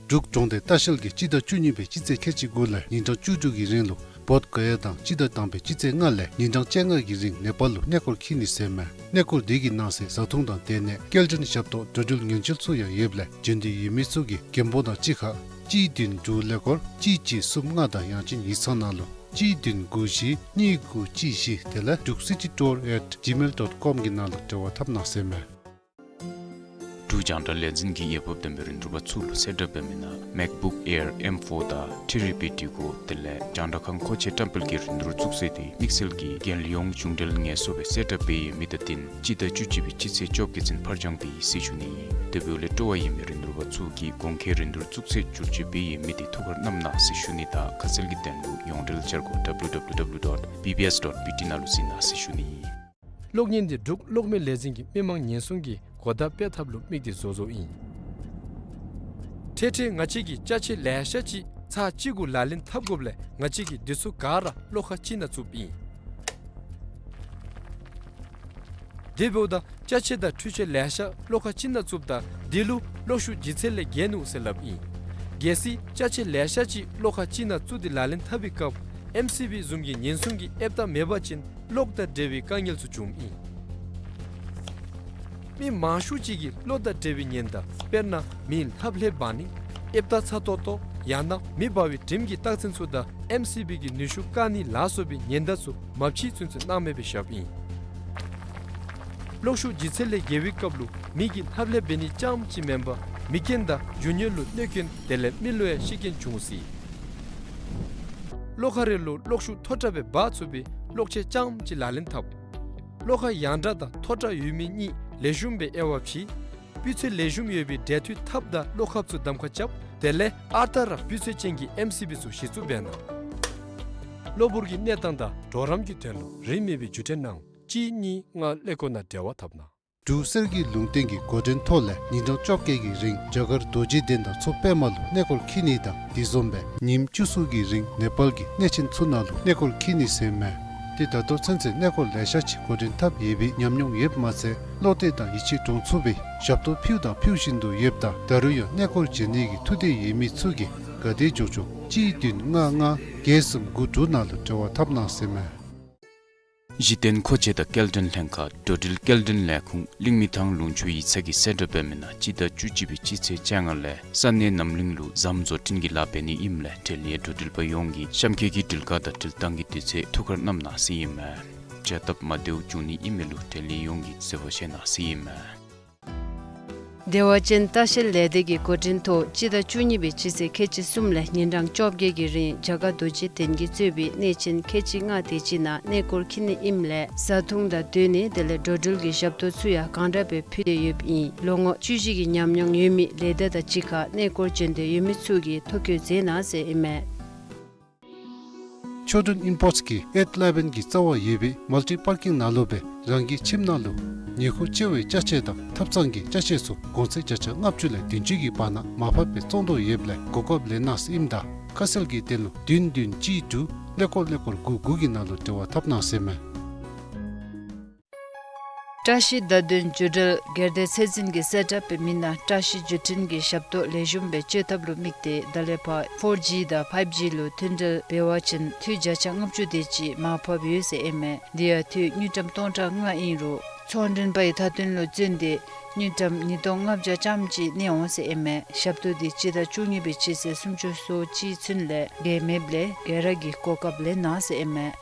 འབྲུག་གྲོང་སྡེ་ལྟ་བཤལ་གྱིས་སྤྱི་ཟླ་བཅུ་གཉིས་པའི་སྤྱི་ཚེས་ཁལ་གཅིག་དགུ་ལས་ཉིན་གྲངས་བཅུ་དྲུག་གི་རིང་ལུ་བོདྷ་ག་ཡ་དང་སྤྱི་ཟླ་དང་པའི་སྤྱི་ཚེས་ལྔ་ལས་ཉིན་གྲངས་བཅོ་ལྔ་གི་རིང་ནེ་པཱལ་ལུ་གནས་སྐོར་འཁྱིད་ནི་ཟེར་མས། གནས་སྐོར་དེ་གི་ནང་གསེས་བཟའ་འཐུང་དང་སྡོད་གནས་སྐྱེལ་འདྲེན་ཞབས་ཏོག་འགྲོ་འགྲུལ་ཉེན་བཅོལ་ཚུ་ཡང་ཡོདཔ་ལས་འབྱོན་འདོད་ཡོད་མི་ཚུ་གིས་རྒན་པོ་དང་གཅིག་ཁར་གཅིག་བདུན་དྲུག་ཀླད་ཀོར་གཅིག་གཅིག་གསུམ་ལྔ་དང་ཡང་ཅིན་ཡིག་ཚང་ནང་ལུ་གཅིག་བདུན་དགུ་བཞི་གཉིས་དགུ་གཅིག་བཞི་དེ་ལས་འབྲུག་སི་ཊི་ཊུར་ཨེཊ་ཇི་མེལ་ཌོཊ་ཀོམ་གྱི་ནང་ལུ་འབྲེལ་བ་འཐབ་གནང་ཟེར་མས། འབྲུག་རྒྱང་བསྒྲགས་ལས་འཛིན་གྱིས་འོས་འབབ་ལྡན་པའི་རིན་བསྡུར་པ་ཚུ་ལུ་གསལ་བསྒྲགས་འབད་མི་ནང་མེཀ་བུཀ་ཨེར་ཨེམ་ཕོར་དང་ཐི་རི་པི་ཊི་གོ་དེ་ལས་རྒྱང་བསྒྲགས་ཁང་མཁོ་ཆས་བཀྲམ་སྤེལ་གྱི་རིན་བསྡུར་བཙུགས་ཚེས་དེ་དམིགས་བསལ་གྱི་རྒྱལ་ཡོངས་གཞུང་འབྲེལ་ངལ་གསོ་སྦེ་གསལ་བསྒྲགས་འབད་ཡོད་མི་དང་བསྟུན་སྤྱི་ཟླ་བཅུ་གཅིག་པའི་སྤྱི་ཚེས་བཅོ་བརྒྱད་ཚུན་ཕར་འགྱངས་འབད་ཡི་ཟེར་ཞུ་ནི་ཨིན། དེ་འབདཝ་ལས་སྤྲོ་བ་ཡོད་མི་རིན་བསྡུར་པ་ཚུ་གིས་གོང་འཁོད་རིན་བསྡུར་བཙུགས་ཚེས་བསྒྱུར་བཅོས་འབད་ཡོད་མི་དེ་ཐུགས་ཁར་བསྣམ་གནང་ཟེར་ཞུ་ནི་དང་ཁ་གསལ་གྱི་དོན་ལུ་ཡོངས་འབྲེལ་འཆར་སྒོ་www dot bbs dot bt ནང་ལུ་གཟིགས་གནང་ཟེར་ཞུ་ནི་ཨིན། གློག་བརྙན་འདི་འབྲུག་གློག་མེ་ལས་འཛིན་གྱིས་མི་མང་ཉེན་སྲུང་གི་གོ་བརྡ་སྤེལ་ཐབས་ལུ་དམིགས་ཏེ་བཟོ་བཟོཝ་ཨིན། ཐེངས་ཐེངས་ང་བཅས་ཀྱིས་ཅ་ཆས་ལེ་ཤ་ཅིག་ཚར་གཅིག་གུ་ལག་ལེན་འཐབ་དགོཔ་ལས་ང་བཅས་ཀྱིས་འདི་ཚུ་ག་ར་གློག་ཁང་ཅིག་ནང་བཙུགསཔ་ཨིན། དེ་འབདཝ་ད་ཅ་ཆས་དང་འཕྲུལ་ཆས་ལེ་ཤ་གློག་ཁང་ཅིག་ནང་བཙུགསཔ་ད་དེ་ལུ་གློག་ཤུགས་ལྗིད་ཚད་ལས་བརྒལ་ནུག་ཟེར་སླབ་ཨིན། གལ་སྲིད་ཅ་ཆས་ལེ་ཤ་ཅིག་གློག་ཁང་ཅིག་ནང་བཙུགས་ཏེ་ལག་ལེན་འཐབ་པའི་སྐབས་ཨེམ་སི་བི་བཟུམ་གྱི་ཉེན་སྲུང་གི་ཨེབ་རྟ་མེད་པ་ཅིན་གློག་དང་འབྲེལ་བའི་དཀའ་ངལ་ཚུ་འབྱུངམ་ཨིན། མི་མང་ཤོས་ཅིག་གིས་གློག་དང་འབྲེལ་བའི་ཉེན་བརྡ་དཔེར་ན་མི་ལྷབ་ལྷེབ་འབག་ནི་ཨེབ་རྟ་ཚ་ཏོག་ཏོ་ཡང་ན་མེ་འབར་བའི་དྲིམ་གྱི་རྟགས་མཚན་ཚུ་དང་ཨེམ་སི་བི་གི་ནུས་ཤུགས་བཀག་ནི་ལ་སོགས་པའི་ཉེན་བརྡ་ཚུ་མ་ཕྱེ་ཚུན་ཚོད་སྣང་མེད་སྦེ་བཞགཔ་ཨིན། གློག་ཤུགས་ལྗིད་ཚད་ལས་བརྒལ་བའི་སྐབས་ལུ་མི་གིས་ལྷབ་ལྷེབ་འབད་ནི་རྐྱངམ་ཅིག་མེན་པར་མིག་རྐྱེན་དང་རྒྱུ་དངོས་ལུ་གནོད་སྐྱོན་དེ་ལས་མི་ལུ་ཡང་ཤི་རྐྱེན་འབྱུང་སྲིད། གློག་ཁང་རེ་ལུ་གློག་ཤུགས་མཐོ་དྲགས་སྦེ་འབག་ཚུགས་པའི་གློག་ཆས་རྐྱངམ་ཅིག་ལག་ལེན་འཐབ། གློག་ཁང་ཡང་དྲགས་དང་མཐོ་དྲགས་ཡོད་མེད་གཉིས་ལེགས་ཤོམ་སྦེ་དབྱེ་བ་ཕྱེ། སྤུས་ཚད་ལེགས་ཤོམ་ཡོད་པའི་འབྲེལ་མཐུད་ཐབ་དང་གློག་ཁབ་ཚུ་གདམ་ཁ་རྐྱབ། དེ་ལས་ཨ་རྟག་ར་སྤུས་ཚད་ཅན་གྱི་ཨེམ་སི་བི་ཚུ་གཞི་བཙུགས་འབད་གནང་། གློ་བུར་གྱི་གནས་སྟངས་དང་གྲོགས་རམ་གྱི་དོན་ལུ་རིན་མེད་པའི་བརྒྱུད་འཕྲིན་ནང་གཅིག་གཉིས་ལྔ་ཀླད་ཀོར་ནང་འབྲེལ་བ་འཐབ་གནང་། འབྲུག་གསེར་གྱི་ལུང་བསྟན་གྱི་འགོ་འདྲེན་ཐོག་ལས་ཉིན་གྲངས་བཅོ་བརྒྱད་ཀྱི་རིང་རྒྱ་གར་རྡོ་རྗེ་གདན་དང་མཚོ་པདྨ་ལུ་གནས་སྐོར་འཁྱིད་ནི་དང་དེ་བཟུམ་སྦེ་ཉིནམ་བཅུ་གསུམ་གྱི་རིང་ནེ་པཱལ་གྱི་གནས་ཆེན་ཚུ་ནང་ལུ་གནས་སྐོར་འཁྱིད་ནི་ཟེར་མས། ཏེ་ད་ལྟོ་ཚུན་ཚོད་གནས་སྐོར་ལེ་ཤ་ཅིག་འགོ་འདྲེན་འཐབ་ཡོད་པའི་ཉམས་མྱོང་ཡོདཔ་མ་ཚད་བློ་གཏད་དང་ཡིད་ཆེས་འདྲོངས་ཚུགས་པའི་ཞབས་ཏོག་ཕུལ་དང་ཕུལ་བཞིན་དུ་ཡོདཔ་ད་ད་རུང་ཡང་གནས་སྐོར་འབྱོན་ནི་གི་ཐུགས་འདོད་ཡོད་མི་ཚུ་གིས་ག་དེ་མགྱོགས་མགྱོགས་གཅིག་བདུན་ལྔ་ལྔ་བརྒྱད་གསུམ་དགུ་དྲུག་ནང་ལུ་འབྲེལ་བ་འཐབ་གནང་ཟེར་མས། གཞི་རྟེན་མཁོ་ཆས་དང་སྐྱེལ་འདྲེན་ལྷན་ཁག་འགྲོ་འགྲུལ་སྐྱེལ་འདྲེན་ལས་ཁུངས་གླིང་མི་ཐང་ལུང་ཕྱོགས་ཡིག་ཚང་གིས་གསལ་བསྒྲགས་འབད་མི་ནང་སྤྱི་ཟླ་བཅུ་གཅིག་པའི་སྤྱི་ཚེས་བཅོ་ལྔ་ལས་ས་གནས་རྣམ་གླིང་ལུ་ཟམ་བཟོ་སྐྲུན་གྱི་ལཱ་འབད་ནི་ཨིནམ་ལས་འབྲེལ་ཡོད་འགྲོ་འགྲུལ་པ་ཡོངས་ཀྱིས་གཤམ་འཁོད་ཀྱི་འགྲུལ་བཀག་དང་འགྲུལ་བཏང་གི་དུས་ཚོད་ཐུགས་ཁར་བསྣམ་གནང་ཟེར་ཨིན་མས། བྱ་སྟབས་མ་བདེཝ་བྱུང་ནི་ཨིན་མི་ལུ་འབྲེལ་ཡོད་ཡོངས་ཀྱིས་བཟོད་པ་བཞེས་གནང་ཟེར་ཨིན་མས། བདེ་བ་ཅན་ལྟ་བཤལ་ལས་སྡེ་གི་འགོ་འདྲེན་ཐོག་སྤྱི་ཟླ་བཅུ་གཉིས་པའི་སྤྱི་ཚེས་ཁལ་གཅིག་གསུམ་ལས་ཉིན་གྲངས་བཅོ་བརྒྱད་ཀྱི་རིང་རྒྱ་གར་རྡོ་རྗེ་གདན་གྱིས་གཙོས་པའི་གནས་ཆེན་ཁལ་གཅིག་ལྔ་དེ་ཅིག་ནང་གནས་སྐོར་འཁྱིད་ནི་ཨིནམ་ལས་བཟའ་འཐུང་དང་སྡོད་གནས་དེ་ལས་འགྲོ་འགྲུལ་གྱི་ཞབས་ཏོག་ཚུ་ཡང་གང་དྲག་སྦེ་ཕུལ་ཏེ་ཡོདཔ་ཨིན། ལོ་ངོ་བཅུ་བཞི་གི་ཉམས་མྱོང་ཡོད་མི་ལས་སྡེ་དང་གཅིག་ཁར་གནས་སྐོར་འབྱོན་འདོད་ཡོད་མི་ཚུ་གིས་ཐོ་བཀོད་མཛད་གནང་ཟེར་ཨིན་མས། ཆོས་སྒྲོན་ཨིམ་པོརཊསི་གིས་ཨེཊ་ཨི་ལེ་བཱན་གྱི་རྩ་བར་ཡོད་པའི་མལ་ཊི་པར་ཀིང་ནང་ལུ་སྦེ་རང་གི་ཁྱིམ་ནང་ལུ་ཉེ་ཁུག་ཆེ་བའི་ཅ་ཆས་དང་ཐབ་ཚང་གི་ཅ་ཆས་ཚུ་གོང་ཚད་བརྒྱ་ཆ་ལྔ་བཅུ་ལས་བདུན་ཅུ་གི་བར་ན་མར་ཕབ་སྦེ་བཙོང་དོ་ཡོདཔ་ལས་གོ་སྐབས་ལེན་གནང་ཟེར་ཨིནམ་ད་ཁ་གསལ་གྱི་དོན་ལུ་བདུན་བདུན་གཅིག་དྲུག་ཀླད་ཀོར་ཀླད་ཀོར་དགུ་དགུ་གི་ནང་ལུ་འབྲེལ་བ་འཐབ་གནང་ཟེར་མས། བཀྲ་ཤིས་བརྡ་དོན་བརྒྱུད་འབྲེལ་སྒེར་སྡེ་ཚད་འཛིན་གྱིས་གསལ་བསྒྲགས་འབད་མི་ནང་བཀྲ་ཤིས་བརྒྱུད་འཕྲིན་གྱི་ཞབས་ཏོག་ལེགས་ཤོམ་སྦེ་སྤྱོད་ཐབས་ལུ་དམིགས་ཏེ་ད་ལས་ཕར་ཕོར་ཇི་དང་ཕའིབ་ཇི་ལུ་མཐུད་འབྲེལ་འབད་བ་ཅིན་འཐུས་བརྒྱ་ཆ་ལྔ་བཅུ་དེ་ཅིག་མར་ཕབ་ཡོད་ཟེར་ཨིན་མས། དེ་ཡང་འཐུས་དངུལ་ཀྲམ་སྟོང་ཕྲག་ལྔ་ཨིན་རུང་ཚོང་མགྲོན་པའི་མཐའ་དོན་ལུ་བརྩོན་ཏེ་དངུལ་ཀྲམ་ཉིས་སྟོང་ལྔ་བརྒྱ་ཙམ་ཅིག་གནས་འོང་ཟེར་ཨིན་མས། ཞབས་ཏོག་འདི་སྤྱི་ཟླ་བཅུ་གཉིས་པའི་སྤྱི་ཚེས་སུམ་ཅུ་སོ་གཅིག་ཚུན་ལས་འགལ་མེདཔ་ལས་ག་ར་གིས་གོ་སྐབས་ལེན་གནང་ཟེར་ཨིན་མས།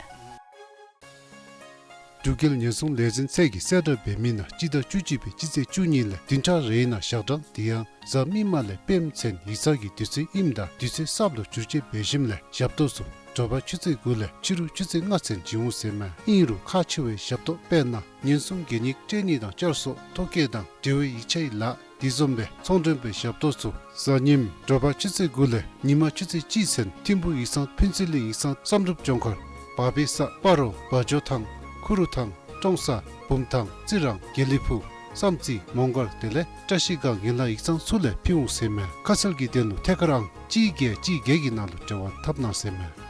འབྲུག་རྒྱལ་ཉེན་སྲུང་ལས་འཛིན་ཚད་ཀྱིས་གསལ་བསྒྲགས་འབད་མི་ནང་སྤྱི་ཟླ་བཅུ་གཅིག་པའི་སྤྱི་ཚེས་བཅུ་གཉིས་ལས་བདུན་ཕྲག་རེའི་ནང་ཞག་གྲངས་དེ་ཡང་གཟའ་མིག་དམར་ལས་སྤེནམ་ཚུན་ཡིག་ཚང་གི་དུས་ཚོད་ཨིནམ་ད་དུས་ཚོད་གསརཔ་ལུ་བསྒྱུར་བཅོས་འབད་ཞིནམ་ལས་ཞབས་ཏོག་ཚུ་དྲོ་པ་ཆུ་ཚོད་དགུ་ལས་ཕྱི་རུ་ཆུ་ཚོད་ལྔ་ཚུན་བྱིན་འོང་ཟེར་མས། ཨིན་རུང་ཁག་ཆེ་བའི་ཞབས་ཏོག་དཔེར་ན་ཉེན་སྲུང་གད་སྙིགས་སྤྲོད་ནི་དང་བསྐྱར་གསོ་ཐོ་བཀོད་དང་འབྲེལ་བའི་ཡིག་ཆའི་ལཱ་དེ་བཟུམ་སྦེ་ཚོང་མགྲོན་པའི་ཞབས་ཏོག་ཚུ་གཟའ་ཉིམ་དྲོ་པ་ཆུ་ཚོད་དགུ་ལས་ཉིན་མ་ཆུ་ཚོད་གཅིག་ཚུན་ཐིམ་ཕུག་ཡིག་ཚང་ཕུན་ཚོགས་གླིང་ཡིག་ཚང་བསམ་གྲུབ་ལྗོངས་མཁར་བ་བེ་ས་སྤ་རོ་བ་འཇོ་ཐང་ཁུ་རུ་ཐང་ཀྲོང་གསར་བུམ་ཐང་རྩི་རང་དགེ་ལེགས་ཕུག་བསམ་རྩེ་མོང་སྒར་དེ་ལས་བཀྲ་ཤིས་སྒང་ངན་ལྷ་ཡིག་ཚང་ཚུ་ལས་ཕུལ་འོང་ཟེར་མས། ཁ་གསལ་གྱི་དོན་ལུ་ཐད་ཀར་ཨང་གཅིག་བརྒྱད་གཅིག་བརྒྱད་ཀྱི་ནང་ལུ་འབྲེལ་བ་འཐབ་གནང་ཟེར་མས།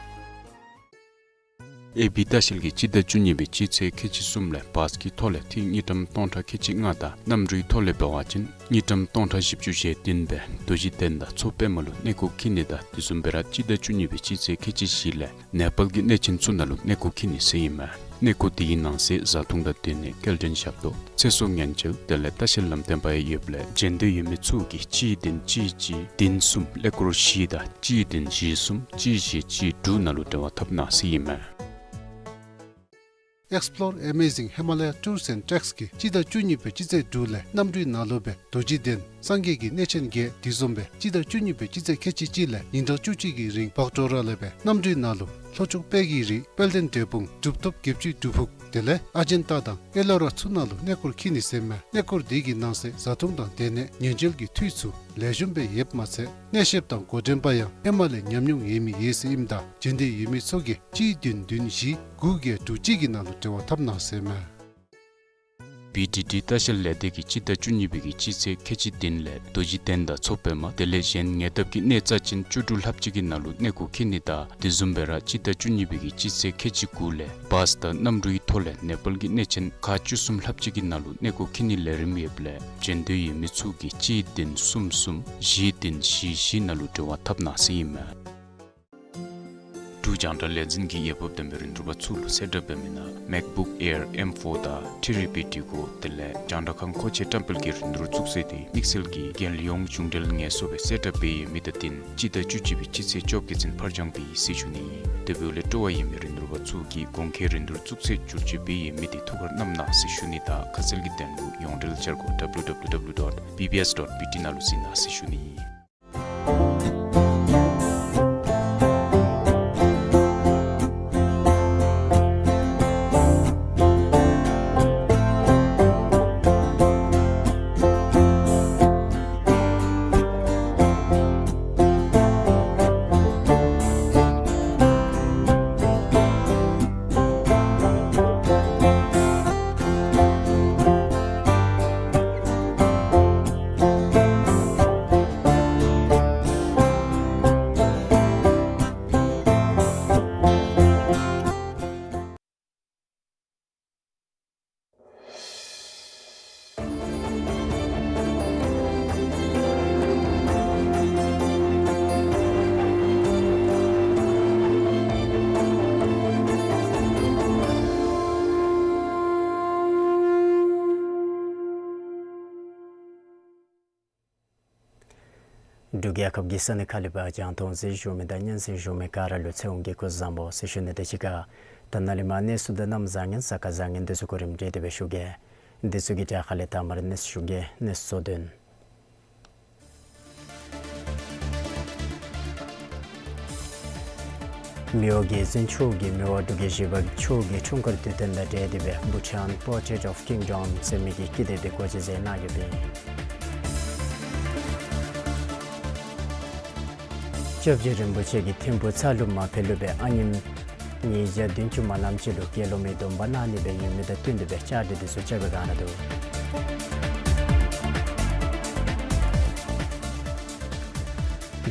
ཨེ་བི་ལྟ་བཤལ་གྱིས་སྤྱི་ཟླ་བཅུ་གཉིས་པའི་སྤྱི་ཚེས་ཁལ་གཅིག་གསུམ་ལས་བཱས་ཀྱི་ཐོག་ལས་འཐུས་དངུལ་ཀྲམ་སྟོང་ཕྲག་ཁལ་གཅིག་ལྔ་དང་གནམ་གྲུའི་ཐོག་ལས་འབད་བ་ཅིན་དངུལ་ཀྲམ་སྟོང་ཕྲག་བཞི་བཅུ་ཞེ་བདུན་སྦེ་རྡོ་རྗེ་གདན་དང་མཚོ་པདྨ་ལུ་གནས་སྐོར་འཁྱིད་ནི་དང་དེ་བཟུམ་སྦེ་ར་སྤྱི་ཟླ་བཅུ་གཉིས་པའི་སྤྱི་ཚེས་ཁལ་གཅིག་བཞི་ལས་ནེ་པཱལ་གྱི་གནས་ཆེན་ཚུ་ནང་ལུ་གནས་སྐོར་འཁྱིད་ནི་ཟེར་ཨིན་མས། གནས་སྐོར་དེ་གི་ནང་གསེས་བཟའ་འཐུང་དང་སྡོད་གནས་སྐྱེལ་འདྲེན་ཞབས་ཏོག་ཚེ་སྲོག་ཉེན་བཅོལ་དེ་ལས་ལྟ་བཤལ་ལམ་སྟོན་པ་ཡང་ཡོདཔ་ལས་བྱོན་འདོད་ཡོད་མི་ཚུ་གིས་གཅིག་བདུན་གཅིག་གཅིག་བདུན་གསུམ་ཀླད་ཀོར་བཞི་དང་གཅིག་བདུན་བཞི་གསུམ་གཅིག་བཞི་གཅིག་དྲུག་ནང་ལུ་འབྲེལ་བ་འཐབ་གནང་ཟེར་ཨིན་མས། Explore Amazing Himalaya Tours and Treks གིས་སྤྱི་ཟླ་བཅུ་གཉིས་པའི་སྤྱི་ཚེས་དྲུག་ལས་གནམ་གྲུའི་ནང་ལུ་སྦེ་རྡོ་རྗེ་གདན་སངས་རྒྱས་ཀྱི་གནས་ཆེན་བརྒྱད་དེ་བཟུམ་སྦེ་སྤྱི་ཟླ་བཅུ་གཉིས་པའི་སྤྱི་ཚེས་ཁལ་གཅིག་གཅིག་ལས་ཉིན་གྲངས་བཅུ་གཅིག་གི་རིང་བག་གྲོ་ར་ལས་སྦེ་གནམ་གྲུའི་ནང་ལུ་ལྷོ་ཕྱོགས་དཔལ་གྱི་རི་དཔལ་ལྡན་འབྲས་སྤུངས་གྲུབ་ཐོབ་བརྒྱད་ཅུའི་སྒྲུབ་ཕུག་དེ་ལས་ཨ་ཇན་ཏ་དང་ཨེ་ལོ་ར་ཚུ་ནང་ལུ་གནས་སྐོར་འཁྱིད་ནི་ཟེར་མས། གནས་སྐོར་དེ་གི་ནང་གསེས་བཟའ་འཐུང་དང་སྡོད་གནས་ཉེན་བཅོལ་གྱི་འཐུས་ཚུ་ལེགས་ཤོམ་སྦེ་ཡོདཔ་མ་ཚད་གནས་བཤདཔ་དང་འགོ་འདྲེན་པ་ཡང་ཧེ་མ་ལས་ཉམས་མྱོང་ཡོད་མི་ཡོད་ཟེར་ཨིནམ་ད་བྱོན་འདོད་ཡོད་མི་ཚུ་གིས་གཅིག་བདུན་བདུན་བཞི་དགུ་བརྒྱད་དྲུག་གཅིག་གི་ནང་ལུ་འབྲེལ་བ་འཐབ་གནང་ཟེར་མས། བི་ཌི་ཌི་ལྟ་བཤལ་ལས་སྡེ་གིས་སྤྱི་ཟླ་བཅུ་གཉིས་པའི་གི་སྤྱི་ཚེས་ཁལ་གཅིག་བདུན་ལས་རྡོ་རྗེ་གདན་དང་མཚོ་པདྨ་དེ་ལས་གཞན་ཉེ་འདབས་ཀྱི་གནས་རྩ་ཅན་བཅུ་དྲུག་ལྷགཔ་ཅིག་གི་ནང་ལུ་གནས་སྐོར་འཁྱིད་ནི་དང་དེ་བཟུམ་སྦེ་ར་སྤྱི་ཟླ་བཅུ་གཉིས་པའི་གི་སྤྱི་ཚེས་ཁལ་གཅིག་དགུ་ལས་བཱས་དང་གནམ་གྲུའི་ཐོག་ལས་ནེ་པཱལ་གྱི་གནས་ཆེན་ཁག་བཅུ་གསུམ་ལྷགཔ་ཅིག་གི་ནང་ལུ་གནས་སྐོར་འཁྱིད་ནི་ལས་རིམ་ཡོདཔ་ལས་བྱོན་འདོད་ཡོད་མི་ཚུ་གིས་གཅིག་བདུན་གསུམ་གསུམ་བཞི་བདུན་བཞི་བཞི་ནང་ལུ་འབྲེལ་བ་འཐབ་གནང་ཟེར་ཨིན་མས། འབྲུག་རྒྱང་བསྒྲགས་ལས་འཛིན་གྱིས་འོས་འབབ་ལྡན་པའི་རིན་བསྡུར་པ་ཚུ་ལུ་གསལ་བསྒྲགས་འབད་མི་ནང་MacBook Air M four དང་ཐི་རི་པི་འབྲི་གུ་དེ་ལས་རྒྱང་བསྒྲགས་ཁང་མཁོ་ཆས་བཀྲམ་སྤེལ་གྱི་རིན་བསྡུར་བཙུགས་ཚེས་དེ་དམིགས་བསལ་གྱི་རྒྱལ་ཡོངས་གཞུང་འབྲེལ་ངལ་གསོ་སྦེ་གསལ་བསྒྲགས་འབད་ཡོད་མི་དང་བསྟུན་སྤྱི་ཟླ་བཅུ་གཅིག་པའི་སྤྱི་ཚེས་བཅོ་བརྒྱད་ཚུན་ཕར་འགྱངས་འབད་ཡི་ཟེར་ཞུ་ནི། དེ་འབདཝ་ལས་སྤྲོ་བ་ཡོད་མི་རིན་བསྡུར་པ་ཚུ་གིས་གོང་འཁོད་རིན་བསྡུར་བཙུགས་ཚེས་བསྒྱུར་བཅོས་འབད་ཡོད་མི་དེ་ཐུགས་ཁར་བསྣམ་གནང་ཟེར་ཞུ་ནི་དང་ཁ་གསལ་གྱི་དོན་ལུ་ཡོངས་འབྲེལ་འཆར་སྒོ་W W W dot B B S dot B T ནང་ལུ་གཟིགས་གནང་ཟེར་ཞུ་ནི། རྒྱལ་ཁབ་ཀྱི་ས་གནས་ཁག་ལས་ཕར་རྒྱང་མཐོང་གཟིགས་བཞུགས་མི་དང་སྙན་གསན་བཞུགས་མི་ག་ར་ལུ་ཚེ་དབང་གི་སྐུ་གཟུགས་བཟང་པོ་ཟེར་ཞུ་ནི་དང་གཅིག་ཁར་ད་ནཱ་ལས་མར་གནས་ཚུལ་དང་གནམ་བཟང་ངན་གཟའ་སྐར་བཟང་ངན་འདི་ཚུ་གོ་རིམ་སྒྲིག་སྟེ་སྦེ་ཞུ་གེ། འདི་ཚུ་གི་གྲས་ཁ་ལས་དང་པ་ར་གནས་ཚུལ་ཞུ་གེ། གནས་ཚུལ་གཙོ་དོན། མི་དབང་རྒྱལ་བཙུན་མཆོག་གིས་མི་དབང་འབྲུག་རྒྱལ་བཞི་པ་མཆོག་གི་འཁྲུངས་སྐར་དུས་སྟོན་དང་འབྲེལ་ཏེ་སྦེ་Bhutan Portrait of Kingdom ཟེར་མི་གི་ཀི་དེབ་དེ་འགོ་འབྱེད་མཛད་གནང་ཡོདཔ་ཨིན། སྐྱབས་རྗེ་རིན་པོ་ཆེ་གིས་ཐིམ་ཕུག་ཚ་ལུ་མ་ཕེབས་ལུ་སྦེ་ཨ་ནེམོ་ཉིས་བརྒྱ་བདུན་ཅུ་མ་ལམ་ཅིག་ལུ་དགེ་སློང་མའི་སྡོམ་པ་གནང་ནི་སྦེ་ཡོད་མི་དང་བསྟུན་ཏེ་སྦེ་བཅར་འདྲི་འདི་ཚུ་བཅར་བའི་སྒང་ར་འདུག།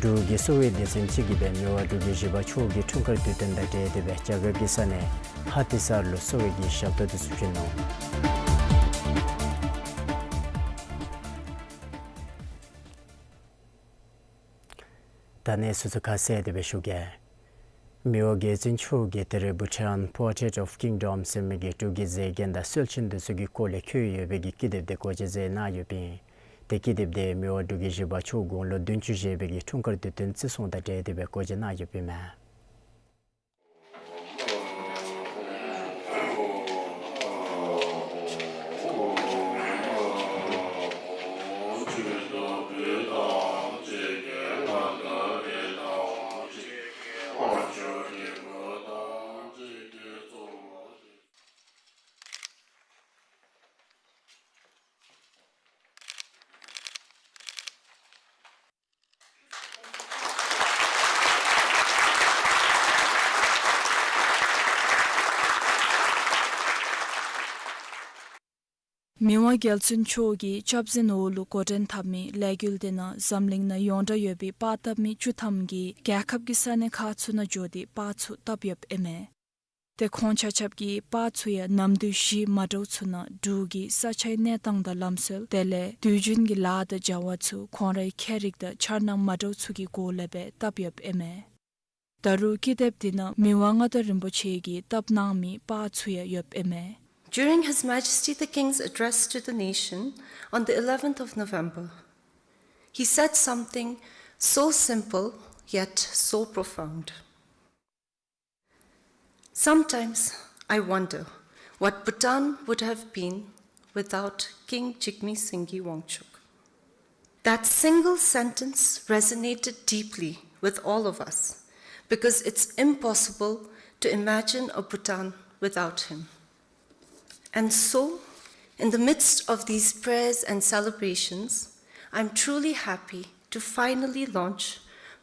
འབྲུག་གི་གསོ་བའི་སྡེ་ཚན་ཅིག་གིས་སྦེ་མི་དབང་འབྲུག་རྒྱལ་བཞི་པ་མཆོག་གི་འཁྲུངས་སྐར་དུས་སྟོན་དང་འབྲེལ་ཏེ་སྦེ་རྒྱ་གར་གྱི་ས་གནས་ཧ་ཏི་སར་ལུ་གསོ་བའི་གི་ཞབས་ཏོག་འདི་ཚུ་བྱིན་ནུག། ད་གནས་ཚུལ་ཚུ་ཁ་གསལ་ཏེ་སྦེ་ཞུ་གེ། མི་དབང་རྒྱལ་བཙུན་མཆོག་གིས་ད་རེས་Bhutan Portrait of Kingdom ཟེར་མི་གི་འབྲུག་གི་མཛེས་རྒྱན་དང་སྲོལ་ཆེན་འདི་ཚུ་གི་སྐོར་ལས་འཁོད་ཡོད་པའི་གི་ཀི་དེབ་དེ་འགོ་འབྱེད་མཛད་གནང་ཡོདཔ་ཨིན། ཏེ་ཀི་དེབ་དེ་མི་དབང་འབྲུག་རྒྱལ་བཞི་པ་མཆོག་དགུང་ལོ་བདུན་ཅུ་བཞེས་པའི་གི་འཁྲུངས་སྐར་དུས་སྟོན་བརྩི་སྲུང་དང་འབྲེལ་ཏེ་སྦེ་འགོ་འབྱེད་གནང་ཡོདཔ་ཨིན་མས། མི་དབང་རྒྱལ་བཙུན་མཆོག་གིས་སྐྱབས་རྗེ་ནོར་བུ་ལུ་འགོ་འདྲེན་འཐབ་མི་ལས་འགུལ་དེ་ནང་འཛམ་གླིང་ནང་ཡོངས་གྲགས་ཡོད་པའི་པར་བཏབ་མི་བཅུ་ཐམ་གྱིས་རྒྱལ་ཁབ་ཀྱི་ས་གནས་ཁག་ཚུ་ནང་འགྱོ་སྟེ་པར་ཚུ་བཏབ་ཡོདཔ་ཨིན་མས། ཏེ་ཁོང་ཆ་ཁྱབ་ཀྱིས་པར་ཚུ་ཡང་ནམ་དུས་གཞི་མ་འདྲཝ་ཚུ་ནང་འབྲུག་གི་ས་ཆའི་གནས་སྟངས་དང་ལམ་སྲོལ་དེ་ལས་དུས་རྒྱུན་གྱི་ལཱ་དང་བྱ་བ་ཚུ་ཁོང་རའི་ཁྱད་རིག་དང་འཆར་སྣང་མ་འདྲཝ་ཚུ་གི་སྒོ་ལས་སྦེ་བཏབ་ཡོདཔ་ཨིན་མས། ད་རུང་ཀི་དེབ་དེ་ནང་མི་དབང་མངའ་བདག་རིན་པོ་ཆེ་གིས་བཏབ་གནང་མི་པར་ཚུ་ཡང་ཡོདཔ་ཨིན་མས། During His Majesty the King's address to the nation on the eleventh of November, he said something so simple yet so profound. Sometimes I wonder what Bhutan would have been without King Jigme Singye Wangchuck. That single sentence resonated deeply with all of us because it's impossible to imagine a Bhutan without him. And so, in the midst of these prayers and celebrations, I'm truly happy to finally launch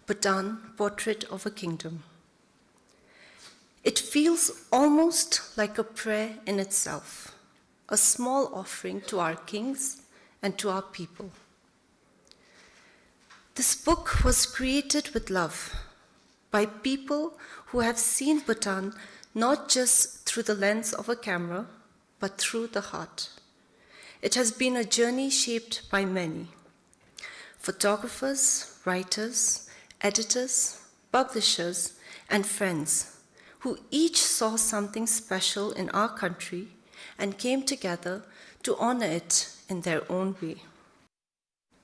Bhutan Portrait of a Kingdom. It feels almost like a prayer in itself, a small offering to our kings and to our people. This book was created with love by people who have seen Bhutan not just through the lens of a camera, but through the heart. It has been a journey shaped by many photographers, writers, editors, publishers, and friends who each saw something special in our country and came together to honor it in their own way.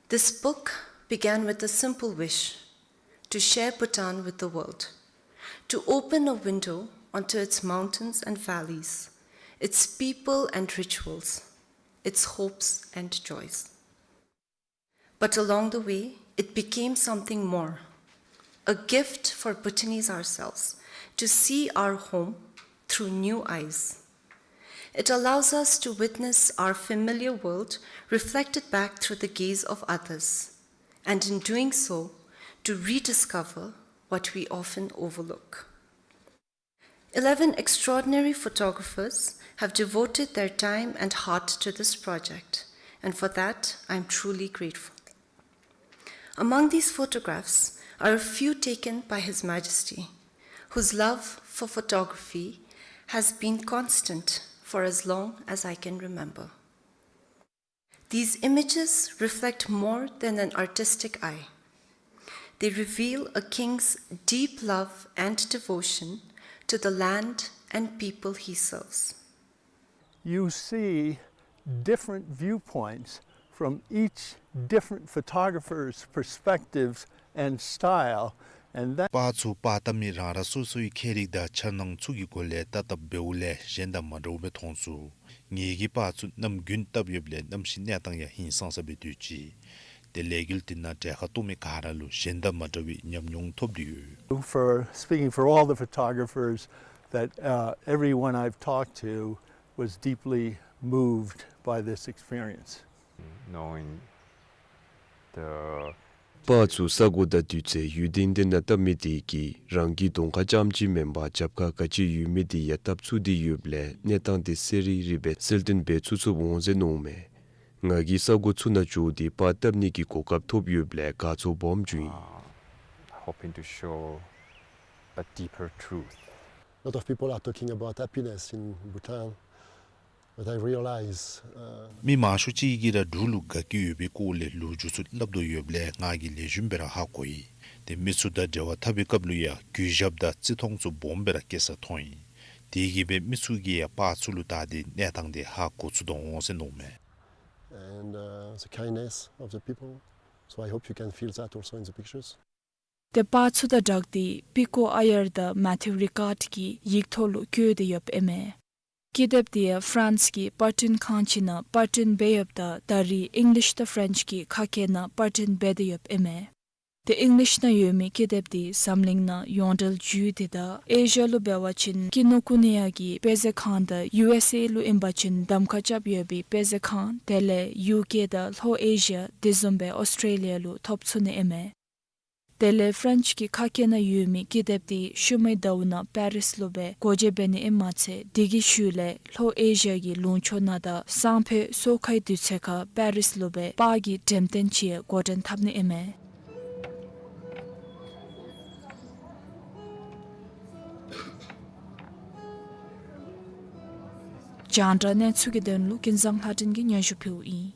This book began with a simple wish to share Bhutan with the world, to open a window onto its mountains and valleys, its people and rituals, its hopes and joys. But along the way, it became something more, a gift for Bhutanese ourselves to see our home through new eyes. It allows us to witness our familiar world reflected back through the gaze of others, and in doing so, to rediscover what we often overlook. Eleven extraordinary photographers have devoted their time and heart to this project, and for that I am truly grateful. Among these photographs are a few taken by His Majesty, whose love for photography has been constant for as long as I can remember. These images reflect more than an artistic eye. They reveal a king's deep love and devotion to the land and people he serves. You see different viewpoints from each different photographer's perspectives and style, and that པར་ཚུ་པར་བཏབ་མི་རང་རང་སོ་སོའི་ཁྱད་རིག་དང་འཆར་སྣང་ཚུ་གི་སྒོ་ལས་ལྟ་བཏབ་འབདཝ་ལས་གཞན་དང་མ་འདྲཝ་སྦེ་མཐོང་ཚུགས། ངེ་གི་པར་ཚུ་གནམ་དགུན་བཏབ་ཡོདཔ་ལས་གནམ་གཤིས་གནས་སྟངས་ཡང་ཧིང་སངས་ས་སྦེ་སྡོད་ཅི། ཏེ་ལས་འགུལ་དེ་ནང་གྲལ་ཁར་གཏོགས་མི་ག་ར་ལུ་གཞན་དང་མ་འདྲ་བའི་ཉམས་མྱོང་ཐོབ་སྟེ་ཡོད། For speaking for all the photographers, that, uh, everyone I've talked to was deeply moved by this experience. Knowing the པར་ཚུ་ས་གོ་དང་དུས་ཚོད་ཡུན་བརྟན་དེ་ནང་བཏབ་མི་དེ་གིས་རང་གི་གདོང་ཁར་རྐྱངམ་ཅིག་མེན་པར་རྒྱབ་ཁར་ག་ཅི་ཡོད་མི་དེ་ཡང་བཏབ་ཚུགས་ཏེ་ཡོདཔ་ལས་གནས་སྟངས་དེ་གསལ་རི་རི་སྦེ་གསལ་སྟོན་འབད་ཚུགས་ཚུགསཔ་འོང་ཟེར་མནོཝ་མས། ང་གིས་ས་གོ་ཚུ་ནང་འགྱོ་སྟེ་པར་བཏབ་ནི་གི་གོ་སྐབས་ཐོབ་ཡོདཔ་ལས་དགའ་ཚོར་སྦོམ་བྱུང་ཡི། Uh, hoping to show a deeper truth. Lot of people are talking about happiness in Bhutan, but I realize, uh, མི་མང་ཤོས་ཅིག་གིས་ར་འབྲུག་ལུ་དགའ་སྐྱིད་ཡོད་པའི་སྐོར་ལས་ལོ་རྒྱུས་ཚུ་སླབ་དོ་ཡོདཔ་ལས་ང་གིས་ལེགས་ཤོམ་སྦེ་ར་ཧ་གོ་ཡི། ཏེ་མི་ཚུ་དང་འབྲེལ་བ་འཐབ་པའི་སྐབས་ལུ་ཡང་གུས་ཞབས་དང་བརྩི་མཐོང་ཚུ་སྦོམ་སྦེ་ར་བསྐྱེད་ས་མཐོང་ཡི། དེ་གིས་སྦེ་མི་ཚུ་གིས་ཡང་པར་ཚུ་ལུ་བལྟ་སྟེ་གནས་སྟངས་དེ་ཧ་གོ་ཚུགས་དོ་འོང་ཟེར་མནོཝ་མས། And, uh, the kindness of the people. So I hope you can feel that also in the pictures. ཏེ་པར་ཚུ་དང་སྦྲགས་ཏེ་པི་ཀོ་ཨ་ཡར་དང་མེ་ཐིའུ་རི་ཀཱརཌ་ཀྱིས་ཡིག་ཐོག་ལུ་བཀོད་དེ་ཡོདཔ་ཨིན་མས། ཀི་དེབ་དེ་ཡང་ཧྥ་རན་སི་གི་པར་སྐྲུན་ཁང་ཅིག་ནང་པར་སྐྲུན་འབད་ཡོདཔ་ད་ད་རེས་ཨིང་ལིཤ་དང་ཕེ་རེནཆ་གི་ཁ་སྐད་ནང་པར་སྐྲུན་འབད་དེ་ཡོདཔ་ཨིན་མས། ཏེ་ཨིང་ལིཤ་ནང་ཡོད་མི་ཀི་དེབ་དེ་འཛམ་གླིང་ནང་ཡོངས་འབྲེལ་བརྒྱུད་དེ་ད་ཨེ་ཤི་ཡ་ལུ་འབད་བ་ཅིན་ཀི་ནོ་ཀུ་ནི་ཡ་གི་དཔེ་མཛོད་ཁང་དང་ཡུ་ཨེསི་ཨེ་ལུ་ཨིན་པ་ཅིན་གདམ་ཁ་རྐྱབ་ཡོད་པའི་དཔེ་མཛོད་ཁང་དེ་ལས་ཡུ་ཀེ་དང་ལྷོ་ཨེ་ཤི་ཡ་དེ་བཟུམ་སྦེ་ཨོསི་ཊྲེ་ལི་ཡ་ལུ་ཐོབ་ཚུགས་ནི་ཨིན་མས། དེ་ལས་ཕེ་རེནཆ་གི་ཁ་སྐད་ནང་ཡོད་མི་ཀི་དེབ་དེ་ཤུལ་མའི་ཟླཝ་ནང་པེ་རིས་ལུ་སྦེ་སྒོ་འབྱེད་འབད་ནི་ཨིནམ་མ་ཚད་དེ་གི་ཤུལ་ལས་ལྷོ་ཨེ་ཤི་ཡ་གི་ལུང་ཕྱོགས་ནང་དང་སང་ཕོད་སོ་ཁའི་དུས་ཚོད་ཁར་པེ་རིས་ལུ་སྦེ་པར་གྱི་འགྲེམས་སྟོན་ཅིག་ཡང་འགོ་འདྲེན་འཐབ་ནི་ཨིན་མས། རྒྱང་བསྒྲགས་གནས་ཚུལ་གྱི་དོན་ལུ་ཀུན་བཟང་ལྷ་སྒྲོན་གྱིས་སྙན་ཞུ་ཕུལཝ་ཨིན།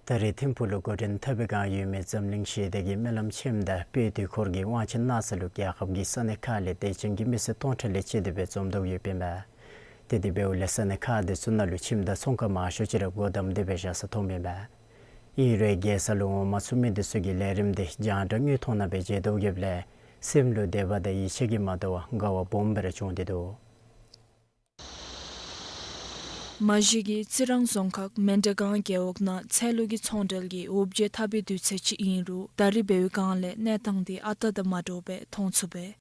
ད་རེས་ཐིམ་ཕུག་ལུ་འགོ་འདྲེན་འཐབ་པའི་བསྒང་ཡོད་མི་འཛམ་གླིང་ཞི་བདེ་གི་སྨོན་ལམ་ཆེནམ་དང་དཔལ་དུས་འཁོར་གྱི་དབང་ཆེན་གནང་ས་ལུ་རྒྱལ་ཁབ་ཀྱི་ས་གནས་ཁག་ལས་དད་ཅན་གྱི་མི་སེར་སྟོང་ཕྲག་ལས་བཅད་དེ་སྦེ་འཛོམས་དོ་ཡོདཔ་ཨིན་པས། ཏེ་དེ་འབདཝ་ལས་ས་གནས་ཁག་དེ་ཚུ་ནང་ལུ་ཁྱིམ་དང་ཚོང་ཁང་མང་ཤོས་ཅིག་ར་སྒོ་བསྡམས་ཏེ་སྦེ་བཞག་ས་མཐོངམ་ཨིན་པས། ཨིན་རུང་རྒྱལ་ས་ལུ་འོང་མ་ཚུགས་མི་དེ་ཚུ་གིས་ལས་རིམ་དེ་རྒྱང་བསྒྲགས་དངོས་མཐོང་ནང་སྦེ་མཇལ་དོ་ཡོདཔ་ལས་སེམས་ལུ་དད་པ་དང་ཡིད་ཆེས་ཀྱིས་མ་དོ་བར་དགའ་བ་སྦོམ་སྦེ་ར་བྱུང་སྟེ་འདུག། མ་གཞི་གིས་རྩི་རང་རྫོང་ཁག་མན་དྲེ་སྒང་རྒེད་འོག་ནང་ཚལ་ལུ་གི་ཚོང་འབྲེལ་གྱི་འུར་བརྗོད་འཐབ་པའི་དུས་ཚོད་ཅིག་ཨིན་རུང་ད་རེས་འབདཝ་བསྒང་ལས་གནས་སྟངས་དེ་ཨ་རྟག་དང་མ་འདྲཝ་སྦེ་མཐོང་ཚུགས་པས།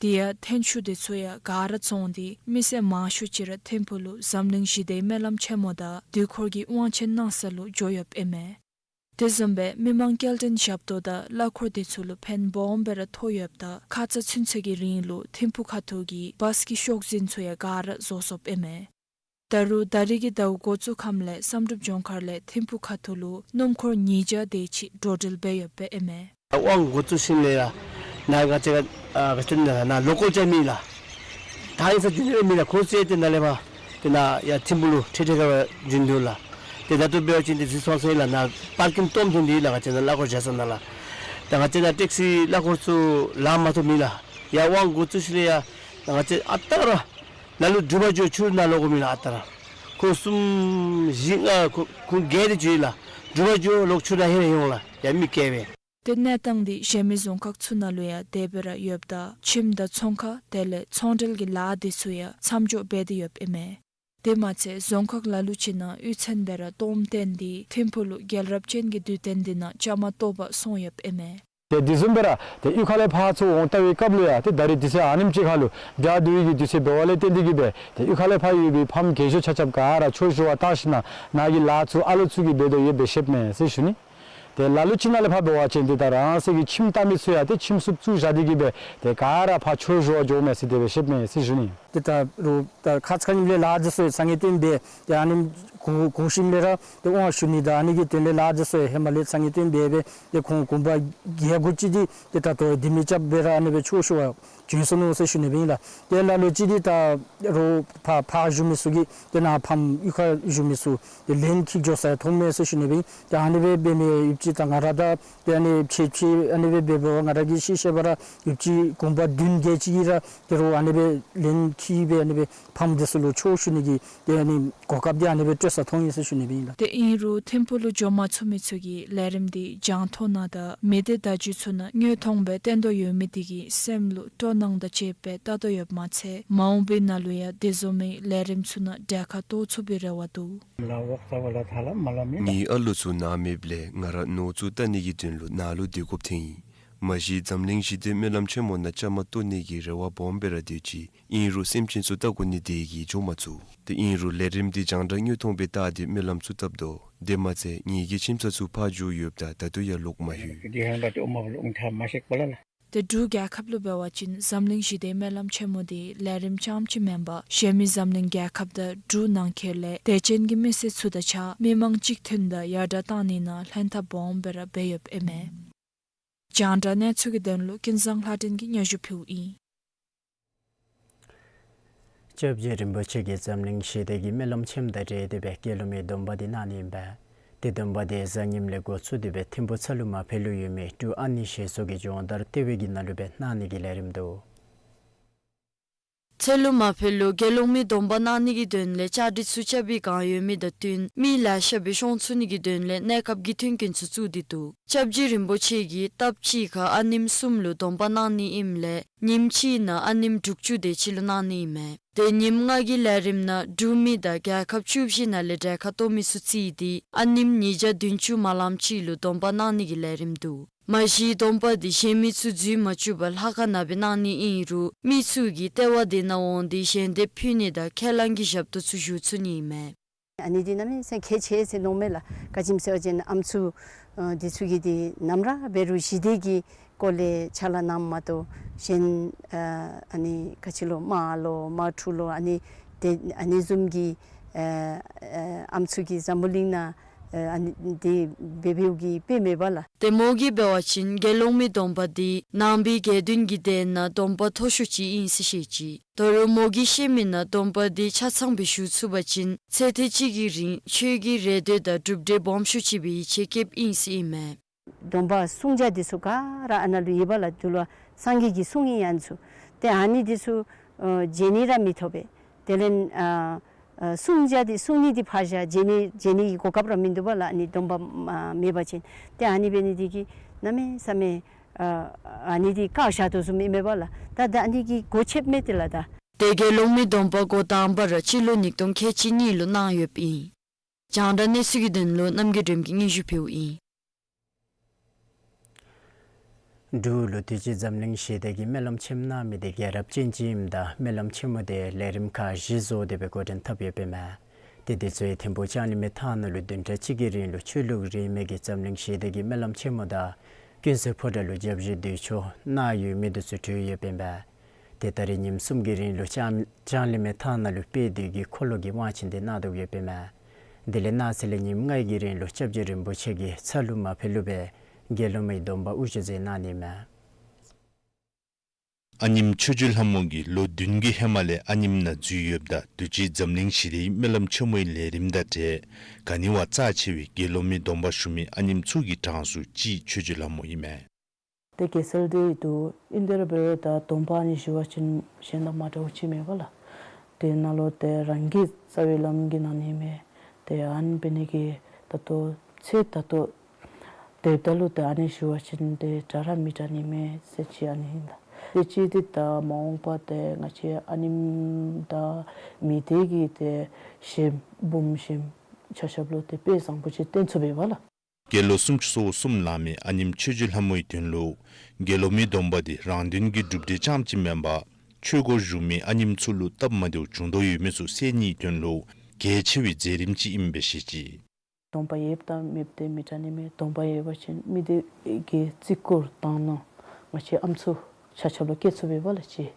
དེ་ཡང་ཐོན་ཆུ་དེ་ཚུ་ཡང་ག་ར་བཙོངས་ཏེ་མི་སེར་མང་ཤོས་ཅིག་ར་ཐིམ་ཕུག་ལུ་འཛམ་གླིང་ཞི་བདེའི་སྨོན་ལམ་ཆེན་མོ་དང་དུས་འཁོར་གྱི་དབང་ཆེན་གནང་ས་ལུ་འགྱོ་ཡོདཔ་ཨིན་མས། དེ་བཟུམ་སྦེ་མི་མང་སྐྱེལ་འདྲེན་ཞབས་ཏོག་དང་གླ་འཁོར་དེ་ཚུ་ལུ་ཕན་སྦོམ་སྦེ་ར་ཐོགས་ཡོདཔ་ད་ཁ་ཙ་ཚུན་ཚོད་ཀྱི་རིང་ལུ་ཐིམ་ཕུག་ཁ་ཐུག་གི་བཱསི་གི་ཤོག་འཛིན་ཚུ་ཡང་ག་ར་རྫོགས་སོཔ་ཨིན་མས། ད་རུང་ད་རིས་ཀྱི་ཟླཝ་འགོ་བཙུགས་ཁམས་ལས་བསམ་གྲུབ་ལྗོངས་མཁར་ལས་ཐིམ་ཕུག་ཁ་ཐུག་ལུ་སྣུམ་འཁོར་ཉིས་བརྒྱ་དེ་ཅིག་འགྲོ་འགྲུལ་འབད་ཡོདཔ་ཨིན་མས། དབང་འགོ་བཙུགས་ཞིནམ་ལས་ཡ་ནཱ་ང་བཅས་ཨ་ག་ཅི་ལོ་ནཱ་ལོ་ཀཱལ་ཅིག་མེད་ལགས། ད་ཨིན་ས་རྒྱུན་ལས་མེད་ལགས། ཁོང་ཚུ་ཡང་ཏེ་ནཱ་ལས་ཕར་ཏེ་ནཱ་ཡར་ཐིམ་ཕུག་ལུ་ཁྲིད་ཁྲིད་ཁར་བརྒྱུད་འདུག་ལགས། ཏེ་ད་ལྟོ་འབད་བ་ཅིན་ཏེ་གཟིགས་སོང་ཟེར་ལགས། ནཱ་པར་ཀིང་སྟོངམ་ཐོན་ཏེ་ལགས། ང་བཅས་ནཱ་གླ་འཁོར་བཞག་ས་ནང་ལགས། ད་ང་བཅས་ནཱ་ཊེག་སི་གླ་འཁོར་ཚུ་ལཱ་མ་ཐོབ་མེད་ལགས། ཡར་དབང་འགོ་བཙུགས་ཞིནམ་ལས་ཡ་ང་བཅས་ཨ་རྟག་ར་ལ་ལུ་འབྲུག་པ་ཇོ་ཆུ་ནང་ལོག་དགོ་མེད་ལགས། ཨ་རྟག་ར་ཁོང་གསུམ་བཞི་ལྔ་ཁོང་ཁོང་བརྒྱད་དེ་ཅིག་ཡོད་ལགས། འབྲུག་པ་ཇོ་ལོག་ཆུ་ནང་ཧེ་ར་ཧེ་འོང་ལགས། ཡ་མི་བསྐྱལ་སྦེ། ཏེ་གནས་སྟངས་འདི་གཞན་མི་རྫོང་ཁག་ཚུ་ནང་ལུ་ཡང་དེ་སྦེ་ར་ཡོདཔ་ད་ཁྱིམ་དང་ཚོང་ཁང་དེ་ལས་ཚོང་འབྲེལ་གྱི་ལཱ་དེ་ཚུ་ཡང་མཚམས་འཇོག་འབད་དེ་ཡོདཔ་ཨིན་མས། དེ་མ་ཚད་རྫོང་ཁག་ལ་ལུ་ཅིག་ནང་གཡུས་ཚན་སྦེ་ར་སྟོངམ་བཏོན་ཏེ་ཐིམ་ཕུག་ལུ་རྒྱལ་རབས་ཅན་གྱི་དུས་སྟོན་འདི་ནང་བཅའ་མར་གཏོགས་པར་སོང་ཡོདཔ་ཨིན་མས། ཏེ་དེ་བཟུམ་སྦེ་ར་ཏེ་གཡུས་ཁ་ལས་ཕར་ཚུར་འོང་བལྟ་བའི་སྐབས་ལུ་ཡང་ཏེ་ད་རིས་དུས་ཚོད་ཨ་ནེམ་ཅིག་ཁར་ལུ་དགྲ་འདུལ་བའི་གི་དུས་ཚོད་འབད་བ་ལས་བརྟེན་ཏེ་གིས་སྦེ་ཏེ་གཡུས་ཁ་ལས་ཕར་ཡོད་པའི་ཕམ་རྒས་ཤོས་ཆ་ཁྱབ་ག་ར་ཕྱོགས་བཞི་བར་བཏང་ཞིནམ་ལས་ནཱ་གི་ལཱ་ཚུ་ཨ་ལུ་ཚུ་གིས་འབད་དོ་ཡོདཔ་སྦེ་ཤེསཔ་མས་ཟེར་ཞུ་ནི། ཏེ་ལ་ལུ་ཅིག་ནང་ལས་ཕར་འབད་བ་ཅིན་ཏེ་ད་རང་སོའི་གི་ཁྱིམ་བཏབ་མི་ཚུ་ཡང་ཏེ་ཁྱིམ་སུབ་བཙུགས་བཞག་སྟེ་གིས་སྦེ་ཏེ་ག་ར་ཕར་ཕྱོགས་བཞི་བར་འགྱོཝ་མས་ཟེར་དེ་སྦེ་ཤེསཔ་མས་ཟེར་ཞུ་ནི། ཏེ་ད་རུང་ད་ཁ་ཙ་ཁ་ཉིནམ་ལས་ལཱ་འདི་ཚུ་ཡང་ཚང་ངེ་བཏོན་སྦེ་ཏེ་ཨ་ནི་གུང་གུང་ཞིནམ་ལས་ར་ཏེ་དབང་ཞུ་ནི་དང་ཨ་ནི་གི་དོན་ལས་ལཱ་འདི་ཚུ་ཡང་ཧེ་མ་ལས་ཚང་ངེ་བཏོན་སྦེ་སྦེ་ཏེ་ཁོང་གུང་པ་བརྒྱད་དགུ་ཅིག་འདི་ཏེ་ད་ལྟོ་ལྡེ་མིག་རྐྱབ་སྦེ་ར་ཨ་ནི་སྦེ་ཕྱོགས་བཞི་བར་བྱོན་སོ་ནུག་ཟེར་ཞུ་ནི་སྦེ་ཨིན་ལགས། ཏེ་ལ་ལུ་ཅིག་འདི་ད་རུང་ཕར་ཕར་བཞུགས་མི་ཚུ་གིས་ཏེ་ནཱ་ཕམ་གཡུས་ཁར་བཞུགས་མི་ཚུ་ཏེ་ལན་འཁྱིད་འགྱོ་ས་ཡང་མཐོངམ་མས་ཟེར་ཞུ་ནི་སྦེ་ཨིན། ཏེ་ཨ་ནི་སྦེ་འབད་མི་ཡུདཔ་ཅིག་ད་ང་ར་དང་ཏེ་ཨ་ནི་ཕྱད་ཕྱད་ཨ་ནི་སྦེ་འབད་འབདཝ་ང་ར་གིས་ཤེས་ཤེསཔ་ར་ཡུདཔ་ཅིག་གུང་པ་བདུན་བརྒྱད་ཅིག་གིས་ར་ཏེ་རུང་ཨ་ནི་སྦེ་ལན་ ཕྱི་སྦེ་ཨ་ནི་སྦེ་ཕམ་འདི་ཚུ་ལུ་ཆོས་ཞུ་ནི་གི་ཏེ་ཨ་ནི་གོ་སྐབས་འདི་ཨ་ནི་སྦེ་སྤྲོད་ས་མཐོང་ཡི་ཟེར་ཞུ་ནི་སྦེ་ཨིན་ལགས། ཏེ་ཨིན་རུང་ཐིམ་ཕུག་ལུ་འགྱོ་མ་ཚུགས་མི་ཚུ་གིས་ལས་རིམ་འདི་རྒྱང་མཐོང་ནང་དང་མི་སྡེ་བརྡ་བརྒྱུད་ཚུ་ནང་དངོས་མཐོང་སྦེ་སྟོན་དོ་ཡོད་མི་དེ་གིས་སེམས་ལུ་སྤྲོ་སྣང་དང་བཅས་པའི་ལྟ་དོ་ཡོདཔ་མ་ཚད་མ་འོངས་པའི་ནང་ལུ་ཡང་དེ་བཟུམ་མའི་ལས་རིམ་ཚུ་ནང་གྲལ་ཁར་གཏོགས་ཚུགས་པའི་རེ་བ་འདུག། ངེའི་ཨ་ལོ་ཚུ་ནཱ་མེདཔ་ལས་ང་ར་ནོར་ཚུ་བལྟ་ནི་གི་དོན་ལུ་ནཱ་ལུ་སྡོད་དགོཔ་ཐོན་ཡི། མ་གཞི་འཛམ་གླིང་ཞི་བདེ་སྨོན་ལམ་ཆེན་མོ་ནང་བཅའ་མར་གཏོགས་ནི་གི་རེ་བ་སྦོམ་སྦེ་ར་སྡོད་ཅི། ཨིན་རུང་སེམས་ཅན་ཚུ་བལྟ་དགོ་ནི་དེ་གིས་འགྱོ་མ་ཚུགས། ཏེ་ཨིན་རུང་ལས་རིམ་འདི་རྒྱང་བསྒྲགས་དངོས་མཐོང་སྦེ་བལྟ་སྟེ་སྨོན་ལམ་ཚུ་བཏབ་དོ། དེ་མ་ཚད་ངེ་གི་ཁྱིམ་ཚང་ཚུ་ཕར་འགྱོ་ཡོདཔ་ད་ད་ལྟོ་ཡང་ལོག་མ་ལྷོད། ཏེ་འབྲུག་རྒྱལ་ཁབ་ལུ་འབད་བ་ཅིན་འཛམ་གླིང་ཞི་བདེའི་སྨོན་ལམ་ཆེན་མོ་འདི་ལས་རིམ་རྐྱངམ་ཅིག་མེན་པར་གཞན་མི་འཛམ་གླིང་རྒྱལ་ཁབ་དང་འབྲུག་ནང་འཁོད་ལས་དད་ཅན་གྱི་མི་སེར་ཚུ་དང་གཅིག་ཁར་མི་མང་གཅིག་མཐུན་དང་ཡར་དྲག་གཏང་ནི་ནང་ལྷན་ཐབས་སྦོམ་སྦེ་ར་འབད་ཡོདཔ་ཨིན་མས། རྒྱང་བསྒྲགས་གནས་ཚུལ་གྱི་དོན་ལུ་ཀུན་བཟང་ལྷ་སྒྲོན་གྱིས་སྙན་ཞུ་ཕུལཝ་ཨིན། སྐྱབས་རྗེ་རིན་པོ་ཆེ་གིས་འཛམ་གླིང་ཞི་བདེ་གི་སྨོན་ལམ་ཆེན་མོ་དང་འབྲེལ་ཏེ་སྦེ་དགེ་སློང་མའི་སྡོམ་པ་འདི་གནང་ནི་ཨིན་པས། ཏེ་སྡོམ་པ་འདི་གཟའ་ཉིམ་ལས་འགོ་བཙུགས་ཏེ་སྦེ་ཐིམ་ཕུག་ཚ་ལུ་མ་ཕེ་ལུ་ཡོད་མི་འབྲུག་ཨ་ནི་ཞེ་སོགས་ཀྱི་སྦྱོང་བརྡར་ལྟེ་བའི་གི་ནང་ལུ་སྦེ་གནང་ནི་གི་ལས་རིམ་འདུག། ཚ་ལུ་མ་ཕེ་ལུ་དགེ་སློང་མའི་སྡོམ་པ་གནང་ནི་གི་དོན་ལས་བཅའ་སྒྲིག་ཚུ་རྐྱབ་པའི་བསྒང་ཡོད་མི་དང་བསྟུན་མི་ལེ་ཤ་སྦེ་ཤོང་ཚུགས་ནི་གི་དོན་ལས་གནས་སྐབས་ཀྱི་མཐུན་རྐྱེན་ཚུ་བཙུགས་ཏེ་འདུག། སྐྱབས་རྗེ་རིན་པོ་ཆེ་གིས་སྟབས་གཅིག་ཁར་ཨ་ནེམོ་གསུམ་ལུ་སྡོམ་པ་གནང་ནི་ཨིནམ་ལས་ཉིནམ་གཅིག་ནང་ཨ་ནེམོ་དྲུག་ཅུ་དེ་ཅིག་ལུ་གནང་ནི་ཨིན་མས། ཏེ་ཉིནམ་ལྔ་གི་ལས་རིམ་ནང་འབྲུག་མི་དང་རྒྱལ་ཁབ་བཅུ་བཞི་ནང་ལས་གྲལ་ཁར་གཏོགས་མི་ཚུ་རྩིས་ཏེ་ཨ་ནེམོ་ཉིས་བརྒྱ་བདུན་ཅུ་མ་ལངམ་ཅིག་ལུ་སྡོམ་པ་གནང་ནི་གི་ལས་རིམ་འདུག། མ་གཞི་སྡོམ་པ་འདི་གཞན་མི་ཚུ་འཛུལ་མ་བཅུག་པར་ལྷ་ཁང་ནང་སྦེ་གནང་ནི་ཨིན་རུང་མི་ཚུ་གིས་ལྟེ་བ་འདི་ནང་འོང་སྟེ་ཞལ་འདེབས་ཕུལ་ནི་དང་ཁས་བླངས་ཀྱི་ཞབས་ཏོག་ཚུ་ཞུ་ཚུགས་ནི་ཨིན་མས། ཨ་ནི་འདི་གནམ་མེད་ས་མེད་གལ་ཆེ་ཟེར་མནོཝ་མས་ལགས། ག་ཅི་སྨོ་ཟེར་བ་ཅིན་ཨམ་སྲུ་ཨ་འདི་ཚུ་གིས་འདི་ནམ་ར་འབད་རུང་ཞི་བདེ་གི་སྐོར་ལས་ཕྱག་ལཱ་གནངམ་མ་གཏོགས་གཞན་ཨ་ཨ་ནི་ག་ཅི་ལོ་དམག་ལོ་དམག་འཁྲུག་ལོ་ཨ་ནི་དེ་ཨ་ནི་བཟུམ་གྱི་ཨ་ཨ་ཨམ་སྲུ་གིས་འཛམ་བུ་གླིང་ནང་ཨ་ཨ་ནི་འདི་འབད་འབདཝ་གི་དཔེ་མེད་པ་ལགས། ཏེ་མོ་གིས་འབད་བ་ཅིན་དགེ་སློང་མའི་སྡོམ་པ་འདི་ནང་པའི་དགེ་འདུན་གྱི་སྡེ་ནང་སྡོམ་པ་མཐོ་ཤོས་ཅིག་ཨིན་ཟེར་བཤད་ཅི། ད་རུང་མོ་གིས་བཤད་མི་ནང་སྡོམ་པ་འདི་ཆ་ཚང་སྦེ་ཞུ་ཚུགས་པ་ཅིན་ཚེ་ཐེངས་གཅིག་གི་རིང་ཆོས་ཀྱི་རེ་འདོད་དང་གྲུབ་འབྲས་སྦོམ་ཤོས་ཅིག་སྦེ་ཡིད་ཆེས་བསྐྱེདཔ་ཨིན་ཟེར་ཨིན་མས། སྡོམ་པ་བསྲུང་བྱ་འདི་ཚུ་ག་ར་ཨ་ནཱ་ལུ་ཡོད་པ་ལགས། འདི་ལུ་སངས་རྒྱས་ཀྱིས་གསུངས་ཡི་ཨ་ནི་ཚུ། ཏེ་ཨ་ནི་འདི་ཚུ་ཨ་བརྗེད་ནི་ར་མི་ཐོབ་པས། དེ་ལས་ཨ་ཨ་བསྲུང་བྱ་འདི་བསྲུང་ནི་འདི་ཕར་བཞག་བརྗེད་ནི་བརྗེད་ནི་གི་གོ་སྐབས་ར་མིན་འདུག་པ་ལགས། ཨ་ནི་སྡོམ་པ་ཨ་མེད་པ་ཅིན། ཏེ་ཨ་ནི་འབད་ནི་འདི་གིས་གནམ་མེད་ས་མེད་ཨ་ཨ་ནི་འདི་བཀག་བཞག་དོ་བཟུམ་ཨིན་མས་པ་ལགས། ད་ད་ཨ་ནི་གི་གོ་ཆོདཔ་མས་ཏེ་ལགས་ད། ཏེ་དགེ་སློང་མའི་སྡོམ་པ་འགོ་དང་པ་ར་སྤྱི་ལོ་ཉིས་སྟོང་ཁལ་གཅིག་གཉིས་ལུ་གནང་ཡོདཔ་ཨིན། རྒྱང་བསྒྲགས་གནས་ཚུལ་གྱི་དོན་ལུ་རྣམ་རྒྱལ་སྒྲོལམ་གྱིས་སྙན་ཞུ་ཕུལཝ་ཨིན། འབྲུག་ལུ་དུས་ཅི་འཛམ་གླིང་ཞི་བདེ་གི་སྨོན་ལམ་ཆེནམ་གནང་མི་འདི་རྒྱལ་རབས་ཅན་ཅིག་ཨིནམ་ད་སྨོན་ལམ་ཆེན་མོ་འདི་ལས་རིམ་ཁག་བཞི་བཟོ་སྟེ་སྦེ་འགོ་འདྲེན་འཐབ་ཡོདཔ་ཨིན་མས། ཏེ་འདི་ཚུ་ཡང་ཐིམ་ཕུག་ལྕང་གླིང་མའི་ཐང་ནང་ལུ་བདུན་ཕྲག་གཅིག་གི་རིང་ལུ་ཆོས་ལུགས་རིས་མེད་ཀྱི་འཛམ་གླིང་ཞི་བདེ་གི་སྨོན་ལམ་ཆེན་མོ་དང་ཀུན་གསལ་ཕོ་བྲང་ལུ་བརྒྱ་བཞི་དུས་མཆོད་གནང་ཡོད་མི་འདི་ཚུ་གྲོལ་ཡོདཔ་ཨིན་པས། ཏེ་ད་རེས་ཉིནམ་གསུམ་གྱི་རིང་ལུ་ལྕང་ལྕང་གླིང་མའི་ཐང་ནང་ལུ་དཔལ་དུས་ཀྱི་འཁོར་ལོ་གི་དབང་ཆེན་འདི་གནང་དོ་ཡོདཔ་ཨིན་མས། དེ་ལས་གནངས་ཚེ་ལས་ཉིནམ་ལྔའི་གི་རིང་ལུ་སྐྱབས་རྗེ་རིན་པོ་ཆེ་གིས་ཚ་ལུ་མ་ཕེ་ལུ་སྦེ་དགེ་སློང་མའི་སྡོམ་པ་དབུ་བཞུགས་མཛད་གནང་ནི་ཨིན་མས། ཨ་ནེམོ་ཆོས་རྗེ་ལྷ་མོ་གིས་ལོ་བདུན་གྱི་ཧེ་མ་ལས་ཨ་ནེམོ་ནང་འཛུལ་ཡོདཔ་ད་དུས་ཅི་འཛམ་གླིང་ཞི་བདེའི་སྨོན་ལམ་ཆེན་མོའི་ལས་རིམ་དང་འབྲེལ་ག་ནི་བ་རྩ་ཆེ་བའི་དགེ་སློང་མའི་སྡོམ་པ་ཞུ་མི་ཨ་ནེམོ་ཚུ་གི་གྲངས་སུ་གཅིག་ཆོས་རྗེ་ལྷ་མོ་ཨིན་མས། ཏེ་གེ་སར་འདི་འདུག། ཨིན་ཏེ་ར་འབད་རུང་ད་སྡོམ་པ་ཨ་ནི་ཞུ་བ་ཅིན་གཞན་དང་མ་འདྲཝ་ཅིག་མེད་པ་ལགས། ཏེ་ནཱ་ལུ་ཏེ་རང་གི་རྩ་བའི་བླམ་གིས་གནང་ནི་མས། ཏེ་ཨ་ནི་འབད་ནི་གིས་ད་ལྟོ་ཚེ་ད་ལྟོ་འདས་ད་ལུ་ཏེ་ཨ་ནི་ཞུ་བ་ཅིན་ཏེ་དྲག་ར་མི་དྲག་ནི་མས་ཟེར་ཅིག་ཨ་ནི་ཨིན་ལགས། ཏེ་གཅིག་འདི་ད་མ་འོངས་པ་ཏེ་ང་བཅས་ཨ་ནེམོ་དང་མི་སྡེ་གི་ཏེ་གཞོནམ་བུམོ་གཞོནམ་ཆ་ཁྱབ་ལུ་ཏེ་དཔེ་བཟང་པོ་ཅིག་སྟོན་ཚུགས་པས་པ་ལགས། དགེ་སློང་སུམ་ཅུ་སོ་གསུམ་ལང་མི་ཨ་ནེམོ་ཆོས་རྗེ་ལྷ་མོའི་དོན་ལུ་དགེ་སློང་མའི་སྡོམ་པ་འདི་རང་དོན་གྱི་གྲུབ་འབྲས་རྐྱངམ་ཅིག་མེན་པར་ཆོས་སྒོར་ཞུགས་མི་ཨ་ནེམོ་ཚུ་ལུ་སྟབས་མ་བདེཝ་བྱུང་དོ་ཡོད་མི་ཚུ་སེལ་ནིའི་དོན་ལུ་གལ་ཆེ་བའི་མཛད་རིམ་ཅིག་ཨིནམ་སྦེ་བཤད་ཅི། སྡོམ་པ་ཡོདཔ་དང་མེདཔ་འདི་མི་འདྲ་ནི་མས། སྡོམ་པ་ཡོད་པ་ཅིན་མི་སྡེ་གི་བརྩི་བཀུར་དང་ནོར་ང་བཅས་ཨམ་སྲུ་ཆ་ཁྱབ་ལུ་སྐྱེ་ཚུགས་པས་པ་ལགས་ཅིག།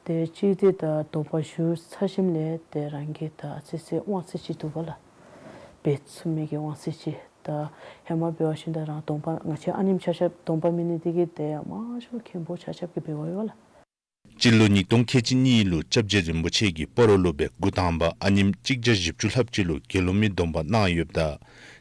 ཏེ་གཅིག་འདི་ད་སྡོམ་པ་ཞུ་ཚར་ཞིནམ་ལས་ཏེ་རང་གི་ད་ཨ་ཙི་ཙི་དབང་ཚད་ཅིག་འདུག་པ་ལགས། འབད་ཚུགས་མི་གི་དབང་ཚད་ཅིག། ད་ཧེ་མ་འབད་བ་ཅིན་ད་རང་སྡོམ་པ་ང་བཅས་ཨ་ནེམོ་ཆ་ཁྱབ་སྡོམ་པ་མེད་ནི་འདི་གིས་ཏེ་མང་ཤོས་མཁན་པོ་ཆ་ཁྱབ་ཀྱིས་འབད་བ་ཡོད་པ་ལགས། སྤྱི་ལོ་ཉིས་སྟོང་ཁལ་གཅིག་གཉིས་ལུ་སྐྱབས་རྗེ་རིན་པོ་ཆེ་གིས་སྤ་རོ་ལུ་སྦེ་འགོ་དང་པ་ཨ་ནེམོ་གཅིག་བརྒྱ་བཞི་བཅུ་ལྷགཔ་ཅིག་ལུ་དགེ་སློང་མའི་སྡོམ་པ་གནང་ཡོདཔ་ད་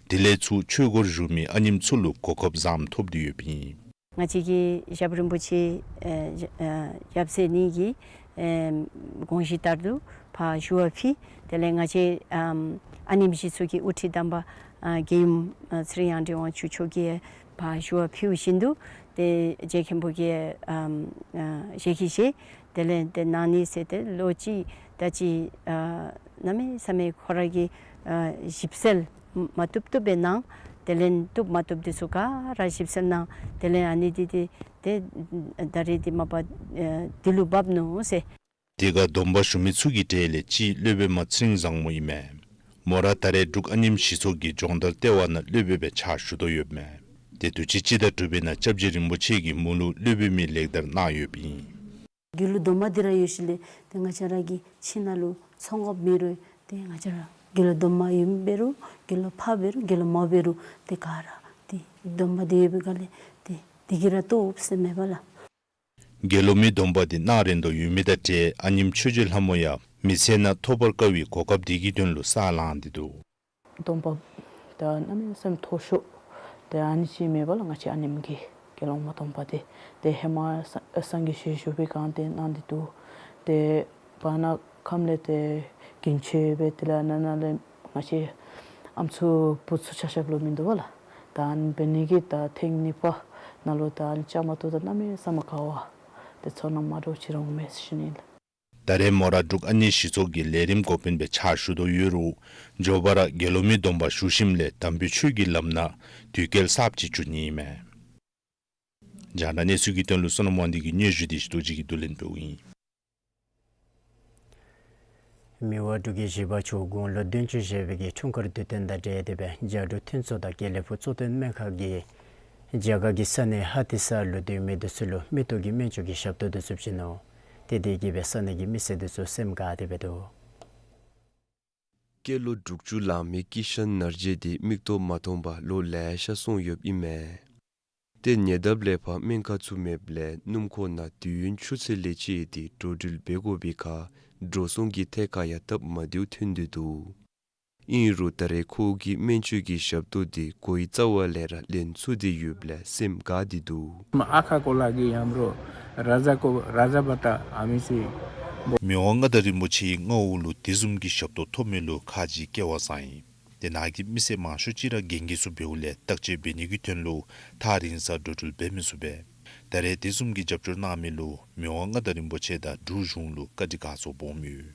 དེ་ལས་ཚུར་ཆོས་སྒོར་ཞུགས་མི་ཨ་ནེམོ་ཚུ་ལུ་གོ་སྐབས་བཟངམ་ཐོབ་སྟེ་ཡོདཔ་ཨིན། ང་བཅས་ཀྱི་ཞབས་རིན་པོ་ཆེ་ཨེ་ཨེ་ཞབས་སེ་ནི་གི་ ཨེམ་དགོངས་གཞི་ལྟར་དུ་ཕར་ཞུ་བ་ཕུལ། དེ་ལས་ང་བཅས་ཨམ་ཨ་ནེམོ་གཞི་ཚོགས་ཀྱི་དབུ་ཁྲིད་དམ་པ་ཨ་རྒྱལ་ཡུམ་ཨ་ཚེ་རིང་ཡང་སྒྲོན་དབང་ཕྱུག་མཆོག་གིས་ཕར་ཞུ་བ་ཕུལ་བཞིན་དུ་ཏེ་རྗེ་མཁན་པོ་གིས་ཨམ་ཨ་ཞལ་གྱིས་བཞེས། དེ་ལས་ཏེ་གནང་ནི་ཟེར་ཏེ་ལོ་གཅིག་ད་ཅི་ཨ་གནམ་མེད་ས་མེད་ཁོ་ར་གི་ཨ་ཞིབ་འཚོལ་མ་བཏུབ་བཏུབ་སྦེ་གནང་། དེ་ལས་བཏུབ་མ་བཏུབ་འདི་ཚུ་ག་ར་ཞིབ་འཚོལ་གནང་། དེ་ལས་ཨ་ནི་འདི་འདི་ཏེ་ད་རེས་འདི་མ་པ་ཨ་འདི་ལུ་བབས་ནུག་ཟེར། དེ་ཁར་སྡོམ་པ་ཞུ་མི་ཚུ་གི་གྲས་ལས་གཅིག་སློབ་དཔོན་མ་ཚེ་རིང་བཟང་མོ་ཨིན་མས། མོ་ར་ད་རེས་འབྲུག་ཨ་ནེམོ་གཞི་ཚོགས་ཀྱི་སྦྱོང་བརྡར་ལྟེ་བ་ནང་སློབ་དཔོན་སྦེ་ཕྱག་ཞུ་དོ་ཡོདཔ་མས། ཏེ་དུས་ཅི་སྤྱི་ཟླ་དྲུག་པའི་ནང་སྐྱབས་རྗེ་རིན་པོ་ཆེ་གིས་མོ་ལུ་སློབ་དཔོན་མིའི་ལེགས་དར་གནང་ཡོདཔ་ཨིན། དགེ་སློང་སྡོམ་པ་འདི་ར་ཡོད་ཞིནམ་ལས་ཏེ་ང་བཅས་ར་གི་ཁྱིམ་ནང་ལུ་ཚོང་ཁང་མེད་རུང་ཏེ་ང་བཅས་ར་དགེ་སློང་སྡོམ་པ་ཨིན་འབད་རུང་དགེ་སློང་ཕར་འབད་རུང་དགེ་སློང་མར་འབད་རུང་ཏེ་ག་ར་ཏེ་སྡོམ་པ་འདི་ཡོད་པའི་སྒང་ལས་ཏེ་འདི་གིས་ར་བཏུབ་ཟེར་མེད་པ་ལགས། དགེ་སློང་མའི་སྡོམ་པ་འདི་གནང་རན་དོ་ཡོད་མི་དང་འབྲེལ་ཨ་ནེམོ་ཆོས་རྗེ་ལྷ་མོ་ཡང་མི་ཚེ་ནང་ཐོབ་པར་དཀའ་བའི་གོ་སྐབས་འདི་གི་དོན་ལུ་ས་ལངས་ཏེ་འདུག། སྡོམ་པ་ད་གནམ་མེད་ས་མེད་མཐོ་ཤོས་ཏེ་ཨ་ནི་ཅིག་མེད་པ་ལགས། ང་བཅས་ཨ་ནེམོ་གི་དགེ་སློང་མའི་སྡོམ་པ་འདི་ཏེ་ཧེ་མ་ས་སངས་རྒྱས་ཞལ་བཞུགས་པའི་སྒང་ཏེ་གནང་སྟེ་འདུག། ཏེ་བར་ན་ཁམས་ལས་ཏེ་རྒྱུན་ཆད་སྦེ་དེ་ལས་ནང་ན་ལས་ང་བཅས་ཨམ་སྲུ་བུ་ཚུ་ཆ་ཁྱབ་ལུ་མིན་འདུག་པ་ལགས། ད་ཨ་ནི་འབད་ནི་གིས་ད་ཐེངས་གཉིས་པ་ནང་ལུ་ད་ཨ་ནི་བཅའ་མར་གཏོགས་ད་གནམ་མེད་ས་མེད་དགའ་བ་ཏེ་ཚོར་སྣང་མ་འདྲཝ་ཅིག་ར་འོང་མས་ཟེར་ཞུ་ནི་ལགས། ད་རེས་མོ་ར་འབྲུག་ཨ་ནེམོ་གཞི་ཚོགས་ཀྱི་ལས་རིམ་འགོ་དཔོན་སྦེ་ཕྱག་ཞུ་དོ་ཡོད་རུང་མགྱོགས་པ་ར་དགེ་སློང་མའི་སྡོམ་པ་ཞུ་ཞིནམ་ལས་དམ་པའི་ཆོས་ཀྱི་ལམ་ནང་དུས་བསྐལ་གསརཔ་ཅིག་བཅུ་ནི་ཨིན་མས། རྒྱང་བསྒྲགས་གནས་ཚུལ་གྱི་དོན་ལུ་བསོད་ནམས་དབང་འདུས་ཀྱི་སྙན་ཞུ་འདི་ཞུ་དོ་ཅིག་གིས་བསྡུ་ལེན་འབདཝ་ཨིན། མི་དབང་འབྲུག་རྒྱལ་བཞི་པ་མཆོག་དགུང་ལོ་བདུན་ཅུ་བཞེས་པའི་གི་འཁྲུངས་སྐར་དུས་སྟོན་དང་འབྲེལ་ཏེ་སྦེ་རྒྱ་འབྲུག་མཐུན་ཚོགས་དང་དགེ་ལེགས་ཕུག་གཙོ་བསྟེན་སྨན་ཁང་གིས་རྒྱ་གར་གྱི་ས་གནས་ཧ་ཏི་ས་ལུ་སྡོད་མི་འདི་ཚུ་ལུ་མེ་ཏོག་གི་སྨན་བཅོས་ཀྱི་ཞབས་ཏོག་འདི་ཚུ་བྱིན་ནུག། ཏེ་དེ་གིས་སྦེ་ས་གནས་ཀྱི་མི་སེར་འདི་ཚུ་སེམས་དགའ་སྟེ་སྦེ་འདུག། སྐྱེས་ལོ་དྲུག་ཅུ་ལང་མི་ཀི་ཤཱན་ནར་ཇི་འདི་མིག་ཏོ་མ་མཐོང་པར་ལོ་ལེ་ཤ་སོང་ཡོདཔ་ཨིན་མས། ཏེ་ཉེ་འདབས་ལས་ཕར་སྨན་ཁང་ཚུ་མེདཔ་ལས་སྣུམ་འཁོར་ནང་དུས་ཡུན་ཆུ་ཚོད་ལས་བཅད་དེ་འགྲོ་འགྲུལ་འབད་དགོ་པའི་ཁར་འགྲོ་སོང་གི་ཐད་ཁར་ཡང་སྟབས་མ་བདེཝ་ཐོན་ཏེ་འདུག། ཨིན་རུང་ད་རེས་ཁོ་གིས་སྨན་བཅོས་ཀྱི་ཞབས་ཏོག་འདི་གོ་བའི་རྩ་བ་ལས་ར་ལེན་ཚུགས་ཏེ་ཡོདཔ་ལས་སེམས་དགའ་སྟེ་འདུག། आँखाको लागि हाम्रो राजाको राजाबाट हामी चाहिँ མི་དབང་མངའ་བདག་རིན་པོ་ཆེའི་མངའ་འོག་ལུ་དེ་བཟུམ་གྱི་ཞབས་ཏོག་ཐོབ་མི་ལུ་ཁ་རྗེ་སྐལ་བ་བཟང་ཡི། ཏེ་ནཱ་གི་མི་སེར་མང་ཤོས་ཅིག་ར་རྒན་རྒས་ཚུ་འབདཝ་ལས་བརྟག་དཔྱད་འབད་ནི་གི་དོན་ལུ་ཐག་རིང་ས་འགྲོ་འགྲུལ་འབད་མི་ཚུགས་པས། ད་རེས་དེ་བཟུམ་གྱི་རྒྱབ་སྐྱོར་གནང་མི་ལུ་མི་དབང་མངའ་བདག་རིན་པོ་ཆེ་དང་འབྲུག་གཞུང་ལུ་བཀའ་དྲིན་དགའ་ཚོར་སྦོམ་ཡོད།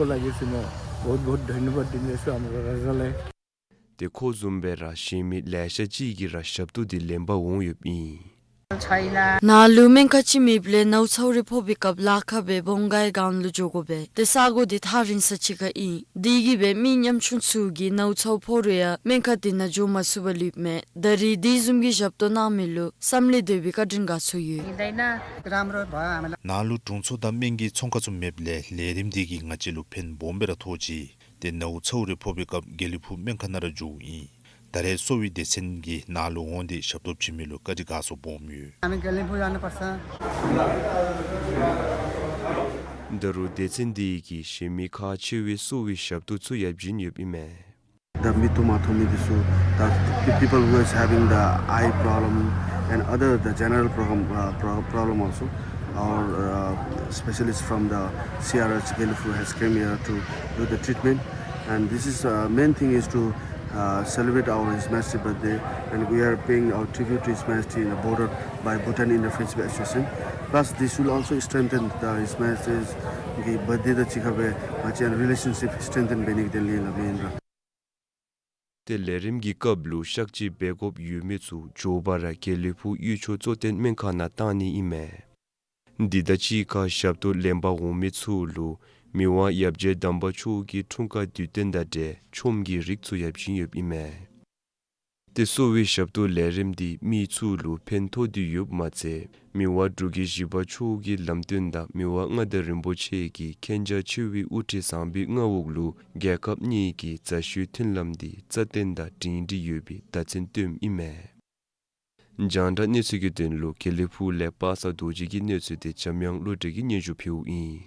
को लागि चाहिँ म बहुत बहुत धन्यवाद दिँदैछु हाम्रो राजालाई। ཏེ་ཁོ་བཟུམ་སྦེ་ར་གཞན་མི་ལེ་ཤ་ཅིག་གིས་ར་ཞབས་ཏོག་འདི་ལེན་པར་འོང་ཡོདཔ་ཨིན། ནཱ་ལུ་སྨན་ཁང་ཅིག་མེདཔ་ལས་ནཝ་ཚཝ་རེ་ཕོག་པའི་སྐབས་ལཱ་ཁག་སྦེ་བོང་སྒར་སྒང་ལུ་འགྱོ་དགོ་པས། ཏེ་ས་གོ་འདི་ཐག་རིང་ས་ཅིག་ཁར་ཨིན། དེ་གིས་སྦེ་མི་ཉམ་ཆུང་ཚུ་གིས་ནཝ་ཚཝ་ཕོག་རུང་ཡང་སྨན་ཁང་འདི་ནང་འགྱོ་མ་ཚུགས་པར་ལུསཔ་མས། ད་རེས་དེ་བཟུམ་གྱི་ཞབས་ཏོག་གནང་མི་ལུ་བསམ་ལས་འདས་པའི་བཀའ་དྲིན་དགའ་ཚོར་ཡོད། ནཱ་ལུ་དྲུང་འཚོ་དང་སྨན་གྱི་ཚོང་ཁང་ཚུ་མེདཔ་ལས་ལས་རིམ་འདི་གིས་ང་བཅས་ལུ་ཕན་སྦོམ་སྦེ་ར་ཐོགས་ཅི། ཏེ་ནཝ་ཚཝ་རེ་ཕོག་པའི་སྐབས་དགེ་ལེགས་ཕུག་སྨན་ཁང་ནང་ར་འགྱོཝ་ཨིན། ད་རེས་གསོ་བའི་སྡེ་ཚན་གྱིས་ནཱ་ལུ་འོང་སྟེ་ཞབས་ཏོག་བྱིན་མི་ལུ་བཀའ་དྲིན་དགའ་ཚོར་སྦོམ་ཡོད། ད་རུང་སྡེ་ཚན་འདི་གིས་གཞན་མི་ཁག་ཆེ་བའི་གསོ་བའི་ཞབས་ཏོག་ཚུ་ཡང་བྱིན་ཡོདཔ་ཨིན་མས། The མིག་ཏོ་མ་མཐོང་མི་འདི་ཚུ, the pe- people who is having the eye problem and other the general problem, uh, pro- problem also. Our uh, specialist from the C R H Gelephu has came here to do the treatment, and this is uh, main thing is to uh, celebrate our His Majesty birthday, and we are paying our tribute to His Majesty in the border by Bhutan Interfaith Association. Plus, this will also strengthen the His Majesty's གི་བར་ཌེ་དང་གཅིག་ཁར་སྦེ་ང་བཅས་ར་རི་ལེ་ཤན་ཤིཔ་སི་ཊེན་ཐེན་འབད་ནི་གི་དོན་ལས་ལགས་མེན་ར། ཏེ་ལས་རིམ་གྱི་སྐབས་ལུ་གཤག་བཅོས་འབད་དགོཔ་ཡོད་མི་ཚུ་མགྱོགས་པ་ར་དགེ་ལེགས་ཕུག་གཡུས་ཕྱོགས་གཙོ་བསྟེན་སྨན་ཁང་ནང་གཏང་ནི་ཨིན་མས། འདི་དང་གཅིག་ཁར་ཞབས་ཏོག་ལེན་པར་འོང་མི་ཚུ་ལུ་མི་དབང་ཡབ་རྗེ་དམ་པ་མཆོག་གི་འཁྲུངས་སྐར་དུས་སྟོན་དང་འབྲེལ་ཆོསཔ་གི་རིགས་ཚུ་ཡང་བྱིན་ཡོདཔ་ཨིན་མས། ཏེ་གསོ་བའི་ཞབས་ཏོག་ལས་རིམ་འདི་མི་ཚུ་ལུ་ཕན་ཐོགས་ཏེ་ཡོདཔ་མ་ཚད་མི་དབང་འབྲུག་རྒྱལ་བཞི་པ་མཆོག་གི་ལམ་སྟོན་དང་མི་དབང་མངའ་བདག་རིན་པོ་ཆེ་གི་མཁྱེན་རྒྱ་ཆེ་བའི་དབུ་ཁྲིད་བཟང་པོའི་མངའ་འོག་ལུ་རྒྱལ་ཁབ་གཉིས་ཀྱི་མཛའ་བཤེས་མཐུན་ལམ་འདི་རྩ་བརྟན་དང་སྒྲིང་སྒྲི་ཡོད་པའི་བརྡ་མཚོན་སྟོནམ་ཨིན་མས། རྒྱང་བསྒྲགས་གནས་ཚུལ་གྱི་དོན་ལུ་དགེ་ལེགས་ཕུག་ལས་པ་སངས་རྡོ་རྗེ་གི་གནས་ཚུལ་འདི་འཇམ་དབྱངས་བློ་གྲོས་ཀྱིས་སྙན་ཞུ་ཕུལཝ་ཨིན།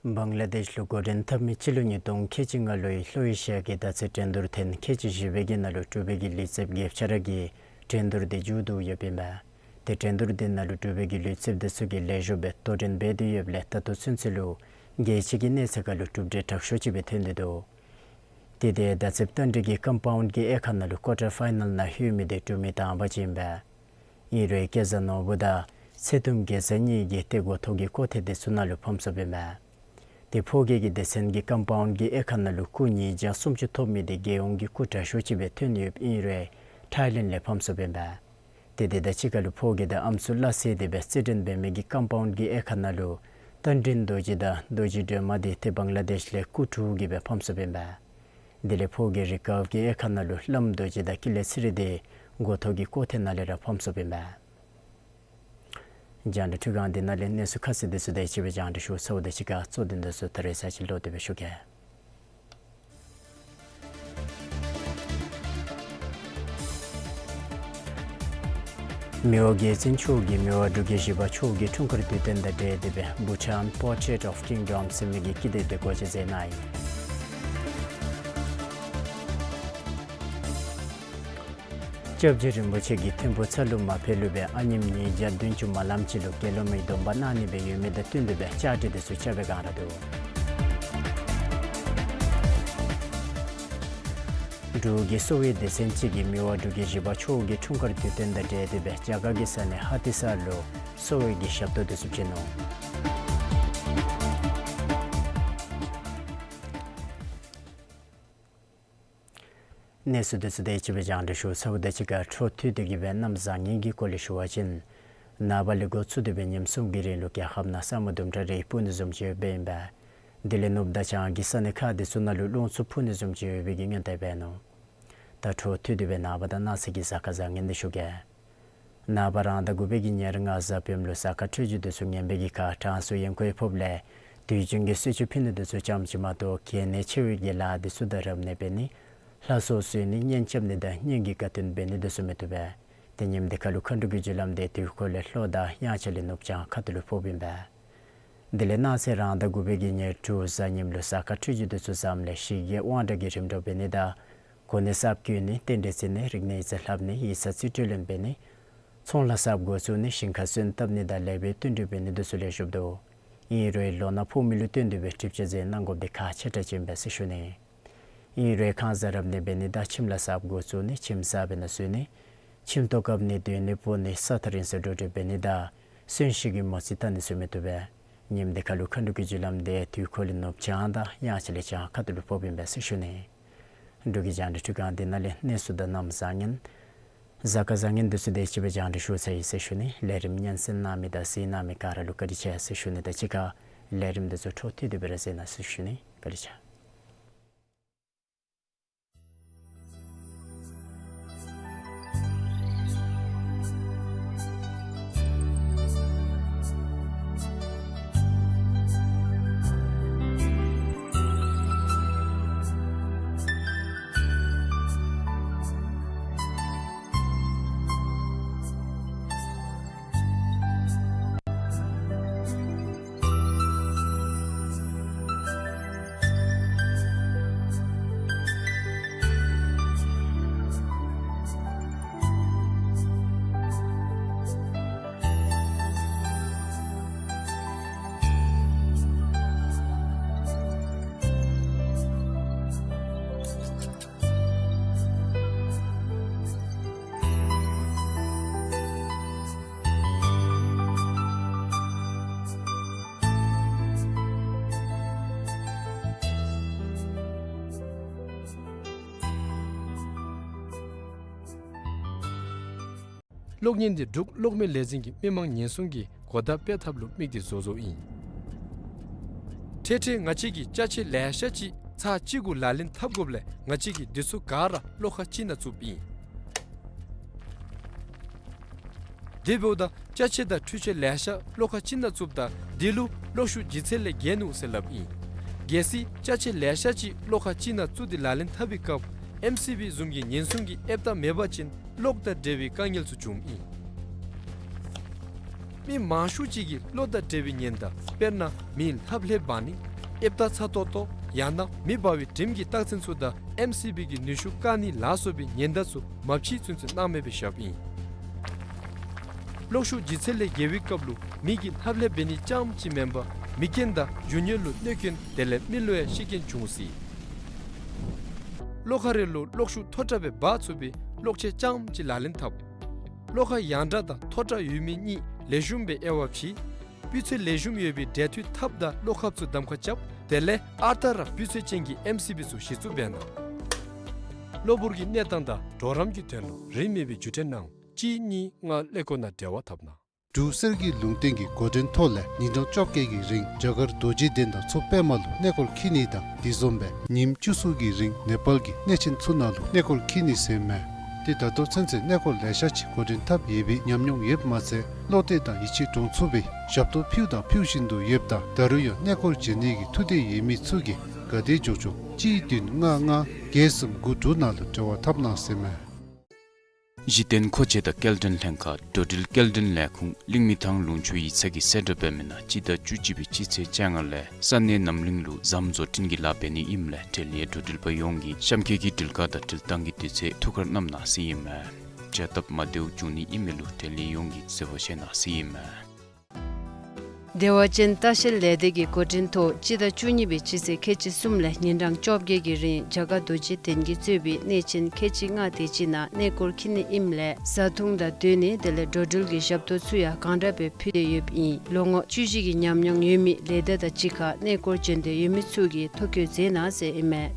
བང་ལ་དེཤ་ལུ་འགོ་འདྲེན་འཐབ་མི་སྤྱི་ལོ་ཉིས་སྟོང་ཁལ་གཅིག་ལྔ་ལོའི་ལྷོ་ཨེ་ཤི་ཡ་གི་དར་ཚད་འགྲན་བསྡུར་ཐེངས་ཁལ་གཅིག་བཞི་པའི་གི་ནང་ལུ་འབྲུག་པའི་གི་ལུས་རྩལཔ་རྒྱལཔོ་ཆ་ར་གིས་འགྲན་བསྡུར་འདི་མཇུག་བསྡུ་ཡོདཔ་ཨིན་པས། ཏེ་འགྲན་བསྡུར་དེ་ནང་ལུ་འབྲུག་པའི་གི་ལུས་རྩལཔ་དེ་ཚུ་གིས་ལེགས་ཤོམ་སྦེ་དོ་འགྲན་འབད་དེ་ཡོདཔ་ལས་ད་ལྟོ་ཚུན་ཚོད་ལུ་རྒྱལ་སྤྱི་གི་གནས་ཚད་ཁར་ལུ་གྲུབ་འབྲས་དྲག་ཤོས་ཅིག་སྦེ་ཐོན་ཏེ་འདུག། ཏེ་དེ་ཟླ་ཚེས་དང་པ་གི་ཀམ་པའུནཌ་གི་དབྱེ་ཁག་ནང་ལུ་ཀོར་ཊར་ཕའི་ནཱལ་ནང་ལྷོད་མི་དེ་འབྲུག་མི་དང་པ་ཅིག་ཨིན་པས། ཨིན་རུང་སྐལ་བཟང་ནོར་བུ་དང་ཚེ་ཐུབ་དགེ་རྩ་གཉིས་ཀྱིས་ཏེ་འགོ་ཐོག་གི་སྐོར་ཐེངས་དེ་ཚུ་ནང་ལུ་ཕམ་སོཔ་ཨིན་པས། ཏེ་ཕོ་སྐྱེས་ཀྱི་སྡེ་ཚན་གྱི་ཀམ་པའུནཌ་གི་དབྱེ་ཁག་ནང་ལུ་སྐུ་ཉིས་བརྒྱ་སུམ་ཅུ་ཐོབ་མི་དེ་རྒྱལ་ཡོངས་ཀྱི་སྐུ་དྲག་ཤོས་ཅིག་སྦེ་ཐོན་ཡོདཔ་ཨིན་རུང་ཐའི་ལེནཌ་ལས་ཕམ་སོཔ་ཨིན་པས། ཏེ་དེ་དང་གཅིག་ཁར་ལུ་ཕོ་སྐྱེས་དང་ཨམ་སྲུ་སླ་བསྲེ་སྟེ་སྦེ་རྩེད་འགྲན་འབད་མི་གི་ཀམ་པའུནཌ་གི་དབྱེ་ཁག་ནང་ལུ་རྟ་མགྲིན་རྡོ་རྗེ་དང་རྡོ་རྗེ་སྒྲོལ་མ་དེ་ཏེ་བང་ལ་དེཤ་ལས་སྐུ་དྲུག་གིས་སྦེ་ཕམ་སོཔ་ཨིན་པས། དེ་ལས་ཕོ་སྐྱེས་རི་ཀརབ་ཀྱི་དབྱེ་ཁག་ནང་ལུ་བླམ་རྡོ་རྗེ་དང་ཀུན་ལེགས་ཚེ་རིང་དེ་འགོ་ཐོག་གི་སྐོར་ཐེངས་ནང་ལས་ར་ཕམ་སོཔ་ཨིན་པས། རྒྱང་བསྒྲགས་འཕྲུལ་ཁང་འདི་ནང་ལས་གནས་ཚུལ་ཁ་གསལ་དེ་ཚུ་དེ་ཅིག་སྦེ་རྒྱང་བསྒྲགས་ཞུ་ཚརཝ་དང་གཅིག་ཁར་གཙོ་དོན་དེ་ཚུ་ད་རེས་ཚར་ཅིག་ལོག་སྟེ་སྦེ་ཞུ་གེ། མི་དབང་རྒྱལ་བཙུན་མཆོག་གིས་མི་དབང་འབྲུག་རྒྱལ་བཞི་པ་མཆོག་གི་འཁྲུངས་སྐར་དུས་སྟོན་དང་འབྲེལ་ཏེ་སྦེ་Bhutan Portrait of Kingdom ཟེར་མི་གི་ཀི་དེབ་དེ་སྒོ་འབྱེད་མཛད་གནང་ཡི། སྐྱབས་རྗེ་རིན་པོ་ཆེ་གིས་ཐིམ་ཕུག་ཚ་ལུ་མ་ཕེབས་ལུ་སྦེ་ཨ་ནེམོ་ཉིས་བརྒྱ་བདུན་ཅུ་མ་ལངམ་ཅིག་ལུ་དགེ་སློང་མའི་སྡོམ་པ་གནང་ནི་སྦེ་ཡོད་མི་དང་བསྟུན་ཏེ་སྦེ་བཅའ་སྒྲིག་དེ་ཚུ་རྐྱབ་པའི་སྒང་ར་འདུག། འབྲུག་གི་གསོ་བའི་སྡེ་ཚན་ཅིག་གིས་མི་དབང་འབྲུག་རྒྱལ་བཞི་པ་མཆོག་གི་འཁྲུངས་སྐར་དུས་སྟོན་དང་འབྲེལ་ཏེ་སྦེ་རྒྱ་གར་གྱི་ས་གནས་ཧ་ཏི་སར་ལུ་གསོ་བའི་གི་ཞབས་ཏོག་དེ་ཚུ་བྱིན་ནུག། གནས་ཚུལ་དེ་ཚུ་དེ་ཅིག་སྦེ་རྒྱང་བསྒྲགས་ཞུ་ཚརཝ་དང་གཅིག་ཁར་འཕྲོ་མཐུད་དེ་གི་སྦེ་གནམ་བཟང་ངན་གྱི་སྐོར་ལས་ཞུ་བ་ཅིན་ནངས་པ་ལས་འགོ་བཙུགས་ཏེ་སྦེ་ཉིནམ་གསུམ་གྱི་རིང་ལུ་རྒྱལ་ཁབ་ནང་ས་སྨུག་ཟླུམ་གྲ་རེ་སྤུབ་ནི་བཟུམ་ཅིག་ཡོདཔ་ཨིན་པས། དེ་ལས་ནུབ་དང་བྱང་གི་ས་གནས་ཁག་དེ་ཚུ་ནང་ལུ་རླུང་འཚུབ་འཕུ་ནི་བཟུམ་ཅིག་ཡོད་པའི་གི་སྔོན་བརྡ་འབད་ནུག། ད་འཕྲོ་མཐུད་དེ་སྦེ་ནངས་པ་དང་གནངས་ཚེ་གི་གཟའ་སྐར་བཟང་ངན་དེ་ཞུ་གེ། ནངས་པ་རང་ཟླ་དགུ་པའི་གི་ཉེར་ལྔ་གཟའ་སྤེནམ་ལུ་གཟའ་སྐར་འཕྲོད་སྦྱོར་དེ་ཚུ་ངན་པའི་གི་ཁར་གྲང་སུ་ཡོན་ཁོག་ཕོགཔ་ལས་དུས་རྒྱུན་གྱི་གསོལ་མཆོད་ཕུལ་ནི་དེ་ཚུ་ཙམ་ཅིག་མ་གཏོགས་གལ་གནད་ཆེ་བའི་གི་ལཱ་དེ་ཚུ་དང་རབ་གནས་འབད་ནི་ལྷ་གསོལ་གསོལ་ནི་གཉེན་རྐྱབ་ནི་དང་གཉེན་གྱི་དགའ་སྟོན་འབད་ནི་དེ་ཚུ་མི་བཏུབ་པས། ཏེ་ཉིནམ་དེ་ཁར་ལུ་མཁའ་འགྲོ་གི་རྒྱུ་ལམ་དེ་དུས་འཁོར་ལས་ལྷོ་དང་དབྱངས་འཆར་ལས་ནུབ་བྱང་ཁ་ཐུག་ལུ་ཕོགཔ་ཨིན་པས། དེ་ལས་གནངས་ཚེ་རང་ཟླ་དགུ་པའི་གི་ཉེར་དྲུག་གཟའ་ཉིམ་ལུ་གཟའ་སྐར་འཕྲོད་སྦྱོར་དེ་ཚུ་བཟངམ་ལས་ཞི་རྒྱས་དབང་དྲག་གི་རིམ་གྲོ་འབད་ནི་དང་གོ་གནས་གསརཔ་བསྐོ་ནི་རྟེན་འབྲེལ་བརྩི་ནི་རིག་གནས་ཡིག་ཚང་ལྷབ་ནི་ཡིག་ཚང་རྩིས་སྤྲོད་ལེན་འབད་ནི་ཚོང་ལཱ་གསརཔ་འགོ་བཙུགས་ནི་ཞིང་ཁར་སོན་བཏབ་ནི་དང་ལེགས་པའི་བསྟུན་གྲོས་འབད་ནི་དེ་ཚུ་ལེགས་ཤོམ་འདུག། ཨིན་རུང་ལོ་ན་ཕོག་མི་ལུ་བསྟུན་ཏེ་སྦེ་གྲིབ་ཆ་ཟེར་གནང་དགོཔ་དེ་ཁག་ཆེ་དྲགས་ཅིག་ཨིན་པས་ཟེར་ཞུ་ནི། ཨིན་རུང་ཁང་བཟང་རབ་གནས་འབད་ནི་དང་ཁྱིམ་ལཱ་གསརཔ་འགོ་བཙུགས་ནི་ཁྱིམ་གསར་པའི་ནང་བཟོ་ནི་ཁྱིམ་ཐོག་བཀབ་ནི་སྡོད་གནས་སྤོ་ནི་ས་ཐག་རིང་སར་འགྲོ་འགྲུལ་འབད་ནི་དང་གསོན་གཤིན་གྱི་མོ་རྩིས་བལྟ་ནི་ཚུ་མི་བཏུབ་པས། ཉིནམ་དེ་ཁར་ལུ་མཁའ་འགྲོ་གི་རྒྱུ་ལམ་དེ་དུས་འཁོར་ལས་ནུབ་བྱང་དང་དབྱངས་འཆར་ལས་བྱང་ཁ་ཐུག་ལུ་ཕོགཔ་ཨིན་པས་ཟེར་ཞུ་ནི། འབྲུག་གི་རྒྱང་བསྒྲགས་འཕྲུལ་ཁང་འདི་ནང་ལས་གནས་ཚུལ་དང་གནམ་བཟང་ངན་གཟའ་སྐར་བཟང་ངན་དེ་ཚུ་དེ་ཅིག་སྦེ་རྒྱང་བསྒྲགས་ཞུ་ཚར་ཡི་ཟེར་ཞུ་ནི། ལས་རིམ་སྙན་གསན་གནང་མི་དང་གཟིགས་གནང་མི་ག་ར་ལུ་བཀའ་དྲིན་ཆེ་ཟེར་ཞུ་ནི་དང་གཅིག་ཁར་ལས་རིམ་དེ་ཚུ་འཕྲོ་མཐུད་དེ་སྦེ་ར་གཟིགས་གནང་ཟེར་ཞུ་ནི། བཀའ་དྲིན་ཆེ། གློག་བརྙན་འདི་འབྲུག་གློག་མེ་ལས་འཛིན་གྱིས་མི་མང་ཉེན་སྲུང་གི་གོ་བརྡ་སྤེལ་ཐབས་ལུ་དམིགས་ཏེ་བཟོ་བཟོཝ་ཨིན། འཕྲལ་འཕྲལ་ང་བཅས་ཀྱིས་ཅ་ཆས་ལེ་ཤ་ཅིག་ཚར་གཅིག་གུ་ལག་ལེན་འཐབ་དགོཔ་ལས་ང་བཅས་ཀྱིས་འདི་ཚུ་ག་ར་བློ་ཁ་གཅིག་ནང་བཙུགསཔ་ཨིན། དེ་འབདཝ་ད་ཅ་ཆས་དང་འཕྲུལ་ཆས་ལེ་ཤ་བློ་ཁ་གཅིག་ནང་བཙུགསཔ་ད་འདི་ལུ་གློག་ཤུགས་ལྗིད་ཚད་ལས་བརྒལ་ནུག་ཟེར་སླབ་ཨིན། གལ་སྲིད་ཅ་ཆས་ལེ་ཤ་ཅིག་བློ་ཁ་གཅིག་ནང་བཙུགས་ཏེ་ལག་ལེན་འཐབ་པའི་སྐབས་ཨེམ་སི་བི་བཟུམ་གྱི་ཉེན་སྲུང་གི་ཨེབ་རྟགས་མེད་པ་ཅིན་གློག་དང་འབྲེལ་བའི་དཀའ་ངལ་ཚུ་འབྱུངམ་ཨིན། མི་མང་ཤོས་ཅིག་གིས་གློག་དང་འབྲེལ་བའི་ཉེན་བརྡ་དཔེར་ན་མི་ལྷབ་ལྷེབ་འབག་ནི་ཨེབ་རྟགས་ཚ་ཏོག་ཏོ་ཡང་ན་མེ་འབར་བའི་དྲིམ་གྱི་རྟགས་མཚན་ཚུ་དང་ཨེམ་སི་བི་གི་ནུས་ཤུགས་བཀག་ནི་ལ་སོགས་པའི་ཉེན་བརྡ་ཚུ་མ་ཕྱེ་ཚུན་ཚོད་སྣང་མེད་སྦེ་བཞགཔ་ཨིན། གློག་ཤུགས་ལྗིད་ཚད་ལས་བརྒལ་བའི་སྐབས་ལུ་མི་གིས་ལྷབ་ལྷེབ་འབད་ནི་རྐྱངམ་ཅིག་མེན་པར་མི་རྒན་དང་མྱོས་རྒྱུ་ལུ་གནོད་རྐྱེན་དེ་ལས་མི་ལུ་ཡང་ཤི་རྐྱེན་འབྱུང་སྲིད། གློག་ཁང་རེ་ལུ་གློག་ཤུགས་མཐོ་དྲགས་སྦེ་འབག་ཚུགས་པའི་གློག་ཆས་རྐྱངམ་ཅིག་ལག་ལེན་འཐབ། གློག་ཁང་ཡང་དྲགས་དང་མཐོ་དྲགས་ཡོད་མི་གཉིས་ལེགས་ཤོམ་སྦེ་དབྱེ་བ་ཕྱེ། སྤུས་ཚད་ལེགས་ཤོམ་ཡོད་པའི་འབྲེལ་མཐུད་ཐབ་དང་གློག་ཁབ་ཚུ་གདམ་ཁ་རྐྱབ། དེ་ལས་ཨར་ཏ་ར་སྤུས་ཚད་ཅན་གྱི་ཨེམ་སི་བི་ཚུ་གཞི་བཙུགས་འབད་གནང་། གློ་བུར་གྱི་གནས་སྟངས་དང་གྲོགས་རམ་གྱི་དོན་ལུ་རིན་མེད་པའི་བརྒྱུད་འཕྲིན་ནང་གཅིག་གཉིས་ལྔ་ཀླད་ཀོར་ནང་འབྲེལ་བ་འཐབ་གནང་། འབྲུག་གསེར་གྱི་ལུང་བསྟན་གྱི་འགོ་འདྲེན་ཐོག་ལས་ཉིན་གྲངས་བཅོ་བརྒྱད་ཀྱི་རིང་རྒྱ་གར་རྡོ་རྗེ་གདན་དང་མཚོ་པདྨ་ལུ་གནས་སྐོར་འཁྱིད་ནི་དང་དེ་བཟུམ་སྦེ་ཉིནམ་བཅུ་གསུམ་གྱི་རིང་ནེ་པཱལ་གྱི་གནས་ཆེན་ཚུ་ནང་ལུ་གནས་སྐོར་འཁྱིད་ནི་ཟེར་མས། ཏེ་ད་ལྟོ་ཚུན་ཚོད་གནས་སྐོར་ལེ་ཤ་ཅིག་འགོ་འདྲེན་འཐབ་ཡོད་པའི་ཉམས་མྱོང་ཡོདཔ་མ་ཚད་བློ་གཏད་དང་ཡིད་ཆེས་འདྲོངས་ཚུགས་པའི་ཞབས་ཏོག་ཕུལཝ་དང་ཕུལ་བཞིན་དུ་ཡོདཔ་ད་ད་རུང་ཡང་གནས་སྐོར་བྱོན་ནི་གི་ཐུགས་འདོད་ཡོད་མི་ཚུ་གིས་ག་དེ་མགྱོགས་མགྱོགས་གཅིག་བདུན་ལྔ་ལྔ་བརྒྱད་གསུམ་དགུ་དྲུག་ནང་ལུ་འབྲེལ་བ་འཐབ་གནང་ཟེར་མས། གཞི་རྟེན་མཁོ་ཆས་དང་སྐྱེལ་འདྲེན་ལྷན་ཁག་འགྲོ་འགྲུལ་སྐྱེལ་འདྲེན་ལས་ཁུངས་གླིང་མི་ཐང་ལུང་ཕྱོགས་ཡིག་ཚང་གིས་གསལ་བསྒྲགས་འབད་མི་ནང་སྤྱི་ཟླ་བཅུ་གཅིག་པའི་སྤྱི་ཚེས་བཅོ་ལྔ་ལས་ས་གནས་རྣམ་གླིང་ལུ་ཟམ་བཟོ་སྐྲུན་གྱི་ལཱ་འབད་ནི་ཨིནམ་ལས་འབྲེལ་ཡོད་འགྲོ་འགྲུལ་པ་ཡོངས་ཀྱིས་གཤམ་འཁོད་ཀྱི་འགྲུལ་ཁང་དང་འགྲུལ་བཏང་གི་དུས་ཚོད་ཐུགས་ཁར་བསྣམ་གནང་ཟེར་ཨིན་མས། བྱ་སྟབས་མ་བདེཝ་འབྱུང་ནི་ཨིན་མི་ལུ་འབྲེལ་ཡོད་ཡོངས་ཀྱིས་གསལ་པོ་བཤད་གནང་ཟེར་ཨིན་མས། བདེ་བ་ཅན་ལྟ་བཤལ་ལས་སྡེ་གི་འགོ་འདྲེན་ཐོག་སྤྱི་ཟླ་བཅུ་གཉིས་པའི་སྤྱི་ཚེས་ཁལ་གཅིག་གསུམ་ལས་ཉིན་གྲངས་བཅོ་བརྒྱད་ཀྱི་རིང་རྒྱ་གར་རྡོ་རྗེ་གདན་གྱིས་གཙོས་པའི་གནས་ཆེན་ཁལ་གཅིག་ལྔ་དེ་ཅིག་ནང་གནས་སྐོར་འཁྱིད་ནི་ཨིནམ་ལས་བཟའ་འཐུང་དང་སྡོད་གནས་དེ་ལས་འགྲོ་འགྲུལ་གྱི་ཞབས་ཏོག་ཚུ་ཡང་གང་དྲག་སྦེ་ཕུལ་ཏེ་ཡོདཔ་ཨིན། ལོ་ངོ་བཅུ་བཞི་གི་ཉམས་མྱོང་ཡོད་མི་ལས་སྡེ་དང་གཅིག་ཁར་གནས་སྐོར་བྱོན་འདོད་ཡོད་མི་ཚུ་གིས་ཐོ་བཀོད་མཛད་གནང་ཟེར་ཨིན་མས།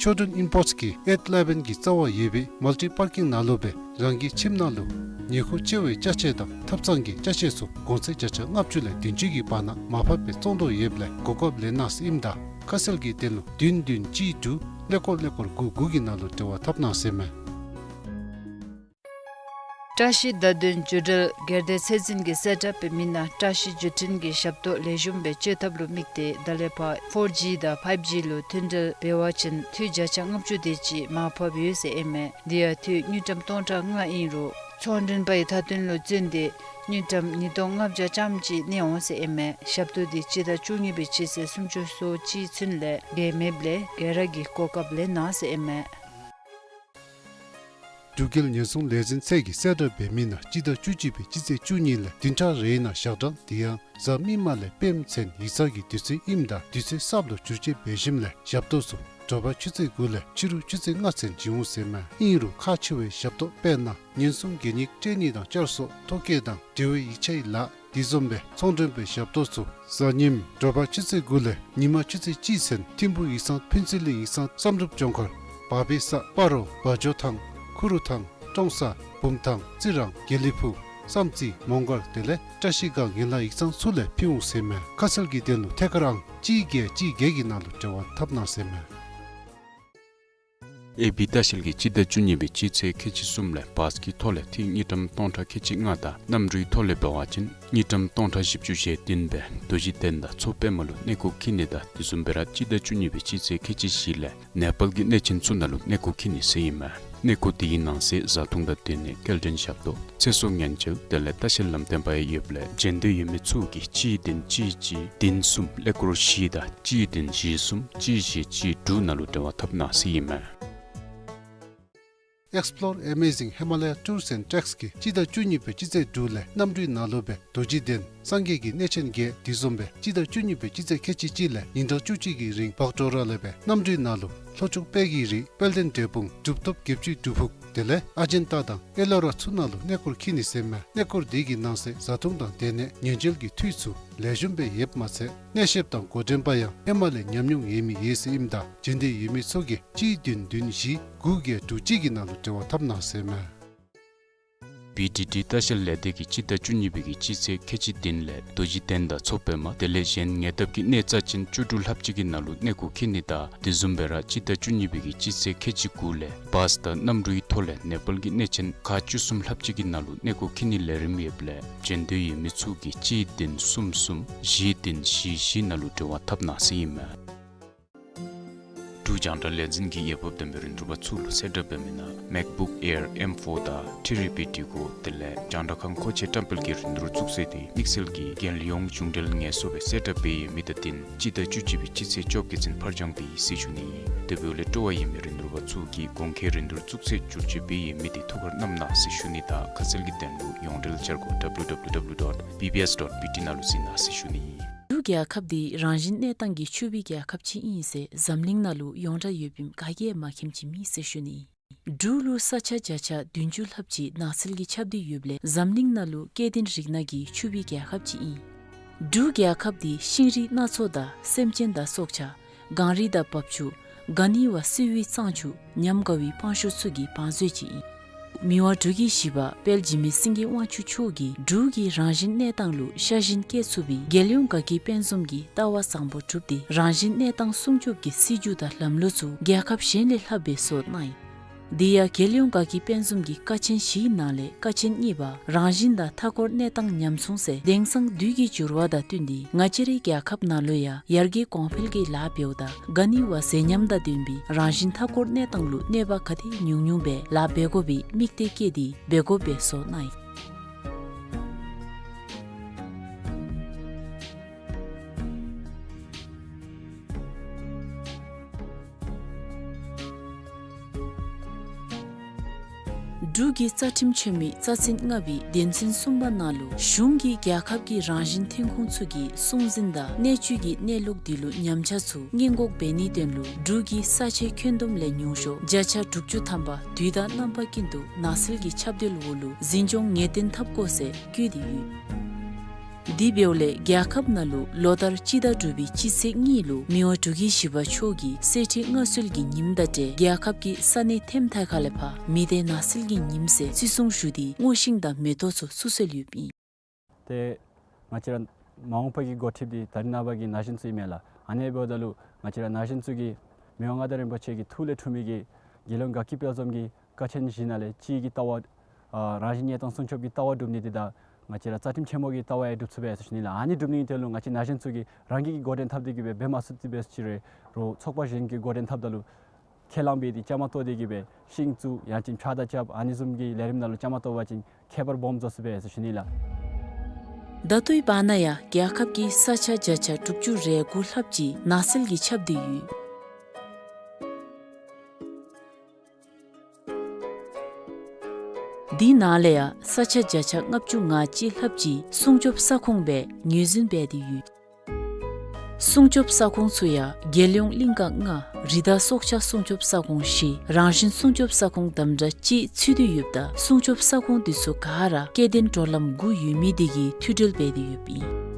ཆོས་སྒྲོན་ཨིམ་པོརཊསི་གིས་ཨེཊ་ཨི་ལེ་བཱན་གྱི་རྩ་བར་ཡོད་པའི་མལ་ཊི་པར་ཀིང་ནང་ལུ་སྦེ་རང་གི་ཁྱིམ་ནང་ལུ་ཉེ་འཁོར་བཅར་བའི་ཅ་ཆས་དང་ཐབ་ཚང་གི་ཅ་ཆས་ཚུ་གོང་ཚད་བརྒྱ་ཆ་ལྔ་བཅུ་ལས་བདུན་ཅུ་གི་བར་ན་མར་ཕབ་སྦེ་བཙོང་དོ་ཡོདཔ་ལས་གོ་སྐབས་ལེན་གནང་ཟེར་ཨིནམ་ད་ཁ་གསལ་གྱི་དོན་ལུ་བདུན་བདུན་གཅིག་དྲུག་ཀླད་ཀོར་ཀླད་ཀོར་དགུ་དགུ་གི་ནང་ལུ་འབྲེལ་བ་འཐབ་གནང་ཟེར་མས། བཀྲ་ཤིས་བརྡ་དོན་བརྒྱུད་འབྲེལ་སྒེར་སྡེ་ཚད་འཛིན་གྱིས་གསལ་བསྒྲགས་འབད་མི་ནང་བཀྲ་ཤིས་བརྒྱུད་འཕྲིན་གྱི་ཞབས་ཏོག་ལེགས་ཤོམ་སྦེ་སྤྱོད་ཐབས་ལུ་དམིགས་ཏེ་ད་ལས་ཕར་ཕོར་ཇི་དང་ཕའིབ་ཇི་ལུ་མཐུད་འབྲེལ་འབད་བ་ཅིན་འཐུས་བརྒྱ་ཆ་ལྔ་བཅུ་དེ་ཅིག་མར་ཕབ་ཡོད་ཟེར་ཨིན་མས། དེ་ཡང་འཐུས་དངུལ་ཀྲམ་སྟོང་ཕྲག་ལྔ་ཨིན་རུང་ཚོང་མགྲོན་པའི་མཐའ་དོན་ལུ་བརྩོན་ཏེ་དངུལ་ཀྲམ་ཉིས་སྟོང་ལྔ་བརྒྱ་ཙམ་ཅིག་གནས་འོང་ཟེར་ཨིན་མས། ཞབས་ཏོག་འདི་སྤྱི་ཟླ་བཅུ་གཉིས་པའི་སྤྱི་ཚེས་སུམ་ཅུ་སོ་གཅིག་ཚུན་ལས་བརྒལ་མེདཔ་ལས་ག་ར་གིས་གོ་སྐབས་ལེན་གནང་ཟེར་ཨིན་མས། འབྲུག་རྒྱལ་ཉེན་སྲུང་ལས་འཛིན་ཚད་ཀྱིས་གསལ་བསྒྲགས་འབད་མི་ནང་སྤྱི་ཟླ་བཅུ་གཅིག་པའི་སྤྱི་ཚེས་བཅུ་གཉིས་ལས་བདུན་ཕྲག་རེའི་ནང་ཞག་གྲངས་དེ་ཡང་གཟའ་མིག་དམར་ལས་སྤེནམ་ཚུན་ཡིག་ཚང་གི་དུས་ཚོད་ཨིནམ་ད་དུས་ཚོད་གསརཔ་ལུ་བསྒྱུར་བཅོས་འབད་ཞིནམ་ལས་ཞབས་ཏོག་ཚུ་དྲོ་པ་ཆུ་ཚོད་དགུ་ལས་ཕྱི་རུ་ཆུ་ཚོད་ལྔ་ཚུན་བྱིན་འོང་ཟེར་མས། ཨིན་རུང་ཁག་ཆེ་བའི་ཞབས་ཏོག་དཔེར་ན་ཉེན་སྲུང་གད་སྙིགས་སྤྲོད་ནི་དང་བསྐྱར་གསོ་ཐོ་བཀོད་དང་འབྲེལ་བའི་ཡིག་ཆའི་ལཱ་དེ་བཟུམ་སྦེ་ཚོང་མགྲོན་པའི་ཞབས་ཏོག་ཚུ་གཟའ་ཉིམ་དྲོ་པ་ཆུ་ཚོད་དགུ་ལས་ཉིན་མ་ཆུ་ཚོད་གཅིག་ཚུན་ཐིམ་ཕུག་ཡིག་ཚང་ཕུན་ཚོགས་གླིང་ཡིག་ཚང་བསམ་གྲུབ་ལྗོངས་མཁར་བ་བེ་ས་སྤ་རོ་བ་འཇོ་ཐང་ཁུ་རུ་ཐང་ཀྲོང་གསར་བུམ་ཐང་རྩི་རང་དགེ་ལེགས་ཕུག་བསམ་རྩེ་མོང་སྒར་དེ་ལས་བཀྲ་ཤིས་སྒང་ངན་ལྷད་ཡིག་ཚང་ཚུ་ལས་ཕུལ་འོང་ཟེར་མས། ཁ་གསལ་གྱི་དོན་ལུ་ཐད་ཀར་ཨང་གཅིག་བརྒྱད་གཅིག་བརྒྱད་ཀྱི་ནང་ལུ་འབྲེལ་བ་འཐབ་གནང་ཟེར་མས། ཨེ་བི་ལྟ་བཤལ་གྱིས་སྤྱི་ཟླ་བཅུ་གཉིས་པའི་སྤྱི་ཚེས་ཁལ་གཅིག་གསུམ་ལས་བཱས་ཀྱི་ཐོག་ལས་འཐུས་དངུལ་ཀྲམ་སྟོང་ཕྲག་ཁལ་གཅིག་ལྔ་དང་གནམ་གྲུའི་ཐོག་ལས་འབད་བ་ཅིན་དངུལ་ཀྲམ་སྟོང་ཕྲག་བཞི་བཅུ་ཞེ་བདུན་སྦེ་རྡོ་རྗེ་གདན་དང་མཚོ་པདྨ་ལུ་གནས་སྐོར་འཁྱིད་ནི་དང་དེ་བཟུམ་སྦེ་ར་སྤྱི་ཟླ་བཅུ་གཉིས་པའི་སྤྱི་ཚེས་ཁལ་གཅིག་བཞི་ལས་ནེ་པཱལ་གྱི་གནས་ཆེན་ཚུ་ནང་ལུ་གནས་སྐོར་འཁྱིད་ནི་ཟེར་ཨིན་མས། གནས་སྐོར་དེའི་ནང་གསེས་བཟའ་འཐུང་དང་སྡོད་གནས་སྐྱེལ་འདྲེན་ཞབས་ཏོག་ཚེ་སྲོག་ཉེན་བཅོལ་དེ་ལས་ལྟ་བཤལ་ལམ་སྟོན་པ་ཡང་ཡོདཔ་ལས་བྱོན་འདོད་ཡོད་མི་ཚུ་གིས་གཅིག་བདུན་གཅིག་གཅིག་བདུན་གསུམ་ཀླད་ཀོར་བཞི་དང་གཅིག་བདུན་བཞི་གསུམ་གཅིག་བཞི་གཅིག་དྲུག་ནང་ལུ་འབྲེལ་བ་འཐབ་གནང་ཟེར་ཨིན་མས། Explore Amazing Himalaya Tours and Treks གིས་སྤྱི་ཟླ་བཅུ་གཉིས་པའི་སྤྱི་ཚེས་དྲུག་ལས་གནམ་གྲུའི་ནང་ལུ་སྦེ་རྡོ་རྗེ་གདན་སངས་རྒྱས་ཀྱི་གནས་ཆེན་བརྒྱད་དེ་བཟུམ་སྦེ་སྤྱི་ཟླ་བཅུ་གཉིས་པའི་སྤྱི་ཚེས་ཁལ་གཅིག་གཅིག་ལས་ཉིན་གྲངས་བཅུ་གཅིག་གི་རིང་བག་གྲོ་ར་ལས་སྦེ་གནམ་གྲུའི་ནང་ལུ་ལྷོ་ཕྱོགས་དཔལ་གྱི་རི་དཔལ་ལྡན་འབྲས་སྤུངས་གྲུབ་ཐོབ་བརྒྱད་ཅུའི་སྒྲུབ་ཕུག་དེ་ལས་ཨ་ཇན་ཏ་དང་ཨེ་ལོ་ར་ཚུ་ནང་ལུ་གནས་སྐོར་འཁྱིད་ནི་ཟེར་མས། གནས་སྐོར་དེ་གི་ནང་གསེས་བཟའ་འཐུང་དང་སྡོད་གནས་ཉེན་བཅོལ་གྱི་འཐུས་ཚུ་ལེགས་ཤོམ་སྦེ་ཡོདཔ་མ་ཚད་གནས་བཤདཔ་དང་འགོ་འདྲེན་པ་ཡང་ཧེ་མ་ལས་ཉམས་མྱོང་ཡོད་མི་ཡོད་ཟེར་ཨིནམ་ད་བྱོན་འདོད་ཡོད་མི་ཚུ་གིས་གཅིག་བདུན་བདུན་བཞི་དགུ་བརྒྱད་དྲུག་གཅིག་གི་ནང་ལུ་འབྲེལ་བ་འཐབ་གནང་ཟེར་མས། བི་ཌི་ཌི་ལྟ་བཤལ་ལས་སྡེ་གིས་སྤྱི་ཟླ་བཅུ་གཉིས་པའི་གི་སྤྱི་ཚེས་ཁལ་གཅིག་བདུན་ལས་རྡོ་རྗེ་གདན་དང་མཚོ་པདྨ་དེ་ལས་གཞན་ཉེ་འདབས་ཀྱི་གནས་རྩ་ཅན་བཅུ་དྲུག་ལྷགཔ་ཅིག་གི་ནང་ལུ་གནས་སྐོར་འཁྱིད་ནི་དང་དེ་བཟུམ་སྦེ་ར་སྤྱི་ཟླ་བཅུ་གཉིས་པའི་གི་སྤྱི་ཚེས་ཁལ་གཅིག་དགུ་ལས་བཱས་དང་གནམ་གྲུའི་ཐོག་ལས་ནེ་པཱལ་གྱི་གནས་ཆེན་ཁག་བཅུ་གསུམ་ལྷགཔ་ཅིག་གི་ནང་ལུ་གནས་སྐོར་འཁྱིད་ནི་ལས་རིམ་ཡོདཔ་ལས་བྱོན་འདོད་ཡོད་མི་ཚུ་གིས་གཅིག་བདུན་གསུམ་གསུམ་བཞི་བདུན་བཞི་བཞི་ནང་ལུ་འབྲེལ་བ་འཐབ་གནང་ཟེར་ཨིན་མས། འབྲུག་ རྒྱང་བསྒྲགས་ལས་འཛིན་གྱིས་འོས་འབབ་ལྡན་པའི་རིན་བསྡུར་པ་ཚུ་ལུ་གསལ་བསྒྲགས་འབད་མི་ནང་MacBook Air M four དང་ཐི་རི་པི་འགྲུལ་འཁོར་དེ་ལས་རྒྱང་བསྒྲགས་ཁང་མཁོ་ཆས་བཀྲམ་སྤེལ་གྱི་རིན་བསྡུར་བཙུགས་ཚེས་དེ་དམིགས་བསལ་གྱི་རྒྱལ་ཡོངས་གཞུང་འབྲེལ་ངལ་གསོ་སྦེ་གསལ་བསྒྲགས་འབད་ཡོད་མི་དང་བསྟུན་སྤྱི་ཟླ་བཅུ་གཅིག་པའི་སྤྱི་ཚེས་བཅོ་བརྒྱད་ཚུན་ཕར་འགྱངས་འབད་ཡི་ཟེར་ཞུ་ནི། དེ་འབདཝ་ལས་སྤྲོ་བ་ཡོད་མི་རིན་བསྡུར་པ་ཚུ་གིས་གོང་འཁོད་རིན་བསྡུར་བཙུགས་ཚེས་བསྒྱུར་བཅོས་འབད་ཡོད་མི་དེ་ཐུགས་ཁར་བསྣམ་གནང་ཟེར་ཞུ་ནི་དང་ཁ་གསལ་གྱི་དོན་ལུ་ཡོངས་འབྲེལ་འཆར་སྒོ་W W W dot B B S dot B T ནང་ལུ་གཟིགས་གནང་ཟེར་ཞུ་ནི། འབྲུག་རྒྱལ་ཁབ་འདི་རང་བཞིན་གནས་སྟངས་ཀྱི་ཆུ་བོའི་རྒྱལ་ཁབ་ཅིག་ཨིན་ཟེར་འཛམ་གླིང་ནང་ལུ་ཡོངས་གྲགས་ཡོདཔ་ཨིནམ་ག་གིས་མ་མཁྱེནམ་ཅིག་མེད་ཟེར་ཞུ་ནི། འབྲུག་ལུ་ས་ཆ་བརྒྱ་ཆ་བདུན་ཅུ་ལྷགཔ་ཅིག་ནགས་ཚལ་གྱིས་ཁྱབ་སྟེ་ཡོདཔ་ལས་འཛམ་གླིང་ནང་ལུ་སྐྱེ་ལྡན་རིགས་སྣ་གི་ཆུ་བོའི་རྒྱལ་ཁབ་ཅིག་ཨིན། འབྲུག་རྒྱལ་ཁབ་འདི་ཤིང་རིགས་སྣ་ཚོགས་དང་སེམས་ཅན་དང་སྲོག་ཆགས་གངས་རི་དང་འབབ་ཆུ་ག་ནི་བ་བསིལ་བའི་གཙང་ཆུ་ཉམས་དགའ་བའི་སྤང་ཤོ་ཚུ་གིས་བང་མཛོད་ཅིག་ཨིན། མི་དབང་འབྲུག་གི་བཞི་པ་དཔལ་འཇིགས་མེད་སེང་གེ་དབང་ཕྱུག་མཆོག་གིས་འབྲུག་གི་རང་བཞིན་གནས་སྟངས་ལུ་ཤ་ཞེན་བསྐྱེད་ཚུགས་པའི་རྒྱལ་ཡོངས་དགའ་སྐྱིད་དཔལ་འཛོམས་ཀྱི་ལྟ་བ་བཟང་པོ་བསྒྲུབས་ཏེ་རང་བཞིན་གནས་སྟངས་སྲུང་སྐྱོབ་ཀྱི་སྲིད་བྱུས་དང་ལམ་ལུགས་ཚུ་རྒྱལ་ཁབ་གཞན་ལས་ལྷགཔ་སྦེ་བཟོ་གནང་ཡི། དེ་ཡང་རྒྱལ་ཡོངས་དགའ་སྐྱིད་དཔལ་འཛོམས་ཀྱི་ཀ་ཆེན་བཞིའི་ནང་ལས་ཀ་ཆེན་གཉིས་པ་རང་བཞིན་དང་མཐའ་འཁོར་གནས་སྟངས་ཉམས་སྲུང་ཟེར་དེང་སང་དུས་ཀྱི་འགྱུར་བ་དང་བསྟུན་ཏེ་ང་བཅས་རའི་རྒྱལ་ཁབ་ནང་ལུ་ཡང་ཡར་རྒྱས་གོང་འཕེལ་གྱི་ལཱ་འབདཝ་ད་ག་ནི་བ་ཟས་ཉམས་དང་ལྡན་པའི་རང་བཞིན་མཐའ་འཁོར་གནས་སྟངས་ལུ་གནོད་པ་ག་དེ་ཉུང་ཉུང་སྦེ་ལཱ་འབད་དགོ་པའི་དམིགས་གཏད་བསྐྱེད་དེ་འབད་དགོཔ་སྦེ་བཟོ་གནང་ཡི། འབྲུག་གི་རྩ་ཁྲིམས་ཆེན་མོའི་རྩ་ཚན་ལྔ་པའི་དོན་ཚན་གསུམ་པ་ནང་ལུ་གཞུང་གིས་རྒྱལ་ཁབ་ཀྱི་རང་བཞིན་ཐོན་ཁུངས་ཚུ་གི་སྲུང་འཛིན་དང་གནས་ཆུ་གི་གནས་ལུགས་དེ་ལུ་ཉམས་ཆག་ཚུ་སྔོན་འགོག་འབད་ནིའི་དོན་ལུ་འབྲུག་གི་ས་ཆའི་ཁྱོན་བསྡོམས་ལས་ཉུང་ཤོས་བརྒྱ་ཆ་དྲུག་ཅུ་ཐམ་པ་དུས་དང་རྣམ་པ་ཀུན་ཏུ་ནགས་ཚལ་གྱི་ཁྱབ་གདལ་འོག་ལུ་འཛིན་སྐྱོང་ངེས་གཏན་འཐབ་དགོ་ཟེར་བཀོད་དེ་ཡོད། དེ་འབདཝ་ལས་རྒྱལ་ཁབ་ནང་ལུ་ལོ་ལྟར་སྤྱི་ཟླ་དྲུག་པའི་སྤྱི་ཚེས་གཉིས་ལུ་མི་དབང་འབྲུག་རྒྱལ་བཞི་པ་མཆོག་གིས་གསེར་ཁྲི་མངའ་གསོལ་གྱི་ཉིནམ་དང་འབྲེལ་རྒྱལ་ཁབ་ཀྱི་ས་གནས་ཐེམ་ཐད་ཁ་ལས་ཕར་མི་སྡེ་ནགས་ཚལ་གྱི་ཉིནམ་ཟེར་བརྩི་སྲུང་ཞུ་སྟེ་སྔོ་ཤིང་དང་མེ་ཏོག་ཚུ་ཚུ་གསོལ་ཡོདཔ་ཨིན། ཏེ་ང་བཅས་ར་མ་འོངས་པ་གི་འགོ་ཁྲིདཔ་འདི་ད་རེས་ནངས་པ་གི་ན་གཞོན་ཚུ་ཨིན་མས་ལགས། ཨ་ནི་འབདཝ་ད་ལུ་ང་བཅས་ར་ན་གཞོན་ཚུ་གིས་མི་དབང་མངའ་བདག་རིན་པོ་ཆེ་གི་ཐུགས་ལས་འཁྲུངས་མི་གི་རྒྱལ་ཡོངས་དགའ་སྐྱིད་དཔལ་འཛོམས་ཀྱི་ཀ་ཆེན་བཞི་ནང་ལས་གཅིག་གི་ལྟ་བ་ཨ་རང་བཞིན་གནས་སྟངས་སྲུང་སྐྱོབ་ཀྱི་ལྟ་བ་སྒྲུབ་ནི་འདི་དང་ང་བཅས་ར་རྩ་ཁྲིམས་ཆེན་མོ་གི་ལྟ་བ་ཡང་སྒྲུབ་ཚུགས་པས་ཟེར་ཞུ་ནི་ལགས། ཨ་ནི་སྒྲུབ་ནིའི་དོན་ལུ་ང་བཅས་ན་གཞོན་ཚུ་གིས་རང་གིས་གིས་འགོ་འདྲེན་འཐབ་སྟེ་གིས་སྦེ་འབད་མ་ཚུགས་ཏེ་འབད་ཅི་རུང་ཚོགས་པ་གཞན་གྱིས་འགོ་འདྲེན་འཐབ་ད་ལུ་ཁས་བླངས་འབད་དེ་བཅའ་མར་གཏོགས་ཏེ་གིས་སྦེ་ཤིང་བཙུགས་ཡང་ཅིན་ཕྱག་དར་རྐྱབ་ཨ་ནི་བཟུམ་གྱི་ལས་རིམ་ནང་ལུ་བཅའ་མར་གཏོགས་པ་ཅིན་ཁྱད་པར་སྦོམ་བཟོ་ཚུགས་པས་ཟེར་ཞུ་ནི་ལགས། ད་ལྟོའི་བར་ན་ཡང་རྒྱལ་ཁབ་ཀྱི་ས་ཆ་བརྒྱ་ཆ་དྲུག་ཅུ་རེ་དགུ་ལྷགཔ་ཅིག་ནགས་ཚལ་གྱིས་ཁྱབ་སྟེ་ཡོད། དེ་ནང་ལས་ཡང་ས་ཆ་བརྒྱ་ཆ་ལྔ་བཅུ་ང་གཅིག་ལྷགཔ་ཅིག་སྲུང་སྐྱོབ་ས་ཁོངས་སྦེ་ངོས་འཛིན་འབད་དེ་ཡོད། སྲུང་སྐྱོབ་ས་ཁོངས་ཚུ་ཡང་རྒྱལ་ཡོངས་གླིང་ཀ་ལྔ་རི་དྭགས་སྲོག་ཆགས་སྲུང་སྐྱོབ་ས་ཁོངས་བཞི་རང་བཞིན་སྲུང་སྐྱོབ་ས་ཁོངས་དམ་དྲག་ཅིག་ཚུད་དེ་ཡོདཔ་ད་སྲུང་སྐྱོབ་ས་ཁོངས་དེ་ཚུ་ག་ར་སྐྱེ་ལྡན་གྲོག་ལམ་དགུ་ཡོད་མི་དེ་གིས་མཐུད་སྦྲེལ་འབད་དེ་ཡོདཔ་ཨིན།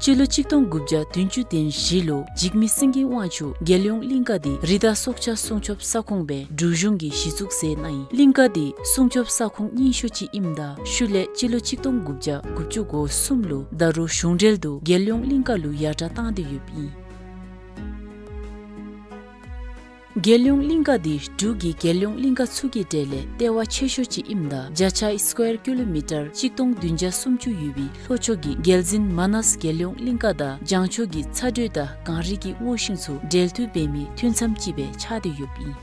སྤྱི་ལོ་གཅིག་སྟོང་དགུ་བརྒྱ་བདུན་ཅུ་དོན་བཞི་ལུ་འཇིགས་མེད་སེང་གེ་དབང་ཕྱུག་རྒྱལ་ཡོངས་གླིང་ཀ་འདི་རི་དྭགས་སྲོག་ཆགས་སྲུང་སྐྱོབ་ས་ཁོངས་སྦེ་འབྲུག་གཞུང་གིས་གཞི་བཙུགས་མཛད་གནང་ཡི། གླིང་ཀ་འདི་སྲུང་སྐྱོབ་ས་ཁོངས་རྙིང་ཤོས་ཅིག་ཨིནམ་ད་ཤུལ་ལས་སྤྱི་ལོ་གཅིག་སྟོང་དགུ་བརྒྱ་དགུ་བཅུ་གོ་གསུམ་ལུ་ད་རུང་གཞུང་འབྲེལ་དུ་རྒྱལ་ཡོངས་གླིང་ཀ་ལུ་ཡར་དྲགས་བཏང་སྟེ་ཡོདཔ་ཨིན། རྒྱལ་ཡོངས་གླིང་ཀ་འདི་འབྲུག་གི་རྒྱལ་ཡོངས་གླིང་ཀ་ཚུ་གི་གྲས་ལས་ལྟེ་བ་ཆེ་ཤོས་ཅིག་ཨིནམ་ད་བརྒྱ་ཆ་སི་ཀུ་ཝེར་ཀི་ལོ་མི་ཊར་གཅིག་སྟོང་བདུན་བརྒྱ་སུམ་ཅུ་ཡོད་པའི་ལྷོ་ཕྱོགས་ཀྱི་རྒྱལ་འཛིན་མ་ནཱས་རྒྱལ་ཡོངས་གླིང་ཀ་དང་བྱང་ཕྱོགས་ཀྱི་ཚ་དྲོད་དང་གངས་རི་གི་སྔོ་ཤིང་ཚུ་འབྲེལ་མཐུད་འབད་མི་མཐུད་མཚམས་ཅིག་སྦེ་ཆགས་ཏེ་ཡོདཔ་ཨིན།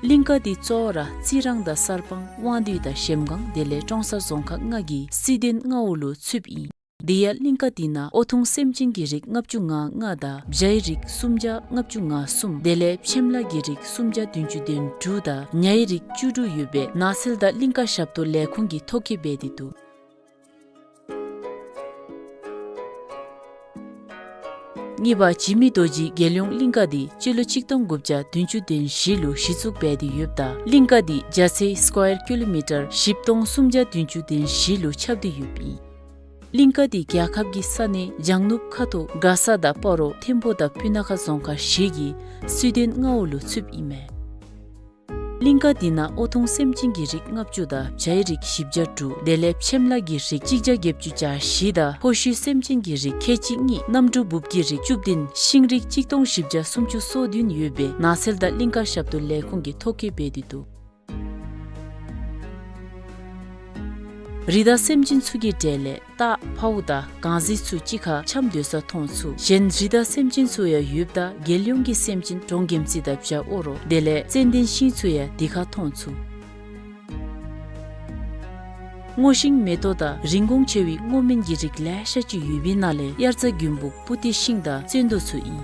གླིང་ཀ་འདི་གཙོ་བོ་ར་རྩི་རང་དང་གསར་སྤང་དབང་འདུས་དང་གཞལམ་སྒང་དེ་ལས་ཀྲོང་གསར་རྫོང་ཁག་ལྔ་གི་སྲིད་དོན་མངའ་འོག་ལུ་ཚུདཔ་ཨིན། དེ་ཡང་གླིང་ཀ་འདི་ནང་ཨོ་ཐུང་སེམས་ཅན་གྱི་རིགས་ལྔ་བཅུ་ང་ལྔ་དང་བྱའི་རིགས་སུམ་བརྒྱ་ལྔ་བཅུ་ང་གསུམ་དེ་ལས་ཕྱེམ་ལ་གི་རིགས་སུམ་བརྒྱ་བདུན་ཅུ་དོན་དྲུག་དང་ཉའི་རིགས་བཅུ་དྲུག་ཡོད་པའི་ནགས་ཚལ་དང་གླིང་ཀ་ཞབས་ཏོག་ལས་ཁུངས་ཀྱིས་ཐོ་བཀོད་འབད་དེ་འདུག། གཉིས་པ་འཇིགས་མེད་རྡོ་རྗེ་རྒྱལ་ཡོངས་གླིང་ཀ་འདི་སྤྱི་ལོ་གཅིག་སྟོང་དགུ་བརྒྱ་བདུན་ཅུ་དོན་བཞི་ལུ་གཞི་བཙུགས་འབད་དེ་ཡོདཔ་ད་གླིང་ཀ་འདི་རྒྱ་ཚད་སི་ཀུ་ཝེར་ཀི་ལོ་མི་ཊར་བཞི་སྟོང་སུམ་བརྒྱ་བདུན་ཅུ་དོན་བཞི་ལུ་ཁྱབ་སྟེ་ཡོདཔ་ཨིན། གླིང་ཀ་འདི་རྒྱལ་ཁབ་ཀྱི་ས་གནས་བྱང་ནུབ་ཁ་ཐུག་མགར་ས་དང་སྤ་རོ་ཐིམ་ཕུག་དང་སྤུ་ན་ཁ་རྫོང་ཁག་བཞི་གི་སྲིད་དོན་མངའ་འོག་ལུ་ཚུདཔ་ཨིན་མས། གླིང་ཀ་འདི་ནང་ཨོ་ཐུང་སེམས་ཅན་གྱི་རིགས་ལྔ་བཅུ་དང་བྱའི་རིགས་བཞི་བརྒྱ་དྲུག་དེ་ལས་ཕྱེམ་ལ་གི་རིགས་གཅིག་བརྒྱ་བརྒྱད་ཅུ་གྱ་བཞི་དང་ཕོ་ཤུལ་སེམས་ཅན་གྱི་རིགས་ཁལ་གཅིག་གཉིས་གནམ་གྲུ་འབུབ་ཀྱི་རིགས་བཅུ་བདུན་ཤིང་རིགས་གཅིག་སྟོང་བཞི་བརྒྱ་སུམ་ཅུ་སོ་བདུན་ཡོད་པའི་ནགས་ཚལ་དང་གླིང་ཀ་ཞབས་ཏོག་ལས་ཁུངས་ཀྱིས་ཐོ་བཀོད་འབད་དེ་འདུག། རི་དྭགས་སེམས་ཅན་ཚུ་གི་གྲས་ལས་སྟག་འཕརཝ་དང་གངས་གཟིག་ཚུ་གཅིག་ཁར་འཁྱམས་སྡོད་ས་མཐོང་ཚུགས། གཞན་རི་དྭགས་སེམས་ཅན་ཚུ་ཡང་ཡོདཔ་ད་རྒྱལ་ཡོངས་ཀྱི་སེམས་ཅན་འབྲོང་རྒྱལམ་རྩི་དང་བྱ་ཨོ་རོག་དེ་ལས་ཙན་དན་ཤིང་ཚུ་ཡང་འདི་ཁར་མཐོང་ཚུགས། སྔོ་ཤིང་མེ་ཏོག་དང་རིན་གོང་ཆེ་བའི་སྔོ་སྨན་གྱི་རིགས་ལེ་ཤ་ཅིག་ཡོད་པའི་ནང་ལས་དབྱར་རྩྭ་དགུན་འབུ་པུ་ཏི་ཤིང་དང་ཙན་དན་ཚུ་ཨིན།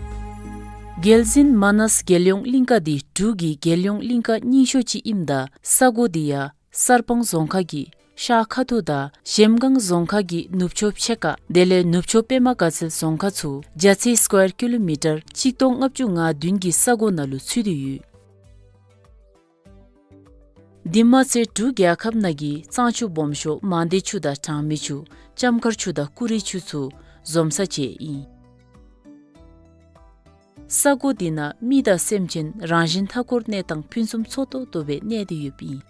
རྒྱལ་གླིང་མ་ནཱས་རྒྱལ་ཡོངས་གླིང་ཀ་འདི་འབྲུག་གི་རྒྱལ་ཡོངས་གླིང་ཀ་རྙིང་ཤོས་ཅིག་ཨིནམ་ད་ས་གོ་འདི་ཡང་གསར་སྤང་རྫོང་ཁག་གི་ཤར་ཁ་ཐུག་དང་གཞལམ་སྒང་རྫོང་ཁག་གི་ནུབ་ཕྱོགས་ཕྱེད་ཀ་དེ་ལས་ནུབ་ཕྱོགས་པདྨ་དགའ་ཚལ་རྫོང་ཁག་ཚུ་བརྒྱ་ཆའི་སི་ཀོ་ཡར་ཀི་ལོ་མི་ཊར་གཅིག་སྟོང་ལྔ་བཅུ་ང་བདུན་གྱི་ས་གོ་ནང་ལུ་ཚུད་དེ་ཡོད། འདི་མ་ཚད་འབྲུག་རྒྱལ་ཁབ་ནང་གི་གཙང་ཆུ་སྦོམ་ཤོས་མང་སྡེ་ཆུ་དང་གྲངས་མེད་ཆུ་ལྕམ་དཀར་ཆུ་དང་ཀུ་རེ་ཆུ་ཚུ་འཛོམས་ས་བཅས་ཨིན། ས་གོ་འདི་ནང་མི་དང་སེམས་ཅན་རང་བཞིན་མཐའ་འཁོར་གནས་སྟངས་ཕུན་སུམ་ཚོགས་ཏོག་ཏོ་སྦེ་གནས་ཏེ་ཡོདཔ་ཨིན།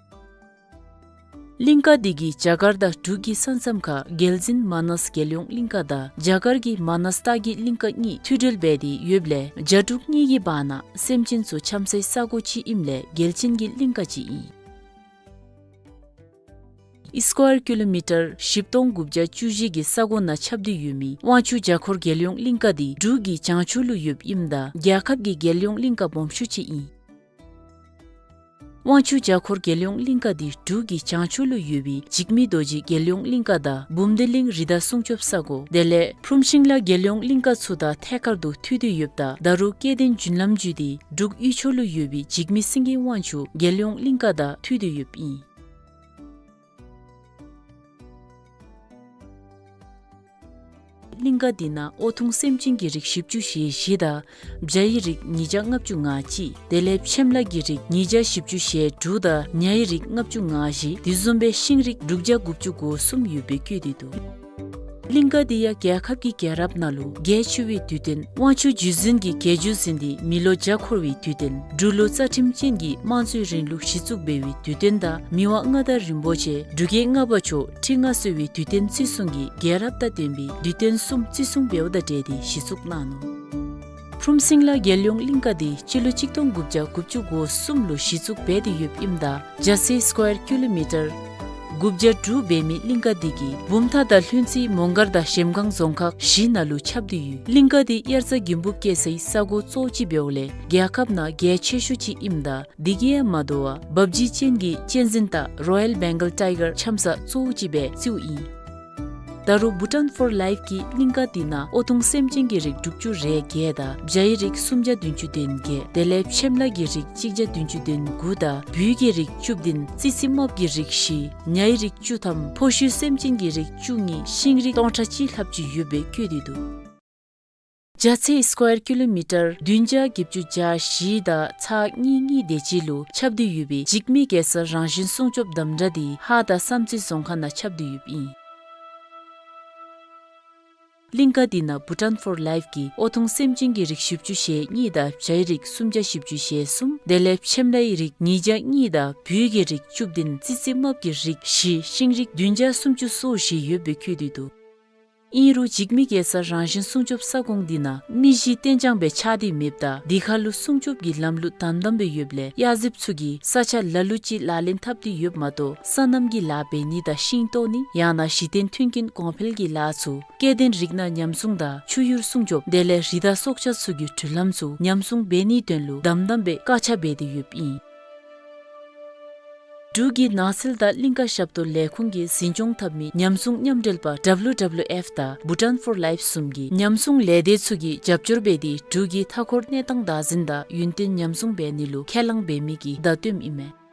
གླིང་ཀ་འདི་གིས་རྒྱ་གར་དང་འབྲུག་གི་ས་མཚམས་ཁར་རྒྱལ་གླིང་མ་ནཱས་རྒྱལ་ཡོངས་གླིང་ཀ་དང་རྒྱ་གར་གྱི་མ་ནཱས་སྟག་གི་གླིང་ཀ་གཉིས་མཐུད་སྦྲེལ་འབད་དེ་ཡོདཔ་ལས་རྒྱ་འབྲུག་གཉིས་ཀྱི་བར་ན་སེམས་ཅན་ཚུ་འཁྱམས་སའི་ས་གོ་ཅིག་ཨིནམ་ལས་རྒྱལ་ཆེན་གྱི་གླིང་ཀ་ཅིག་ཨིན། སི་ཀོ་ཡར་ཀི་ལོ་མི་ཊར་བཞི་སྟོང་དགུ་བརྒྱ་བཅུ་བཞི་གི་ས་གོ་ནང་ཁྱབ་སྟེ་ཡོད་མི་དབང་ཕྱུག་བརྒྱ་འཁོར་རྒྱལ་ཡོངས་གླིང་ཀ་འདི་འབྲུག་གི་བྱང་ཕྱོགས་ལུ་ཡོདཔ་ཨིནམ་ད་རྒྱལ་ཁབ་ཀྱི་རྒྱལ་ཡོངས་གླིང་ཀ་སྦོམ་ཤོས་ཅིག་ཨིན། དབང་ཕྱུག་བརྒྱ་འཁོར་རྒྱལ་ཡོངས་གླིང་ཀ་འདི་འབྲུག་གི་བྱང་ཕྱོགས་ལུ་ཡོད་པའི་འཇིགས་མེད་རྡོ་རྗེ་རྒྱལ་ཡོངས་གླིང་ཀ་དང་འབུམ་སྡེ་གླིང་རི་དྭགས་སྲུང་སྐྱོབ་ས་གོ་དེ་ལས་ཕུརུམ་ཤིང་ལ་རྒྱལ་ཡོངས་གླིང་ཀ་ཚུ་དང་ཐད་ཀར་དུ་མཐུད་དེ་ཡོདཔ་ད་ད་རུང་སྐྱེ་ལྡན་རྒྱུན་ལམ་བརྒྱུད་དེ་འབྲུག་དབུས་ཕྱོགས་ལུ་ཡོད་པའི་འཇིགས་མེད་སེང་གེ་དབང་ཕྱུག་རྒྱལ་ཡོངས་གླིང་ཀ་དང་མཐུད་དེ་ཡོདཔ་ཨིན། གླིང་ཀ་འདི་ནང་ཨོ་ཐུང་སེམས་ཅན་གྱི་རིགས་བཞི་བཅུ་ཞེ་བཞི་དང་བྱ་ཡི་རིགས་ཉིས་བརྒྱ་ལྔ་བཅུ་ང་གཅིག་དེ་ལས་ཕྱེམ་ལ་གི་རིགས་ཉིས་བརྒྱ་བཞི་བཅུ་ཞེ་དྲུག་དང་ཉ་ཡི་རིགས་ལྔ་བཅུ་ང་བཞི་དེ་བཟུམ་སྦེ་ཤིང་རིགས་དྲུག་བརྒྱ་དགུ་བཅུ་གོ་གསུམ་ཡོད་པའི་བཀོད་དེ་འདུག། གླིང་ཀ་འདི་ཡང་རྒྱལ་ཁབ་ཀྱི་རྒྱལ་རབས་ནང་ལུ་རྒྱལ་ཆེ་བའི་དུས་སྟོན་དབང་ཕྱུག་བརྒྱུད་འཛིན་གྱི་རྒྱལ་བརྒྱུད་ཟིན་ཏེ་མི་ལོ་བརྒྱ་འཁོར་བའི་དུས་སྟོན་འབྲུག་ལོ་རྩ་ཁྲིམས་ཅན་གྱི་དམངས་གཙོའི་རིང་ལུགས་གཞི་བཙུགས་འབད་བའི་དུས་སྟོན་དང་མི་དབང་མངའ་བདག་རིན་པོ་ཆེ་འབྲུག་རྒྱལ་ལྔ་པ་མཆོག་ཁྲི་མངའ་གསོལ་བའི་དུས་སྟོན་བརྩི་སྲུང་གི་རྒྱལ་རབས་དང་ལྡན་པའི་དུས་སྟོན་གསུམ་བརྩི་སྲུང་འབདཝ་དང་འབྲེལ་ཏེ་གཞི་བཙུགས་གནང་ནུག། ཕུརུམ་སེང་ལ་རྒྱལ་ཡོངས་གླིང་ཀ་འདི་སྤྱི་ལོ་གཅིག་སྟོང་དགུ་བརྒྱ་དགུ་བཅུ་གོ་གསུམ་ལུ་གཞི་བཙུགས་འབད་དེ་ཡོདཔ་ཨིནམ་ད་བརྒྱ་ཆའི་སི་ཀོ་ཡར་ཀི་ལོ་མི་ཊར་དགུ་བརྒྱ་དྲུག་འབད་མི་གླིང་ཀ་འདི་གིས་བུམ་ཐང་དང་ལྷུན་རྩེ་མོང་སྒར་དང་གཞལམ་སྒང་རྫོང་ཁག་བཞི་ནང་ལུ་ཁྱབ་སྟེ་ཡོད། གླིང་ཀ་འདི་དབྱར་རྩྭ་དགུན་འབུ་སྐྱེ་སའི་ས་གོ་གཙོ་བོ་ཅིག་འབདཝ་ལས་རྒྱལ་ཁབ་ནང་རྒྱལ་ཆེ་ཤོས་ཅིག་ཨིནམ་ད་འདི་གིས་ཡང་མ་དོ་བར་འབབ་ཇི་ཅན་གྱི་གཅན་གཟན་དང་རོ་ཡལ་བེང་གཱལ་ཊའི་གར་འཁྱམས་ས་གཙོ་བོ་ཅིག་སྦེ་བརྩིཝ་ཨིན། ད་རུང་བྷུ་ཊཱན་ཕོར་ལའིཕ་གིས་གླིང་ཀ་འདི་ནང་ཨོ་ཐུང་སེམས་ཅན་གྱི་རིགས་དྲུག་ཅུ་རེ་བརྒྱད་དང་བྱ་ཡི་རིགས་སུམ་བརྒྱ་བདུན་ཅུ་དོན་བརྒྱད་དེ་ལས་ཕྱེམ་ལ་གི་རིགས་གཅིག་བརྒྱ་བདུན་ཅུ་དོན་དགུ་དང་འབུལ་གྱི་རིགས་བཅུ་བདུན་ཙི་ཙི་རྨགཔ་གི་རིགས་བཞི་ཉ་ཡི་རིགས་བཅུ་ཐམ་ཕོ་ཤུལ་སེམས་ཅན་གྱི་རིགས་བཅུ་གཉིས་ཤིང་རིགས་སྟོང་ཕྲག་གཅིག་ལྷགཔ་ཅིག་ཡོད་པའི་བཀོད་དེ་འདུག། བརྒྱ་ཆའི་སི་ཀོ་ཡར་ཀི་ལོ་མི་ཊར་བདུན་བརྒྱ་བརྒྱད་ཅུ་གྱ་བཞི་དང་ཚག་གཉིས་གཉིས་དེ་ཅིག་ལུ་ཁྱབ་སྟེ་ཡོད་པའི་འཇིགས་མེད་རྒྱལ་ས་རང་བཞིན་སྲུང་སྐྱོབ་འདམ་འདྲ་འདི་ཧཱ་དང་བསམ་རྩེ་རྫོང་ཁག་ནང་ཁྱབ་སྟེ་ཡོདཔ་ཨིན། གླིང་ཀ་འདི་ནང་བྷུ་ཊཱན་ཕོར་ལའིཕ་གིས་ཨོ་ཐུང་སེམས་ཅན་གྱི་རིགས་བཞི་བཅུ་ཞེ་གཉིས་དང་བྱ་ཡི་རིགས་སུམ་བརྒྱ་བཞི་བཅུ་ཞེ་གསུམ་དེ་ལས་ཕྱེམ་ལའི་རིགས་ཉིས་བརྒྱ་གཉིས་དང་འབུལ་གྱི་རིགས་བཅུ་བདུན་ཙི་ཙི་རྨགཔ་གི་རིགས་བཞི་ཤིང་རིགས་བདུན་བརྒྱ་སུམ་ཅུ་སོ་བཞི་ཡོད་པའི་བཀོད་དེ་འདུག། ཨིན་རུང་འཇིགས་མེད་རྒྱལ་ས་རང་བཞིན་སྲུང་སྐྱོབ་ས་ཁོངས་འདི་ནང་མི་གཞི་གཏན་འཇགས་སྦེ་ཆགས་ཏེ་མེདཔ་ད་འདི་ཁར་ལུ་སྲུང་སྐྱོབ་ཀྱི་ལམ་ལུགས་དམ་དམ་སྦེ་ཡོདཔ་ལས་གཡག་གཟིགཔ་ཚུ་གིས་ས་ཆ་ལ་ལུ་ཅིག་ལག་ལེན་འཐབ་སྟེ་ཡོདཔ་མ་གཏོགས་སོ་ནམ་གྱི་ལཱ་འབད་ནི་དང་ཤིང་བཏོག་ནི་ཡང་ན་གཞི་རྟེན་མཐུན་རྐྱེན་གོང་འཕེལ་གྱི་ལཱ་ཚུ་སྐྱེ་ལྡན་རིགས་སྣ་ཉམས་སྲུང་དང་ཆུ་ཡུར་སྲུང་སྐྱོབ་དེ་ལས་རི་དྭགས་སྲོག་ཆགས་ཚུ་གི་འགྲུལ་ལམ་ཚུ་ཉམས་སྲུང་འབད་ནིའི་དོན་ལུ་དམ་དམ་སྦེ་བཀག་ཆ་འབད་དེ་ཡོདཔ་ཨིན། འབྲུག་གི་ནགས་ཚལ་དང་གླིང་ཀ་ཞབས་ཏོག་ལས་ཁུངས་ཀྱིས་འཛིན་སྐྱོང་འཐབ་མི་ཉམས་སྲུང་མཉམ་འབྲེལ་པ་ཌབ་ལུ་ཌབ་ལུ་ཨེཕ་དང་བྷུ་ཊཱན་ཕོར་ལའིཕ་གསུམ་གྱིས་ཉམས་སྲུང་ལས་སྡེ་ཚུ་གིས་རྒྱབ་སྐྱོར་འབད་དེ་འབྲུག་གི་མཐའ་འཁོར་གནས་སྟངས་བདག་འཛིན་དང་ཡུན་བརྟན་ཉམས་སྲུང་འབད་ནི་ལུ་ཁས་བླངས་འབད་མི་གི་བརྡ་སྟོནམ་ཨིན་མས།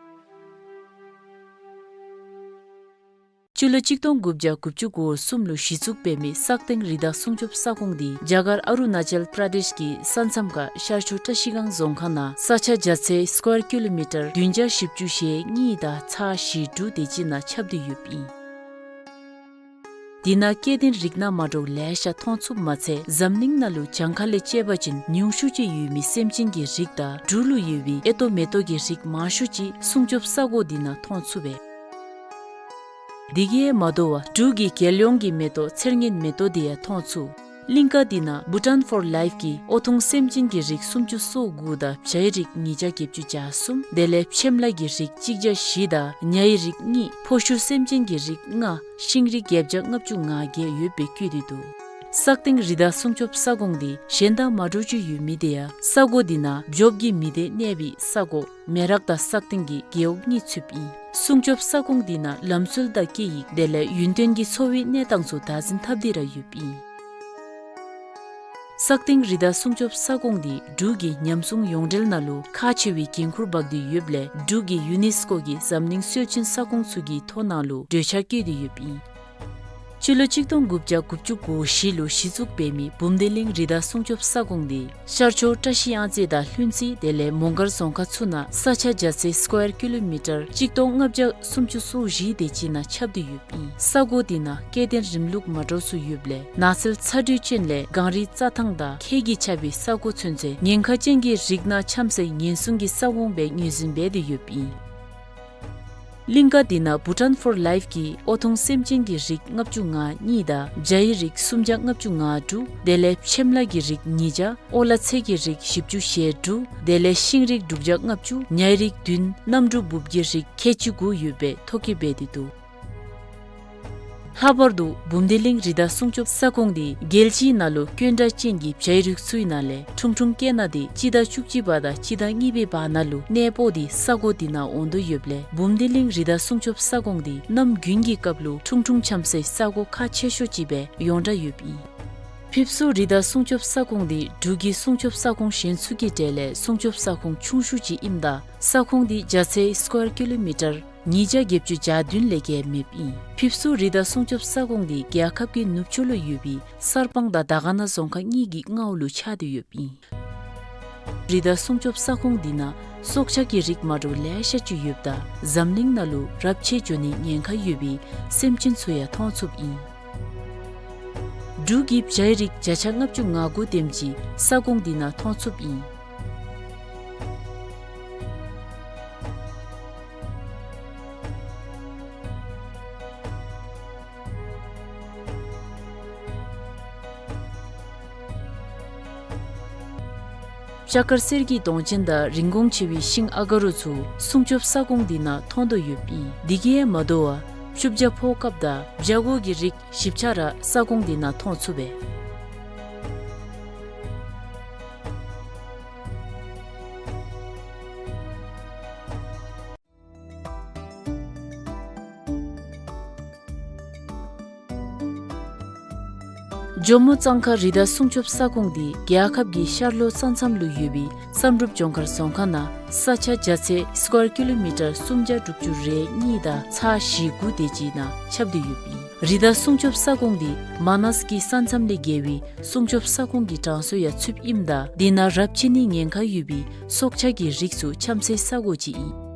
སྤྱི་ལོ་གཅིག་སྟོང་དགུ་བརྒྱ་དགུ་བཅུ་གོ་གསུམ་ལུ་གཞི་བཙུགས་འབད་མི་སག་སྟེང་རི་དྭགས་སྲུང་སྐྱོབ་ས་ཁོངས་འདི་རྒྱ་གར་ཨ་རུ་ན་ཅལ་པྲ་དེཤ་གི་ས་མཚམས་ཁར་ཤར་ཕྱོགས་བཀྲ་ཤིས་སྒང་རྫོང་ཁག་ནང་ས་ཆ་བརྒྱ་ཆའི་སི་ཀོ་ཡར་ཀི་ལོ་མི་ཊར་བདུན་བརྒྱ་བཞི་བཅུ་ཞེ་གཉིས་དང་ཚག་བཞི་དྲུག་དེ་ཅིག་ནང་ཁྱབ་སྟེ་ཡོདཔ་ཨིན། འདི་ནང་སྐྱེ་ལྡན་རིགས་སྣ་མ་འདྲཝ་ལེ་ཤ་མཐོང་ཚུགསཔ་མ་ཚད་འཛམ་གླིང་ནང་ལུ་གྱངས་ཁ་ལས་བཅད་པ་ཅིན་ཉུང་ཤོས་ཅིག་ཡོད་མི་སེམས་ཅན་གྱི་རིགས་དང་འབྲུག་ལུ་ཡོད་པའི་ཨེ་ཏོག་མེ་ཏོག་གི་རིགས་མང་ཤོས་ཅིག་སྲུང་སྐྱོབ་ས་གོ་འདི་ནང་མཐོང་ཚུགས་པས། འདི་གིས་མ་དོ་བར་འབྲུག་གི་རྒྱལ་ཡོངས་ཀྱི་མེ་ཏོག་ཚེར་ངན་མེ་ཏོག་འདི་ཡང་མཐོང་ཚུགས། གླིང་ག་འདི་ནང་Bhutan for Life གིས་ཨོ་ཐུང་སེམས་ཅན་གྱི་རིགས་སུམ་ཅུ་སོ་དགུ་དང་བྱའི་རིགས་ཉིས་བརྒྱ་བརྒྱད་ཅུ་གྱ་གསུམ། དེ་ལས་ཕྱེམ་ལ་གི་རིགས་གཅིག་བརྒྱ་བཞི་དང་ཉའི་རིགས་གཉིས། ཕོ་ཤུ་སེམས་ཅན་གྱི་རིགས་ལྔ། ཤིང་རིགས་བརྒྱད་བརྒྱ་ལྔ་བཅུ་ང་བརྒྱད་ཡོད་པའི་བཀོད་དེ་འདུག། སག་སྟེང་རི་དྭགས་སྲུང་སྐྱོབ་ས་ཁོངས་འདི་གཞན་དང་མ་འདྲཝ་ཅིག་ཡོད་མི་དེ་ཡང་ས་གོ་འདི་ནང་འབྱོགཔ་གི་མི་སྡེ་གནས་པའི་ས་གོ་མེ་རག་དང་སག་སྟེང་གི་རྒེད་འོག་གཉིས་ཚུདཔ་ཨིན། སྲུང་སྐྱོབ་ས་ཁོངས་འདི་ནང་ལམ་སྲོལ་དང་སྐད་ཡིག་དེ་ལས་ཡུན་བརྟན་གྱི་འཚོ་བའི་གནས་སྟངས་ཚུ་བདག་འཛིན་འཐབ་སྟེ་ར་ཡོདཔ་ཨིན། སག་སྟེང་རི་དྭགས་སྲུང་སྐྱོབ་ས་ཁོངས་འདི་འབྲུག་གི་ཉམས་སྲུང་ཡོངས་འབྲེལ་ནང་ལུ་ཁག་ཆེ་བའི་འགན་ཁུར་འབག་སྟེ་ཡོདཔ་ལས་འབྲུག་གི་ཡུ་ནེས་ཀོ་གི་འཛམ་གླིང་སྲོལ་ཆེན་ས་ཁོངས་ཚུ་གི་ཐོ་ནང་ལུ་གྲོས་འཆར་བཀོད་དེ་ཡོདཔ་ཨིན། སྤྱི་ལོ་གཅིག་སྟོང་དགུ་བརྒྱ་དགུ་བཅུ་གོ་བཞི་ལུ་གཞི་བཙུགས་འབད་མི་བུམ་སྡེ་གླིང་རི་དྭགས་སྲུང་སྐྱོབ་ས་ཁོངས་འདི་ཤར་ཕྱོགས་བཀྲ་ཤིས་གཡང་རྩེ་དང་ལྷུན་རྩེ་དེ་ལས་མོང་སྒར་རྫོང་ཁག་ཚུ་ནང་ས་ཆ་རྒྱ་ཚད་སི་ཀོ་ཡར་ཀི་ལོ་མི་ཊར་གཅིག་སྟོང་ལྔ་བརྒྱ་སུམ་ཅུ་སོ་བཞི་དེ་ཅིག་ནང་ཁྱབ་སྟེ་ཡོདཔ་ཨིན། ས་གོ་འདི་ནང་སྐྱེ་ལྡན་རིམ་ལུགས་མ་འདྲཝ་ཚུ་ཡོདཔ་ལས་ནགས་ཚལ་ཚ་དྲོད་ཅན་ལས་གངས་རི་རྩྭ་ཐང་དང་ཁྱེགས་ཀྱིས་ཁྱབ་པའི་ས་གོ་ཚུན་ཚོད་ཉེན་ཁ་ཅན་གྱི་རིགས་སྣ་འཁྱམ་སའི་ཉེན་སྲུང་གི་ས་ཁོངས་སྦེ་ངོས་འཛིན་འབད་དེ་ཡོདཔ་ཨིན། གླིང་ག་འདི་ནང་Bhutan for Life གིས་ཨོ་ཐུང་སེམས་ཅན་གྱི་རིགས་ལྔ་བཅུ་ང་གཉིས་དང་བྱའི་རིགས་སུམ་བརྒྱ་ལྔ་བཅུ་ང་དྲུག། དེ་ལས་ཕྱེམ་ལ་གི་རིགས་ཉིས་བརྒྱ། ཨོ་ལ་ཚེ་གི་རིགས་བཞི་བཅུ་ཞེ་དྲུག། དེ་ལས་ཤིང་རིགས་དྲུག་བརྒྱ་ལྔ་བཅུ། ཉའི་རིགས་བདུན། གནམ་གྲུ་འབུབ་ཀྱི་རིགས་ཁལ་གཅིག་དགུ་ཡོད་པའི་ཐོ་བཀོད་འབད་དེ་འདུག། ལྷག་པར་དུ་བུམ་སྡེ་གླིང་རི་དྭགས་སྲུང་སྐྱོབ་ས་ཁོངས་འདི་རྒྱལ་སྤྱིའི་ནང་ལུ་དཀོན་དྲག་ཅན་གྱི་བྱའི་རིགས་ཚུའི་ནང་ལས་ཁྲུང་ཁྲུང་སྐྱེ་ནག་འདི་སྤྱི་ཟླ་བཅུ་གཅིག་པ་དང་སྤྱི་ཟླ་གཉིས་པའི་བར་ན་ལུ་གནས་སྤོ་སྟེ་ས་གོ་འདི་ནང་འོང་དོ་ཡོདཔ་ལས་བུམ་སྡེ་གླིང་རི་དྭགས་སྲུང་སྐྱོབ་ས་ཁོངས་འདི་གནམ་དགུན་གྱི་སྐབས་ལུ་ཁྲུང་ཁྲུང་འཁྱམ་སའི་ས་གོ་ཁག་ཆེ་ཤོས་ཅིག་སྦེ་ཡོངས་གྲགས་ཡོདཔ་ཨིན། ཕིབས་སུ་རི་དྭགས་སྲུང་སྐྱོབ་ས་ཁོངས་འདི་འབྲུག་གི་སྲུང་སྐྱོབ་ས་ཁོངས་གཞན་ཚུ་གི་གྲས་ལས་སྲུང་སྐྱོབ་ས་ཁོངས་ཆུང་ཤོས་ཅིག་ཨིནམ་ད་ས་ཁོངས་འདི་རྒྱ་ཚད་སི་ཀོ་ཡར་ཀི་ལོ་མི་ཊར་ཉིས་བརྒྱ་བརྒྱད་ཅུ་གྱ་བདུན་ལས་བརྒལ་མེདཔ་ཨིན། ཕིབས་སུ་རི་དྭགས་སྲུང་སྐྱོབ་ས་ཁོངས་འདི་རྒྱལ་ཁབ་ཀྱི་ནུབ་ཕྱོགས་ལུ་ཡོད་པའི་གསར་སྤང་དང་དར་དཀར་ན་རྫོང་ཁག་གཉིས་ཀྱི་མངའ་འོག་ལུ་ཆགས་ཏེ་ཡོདཔ་ཨིན། རི་དྭགས་སྲུང་སྐྱོབ་ས་ཁོངས་འདི་ནང་སྲོག་ཆགས་ཀྱི་རིགས་མ་འདྲཝ་ལེ་ཤ་ཅིག་ཡོདཔ་ད་འཛམ་གླིང་ནང་ལུ་རབས་ཆད་འགྱོ་ནིའི་ཉེན་ཁ་ཡོད་པའི་སེམས་ཅན་ཚུ་ཡང་མཐོང་ཚུགསཔ་ཨིན། འབྲུག་གི་བྱའི་རིགས་བརྒྱ་ཆ་ལྔ་བཅུ་ང་དགུ་དེམ་ཅིག་ས་ཁོངས་འདི་ནང་མཐོང་ཚུགསཔ་ཨིན། སྤྱ་དཀར་གསེར་གྱི་གདོང་ཅན་དང་རིན་གོང་ཆེ་བའི་ཤིང་ཨ་ག་རུ་ཚུ་སྲུང་སྐྱོབ་ས་ཁོངས་འདི་ནང་མཐོང་དོ་ཡོདཔ་ཨིན། དེ་གིས་ཡང་མ་དོ་བར་བཅུ་བརྒྱ་ཕོ་ཀཔ་དང་བྱ་གོ་གི་རིགས་ཞིབ་ཆ་ར་ས་ཁོངས་འདི་ནང་མཐོང་ཚུགས་པས། ཇོ་མོ་གཙང་ཁ་རི་དྭགས་སྲུང་སྐྱོབ་ས་ཁོངས་འདི་རྒྱལ་ཁབ་ཀྱི་ཤར་ལྷོ་ས་མཚམས་ལུ་ཡོད་པའི་བསམ་གྲུབ་ལྗོངས་མཁར་རྫོང་ཁག་ནང་ས་ཆ་རྒྱ་ཚད་སི་ཀོ་ཡར་ཀི་ལོ་མི་ཊར་སུམ་བརྒྱ་དྲུག་ཅུ་རེ་གཉིས་དང་ཚག་བཞི་དགུ་དེ་ཅིག་ནང་ཁྱབ་སྟེ་ཡོདཔ་ཨིན། རི་དྭགས་སྲུང་སྐྱོབ་ས་ཁོངས་འདི་མ་ནཱས་ཀྱི་ས་མཚམས་ལས་བརྒལ་བའི་སྲུང་སྐྱོབ་ས་ཁོངས་ཀྱི་གྲངས་སུ་ཡང་ཚུདཔ་ཨིནམ་ད་འདི་ནང་རབས་ཆད་ནིའི་ཉེན་ཁ་ཡོད་པའི་སྲོག་ཆགས་ཀྱི་རིགས་ཚུ་འཁྱམ་སའི་ས་གོ་ཅིག་ཨིན།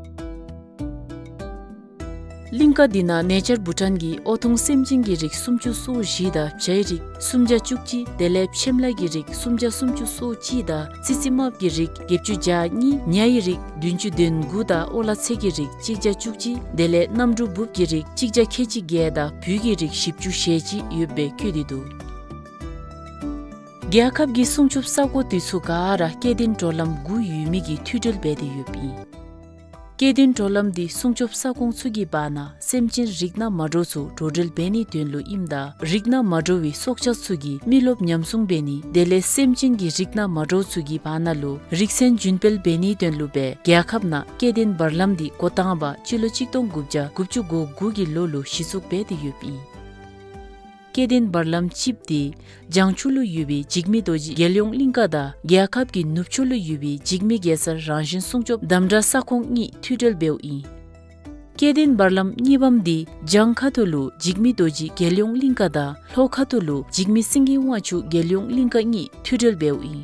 གླིང་ག་འདི་ནང་ནེ་ཅར་བྷུ་ཊཱན་གྱིས་ཨོ་ཐུང་སེམས་ཅན་གྱི་རིགས་སུམ་ཅུ་སོ་བཞི་དང་བྱའི་རིགས་སུམ་བརྒྱ་བཅུ་གཅིག། དེ་ལས་ཕྱེམ་ལ་གི་རིགས་སུམ་བརྒྱ་སུམ་ཅུ་སོ་གཅིག་དང་ཙི་ཙི་དམརཔོ་གི་རིགས་བརྒྱད་ཅུ་གྱ་གཉིས། ཉའི་རིགས་བདུན་ཅུ་དོན་དགུ་དང་ཨོ་ལ་ཚེ་གི་རིགས་གཅིག་བརྒྱ་བཅུ་གཅིག། དེ་ལས་གནམ་གྲུ་འབུབ་ཀྱི་རིགས་གཅིག་བརྒྱ་ཁལ་གཅིག་བརྒྱད་དང་བོད་ཀྱི་རིགས་བཞི་བཅུ་ཞེ་གཅིག་ཡོད་པའི་བཀོད་དེ་འདུག། རྒྱལ་ཁབ་ཀྱི་སྲུང་སྐྱོབ་ས་གོ་དེ་ཚུ་ག་ར་སྐྱེ་ལྡན་གྲོ་ལམ་དགུ་ཡོད་མི་གིས་མཐུད་སྒྲིལ་འབད་དེ་ཡོདཔ་ཨིན། སྐྱེ་ལྡན་གྲོ་ལམ་འདི་སྲུང་སྐྱོབ་ས་ཁོངས་ཚུ་གི་བར་ན་སེམས་ཅན་རིགས་སྣ་མ་འདྲཝ་ཚུ་འགྲོ་འགྲུལ་འབད་ནིའི་དོན་ལུ་ཨིནམ་ད་རིགས་སྣ་མ་འདྲ་བའི་སྲོག་ཆགས་ཚུ་གིས་མི་རློབས་ཉམས་སྲུང་འབད་ནི་དེ་ལས་སེམས་ཅན་གྱི་རིགས་སྣ་མ་འདྲཝ་ཚུ་གི་བར་ན་ལུ་རིགས་མཚན་རྒྱུན་སྤེལ་འབད་ནིའི་དོན་ལུ་སྦེ་རྒྱལ་ཁབ་ནང་སྐྱེ་ལྡན་བར་ལམ་འདི་འགོ་དང་པ་སྤྱི་ལོ་གཅིག་སྟོང་དགུ་བརྒྱ་དགུ་བཅུ་གོ་དགུ་གི་ལོ་ལུ་གཞི་བཙུགས་འབད་དེ་ཡོདཔ་ཨིན། སྐྱེ་ལྡན་བར་ལམ་གཅིགཔོ་འདི་བྱང་ཕྱོགས་ལུ་ཡོད་པའི་འཇིགས་མེད་རྡོ་རྗེ་རྒྱལ་ཡོངས་གླིང་ག་དང་རྒྱལ་ཁབ་ཀྱི་ནུབ་ཕྱོགས་ལུ་ཡོད་པའི་འཇིགས་མེད་རྒྱལ་ས་རང་བཞིན་སྲུང་སྐྱོབ་དམ་དྲག་ས་ཁོངས་གཉིས་མཐུད་སྒྲིལ་འབདཝ་ཨིན། སྐྱེ་ལྡན་བར་ལམ་གཉིས་པམ་འདི་བྱང་ཁ་ཐུག་ལུ་འཇིགས་མེད་རྡོ་རྗེ་རྒྱལ་ཡོངས་གླིང་ག་དང་ལྷོ་ཁ་ཐུག་ལུ་འཇིགས་མེད་སེང་གེ་དབང་ཕྱུག་རྒྱལ་ཡོངས་གླིང་ག་གཉིས་མཐུད་སྒྲིལ་འབདཝ་ཨིན།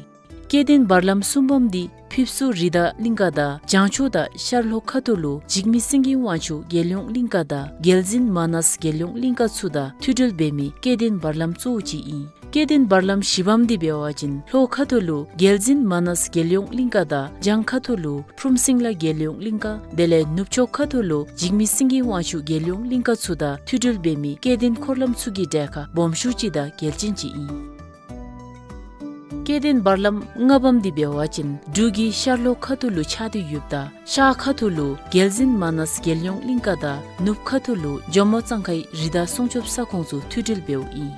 སྐྱེ་ལྡན་བར་ལམ་གསུམ་པམ་འདི་ཕིབས་སུ་རི་དྭགས་གླིང་ག་དང་བྱང་ཕྱོགས་དང་ཤར་ལྷོ་ཁ་ཐུག་ལུ་འཇིགས་མེད་སེང་གེ་དབང་ཕྱུག་རྒྱལ་ཡོངས་གླིང་ག་དང་རྒྱལ་འཛིན་མ་ནཱས་རྒྱལ་ཡོངས་གླིང་ག་ཚུ་དང་མཐུད་སྒྲིལ་འབད་མི་སྐྱེ་ལྡན་བར་ལམ་གཙོ་བོ་ཅིག་ཨིན། སྐྱེ་ལྡན་བར་ལམ་བཞི་པམ་འདི་འབད་བ་ཅིན་ལྷོ་ཁ་ཐུག་ལུ་རྒྱལ་འཛིན་མ་ནཱས་རྒྱལ་ཡོངས་གླིང་ག་དང་བྱང་ཁ་ཐུག་ལུ་ཕུརམ་སིང་ལ་རྒྱལ་ཡོངས་གླིང་ག་དེ་ལས་ནུབ་ཕྱོགས་ཁ་ཐུག་ལུ་འཇིགས་མེད་སེང་གེ་དབང་ཕྱུག་རྒྱལ་ཡོངས་གླིང་ག་ཚུ་དང་མཐུད་སྒྲིལ་འབད་མི་སྐྱེ་ལྡན་འཁོར་ལམ་ཚུ་གི་གྲས་ཁར་སྦོམ་ཤོས་ཅིག་དང་གལ་ཅན་ཅིག་ཨིན། སྐྱེ་ལྡན་བར་ལམ་ལྔ་པམ་འདི་འབད་བ་ཅིན་འབྲུག་གི་ཤར་ལྷོ་ཁ་ཐུག་ལུ་ཆགས་ཏེ་ཡོདཔ་ད་ཤར་ཁ་ཐུག་ལུ་རྒྱལ་གཟིམ་མ་ནས་རྒྱལ་ཡོངས་གླིང་ཀ་དང་ནུབ་ཁ་ཐུག་ལུ་ཇོ་མོ་གཙང་ཁའི་རི་དྭགས་སྲུང་སྐྱོབ་ས་ཁོངས་སུ་མཐུད་འབྲེལ་འབདཝ་ཨིན།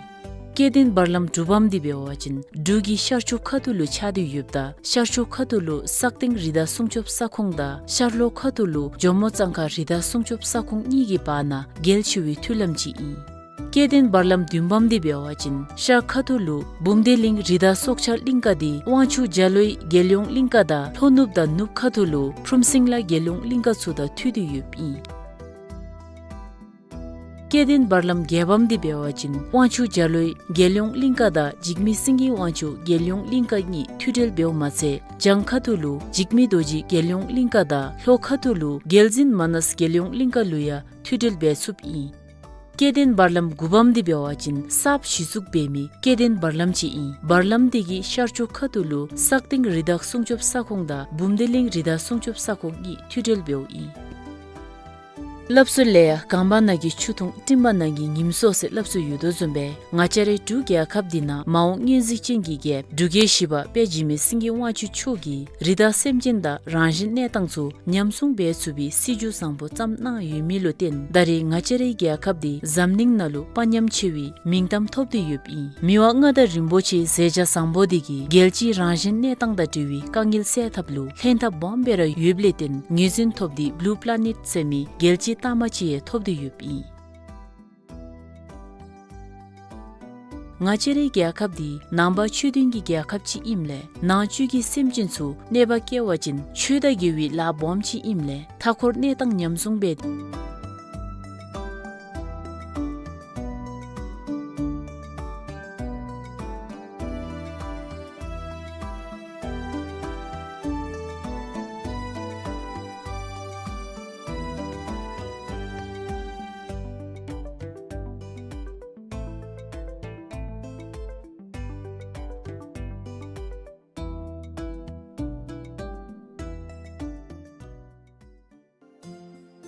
སྐྱེ་ལྡན་བར་ལམ་དྲུག་པམ་འདི་འབད་བ་ཅིན་འབྲུག་གི་ཤར་ཕྱོགས་ཁ་ཐུག་ལུ་ཆགས་ཏེ་ཡོདཔ་ད་ཤར་ཕྱོགས་ཁ་ཐུག་ལུ་སག་སྟེང་རི་དྭགས་སྲུང་སྐྱོབ་ས་ཁོངས་དང་ཤར་ལྷོ་ཁ་ཐུག་ལུ་ཇོ་མོ་གཙང་ཁ་རི་དྭགས་སྲུང་སྐྱོབ་ས་ཁོངས་གཉིས་ཀྱི་བར་ན་རྒྱལ་ཆེ་བའི་མཐུད་ལམ་ཅིག་ཨིན། སྐྱེ་ལྡན་བར་ལམ་བདུན་པམ་འདི་འབད་བ་ཅིན་ཤར་ཁ་ཐུག་ལུ་བུམ་སྡེ་གླིང་རི་དྭགས་སྲོག་ཆགས་གླིང་ཀ་འདི་དབང་ཕྱུག་བྱ་ལོའི་རྒྱལ་ཡོངས་གླིང་ཀ་དང་ལྷོ་ནུབ་དང་ནུབ་ཁ་ཐུག་ལུ་ཕུརམ་སིང་ལ་རྒྱལ་ཡོངས་གླིང་ཀ་ཚུ་དང་མཐུད་དེ་ཡོདཔ་ཨིན། སྐྱེ་ལྡན་བར་ལམ་བརྒྱད་པམ་འདི་འབད་བ་ཅིན་དབང་ཕྱུག་བྱ་ལོའི་རྒྱལ་ཡོངས་གླིང་ཀ་དང་འཇིགས་མེད་སེང་གེ་དབང་ཕྱུག་རྒྱལ་ཡོངས་གླིང་ཀ་གཉིས་མཐུད་འབྲེལ་འབདཝ་མ་ཚད་བྱང་ཁ་ཐུག་ལུ་འཇིགས་མེད་རྡོ་རྗེ་རྒྱལ་ཡོངས་གླིང་ཀ་དང་ལྷོ་ཁ་ཐུག་ལུ་རྒྱལ་གཟིམ་མ་ནས་རྒྱལ་ཡོངས་གླིང་ཀ་ལུ་ཡང་མཐུད་འབྲེལ་འབད་ཚུགསཔ་ཨིན། སྐྱེ་ལྡན་བར་ལམ་དགུ་པམ་འདི་འབད་བ་ཅིན་གསརཔ་གཞི་བཙུགས་འབད་མི་སྐྱེ་ལྡན་བར་ལམ་ཅིག་ཨིན། བར་ལམ་འདི་གི་ཤར་ཕྱོགས་ཁ་ཐུག་ལུ་སག་སྟེང་རི་དྭགས་སྲུང་སྐྱོབ་ས་ཁོངས་དང་བུམ་སྡེ་གླིང་རི་དྭགས་སྲུང་སྐྱོབ་ས་ཁོངས་གཉིས་མཐུད་འབྲེལ་འབདཝ་ཨིན། སླབ་སྲོལ་ལས་ཡང་གངས་བར་ནང་གི་ཆུ་འཐུང་སྤྲིན་བར་ནང་གི་ཉིམ་སྲོ་ཟེར་སླབ་སྲོལ་ཡོད་དོ་བཟུམ་སྦེ་ང་བཅས་རའི་འབྲུག་རྒྱལ་ཁབ་འདི་ནང་མ་འོངས་སྔོན་གཟིགས་ཅན་གྱི་རྒྱལཔོ་འབྲུག་རྒྱལ་བཞི་པ་དཔལ་འཇིགས་མེད་སེང་གེ་དབང་ཕྱུག་མཆོག་གིས་རི་དྭགས་སེམས་ཅན་དང་རང་བཞིན་གནས་སྟངས་ཚུ་ཉམས་སྲུང་འབད་ཚུགས་པའི་སྲིད་བྱུས་བཟང་པོ་བརྩམས་གནང་ཡོད་མི་ལུ་བརྟེན་ད་རེས་ང་བཅས་རའི་རྒྱལ་ཁབ་འདི་འཛམ་གླིང་ནང་ལུ་དཔའ་ཉམས་ཆེ་བའི་མིང་གཏམ་ཐོབ་སྟེ་ཡོདཔ་ཨིན། མི་དབང་མངའ་བདག་རིན་པོ་ཆེའི་མཛད་བྱ་བཟང་པོ་འདི་གིས་རྒྱལ་སྤྱིའི་རང་བཞིན་གནས་སྟངས་དང་འབྲེལ་བའི་དཀའ་ངལ་སེལ་ཐབས་ལུ་ལྷན་ཐབས་སྦོམ་སྦེ་ར་ཡོདཔ་ལས་བརྟེན་ངོས་འཛིན་ཐོབ་སྟེ་བླུ་པླ་ནེཊ་ཟེར་མི་རྒྱལ་སྤྱིའི་རྟགས་མ་ཅིག་ཡང་ཐོབ་སྟེ་ཡོདཔ་ཨིན། ང་བཅས་རའི་རྒྱལ་ཁབ་འདི་ནང་པ་ཆོས་ལྡན་གྱི་རྒྱལ་ཁབ་ཅིག་ཨིནམ་ལས་ནང་བཅུད་ཀྱི་སེམས་ཅན་ཚུ་གནོད་པ་བཀལ་བ་ཅིན་ཆོས་དང་འགལ་བའི་ལཱ་སྦོམ་ཅིག་ཨིནམ་ལས་མཐའ་འཁོར་གནས་སྟངས་ཉམས་སྲུང་འབད།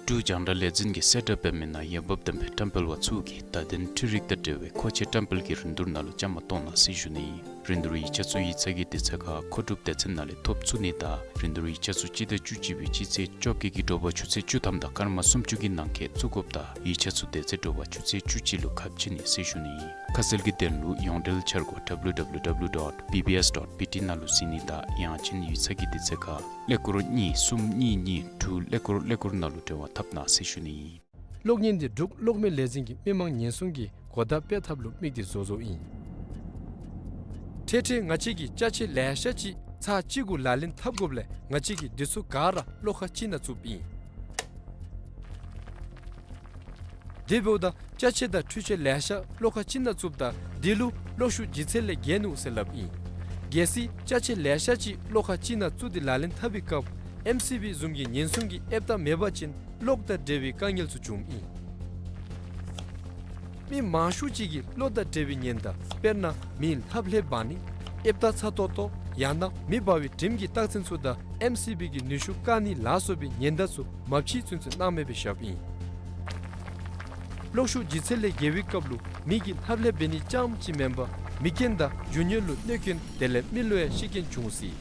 འབྲུག་རྒྱང་བསྒྲགས་ལས་འཛིན་གྱིས་གསལ་བསྒྲགས་འབད་མི་ནང་འོས་འབབ་ལྡན་པའི་བཀྲམ་སྤེལ་པ་ཚུ་གིས་བརྡ་དོན་འཕྲུལ་རིག་དང་འབྲེལ་བའི་མཁོ་ཆས་བཀྲམ་སྤེལ་གྱི་རིན་བསྡུར་ནང་ལུ་བཅའ་མར་གཏོགས་གནང་ཟེར་ཞུ་ནི་ཨིན། རིན་བསྡུར་ཡིག་ཆ་ཚུ་ཡིག་ཚང་གི་དུས་ཚོད་ཁར་མཁོ་སྒྲུབ་སྡེ་ཚན་ནང་ལས་ཐོབ་ཚུགས་ནི་དང་རིན་བསྡུར་ཡིག་ཆ་ཚུ་སྤྱི་ཟླ་བཅུ་གཅིག་པའི་སྤྱི་ཚེས་བཅོ་བརྒྱད་ཀྱི་དྲོ་པ་ཆུ་ཚོད་བཅུ་ཐམ་དང་སྐར་མ་སུམ་ཅུ་གི་ནང་འཁོད་བཙུགས་དགོཔ་དང་ཡིག་ཆ་ཚུ་དེ་ཚེ་དྲོ་པ་ཆུ་ཚོད་བཅུ་གཅིག་ལུ་ཁ་ཕྱེ་ནི་ཟེར་ཞུ་ནི་ཨིན། ཁ་གསལ་གྱི་དོན་ལུ་ཡོངས་འབྲེལ་འཆར་སྒོ་W W W dot B B S dot B T ནང་ལུ་གཟིགས་ནི་དང་ཡང་ཅིན་ཡིག་ཚང་གི་དུས་ཚོད་ཁར་ཀླད་ཀོར་གཉིས་གསུམ་གཉིས་གཉིས་དྲུག་ཀླད་ཀོར་ཀླད་ཀོར་ནང་ལུ་འབྲེལ་བ་འཐབ་གནང་ཟེར་ཞུ་ནི་ཨིན། གློག་བརྙན་འདི་འབྲུག་གློག་མེ་ལས་འཛིན་གྱིས་མི་མང་ཉེན་སྲུང་གི་གོ་བརྡ་སྤེལ་ཐབས་ལུ་དམིགས་ཏེ་བཟོ་བཟོཝ་ཨིན། འཕྲལ་འཕྲལ་ང་བཅས་ཀྱིས་ཅ་ཆས་ལེ་ཤ་ཅིག་ཚར་གཅིག་གུ་ལག་ལེན་འཐབ་དགོཔ་ལས་ང་བཅས་ཀྱིས་འདི་ཚུ་ག་ར་གློག་ཁང་ཅིག་ནང་བཙུགསཔ་ཨིན། དེ་འབདཝ་ད་ཅ་ཆས་དང་འཕྲུལ་ཆས་ལེ་ཤ་གློག་ཁང་ཅིག་ནང་བཙུགསཔ་ད་དེ་ལུ་གློག་ཤུགས་ལྗིད་ཚད་ལས་བརྒལ་ནུག་ཟེར་སླབ་ཨིན། གལ་སྲིད་ཅ་ཆས་ལེ་ཤ་ཅིག་གློག་ཁང་ཅིག་ནང་བཙུགས་ཏེ་ལག་ལེན་འཐབ་པའི་སྐབས་ཨེམ་སི་བི་བཟུམ་གྱི་ཉེན་སྲུང་གི་ཨེབ་རྟགས་མེད་པ་ཅིན་གློག་དང་འབྲེལ་བའི་དཀའ་ངལ་ཚུ་འབྱུངམ་ཨིན། མི་མང་ཤོས་ཅིག་གིས་གློག་དང་འབྲེལ་བའི་ཉེན་བརྡ་དཔེར་ན་མིའི་ལྷབ་ལྷེབ་འབག་ནི་ཨེབ་རྟགས་ཚ་ཏོག་ཏོ་ཡང་ན་མེ་འབར་བའི་དྲིམ་གྱི་རྟགས་མཚན་ཚུ་དང་ཨེམ་སི་བི་གི་ནུས་ཤུགས་བཀག་ནི་ལ་སོགས་པའི་ཉེན་བརྡ་ཚུ་མ་ཕྱེ་ཚུན་ཚོད་སྣང་མེད་སྦེ་བཞགཔ་ཨིན། གློག་ཤུགས་ལྗིད་ཚད་ལས་བརྒལ་བའི་སྐབས་ལུ་མི་གི་ལྷབ་ལྷེབ་འབད་ནི་རྐྱངམ་ཅིག་མེན་པར་མིག་རྐྱེན་དང་རྒྱུ་ཉལ་ལུ་གནོད་རྐྱེན་དེ་ལས་མི་ལུ་ཡང་ཤི་རྐྱེན་འབྱུང་སྲིད།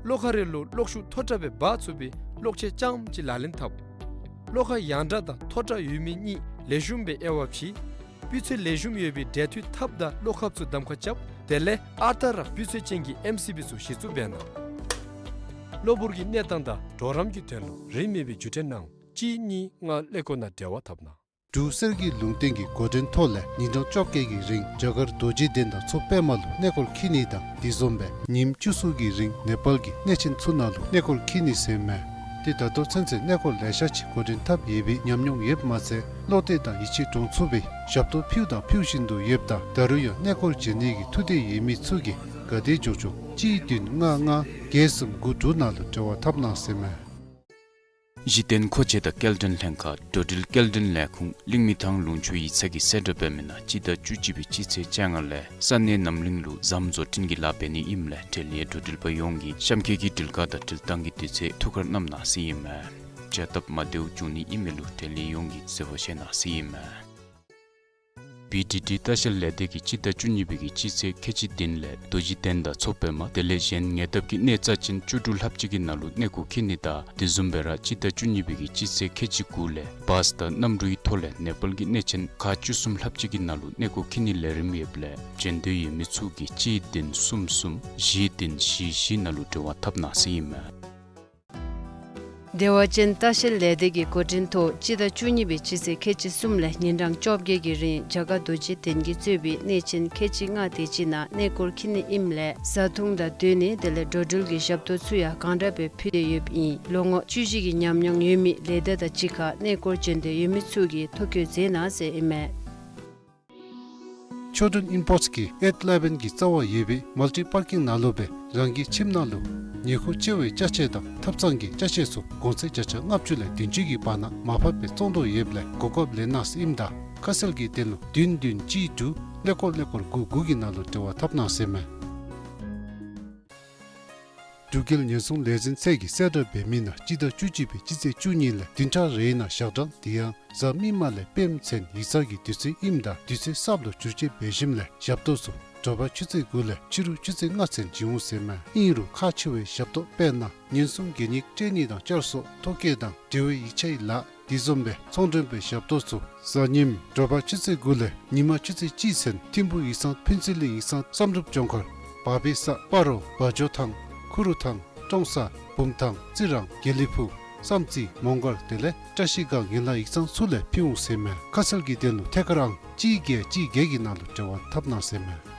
གློག་ཁང་རེ་ལུ་གློག་ཤུགས་མཐོ་དྲགས་སྦེ་འབག་ཚུགས་པའི་གློག་ཆས་རྐྱངམ་ཅིག་ལག་ལེན་འཐབ། གློག་ཁང་ཡང་དྲགས་དང་མཐོ་དྲགས་ཡོད་མི་གཉིས་ལེགས་ཤོམ་སྦེ་དབྱེ་བ་ཕྱེ། སྤུས་ཚད་ལེགས་ཤོམ་ཡོད་པའི་འབྲེལ་མཐུད་ཐབ་དང་གློག་ཁབ་ཚུ་གདམ་ཁ་རྐྱབ། དེ་ལས་ཨ་རྟག་ར་སྤུས་ཚད་ཅན་གྱི་ཨེམ་སི་བི་ཚུ་གཞི་བཙུགས་འབད་གནང་། གློ་བུར་གྱི་གནས་སྟངས་དང་གྲོགས་རམ་གྱི་དོན་ལུ་རིན་མེད་པའི་བརྒྱུད་འཕྲིན་གནང་། གཅིག་གཉིས་ལྔ་ཀླད་ཀོར་ནང་འབྲེལ་བ་འཐབ་གནང་། འབྲུག་གསེར་གྱི་ལུང་བསྟན་གྱི་འགོ་འདྲེན་ཐོག་ལས་ཉིན་གྲངས་བཅོ་བརྒྱད་ཀྱི་རིང་རྒྱ་གར་རྡོ་རྗེ་གདན་དང་མཚོ་པདྨ་ལུ་གནས་སྐོར་འཁྱིད་ནི་དང་དེ་བཟུམ་སྦེ་ཉིནམ་བཅུ་གསུམ་གྱི་རིང་ནེ་པཱལ་གྱི་གནས་ཆེན་ཚུ་ནང་ལུ་གནས་སྐོར་འཁྱིད་ནི་ཟེར་མས། ཏེ་ད་ལྟོ་ཚུན་ཚོད་གནས་སྐོར་ལེ་ཤ་ཅིག་འགོ་འདྲེན་འཐབ་ཡོད་པའི་ཉམས་མྱོང་ཡོདཔ་མ་ཚད་བློ་གཏད་དང་ཡིད་ཆེས་འདྲོངས་ཚུགས་པའི་ཞབས་ཏོག་ཕུལཝ་དང་ཕུལ་བཞིན་དུ་ཡོདཔ་ད་ད་རུང་ཡང་གནས་སྐོར་མཇལ་ནི་གི་ཐུགས་འདོད་ཡོད་མི་ཚུ་གིས་ག་དེ་མགྱོགས་མགྱོགས་གཅིག་བདུན་ལྔ་ལྔ་བརྒྱད་གསུམ་དགུ་དྲུག་ནང་ལུ་འབྲེལ་བ་འཐབ་གནང་ཟེར་མས། གཞི་རྟེན་མཁོ་ཆས་དང་སྐྱེལ་འདྲེན་ལྷན་ཁག་འགྲོ་འགྲུལ་སྐྱེལ་འདྲེན་ལས་ཁུངས་གླིང་མི་ཐང་ལུང་ཕྱོགས་ཡིག་ཚང་གིས་གསལ་བསྒྲགས་འབད་མི་ནང་སྤྱི་ཟླ་བཅུ་གཅིག་པའི་སྤྱི་ཚེས་བཅོ་ལྔ་ལས་ས་གནས་རྣམ་གླིང་ལུ་ཟམ་བཟོ་སྐྲུན་གྱི་ལཱ་འབད་ནི་ཨིནམ་ལས་འབྲེལ་ཡོད་འགྲོ་འགྲུལ་པ་ཡོངས་ཀྱིས་གཤམ་འཁོད་ཀྱི་འགྲུལ་ཁག་དང་འགྲུལ་བཏང་གི་དུས་ཚོད་ཐུགས་ཁར་བསྣམ་གནང་ཟེར་ཨིན་མས། བྱ་སྟབས་མ་བདེཝ་འབྱུང་ནི་ཨིན་མི་ལུ་འབྲེལ་ཡོད་ཡོངས་ཀྱིས་བཟོད་པ་བཞེས་གནང་ཟེར་ཨིན་མས། བི་ཌི་ཌི་ལྟ་བཤལ་ལས་སྡེ་གིས་སྤྱི་ཟླ་བཅུ་གཉིས་པའི་གི་སྤྱི་ཚེས་ཁལ་གཅིག་བདུན་ལས་རྡོ་རྗེ་གདན་དང་མཚོ་པདྨ་དེ་ལས་གཞན་ཉེ་འདབས་ཀྱི་གནས་རྩ་ཅན་བཅུ་དྲུག་ལྷགཔ་ཅིག་གི་ནང་ལུ་གནས་སྐོར་འཁྱིད་ནི་དང་དེ་བཟུམ་སྦེ་ར་སྤྱི་ཟླ་བཅུ་གཉིས་པའི་གི་སྤྱི་ཚེས་ཁལ་གཅིག་དགུ་ལས་བཱས་དང་གནམ་གྲུའི་ཐོག་ལས་ནེ་པཱལ་གྱི་གནས་ཆེན་ཁག་བཅུ་གསུམ་ལྷགཔ་ཅིག་གི་ནང་ལུ་གནས་སྐོར་འཁྱིད་ནིའི་ལས་རིམ་ཡོདཔ་ལས་འབྱོན་འདོད་ཡོད་མི་ཚུ་གིས་གཅིག་བདུན་གསུམ་གསུམ་བཞི་བདུན་བཞི་བཞི་ནང་ལུ་འབྲེལ་བ་འཐབ་གནང་ཟེར་ཨིན་མས། བདེ་བ་ཅན་ལྟ་བཤལ་ལས་སྡེ་གི་འགོ་འདྲེན་ཐོག་སྤྱི་ཟླ་བཅུ་གཉིས་པའི་སྤྱི་ཚེས་ཁལ་གཅིག་གསུམ་ལས་ཉིན་གྲངས་བཅོ་བརྒྱད་ཀྱི་རིང་རྒྱ་གར་རྡོ་རྗེ་གདན་གྱིས་གཙོས་པའི་གནས་ཆེན་ཁལ་གཅིག་ལྔ་དེ་ཅིག་ནང་གནས་སྐོར་འཁྱིད་ནི་ཨིནམ་ལས་བཟའ་འཐུང་དང་སྡོད་གནས་དེ་ལས་འགྲོ་འགྲུལ་གྱི་ཞབས་ཏོག་ཚུ་ཡང་གང་དྲག་སྦེ་ཕུལ་ཏེ་ཡོདཔ་ཨིན། ལོ་ངོ་བཅུ་བཞི་གི་ཉམས་མྱོང་ཡོད་མི་ལས་སྡེ་དང་གཅིག་ཁར་གནས་སྐོར་འབྱོན་འདོད་ཡོད་མི་ཚུ་གིས་ཐོ་བཀོད་མཛད་གནང་ཟེར་ཨིན་མས། ཆོས་སྒྲོན་ཨིམ་པོརཊསི་གིས་ཨེཊ་ཨི་ལེ་བཱན་གྱི་རྩ་བར་ཡོད་པའི་མལ་ཊི་པར་ཀིང་ནང་ལུ་སྦེ་རང་གི་ཁྱིམ་ནང་ལུ་ཉེ་ཤོས་ཆེ་བའི་ཅ་ཆས་དང་ཐབ་ཚང་གི་ཅ་ཆས་ཚུ་གོང་ཚད་བརྒྱ་ཆ་ལྔ་བཅུ་ལས་བདུན་ཅུ་གི་བར་ན་མར་ཕབ་སྦེ་བཙོང་དོ་ཡོདཔ་ལས་གོ་སྐབས་ལེན་གནང་ཟེར་ཨིནམ་ད་ཁ་གསལ་གྱི་དོན་ལུ་བདུན་བདུན་གཅིག་དྲུག་ཀླད་ཀོར་ཀླད་ཀོར་དགུ་དགུ་གི་ནང་ལུ་འབྲེལ་བ་འཐབ་གནང་ཟེར་མས། འབྲུག་རྒྱལ་ཉེན་སྲུང་ལས་འཛིན་ཚད་ཀྱིས་གསལ་བསྒྲགས་འབད་མི་ནང་སྤྱི་ཟླ་བཅུ་གཅིག་པའི་སྤྱི་ཚེས་བཅུ་གཉིས་ལས་བདུན་ཕྲག་རེའི་ནང་ཞག་གྲངས་དེ་ཡང་གཟའ་མིག་དམར་ལས་སྤེན་པ་ཚུན་ཡིག་ཚང་གི་དུས་ཚོད་ཨིནམ་ད་དུས་ཚོད་གསརཔ་ལུ་བསྒྱུར་བཅོས་འབད་ཞིནམ་ལས་ཞབས་ཏོག་ཚུ་དྲོ་པ་ཆུ་ཚོད་དགུ་ལས་ཕྱི་རུ་ཆུ་ཚོད་ལྔ་ཚུན་བྱིན་འོང་ཟེར་མས། ཨིན་རུང་ཁག་ཆེ་བའི་ཞབས་ཏོག་དཔེར་ན་ཉེན་སྲུང་གད་སྙིགས་སྤྲོད་ནི་དང་བསྐྱར་གསོ་ཐོ་བཀོད་དང་འབྲེལ་བའི་ཡིག་ཆའི་ལཱ་དེ་བཟུམ་སྦེ་ཚོང་མགྲོན་པའི་ཞབས་ཏོག་ཚུ་གཟའ་ཉིམ་དྲོ་པ་ཆུ་ཚོད་དགུ་ལས་ཉིན་མ་ཆུ་ཚོད་གཅིག་ཚུན་ཐིམ་ཕུག་ཡིག་ཚང་ཕུན་ཚོགས་གླིང་ཡིག་ཚང་བསམ་གྲུབ་ལྗོངས་མཁར་བག་ཕེབས་ས་སྤ་རོ་བ་འཇོ་ཐང་ཁུ་རུ་ཐང་ཀྲོང་གསར་བུམ་ཐང་རྩི་རང་དགེ་ལེགས་ཕུག་བསམ་རྩེ་མོང་སྒར་དེ་ལས་བཀྲ་ཤིས་སྒང་ཡན་ལག་ཡིག་ཚང་ཚུ་ལས་ཕུལ་འོང་ཟེར་མས། ཁ་གསལ་གྱི་དོན་ལུ་ཐད་ཀར་ཨང་གཅིག་བརྒྱད་གཅིག་བརྒྱད་ཀྱི་ནང་ལུ་འབྲེལ་བ་འཐབ་གནང་ཟེར་མས།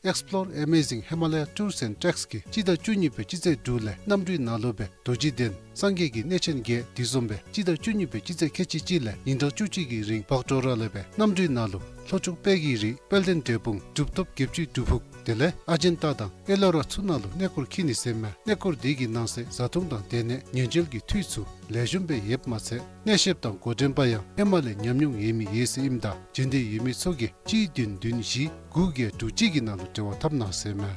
Explore Amazing Himalaya Tours and Treks གིས་སྤྱི་ཟླ་བཅུ་གཉིས་པའི་སྤྱི་ཚེས་དྲུག་ལས་གནམ་གྲུའི་ནང་ལུ་སྦེ་རྡོ་རྗེ་གདན་སངས་རྒྱས་ཀྱི་གནས་ཆེན་བརྒྱད་དེ་བཟུམ་སྦེ་སྤྱི་ཟླ་བཅུ་གཉིས་པའི་སྤྱི་ཚེས་ཁལ་གཅིག་གཅིག་ལས་ཉིན་གྲངས་བཅུ་གཅིག་གི་རིང་བག་གྲོ་ར་ལས་སྦེ་གནམ་གྲུའི་ནང་ལུ་ལྷོ་ཕྱོགས་དཔལ་གྱི་རི་དཔལ་ལྡན་འབྲས་སྤུངས་གྲུབ་ཐོབ་བརྒྱད་ཅུའི་སྒྲུབ་ཕུག་དེ་ལས་ཨ་ཇན་ཏ་དང་ཨེ་ལོ་ར་ཚུ་ནང་ལུ་གནས་སྐོར་འཁྱིད་ནི་ཟེར་མས། གནས་སྐོར་དེ་གི་ནང་གསེས་བཟའ་འཐུང་དང་སྡོད་གནས་ཉེན་བཅོལ་གྱི་འཐུས་ཚུ་ལེགས་ཤོམ་སྦེ་ཡོདཔ་མ་ཚད་གནས་བཤདཔ་དང་འགོ་འདྲེན་པ་ཡང་ཧེ་མ་ལས་ཉམས་མྱོང་ཡོད་མི་ཡོད་ཟེར་ཨིནམ་ད་འབྱོན་འདོད་ཡོད་མི་ཚུ་གིས་གཅིག་བདུན་བདུན་བཞི་དགུ་བརྒྱད་དྲུག་གཅིག་གི་ནང་ལུ་འབྲེལ་བ་འཐབ་གནང་ཟེར་མས།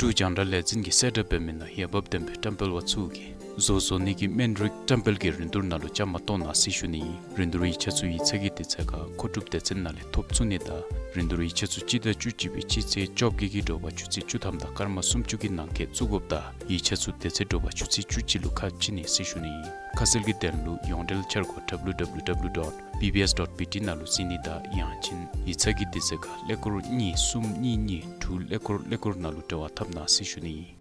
འབྲུག་རྒྱང་བསྒྲགས་ལས་འཛིན་གྱིས་གསལ་བསྒྲགས་འབད་མི་ནང་འོས་འབབ་ལྡན་པའི་བཀྲམ་སྤེལ་པ་ཚུ་གིས་བཟོ་བཟོ་ནི་གི་སྨན་རིགས་བཀྲམ་སྤེལ་གྱི་རིན་བསྡུར་ནང་ལུ་བཅའ་མར་གཏོགས་གནང་ཟེར་ཞུ་ནི་ཨིན། རིན་བསྡུར་ཡིག་ཆ་ཚུ་ཡིག་ཚང་གི་དུས་ཚོད་ཁར་མཁོ་སྒྲུབ་སྡེ་ཚན་ནང་ལས་ཐོབ་ཚུགས་ནི་དང་རིན་བསྡུར་ཡིག་ཆ་ཚུ་སྤྱི་ཟླ་བཅུ་གཅིག་པའི་སྤྱི་ཚེས་བཅོ་བརྒྱད་ཀྱི་དྲོ་པ་ཆུ་ཚོད་བཅུ་ཐམ་དང་སྐར་མ་སུམ་ཅུ་གི་ནང་འཁོད་བཙུགས་དགོཔ་དང་ཡིག་ཆ་ཚུ་དེ་ཚེ་དྲོ་པ་ཆུ་ཚོད་བཅུ་གཅིག་ལུ་ཁ་ཕྱེ་ནི་ཟེར་ཞུ་ནི་ཨིན། ཁ་གསལ་གྱི་དོན་ལུ་ཡོངས་འབྲེལ་འཆར་སྒོ་W W W dot B B S dot B T ནང་ལུ་གཟིགས་ནི་དང་ཡང་ཅིན་ཡིག་ཚང་གི་དུས་ཚོད་ཁར་ཀླད་ཀོར་གཉིས་གསུམ་གཉིས་གཉིས་དྲུག་ཀླད་ཀོར་ཀླད་ཀོར་ནང་ལུ་འབྲེལ་བ་འཐབ་གནང་ཟེར་ཞུ་ནི་ཨིན།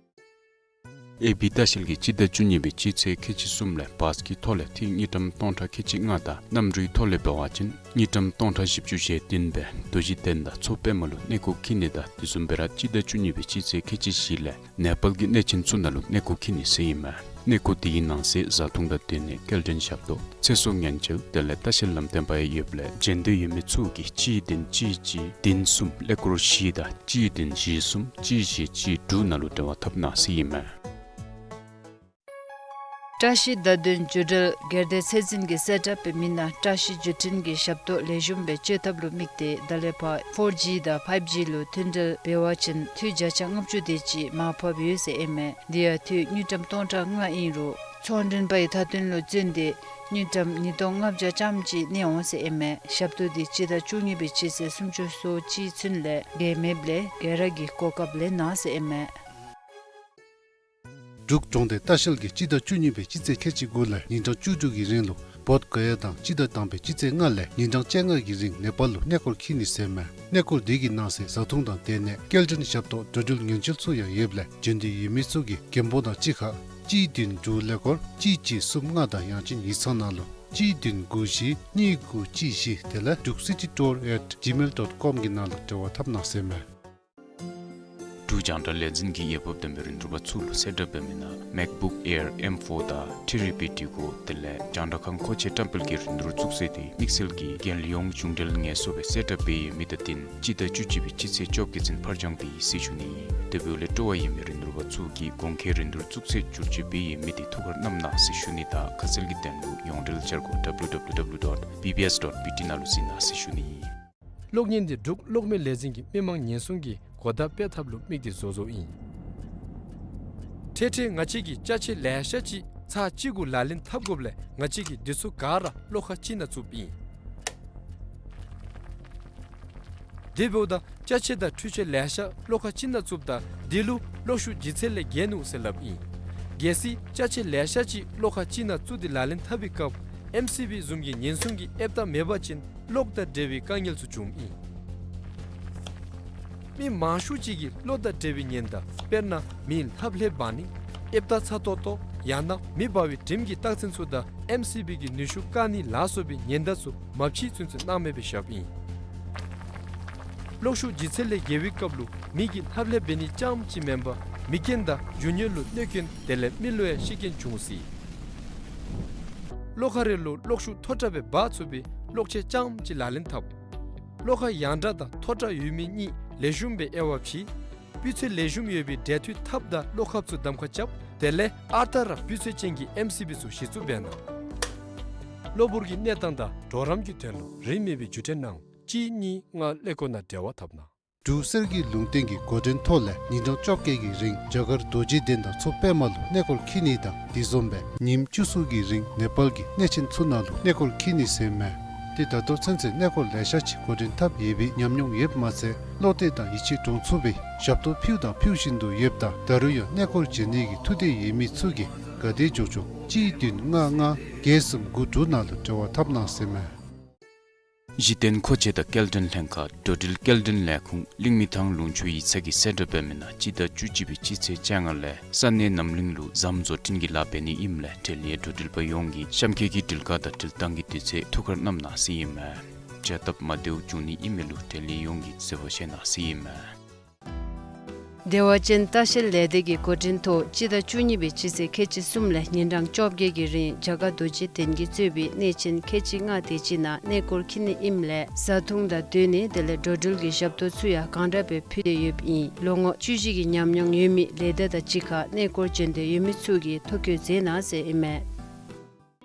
ཨེ་བི་ལྟ་བཤལ་གྱིས་སྤྱི་ཟླ་བཅུ་གཉིས་པའི་སྤྱི་ཚེས་ཁལ་གཅིག་གསུམ་ལས་བཱས་ཀྱི་ཐོག་ལས་འཐུས་དངུལ་ཀྲམ་སྟོང་ཕྲག་ཁལ་གཅིག་ལྔ་དང་གནམ་གྲུའི་ཐོག་ལས་འབད་བ་ཅིན་དངུལ་ཀྲམ་སྟོང་ཕྲག་བཞི་བཅུ་ཞེ་བདུན་སྦེ་རྡོ་རྗེ་གདན་དང་མཚོ་པདྨ་ལུ་གནས་སྐོར་འཁྱིད་ནི་དང་དེ་བཟུམ་སྦེ་ར་སྤྱི་ཟླ་བཅུ་གཉིས་པའི་སྤྱི་ཚེས་ཁལ་གཅིག་བཞི་ལས་ནེ་པཱལ་གྱི་གནས་ཆེན་ཚུ་ནང་ལུ་གནས་སྐོར་འཁྱིད་ནི་ཟེར་ཨིན་མས། གནས་སྐོར་དེའི་ནང་གསེས་བཟའ་འཐུང་དང་སྡོད་གནས་སྐྱེལ་འདྲེན་ཞབས་ཏོག་ཚེ་སྲོག་ཉེན་བཅོལ་དེ་ལས་ལྟ་བཤལ་ལམ་སྟོན་པ་ཡང་ཡོདཔ་ལས་འབྱོན་འདོད་ཡོད་མི་ཚུ་གིས་གཅིག་བདུན་གཅིག་གཅིག་བདུན་གསུམ་ཀླད་ཀོར་བཞི་དང་གཅིག་བདུན་བཞི་གསུམ་གཅིག་བཞི་གཅིག་དྲུག་ནང་ལུ་འབྲེལ་བ་འཐབ་གནང་ཟེར་ཨིན་མས། བཀྲ་ཤིས་བརྡ་དོན་བརྒྱུད་འབྲེལ་སྒེར་སྡེ་ཚད་འཛིན་གྱིས་གསལ་བསྒྲགས་འབད་མི་ནང་བཀྲ་ཤིས་བརྒྱུད་འཕྲིན་གྱི་ཞབས་ཏོག་ལེགས་ཤོམ་སྦེ་སྤྱོད་ཐབས་ལུ་དམིགས་ཏེ་ད་ལས་ཕར་ཕོར་ཇི་དང་ཕའིབ་ཇི་ལུ་མཐུད་འབྲེལ་འབད་བ་ཅིན་འཐུས་བརྒྱ་ཆ་ལྔ་བཅུ་དེ་ཅིག་མར་ཕབ་ཡོད་ཟེར་ཨིན་མས། དེ་ཡང་འཐུས་དངུལ་ཀྲམ་སྟོང་ཕྲག་ལྔ་ཨིན་རུང་ཚོང་མགྲོན་པའི་མཐའ་དོན་ལུ་བརྩོན་ཏེ་དངུལ་ཀྲམ་ཉིས་སྟོང་ལྔ་བརྒྱ་ཙམ་ཅིག་གནས་འོང་ཟེར་ཨིན་མས། ཞབས་ཏོག་དེ་སྤྱི་ཟླ་བཅུ་གཉིས་པའི་སྤྱི་ཚེས་སུམ་ཅུ་སོ་གཅིག་ཚུན་ལས་འགལ་མེདཔ་ལས་ག་ར་གིས་གོ་སྐབས་ལེན་གནང་ཟེར་ཨིན་མས། འབྲུག་གྲོང་སྡེ་ལྟ་བཤལ་གྱིས་སྤྱི་ཟླ་བཅུ་གཉིས་པའི་སྤྱི་ཚེས་ཁལ་གཅིག་དགུ་ལས་ཉིན་གྲངས་བཅུ་དྲུག་གི་རིང་ལུ་བོདྷ་ག་ཡ་དང་སྤྱི་ཟླ་དང་པའི་སྤྱི་ཚེས་ལྔ་ལས་ཉིན་གྲངས་བཅོ་ལྔ་གི་རིང་ནེ་པཱལ་ལུ་གནས་སྐོར་འཁྱིད་ནི་ཟེར་མས། གནས་སྐོར་དེ་གི་ནང་གསེས་བཟའ་འཐུང་དང་སྡོད་གནས་སྐྱེལ་འདྲེན་ཞབས་ཏོག་འགྲོ་འགྲུལ་ཉེན་བཅོལ་ཚུ་ཡང་ཡོདཔ་ལས་འབྱོན་འདོད་ཡོད་མི་ཚུ་གིས་རྒན་པོ་དང་གཅིག་ཁར་གཅིག་བདུན་དྲུག་ཀླད་ཀོར་གཅིག་གཅིག་གསུམ་ལྔ་དང་ཡང་ཅིན་ཡིག་ཚང་ནང་ལུ་གཅིག་བདུན་དགུ་བཞི་གཉིས་དགུ་གཅིག་བཞི་དེ་ལས་Druk City Tour at gmail dot com གི་ནང་ལུ་འབྲེལ་བ་འཐབ་གནང་ཟེར་མས། འབྲུག་རྒྱང་བསྒྲགས་ལས་འཛིན་གྱིས་འོས་འབབ་ལྡན་པའི་རིན་བསྡུར་པ་ཚུ་ལུ་གསལ་བསྒྲགས་འབད་མི་ནང་MacBook Air M four དང་ཐི་རི་པི་འབྲི་གུ་དེ་ལས་རྒྱང་བསྒྲགས་ཁང་མཁོ་ཆས་བཀྲམ་སྤེལ་གྱི་རིན་བསྡུར་བཙུགས་ཚེས་དེ་དམིགས་བསལ་གྱི་རྒྱལ་ཡོངས་གཞུང་འབྲེལ་ངལ་གསོ་སྦེ་གསལ་བསྒྲགས་འབད་ཡོད་མི་དང་བསྟུན་སྤྱི་ཟླ་བཅུ་གཅིག་པའི་སྤྱི་ཚེས་བཅོ་བརྒྱད་ཚུན་ཕར་འགྱངས་འབད་ཡི་ཟེར་ཞུ་ནི་ཨིན། དེ་འབདཝ་ལས་སྤྲོ་བ་ཡོད་མི་རིན་བསྡུར་པ་ཚུ་གིས་གོང་འཁོད་རིན་བསྡུར་བཙུགས་ཚེས་བསྒྱུར་བཅོས་འབད་ཡོད་མི་དེ་ཐུགས་ཁར་བསྣམ་གནང་ཟེར་ཞུ་ནི་དང་ཁ་གསལ་གྱི་དོན་ལུ་ཡོངས་འབྲེལ་འཆར་སྒོ་W W W dot B B S dot B T ནང་ལུ་གཟིགས་གནང་ཟེར་ཞུ་ནི་ཨིན། གློག་བརྙན་འདི་འབྲུག་གློག་མེ་ལས་འཛིན་གྱིས་མི་དམངས་ཉེན་སྲུང་གི་གོ་བརྡ་སྤེལ་ཐབས་ལུ་དམིགས་ཏེ་བཟོ་བཟོཝ་ཨིན། འཕྲལ་འཕྲལ་ང་བཅས་ཀྱིས་ཅ་ཆས་ལེ་ཤ་ཅིག་ཚར་གཅིག་གུ་ལག་ལེན་འཐབ་དགོཔ་ལས་ང་བཅས་ཀྱིས་འདི་ཚུ་ག་ར་བློ་ཁ་གཅིག་ནང་བཙུགསཔ་ཨིན། དེ་འབདཝ་ད་ཅ་ཆས་དང་འཕྲུལ་ཆས་ལེ་ཤ་གློག་ཁང་ཅིག་ནང་བཙུགསཔ་ད་དེ་ལུ་གློག་ཤུགས་ལྗིད་ཚད་ལས་བརྒལ་ནུག་ཟེར་སླབ་ཨིན། གལ་སྲིད་ཅ་ཆས་ལེ་ཤ་ཅིག་གློག་ཁང་ཅིག་ནང་བཙུགས་ཏེ་ལག་ལེན་འཐབ་པའི་སྐབས་ཨེམ་སི་བི་བཟུམ་གྱི་ཉེན་སྲུང་གི་ཨེབ་བརྟག་མེད་པ་ཅིན་གློག་དང་འབྲེལ་བའི་དཀའ་ངལ་ཚུ་འབྱུངམ་ཨིན། མི་མང་ཤོས་ཅིག་གིས་གློག་དང་འབྲེལ་བའི་ཉེན་བརྡ་དཔེར་ན་མི་ལྷབ་ལྷེབ་འབག་ནི་ཨེབ་བརྟག་ཚ་ཏོག་ཏོ་ཡང་ན་མེ་འབར་བའི་དྲིམ་གྱི་རྟགས་མཚན་ཚུ་དང་ཨེམ་སི་བི་གི་ནུས་ཤུགས་བཀག་ནི་ལ་སོགས་པའི་ཉེན་བརྡ་ཚུ་མ་ཕྱེ་ཚུན་ཚོད་སྣང་མེད་སྦེ་བཞགཔ་ཨིན། གློག་ཤུགས་ལྗིད་ཚད་ལས་བརྒལ་བའི་སྐབས་ལུ་མི་གིས་ལྷབ་ལྷེབ་འབད་ནི་རྐྱངམ་ཅིག་མེན་པར་མིག་རྐྱེན་དང་མཇུག་སྣེ་ལུ་གནོད་སྐྱོན་དེ་ལས་མི་ལུ་ཡང་ཤི་རྐྱེན་འབྱུང་སྲིད། གློག་ཁང་རེ་ལུ་གློག་ཤུགས་མཐོ་དྲགས་སྦེ་འབག་ཚུགས་པའི་གློག་ཆས་རྐྱངམ་ཅིག་ལག་ལེན་འཐབ། གློག་ཁང་ཡང་དྲགས་དང་མཐོ་དྲགས་ཡོད་མི་གཉིས་ལེགས་ཤོམ་སྦེ་དབྱེ་བ་ཕྱེ། སྤུས་ཚད་ལེགས་ཤོམ་ཡོད་པའི་འབྲེལ་མཐུད་ཐབ་དང་གློག་ཁབ་ཚུ་གདམ་ཁ་རྐྱབ། དེ་ལས་ཨར་ཏ་ར་སྤུས་ཚད་ཅན་གྱི་ཨེམ་སི་བི་ཚུ་གཞི་བཙུགས་འབད་གནང་། གློ་བུར་གྱི་གནས་སྟངས་དང་གྲོགས་རམ་གྱི་དོན་ལུ་རིན་མེད་པའི་བརྒྱུད་འཕྲིན་ནང་གཅིག་གཉིས་ལྔ་ཀླད་ཀོར་ནང་འབྲེལ་བ་འཐབ་གནང་། འབྲུག་གསེར་གྱི་ལུང་བསྟན་གྱི་འགོ་འདྲེན་ཐོག་ལས་ཉིན་གྲངས་བཅོ་བརྒྱད་ཀྱི་རིང་རྒྱ་གར་རྡོ་རྗེ་གདན་དང་མཚོ་པདྨ་ལུ་གནས་སྐོར་འཁྱིད་ནི་དང་དེ་བཟུམ་སྦེ་ཉིནམ་བཅུ་གསུམ་གྱི་རིང་ནེ་པཱལ་གྱི་གནས་ཆེན་ཚུ་ནང་ལུ་གནས་སྐོར་འཁྱིད་ནི་ཟེར་མས། ཏེ་ད་ལྟོ་ཚུན་ཚོད་གནས་སྐོར་ལེ་ཤ་ཅིག་འགོ་འདྲེན་འཐབ་ཡོད་པའི་ཉམས་མྱོང་ཡོདཔ་མ་ཚད་བློ་གཏད་དང་ཡིད་ཆེས་འདྲོངས་ཚུགས་པའི་ཞབས་ཏོག་ཕུལཝ་དང་ཕུལ་བཞིན་དུ་ཡོདཔ་ད་ད་རུང་ཡང་གནས་སྐོར་བྱོན་ནི་གི་ཐུགས་འདོད་ཡོད་མི་ཚུ་གིས་ག་དེ་མགྱོགས་མགྱོགས་གཅིག་བདུན་ལྔ་ལྔ་བརྒྱད་གསུམ་དགུ་དྲུག་ནང་ལུ་འབྲེལ་བ་འཐབ་གནང་ཟེར་མས། གཞི་རྟེན་མཁོ་ཆས་དང་སྐྱེལ་འདྲེན་ལྷན་ཁག་འགྲོ་འགྲུལ་སྐྱེལ་འདྲེན་ལས་ཁུངས་གླིང་མི་ཐང་ལུང་ཕྱོགས་ཡིག་ཚང་གིས་གསལ་བསྒྲགས་འབད་མི་ནང་སྤྱི་ཟླ་བཅུ་གཅིག་པའི་སྤྱི་ཚེས་བཅོ་ལྔ་ལས་ས་གནས་རྣམ་གླིང་ལུ་ཟམ་བཟོ་སྐྲུན་གྱི་ལཱ་འབད་ནི་ཨིནམ་ལས་འབྲེལ་ཡོད་འགྲོ་འགྲུལ་པ་ཡོངས་ཀྱིས་གཤམ་འཁོད་ཀྱི་འགྲུལ་ཁང་དང་འགྲུལ་ཐང་གི་དུས་ཚོད་ཐུགས་ཁར་བསྣམ་གནང་ཟེར་ཨིན་མས། བྱ་སྟབས་མ་བདེཝ་འབྱུང་ནི་ཨིན་མི་ལུ་འབྲེལ་ཡོད་ཡོངས་ཀྱིས་གཟིགས་པ་བཞེས་གནང་ཟེར་ཨིན་མས། བདེ་བ་ཅན་ལྟ་བཤལ་ལས་སྡེ་གི་འགོ་འདྲེན་ཐོག་སྤྱི་ཟླ་བཅུ་གཉིས་པའི་སྤྱི་ཚེས་ཁལ་གཅིག་གསུམ་ལས་ཉིན་གྲངས་བཅོ་བརྒྱད་ཀྱི་རིང་རྒྱ་གར་རྡོ་རྗེ་གདན་གྱིས་གཙོས་པའི་གནས་ཆེན་ཁལ་གཅིག་ལྔ་དེ་ཅིག་ནང་གནས་སྐོར་འཁྱིད་ནི་ཨིནམ་ལས་བཟའ་འཐུང་དང་སྡོད་གནས་དེ་ལས་འགྲོ་འགྲུལ་གྱི་ཞབས་ཏོག་ཚུ་ཡང་གང་དྲག་སྦེ་ཕུལ་ཏེ་ཡོདཔ་ཨིན། ལོ་ངོ་བཅུ་བཞི་གི་ཉམས་མྱོང་ཡོད་མི་ལས་སྡེ་དང་གཅིག་ཁར་གནས་སྐོར་བྱོན་འདོད་ཡོད་མི་ཚུ་གིས་ཐོ་བཀོད་མཛད་གནང་ཟེར་ཨིན་མས།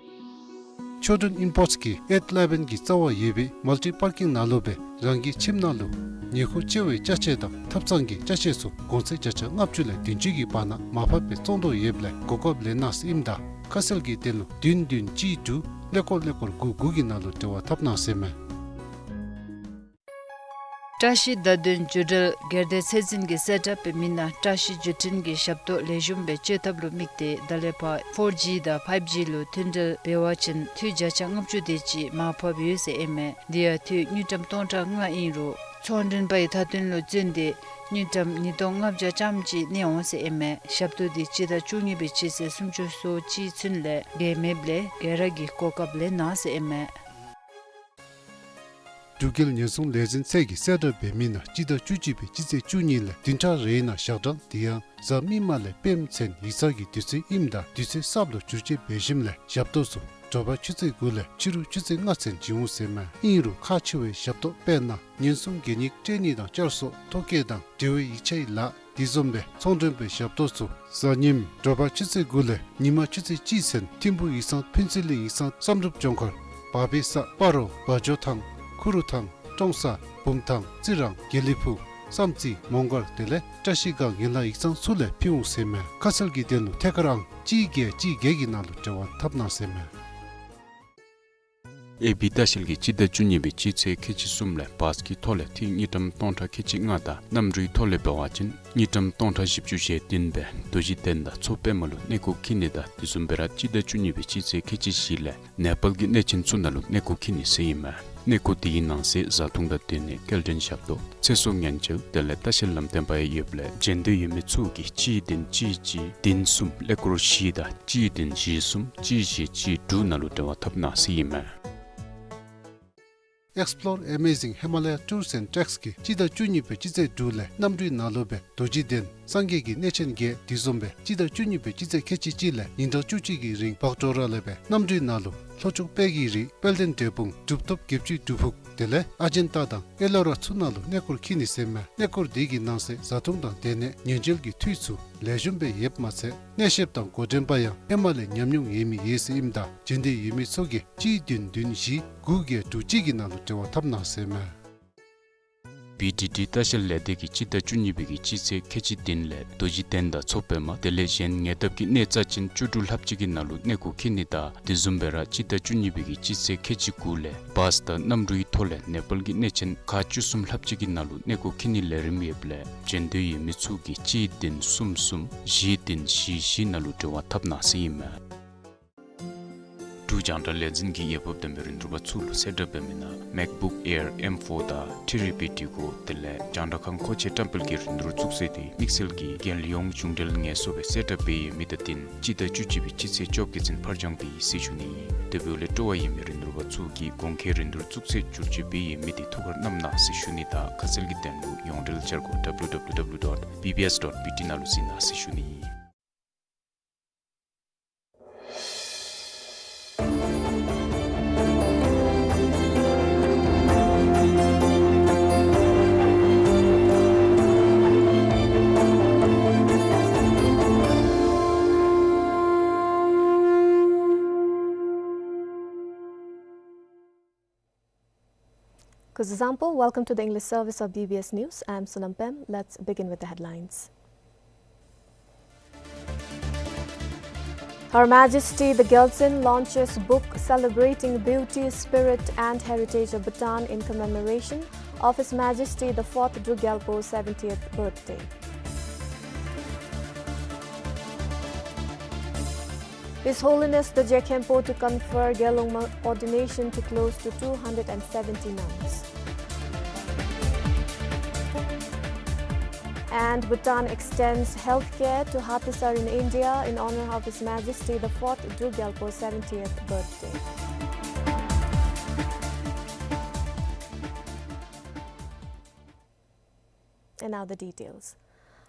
ཆོས་སྒྲོན་ཨིམ་པོརཊསི་གིས་ཨེཊ་ཨི་ལེ་བཱན་གྱི་རྩ་བར་ཡོད་པའི་མལ་ཊི་པར་ཀིང་ནང་ལུ་སྦེ་རང་གི་ཁྱིམ་ནང་ལུ་ཉེ་མཁོ་ཆེ་བའི་ཅ་ཆས་དང་ཐབ་ཚང་གི་ཅ་ཆས་ཚུ་གོང་ཚད་བརྒྱ་ཆ་ལྔ་བཅུ་ལས་བདུན་ཅུ་གི་བར་ན་མར་ཕབ་སྦེ་བཙོང་དོ་ཡོདཔ་ལས་གོ་སྐབས་ལེན་གནང་ཟེར་ཨིནམ་ད་ཁ་གསལ་གྱི་དོན་ལུ་བདུན་བདུན་གཅིག་དྲུག་ཀླད་ཀོར་ཀླད་ཀོར་དགུ་དགུ་གི་ནང་ལུ་འབྲེལ་བ་འཐབ་གནང་ཟེར་མས། བཀྲ་ཤིས་བརྡ་དོན་བརྒྱུད་འབྲེལ་སྒེར་སྡེ་ཚད་འཛིན་གྱིས་གསལ་བསྒྲགས་འབད་མི་ནང་བཀྲ་ཤིས་བརྒྱུད་འཕྲིན་གྱི་ཞབས་ཏོག་ལེགས་ཤོམ་སྦེ་སྤྱོད་ཐབས་ལུ་དམིགས་ཏེ་ད་ལས་ཕར་ཕོར་ཇི་དང་ཕའིབ་ཇི་ལུ་མཐུད་འབྲེལ་འབད་བ་ཅིན་འཐུས་བརྒྱ་ཆ་ལྔ་བཅུ་དེ་ཅིག་མར་ཕབ་ཡོད་ཟེར་ཨིན་མས། དེ་ཡང་འཐུས་དངུལ་ཀྲམ་སྟོང་ཕྲག་ལྔ་ཨིན་རུང་ཚོང་མགྲོན་པའི་མཐའ་དོན་ལུ་བརྩོན་ཏེ་དངུལ་ཀྲམ་ཉིས་སྟོང་ལྔ་བརྒྱ་ཙམ་ཅིག་གནས་འོང་ཟེར་ཨིན་མས། ཞབས་ཏོག་དེ་སྤྱི་ཟླ་བཅུ་གཉིས་པའི་སྤྱི་ཚེས་སུམ་ཅུ་སོ་གཅིག་ཚུན་ལས་འགལ་མེདཔ་ལས་ག་ར་གིས་གོ་སྐབས་ལེན་གནང་ཟེར་ཨིན་མས། འབྲུག་རྒྱལ་ཉེན་སྲུང་ལས་འཛིན་ཚད་ཀྱིས་གསལ་བསྒྲགས་འབད་མི་ནང་སྤྱི་ཟླ་བཅུ་གཅིག་པའི་སྤྱི་ཚེས་བཅུ་གཉིས་ལས་བདུན་ཕྲག་རེའི་ནང་ཞག་གྲངས་དེ་ཡང་གཟའ་མིག་དམར་ལས་པདྨ་མཚན་ཡིག་ཚང་གི་དུས་ཚོད་ཨིནམ་ད་དུས་ཚོད་གསརཔ་ལུ་བསྒྱུར་བཅོས་འབད་ཞིནམ་ལས་ཞབས་ཏོག་ཚུ་དྲོ་པ་ཆུ་ཚོད་དགུ་ལས་ཕྱི་རུ་ཆུ་ཚོད་ལྔ་ཚུན་བྱིན་འོང་ཟེར་མས། ཨིན་རུང་ཁག་ཆེ་བའི་ཞབས་ཏོག་དཔེར་ན་ཉེན་སྲུང་གད་སྙིགས་སྤྲོད་ནི་དང་བསྐྱར་གསོ་ཐོ་བཀོད་དང་འབྲེལ་བའི་ཡིག་ཆའི་ལཱ་དེ་བཟུམ་སྦེ་ཚོང་མགྲོན་པའི་ཞབས་ཏོག་ཚུ་གཟའ་ཉིམ་དྲོ་པ་ཆུ་ཚོད་དགུ་ལས་ཉིན་མ་ཆུ་ཚོད་གཅིག་ཚུན་ཐིམ་ཕུག་ཡིག་ཚང་ཕུན་ཚོགས་གླིང་ཡིག་ཚང་བསམ་གྲུབ་ལྗོངས་མཁར་བག་ཕེབས་ས་སྤ་རོ་བ་འཇོ་ཐང་ཁུ་རུ་ཐང་ཀྲོང་གསར་བུམ་ཐང་རྩི་རང་དགེ་ལེགས་ཕུག་བསམ་རྩེ་མོང་སྒར་དེ་ལས་བཀྲ་ཤིས་སྒང་ཡན་ལག་ཡིག་ཚང་ཚུ་ལས་ཕུལ་འོང་ཟེར་མས། ཁ་གསལ་གྱི་དོན་ལུ་ཐད་ཀར་ཨང་གཅིག་བརྒྱད་གཅིག་བརྒྱད་ཀྱི་ནང་ལུ་འབྲེལ་བ་འཐབ་གནང་ཟེར་མས། ཨེ་བི་ལྟ་བཤལ་གྱིས་སྤྱི་ཟླ་བཅུ་གཉིས་པའི་སྤྱི་ཚེས་ཁལ་གཅིག་གསུམ་ལས་བཱས་ཀྱི་ཐོག་ལས་འཐུས་དངུལ་ཀྲམ་སྟོང་ཕྲག་ཁལ་གཅིག་ལྔ་དང་གནམ་གྲུའི་ཐོག་ལས་འབད་བ་ཅིན་དངུལ་ཀྲམ་སྟོང་ཕྲག་བཞི་བཅུ་ཞེ་བདུན་སྦེ་རྡོ་རྗེ་གདན་དང་མཚོ་པདྨ་ལུ་གནས་སྐོར་འཁྱིད་ནི་དང་དེ་བཟུམ་སྦེ་ར་སྤྱི་ཟླ་བཅུ་གཉིས་པའི་སྤྱི་ཚེས་ཁལ་གཅིག་བཞི་ལས་ནེ་པཱལ་གྱི་གནས་ཆེན་ཚུ་ནང་ལུ་གནས་སྐོར་འཁྱིད་ནི་ཟེར་ཨིན་མས། གནས་སྐོར་དེའི་ནང་གསེས་བཟའ་འཐུང་དང་སྡོད་གནས་སྐྱེལ་འདྲེན་ཞབས་ཏོག་ཚེ་སྲོག་ཉེན་བཅོལ་དེ་ལས་ལྟ་བཤལ་ལམ་སྟོན་པ་ཡང་ཡོདཔ་ལས་བྱོན་འདོད་ཡོད་མི་ཚུ་གིས་གཅིག་བདུན་གཅིག་གཅིག་བདུན་གསུམ་ཀླད་ཀོར་བཞི་དང་གཅིག་བདུན་བཞི་གསུམ་གཅིག་བཞི་གཅིག་དྲུག་ནང་ལུ་འབྲེལ་བ་འཐབ་གནང་ཟེར་ཨིན་མས། Explore Amazing Himalaya Tours and Treks གིས་སྤྱི་ཟླ་བཅུ་གཉིས་པའི་སྤྱི་ཚེས་དྲུག་ལས་གནམ་གྲུའི་ནང་ལུ་སྦེ་རྡོ་རྗེ་གདན་སངས་རྒྱས་ཀྱི་གནས་ཆེན་བརྒྱད་དེ་བཟུམ་སྦེ་སྤྱི་ཟླ་བཅུ་གཉིས་པའི་སྤྱི་ཚེས་ཁལ་གཅིག་གཅིག་ལས་ཉིན་གྲངས་བཅུ་གཅིག་གི་རིང་བག་དྲོ་ར་ལས་སྦེ་གནམ་གྲུའི་ནང་ལུ་ལྷོ་ཕྱོགས་དཔལ་གྱི་རི་དཔལ་ལྡན་འབྲས་སྤུངས་གྲུབ་ཐོབ་བརྒྱད་ཅུའི་སྒྲུབ་ཕུག་དེ་ལས་ཨ་ཇན་ཏ་དང་ཨེ་ལོ་ར་ཚུ་ནང་ལུ་གནས་སྐོར་འཁྱིད་ནི་ཟེར་མས། གནས་སྐོར་དེ་གི་ནང་གསེས་བཟའ་འཐུང་དང་སྡོད་གནས་ཉེན་བཅོལ་གྱི་འཐུས་ཚུ་ལེགས་ཤོམ་སྦེ་ཡོདཔ་མ་ཚད་གནས་བཤདཔ་དང་འགོ་འདྲེན་པ་ཡང་ཧེ་མ་ལས་ཉམས་མྱོང་ཡོད་མི་ཡོད་ཟེར་ཨིནམ་ད་བྱོན་འདོད་ཡོད་མི་ཚུ་གིས་གཅིག་བདུན་བདུན་བཞི་དགུ་བརྒྱད་དྲུག་གཅིག་གི་ནང་ལུ་འབྲེལ་བ་འཐབ་གནང་ཟེར་མས། བི་ཌི་ཌི་ལྟ་བཤལ་ལས་སྡེ་གིས་སྤྱི་ཟླ་བཅུ་གཉིས་པའི་གི་སྤྱི་ཚེས་ཁལ་གཅིག་བདུན་ལས་རྡོ་རྗེ་གདན་དང་མཚོ་པདྨ་དེ་ལས་གཞན་ཉེ་འདབས་ཀྱི་གནས་རྩ་ཅན་བཅུ་དྲུག་ལྷགཔ་ཅིག་གི་ནང་ལུ་གནས་སྐོར་འཁྱིད་ནི་དང་དེ་བཟུམ་སྦེ་ར་སྤྱི་ཟླ་བཅུ་གཉིས་པའི་གི་སྤྱི་ཚེས་ཁལ་གཅིག་དགུ་ལས་བཱས་དང་གནམ་གྲུའི་ཐོག་ལས་ནེ་པཱལ་གྱི་གནས་ཆེན་ཁག་བཅུ་གསུམ་ལྷགཔ་ཅིག་གི་ནང་ལུ་གནས་སྐོར་འཁྱིད་ནིའི་ལས་རིམ་ཡོདཔ་ལས་འབྱོན་འདོད་ཡོད་མི་ཚུ་གིས་གཅིག་བདུན་གསུམ་གསུམ་བཞི་བདུན་བཞི་བཞི་ནང་ལུ་འབྲེལ་བ་འཐབ་གནང་ཟེར་ཨིན་མས། འབྲུག་རྒྱང་བསྒྲགས་ལས་འཛིན་གྱིས་འོས་འབབ་ལྡན་པའི་རིན་བསྡུར་པ་ཚུ་ལུ་གསལ་བསྒྲགས་འབད་མི་ནང་མེཀ་བུཀ་ཨེར་ཨེམ་ཕོར་དང་ཊི་རི་པི་ཊི་གོ་དེ་ལས་རྒྱང་བསྒྲགས་ཁང་མཁོ་ཆས་བཀྲམ་སྤེལ་གྱི་རིན་བསྡུར་བཙུགས་ཚེས་དེ་དམིགས་བསལ་གྱི་རྒྱལ་ཡོངས་གཞུང་འབྲེལ་ངལ་གསོ་སྦེ་གསལ་བསྒྲགས་འབད་ཡོད་མི་དང་བསྟུན་སྤྱི་ཟླ་བཅུ་གཅིག་པའི་སྤྱི་ཚེས་བཅོ་བརྒྱད་ཚུན་ཕར་འགྱངས་འབད་ཡི་ཟེར་ཞུ་ནི་ཨིན། དེ་འབདཝ་ལས་སྤྲོ་བ་ཡོད་མི་རིན་བསྡུར་པ་ཚུ་གིས་གོང་འཁོད་རིན་བསྡུར་བཙུགས་ཚེས་བསྒྱུར་བཅོས་འབད་ཡོད་མི་དེ་ཐུགས་ཁར་བསྣམ་གནང་ཟེར་ཞུ་ནི་དང་ཁ་གསལ་གྱི་དོན་ལུ་ཡོངས་འབྲེལ་འཆར་སྒོ་ཌབ་ལུ་ཌབ་ལུ་ཌབ་ལུ་ཌོཊ་བི་བི་ཨེསི་ཌོཊ་བི་ཊི་ནང་ལུ་གཟིགས་གནང་ཟེར་ཞུ་ནི་ཨིན། Kuzuzangpo, welcome to the English service of B B S News. I am Sonam Pem. Let's begin with the headlines. Her Majesty the Gyaltsuen launches book celebrating beauty, spirit and heritage of Bhutan in commemoration of His Majesty the Fourth Druk Gyalpo seventieth birthday. His Holiness the Je Khenpo to confer Gelungma ordination to close to two hundred and seventy nuns. And Bhutan extends healthcare to Hatisar in India in honor of His Majesty the Fourth Druk Gyalpo seventieth birthday. And now the details.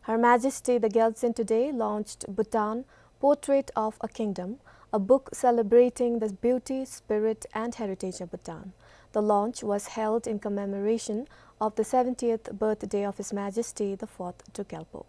Her Majesty the Gyaltsuen today launched Bhutan, Portrait of a Kingdom, a book celebrating the beauty, spirit and heritage of Bhutan. The launch was held in commemoration of the seventieth birthday of His Majesty the Fourth Druk Gyalpo.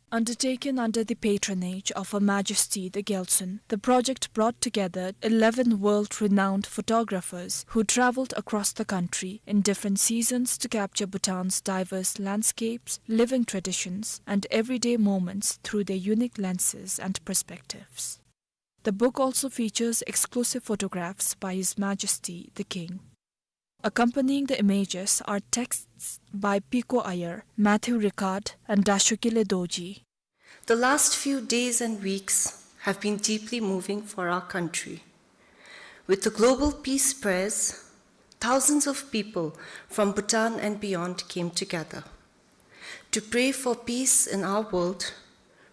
Undertaken under the patronage of Her Majesty the Gyaltsuen, the project brought together eleven world-renowned photographers who travelled across the country in different seasons to capture Bhutan's diverse landscapes, living traditions, and everyday moments through their unique lenses and perspectives. The book also features exclusive photographs by His Majesty the King. Accompanying the images are texts by Piko Ayer, Matthew Ricard, and Dashokile Dorji. The last few days and weeks have been deeply moving for our country. With the global peace prayers, thousands of people from Bhutan and beyond came together to pray for peace in our world,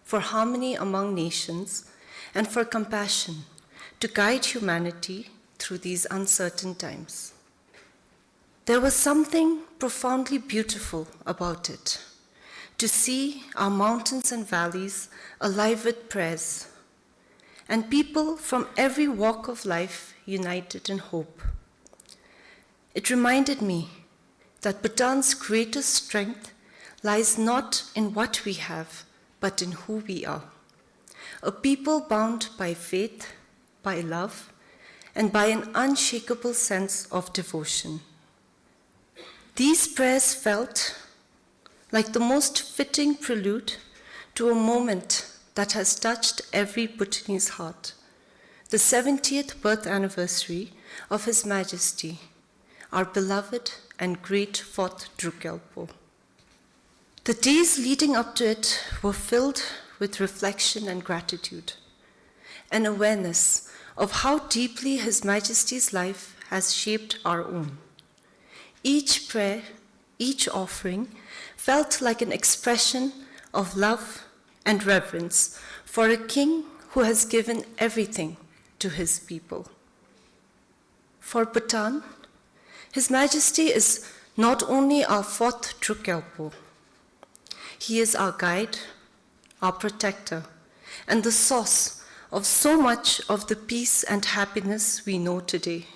for harmony among nations, and for compassion to guide humanity through these uncertain times. There was something profoundly beautiful about it, to see our mountains and valleys alive with prayers, and people from every walk of life united in hope. It reminded me that Bhutan's greatest strength lies not in what we have, but in who we are. A people bound by faith, by love, and by an unshakable sense of devotion. These prayers felt like the most fitting prelude to a moment that has touched every Bhutanese heart, the seventieth birth anniversary of His Majesty, our beloved and great Fourth Druk Gyalpo. The days leading up to it were filled with reflection and gratitude, an awareness of how deeply His Majesty's life has shaped our own. Each prayer, each offering felt like an expression of love and reverence for a king who has given everything to his people. For Bhutan, His Majesty is not only our fourth Druk Gyalpo, he is our guide, our protector, and the source of so much of the peace and happiness we know today.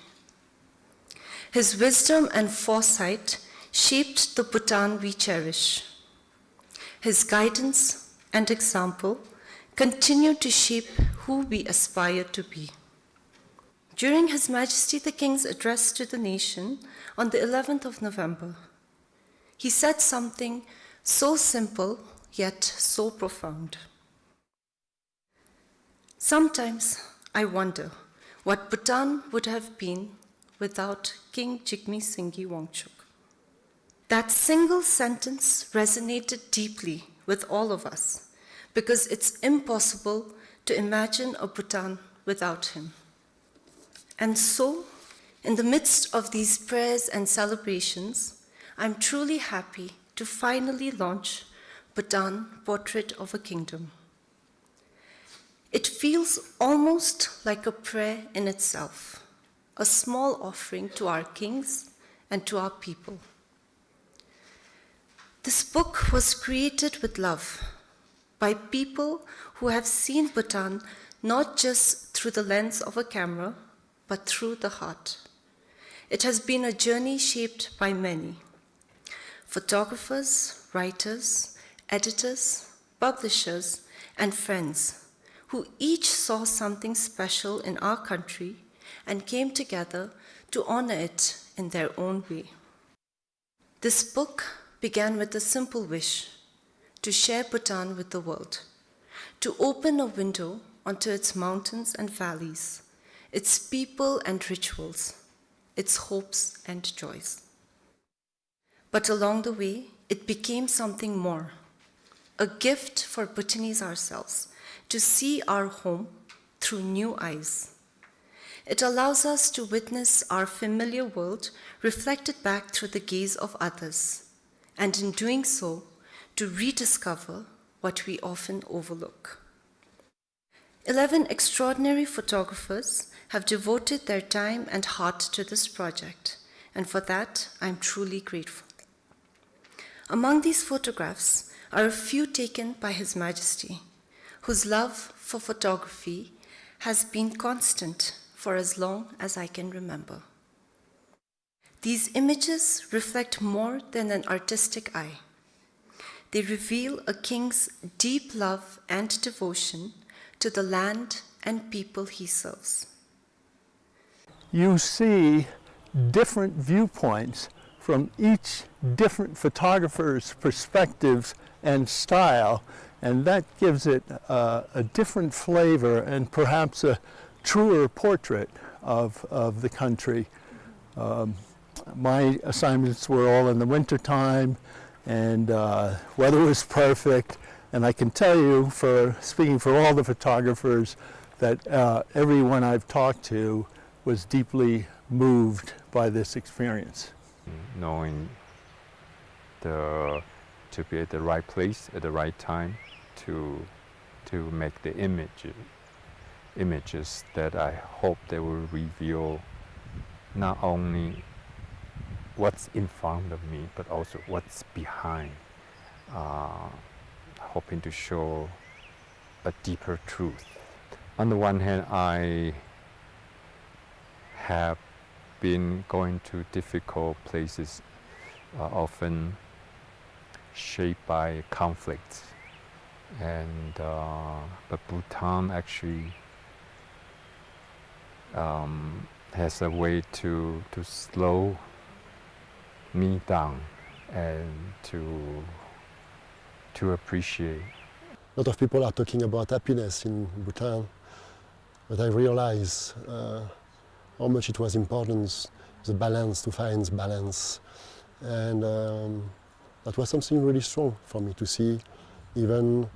His wisdom and foresight shaped the Bhutan we cherish. His guidance and example continue to shape who we aspire to be. During His Majesty the King's address to the nation on the eleventh of November, he said something so simple yet so profound. Sometimes I wonder what Bhutan would have been without King Jigme Singye Wangchuck. That single sentence resonated deeply with all of us because it's impossible to imagine a Bhutan without him. And so, in the midst of these prayers and celebrations, I'm truly happy to finally launch Bhutan Portrait of a Kingdom. It feels almost like a prayer in itself, a small offering to our kings and to our people. This book was created with love by people who have seen Bhutan not just through the lens of a camera, but through the heart. It has been a journey shaped by many photographers, writers, editors, publishers, and friends who each saw something special in our country and came together to honor it in their own way. This book began with a simple wish: to share Bhutan with the world, to open a window onto its mountains and valleys, its people and rituals, its hopes and joys. But along the way, it became something more, a gift for Bhutanese ourselves to see our home through new eyes. It allows us to witness our familiar world reflected back through the gaze of others, and in doing so, to rediscover what we often overlook. Eleven extraordinary photographers have devoted their time and heart to this project, and for that I am truly grateful. Among these photographs are a few taken by His Majesty, whose love for photography has been constant for as long as I can remember. These images reflect more than an artistic eye. They reveal a king's deep love and devotion to the land and people he serves. You see different viewpoints from each different photographer's perspectives and style, and that gives it, uh, a different flavor and perhaps a truer portrait of, of the country. Um, my assignments were all in the winter time, and, uh, weather was perfect. And I can tell you, for speaking for all the photographers, that, uh, everyone I've talked to was deeply moved by this experience. Knowing the, to be at the right place at the right time to, to make the image, images that I hope they will reveal not only what's in front of me, but also what's behind, uh, hoping to show a deeper truth. On the one hand, I have been going to difficult places, uh, often shaped by conflicts. And, uh, but Bhutan actually, um, has a way to, to slow me down and to, to appreciate. A lot of people are talking about happiness in Bhutan, but I realize, uh, how much it was important, the balance, to find balance. And, um, that was something really strong for me to see, even,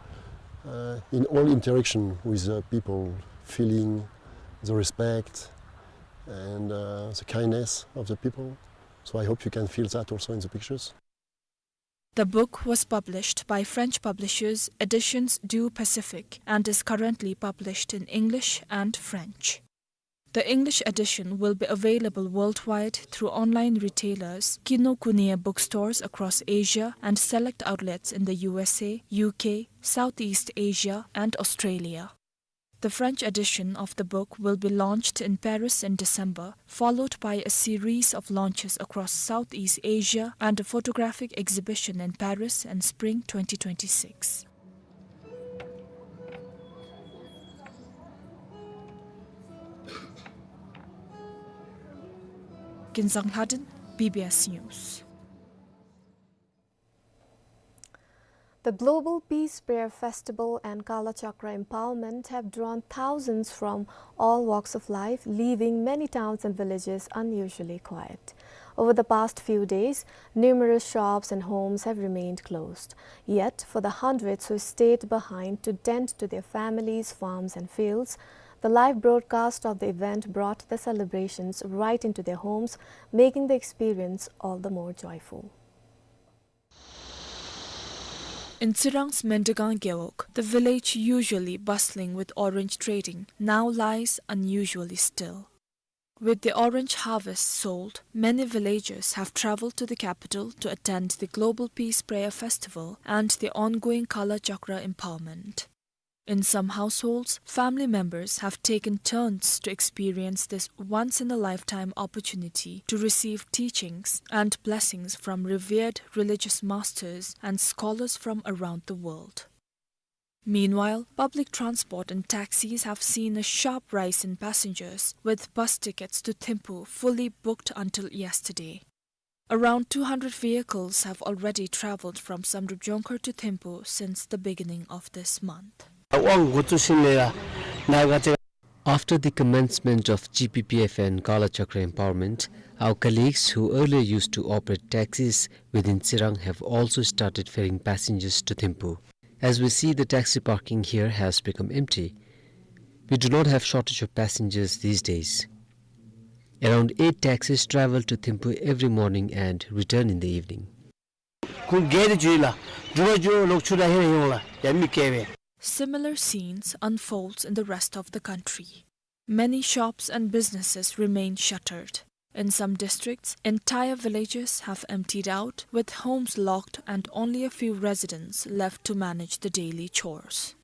uh, in all interaction with the people, feeling the respect and, uh, the kindness of the people. So I hope you can feel that also in the pictures. The book was published by French publishers Editions du Pacifique and is currently published in English and French. The English edition will be available worldwide through online retailers, Kinokuniya bookstores across Asia, and select outlets in the U S A, U K, Southeast Asia, and Australia. The French edition of the book will be launched in Paris in December, followed by a series of launches across Southeast Asia and a photographic exhibition in Paris in spring twenty twenty-six. Kinzang Lhadon, B B S News. The Global Peace Prayer Festival and Kala Chakra Empowerment have drawn thousands from all walks of life, leaving many towns and villages unusually quiet. Over the past few days, numerous shops and homes have remained closed. Yet, for the hundreds who stayed behind to tend to their families, farms, and fields, the live broadcast of the event brought the celebrations right into their homes, making the experience all the more joyful. In Tsirang's Mendagang Gewog, the village usually bustling with orange trading now lies unusually still. With the orange harvest sold, many villagers have travelled to the capital to attend the Global Peace Prayer Festival and the ongoing Kala Chakra empowerment. In some households, family members have taken turns to experience this once-in-a-lifetime opportunity to receive teachings and blessings from revered religious masters and scholars from around the world. Meanwhile, public transport and taxis have seen a sharp rise in passengers, with bus tickets to Thimphu fully booked until yesterday. Around two hundred vehicles have already travelled from Samdrup Jongkhar to Thimphu since the beginning of this month. After the commencement of G P P F and Kala Chakra empowerment, our colleagues who earlier used to operate taxis within Tsirang have also started ferrying passengers to Thimphu. As we see, the taxi parking here has become empty. We do not have shortage of passengers these days. Around eight taxis travel to Thimphu every morning and return in the evening. Similar scenes unfolds in the rest of the country. Many shops and businesses remain shuttered. In some districts, entire villages have emptied out, with homes locked and only a few residents left to manage the daily chores.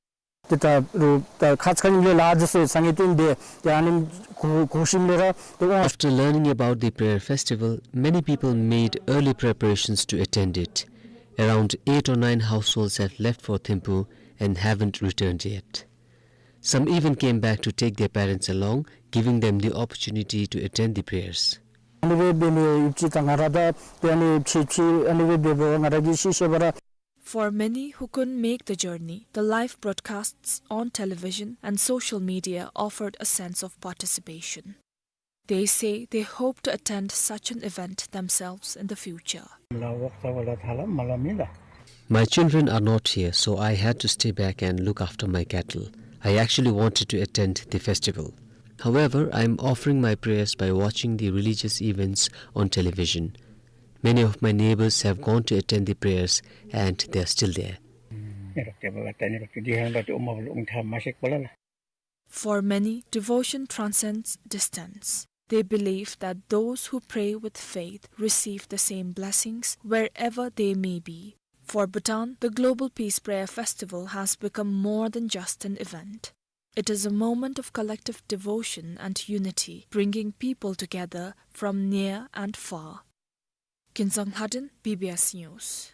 ཏེ་ད་རུང་ད་ཁ་ཙ་ཁ་ཉིནམ་ལས་ལཱ་འདི་ཚུ་ཚང་གི་བརྟེན་ཏེ་ཏེ་ཨ་ནི་གོ་གོ་ཤིམ་ལས་ར་ཏེ་ཨོ། After learning about the prayer festival, many people made early preparations to attend it. Around eight or nine households have left for Thimphu and haven't returned yet. Some even came back to take their parents along, giving them the opportunity to attend the prayers. ཨ་ནི་སྦེ་འབད་མི་ཡོདཔ་ཅིག་དང་ང་ར་ད་ཏེ་ཨ་ནི་ཕྱི་ཕྱི་ཨ་ནི་སྦེ་འབདཝ་ང་ར་གིས་ཤེས་ཤེས་པ་ར། For many who couldn't make the journey, the live broadcasts on television and social media offered a sense of participation. They say they hope to attend such an event themselves in the future. My children are not here, so I had to stay back and look after my cattle. I actually wanted to attend the festival. However, I am offering my prayers by watching the religious events on television. Many of my neighbors have gone to attend the prayers and they are still there. For many, devotion transcends distance. They believe that those who pray with faith receive the same blessings wherever they may be. For Bhutan, the Global Peace Prayer Festival has become more than just an event. It is a moment of collective devotion and unity, bringing people together from near and far. Kinzang Lhadon, B B S News.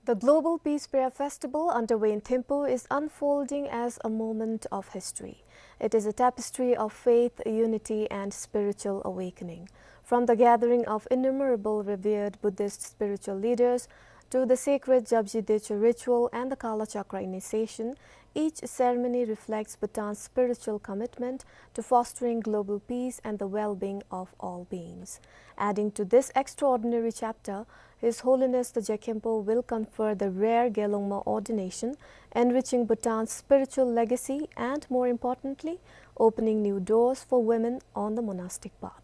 The Global Peace Prayer Festival underway in Thimphu is unfolding as a moment of history. It is a tapestry of faith, unity, and spiritual awakening. From the gathering of innumerable revered Buddhist spiritual leaders to the sacred Japji Techo ritual and the Kala Chakra initiation, each ceremony reflects Bhutan's spiritual commitment to fostering global peace and the well-being of all beings. Adding to this extraordinary chapter, His Holiness the Jekhenpo will confer the rare Gelongma ordination, enriching Bhutan's spiritual legacy and, more importantly, opening new doors for women on the monastic path.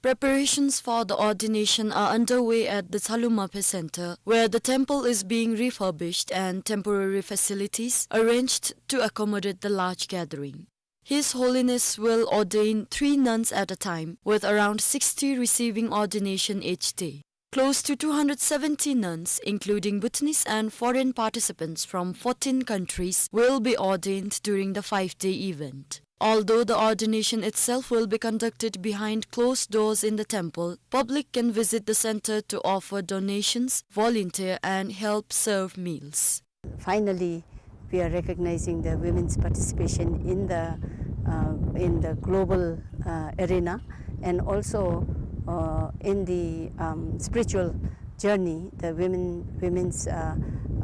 Preparations for the ordination are underway at the Tsalumaphe Center, where the temple is being refurbished and temporary facilities arranged to accommodate the large gathering. His Holiness will ordain three nuns at a time, with around sixty receiving ordination each day. Close to two hundred seventy nuns, including Bhutanese and foreign participants from fourteen countries, will be ordained during the five-day event. Although the ordination itself will be conducted behind closed doors in the temple, public can visit the center to offer donations, volunteer, and help serve meals. Finally, we are recognizing the women's participation in the, uh, in the global, uh, arena, and also, uh, in the, um, spiritual journey. The women, women's, uh,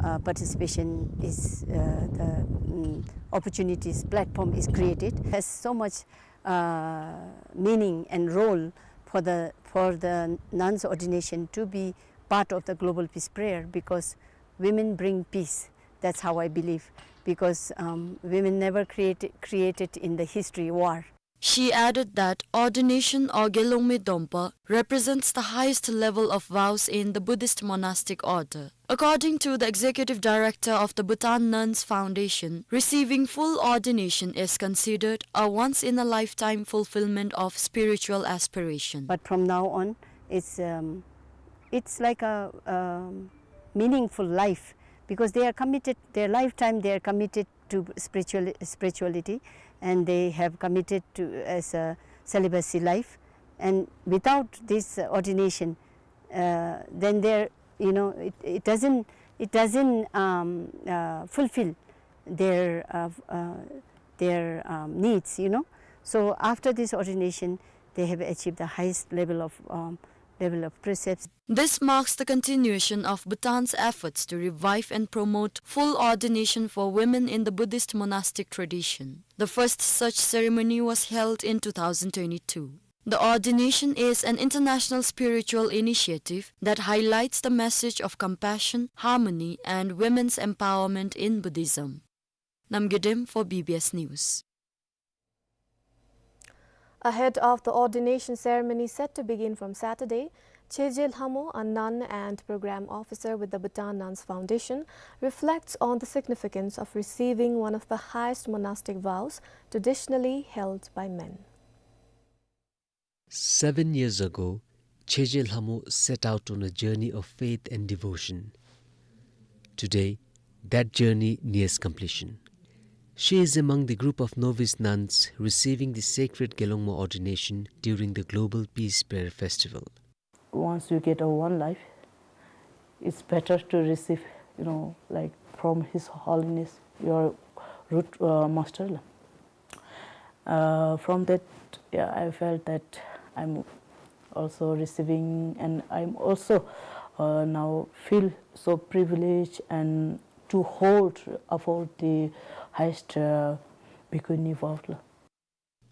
uh, participation is, uh, the, mm, opportunities, platform is created. Has so much, uh, meaning and role for the, for the nuns' ordination to be part of the global peace prayer, because women bring peace. That's how I believe, because, um, women never create-, created in the history war. She added that ordination or Gelongme Dompa represents the highest level of vows in the Buddhist monastic order. According to the executive director of the Bhutan Nuns Foundation, receiving full ordination is considered a once-in-a-lifetime fulfillment of spiritual aspiration. But from now on, it's, um, it's like a, um, meaningful life, because they are committed, their lifetime they are committed to spiritual-, spirituality, and they have committed to as a celibacy life. And without this ordination, uh, then there, you know, it, it doesn't, it doesn't, um, uh, fulfill their, uh, uh, their, um, needs, you know. So after this ordination, they have achieved the highest level of, um, level of precepts. This marks the continuation of Bhutan's efforts to revive and promote full ordination for women in the Buddhist monastic tradition. The first such ceremony was held in two thousand twenty-two. The ordination is an international spiritual initiative that highlights the message of compassion, harmony, and women's empowerment in Buddhism. Namgay Dem for B B S News. Ahead of the ordination ceremony set to begin from Saturday, Cheje Lhamo, a nun and program officer with the Bhutan Nuns Foundation, reflects on the significance of receiving one of the highest monastic vows traditionally held by men. Seven years ago, Cheje Lhamo set out on a journey of faith and devotion. Today, that journey nears completion. She is among the group of novice nuns receiving the sacred Gelongma ordination during the Global Peace Prayer Festival. Once you get a one life, it's better to receive, you know, like, from His Holiness, your root, uh, master la. Uh, from that, yeah, I felt that I'm also receiving, and I'm also, uh, now feel so privileged and to hold, uphold the highest, uh, bhikkhuni vow la.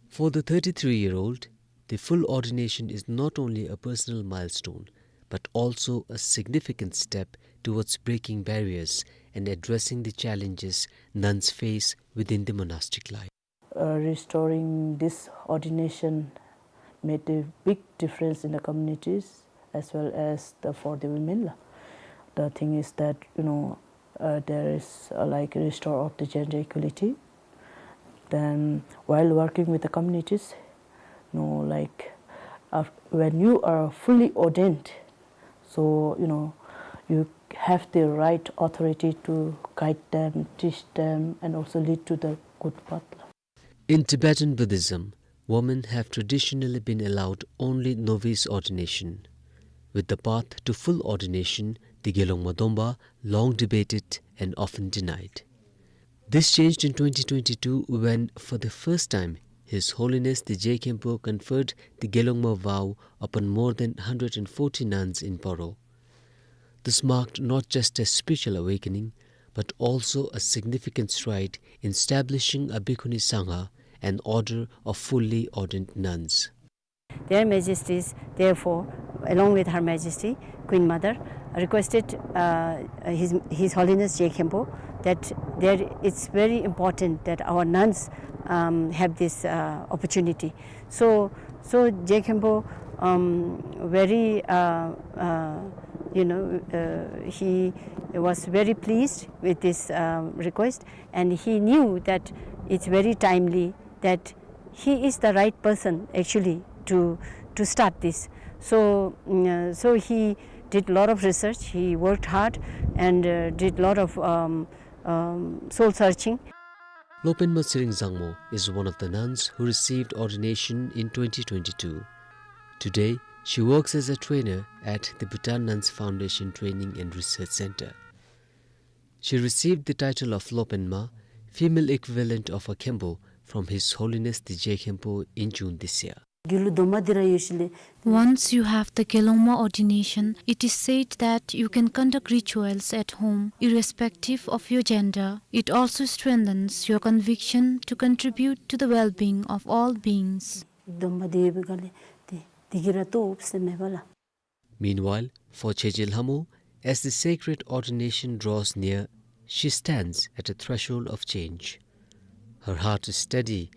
For the thirty-three-year-old, the full ordination is not only a personal milestone, but also a significant step towards breaking barriers and addressing the challenges nuns face within the monastic life. Uh, restoring this ordination made a big difference in the communities as well as the, for the women la. The thing is that, you know, uh, there is, uh, like, restore of the gender equality. Then while working with the communities, you know, like, uh, when you are fully ordained, so, you know, you have the right authority to guide them, teach them, and also lead to the good path. In Tibetan Buddhism, women have traditionally been allowed only novice ordination, with the path to full ordination, the Gelongma Dompa, long debated and often denied. This changed in twenty twenty-two when, for the first time, His Holiness the Je Khenpo conferred the Gelongma vow upon more than hundred and forty nuns in Paro. This marked not just a spiritual awakening, but also a significant stride in establishing a Bhikkhuni Sangha, an order of fully ordained nuns. Their Majesties, therefore, along with Her Majesty, Queen Mother, requested, uh, His, His Holiness Je Khenpo that there, it's very important that our nuns, um, have this, uh, opportunity. So, so Je Khenpo, um, very, uh, uh, you know, uh, he was very pleased with this, uh, request, and he knew that it's very timely, that he is the right person actually to, to start this. So, mm, uh, so he did lot of research, he worked hard and, uh, did lot of, um, um, soul searching. Lopenma Tsering Zangmo is one of the nuns who received ordination in twenty twenty-two. Today, she works as a trainer at the Bhutan Nuns Foundation Training and Research Center. She received the title of Lopenma, female equivalent of a Khenpo, from His Holiness the Je Khenpo in June this year. དགེ་ལུགས་སྡོམ་པ་འདི་ར་ཡོད་ཞིནམ་ལས། Once you have the Gelongma ordination, it is said that you can conduct rituals at home, irrespective of your gender. It also strengthens your conviction to contribute to the well-being of all beings. སྡོམ་པ་འདི་ཡོད་པའི་སྒང་ལས་དེ་དེ་གིས་ར་བཏུབ་ཟེར་མེད་པ་ལགས། Meanwhile, for Cheje Lhamo, as the sacred ordination draws near, she stands at a threshold of change. Her heart is steady,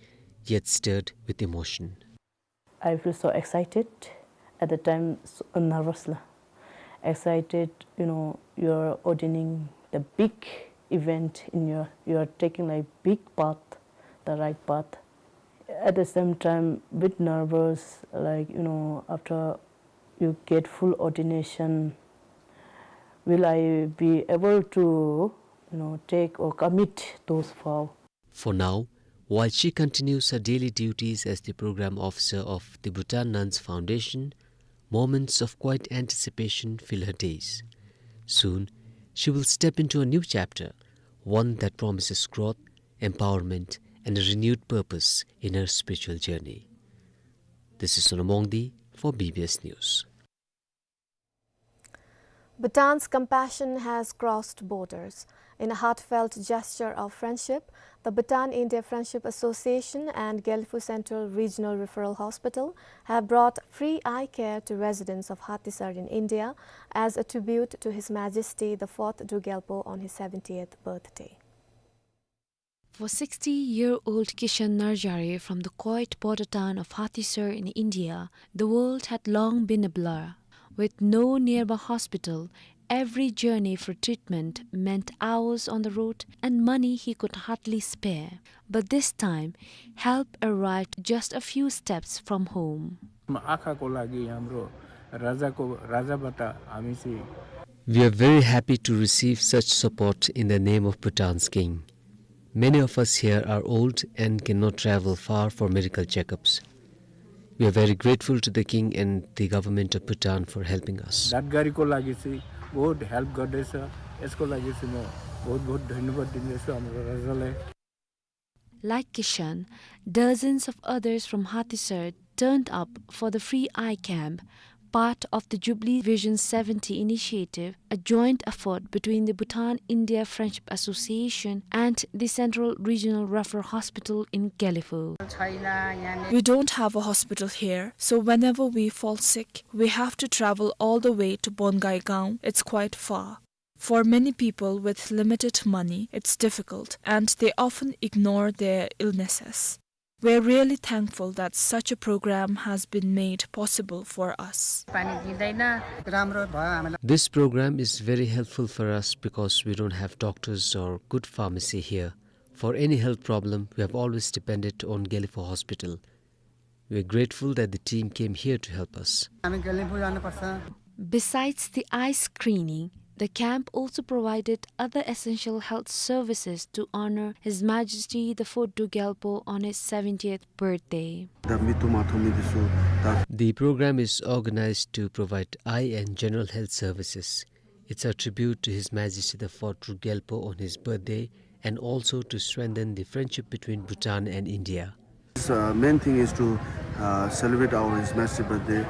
yet stirred with emotion. I feel so excited, at the time so nervous la. Excited, you know, you're ordaining the big event in your, you're taking, like, big path, the right path. At the same time, bit nervous, like, you know, after you get full ordination, will I be able to, you know, take or commit those vow? For now, while she continues her daily duties as the program officer of the Bhutan Nuns Foundation, moments of quiet anticipation fill her days. Soon, she will step into a new chapter, one that promises growth, empowerment, and a renewed purpose in her spiritual journey. This is Sonam Wangdi for B B S News. Bhutan's compassion has crossed borders. In a heartfelt gesture of friendship, the Bhutan-India Friendship Association and Gelephu Central Regional Referral Hospital have brought free eye care to residents of Hathisar in India as a tribute to His Majesty the fourth Druk Gyalpo on his seventieth birthday. For sixty-year-old Kishan Narjare from the quiet border town of Hathisar in India, the world had long been a blur. With no nearby hospital, every journey for treatment meant hours on the road and money he could hardly spare. But this time, help arrived just a few steps from home. आँखाको लागि हाम्रो राजाको, राजाबाट हामी चाहिँ We are very happy to receive such support in the name of Bhutan's king. Many of us here are old and cannot travel far for medical checkups. We are very grateful to the king and the government of Bhutan for helping us. दाँतघारीको लागि चाहिँ बहुत help गर्दैछ, यसको लागि चाहिँ म बहुत बहुत धन्यवाद दिँदैछु हाम्रो राजालाई। Like Kishan, dozens of others from Hathisar turned up for the free eye camp, part of the Jubilee Vision seventy initiative, a joint effort between the Bhutan India Friendship Association and the Central Regional Referral Hospital in Gelephu. We don't have a hospital here, so whenever we fall sick, we have to travel all the way to Bongai Gaon. It's quite far. For many people with limited money, it's difficult, and they often ignore their illnesses. We're really thankful that such a program has been made possible for us. पानी दिँदैन। This program is very helpful for us because we don't have doctors or good pharmacy here. For any health problem, we have always depended on Gelephu Hospital. We are grateful that the team came here to help us. हामी गेलेम्फू जानुपर्छ। Besides the eye screening, the camp also provided other essential health services to honor His Majesty the fourth Druk Gyalpo on his seventieth birthday. The program is organized to provide eye and general health services. It's a tribute to His Majesty the fourth Druk Gyalpo on his birthday and also to strengthen the friendship between Bhutan and India. The main thing is to, uh, celebrate our His Majesty birthday.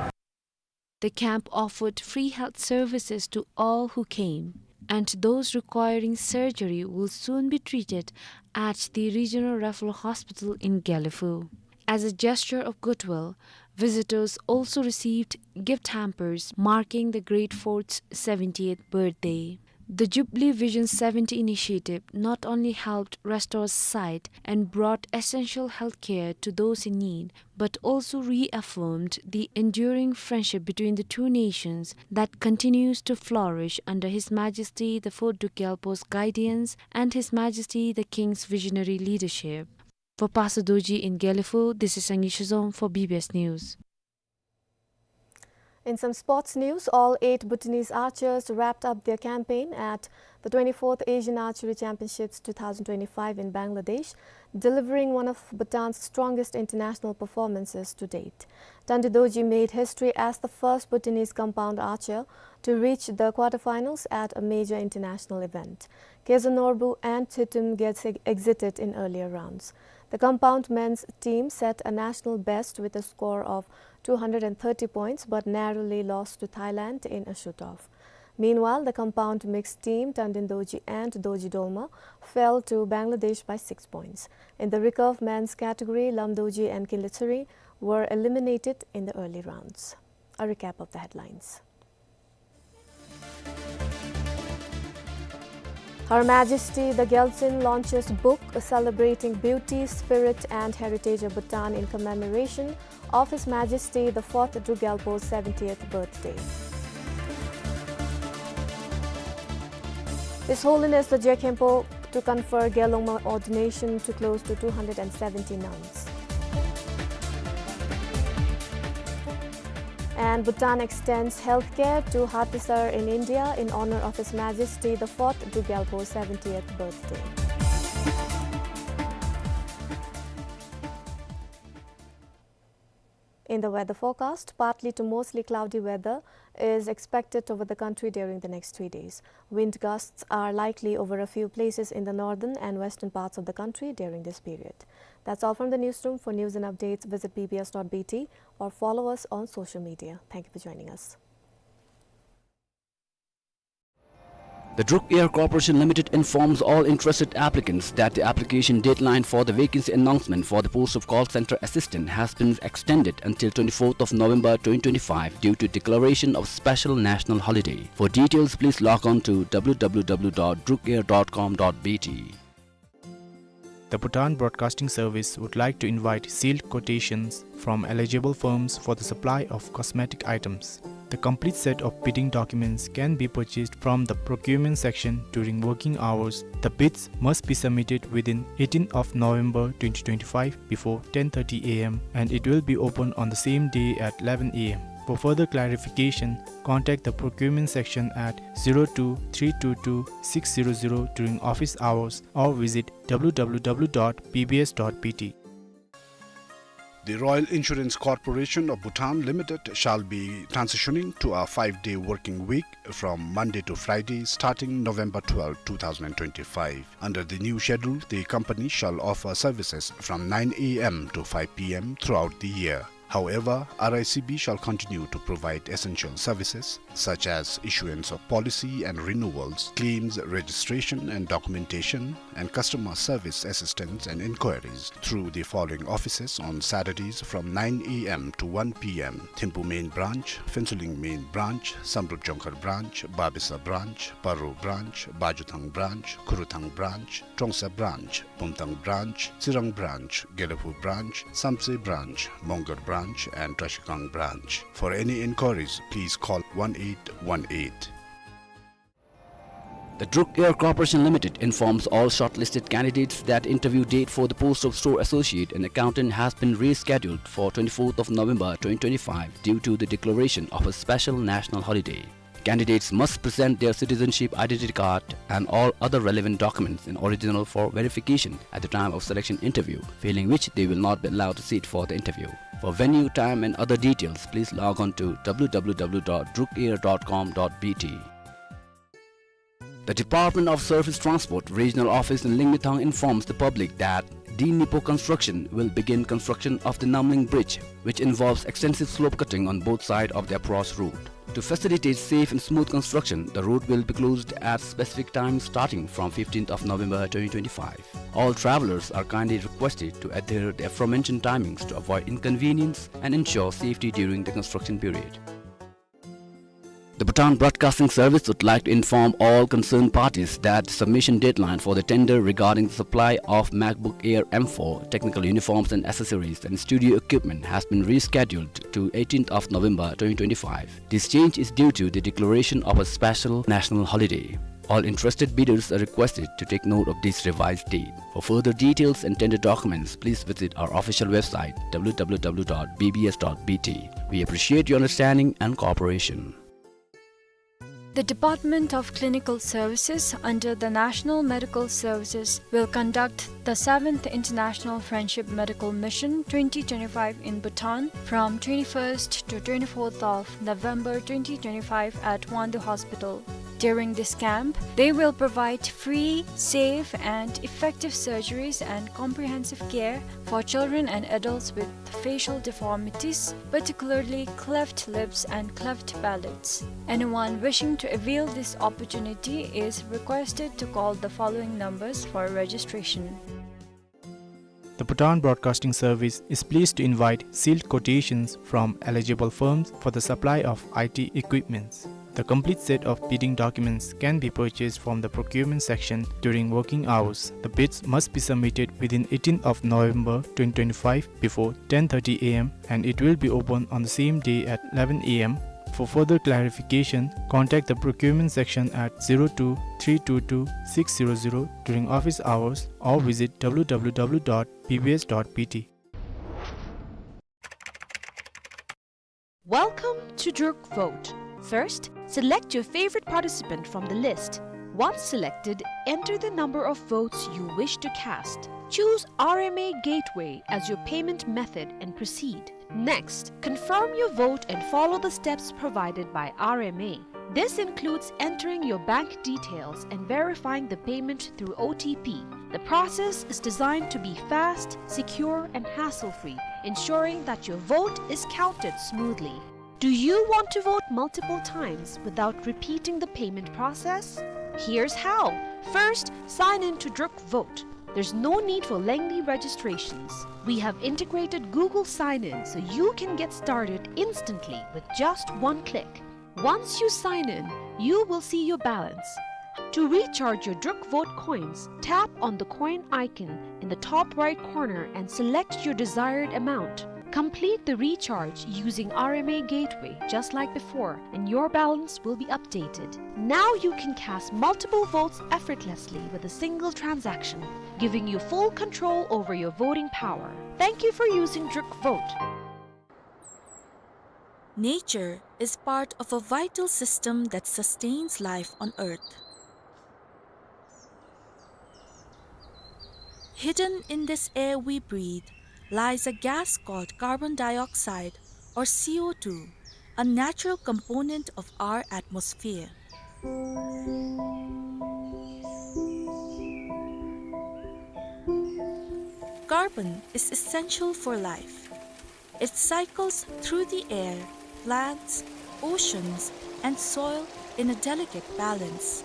The camp offered free health services to all who came, and those requiring surgery will soon be treated at the Regional Referral Hospital in Gelephu. As a gesture of goodwill, visitors also received gift hampers marking the Great Fourth's seventieth birthday. The Jubilee Vision seventy initiative not only helped restore sight and brought essential healthcare to those in need, but also reaffirmed the enduring friendship between the two nations that continues to flourish under His Majesty the Fourth Druk Gyalpo's guidance and His Majesty the King's visionary leadership. For Pastor Dorji in Gelephu, this is Sangay Shizom for B B S News. In some sports news, all eight Bhutanese archers wrapped up their campaign at the twenty-fourth Asian Archery Championships two thousand twenty-five in Bangladesh, delivering one of Bhutan's strongest international performances to date. Tandi Dorji made history as the first Bhutanese compound archer to reach the quarterfinals at a major international event. Keza Norbu and Thitum Gyaltsay exited in earlier rounds. The compound men's team set a national best with a score of two hundred and thirty points, but narrowly lost to Thailand in a shoot-off. Meanwhile, the compound mixed team, Tandin Dorji and Dorji Dolma, fell to Bangladesh by six points. In the recurve men's category, Lam Dorji and Kinley Tsering were eliminated in the early rounds. A recap of the headlines. Her Majesty the Gyaltsuen launches book celebrating beauty, spirit and heritage of Bhutan in commemoration of His Majesty the Fourth Druk Gyalpo's seventieth birthday. His Holiness the Je Khenpo to confer Gyalongma ordination to close to two hundred and seventy nuns. And Bhutan extends healthcare to Hatisar in India in honor of His Majesty the Fourth Druk Gyalpo's seventieth birthday. In the weather forecast, partly to mostly cloudy weather is expected over the country during the next three days. Wind gusts are likely over a few places in the northern and western parts of the country during this period. That's all from the newsroom. For news and updates, visit B B S dot B T or follow us on social media. Thank you for joining us. The Druk Air Corporation Limited informs all interested applicants that the application deadline for the vacancy announcement for the post of call center assistant has been extended until twenty-fourth of November twenty twenty-five due to declaration of special national holiday. For details, please log on to W W W dot drukair dot com dot B T. The Bhutan Broadcasting Service would like to invite sealed quotations from eligible firms for the supply of cosmetic items. The complete set of bidding documents can be purchased from the procurement section during working hours. The bids must be submitted within eighteenth of November twenty twenty-five before ten thirty A M, and it will be open on the same day at eleven A M. For further clarification, contact the procurement section at zero two three two two six zero zero during office hours or visit W W W dot B B S dot B T. The Royal Insurance Corporation of Bhutan Limited shall be transitioning to a five-day working week from Monday to Friday, starting November twelfth, two thousand and twenty-five. Under the new schedule, the company shall offer services from nine A M to five P M throughout the year. However, R I C B shall continue to provide essential services such as issuance of policy and renewals, claims registration and documentation, and customer service assistance and inquiries through the following offices on Saturdays from nine A M to one P M: Thimphu Main Branch, Phuentsholing Main Branch, Samdrup Jongkhar Branch, Babesa Branch, Paro Branch, Bajuthang Branch, Khurthang Branch, Trongsa Branch, Bumthang Branch, Tsirang Branch, Gelephu Branch, Samtse Branch, Mongar Branch, and Trashigang Branch. For any inquiries, please call one eight one eight. The Druk Air Corporation Limited informs all shortlisted candidates that interview date for the post of store associate and accountant has been rescheduled for twenty-fourth of November twenty twenty-five due to the declaration of a special national holiday. Candidates must present their citizenship identity card and all other relevant documents in original for verification at the time of selection interview, failing which they will not be allowed to sit for the interview. For venue, time and other details, please log on to W W W dot drukair dot com dot B T. The Department of Surface Transport Regional Office in Lingmithang informs the public that Dinipo Construction will begin construction of the Namling Bridge, which involves extensive slope cutting on both sides of the approach route. To facilitate safe and smooth construction, the road will be closed at specific times starting from fifteenth of November twenty twenty-five. All travelers are kindly requested to adhere the aforementioned timings to avoid inconvenience and ensure safety during the construction period. The Bhutan Broadcasting Service would like to inform all concerned parties that the submission deadline for the tender regarding the supply of MacBook Air M four, technical uniforms and accessories, and studio equipment has been rescheduled to eighteenth of November twenty twenty-five. This change is due to the declaration of a special national holiday. All interested bidders are requested to take note of this revised date. For further details and tender documents, please visit our official website, w w w dot b b s dot b t. We appreciate your understanding and cooperation. The Department of Clinical Services under the National Medical Services will conduct the seventh International Friendship Medical Mission twenty twenty-five in Bhutan from twenty-first to twenty-fourth of November twenty twenty-five at Hwangdu Hospital. During this camp, they will provide free, safe, and effective surgeries and comprehensive care for children and adults with facial deformities, particularly cleft lips and cleft palates. Anyone wishing to avail this opportunity is requested to call the following numbers for registration. The Bhutan Broadcasting Service is pleased to invite sealed quotations from eligible firms for the supply of I T equipments. The complete set of bidding documents can be purchased from the procurement section during working hours. The bids must be submitted within eighteenth of November twenty twenty-five before ten thirty a m and it will be open on the same day at eleven a m. For further clarification, contact the procurement section at zero two three two two six zero zero during office hours or visit w w w dot b b s dot b t. Welcome to Druk Vote. First, select your favorite participant from the list. Once selected, enter the number of votes you wish to cast. Choose R M A Gateway as your payment method and proceed. Next, confirm your vote and follow the steps provided by R M A. This includes entering your bank details and verifying the payment through O T P. The process is designed to be fast, secure, and hassle-free, ensuring that your vote is counted smoothly. Do you want to vote multiple times without repeating the payment process? Here's how. First, sign in to Druk Vote. There's no need for lengthy registrations. We have integrated Google Sign-In so you can get started instantly with just one click. Once you sign in, you will see your balance. To recharge your Druk Vote coins, tap on the coin icon in the top right corner and select your desired amount. Complete the recharge using R M A Gateway just like before, and your balance will be updated. Now you can cast multiple votes effortlessly with a single transaction, giving you full control over your voting power. Thank you for using Druk Vote. Nature is part of a vital system that sustains life on Earth. Hidden in this air we breathe lies a gas called carbon dioxide, or C O two, a natural component of our atmosphere. Carbon is essential for life. It cycles through the air, plants, oceans, and soil in a delicate balance.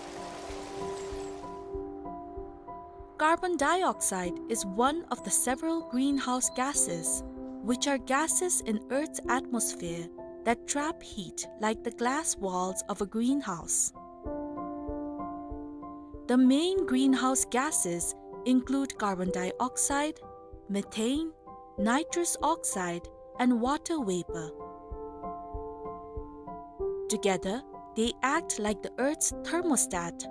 Carbon dioxide is one of the several greenhouse gases, which are gases in Earth's atmosphere that trap heat like the glass walls of a greenhouse. The main greenhouse gases include carbon dioxide, methane, nitrous oxide, and water vapor. Together, they act like the Earth's thermostat,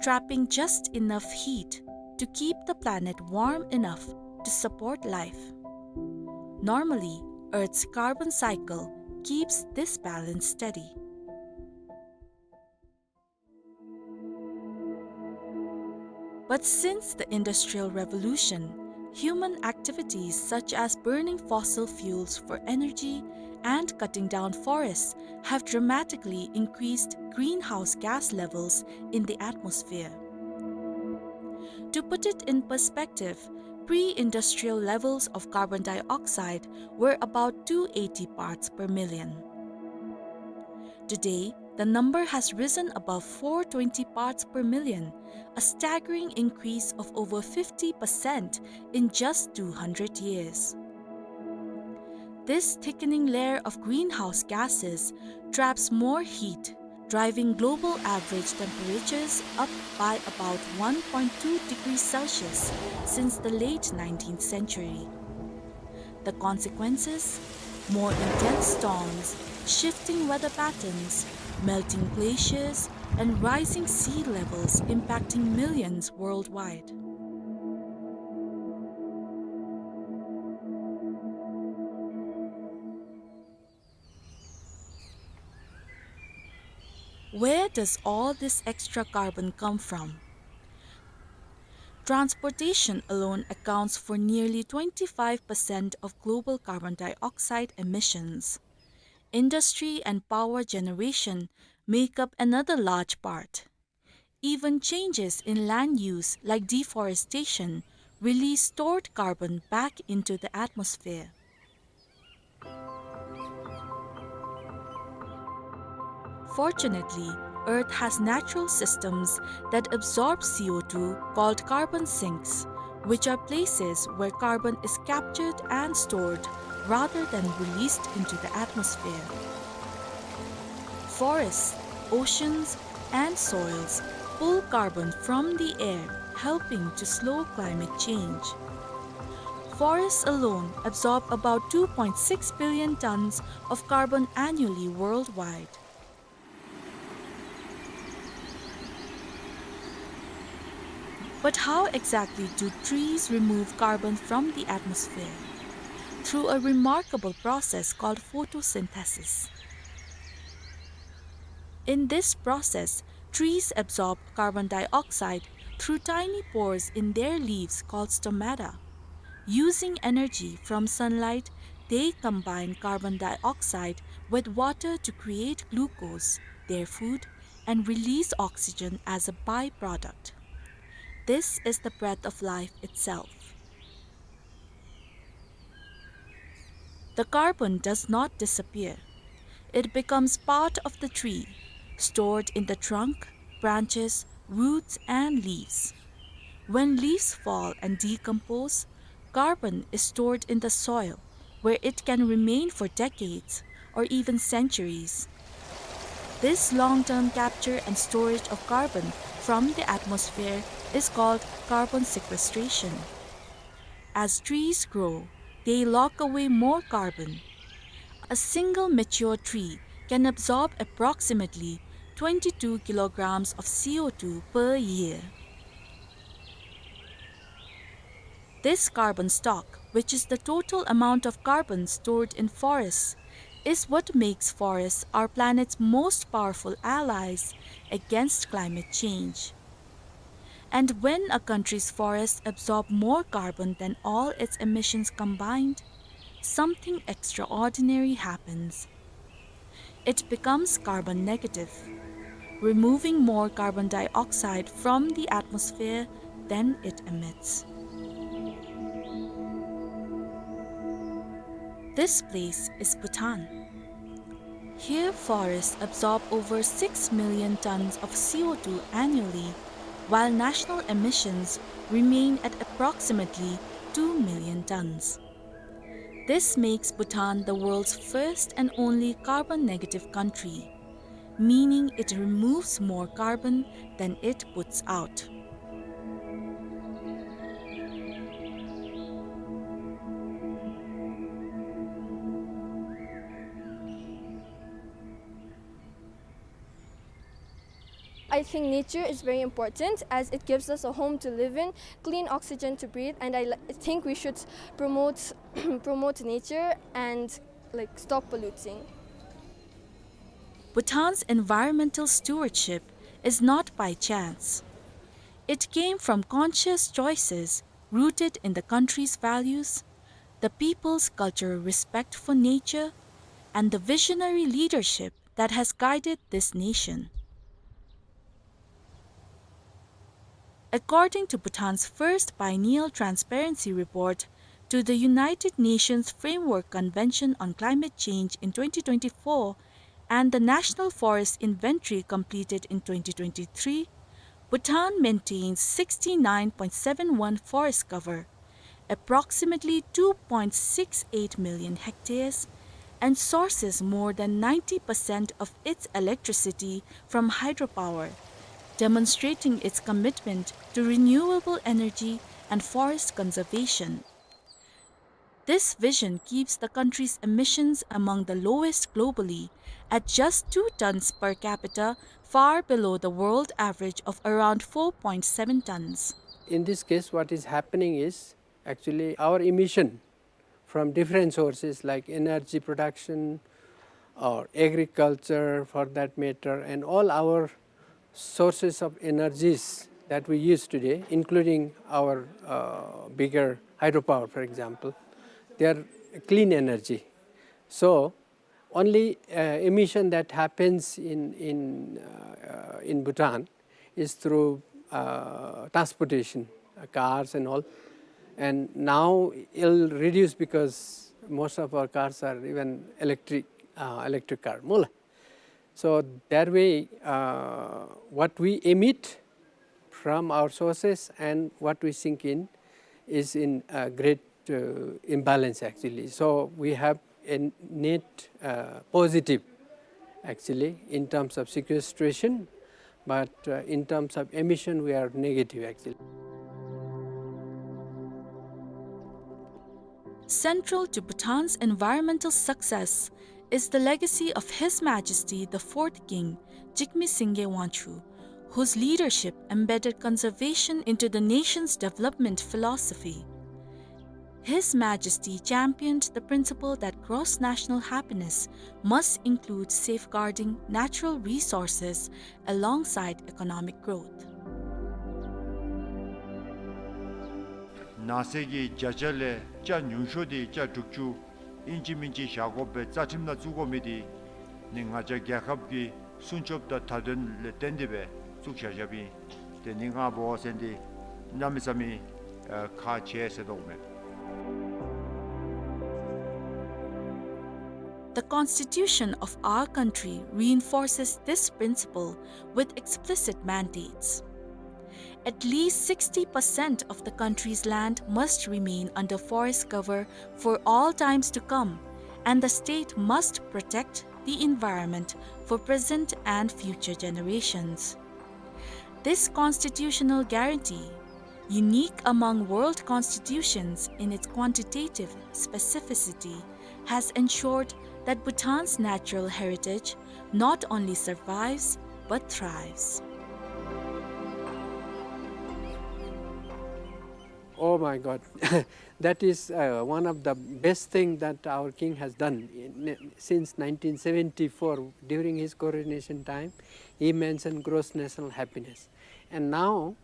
trapping just enough heat to keep the planet warm enough to support life. Normally, Earth's carbon cycle keeps this balance steady. But since the Industrial Revolution, human activities such as burning fossil fuels for energy and cutting down forests have dramatically increased greenhouse gas levels in the atmosphere. To put it in perspective, pre-industrial levels of carbon dioxide were about two eighty parts per million. Today, the number has risen above four twenty parts per million, a staggering increase of over fifty percent in just two hundred years. This thickening layer of greenhouse gases traps more heat, driving global average temperatures up by about one point two degrees Celsius since the late nineteenth century. The consequences? More intense storms, shifting weather patterns, melting glaciers, and rising sea levels impacting millions worldwide. Where does all this extra carbon come from? Transportation alone accounts for nearly twenty-five percent of global carbon dioxide emissions. Industry and power generation make up another large part. Even changes in land use, like deforestation, release stored carbon back into the atmosphere. Fortunately, Earth has natural systems that absorb C O two called carbon sinks, which are places where carbon is captured and stored rather than released into the atmosphere. Forests, oceans, and soils pull carbon from the air, helping to slow climate change. Forests alone absorb about two point six billion tons of carbon annually worldwide. But how exactly do trees remove carbon from the atmosphere? Through a remarkable process called photosynthesis. In this process, trees absorb carbon dioxide through tiny pores in their leaves called stomata. Using energy from sunlight, they combine carbon dioxide with water to create glucose, their food, and release oxygen as a byproduct. This is the breath of life itself. The carbon does not disappear. It becomes part of the tree, stored in the trunk, branches, roots, and leaves. When leaves fall and decompose, carbon is stored in the soil, where it can remain for decades or even centuries. This long-term capture and storage of carbon from the atmosphere is called carbon sequestration. As trees grow, they lock away more carbon. A single mature tree can absorb approximately twenty-two kilograms of C O two per year. This carbon stock, which is the total amount of carbon stored in forests, is what makes forests our planet's most powerful allies against climate change. And when a country's forests absorb more carbon than all its emissions combined, something extraordinary happens. It becomes carbon negative, removing more carbon dioxide from the atmosphere than it emits. This place is Bhutan. Here, forests absorb over six million tons of C O two annually, while national emissions remain at approximately two million tons. This makes Bhutan the world's first and only carbon negative country, meaning it removes more carbon than it puts out. I think nature is very important as it gives us a home to live in, clean oxygen to breathe, and I li-, think we should promote, promote nature and, like, stop polluting. Bhutan's environmental stewardship is not by chance. It came from conscious choices rooted in the country's values, the people's cultural respect for nature, and the visionary leadership that has guided this nation. According to Bhutan's first biennial transparency report to the United Nations Framework Convention on Climate Change in twenty twenty-four and the National Forest Inventory completed in twenty twenty-three, Bhutan maintains sixty-nine point seven one forest cover, approximately two point six eight million hectares, and sources more than ninety percent of its electricity from hydropower, demonstrating its commitment to renewable energy and forest conservation. This vision keeps the country's emissions among the lowest globally, at just two tons per capita, far below the world average of around four point seven tons. In this case, what is happening is actually our emission from different sources like energy production or agriculture for that matter, and all our sources of energies that we use today, including our, uh, bigger hydropower, for example, they are clean energy. So only, uh, emission that happens in, in, uh, in Bhutan is through, uh, transportation, uh, cars and all. And now it'll reduce because most of our cars are even electric, uh, electric car. Mola. So that way, uh, what we emit from our sources and what we sink in is in a great, uh, imbalance actually. So we have a net, uh, positive actually in terms of sequestration, but, uh, in terms of emission we are negative actually. Central to Bhutan's environmental success is the legacy of His Majesty the Fourth King, Jigme Singye Wangchuck, whose leadership embedded conservation into the nation's development philosophy. His Majesty championed the principle that gross national happiness must include safeguarding natural resources alongside economic growth. ནང་གསེས་ཀྱི་བརྒྱ་ཆ་ལས་ཆ་ཉུང་ཤོས་དེ་ཆ་དྲུག་ཅུ་ཨིན་ཅི་མིན་ཅི་བཞག་དགོཔ་སྦེ་རྩ་ཁྲིམས་ནང་བཙུགས་དགོ་མི་དེ་ནི་ང་བཅས་རྒྱལ་ཁབ་ཀྱི་སྲུང་སྐྱོབ་དང་མཐའ་དོན་ལས་བརྟེན་ཏེ་སྦེ་བཙུགས་བཞག་བཞགཔ་ཨིན། དེ་ནི་ང་འབད་བ་ཅིན་འདི་གནམ་མེད་ས་མེད་ཨ་ཁག་ཆེ་ཟེར་དོ་མས། The constitution of our country reinforces this principle with explicit mandates. At least sixty percent of the country's land must remain under forest cover for all times to come, and the state must protect the environment for present and future generations. This constitutional guarantee, unique among world constitutions in its quantitative specificity, has ensured that Bhutan's natural heritage not only survives but thrives. Oh my God. That is, uh, one of the best thing that our king has done. In, since nineteen seventy-four, during his coronation time, he mentioned gross national happiness. And now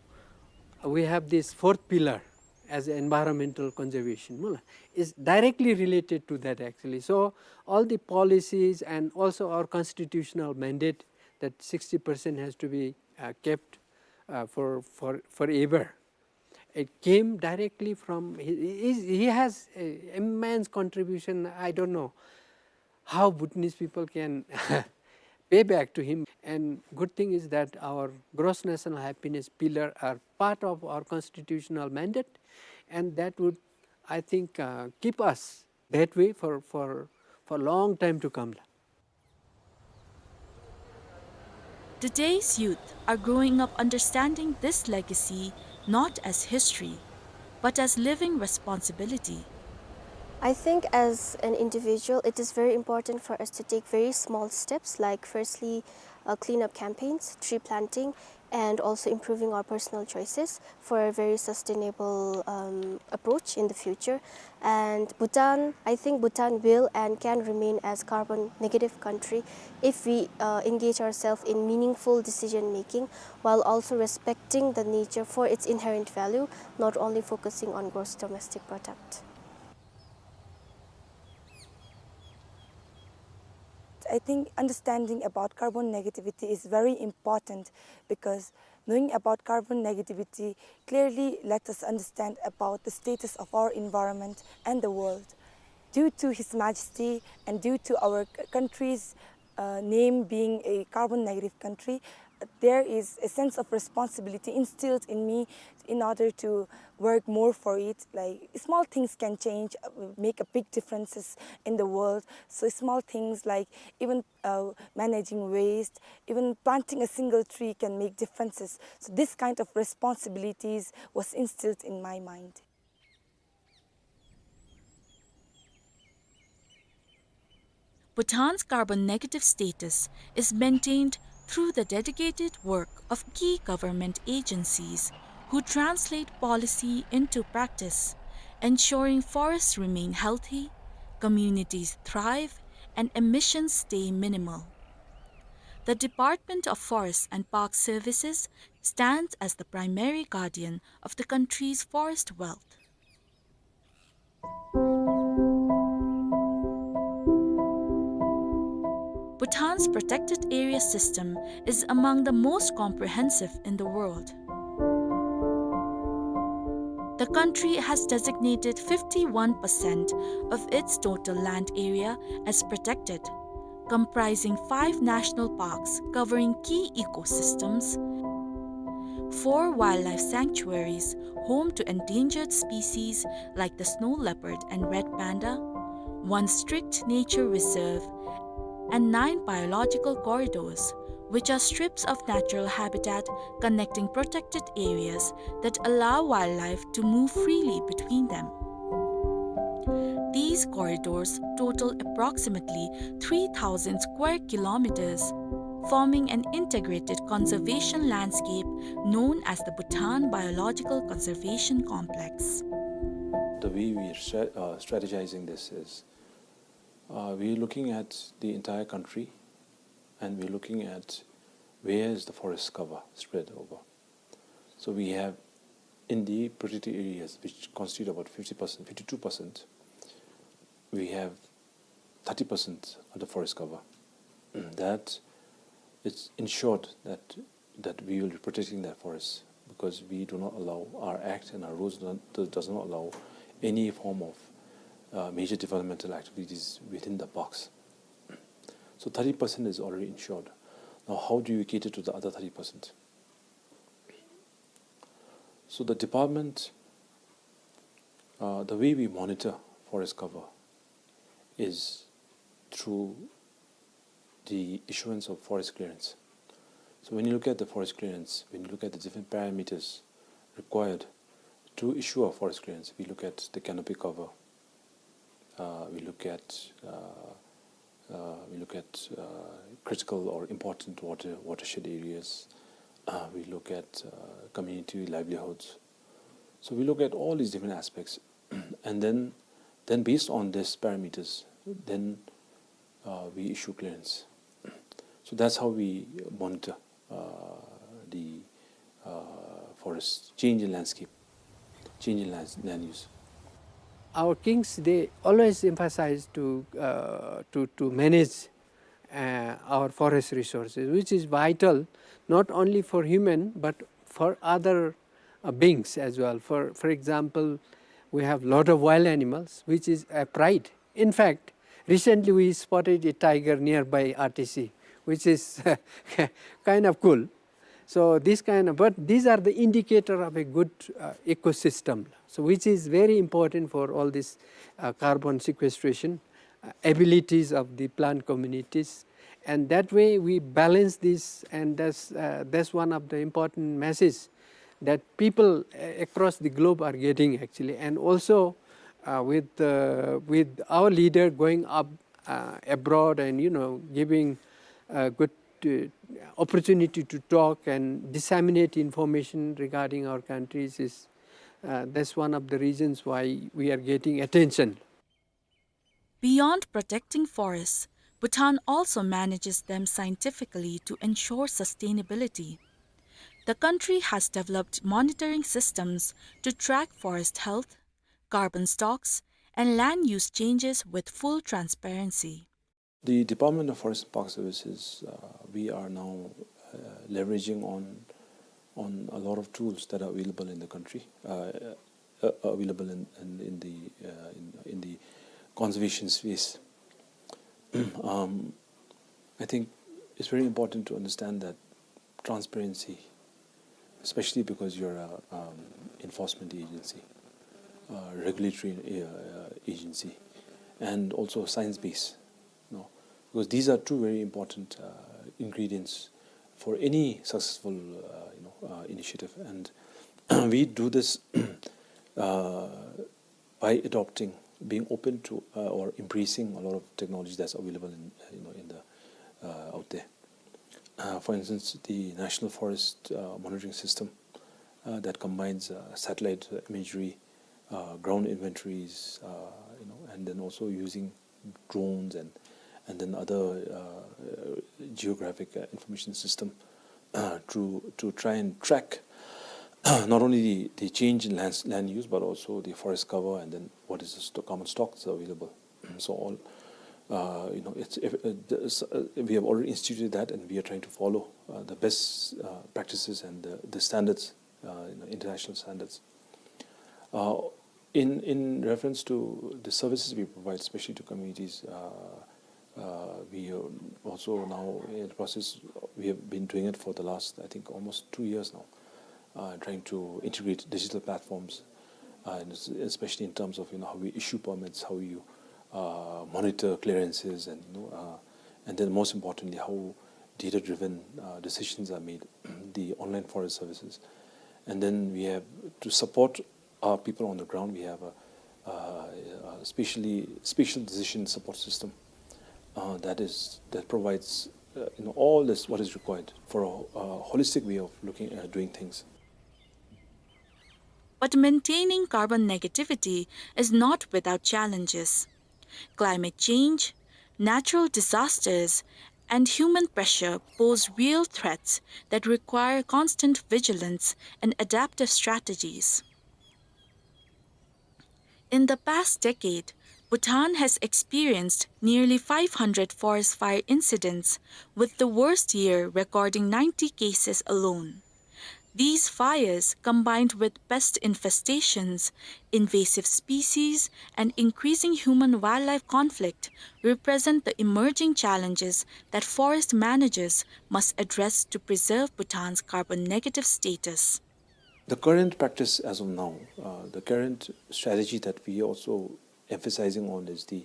we have this fourth pillar as environmental conservation. Mula is directly related to that actually. So all the policies and also our constitutional mandate that sixty percent has to be, uh, kept, uh, for, for, forever. It came directly from, he, he, he has a immense contribution. I don't know how Bhutanese people can pay back to him. And good thing is that our gross national happiness pillar are part of our constitutional mandate, and that would, I think, uh, keep us that way for, for, for long time to come. Today's youth are growing up understanding this legacy not as history, but as living responsibility. I think as an individual, it is very important for us to take very small steps, like firstly, uh, cleanup campaigns, tree planting, and also improving our personal choices for a very sustainable, um, approach in the future. And Bhutan, I think Bhutan will and can remain as carbon negative country if we, uh, engage ourselves in meaningful decision making while also respecting the nature for its inherent value, not only focusing on gross domestic product. I think understanding about carbon negativity is very important because knowing about carbon negativity clearly lets us understand about the status of our environment and the world. Due to His Majesty and due to our c-, country's, uh, name being a carbon negative country, There is a sense of responsibility instilled in me in order to work more for it. Like, small things can change, uh, make a big differences in the world. So small things like even, uh, managing waste, even planting a single tree can make differences. So this kind of responsibilities was instilled in my mind. Bhutan's carbon negative status is maintained through the dedicated work of key government agencies who translate policy into practice, ensuring forests remain healthy, communities thrive, and emissions stay minimal. The Department of Forest and Park Services stands as the primary guardian of the country's forest wealth. Bhutan's protected area system is among the most comprehensive in the world. The country has designated fifty-one percent of its total land area as protected, comprising five national parks covering key ecosystems, four wildlife sanctuaries home to endangered species like the snow leopard and red panda, one strict nature reserve, and nine biological corridors, which are strips of natural habitat connecting protected areas that allow wildlife to move freely between them. These corridors total approximately three thousand square kilometers, forming an integrated conservation landscape known as the Bhutan Biological Conservation Complex. The way we are stra-, uh, strategizing this is, uh, we're looking at the entire country, and we're looking at where is the forest cover spread over. So we have, in the protected areas, which constitute about fifty percent, fifty-two percent, we have thirty percent of the forest cover. That it's ensured that, that we will be protecting that forest, because we do not allow, our act and our rules do not, does not allow any form of, uh, major developmental activities within the parks. So thirty percent is already ensured. Now, how do you cater to the other thirty percent? So the department, uh, the way we monitor forest cover is through the issuance of forest clearance. So when you look at the forest clearance, when you look at the different parameters required to issue a forest clearance, we look at the canopy cover, uh, we look at, uh, uh, we look at, uh, critical or important water, watershed areas. Uh, we look at, uh, community livelihoods. So we look at all these different aspects, and then, then based on these parameters, then, uh, we issue clearance. So that's how we monitor, uh, the, uh, forest change in landscape, change in lands-, land use. Our kings, they always emphasize to, uh, to, to manage, uh, our forest resources, which is vital not only for human but for other, uh, beings as well. For, for example, we have lot of wild animals, which is a pride. In fact, recently we spotted a tiger nearby R T C, which is kind of cool. So this kind of, but these are the indicator of a good, uh, ecosystem. So which is very important for all this, uh, carbon sequestration, uh, abilities of the plant communities. And that way we balance this, and that's, uh, that's one of the important message that people, uh, across the globe are getting actually. And also, uh, with, uh, with our leader going up, uh, abroad and, you know, giving, uh, good, uh, opportunity to talk and disseminate information regarding our countries is, uh, that's one of the reasons why we are getting attention. Beyond protecting forests, Bhutan also manages them scientifically to ensure sustainability. The country has developed monitoring systems to track forest health, carbon stocks, and land use changes with full transparency. The Department of Forest and Park Services, uh, we are now, uh, leveraging on, on a lot of tools that are available in the country, uh, uh, available in, in, in the, uh, in, in the conservation space. Um, I think it's very important to understand that transparency, especially because you're a, um, enforcement agency, uh, regulatory, uh, agency, and also science-based, you know, because these are two very important, uh, ingredients for any successful, uh, you know, uh, initiative. And we do this, uh, by adopting, being open to, uh, or embracing a lot of technology that's available in, uh, you know, in the, uh, out there. Uh, for instance, the National Forest, uh, Monitoring System, uh, that combines, uh, satellite imagery, uh, ground inventories, uh, you know, and then also using drones and, and then other, uh, geographic, uh, information system, uh, to, to try and track not only the, the change in lands, land use, but also the forest cover and then what is the sto-, common stocks available. So all, uh, you know, it's, if, uh, the, s-, uh, we have already instituted that, and we are trying to follow, uh, the best, uh, practices and the, the standards, uh, you know, international standards. Uh, in, in reference to the services we provide, especially to communities, uh, uh, we are also now in the process, we have been doing it for the last, I think, almost two years now, uh, trying to integrate digital platforms, uh, and es-, especially in terms of, you know, how we issue permits, how you, uh, monitor clearances, and, you know, uh, and then most importantly, how data-driven, uh, decisions are made, the online forest services. And then we have, to support our people on the ground, we have a, uh, a specially, special decision support system, uh, that is, that provides, uh, you know, all this what is required for a, a holistic way of looking at doing things. But maintaining carbon negativity is not without challenges. Climate change, natural disasters, and human pressure pose real threats that require constant vigilance and adaptive strategies. In the past decade, Bhutan has experienced nearly five hundred forest fire incidents, with the worst year recording ninety cases alone. These fires, combined with pest infestations, invasive species, and increasing human-wildlife conflict, represent the emerging challenges that forest managers must address to preserve Bhutan's carbon negative status. The current practice as of now, uh, the current strategy that we are also emphasizing on is the,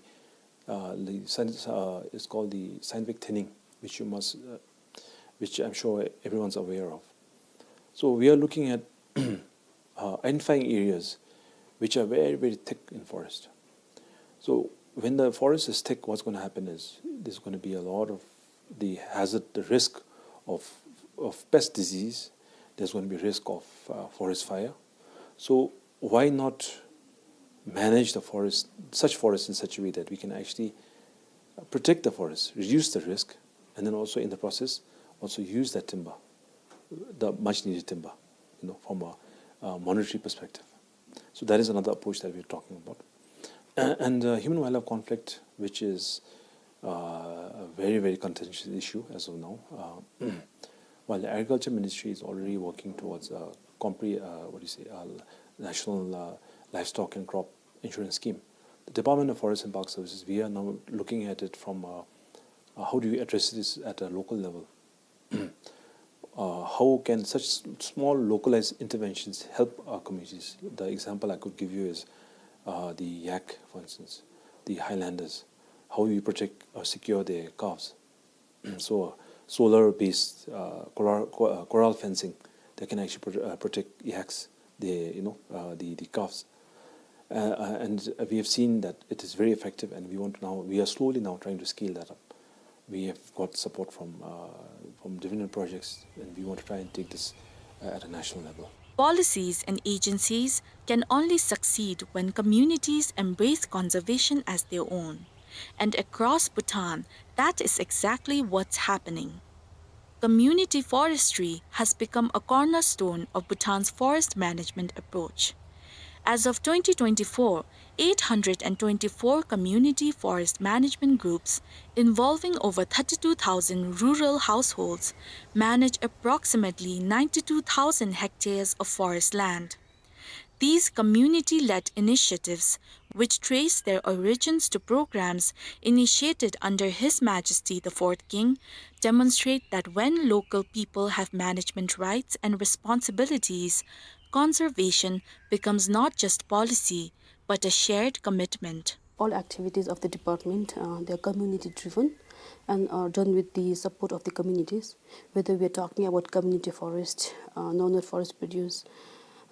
uh, the science, uh, it's called the scientific thinning, which you must, uh, which I'm sure everyone's aware of. So we are looking at, uh, identifying areas which are very, very thick in forest. So when the forest is thick, what's gonna happen is there's gonna be a lot of the hazard, the risk of, of pest disease. There's gonna be risk of, uh, forest fire. So why not manage the forest, such forests in such a way that we can actually protect the forest, reduce the risk, and then also in the process, also use that timber, the much needed timber, you know, from a, a monetary perspective. So that is another approach that we're talking about. A-, and, uh, human-wildlife conflict, which is, uh, a very, very contentious issue as of now. Uh, while the Agriculture Ministry is already working towards a compre-, uh, what do you say, a l-, national, uh, livestock and crop insurance scheme, the Department of Forest and Park Services, we are now looking at it from, uh, uh, how do we address this at a local level? Uh, how can such s-, small localized interventions help our communities? The example I could give you is, uh, the yak, for instance, the highlanders, how we protect or secure their calves. So, solar-based, uh, corral, co-, uh, corral fencing that can actually pro-, uh, protect yaks, the, you know, uh, the, the calves. Uh, uh, and we have seen that it is very effective, and we want to now, we are slowly now trying to scale that up. We have got support from, uh, from different projects, and we want to try and take this, uh, at a national level. Policies and agencies can only succeed when communities embrace conservation as their own. And across Bhutan, that is exactly what's happening. Community forestry has become a cornerstone of Bhutan's forest management approach. As of twenty twenty-four, eight hundred and twenty-four community forest management groups involving over thirty-two thousand rural households manage approximately ninety-two thousand hectares of forest land. These community-led initiatives, which trace their origins to programs initiated under His Majesty the Fourth King, demonstrate that when local people have management rights and responsibilities, conservation becomes not just policy, but a shared commitment. All activities of the department, uh, they are community driven and are done with the support of the communities. Whether we are talking about community forest, uh, non-aid forest produce,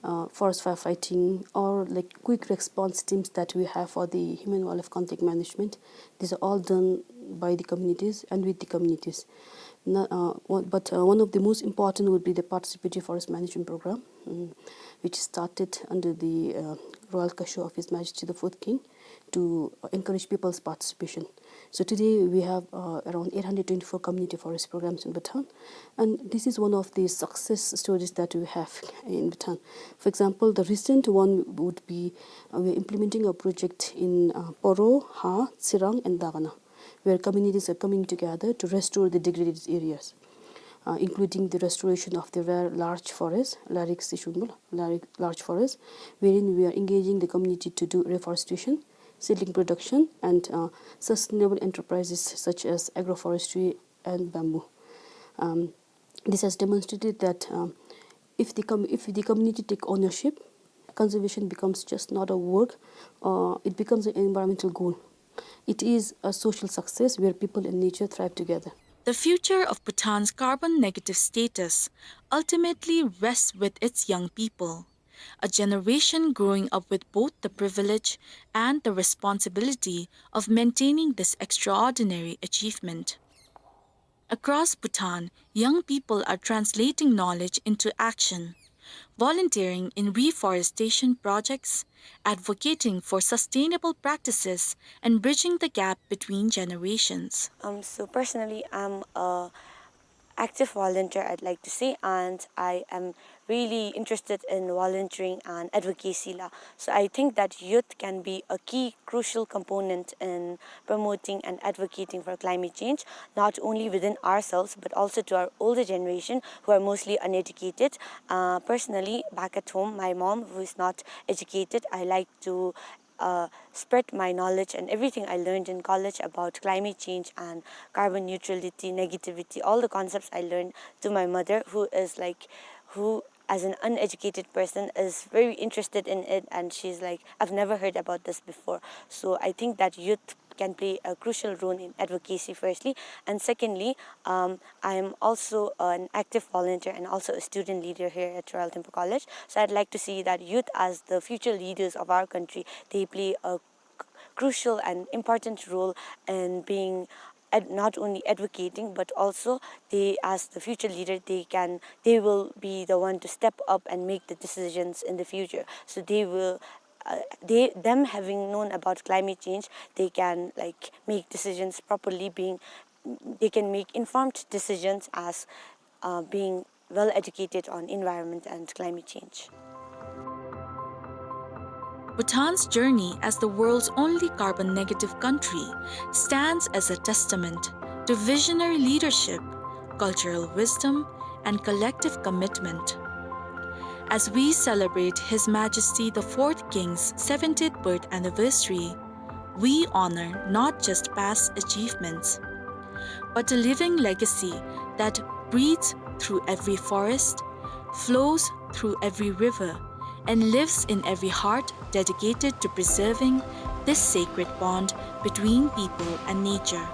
uh, forest firefighting, or, like, quick response teams that we have for the human wildlife conflict management, these are all done by the communities and with the communities. No-, uh, one, but, uh, one of the most important would be the participatory forest management program, mm, which started under the, uh, royal caution of His Majesty the Fourth King to encourage people's participation. So today we have, uh, around eight hundred twenty-four community forest programs in Bhutan, and this is one of the success stories that we have in Bhutan. For example, the recent one would be, uh, we are implementing a project in, uh, Poro, Ha, Tsirang, and Dagana, where communities are coming together to restore the degraded areas, uh, including the restoration of the rare larch forest, Larik Sishunbul, Larik larch forest, wherein we are engaging the community to do reforestation, seedling production, and, uh, sustainable enterprises such as agroforestry and bamboo. Um, this has demonstrated that, um, if the com-, if the community take ownership, conservation becomes just not a work, uh, it becomes an environmental goal. It is a social success where people and nature thrive together. The future of Bhutan's carbon negative status ultimately rests with its young people, a generation growing up with both the privilege and the responsibility of maintaining this extraordinary achievement. Across Bhutan, young people are translating knowledge into action, volunteering in reforestation projects, advocating for sustainable practices, and bridging the gap between generations. Um, so personally, I'm a active volunteer, I'd like to say, and I am really interested in volunteering and advocacy la. So I think that youth can be a key, crucial component in promoting and advocating for climate change, not only within ourselves, but also to our older generation who are mostly uneducated. Uh, personally, back at home, my mom, who is not educated, I like to, uh, spread my knowledge and everything I learned in college about climate change and carbon neutrality, negativity, all the concepts I learned to my mother, who is, like, who as an uneducated person is very interested in it, and she's like, "I've never heard about this before." So I think that youth can play a crucial role in advocacy, firstly. And secondly, um, I am also an active volunteer and also a student leader here at Royal Thimphu College. So I'd like to see that youth, as the future leaders of our country, they play a c-, crucial and important role in being ad-, not only advocating, but also they, as the future leader, they can, they will be the one to step up and make the decisions in the future. So they will, uh, they, them having known about climate change, they can, like, make decisions properly, being, they can make informed decisions as, uh, being well educated on environment and climate change. Bhutan's journey as the world's only carbon negative country stands as a testament to visionary leadership, cultural wisdom, and collective commitment. As we celebrate His Majesty the Fourth King's seventieth birth anniversary, we honor not just past achievements, but a living legacy that breathes through every forest, flows through every river, and lives in every heart dedicated to preserving this sacred bond between people and nature.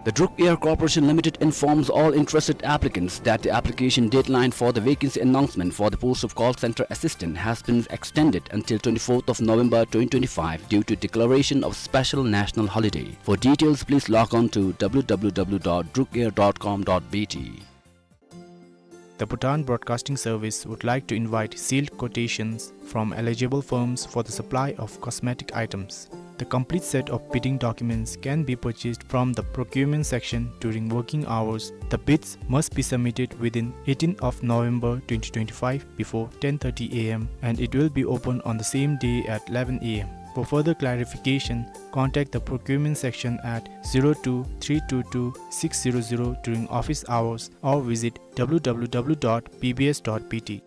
The Druk Air Corporation Limited informs all interested applicants that the application deadline for the vacancy announcement for the post of call center assistant has been extended until twenty-fourth of November twenty twenty-five due to declaration of special national holiday. For details, please log on to w w w dot druk air dot com dot b t. The Bhutan Broadcasting Service would like to invite sealed quotations from eligible firms for the supply of cosmetic items. The complete set of bidding documents can be purchased from the procurement section during working hours. The bids must be submitted within eighteenth of November twenty twenty-five before ten thirty A M, and it will be open on the same day at eleven A M. For further clarification, contact the procurement section at zero two three two two six zero zero during office hours or visit W W W dot B B S dot B T.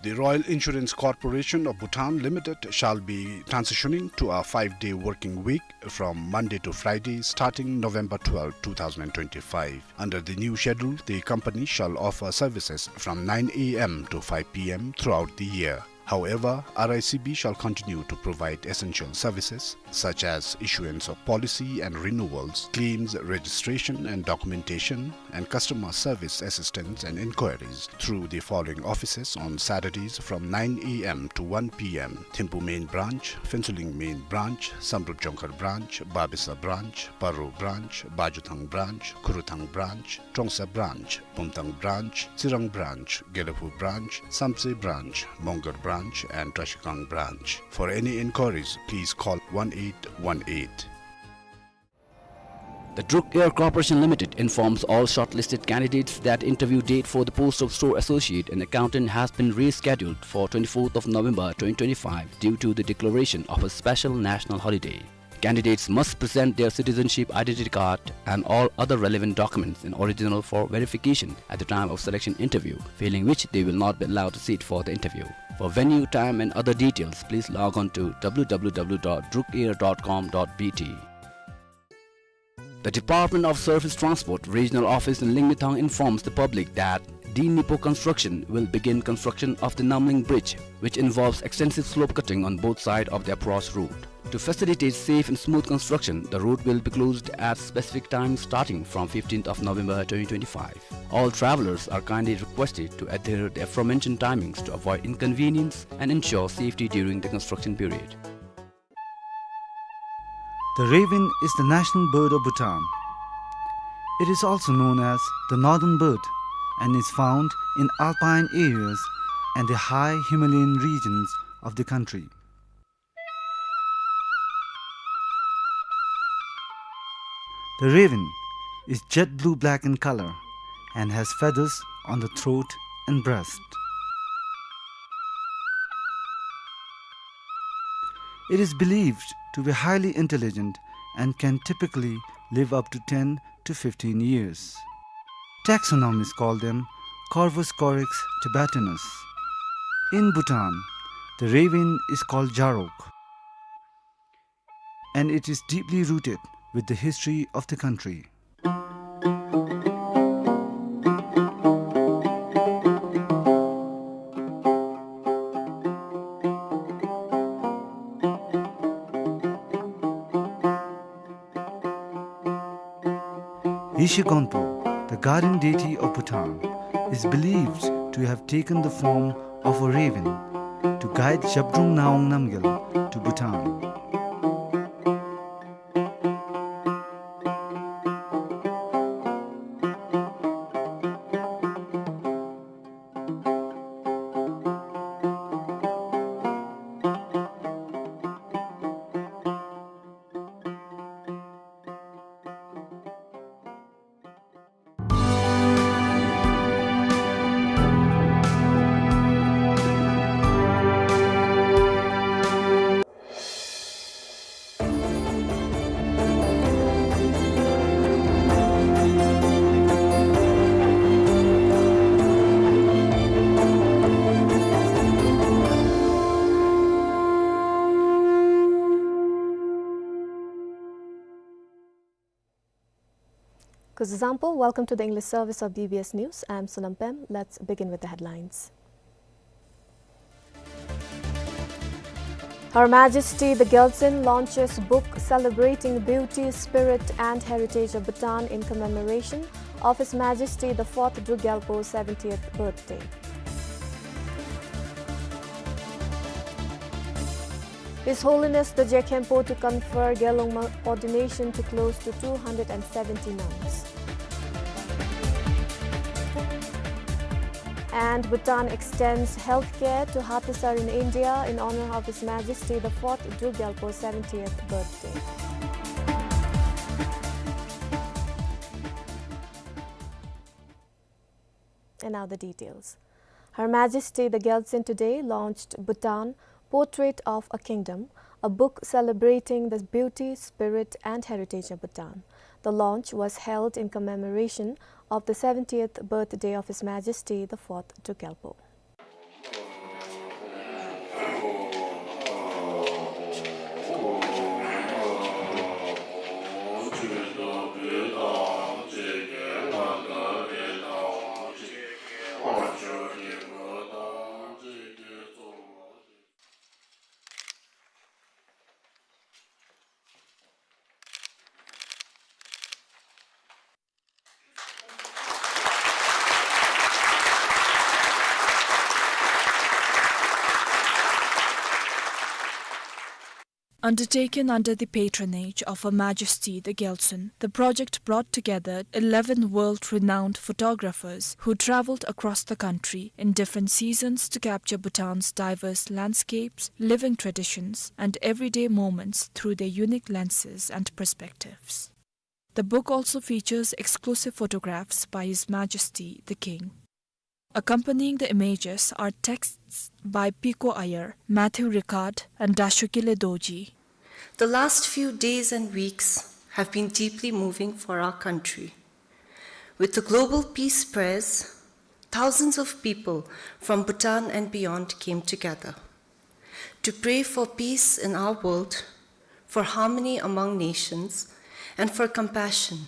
The Royal Insurance Corporation of Bhutan Limited shall be transitioning to a five-day working week from Monday to Friday, starting November twelfth, two thousand twenty-five. Under the new schedule, the company shall offer services from nine A M to five P M throughout the year. However, R I C B shall continue to provide essential services such as issuance of policy and renewals, claims registration and documentation, and customer service assistance and inquiries through the following offices on Saturdays from nine A M to one P M: Thimphu Main Branch, Phuentsholing Main Branch, Samdrup Jongkhar Branch, Babesa Branch, Paro Branch, Bajuthang Branch, Khurthang Branch, Trongsa Branch, Bumthang Branch, Tsirang Branch, Gelephu Branch, Samtse Branch, Mongar Branch, and Trashigang Branch. For any inquiries, please call one eight one eight. The Druk Air Corporation Limited informs all shortlisted candidates that interview date for the post of store associate and accountant has been rescheduled for twenty-fourth of November twenty twenty-five due to the declaration of a special national holiday. Candidates must present their citizenship identity card and all other relevant documents in original for verification at the time of selection interview, failing which they will not be allowed to sit for the interview. For venue, time and other details, please log on to W W W dot drukair dot com dot B T. The Department of Surface Transport Regional Office in Lingmithang informs the public that D Nipo Construction will begin construction of the Namling Bridge, which involves extensive slope cutting on both sides of the approach road. To facilitate safe and smooth construction, the road will be closed at specific times starting from fifteenth of November twenty twenty-five. All travelers are kindly requested to adhere the aforementioned timings to avoid inconvenience and ensure safety during the construction period. The raven is the national bird of Bhutan. It is also known as the northern bird and is found in alpine areas and the high Himalayan regions of the country. The raven is jet blue-black in color and has feathers on the throat and breast. It is believed to be highly intelligent and can typically live up to ten to fifteen years. Taxonomists call them Corvus corax tibetanus. In Bhutan, the raven is called Jarok, and it is deeply rooted with the history of the country. Yeshe Gonpo, the guardian deity of Bhutan, is believed to have taken the form of a raven to guide Zhabdrung Ngawang Namgyal to Bhutan. Kuzuzangpo, welcome to the English service of B B S News. I'm Sonam Pem. Let's begin with the headlines. Her Majesty the Gyaltsuen launches book celebrating beauty, spirit and heritage of Bhutan in commemoration of His Majesty the fourth Druk Gyalpo's seventieth birthday. His Holiness the Je Khenpo to confer Gelong ordination to close to two hundred and seventy nuns. And Bhutan extends healthcare to Hapisar in India in honor of His Majesty the fourth Druk Gyalpo seventieth birthday. And now the details. Her Majesty the Gyaltsuen today launched Bhutan, Portrait of a Kingdom, a book celebrating the beauty, spirit, and heritage of Bhutan. The launch was held in commemoration of the seventieth birthday of His Majesty the fourth Druk Gyalpo. Undertaken under the patronage of Her Majesty the Gyaltsuen, the project brought together eleven world-renowned photographers who traveled across the country in different seasons to capture Bhutan's diverse landscapes, living traditions, and everyday moments through their unique lenses and perspectives. The book also features exclusive photographs by His Majesty the King. Accompanying the images are texts by Piko Ayer, Matthew Ricard, and Dashokile Dorji. The last few days and weeks have been deeply moving for our country. With the global peace prayers, thousands of people from Bhutan and beyond came together to pray for peace in our world, for harmony among nations, and for compassion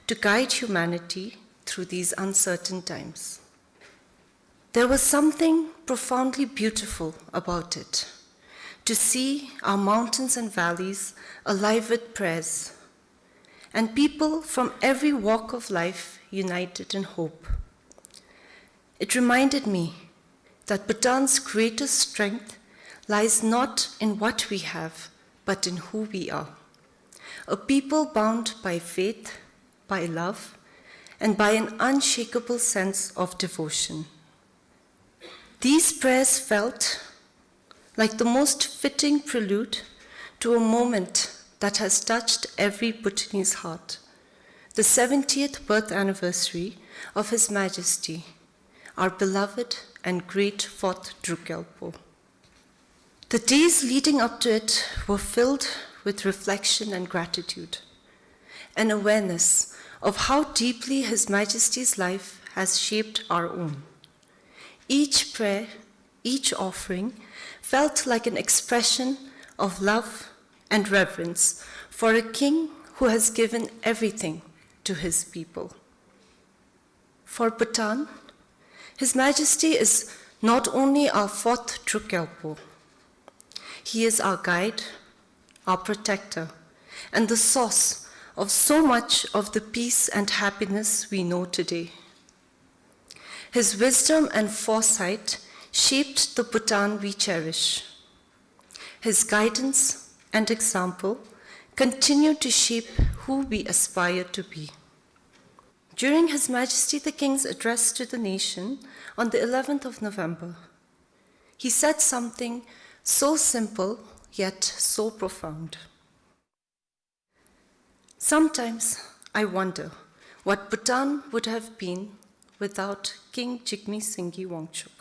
to guide humanity through these uncertain times. There was something profoundly beautiful about it, to see our mountains and valleys alive with prayers, and people from every walk of life united in hope. It reminded me that Bhutan's greatest strength lies not in what we have, but in who we are. A people bound by faith, by love, and by an unshakable sense of devotion. These prayers felt like the most fitting prelude to a moment that has touched every Bhutanese heart, the seventieth birth anniversary of His Majesty, our beloved and great fourth Druk Gyalpo. The days leading up to it were filled with reflection and gratitude, an awareness of how deeply His Majesty's life has shaped our own. Each prayer, each offering felt like an expression of love and reverence for a king who has given everything to his people. For Bhutan, His Majesty is not only our fourth Druk Gyalpo, he is our guide, our protector, and the source of so much of the peace and happiness we know today. His wisdom and foresight shaped the Bhutan we cherish. His guidance and example continue to shape who we aspire to be. During His Majesty the King's address to the nation on the eleventh of November, he said something so simple yet so profound. Sometimes I wonder what Bhutan would have been without King Jigme Singye Wangchuck.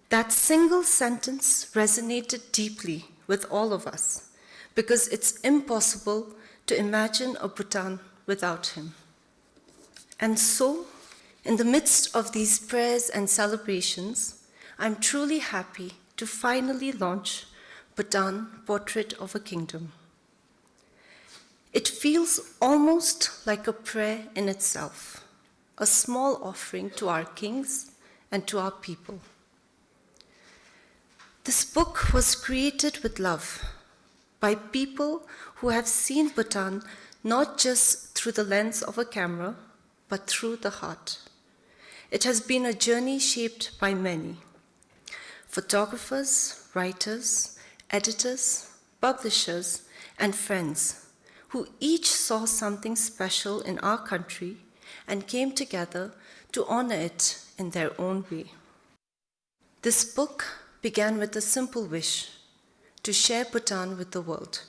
That single sentence resonated deeply with all of us because it's impossible to imagine a Bhutan without him. And so, in the midst of these prayers and celebrations, I'm truly happy to finally launch Bhutan, Portrait of a Kingdom. It feels almost like a prayer in itself, a small offering to our kings and to our people. This book was created with love by people who have seen Bhutan not just through the lens of a camera, but through the heart. It has been a journey shaped by many photographers, writers, editors, publishers, and friends who each saw something special in our country and came together to honor it in their own way. This book began with a simple wish: to share Bhutan with the world,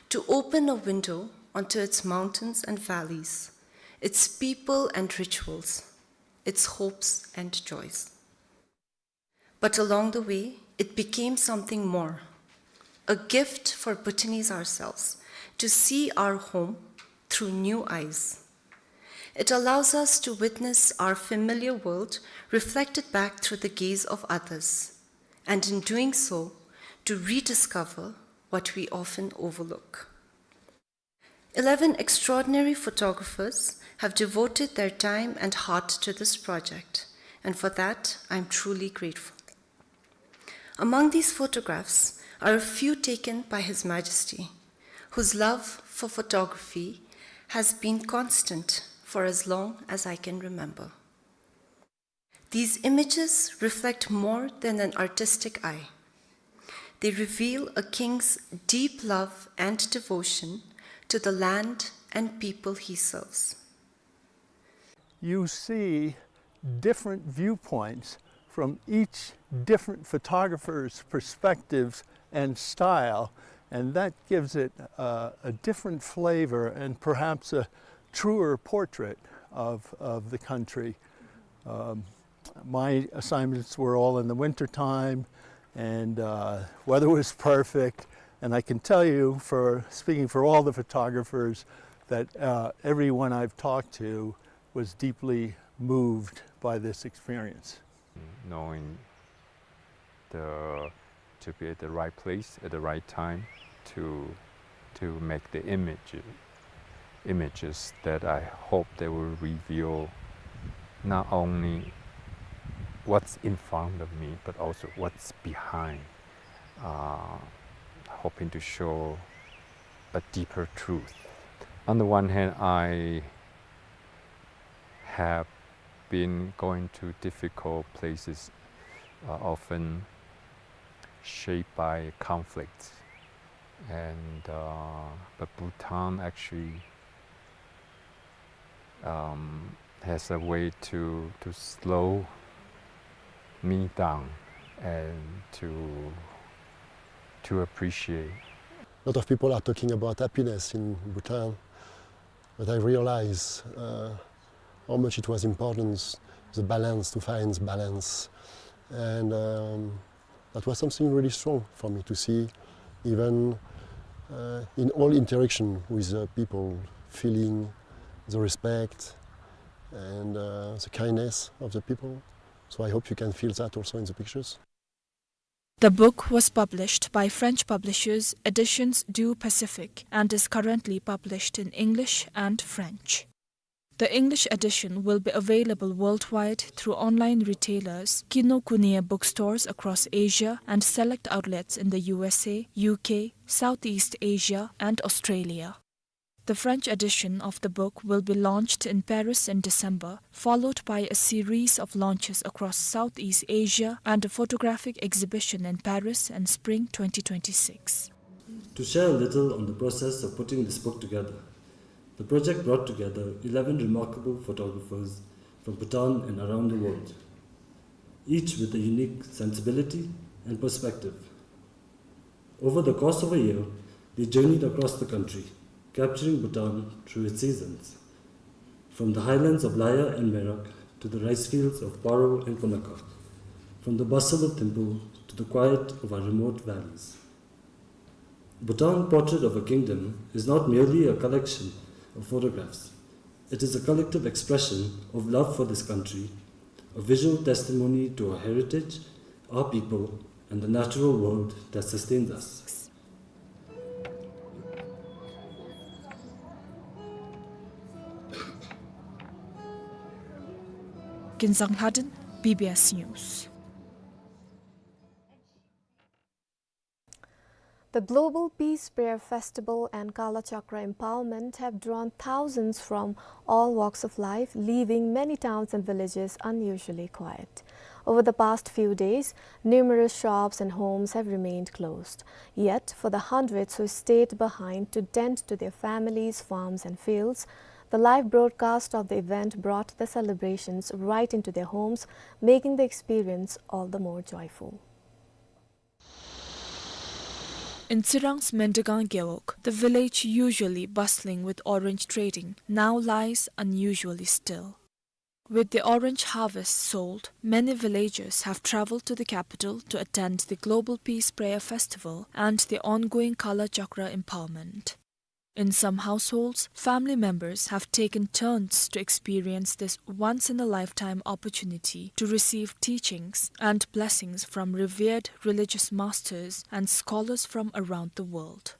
to open a window onto its mountains and valleys, its people and rituals, its hopes and joys. But along the way, it became something more, a gift for Bhutanese ourselves to see our home through new eyes. It allows us to witness our familiar world reflected back through the gaze of others, and in doing so, to rediscover what we often overlook. Eleven extraordinary photographers have devoted their time and heart to this project, and for that, I am truly grateful. Among these photographs are a few taken by His Majesty, whose love for photography has been constant for as long as I can remember. These images reflect more than an artistic eye. They reveal a king's deep love and devotion to the land and people he serves. You see different viewpoints from each different photographer's perspectives and style, and that gives it, uh, a different flavor and perhaps a truer portrait of, of the country. Um, my assignments were all in the winter time, and, uh, weather was perfect. And I can tell you, for speaking for all the photographers, that, uh, everyone I've talked to was deeply moved by this experience. Knowing the, to be at the right place at the right time to, to make the image, images that I hope they will reveal not only what's in front of me, but also what's behind, uh, hoping to show a deeper truth. On the one hand, I have been going to difficult places, uh, often shaped by conflicts. And, uh, but Bhutan actually, um, has a way to, to slow me down and to, to appreciate. A lot of people are talking about happiness in Bhutan, but I realize, uh, how much it was important, the balance, to find balance. And, um, that was something really strong for me to see, even, uh, in all interaction with the people, feeling the respect and, uh, the kindness of the people. So I hope you can feel that also in the pictures. The book was published by French publishers Editions du Pacifique and is currently published in English and French. The English edition will be available worldwide through online retailers, Kinokuniya bookstores across Asia, and select outlets in the U S A, U K, Southeast Asia, and Australia. The French edition of the book will be launched in Paris in December, followed by a series of launches across Southeast Asia and a photographic exhibition in Paris in spring twenty twenty-six. To share a little on the process of putting this book together, the project brought together eleven remarkable photographers from Bhutan and around the world, each with a unique sensibility and perspective. Over the course of a year, they journeyed across the country, capturing Bhutan through its seasons, from the highlands of Laya and Merak to the rice fields of Paro and Punakha, from the bustle of Thimphu to the quiet of our remote valleys. Bhutan, Portrait of a Kingdom is not merely a collection of photographs. It is a collective expression of love for this country, a visual testimony to our heritage, our people, and the natural world that sustains us. Kinzang Lhadon, B B S News. The Global Peace Prayer Festival and Kala Chakra Empowerment have drawn thousands from all walks of life, leaving many towns and villages unusually quiet. Over the past few days, numerous shops and homes have remained closed. Yet, for the hundreds who stayed behind to tend to their families, farms, and fields, The live broadcast of the event brought the celebrations right into their homes, making the experience all the more joyful. In Tsirang's Mendagang Gewog, the village usually bustling with orange trading now lies unusually still. With the orange harvest sold, many villagers have traveled to the capital to attend the Global Peace Prayer Festival and the ongoing Kala Chakra empowerment. In some households, family members have taken turns to experience this once-in-a-lifetime opportunity to receive teachings and blessings from revered religious masters and scholars from around the world.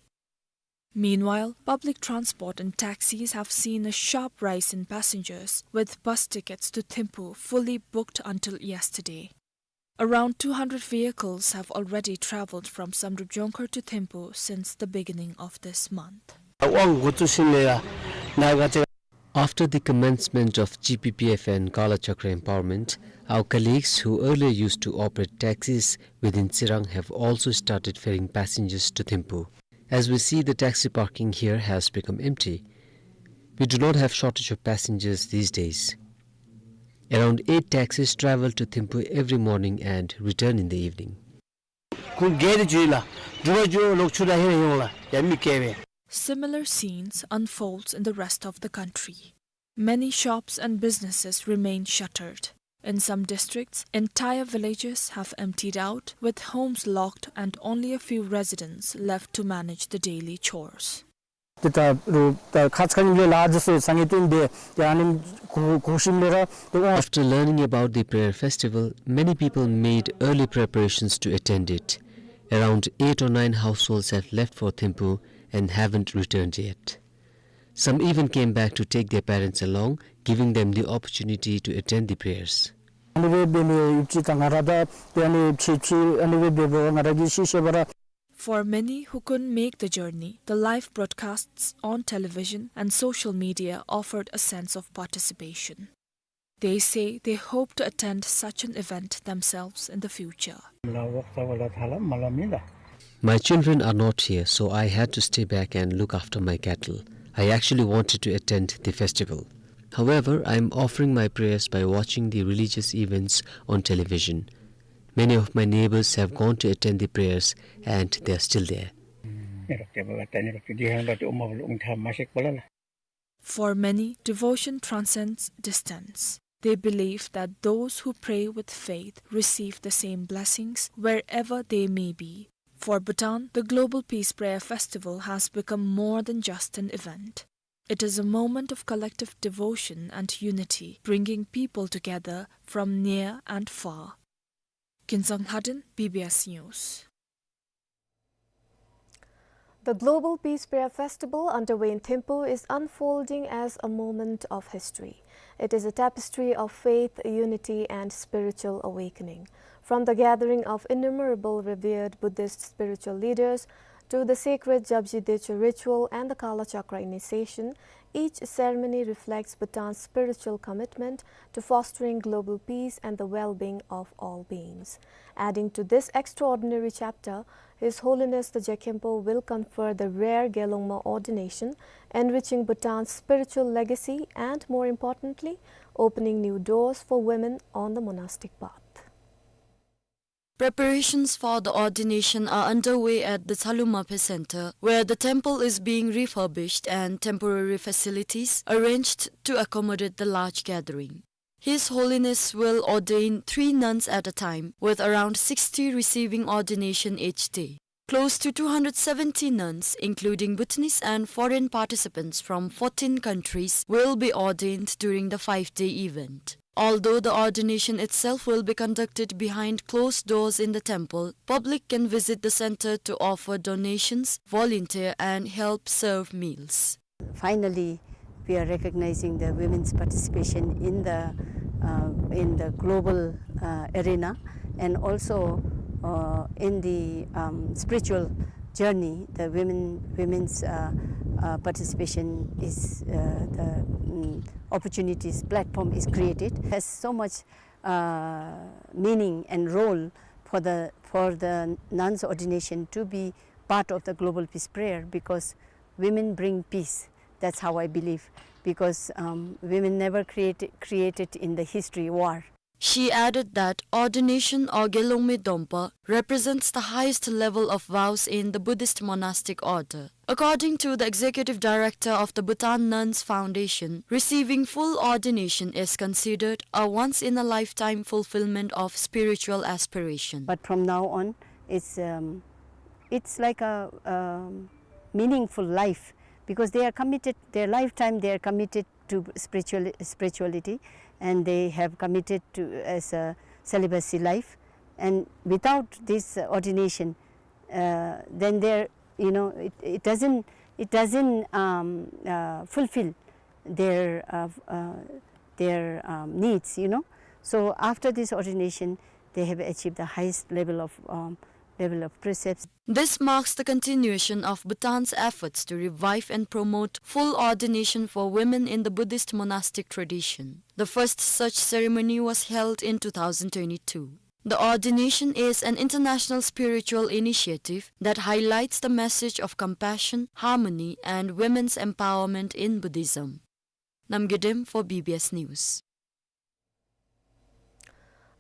Meanwhile, public transport and taxis have seen a sharp rise in passengers, with bus tickets to Thimphu fully booked until yesterday. Around two hundred vehicles have already traveled from Samdrup Jongkhar to Thimphu since the beginning of this month. After the commencement of G P P F and Kala Chakra empowerment, our colleagues who earlier used to operate taxis within Tsirang have also started ferrying passengers to Thimphu. As we see, the taxi parking here has become empty. We do not have shortage of passengers these days. Around eight taxis travel to Thimphu every morning and return in the evening. Similar scenes unfolds in the rest of the country. Many shops and businesses remain shuttered. In some districts, entire villages have emptied out, with homes locked and only a few residents left to manage the daily chores. ཏེ་ད་རུང་ད་ཁ་ཙ་ཁ་ཉིནམ་ལས་ལཱ་འདི་ཚུ་ཚང་ཡི་བཏོན་ཏེ་ཏེ་ཨ་ནི་གོ་གོ་ཤིམ་ལས་ར་ཏེ་ཨོ། After learning about the prayer festival, many people made early preparations to attend it. Around eight or nine households have left for Thimphu and haven't returned yet. Some even came back to take their parents along, giving them the opportunity to attend the prayers. ཨ་ནི་སྦེ་འབད་མི་ཡོདཔ་ཅིག་དང་ང་ར་ད་ཏེ་ཨ་ནི་ཕྱི་ཕྱི་ཨ་ནི་སྦེ་འབདཝ་ང་ར་གིས་ཤེས་ཤེས་པ་ར། For many who couldn't make the journey, the live broadcasts on television and social media offered a sense of participation. They say they hope to attend such an event themselves in the future. My children are not here, so I had to stay back and look after my cattle. I actually wanted to attend the festival. However, I am offering my prayers by watching the religious events on television. Many of my neighbors have gone to attend the prayers and they are still there. For many, devotion transcends distance. They believe that those who pray with faith receive the same blessings wherever they may be. For Bhutan, the Global Peace Prayer Festival has become more than just an event. It is a moment of collective devotion and unity, bringing people together from near and far. Kinsang Lhaden, B B S News. The Global Peace Prayer Festival underway in Thimphu is unfolding as a moment of history. It is a tapestry of faith, unity, and spiritual awakening. From the gathering of innumerable revered Buddhist spiritual leaders to the sacred Japji Techo ritual and the Kala Chakra initiation, each ceremony reflects Bhutan's spiritual commitment to fostering global peace and the well-being of all beings. Adding to this extraordinary chapter, His Holiness the Jekhenpo will confer the rare Gelongma ordination, enriching Bhutan's spiritual legacy and, more importantly, opening new doors for women on the monastic path. Preparations for the ordination are underway at the Tsalumaphe Center, where the temple is being refurbished and temporary facilities arranged to accommodate the large gathering. His Holiness will ordain three nuns at a time, with around sixty receiving ordination each day. Close to two hundred seventy nuns, including Bhutanese and foreign participants from fourteen countries, will be ordained during the five-day event. Although the ordination itself will be conducted behind closed doors in the temple, public can visit the center to offer donations, volunteer, and help serve meals. Finally, we are recognizing the women's participation in the, uh, in the global, uh, arena, and also, uh, in the, um, spiritual journey. The women, women's, uh, uh, participation is, uh, the, mm, opportunities, platform is created. Has so much, uh, meaning and role for the, for the nuns ordination to be part of the global peace prayer, because women bring peace. That's how I believe. because, um, women never created, created in the history war. She added that ordination or Gelong Mo Dompa represents the highest level of vows in the Buddhist monastic order. According to the executive director of the Bhutan Nuns Foundation, receiving full ordination is considered a once-in-a-lifetime fulfillment of spiritual aspiration. But from now on, it's, um, it's like a, um, meaningful life, because they are committed, their lifetime they are committed to spiritual-, spirituality, and they have committed to as a celibacy life. And without this ordination, uh, then there, you know, it, it doesn't, it doesn't, um, uh, fulfill their, uh, uh, their, um, needs, you know. So after this ordination, they have achieved the highest level of, um, level of precepts. This marks the continuation of Bhutan's efforts to revive and promote full ordination for women in the Buddhist monastic tradition. The first such ceremony was held in two thousand twenty-two. The ordination is an international spiritual initiative that highlights the message of compassion, harmony, and women's empowerment in Buddhism. Namgay Dem for B B S News.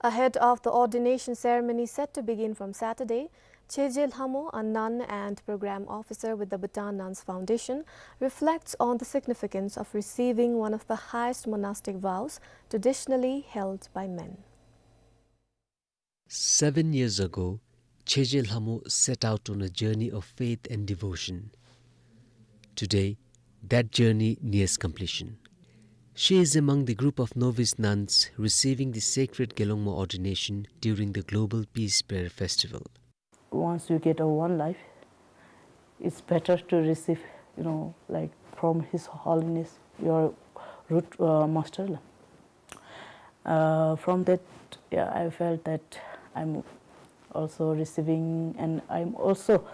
Ahead of the ordination ceremony set to begin from Saturday, Cheje Lhamo, a nun and program officer with the Bhutan Nuns Foundation, reflects on the significance of receiving one of the highest monastic vows traditionally held by men. Seven years ago, Cheje Lhamo set out on a journey of faith and devotion. Today, that journey nears completion. She is among the group of novice nuns receiving the sacred Gelong Mo ordination during the Global Peace Prayer Festival. Once you get a one life, it's better to receive, you know, like, from His Holiness, your root, uh, master la. Uh, from that, yeah, I felt that I'm also receiving, and I'm also,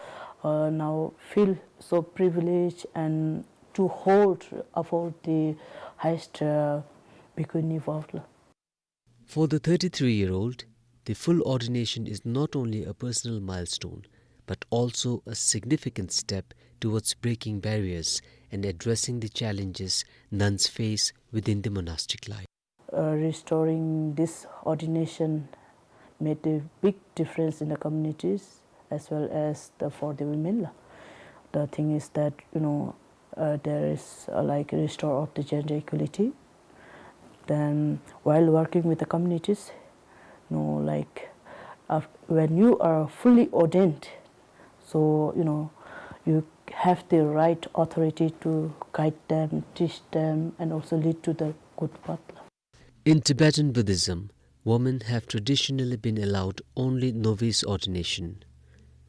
uh, now feel so privileged and to hold, uphold the highest, uh, bhikkhuni vow la. For the thirty-three-year-old, the full ordination is not only a personal milestone, but also a significant step towards breaking barriers and addressing the challenges nuns face within the monastic life. Uh, restoring this ordination made a big difference in the communities as well as the, for the women la. The thing is that, you know, uh, there is, uh, like, restore of the gender equality. Then while working with the communities, you know, like, af-, when you are fully ordained, so, you know, you have the right authority to guide them, teach them, and also lead to the good path. In Tibetan Buddhism, women have traditionally been allowed only novice ordination,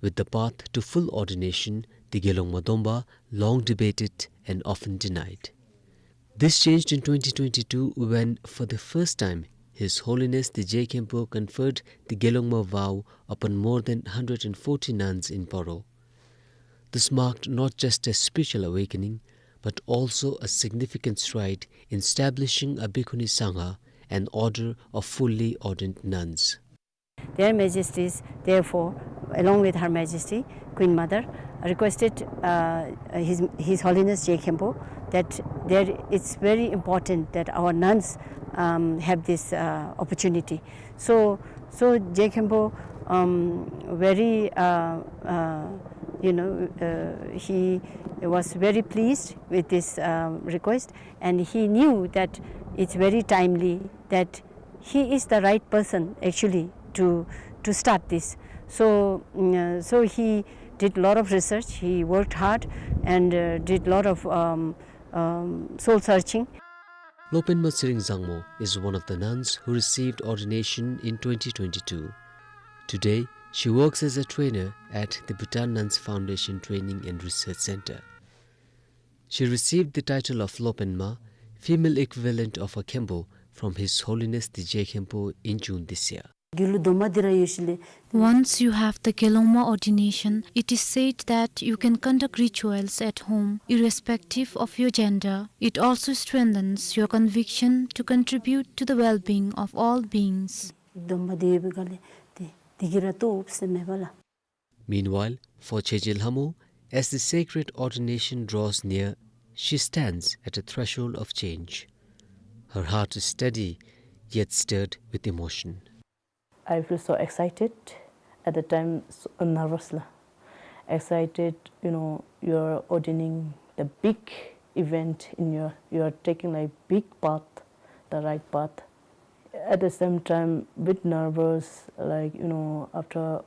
with the path to full ordination, the Gelong Mo Dompa, long debated and often denied. This changed in twenty twenty-two when, for the first time, His Holiness the Je Khenpo conferred the Gelong Mo vow upon more than hundred and forty nuns in Paro. This marked not just a spiritual awakening, but also a significant stride in establishing a Bhikkhuni Sangha, an order of fully ordained nuns. Their Majesties, therefore, along with Her Majesty Queen Mother, requested, uh, His, His Holiness Je Khenpo that there, it's very important that our nuns, um, have this, uh, opportunity. So, so Je Khenpo, um, very, uh, uh, you know, uh, he was very pleased with this, uh, request, and he knew that it's very timely, that he is the right person actually to, to start this. So, mm, uh, so he did lot of research, he worked hard and, uh, did lot of, um, um, soul searching. Lopenma Tsering Zangmo is one of the nuns who received ordination in twenty twenty-two. Today, she works as a trainer at the Bhutan Nuns Foundation Training and Research Center. She received the title of Lopenma, female equivalent of a Khenpo, from His Holiness the Je Khenpo in June this year. གྱི་ལུ་སྡོམ་པ་འདི་ར་ཡོད་ཞིནམ་ལས། Once you have the Gelong Mo ordination, it is said that you can conduct rituals at home, irrespective of your gender. It also strengthens your conviction to contribute to the well-being of all beings. སྡོམ་པ་འདི་ཡོད་པའི་སྒང་ལས་ཏེ་འདི་གིས་ར་བཏུབ་ཟེར་མེད་པ་ལགས། Meanwhile, for Cheje Lhamo, as the sacred ordination draws near, She stands at a threshold of change. Her heart is steady, yet stirred with emotion. I feel so excited, at the time so nervous la. Excited, you know, you're ordaining the big event in your, you're taking, like, big path, the right path. At the same time, bit nervous, like, you know, after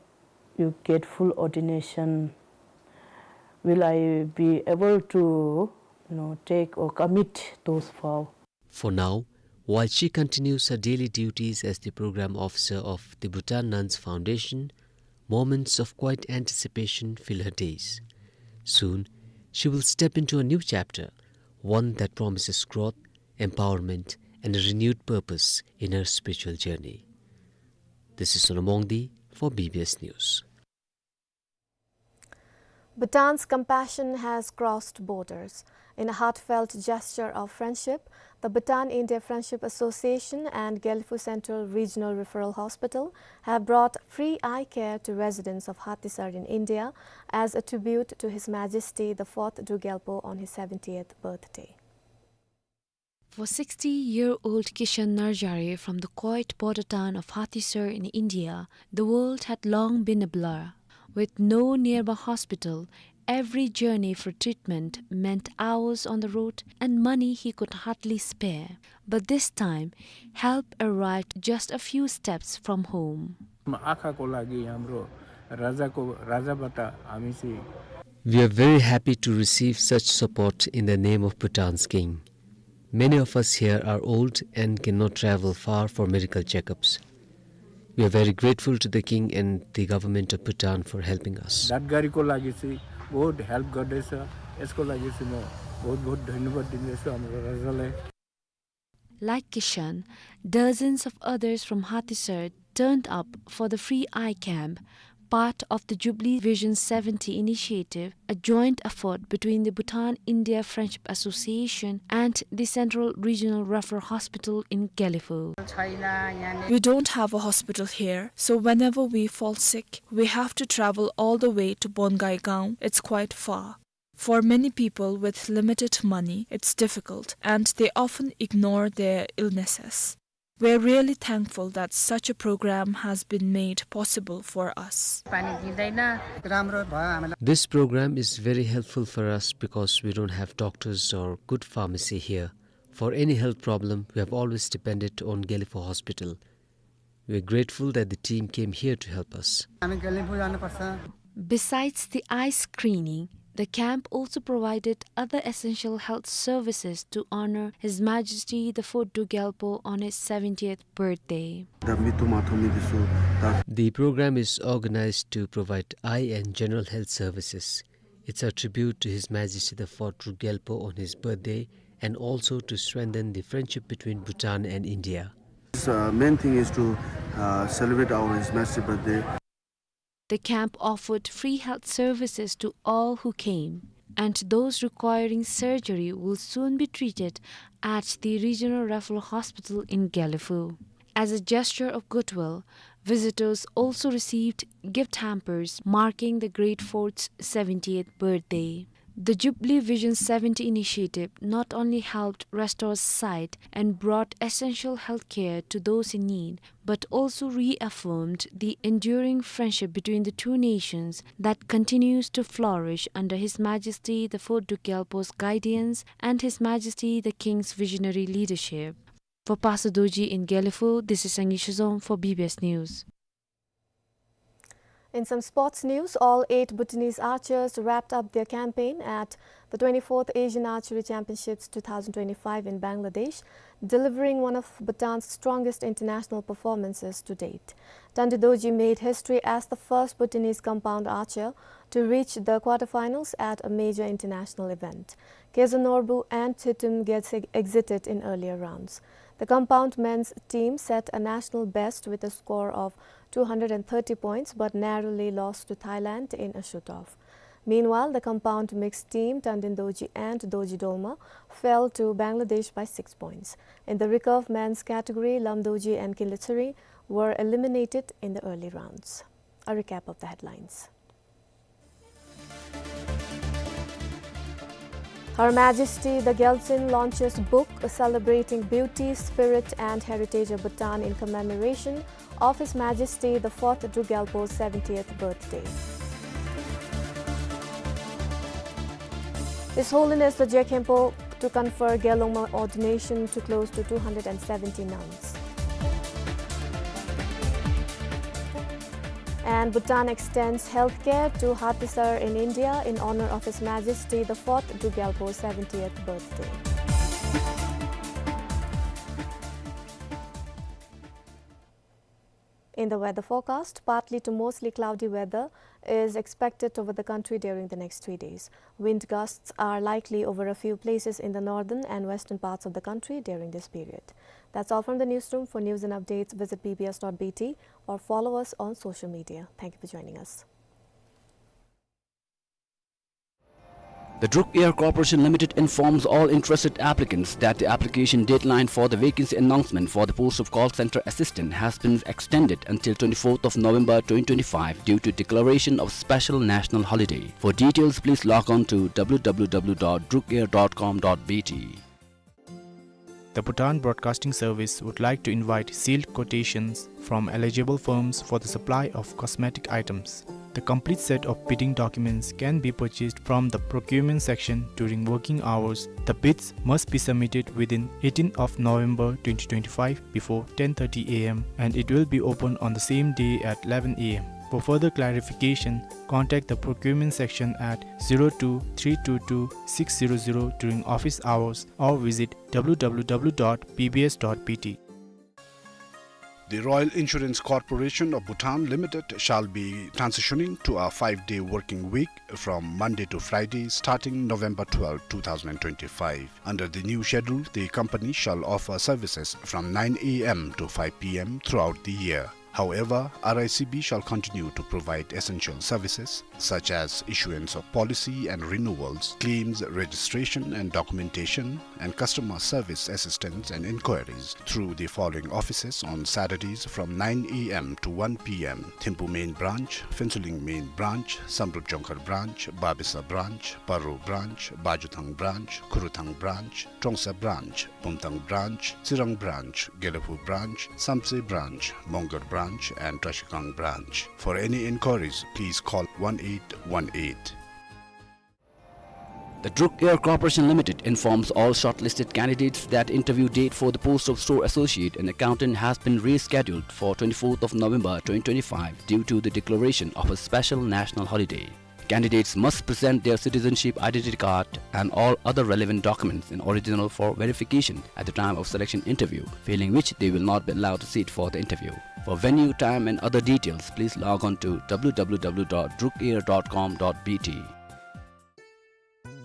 you get full ordination, will I be able to, you know, take or commit those vow? For now, while she continues her daily duties as the program officer of the Bhutan Nuns Foundation, moments of quiet anticipation fill her days. Soon, she will step into a new chapter, one that promises growth, empowerment, and a renewed purpose in her spiritual journey. This is Sonam Wangdi for B B S News. Bhutan's compassion has crossed borders. In a heartfelt gesture of friendship, the Bhutan-India Friendship Association and Gelephu Central Regional Referral Hospital have brought free eye care to residents of Hathisar in India as a tribute to His Majesty the fourth Druk Gyalpo on his seventieth birthday. For sixty-year-old Kishan Narjare from the quiet border town of Hathisar in India, the world had long been a blur. With no nearby hospital, every journey for treatment meant hours on the road and money he could hardly spare. But this time, help arrived just a few steps from home. आँखाको लागि हाम्रो राजाको, राजाबाट हामी चाहिँ We are very happy to receive such support in the name of Bhutan's king. Many of us here are old and cannot travel far for medical checkups. We are very grateful to the king and the government of Bhutan for helping us. दाँतघारीको लागि चाहिँ बहुत हेल्प गर्दैछ। यसको लागि चाहिँ म बहुत बहुत धन्यवाद दिँदैछु हाम्रो राजालाई। Like Kishan, dozens of others from Hathisar turned up for the free eye camp, part of the Jubilee Vision seventy initiative, a joint effort between the Bhutan India Friendship Association and the Central Regional Referral Hospital in Gelephu. We don't have a hospital here, so whenever we fall sick, we have to travel all the way to Bongaigaon. It's quite far. For many people with limited money, it's difficult, and they often ignore their illnesses. We're really thankful that such a program has been made possible for us. This program is very helpful for us because we don't have doctors or good pharmacy here. For any health problem, we have always depended on Gelephu Hospital. We are grateful that the team came here to help us. Besides the eye screening, the camp also provided other essential health services to honor His Majesty the fourth Druk Gyalpo on his seventieth birthday. The program is organized to provide eye and general health services. It's a tribute to His Majesty the fourth Druk Gyalpo on his birthday and also to strengthen the friendship between Bhutan and India. The main thing is to, uh, celebrate our His Majesty birthday. The camp offered free health services to all who came, and those requiring surgery will soon be treated at the Regional Referral Hospital in Gelephu. As a gesture of goodwill, visitors also received gift hampers marking the great fourth's seventieth birthday. The Jubilee Vision seventy initiative not only helped restore sight and brought essential health care to those in need, but also reaffirmed the enduring friendship between the two nations that continues to flourish under His Majesty the fourth Druk Gyalpo's guidance and His Majesty the King's visionary leadership. For Pastor Dorji in Gelephu, this is Sangi Shizom for B B S News. In some sports news, all eight Bhutanese archers wrapped up their campaign at the twenty-fourth Asian Archery Championships two thousand twenty-five in Bangladesh, delivering one of Bhutan's strongest international performances to date. Tandi Dorji made history as the first Bhutanese compound archer to reach the quarterfinals at a major international event. Keza Norbu and Thetum Gyaltsek exited in earlier rounds. The compound men's team set a national best with a score of two hundred and thirty points, but narrowly lost to Thailand in a shoot-off. Meanwhile, the compound mixed team, Tandin Dorji and Dorji Dolma, fell to Bangladesh by six points. In the recurve men's category, Lam Dorji and Kinley Tsering were eliminated in the early rounds. A recap of the headlines. Her Majesty the Gyaltsuen launches book celebrating beauty, spirit and heritage of Bhutan in commemoration of His Majesty the Fourth Druk Gyalpo's seventieth birthday. His Holiness the Gyaltsuen Khenpo to confer Gyalongma ordination to close to two hundred and seventy nuns. And Bhutan extends healthcare to Hatisar in India in honor of His Majesty the Fourth Druk Gyalpo's seventieth birthday. In the weather forecast, partly to mostly cloudy weather is expected over the country during the next three days. Wind gusts are likely over a few places in the northern and western parts of the country during this period. That's all from the newsroom. For news and updates, visit B B S dot B T or follow us on social media. Thank you for joining us. The Druk Air Corporation Limited informs all interested applicants that the application deadline for the vacancy announcement for the post of call center assistant has been extended until twenty-fourth of November twenty twenty-five due to declaration of special national holiday. For details, please log on to W W W dot drukair dot com dot B T. The Bhutan Broadcasting Service would like to invite sealed quotations from eligible firms for the supply of cosmetic items. The complete set of bidding documents can be purchased from the procurement section during working hours. The bids must be submitted within eighteenth of November twenty twenty-five before ten thirty A M and it will be open on the same day at eleven A M. For further clarification, contact the procurement section at zero two three two two six zero zero during office hours or visit W W W dot B B S dot B T. The Royal Insurance Corporation of Bhutan Limited shall be transitioning to a five-day working week from Monday to Friday, starting November twelfth, two thousand and twenty-five. Under the new schedule, the company shall offer services from nine A M to five P M throughout the year. However, R I C B shall continue to provide essential services such as issuance of policy and renewals, claims registration and documentation, and customer service assistance and inquiries through the following offices on Saturdays from nine A M to one P M: Thimphu Main Branch, Phuentsholing Main Branch, Samdrup Jongkhar Branch, Babesa Branch, Paro Branch, Bajuthang Branch, Khurthang Branch, Trongsa Branch, Bumthang Branch, Tsirang Branch, Gelephu Branch, Samtse Branch, Mongar Branch, and Trashigang Branch. For any inquiries, please call one eight one eight. The Druk Air Corporation Limited informs all shortlisted candidates that interview date for the post of store associate and accountant has been rescheduled for twenty-fourth of November twenty twenty-five due to the declaration of a special national holiday. Candidates must present their citizenship identity card and all other relevant documents in original for verification at the time of selection interview, failing which they will not be allowed to sit for the interview. For venue, time and other details, please log on to W W W dot drukair dot com dot B T.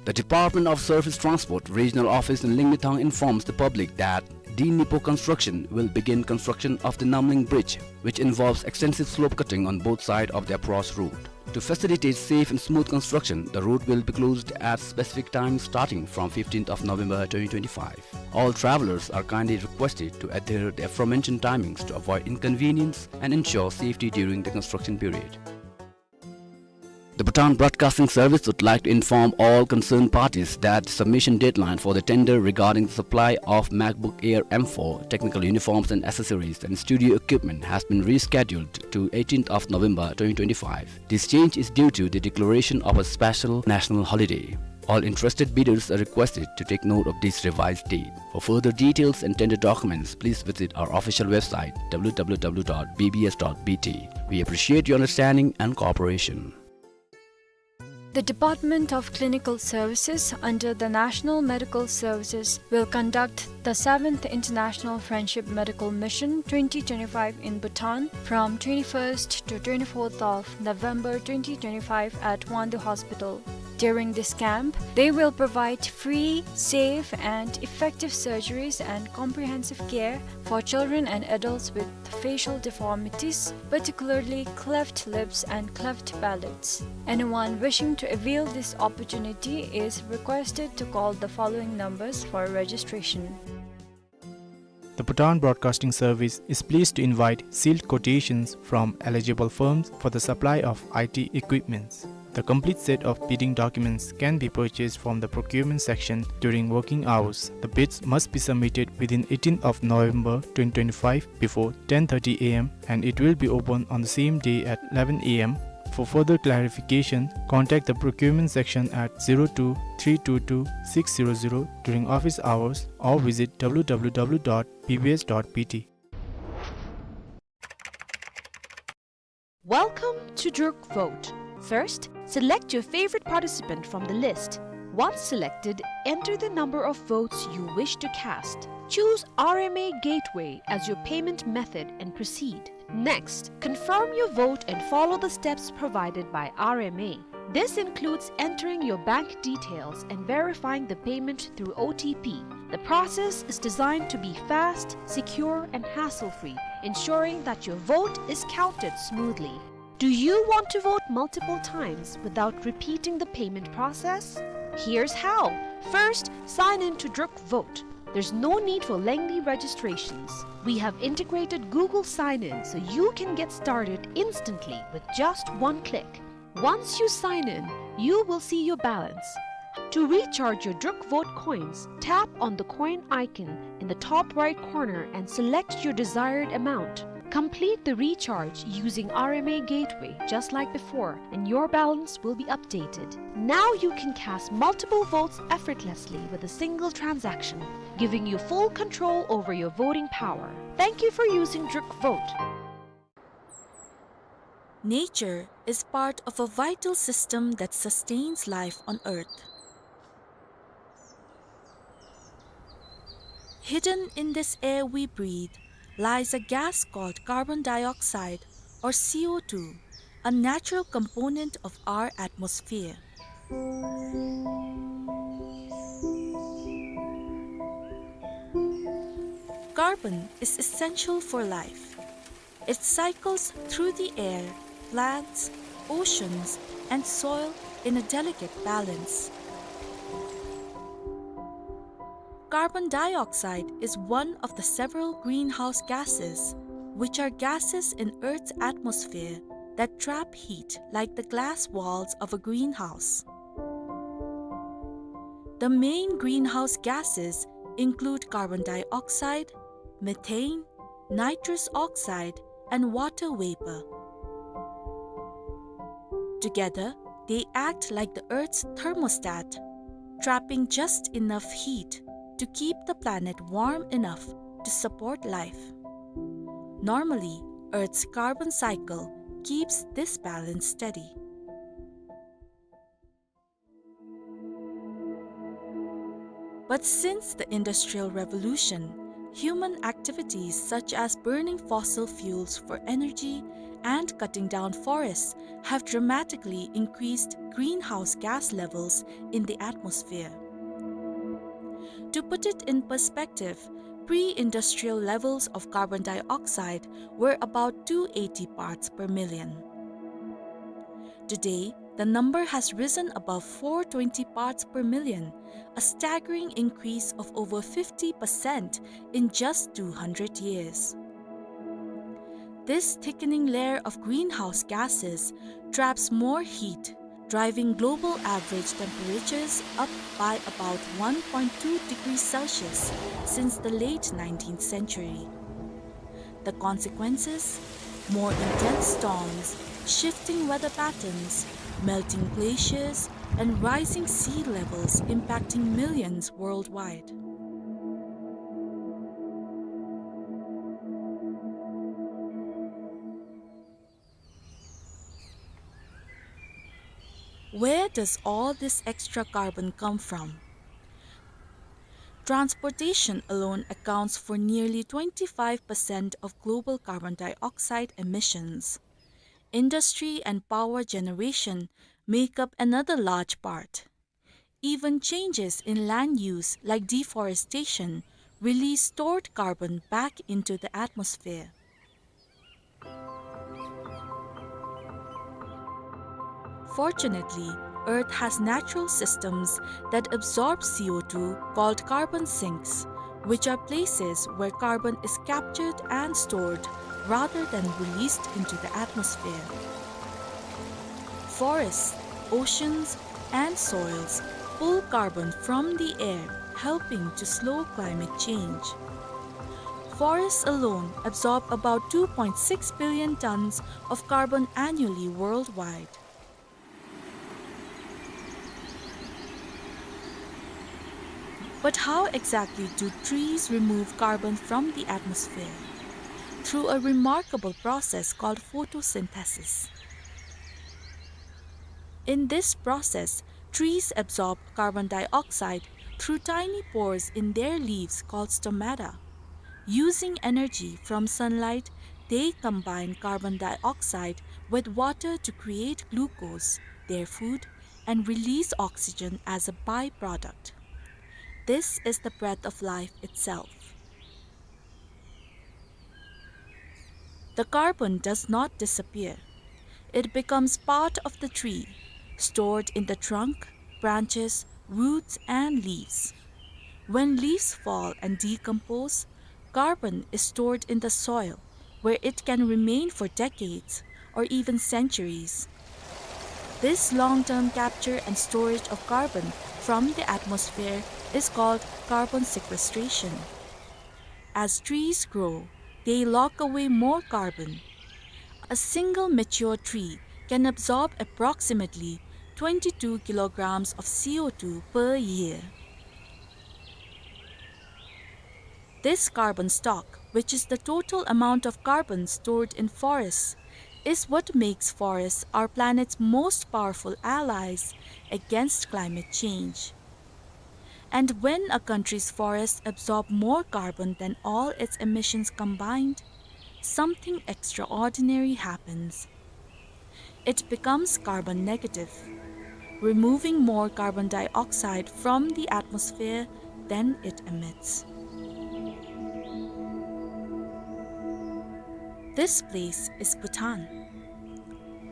The Department of Surface Transport Regional Office in Lingmithang informs the public that D Nipo Construction will begin construction of the Namling Bridge, which involves extensive slope cutting on both sides of the approach road. To facilitate safe and smooth construction, the road will be closed at specific times starting from fifteenth of November twenty twenty-five. All travelers are kindly requested to adhere the aforementioned timings to avoid inconvenience and ensure safety during the construction period. The Bhutan Broadcasting Service would like to inform all concerned parties that the submission deadline for the tender regarding the supply of MacBook Air M four, technical uniforms and accessories, and studio equipment has been rescheduled to eighteenth of November twenty twenty-five. This change is due to the declaration of a special national holiday. All interested bidders are requested to take note of this revised date. For further details and tender documents, please visit our official website, W W W dot B B S dot B T. We appreciate your understanding and cooperation. The Department of Clinical Services under the National Medical Services will conduct the seventh International Friendship Medical Mission twenty twenty-five in Bhutan from twenty-first to twenty-fourth of November twenty twenty-five at Wangdue Hospital. During this camp, they will provide free, safe, and effective surgeries and comprehensive care for children and adults with facial deformities, particularly cleft lips and cleft palates. Anyone wishing to avail this opportunity is requested to call the following numbers for registration. The Bhutan Broadcasting Service is pleased to invite sealed quotations from eligible firms for the supply of I T equipments. The complete set of bidding documents can be purchased from the procurement section during working hours. The bids must be submitted within eighteenth of November twenty twenty-five before ten thirty A M, and it will be open on the same day at eleven A M. For further clarification, contact the procurement section at zero two three two two six zero zero during office hours or visit W W W dot B B S dot B T. Welcome to Druk Vote. First, select your favorite participant from the list. Once selected, enter the number of votes you wish to cast. Choose R M A Gateway as your payment method and proceed. Next, confirm your vote and follow the steps provided by R M A. This includes entering your bank details and verifying the payment through O T P. The process is designed to be fast, secure, and hassle-free, ensuring that your vote is counted smoothly. Do you want to vote multiple times without repeating the payment process? Here's how. First, sign in to Druk Vote. There's no need for lengthy registrations. We have integrated Google Sign-In so you can get started instantly with just one click. Once you sign in, you will see your balance. To recharge your Druk Vote coins, tap on the coin icon in the top right corner and select your desired amount. Complete the recharge using R M A Gateway just like before, and your balance will be updated. Now you can cast multiple votes effortlessly with a single transaction, giving you full control over your voting power. Thank you for using Druk Vote. Nature is part of a vital system that sustains life on Earth. Hidden in this air we breathe lies a gas called carbon dioxide, or C O two, a natural component of our atmosphere. Carbon is essential for life. It cycles through the air, plants, oceans, and soil in a delicate balance. Carbon dioxide is one of the several greenhouse gases, which are gases in Earth's atmosphere that trap heat like the glass walls of a greenhouse. The main greenhouse gases include carbon dioxide, methane, nitrous oxide, and water vapor. Together, they act like the Earth's thermostat, trapping just enough heat to keep the planet warm enough to support life. Normally, Earth's carbon cycle keeps this balance steady. But since the Industrial Revolution, human activities such as burning fossil fuels for energy and cutting down forests have dramatically increased greenhouse gas levels in the atmosphere. To put it in perspective, pre-industrial levels of carbon dioxide were about two eighty parts per million. Today, the number has risen above four twenty parts per million, a staggering increase of over fifty percent in just two hundred years. This thickening layer of greenhouse gases traps more heat, driving global average temperatures up by about one point two degrees Celsius since the late nineteenth century. The consequences? More intense storms, shifting weather patterns, melting glaciers, and rising sea levels impacting millions worldwide. Where does all this extra carbon come from? Transportation alone accounts for nearly twenty-five percent of global carbon dioxide emissions. Industry and power generation make up another large part. Even changes in land use, like deforestation, release stored carbon back into the atmosphere. Fortunately, Earth has natural systems that absorb C O two called carbon sinks, which are places where carbon is captured and stored rather than released into the atmosphere. Forests oceans, and soils pull carbon from the air, helping to slow climate change. Forests alone absorb about two point six billion tons of carbon annually worldwide. But how exactly do trees remove carbon from the atmosphere? Through a remarkable process called photosynthesis. In this process, trees absorb carbon dioxide through tiny pores in their leaves called stomata. Using energy from sunlight, they combine carbon dioxide with water to create glucose, their food, and release oxygen as a byproduct. This is the breath of life itself. The carbon does not disappear. It becomes part of the tree, stored in the trunk, branches, roots, and leaves. When leaves fall and decompose, carbon is stored in the soil, where it can remain for decades or even centuries. This long-term capture and storage of carbon from the atmosphere is called carbon sequestration. As trees grow, they lock away more carbon. A single mature tree can absorb approximately twenty-two kilograms of C O two per year. This carbon stock, which is the total amount of carbon stored in forests, is what makes forests our planet's most powerful allies against climate change. And when a country's forests absorb more carbon than all its emissions combined, something extraordinary happens. It becomes carbon negative, removing more carbon dioxide from the atmosphere than it emits. This place is Bhutan.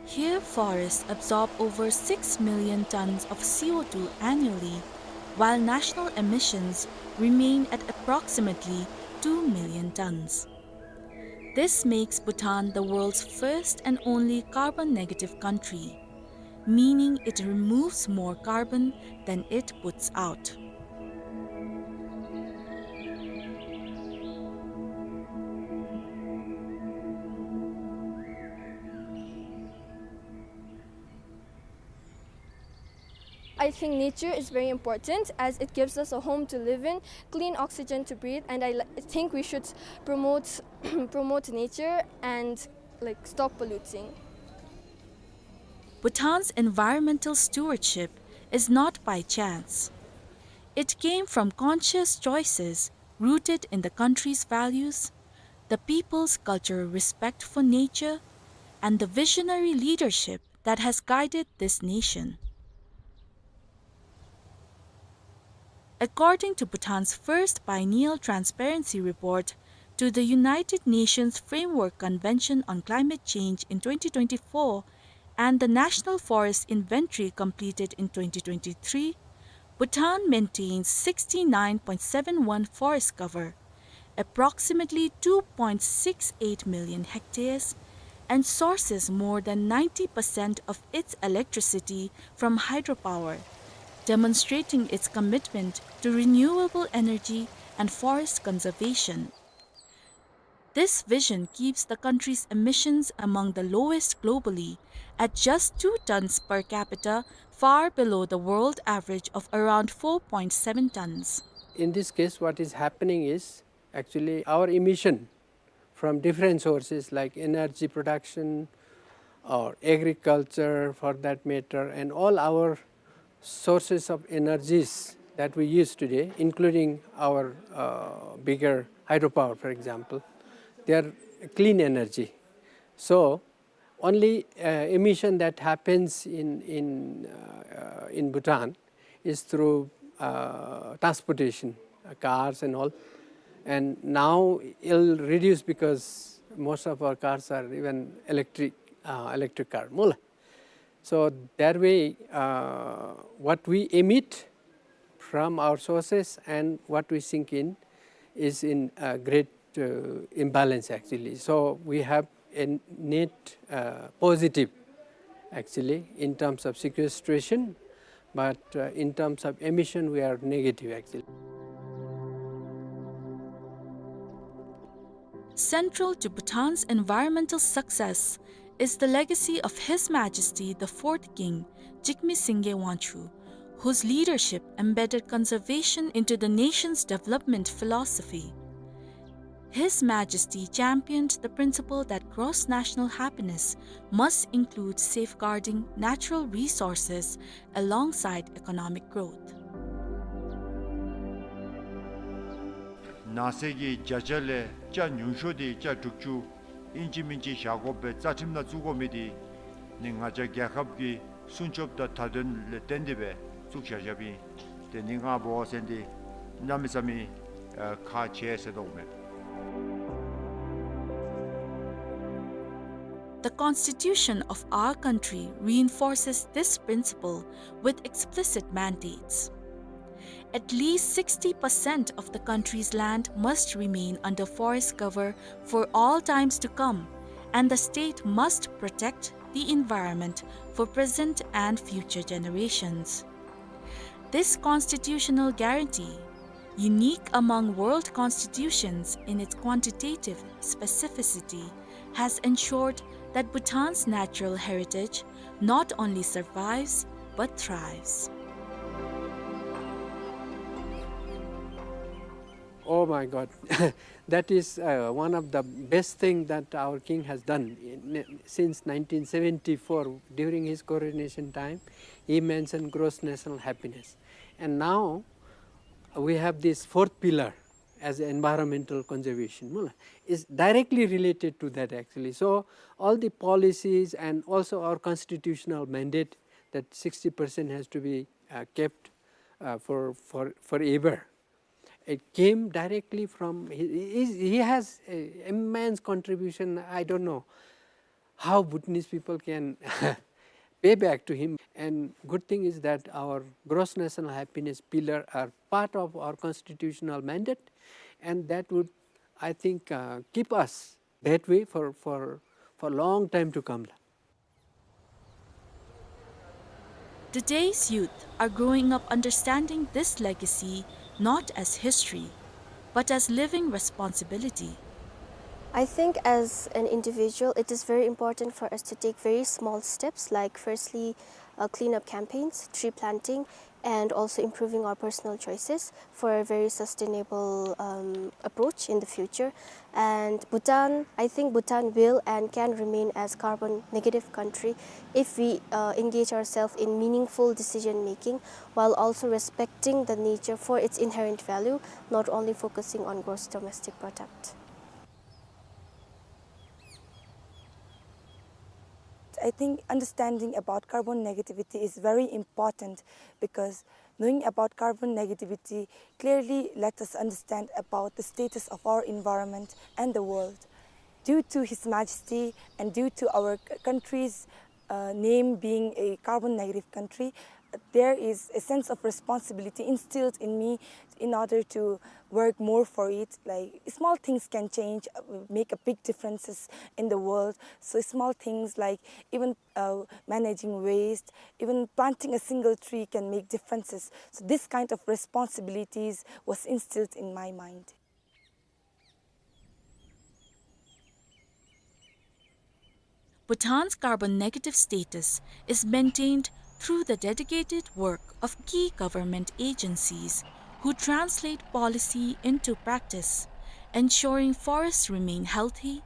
Here, forests absorb over six million tons of C O two annually, while national emissions remain at approximately two million tons. This makes Bhutan the world's first and only carbon negative country, meaning it removes more carbon than it puts out. I think nature is very important as it gives us a home to live in, clean oxygen to breathe, and I li-, think we should promote, promote nature and, like, stop polluting. Bhutan's environmental stewardship is not by chance. It came from conscious choices rooted in the country's values, the people's cultural respect for nature, and the visionary leadership that has guided this nation. According to Bhutan's first biennial transparency report to the United Nations Framework Convention on Climate Change in twenty twenty-four and the National Forest Inventory completed in twenty twenty-three, Bhutan maintains sixty-nine point seven one forest cover, approximately two point six eight million hectares, and sources more than ninety percent of its electricity from hydropower, demonstrating its commitment to renewable energy and forest conservation. This vision keeps the country's emissions among the lowest globally, at just two tons per capita, far below the world average of around four point seven tons. In this case, what is happening is actually our emission from different sources like energy production or agriculture for that matter, and all our sources of energies that we use today, including our, uh, bigger hydropower, for example, they are clean energy. So only, uh, emission that happens in, in, uh, uh, in Bhutan is through, uh, transportation, uh, cars and all. And now it'll reduce because most of our cars are even electric, uh, electric car. Mula. So that way, uh, what we emit from our sources and what we sink in is in a great, uh, imbalance actually. So we have a net, uh, positive actually, in terms of sequestration, but, uh, in terms of emission, we are negative, actually. Central to Bhutan's environmental success is the legacy of His Majesty the Fourth King, Jigme Singye Wangchuck, whose leadership embedded conservation into the nation's development philosophy. His Majesty championed the principle that gross national happiness must include safeguarding natural resources alongside economic growth. ནང་གསེས་ཀྱི་བརྒྱ་ཆ་ལས་ཆ་ཉུང་ཤོས་དེ་ཆ་དྲུག་ཅུ་ཨིན་ཅི་མིན་ཅི་བཞག་དགོ་པའི་རྩ་ཁྲིམས་ནང་བཙུགས་དགོ་མི་དེ་ནི་ང་བཅས་རྒྱལ་ཁབ་ཀྱི་སྲུང་སྐྱོབ་དང་མཐའ་དོན་ལས་བརྟེན་ཏེ་སྦེ་བཙུགས་བཞག་བཞགཔ་ཨིན། དེ་ནི་ང་འབད་བ་ཅིན་འདི་གནམ་མེད་ས་མེད་ཨ་ཁག་ཆེ་ཟེར་དོ་མས། The Constitution of our country reinforces this principle with explicit mandates. At least sixty percent of the country's land must remain under forest cover for all times to come, and the state must protect the environment for present and future generations. This constitutional guarantee, unique among world constitutions in its quantitative specificity, has ensured that Bhutan's natural heritage not only survives but thrives. Oh my God. That is, uh, one of the best thing that our king has done. In, since nineteen seventy-four, during his coronation time, he mentioned gross national happiness. And now we have this fourth pillar as environmental conservation, mo la, is directly related to that actually. So all the policies and also our constitutional mandate that sixty percent has to be, uh, kept, uh, for, for, forever. It came directly from, he, he, he has a immense contribution. I don't know how Bhutanese people can pay back to him. And good thing is that our gross national happiness pillar are part of our constitutional mandate, and that would, I think, uh, keep us that way for, for, for long time to come. Today's youth are growing up understanding this legacy not as history, but as living responsibility. I think as an individual, it is very important for us to take very small steps, like firstly, uh, cleanup campaigns, tree planting, and also improving our personal choices for a very sustainable, um, approach in the future. And Bhutan, I think Bhutan will and can remain as carbon negative country if we, uh, engage ourselves in meaningful decision making while also respecting the nature for its inherent value, not only focusing on gross domestic product. I think understanding about carbon negativity is very important because knowing about carbon negativity clearly lets us understand about the status of our environment and the world. Due to His Majesty and due to our c-, country's, uh, name being a carbon negative country, there is a sense of responsibility instilled in me in order to work more for it. Like, small things can change, uh, make a big differences in the world. So small things like even, uh, managing waste, even planting a single tree can make differences. So this kind of responsibilities was instilled in my mind. Bhutan's carbon negative status is maintained through the dedicated work of key government agencies who translate policy into practice, ensuring forests remain healthy,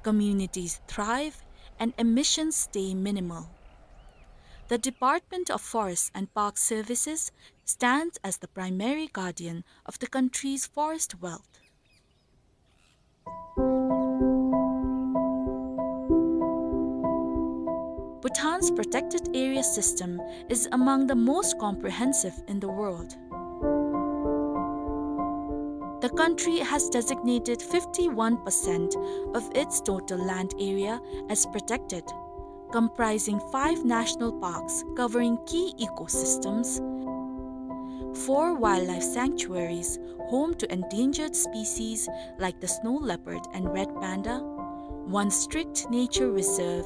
communities thrive, and emissions stay minimal. The Department of Forest and Park Services stands as the primary guardian of the country's forest wealth. Bhutan's protected area system is among the most comprehensive in the world. The country has designated fifty-one percent of its total land area as protected, comprising five national parks covering key ecosystems, four wildlife sanctuaries home to endangered species like the snow leopard and red panda, one strict nature reserve,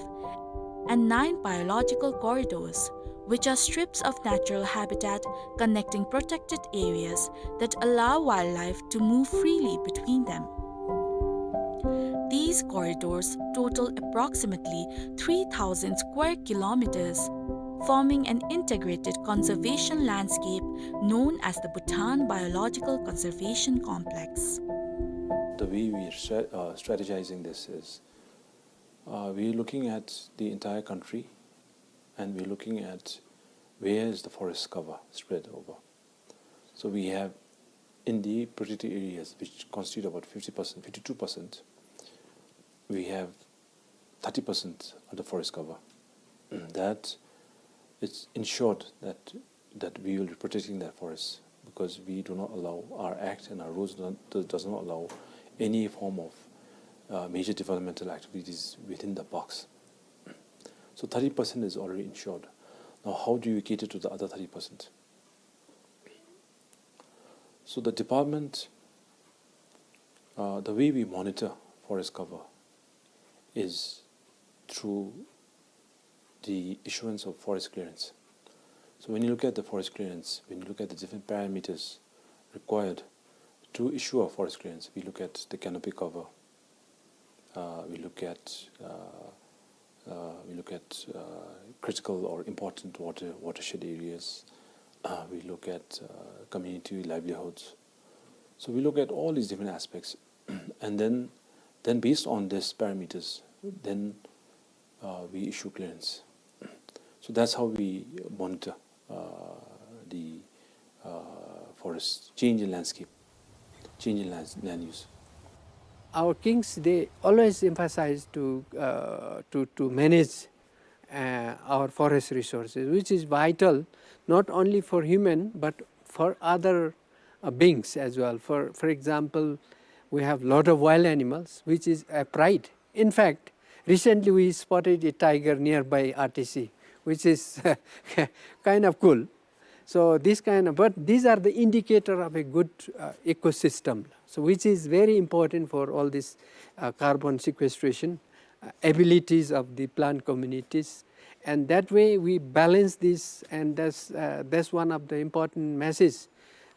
and nine biological corridors, which are strips of natural habitat connecting protected areas that allow wildlife to move freely between them. These corridors total approximately three thousand square kilometers, forming an integrated conservation landscape known as the Bhutan Biological Conservation Complex. The way we are stra-, uh, strategizing this is, uh, we're looking at the entire country, and we're looking at where is the forest cover spread over. So we have, in the protected areas, which constitute about fifty percent, fifty-two percent, we have thirty percent under forest cover. That it's ensured that, that we will be protecting that forest, because we do not allow, our act and our rules do not, do, does not allow any form of, uh, major developmental activities within the parks. So thirty percent is already ensured. Now, how do you cater to the other thirty percent? So the department, uh, the way we monitor forest cover is through the issuance of forest clearance. So when you look at the forest clearance, when you look at the different parameters required to issue a forest clearance, we look at the canopy cover, uh, we look at, uh, uh, we look at, uh, critical or important water, watershed areas. Uh, we look at, uh, community livelihoods. So we look at all these different aspects, and then, then based on these parameters, then, uh, we issue clearance. So that's how we monitor, uh, the, uh, forest change in landscape, change in lands-, land use. Our kings, they always emphasize to, uh, to, to manage, uh, our forest resources, which is vital not only for human but for other, uh, beings as well. For, for example, we have lot of wild animals, which is a pride. In fact, recently we spotted a tiger nearby R T C, which is kind of cool. So this kind of, but these are the indicator of a good, uh, ecosystem, so which is very important for all this, uh, carbon sequestration, uh, abilities of the plant communities. And that way we balance this, and that's, uh, that's one of the important messages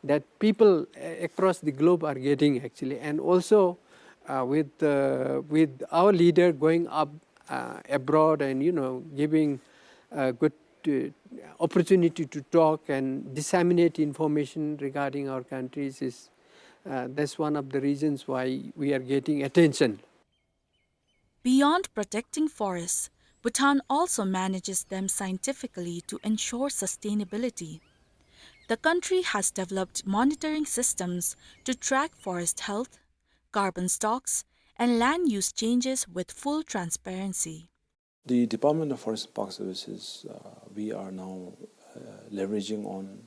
that people, uh, across the globe are getting actually. And also, uh, with, uh, with our leader going up, uh, abroad and, you know, giving, uh, good, uh, opportunity to talk and disseminate information regarding our countries is, uh, that's one of the reasons why we are getting attention. Beyond protecting forests, Bhutan also manages them scientifically to ensure sustainability. The country has developed monitoring systems to track forest health, carbon stocks, and land use changes with full transparency. The Department of Forest and Park Services, uh, we are now, uh, leveraging on,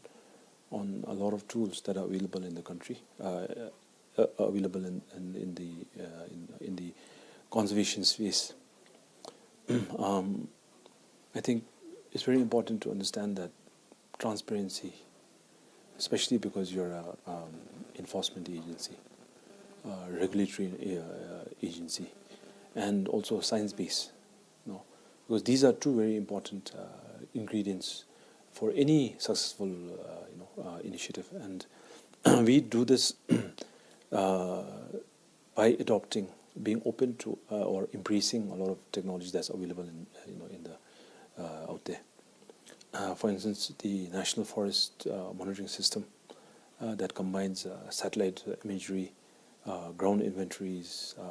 on a lot of tools that are available in the country, uh, uh, available in, in, in the, uh, in, in the conservation space. Um, I think it's very important to understand that transparency, especially because you're a, um, enforcement agency, uh, regulatory, uh, agency, and also science-based, you know, because these are two very important, uh, ingredients for any successful, uh, you know, uh, initiative. And we do this, uh, by adopting, being open to, uh, or embracing a lot of technology that's available in, uh, you know, in the, uh, out there. Uh, for instance, the National Forest, uh, Monitoring System, uh, that combines, uh, satellite imagery, uh, ground inventories, uh,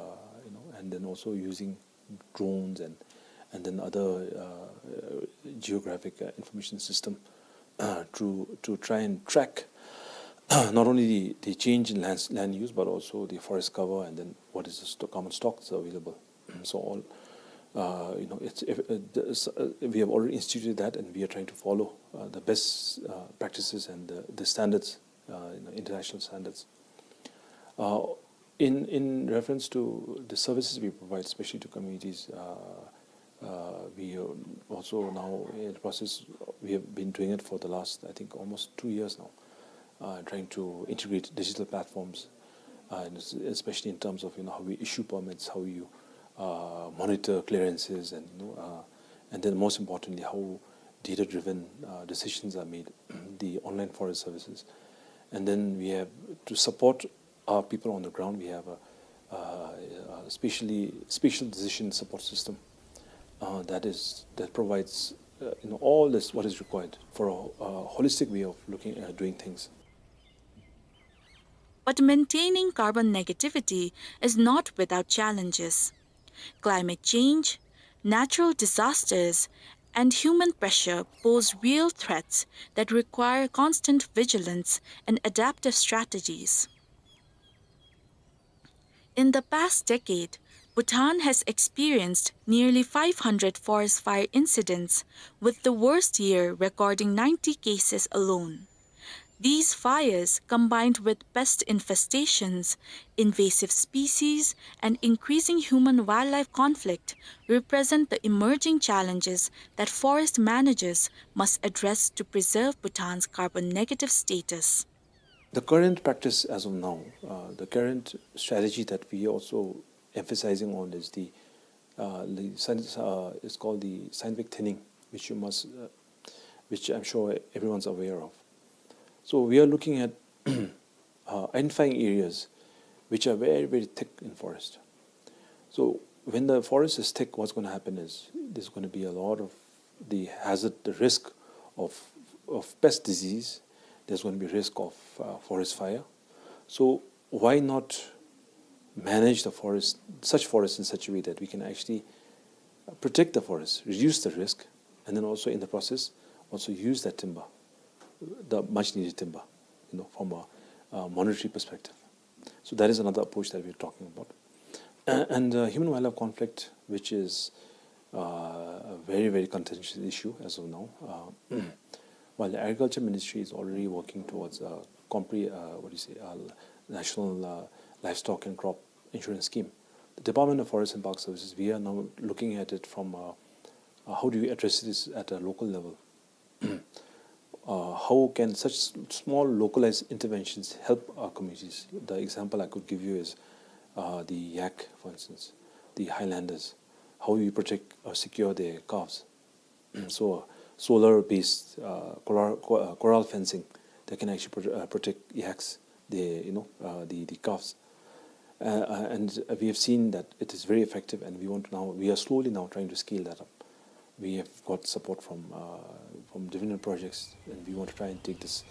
you know, and then also using drones and, and then other, uh, uh, geographic, uh, information system, uh, to, to try and track not only the, the change in lands, land use, but also the forest cover and then what is the sto-, common stocks available. So all, uh, you know, it's, if, uh, the, s-, uh, we have already instituted that, and we are trying to follow, uh, the best, uh, practices and the, the standards, uh, you know, international standards. Uh, in, in reference to the services we provide, especially to communities, uh, uh, we are also now in the process, we have been doing it for the last, I think, almost two years now, uh, trying to integrate digital platforms, uh, and es-, especially in terms of, you know, how we issue permits, how you, uh, monitor clearances, and, you know, uh, And then most importantly, how data-driven uh, decisions are made, the online forest services. And then we have, to support our people on the ground, we have a, uh, a specially, special decision support system uh, that is, that provides uh, you know, all this what is required for a, a holistic way of looking at doing things. But maintaining carbon negativity is not without challenges. Climate change, natural disasters, and human pressure pose real threats that require constant vigilance and adaptive strategies. In the past decade, Bhutan has experienced nearly five hundred forest fire incidents, with the worst year recording ninety cases alone. These fires, combined with pest infestations, invasive species, and increasing human-wildlife conflict, represent the emerging challenges that forest managers must address to preserve Bhutan's carbon negative status. The current practice as of now, uh, the current strategy that we are also emphasizing on is the, uh, the science, uh, it's called the scientific thinning, which you must, uh, which I'm sure everyone's aware of. So we are looking at uh, identifying areas which are very, very thick in forest. So when the forest is thick, what's going to happen is there's going to be a lot of the hazard, the risk of, of pest disease. There's going to be risk of uh, forest fire. So why not manage the forest, such forests in such a way that we can actually protect the forest, reduce the risk, and then also in the process, also use that timber, the much needed timber, you know, from a, uh, monetary perspective. So that is another approach that we're talking about. Uh, and uh, human-wildlife conflict, which is uh, a very, very contentious issue as of now. Uh, while the agriculture ministry is already working towards a compre-, uh, what do you say, a national uh, livestock and crop insurance scheme, the Department of Forest and Park Services, we are now looking at it from uh, uh, how do we address this at a local level? Uh, how can such s- small localized interventions help our communities? The example I could give you is uh, the yak, for instance, the highlanders, how you protect or secure their calves. So solar-based uh, corral, co- uh, corral fencing that can actually pro- uh, protect yaks, the, you know, uh, the, the calves. Uh, uh, and we have seen that it is very effective, and we want to now, we are slowly now trying to scale that up. We have got support from, uh, from different projects, and we want to try and take this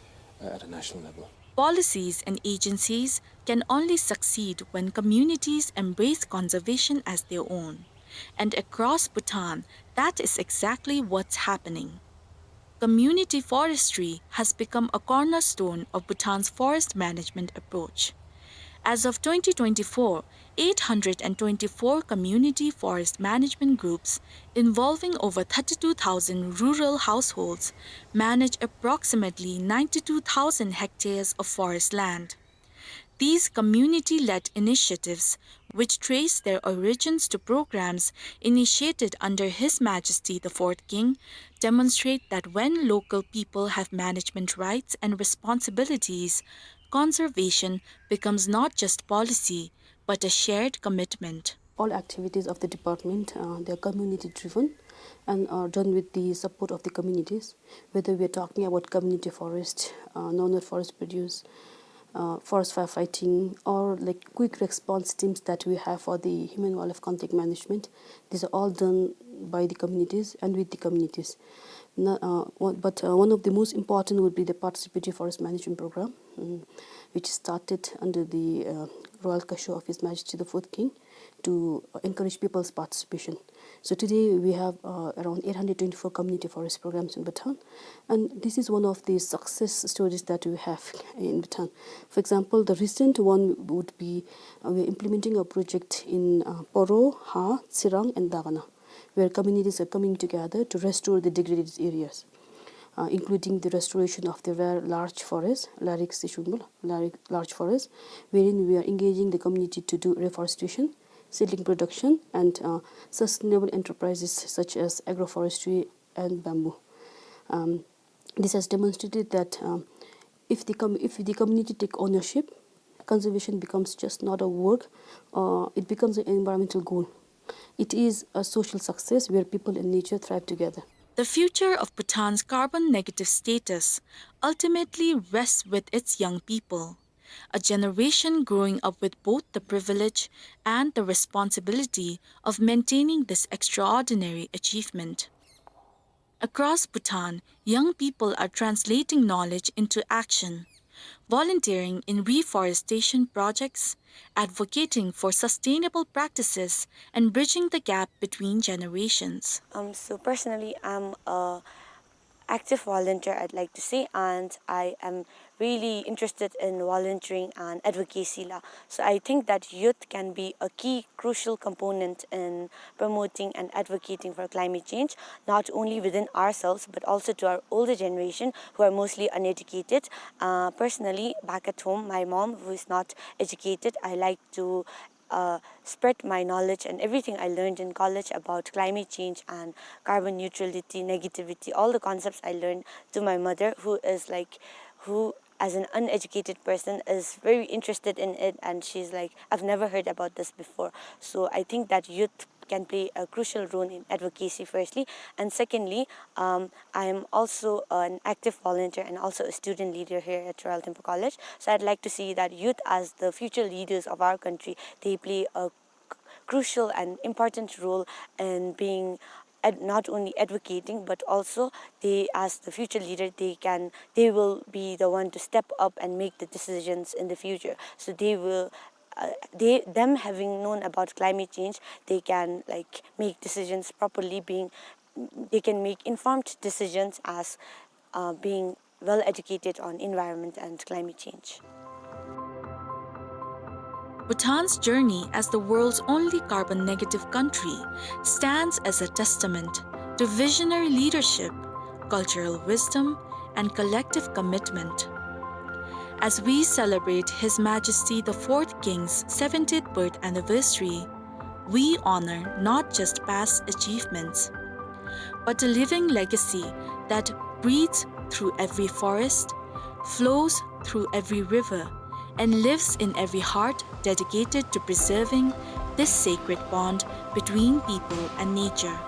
uh, at a national level. Policies and agencies can only succeed when communities embrace conservation as their own. And across Bhutan, that is exactly what's happening. Community forestry has become a cornerstone of Bhutan's forest management approach. As of twenty twenty-four, eight hundred and twenty-four community forest management groups involving over thirty-two thousand rural households manage approximately ninety-two thousand hectares of forest land. These community-led initiatives, which trace their origins to programs initiated under His Majesty the Fourth King, demonstrate that when local people have management rights and responsibilities, conservation becomes not just policy, but a shared commitment. All activities of the department, uh, they are community driven and are done with the support of the communities. Whether we are talking about community forest, uh, non-node forest produce, uh, forest firefighting, or like quick response teams that we have for the human wildlife conflict management, these are all done by the communities and with the communities. No, uh, one, but uh, one of the most important would be the participatory forest management program, mm, which started under the uh, royal cachot of His Majesty the Fourth King to uh, encourage people's participation. So today we have uh, around eight hundred twenty-four community forest programs in Bhutan, and this is one of the success stories that we have in Bhutan. For example, the recent one would be uh, we are implementing a project in uh, Poro, Ha, Tsirang, and Dagana, where communities are coming together to restore the degraded areas, uh, including the restoration of the rare large forest, Larik Sishungbul, Larik large forest, wherein we are engaging the community to do reforestation, seedling production, and uh, sustainable enterprises such as agroforestry and bamboo. Um, this has demonstrated that um, if the com- if the community take ownership, conservation becomes just not a work; uh, it becomes an environmental goal. It is a social success where people and nature thrive together. The future of Bhutan's carbon negative status ultimately rests with its young people, a generation growing up with both the privilege and the responsibility of maintaining this extraordinary achievement. Across Bhutan, young people are translating knowledge into action, volunteering in reforestation projects, advocating for sustainable practices, and bridging the gap between generations. Um, so personally, I'm a active volunteer, I'd like to say, and I am really interested in volunteering and advocacy la. So I think that youth can be a key crucial component in promoting and advocating for climate change, not only within ourselves, but also to our older generation who are mostly uneducated. Uh, personally, back at home, my mom, who is not educated, I like to uh, spread my knowledge and everything I learned in college about climate change and carbon neutrality, negativity, all the concepts I learned to my mother, who is like, who as an uneducated person is very interested in it, and she's like, "I've never heard about this before." So I think that youth can play a crucial role in advocacy, firstly, and secondly, um, I am also an active volunteer and also a student leader here at Royal Thimphu College. So I'd like to see that youth, as the future leaders of our country, they play a c-, crucial and important role in being ad-, not only advocating, but also they, as the future leader, they can, they will be the one to step up and make the decisions in the future. So they will, uh, they, them having known about climate change, they can, like, make decisions properly, being, they can make informed decisions as, uh, being well educated on environment and climate change. Bhutan's journey as the world's only carbon negative country stands as a testament to visionary leadership, cultural wisdom, and collective commitment. As we celebrate His Majesty the Fourth King's seventieth birth anniversary, we honor not just past achievements, but a living legacy that breathes through every forest, flows through every river, and lives in every heart dedicated to preserving this sacred bond between people and nature.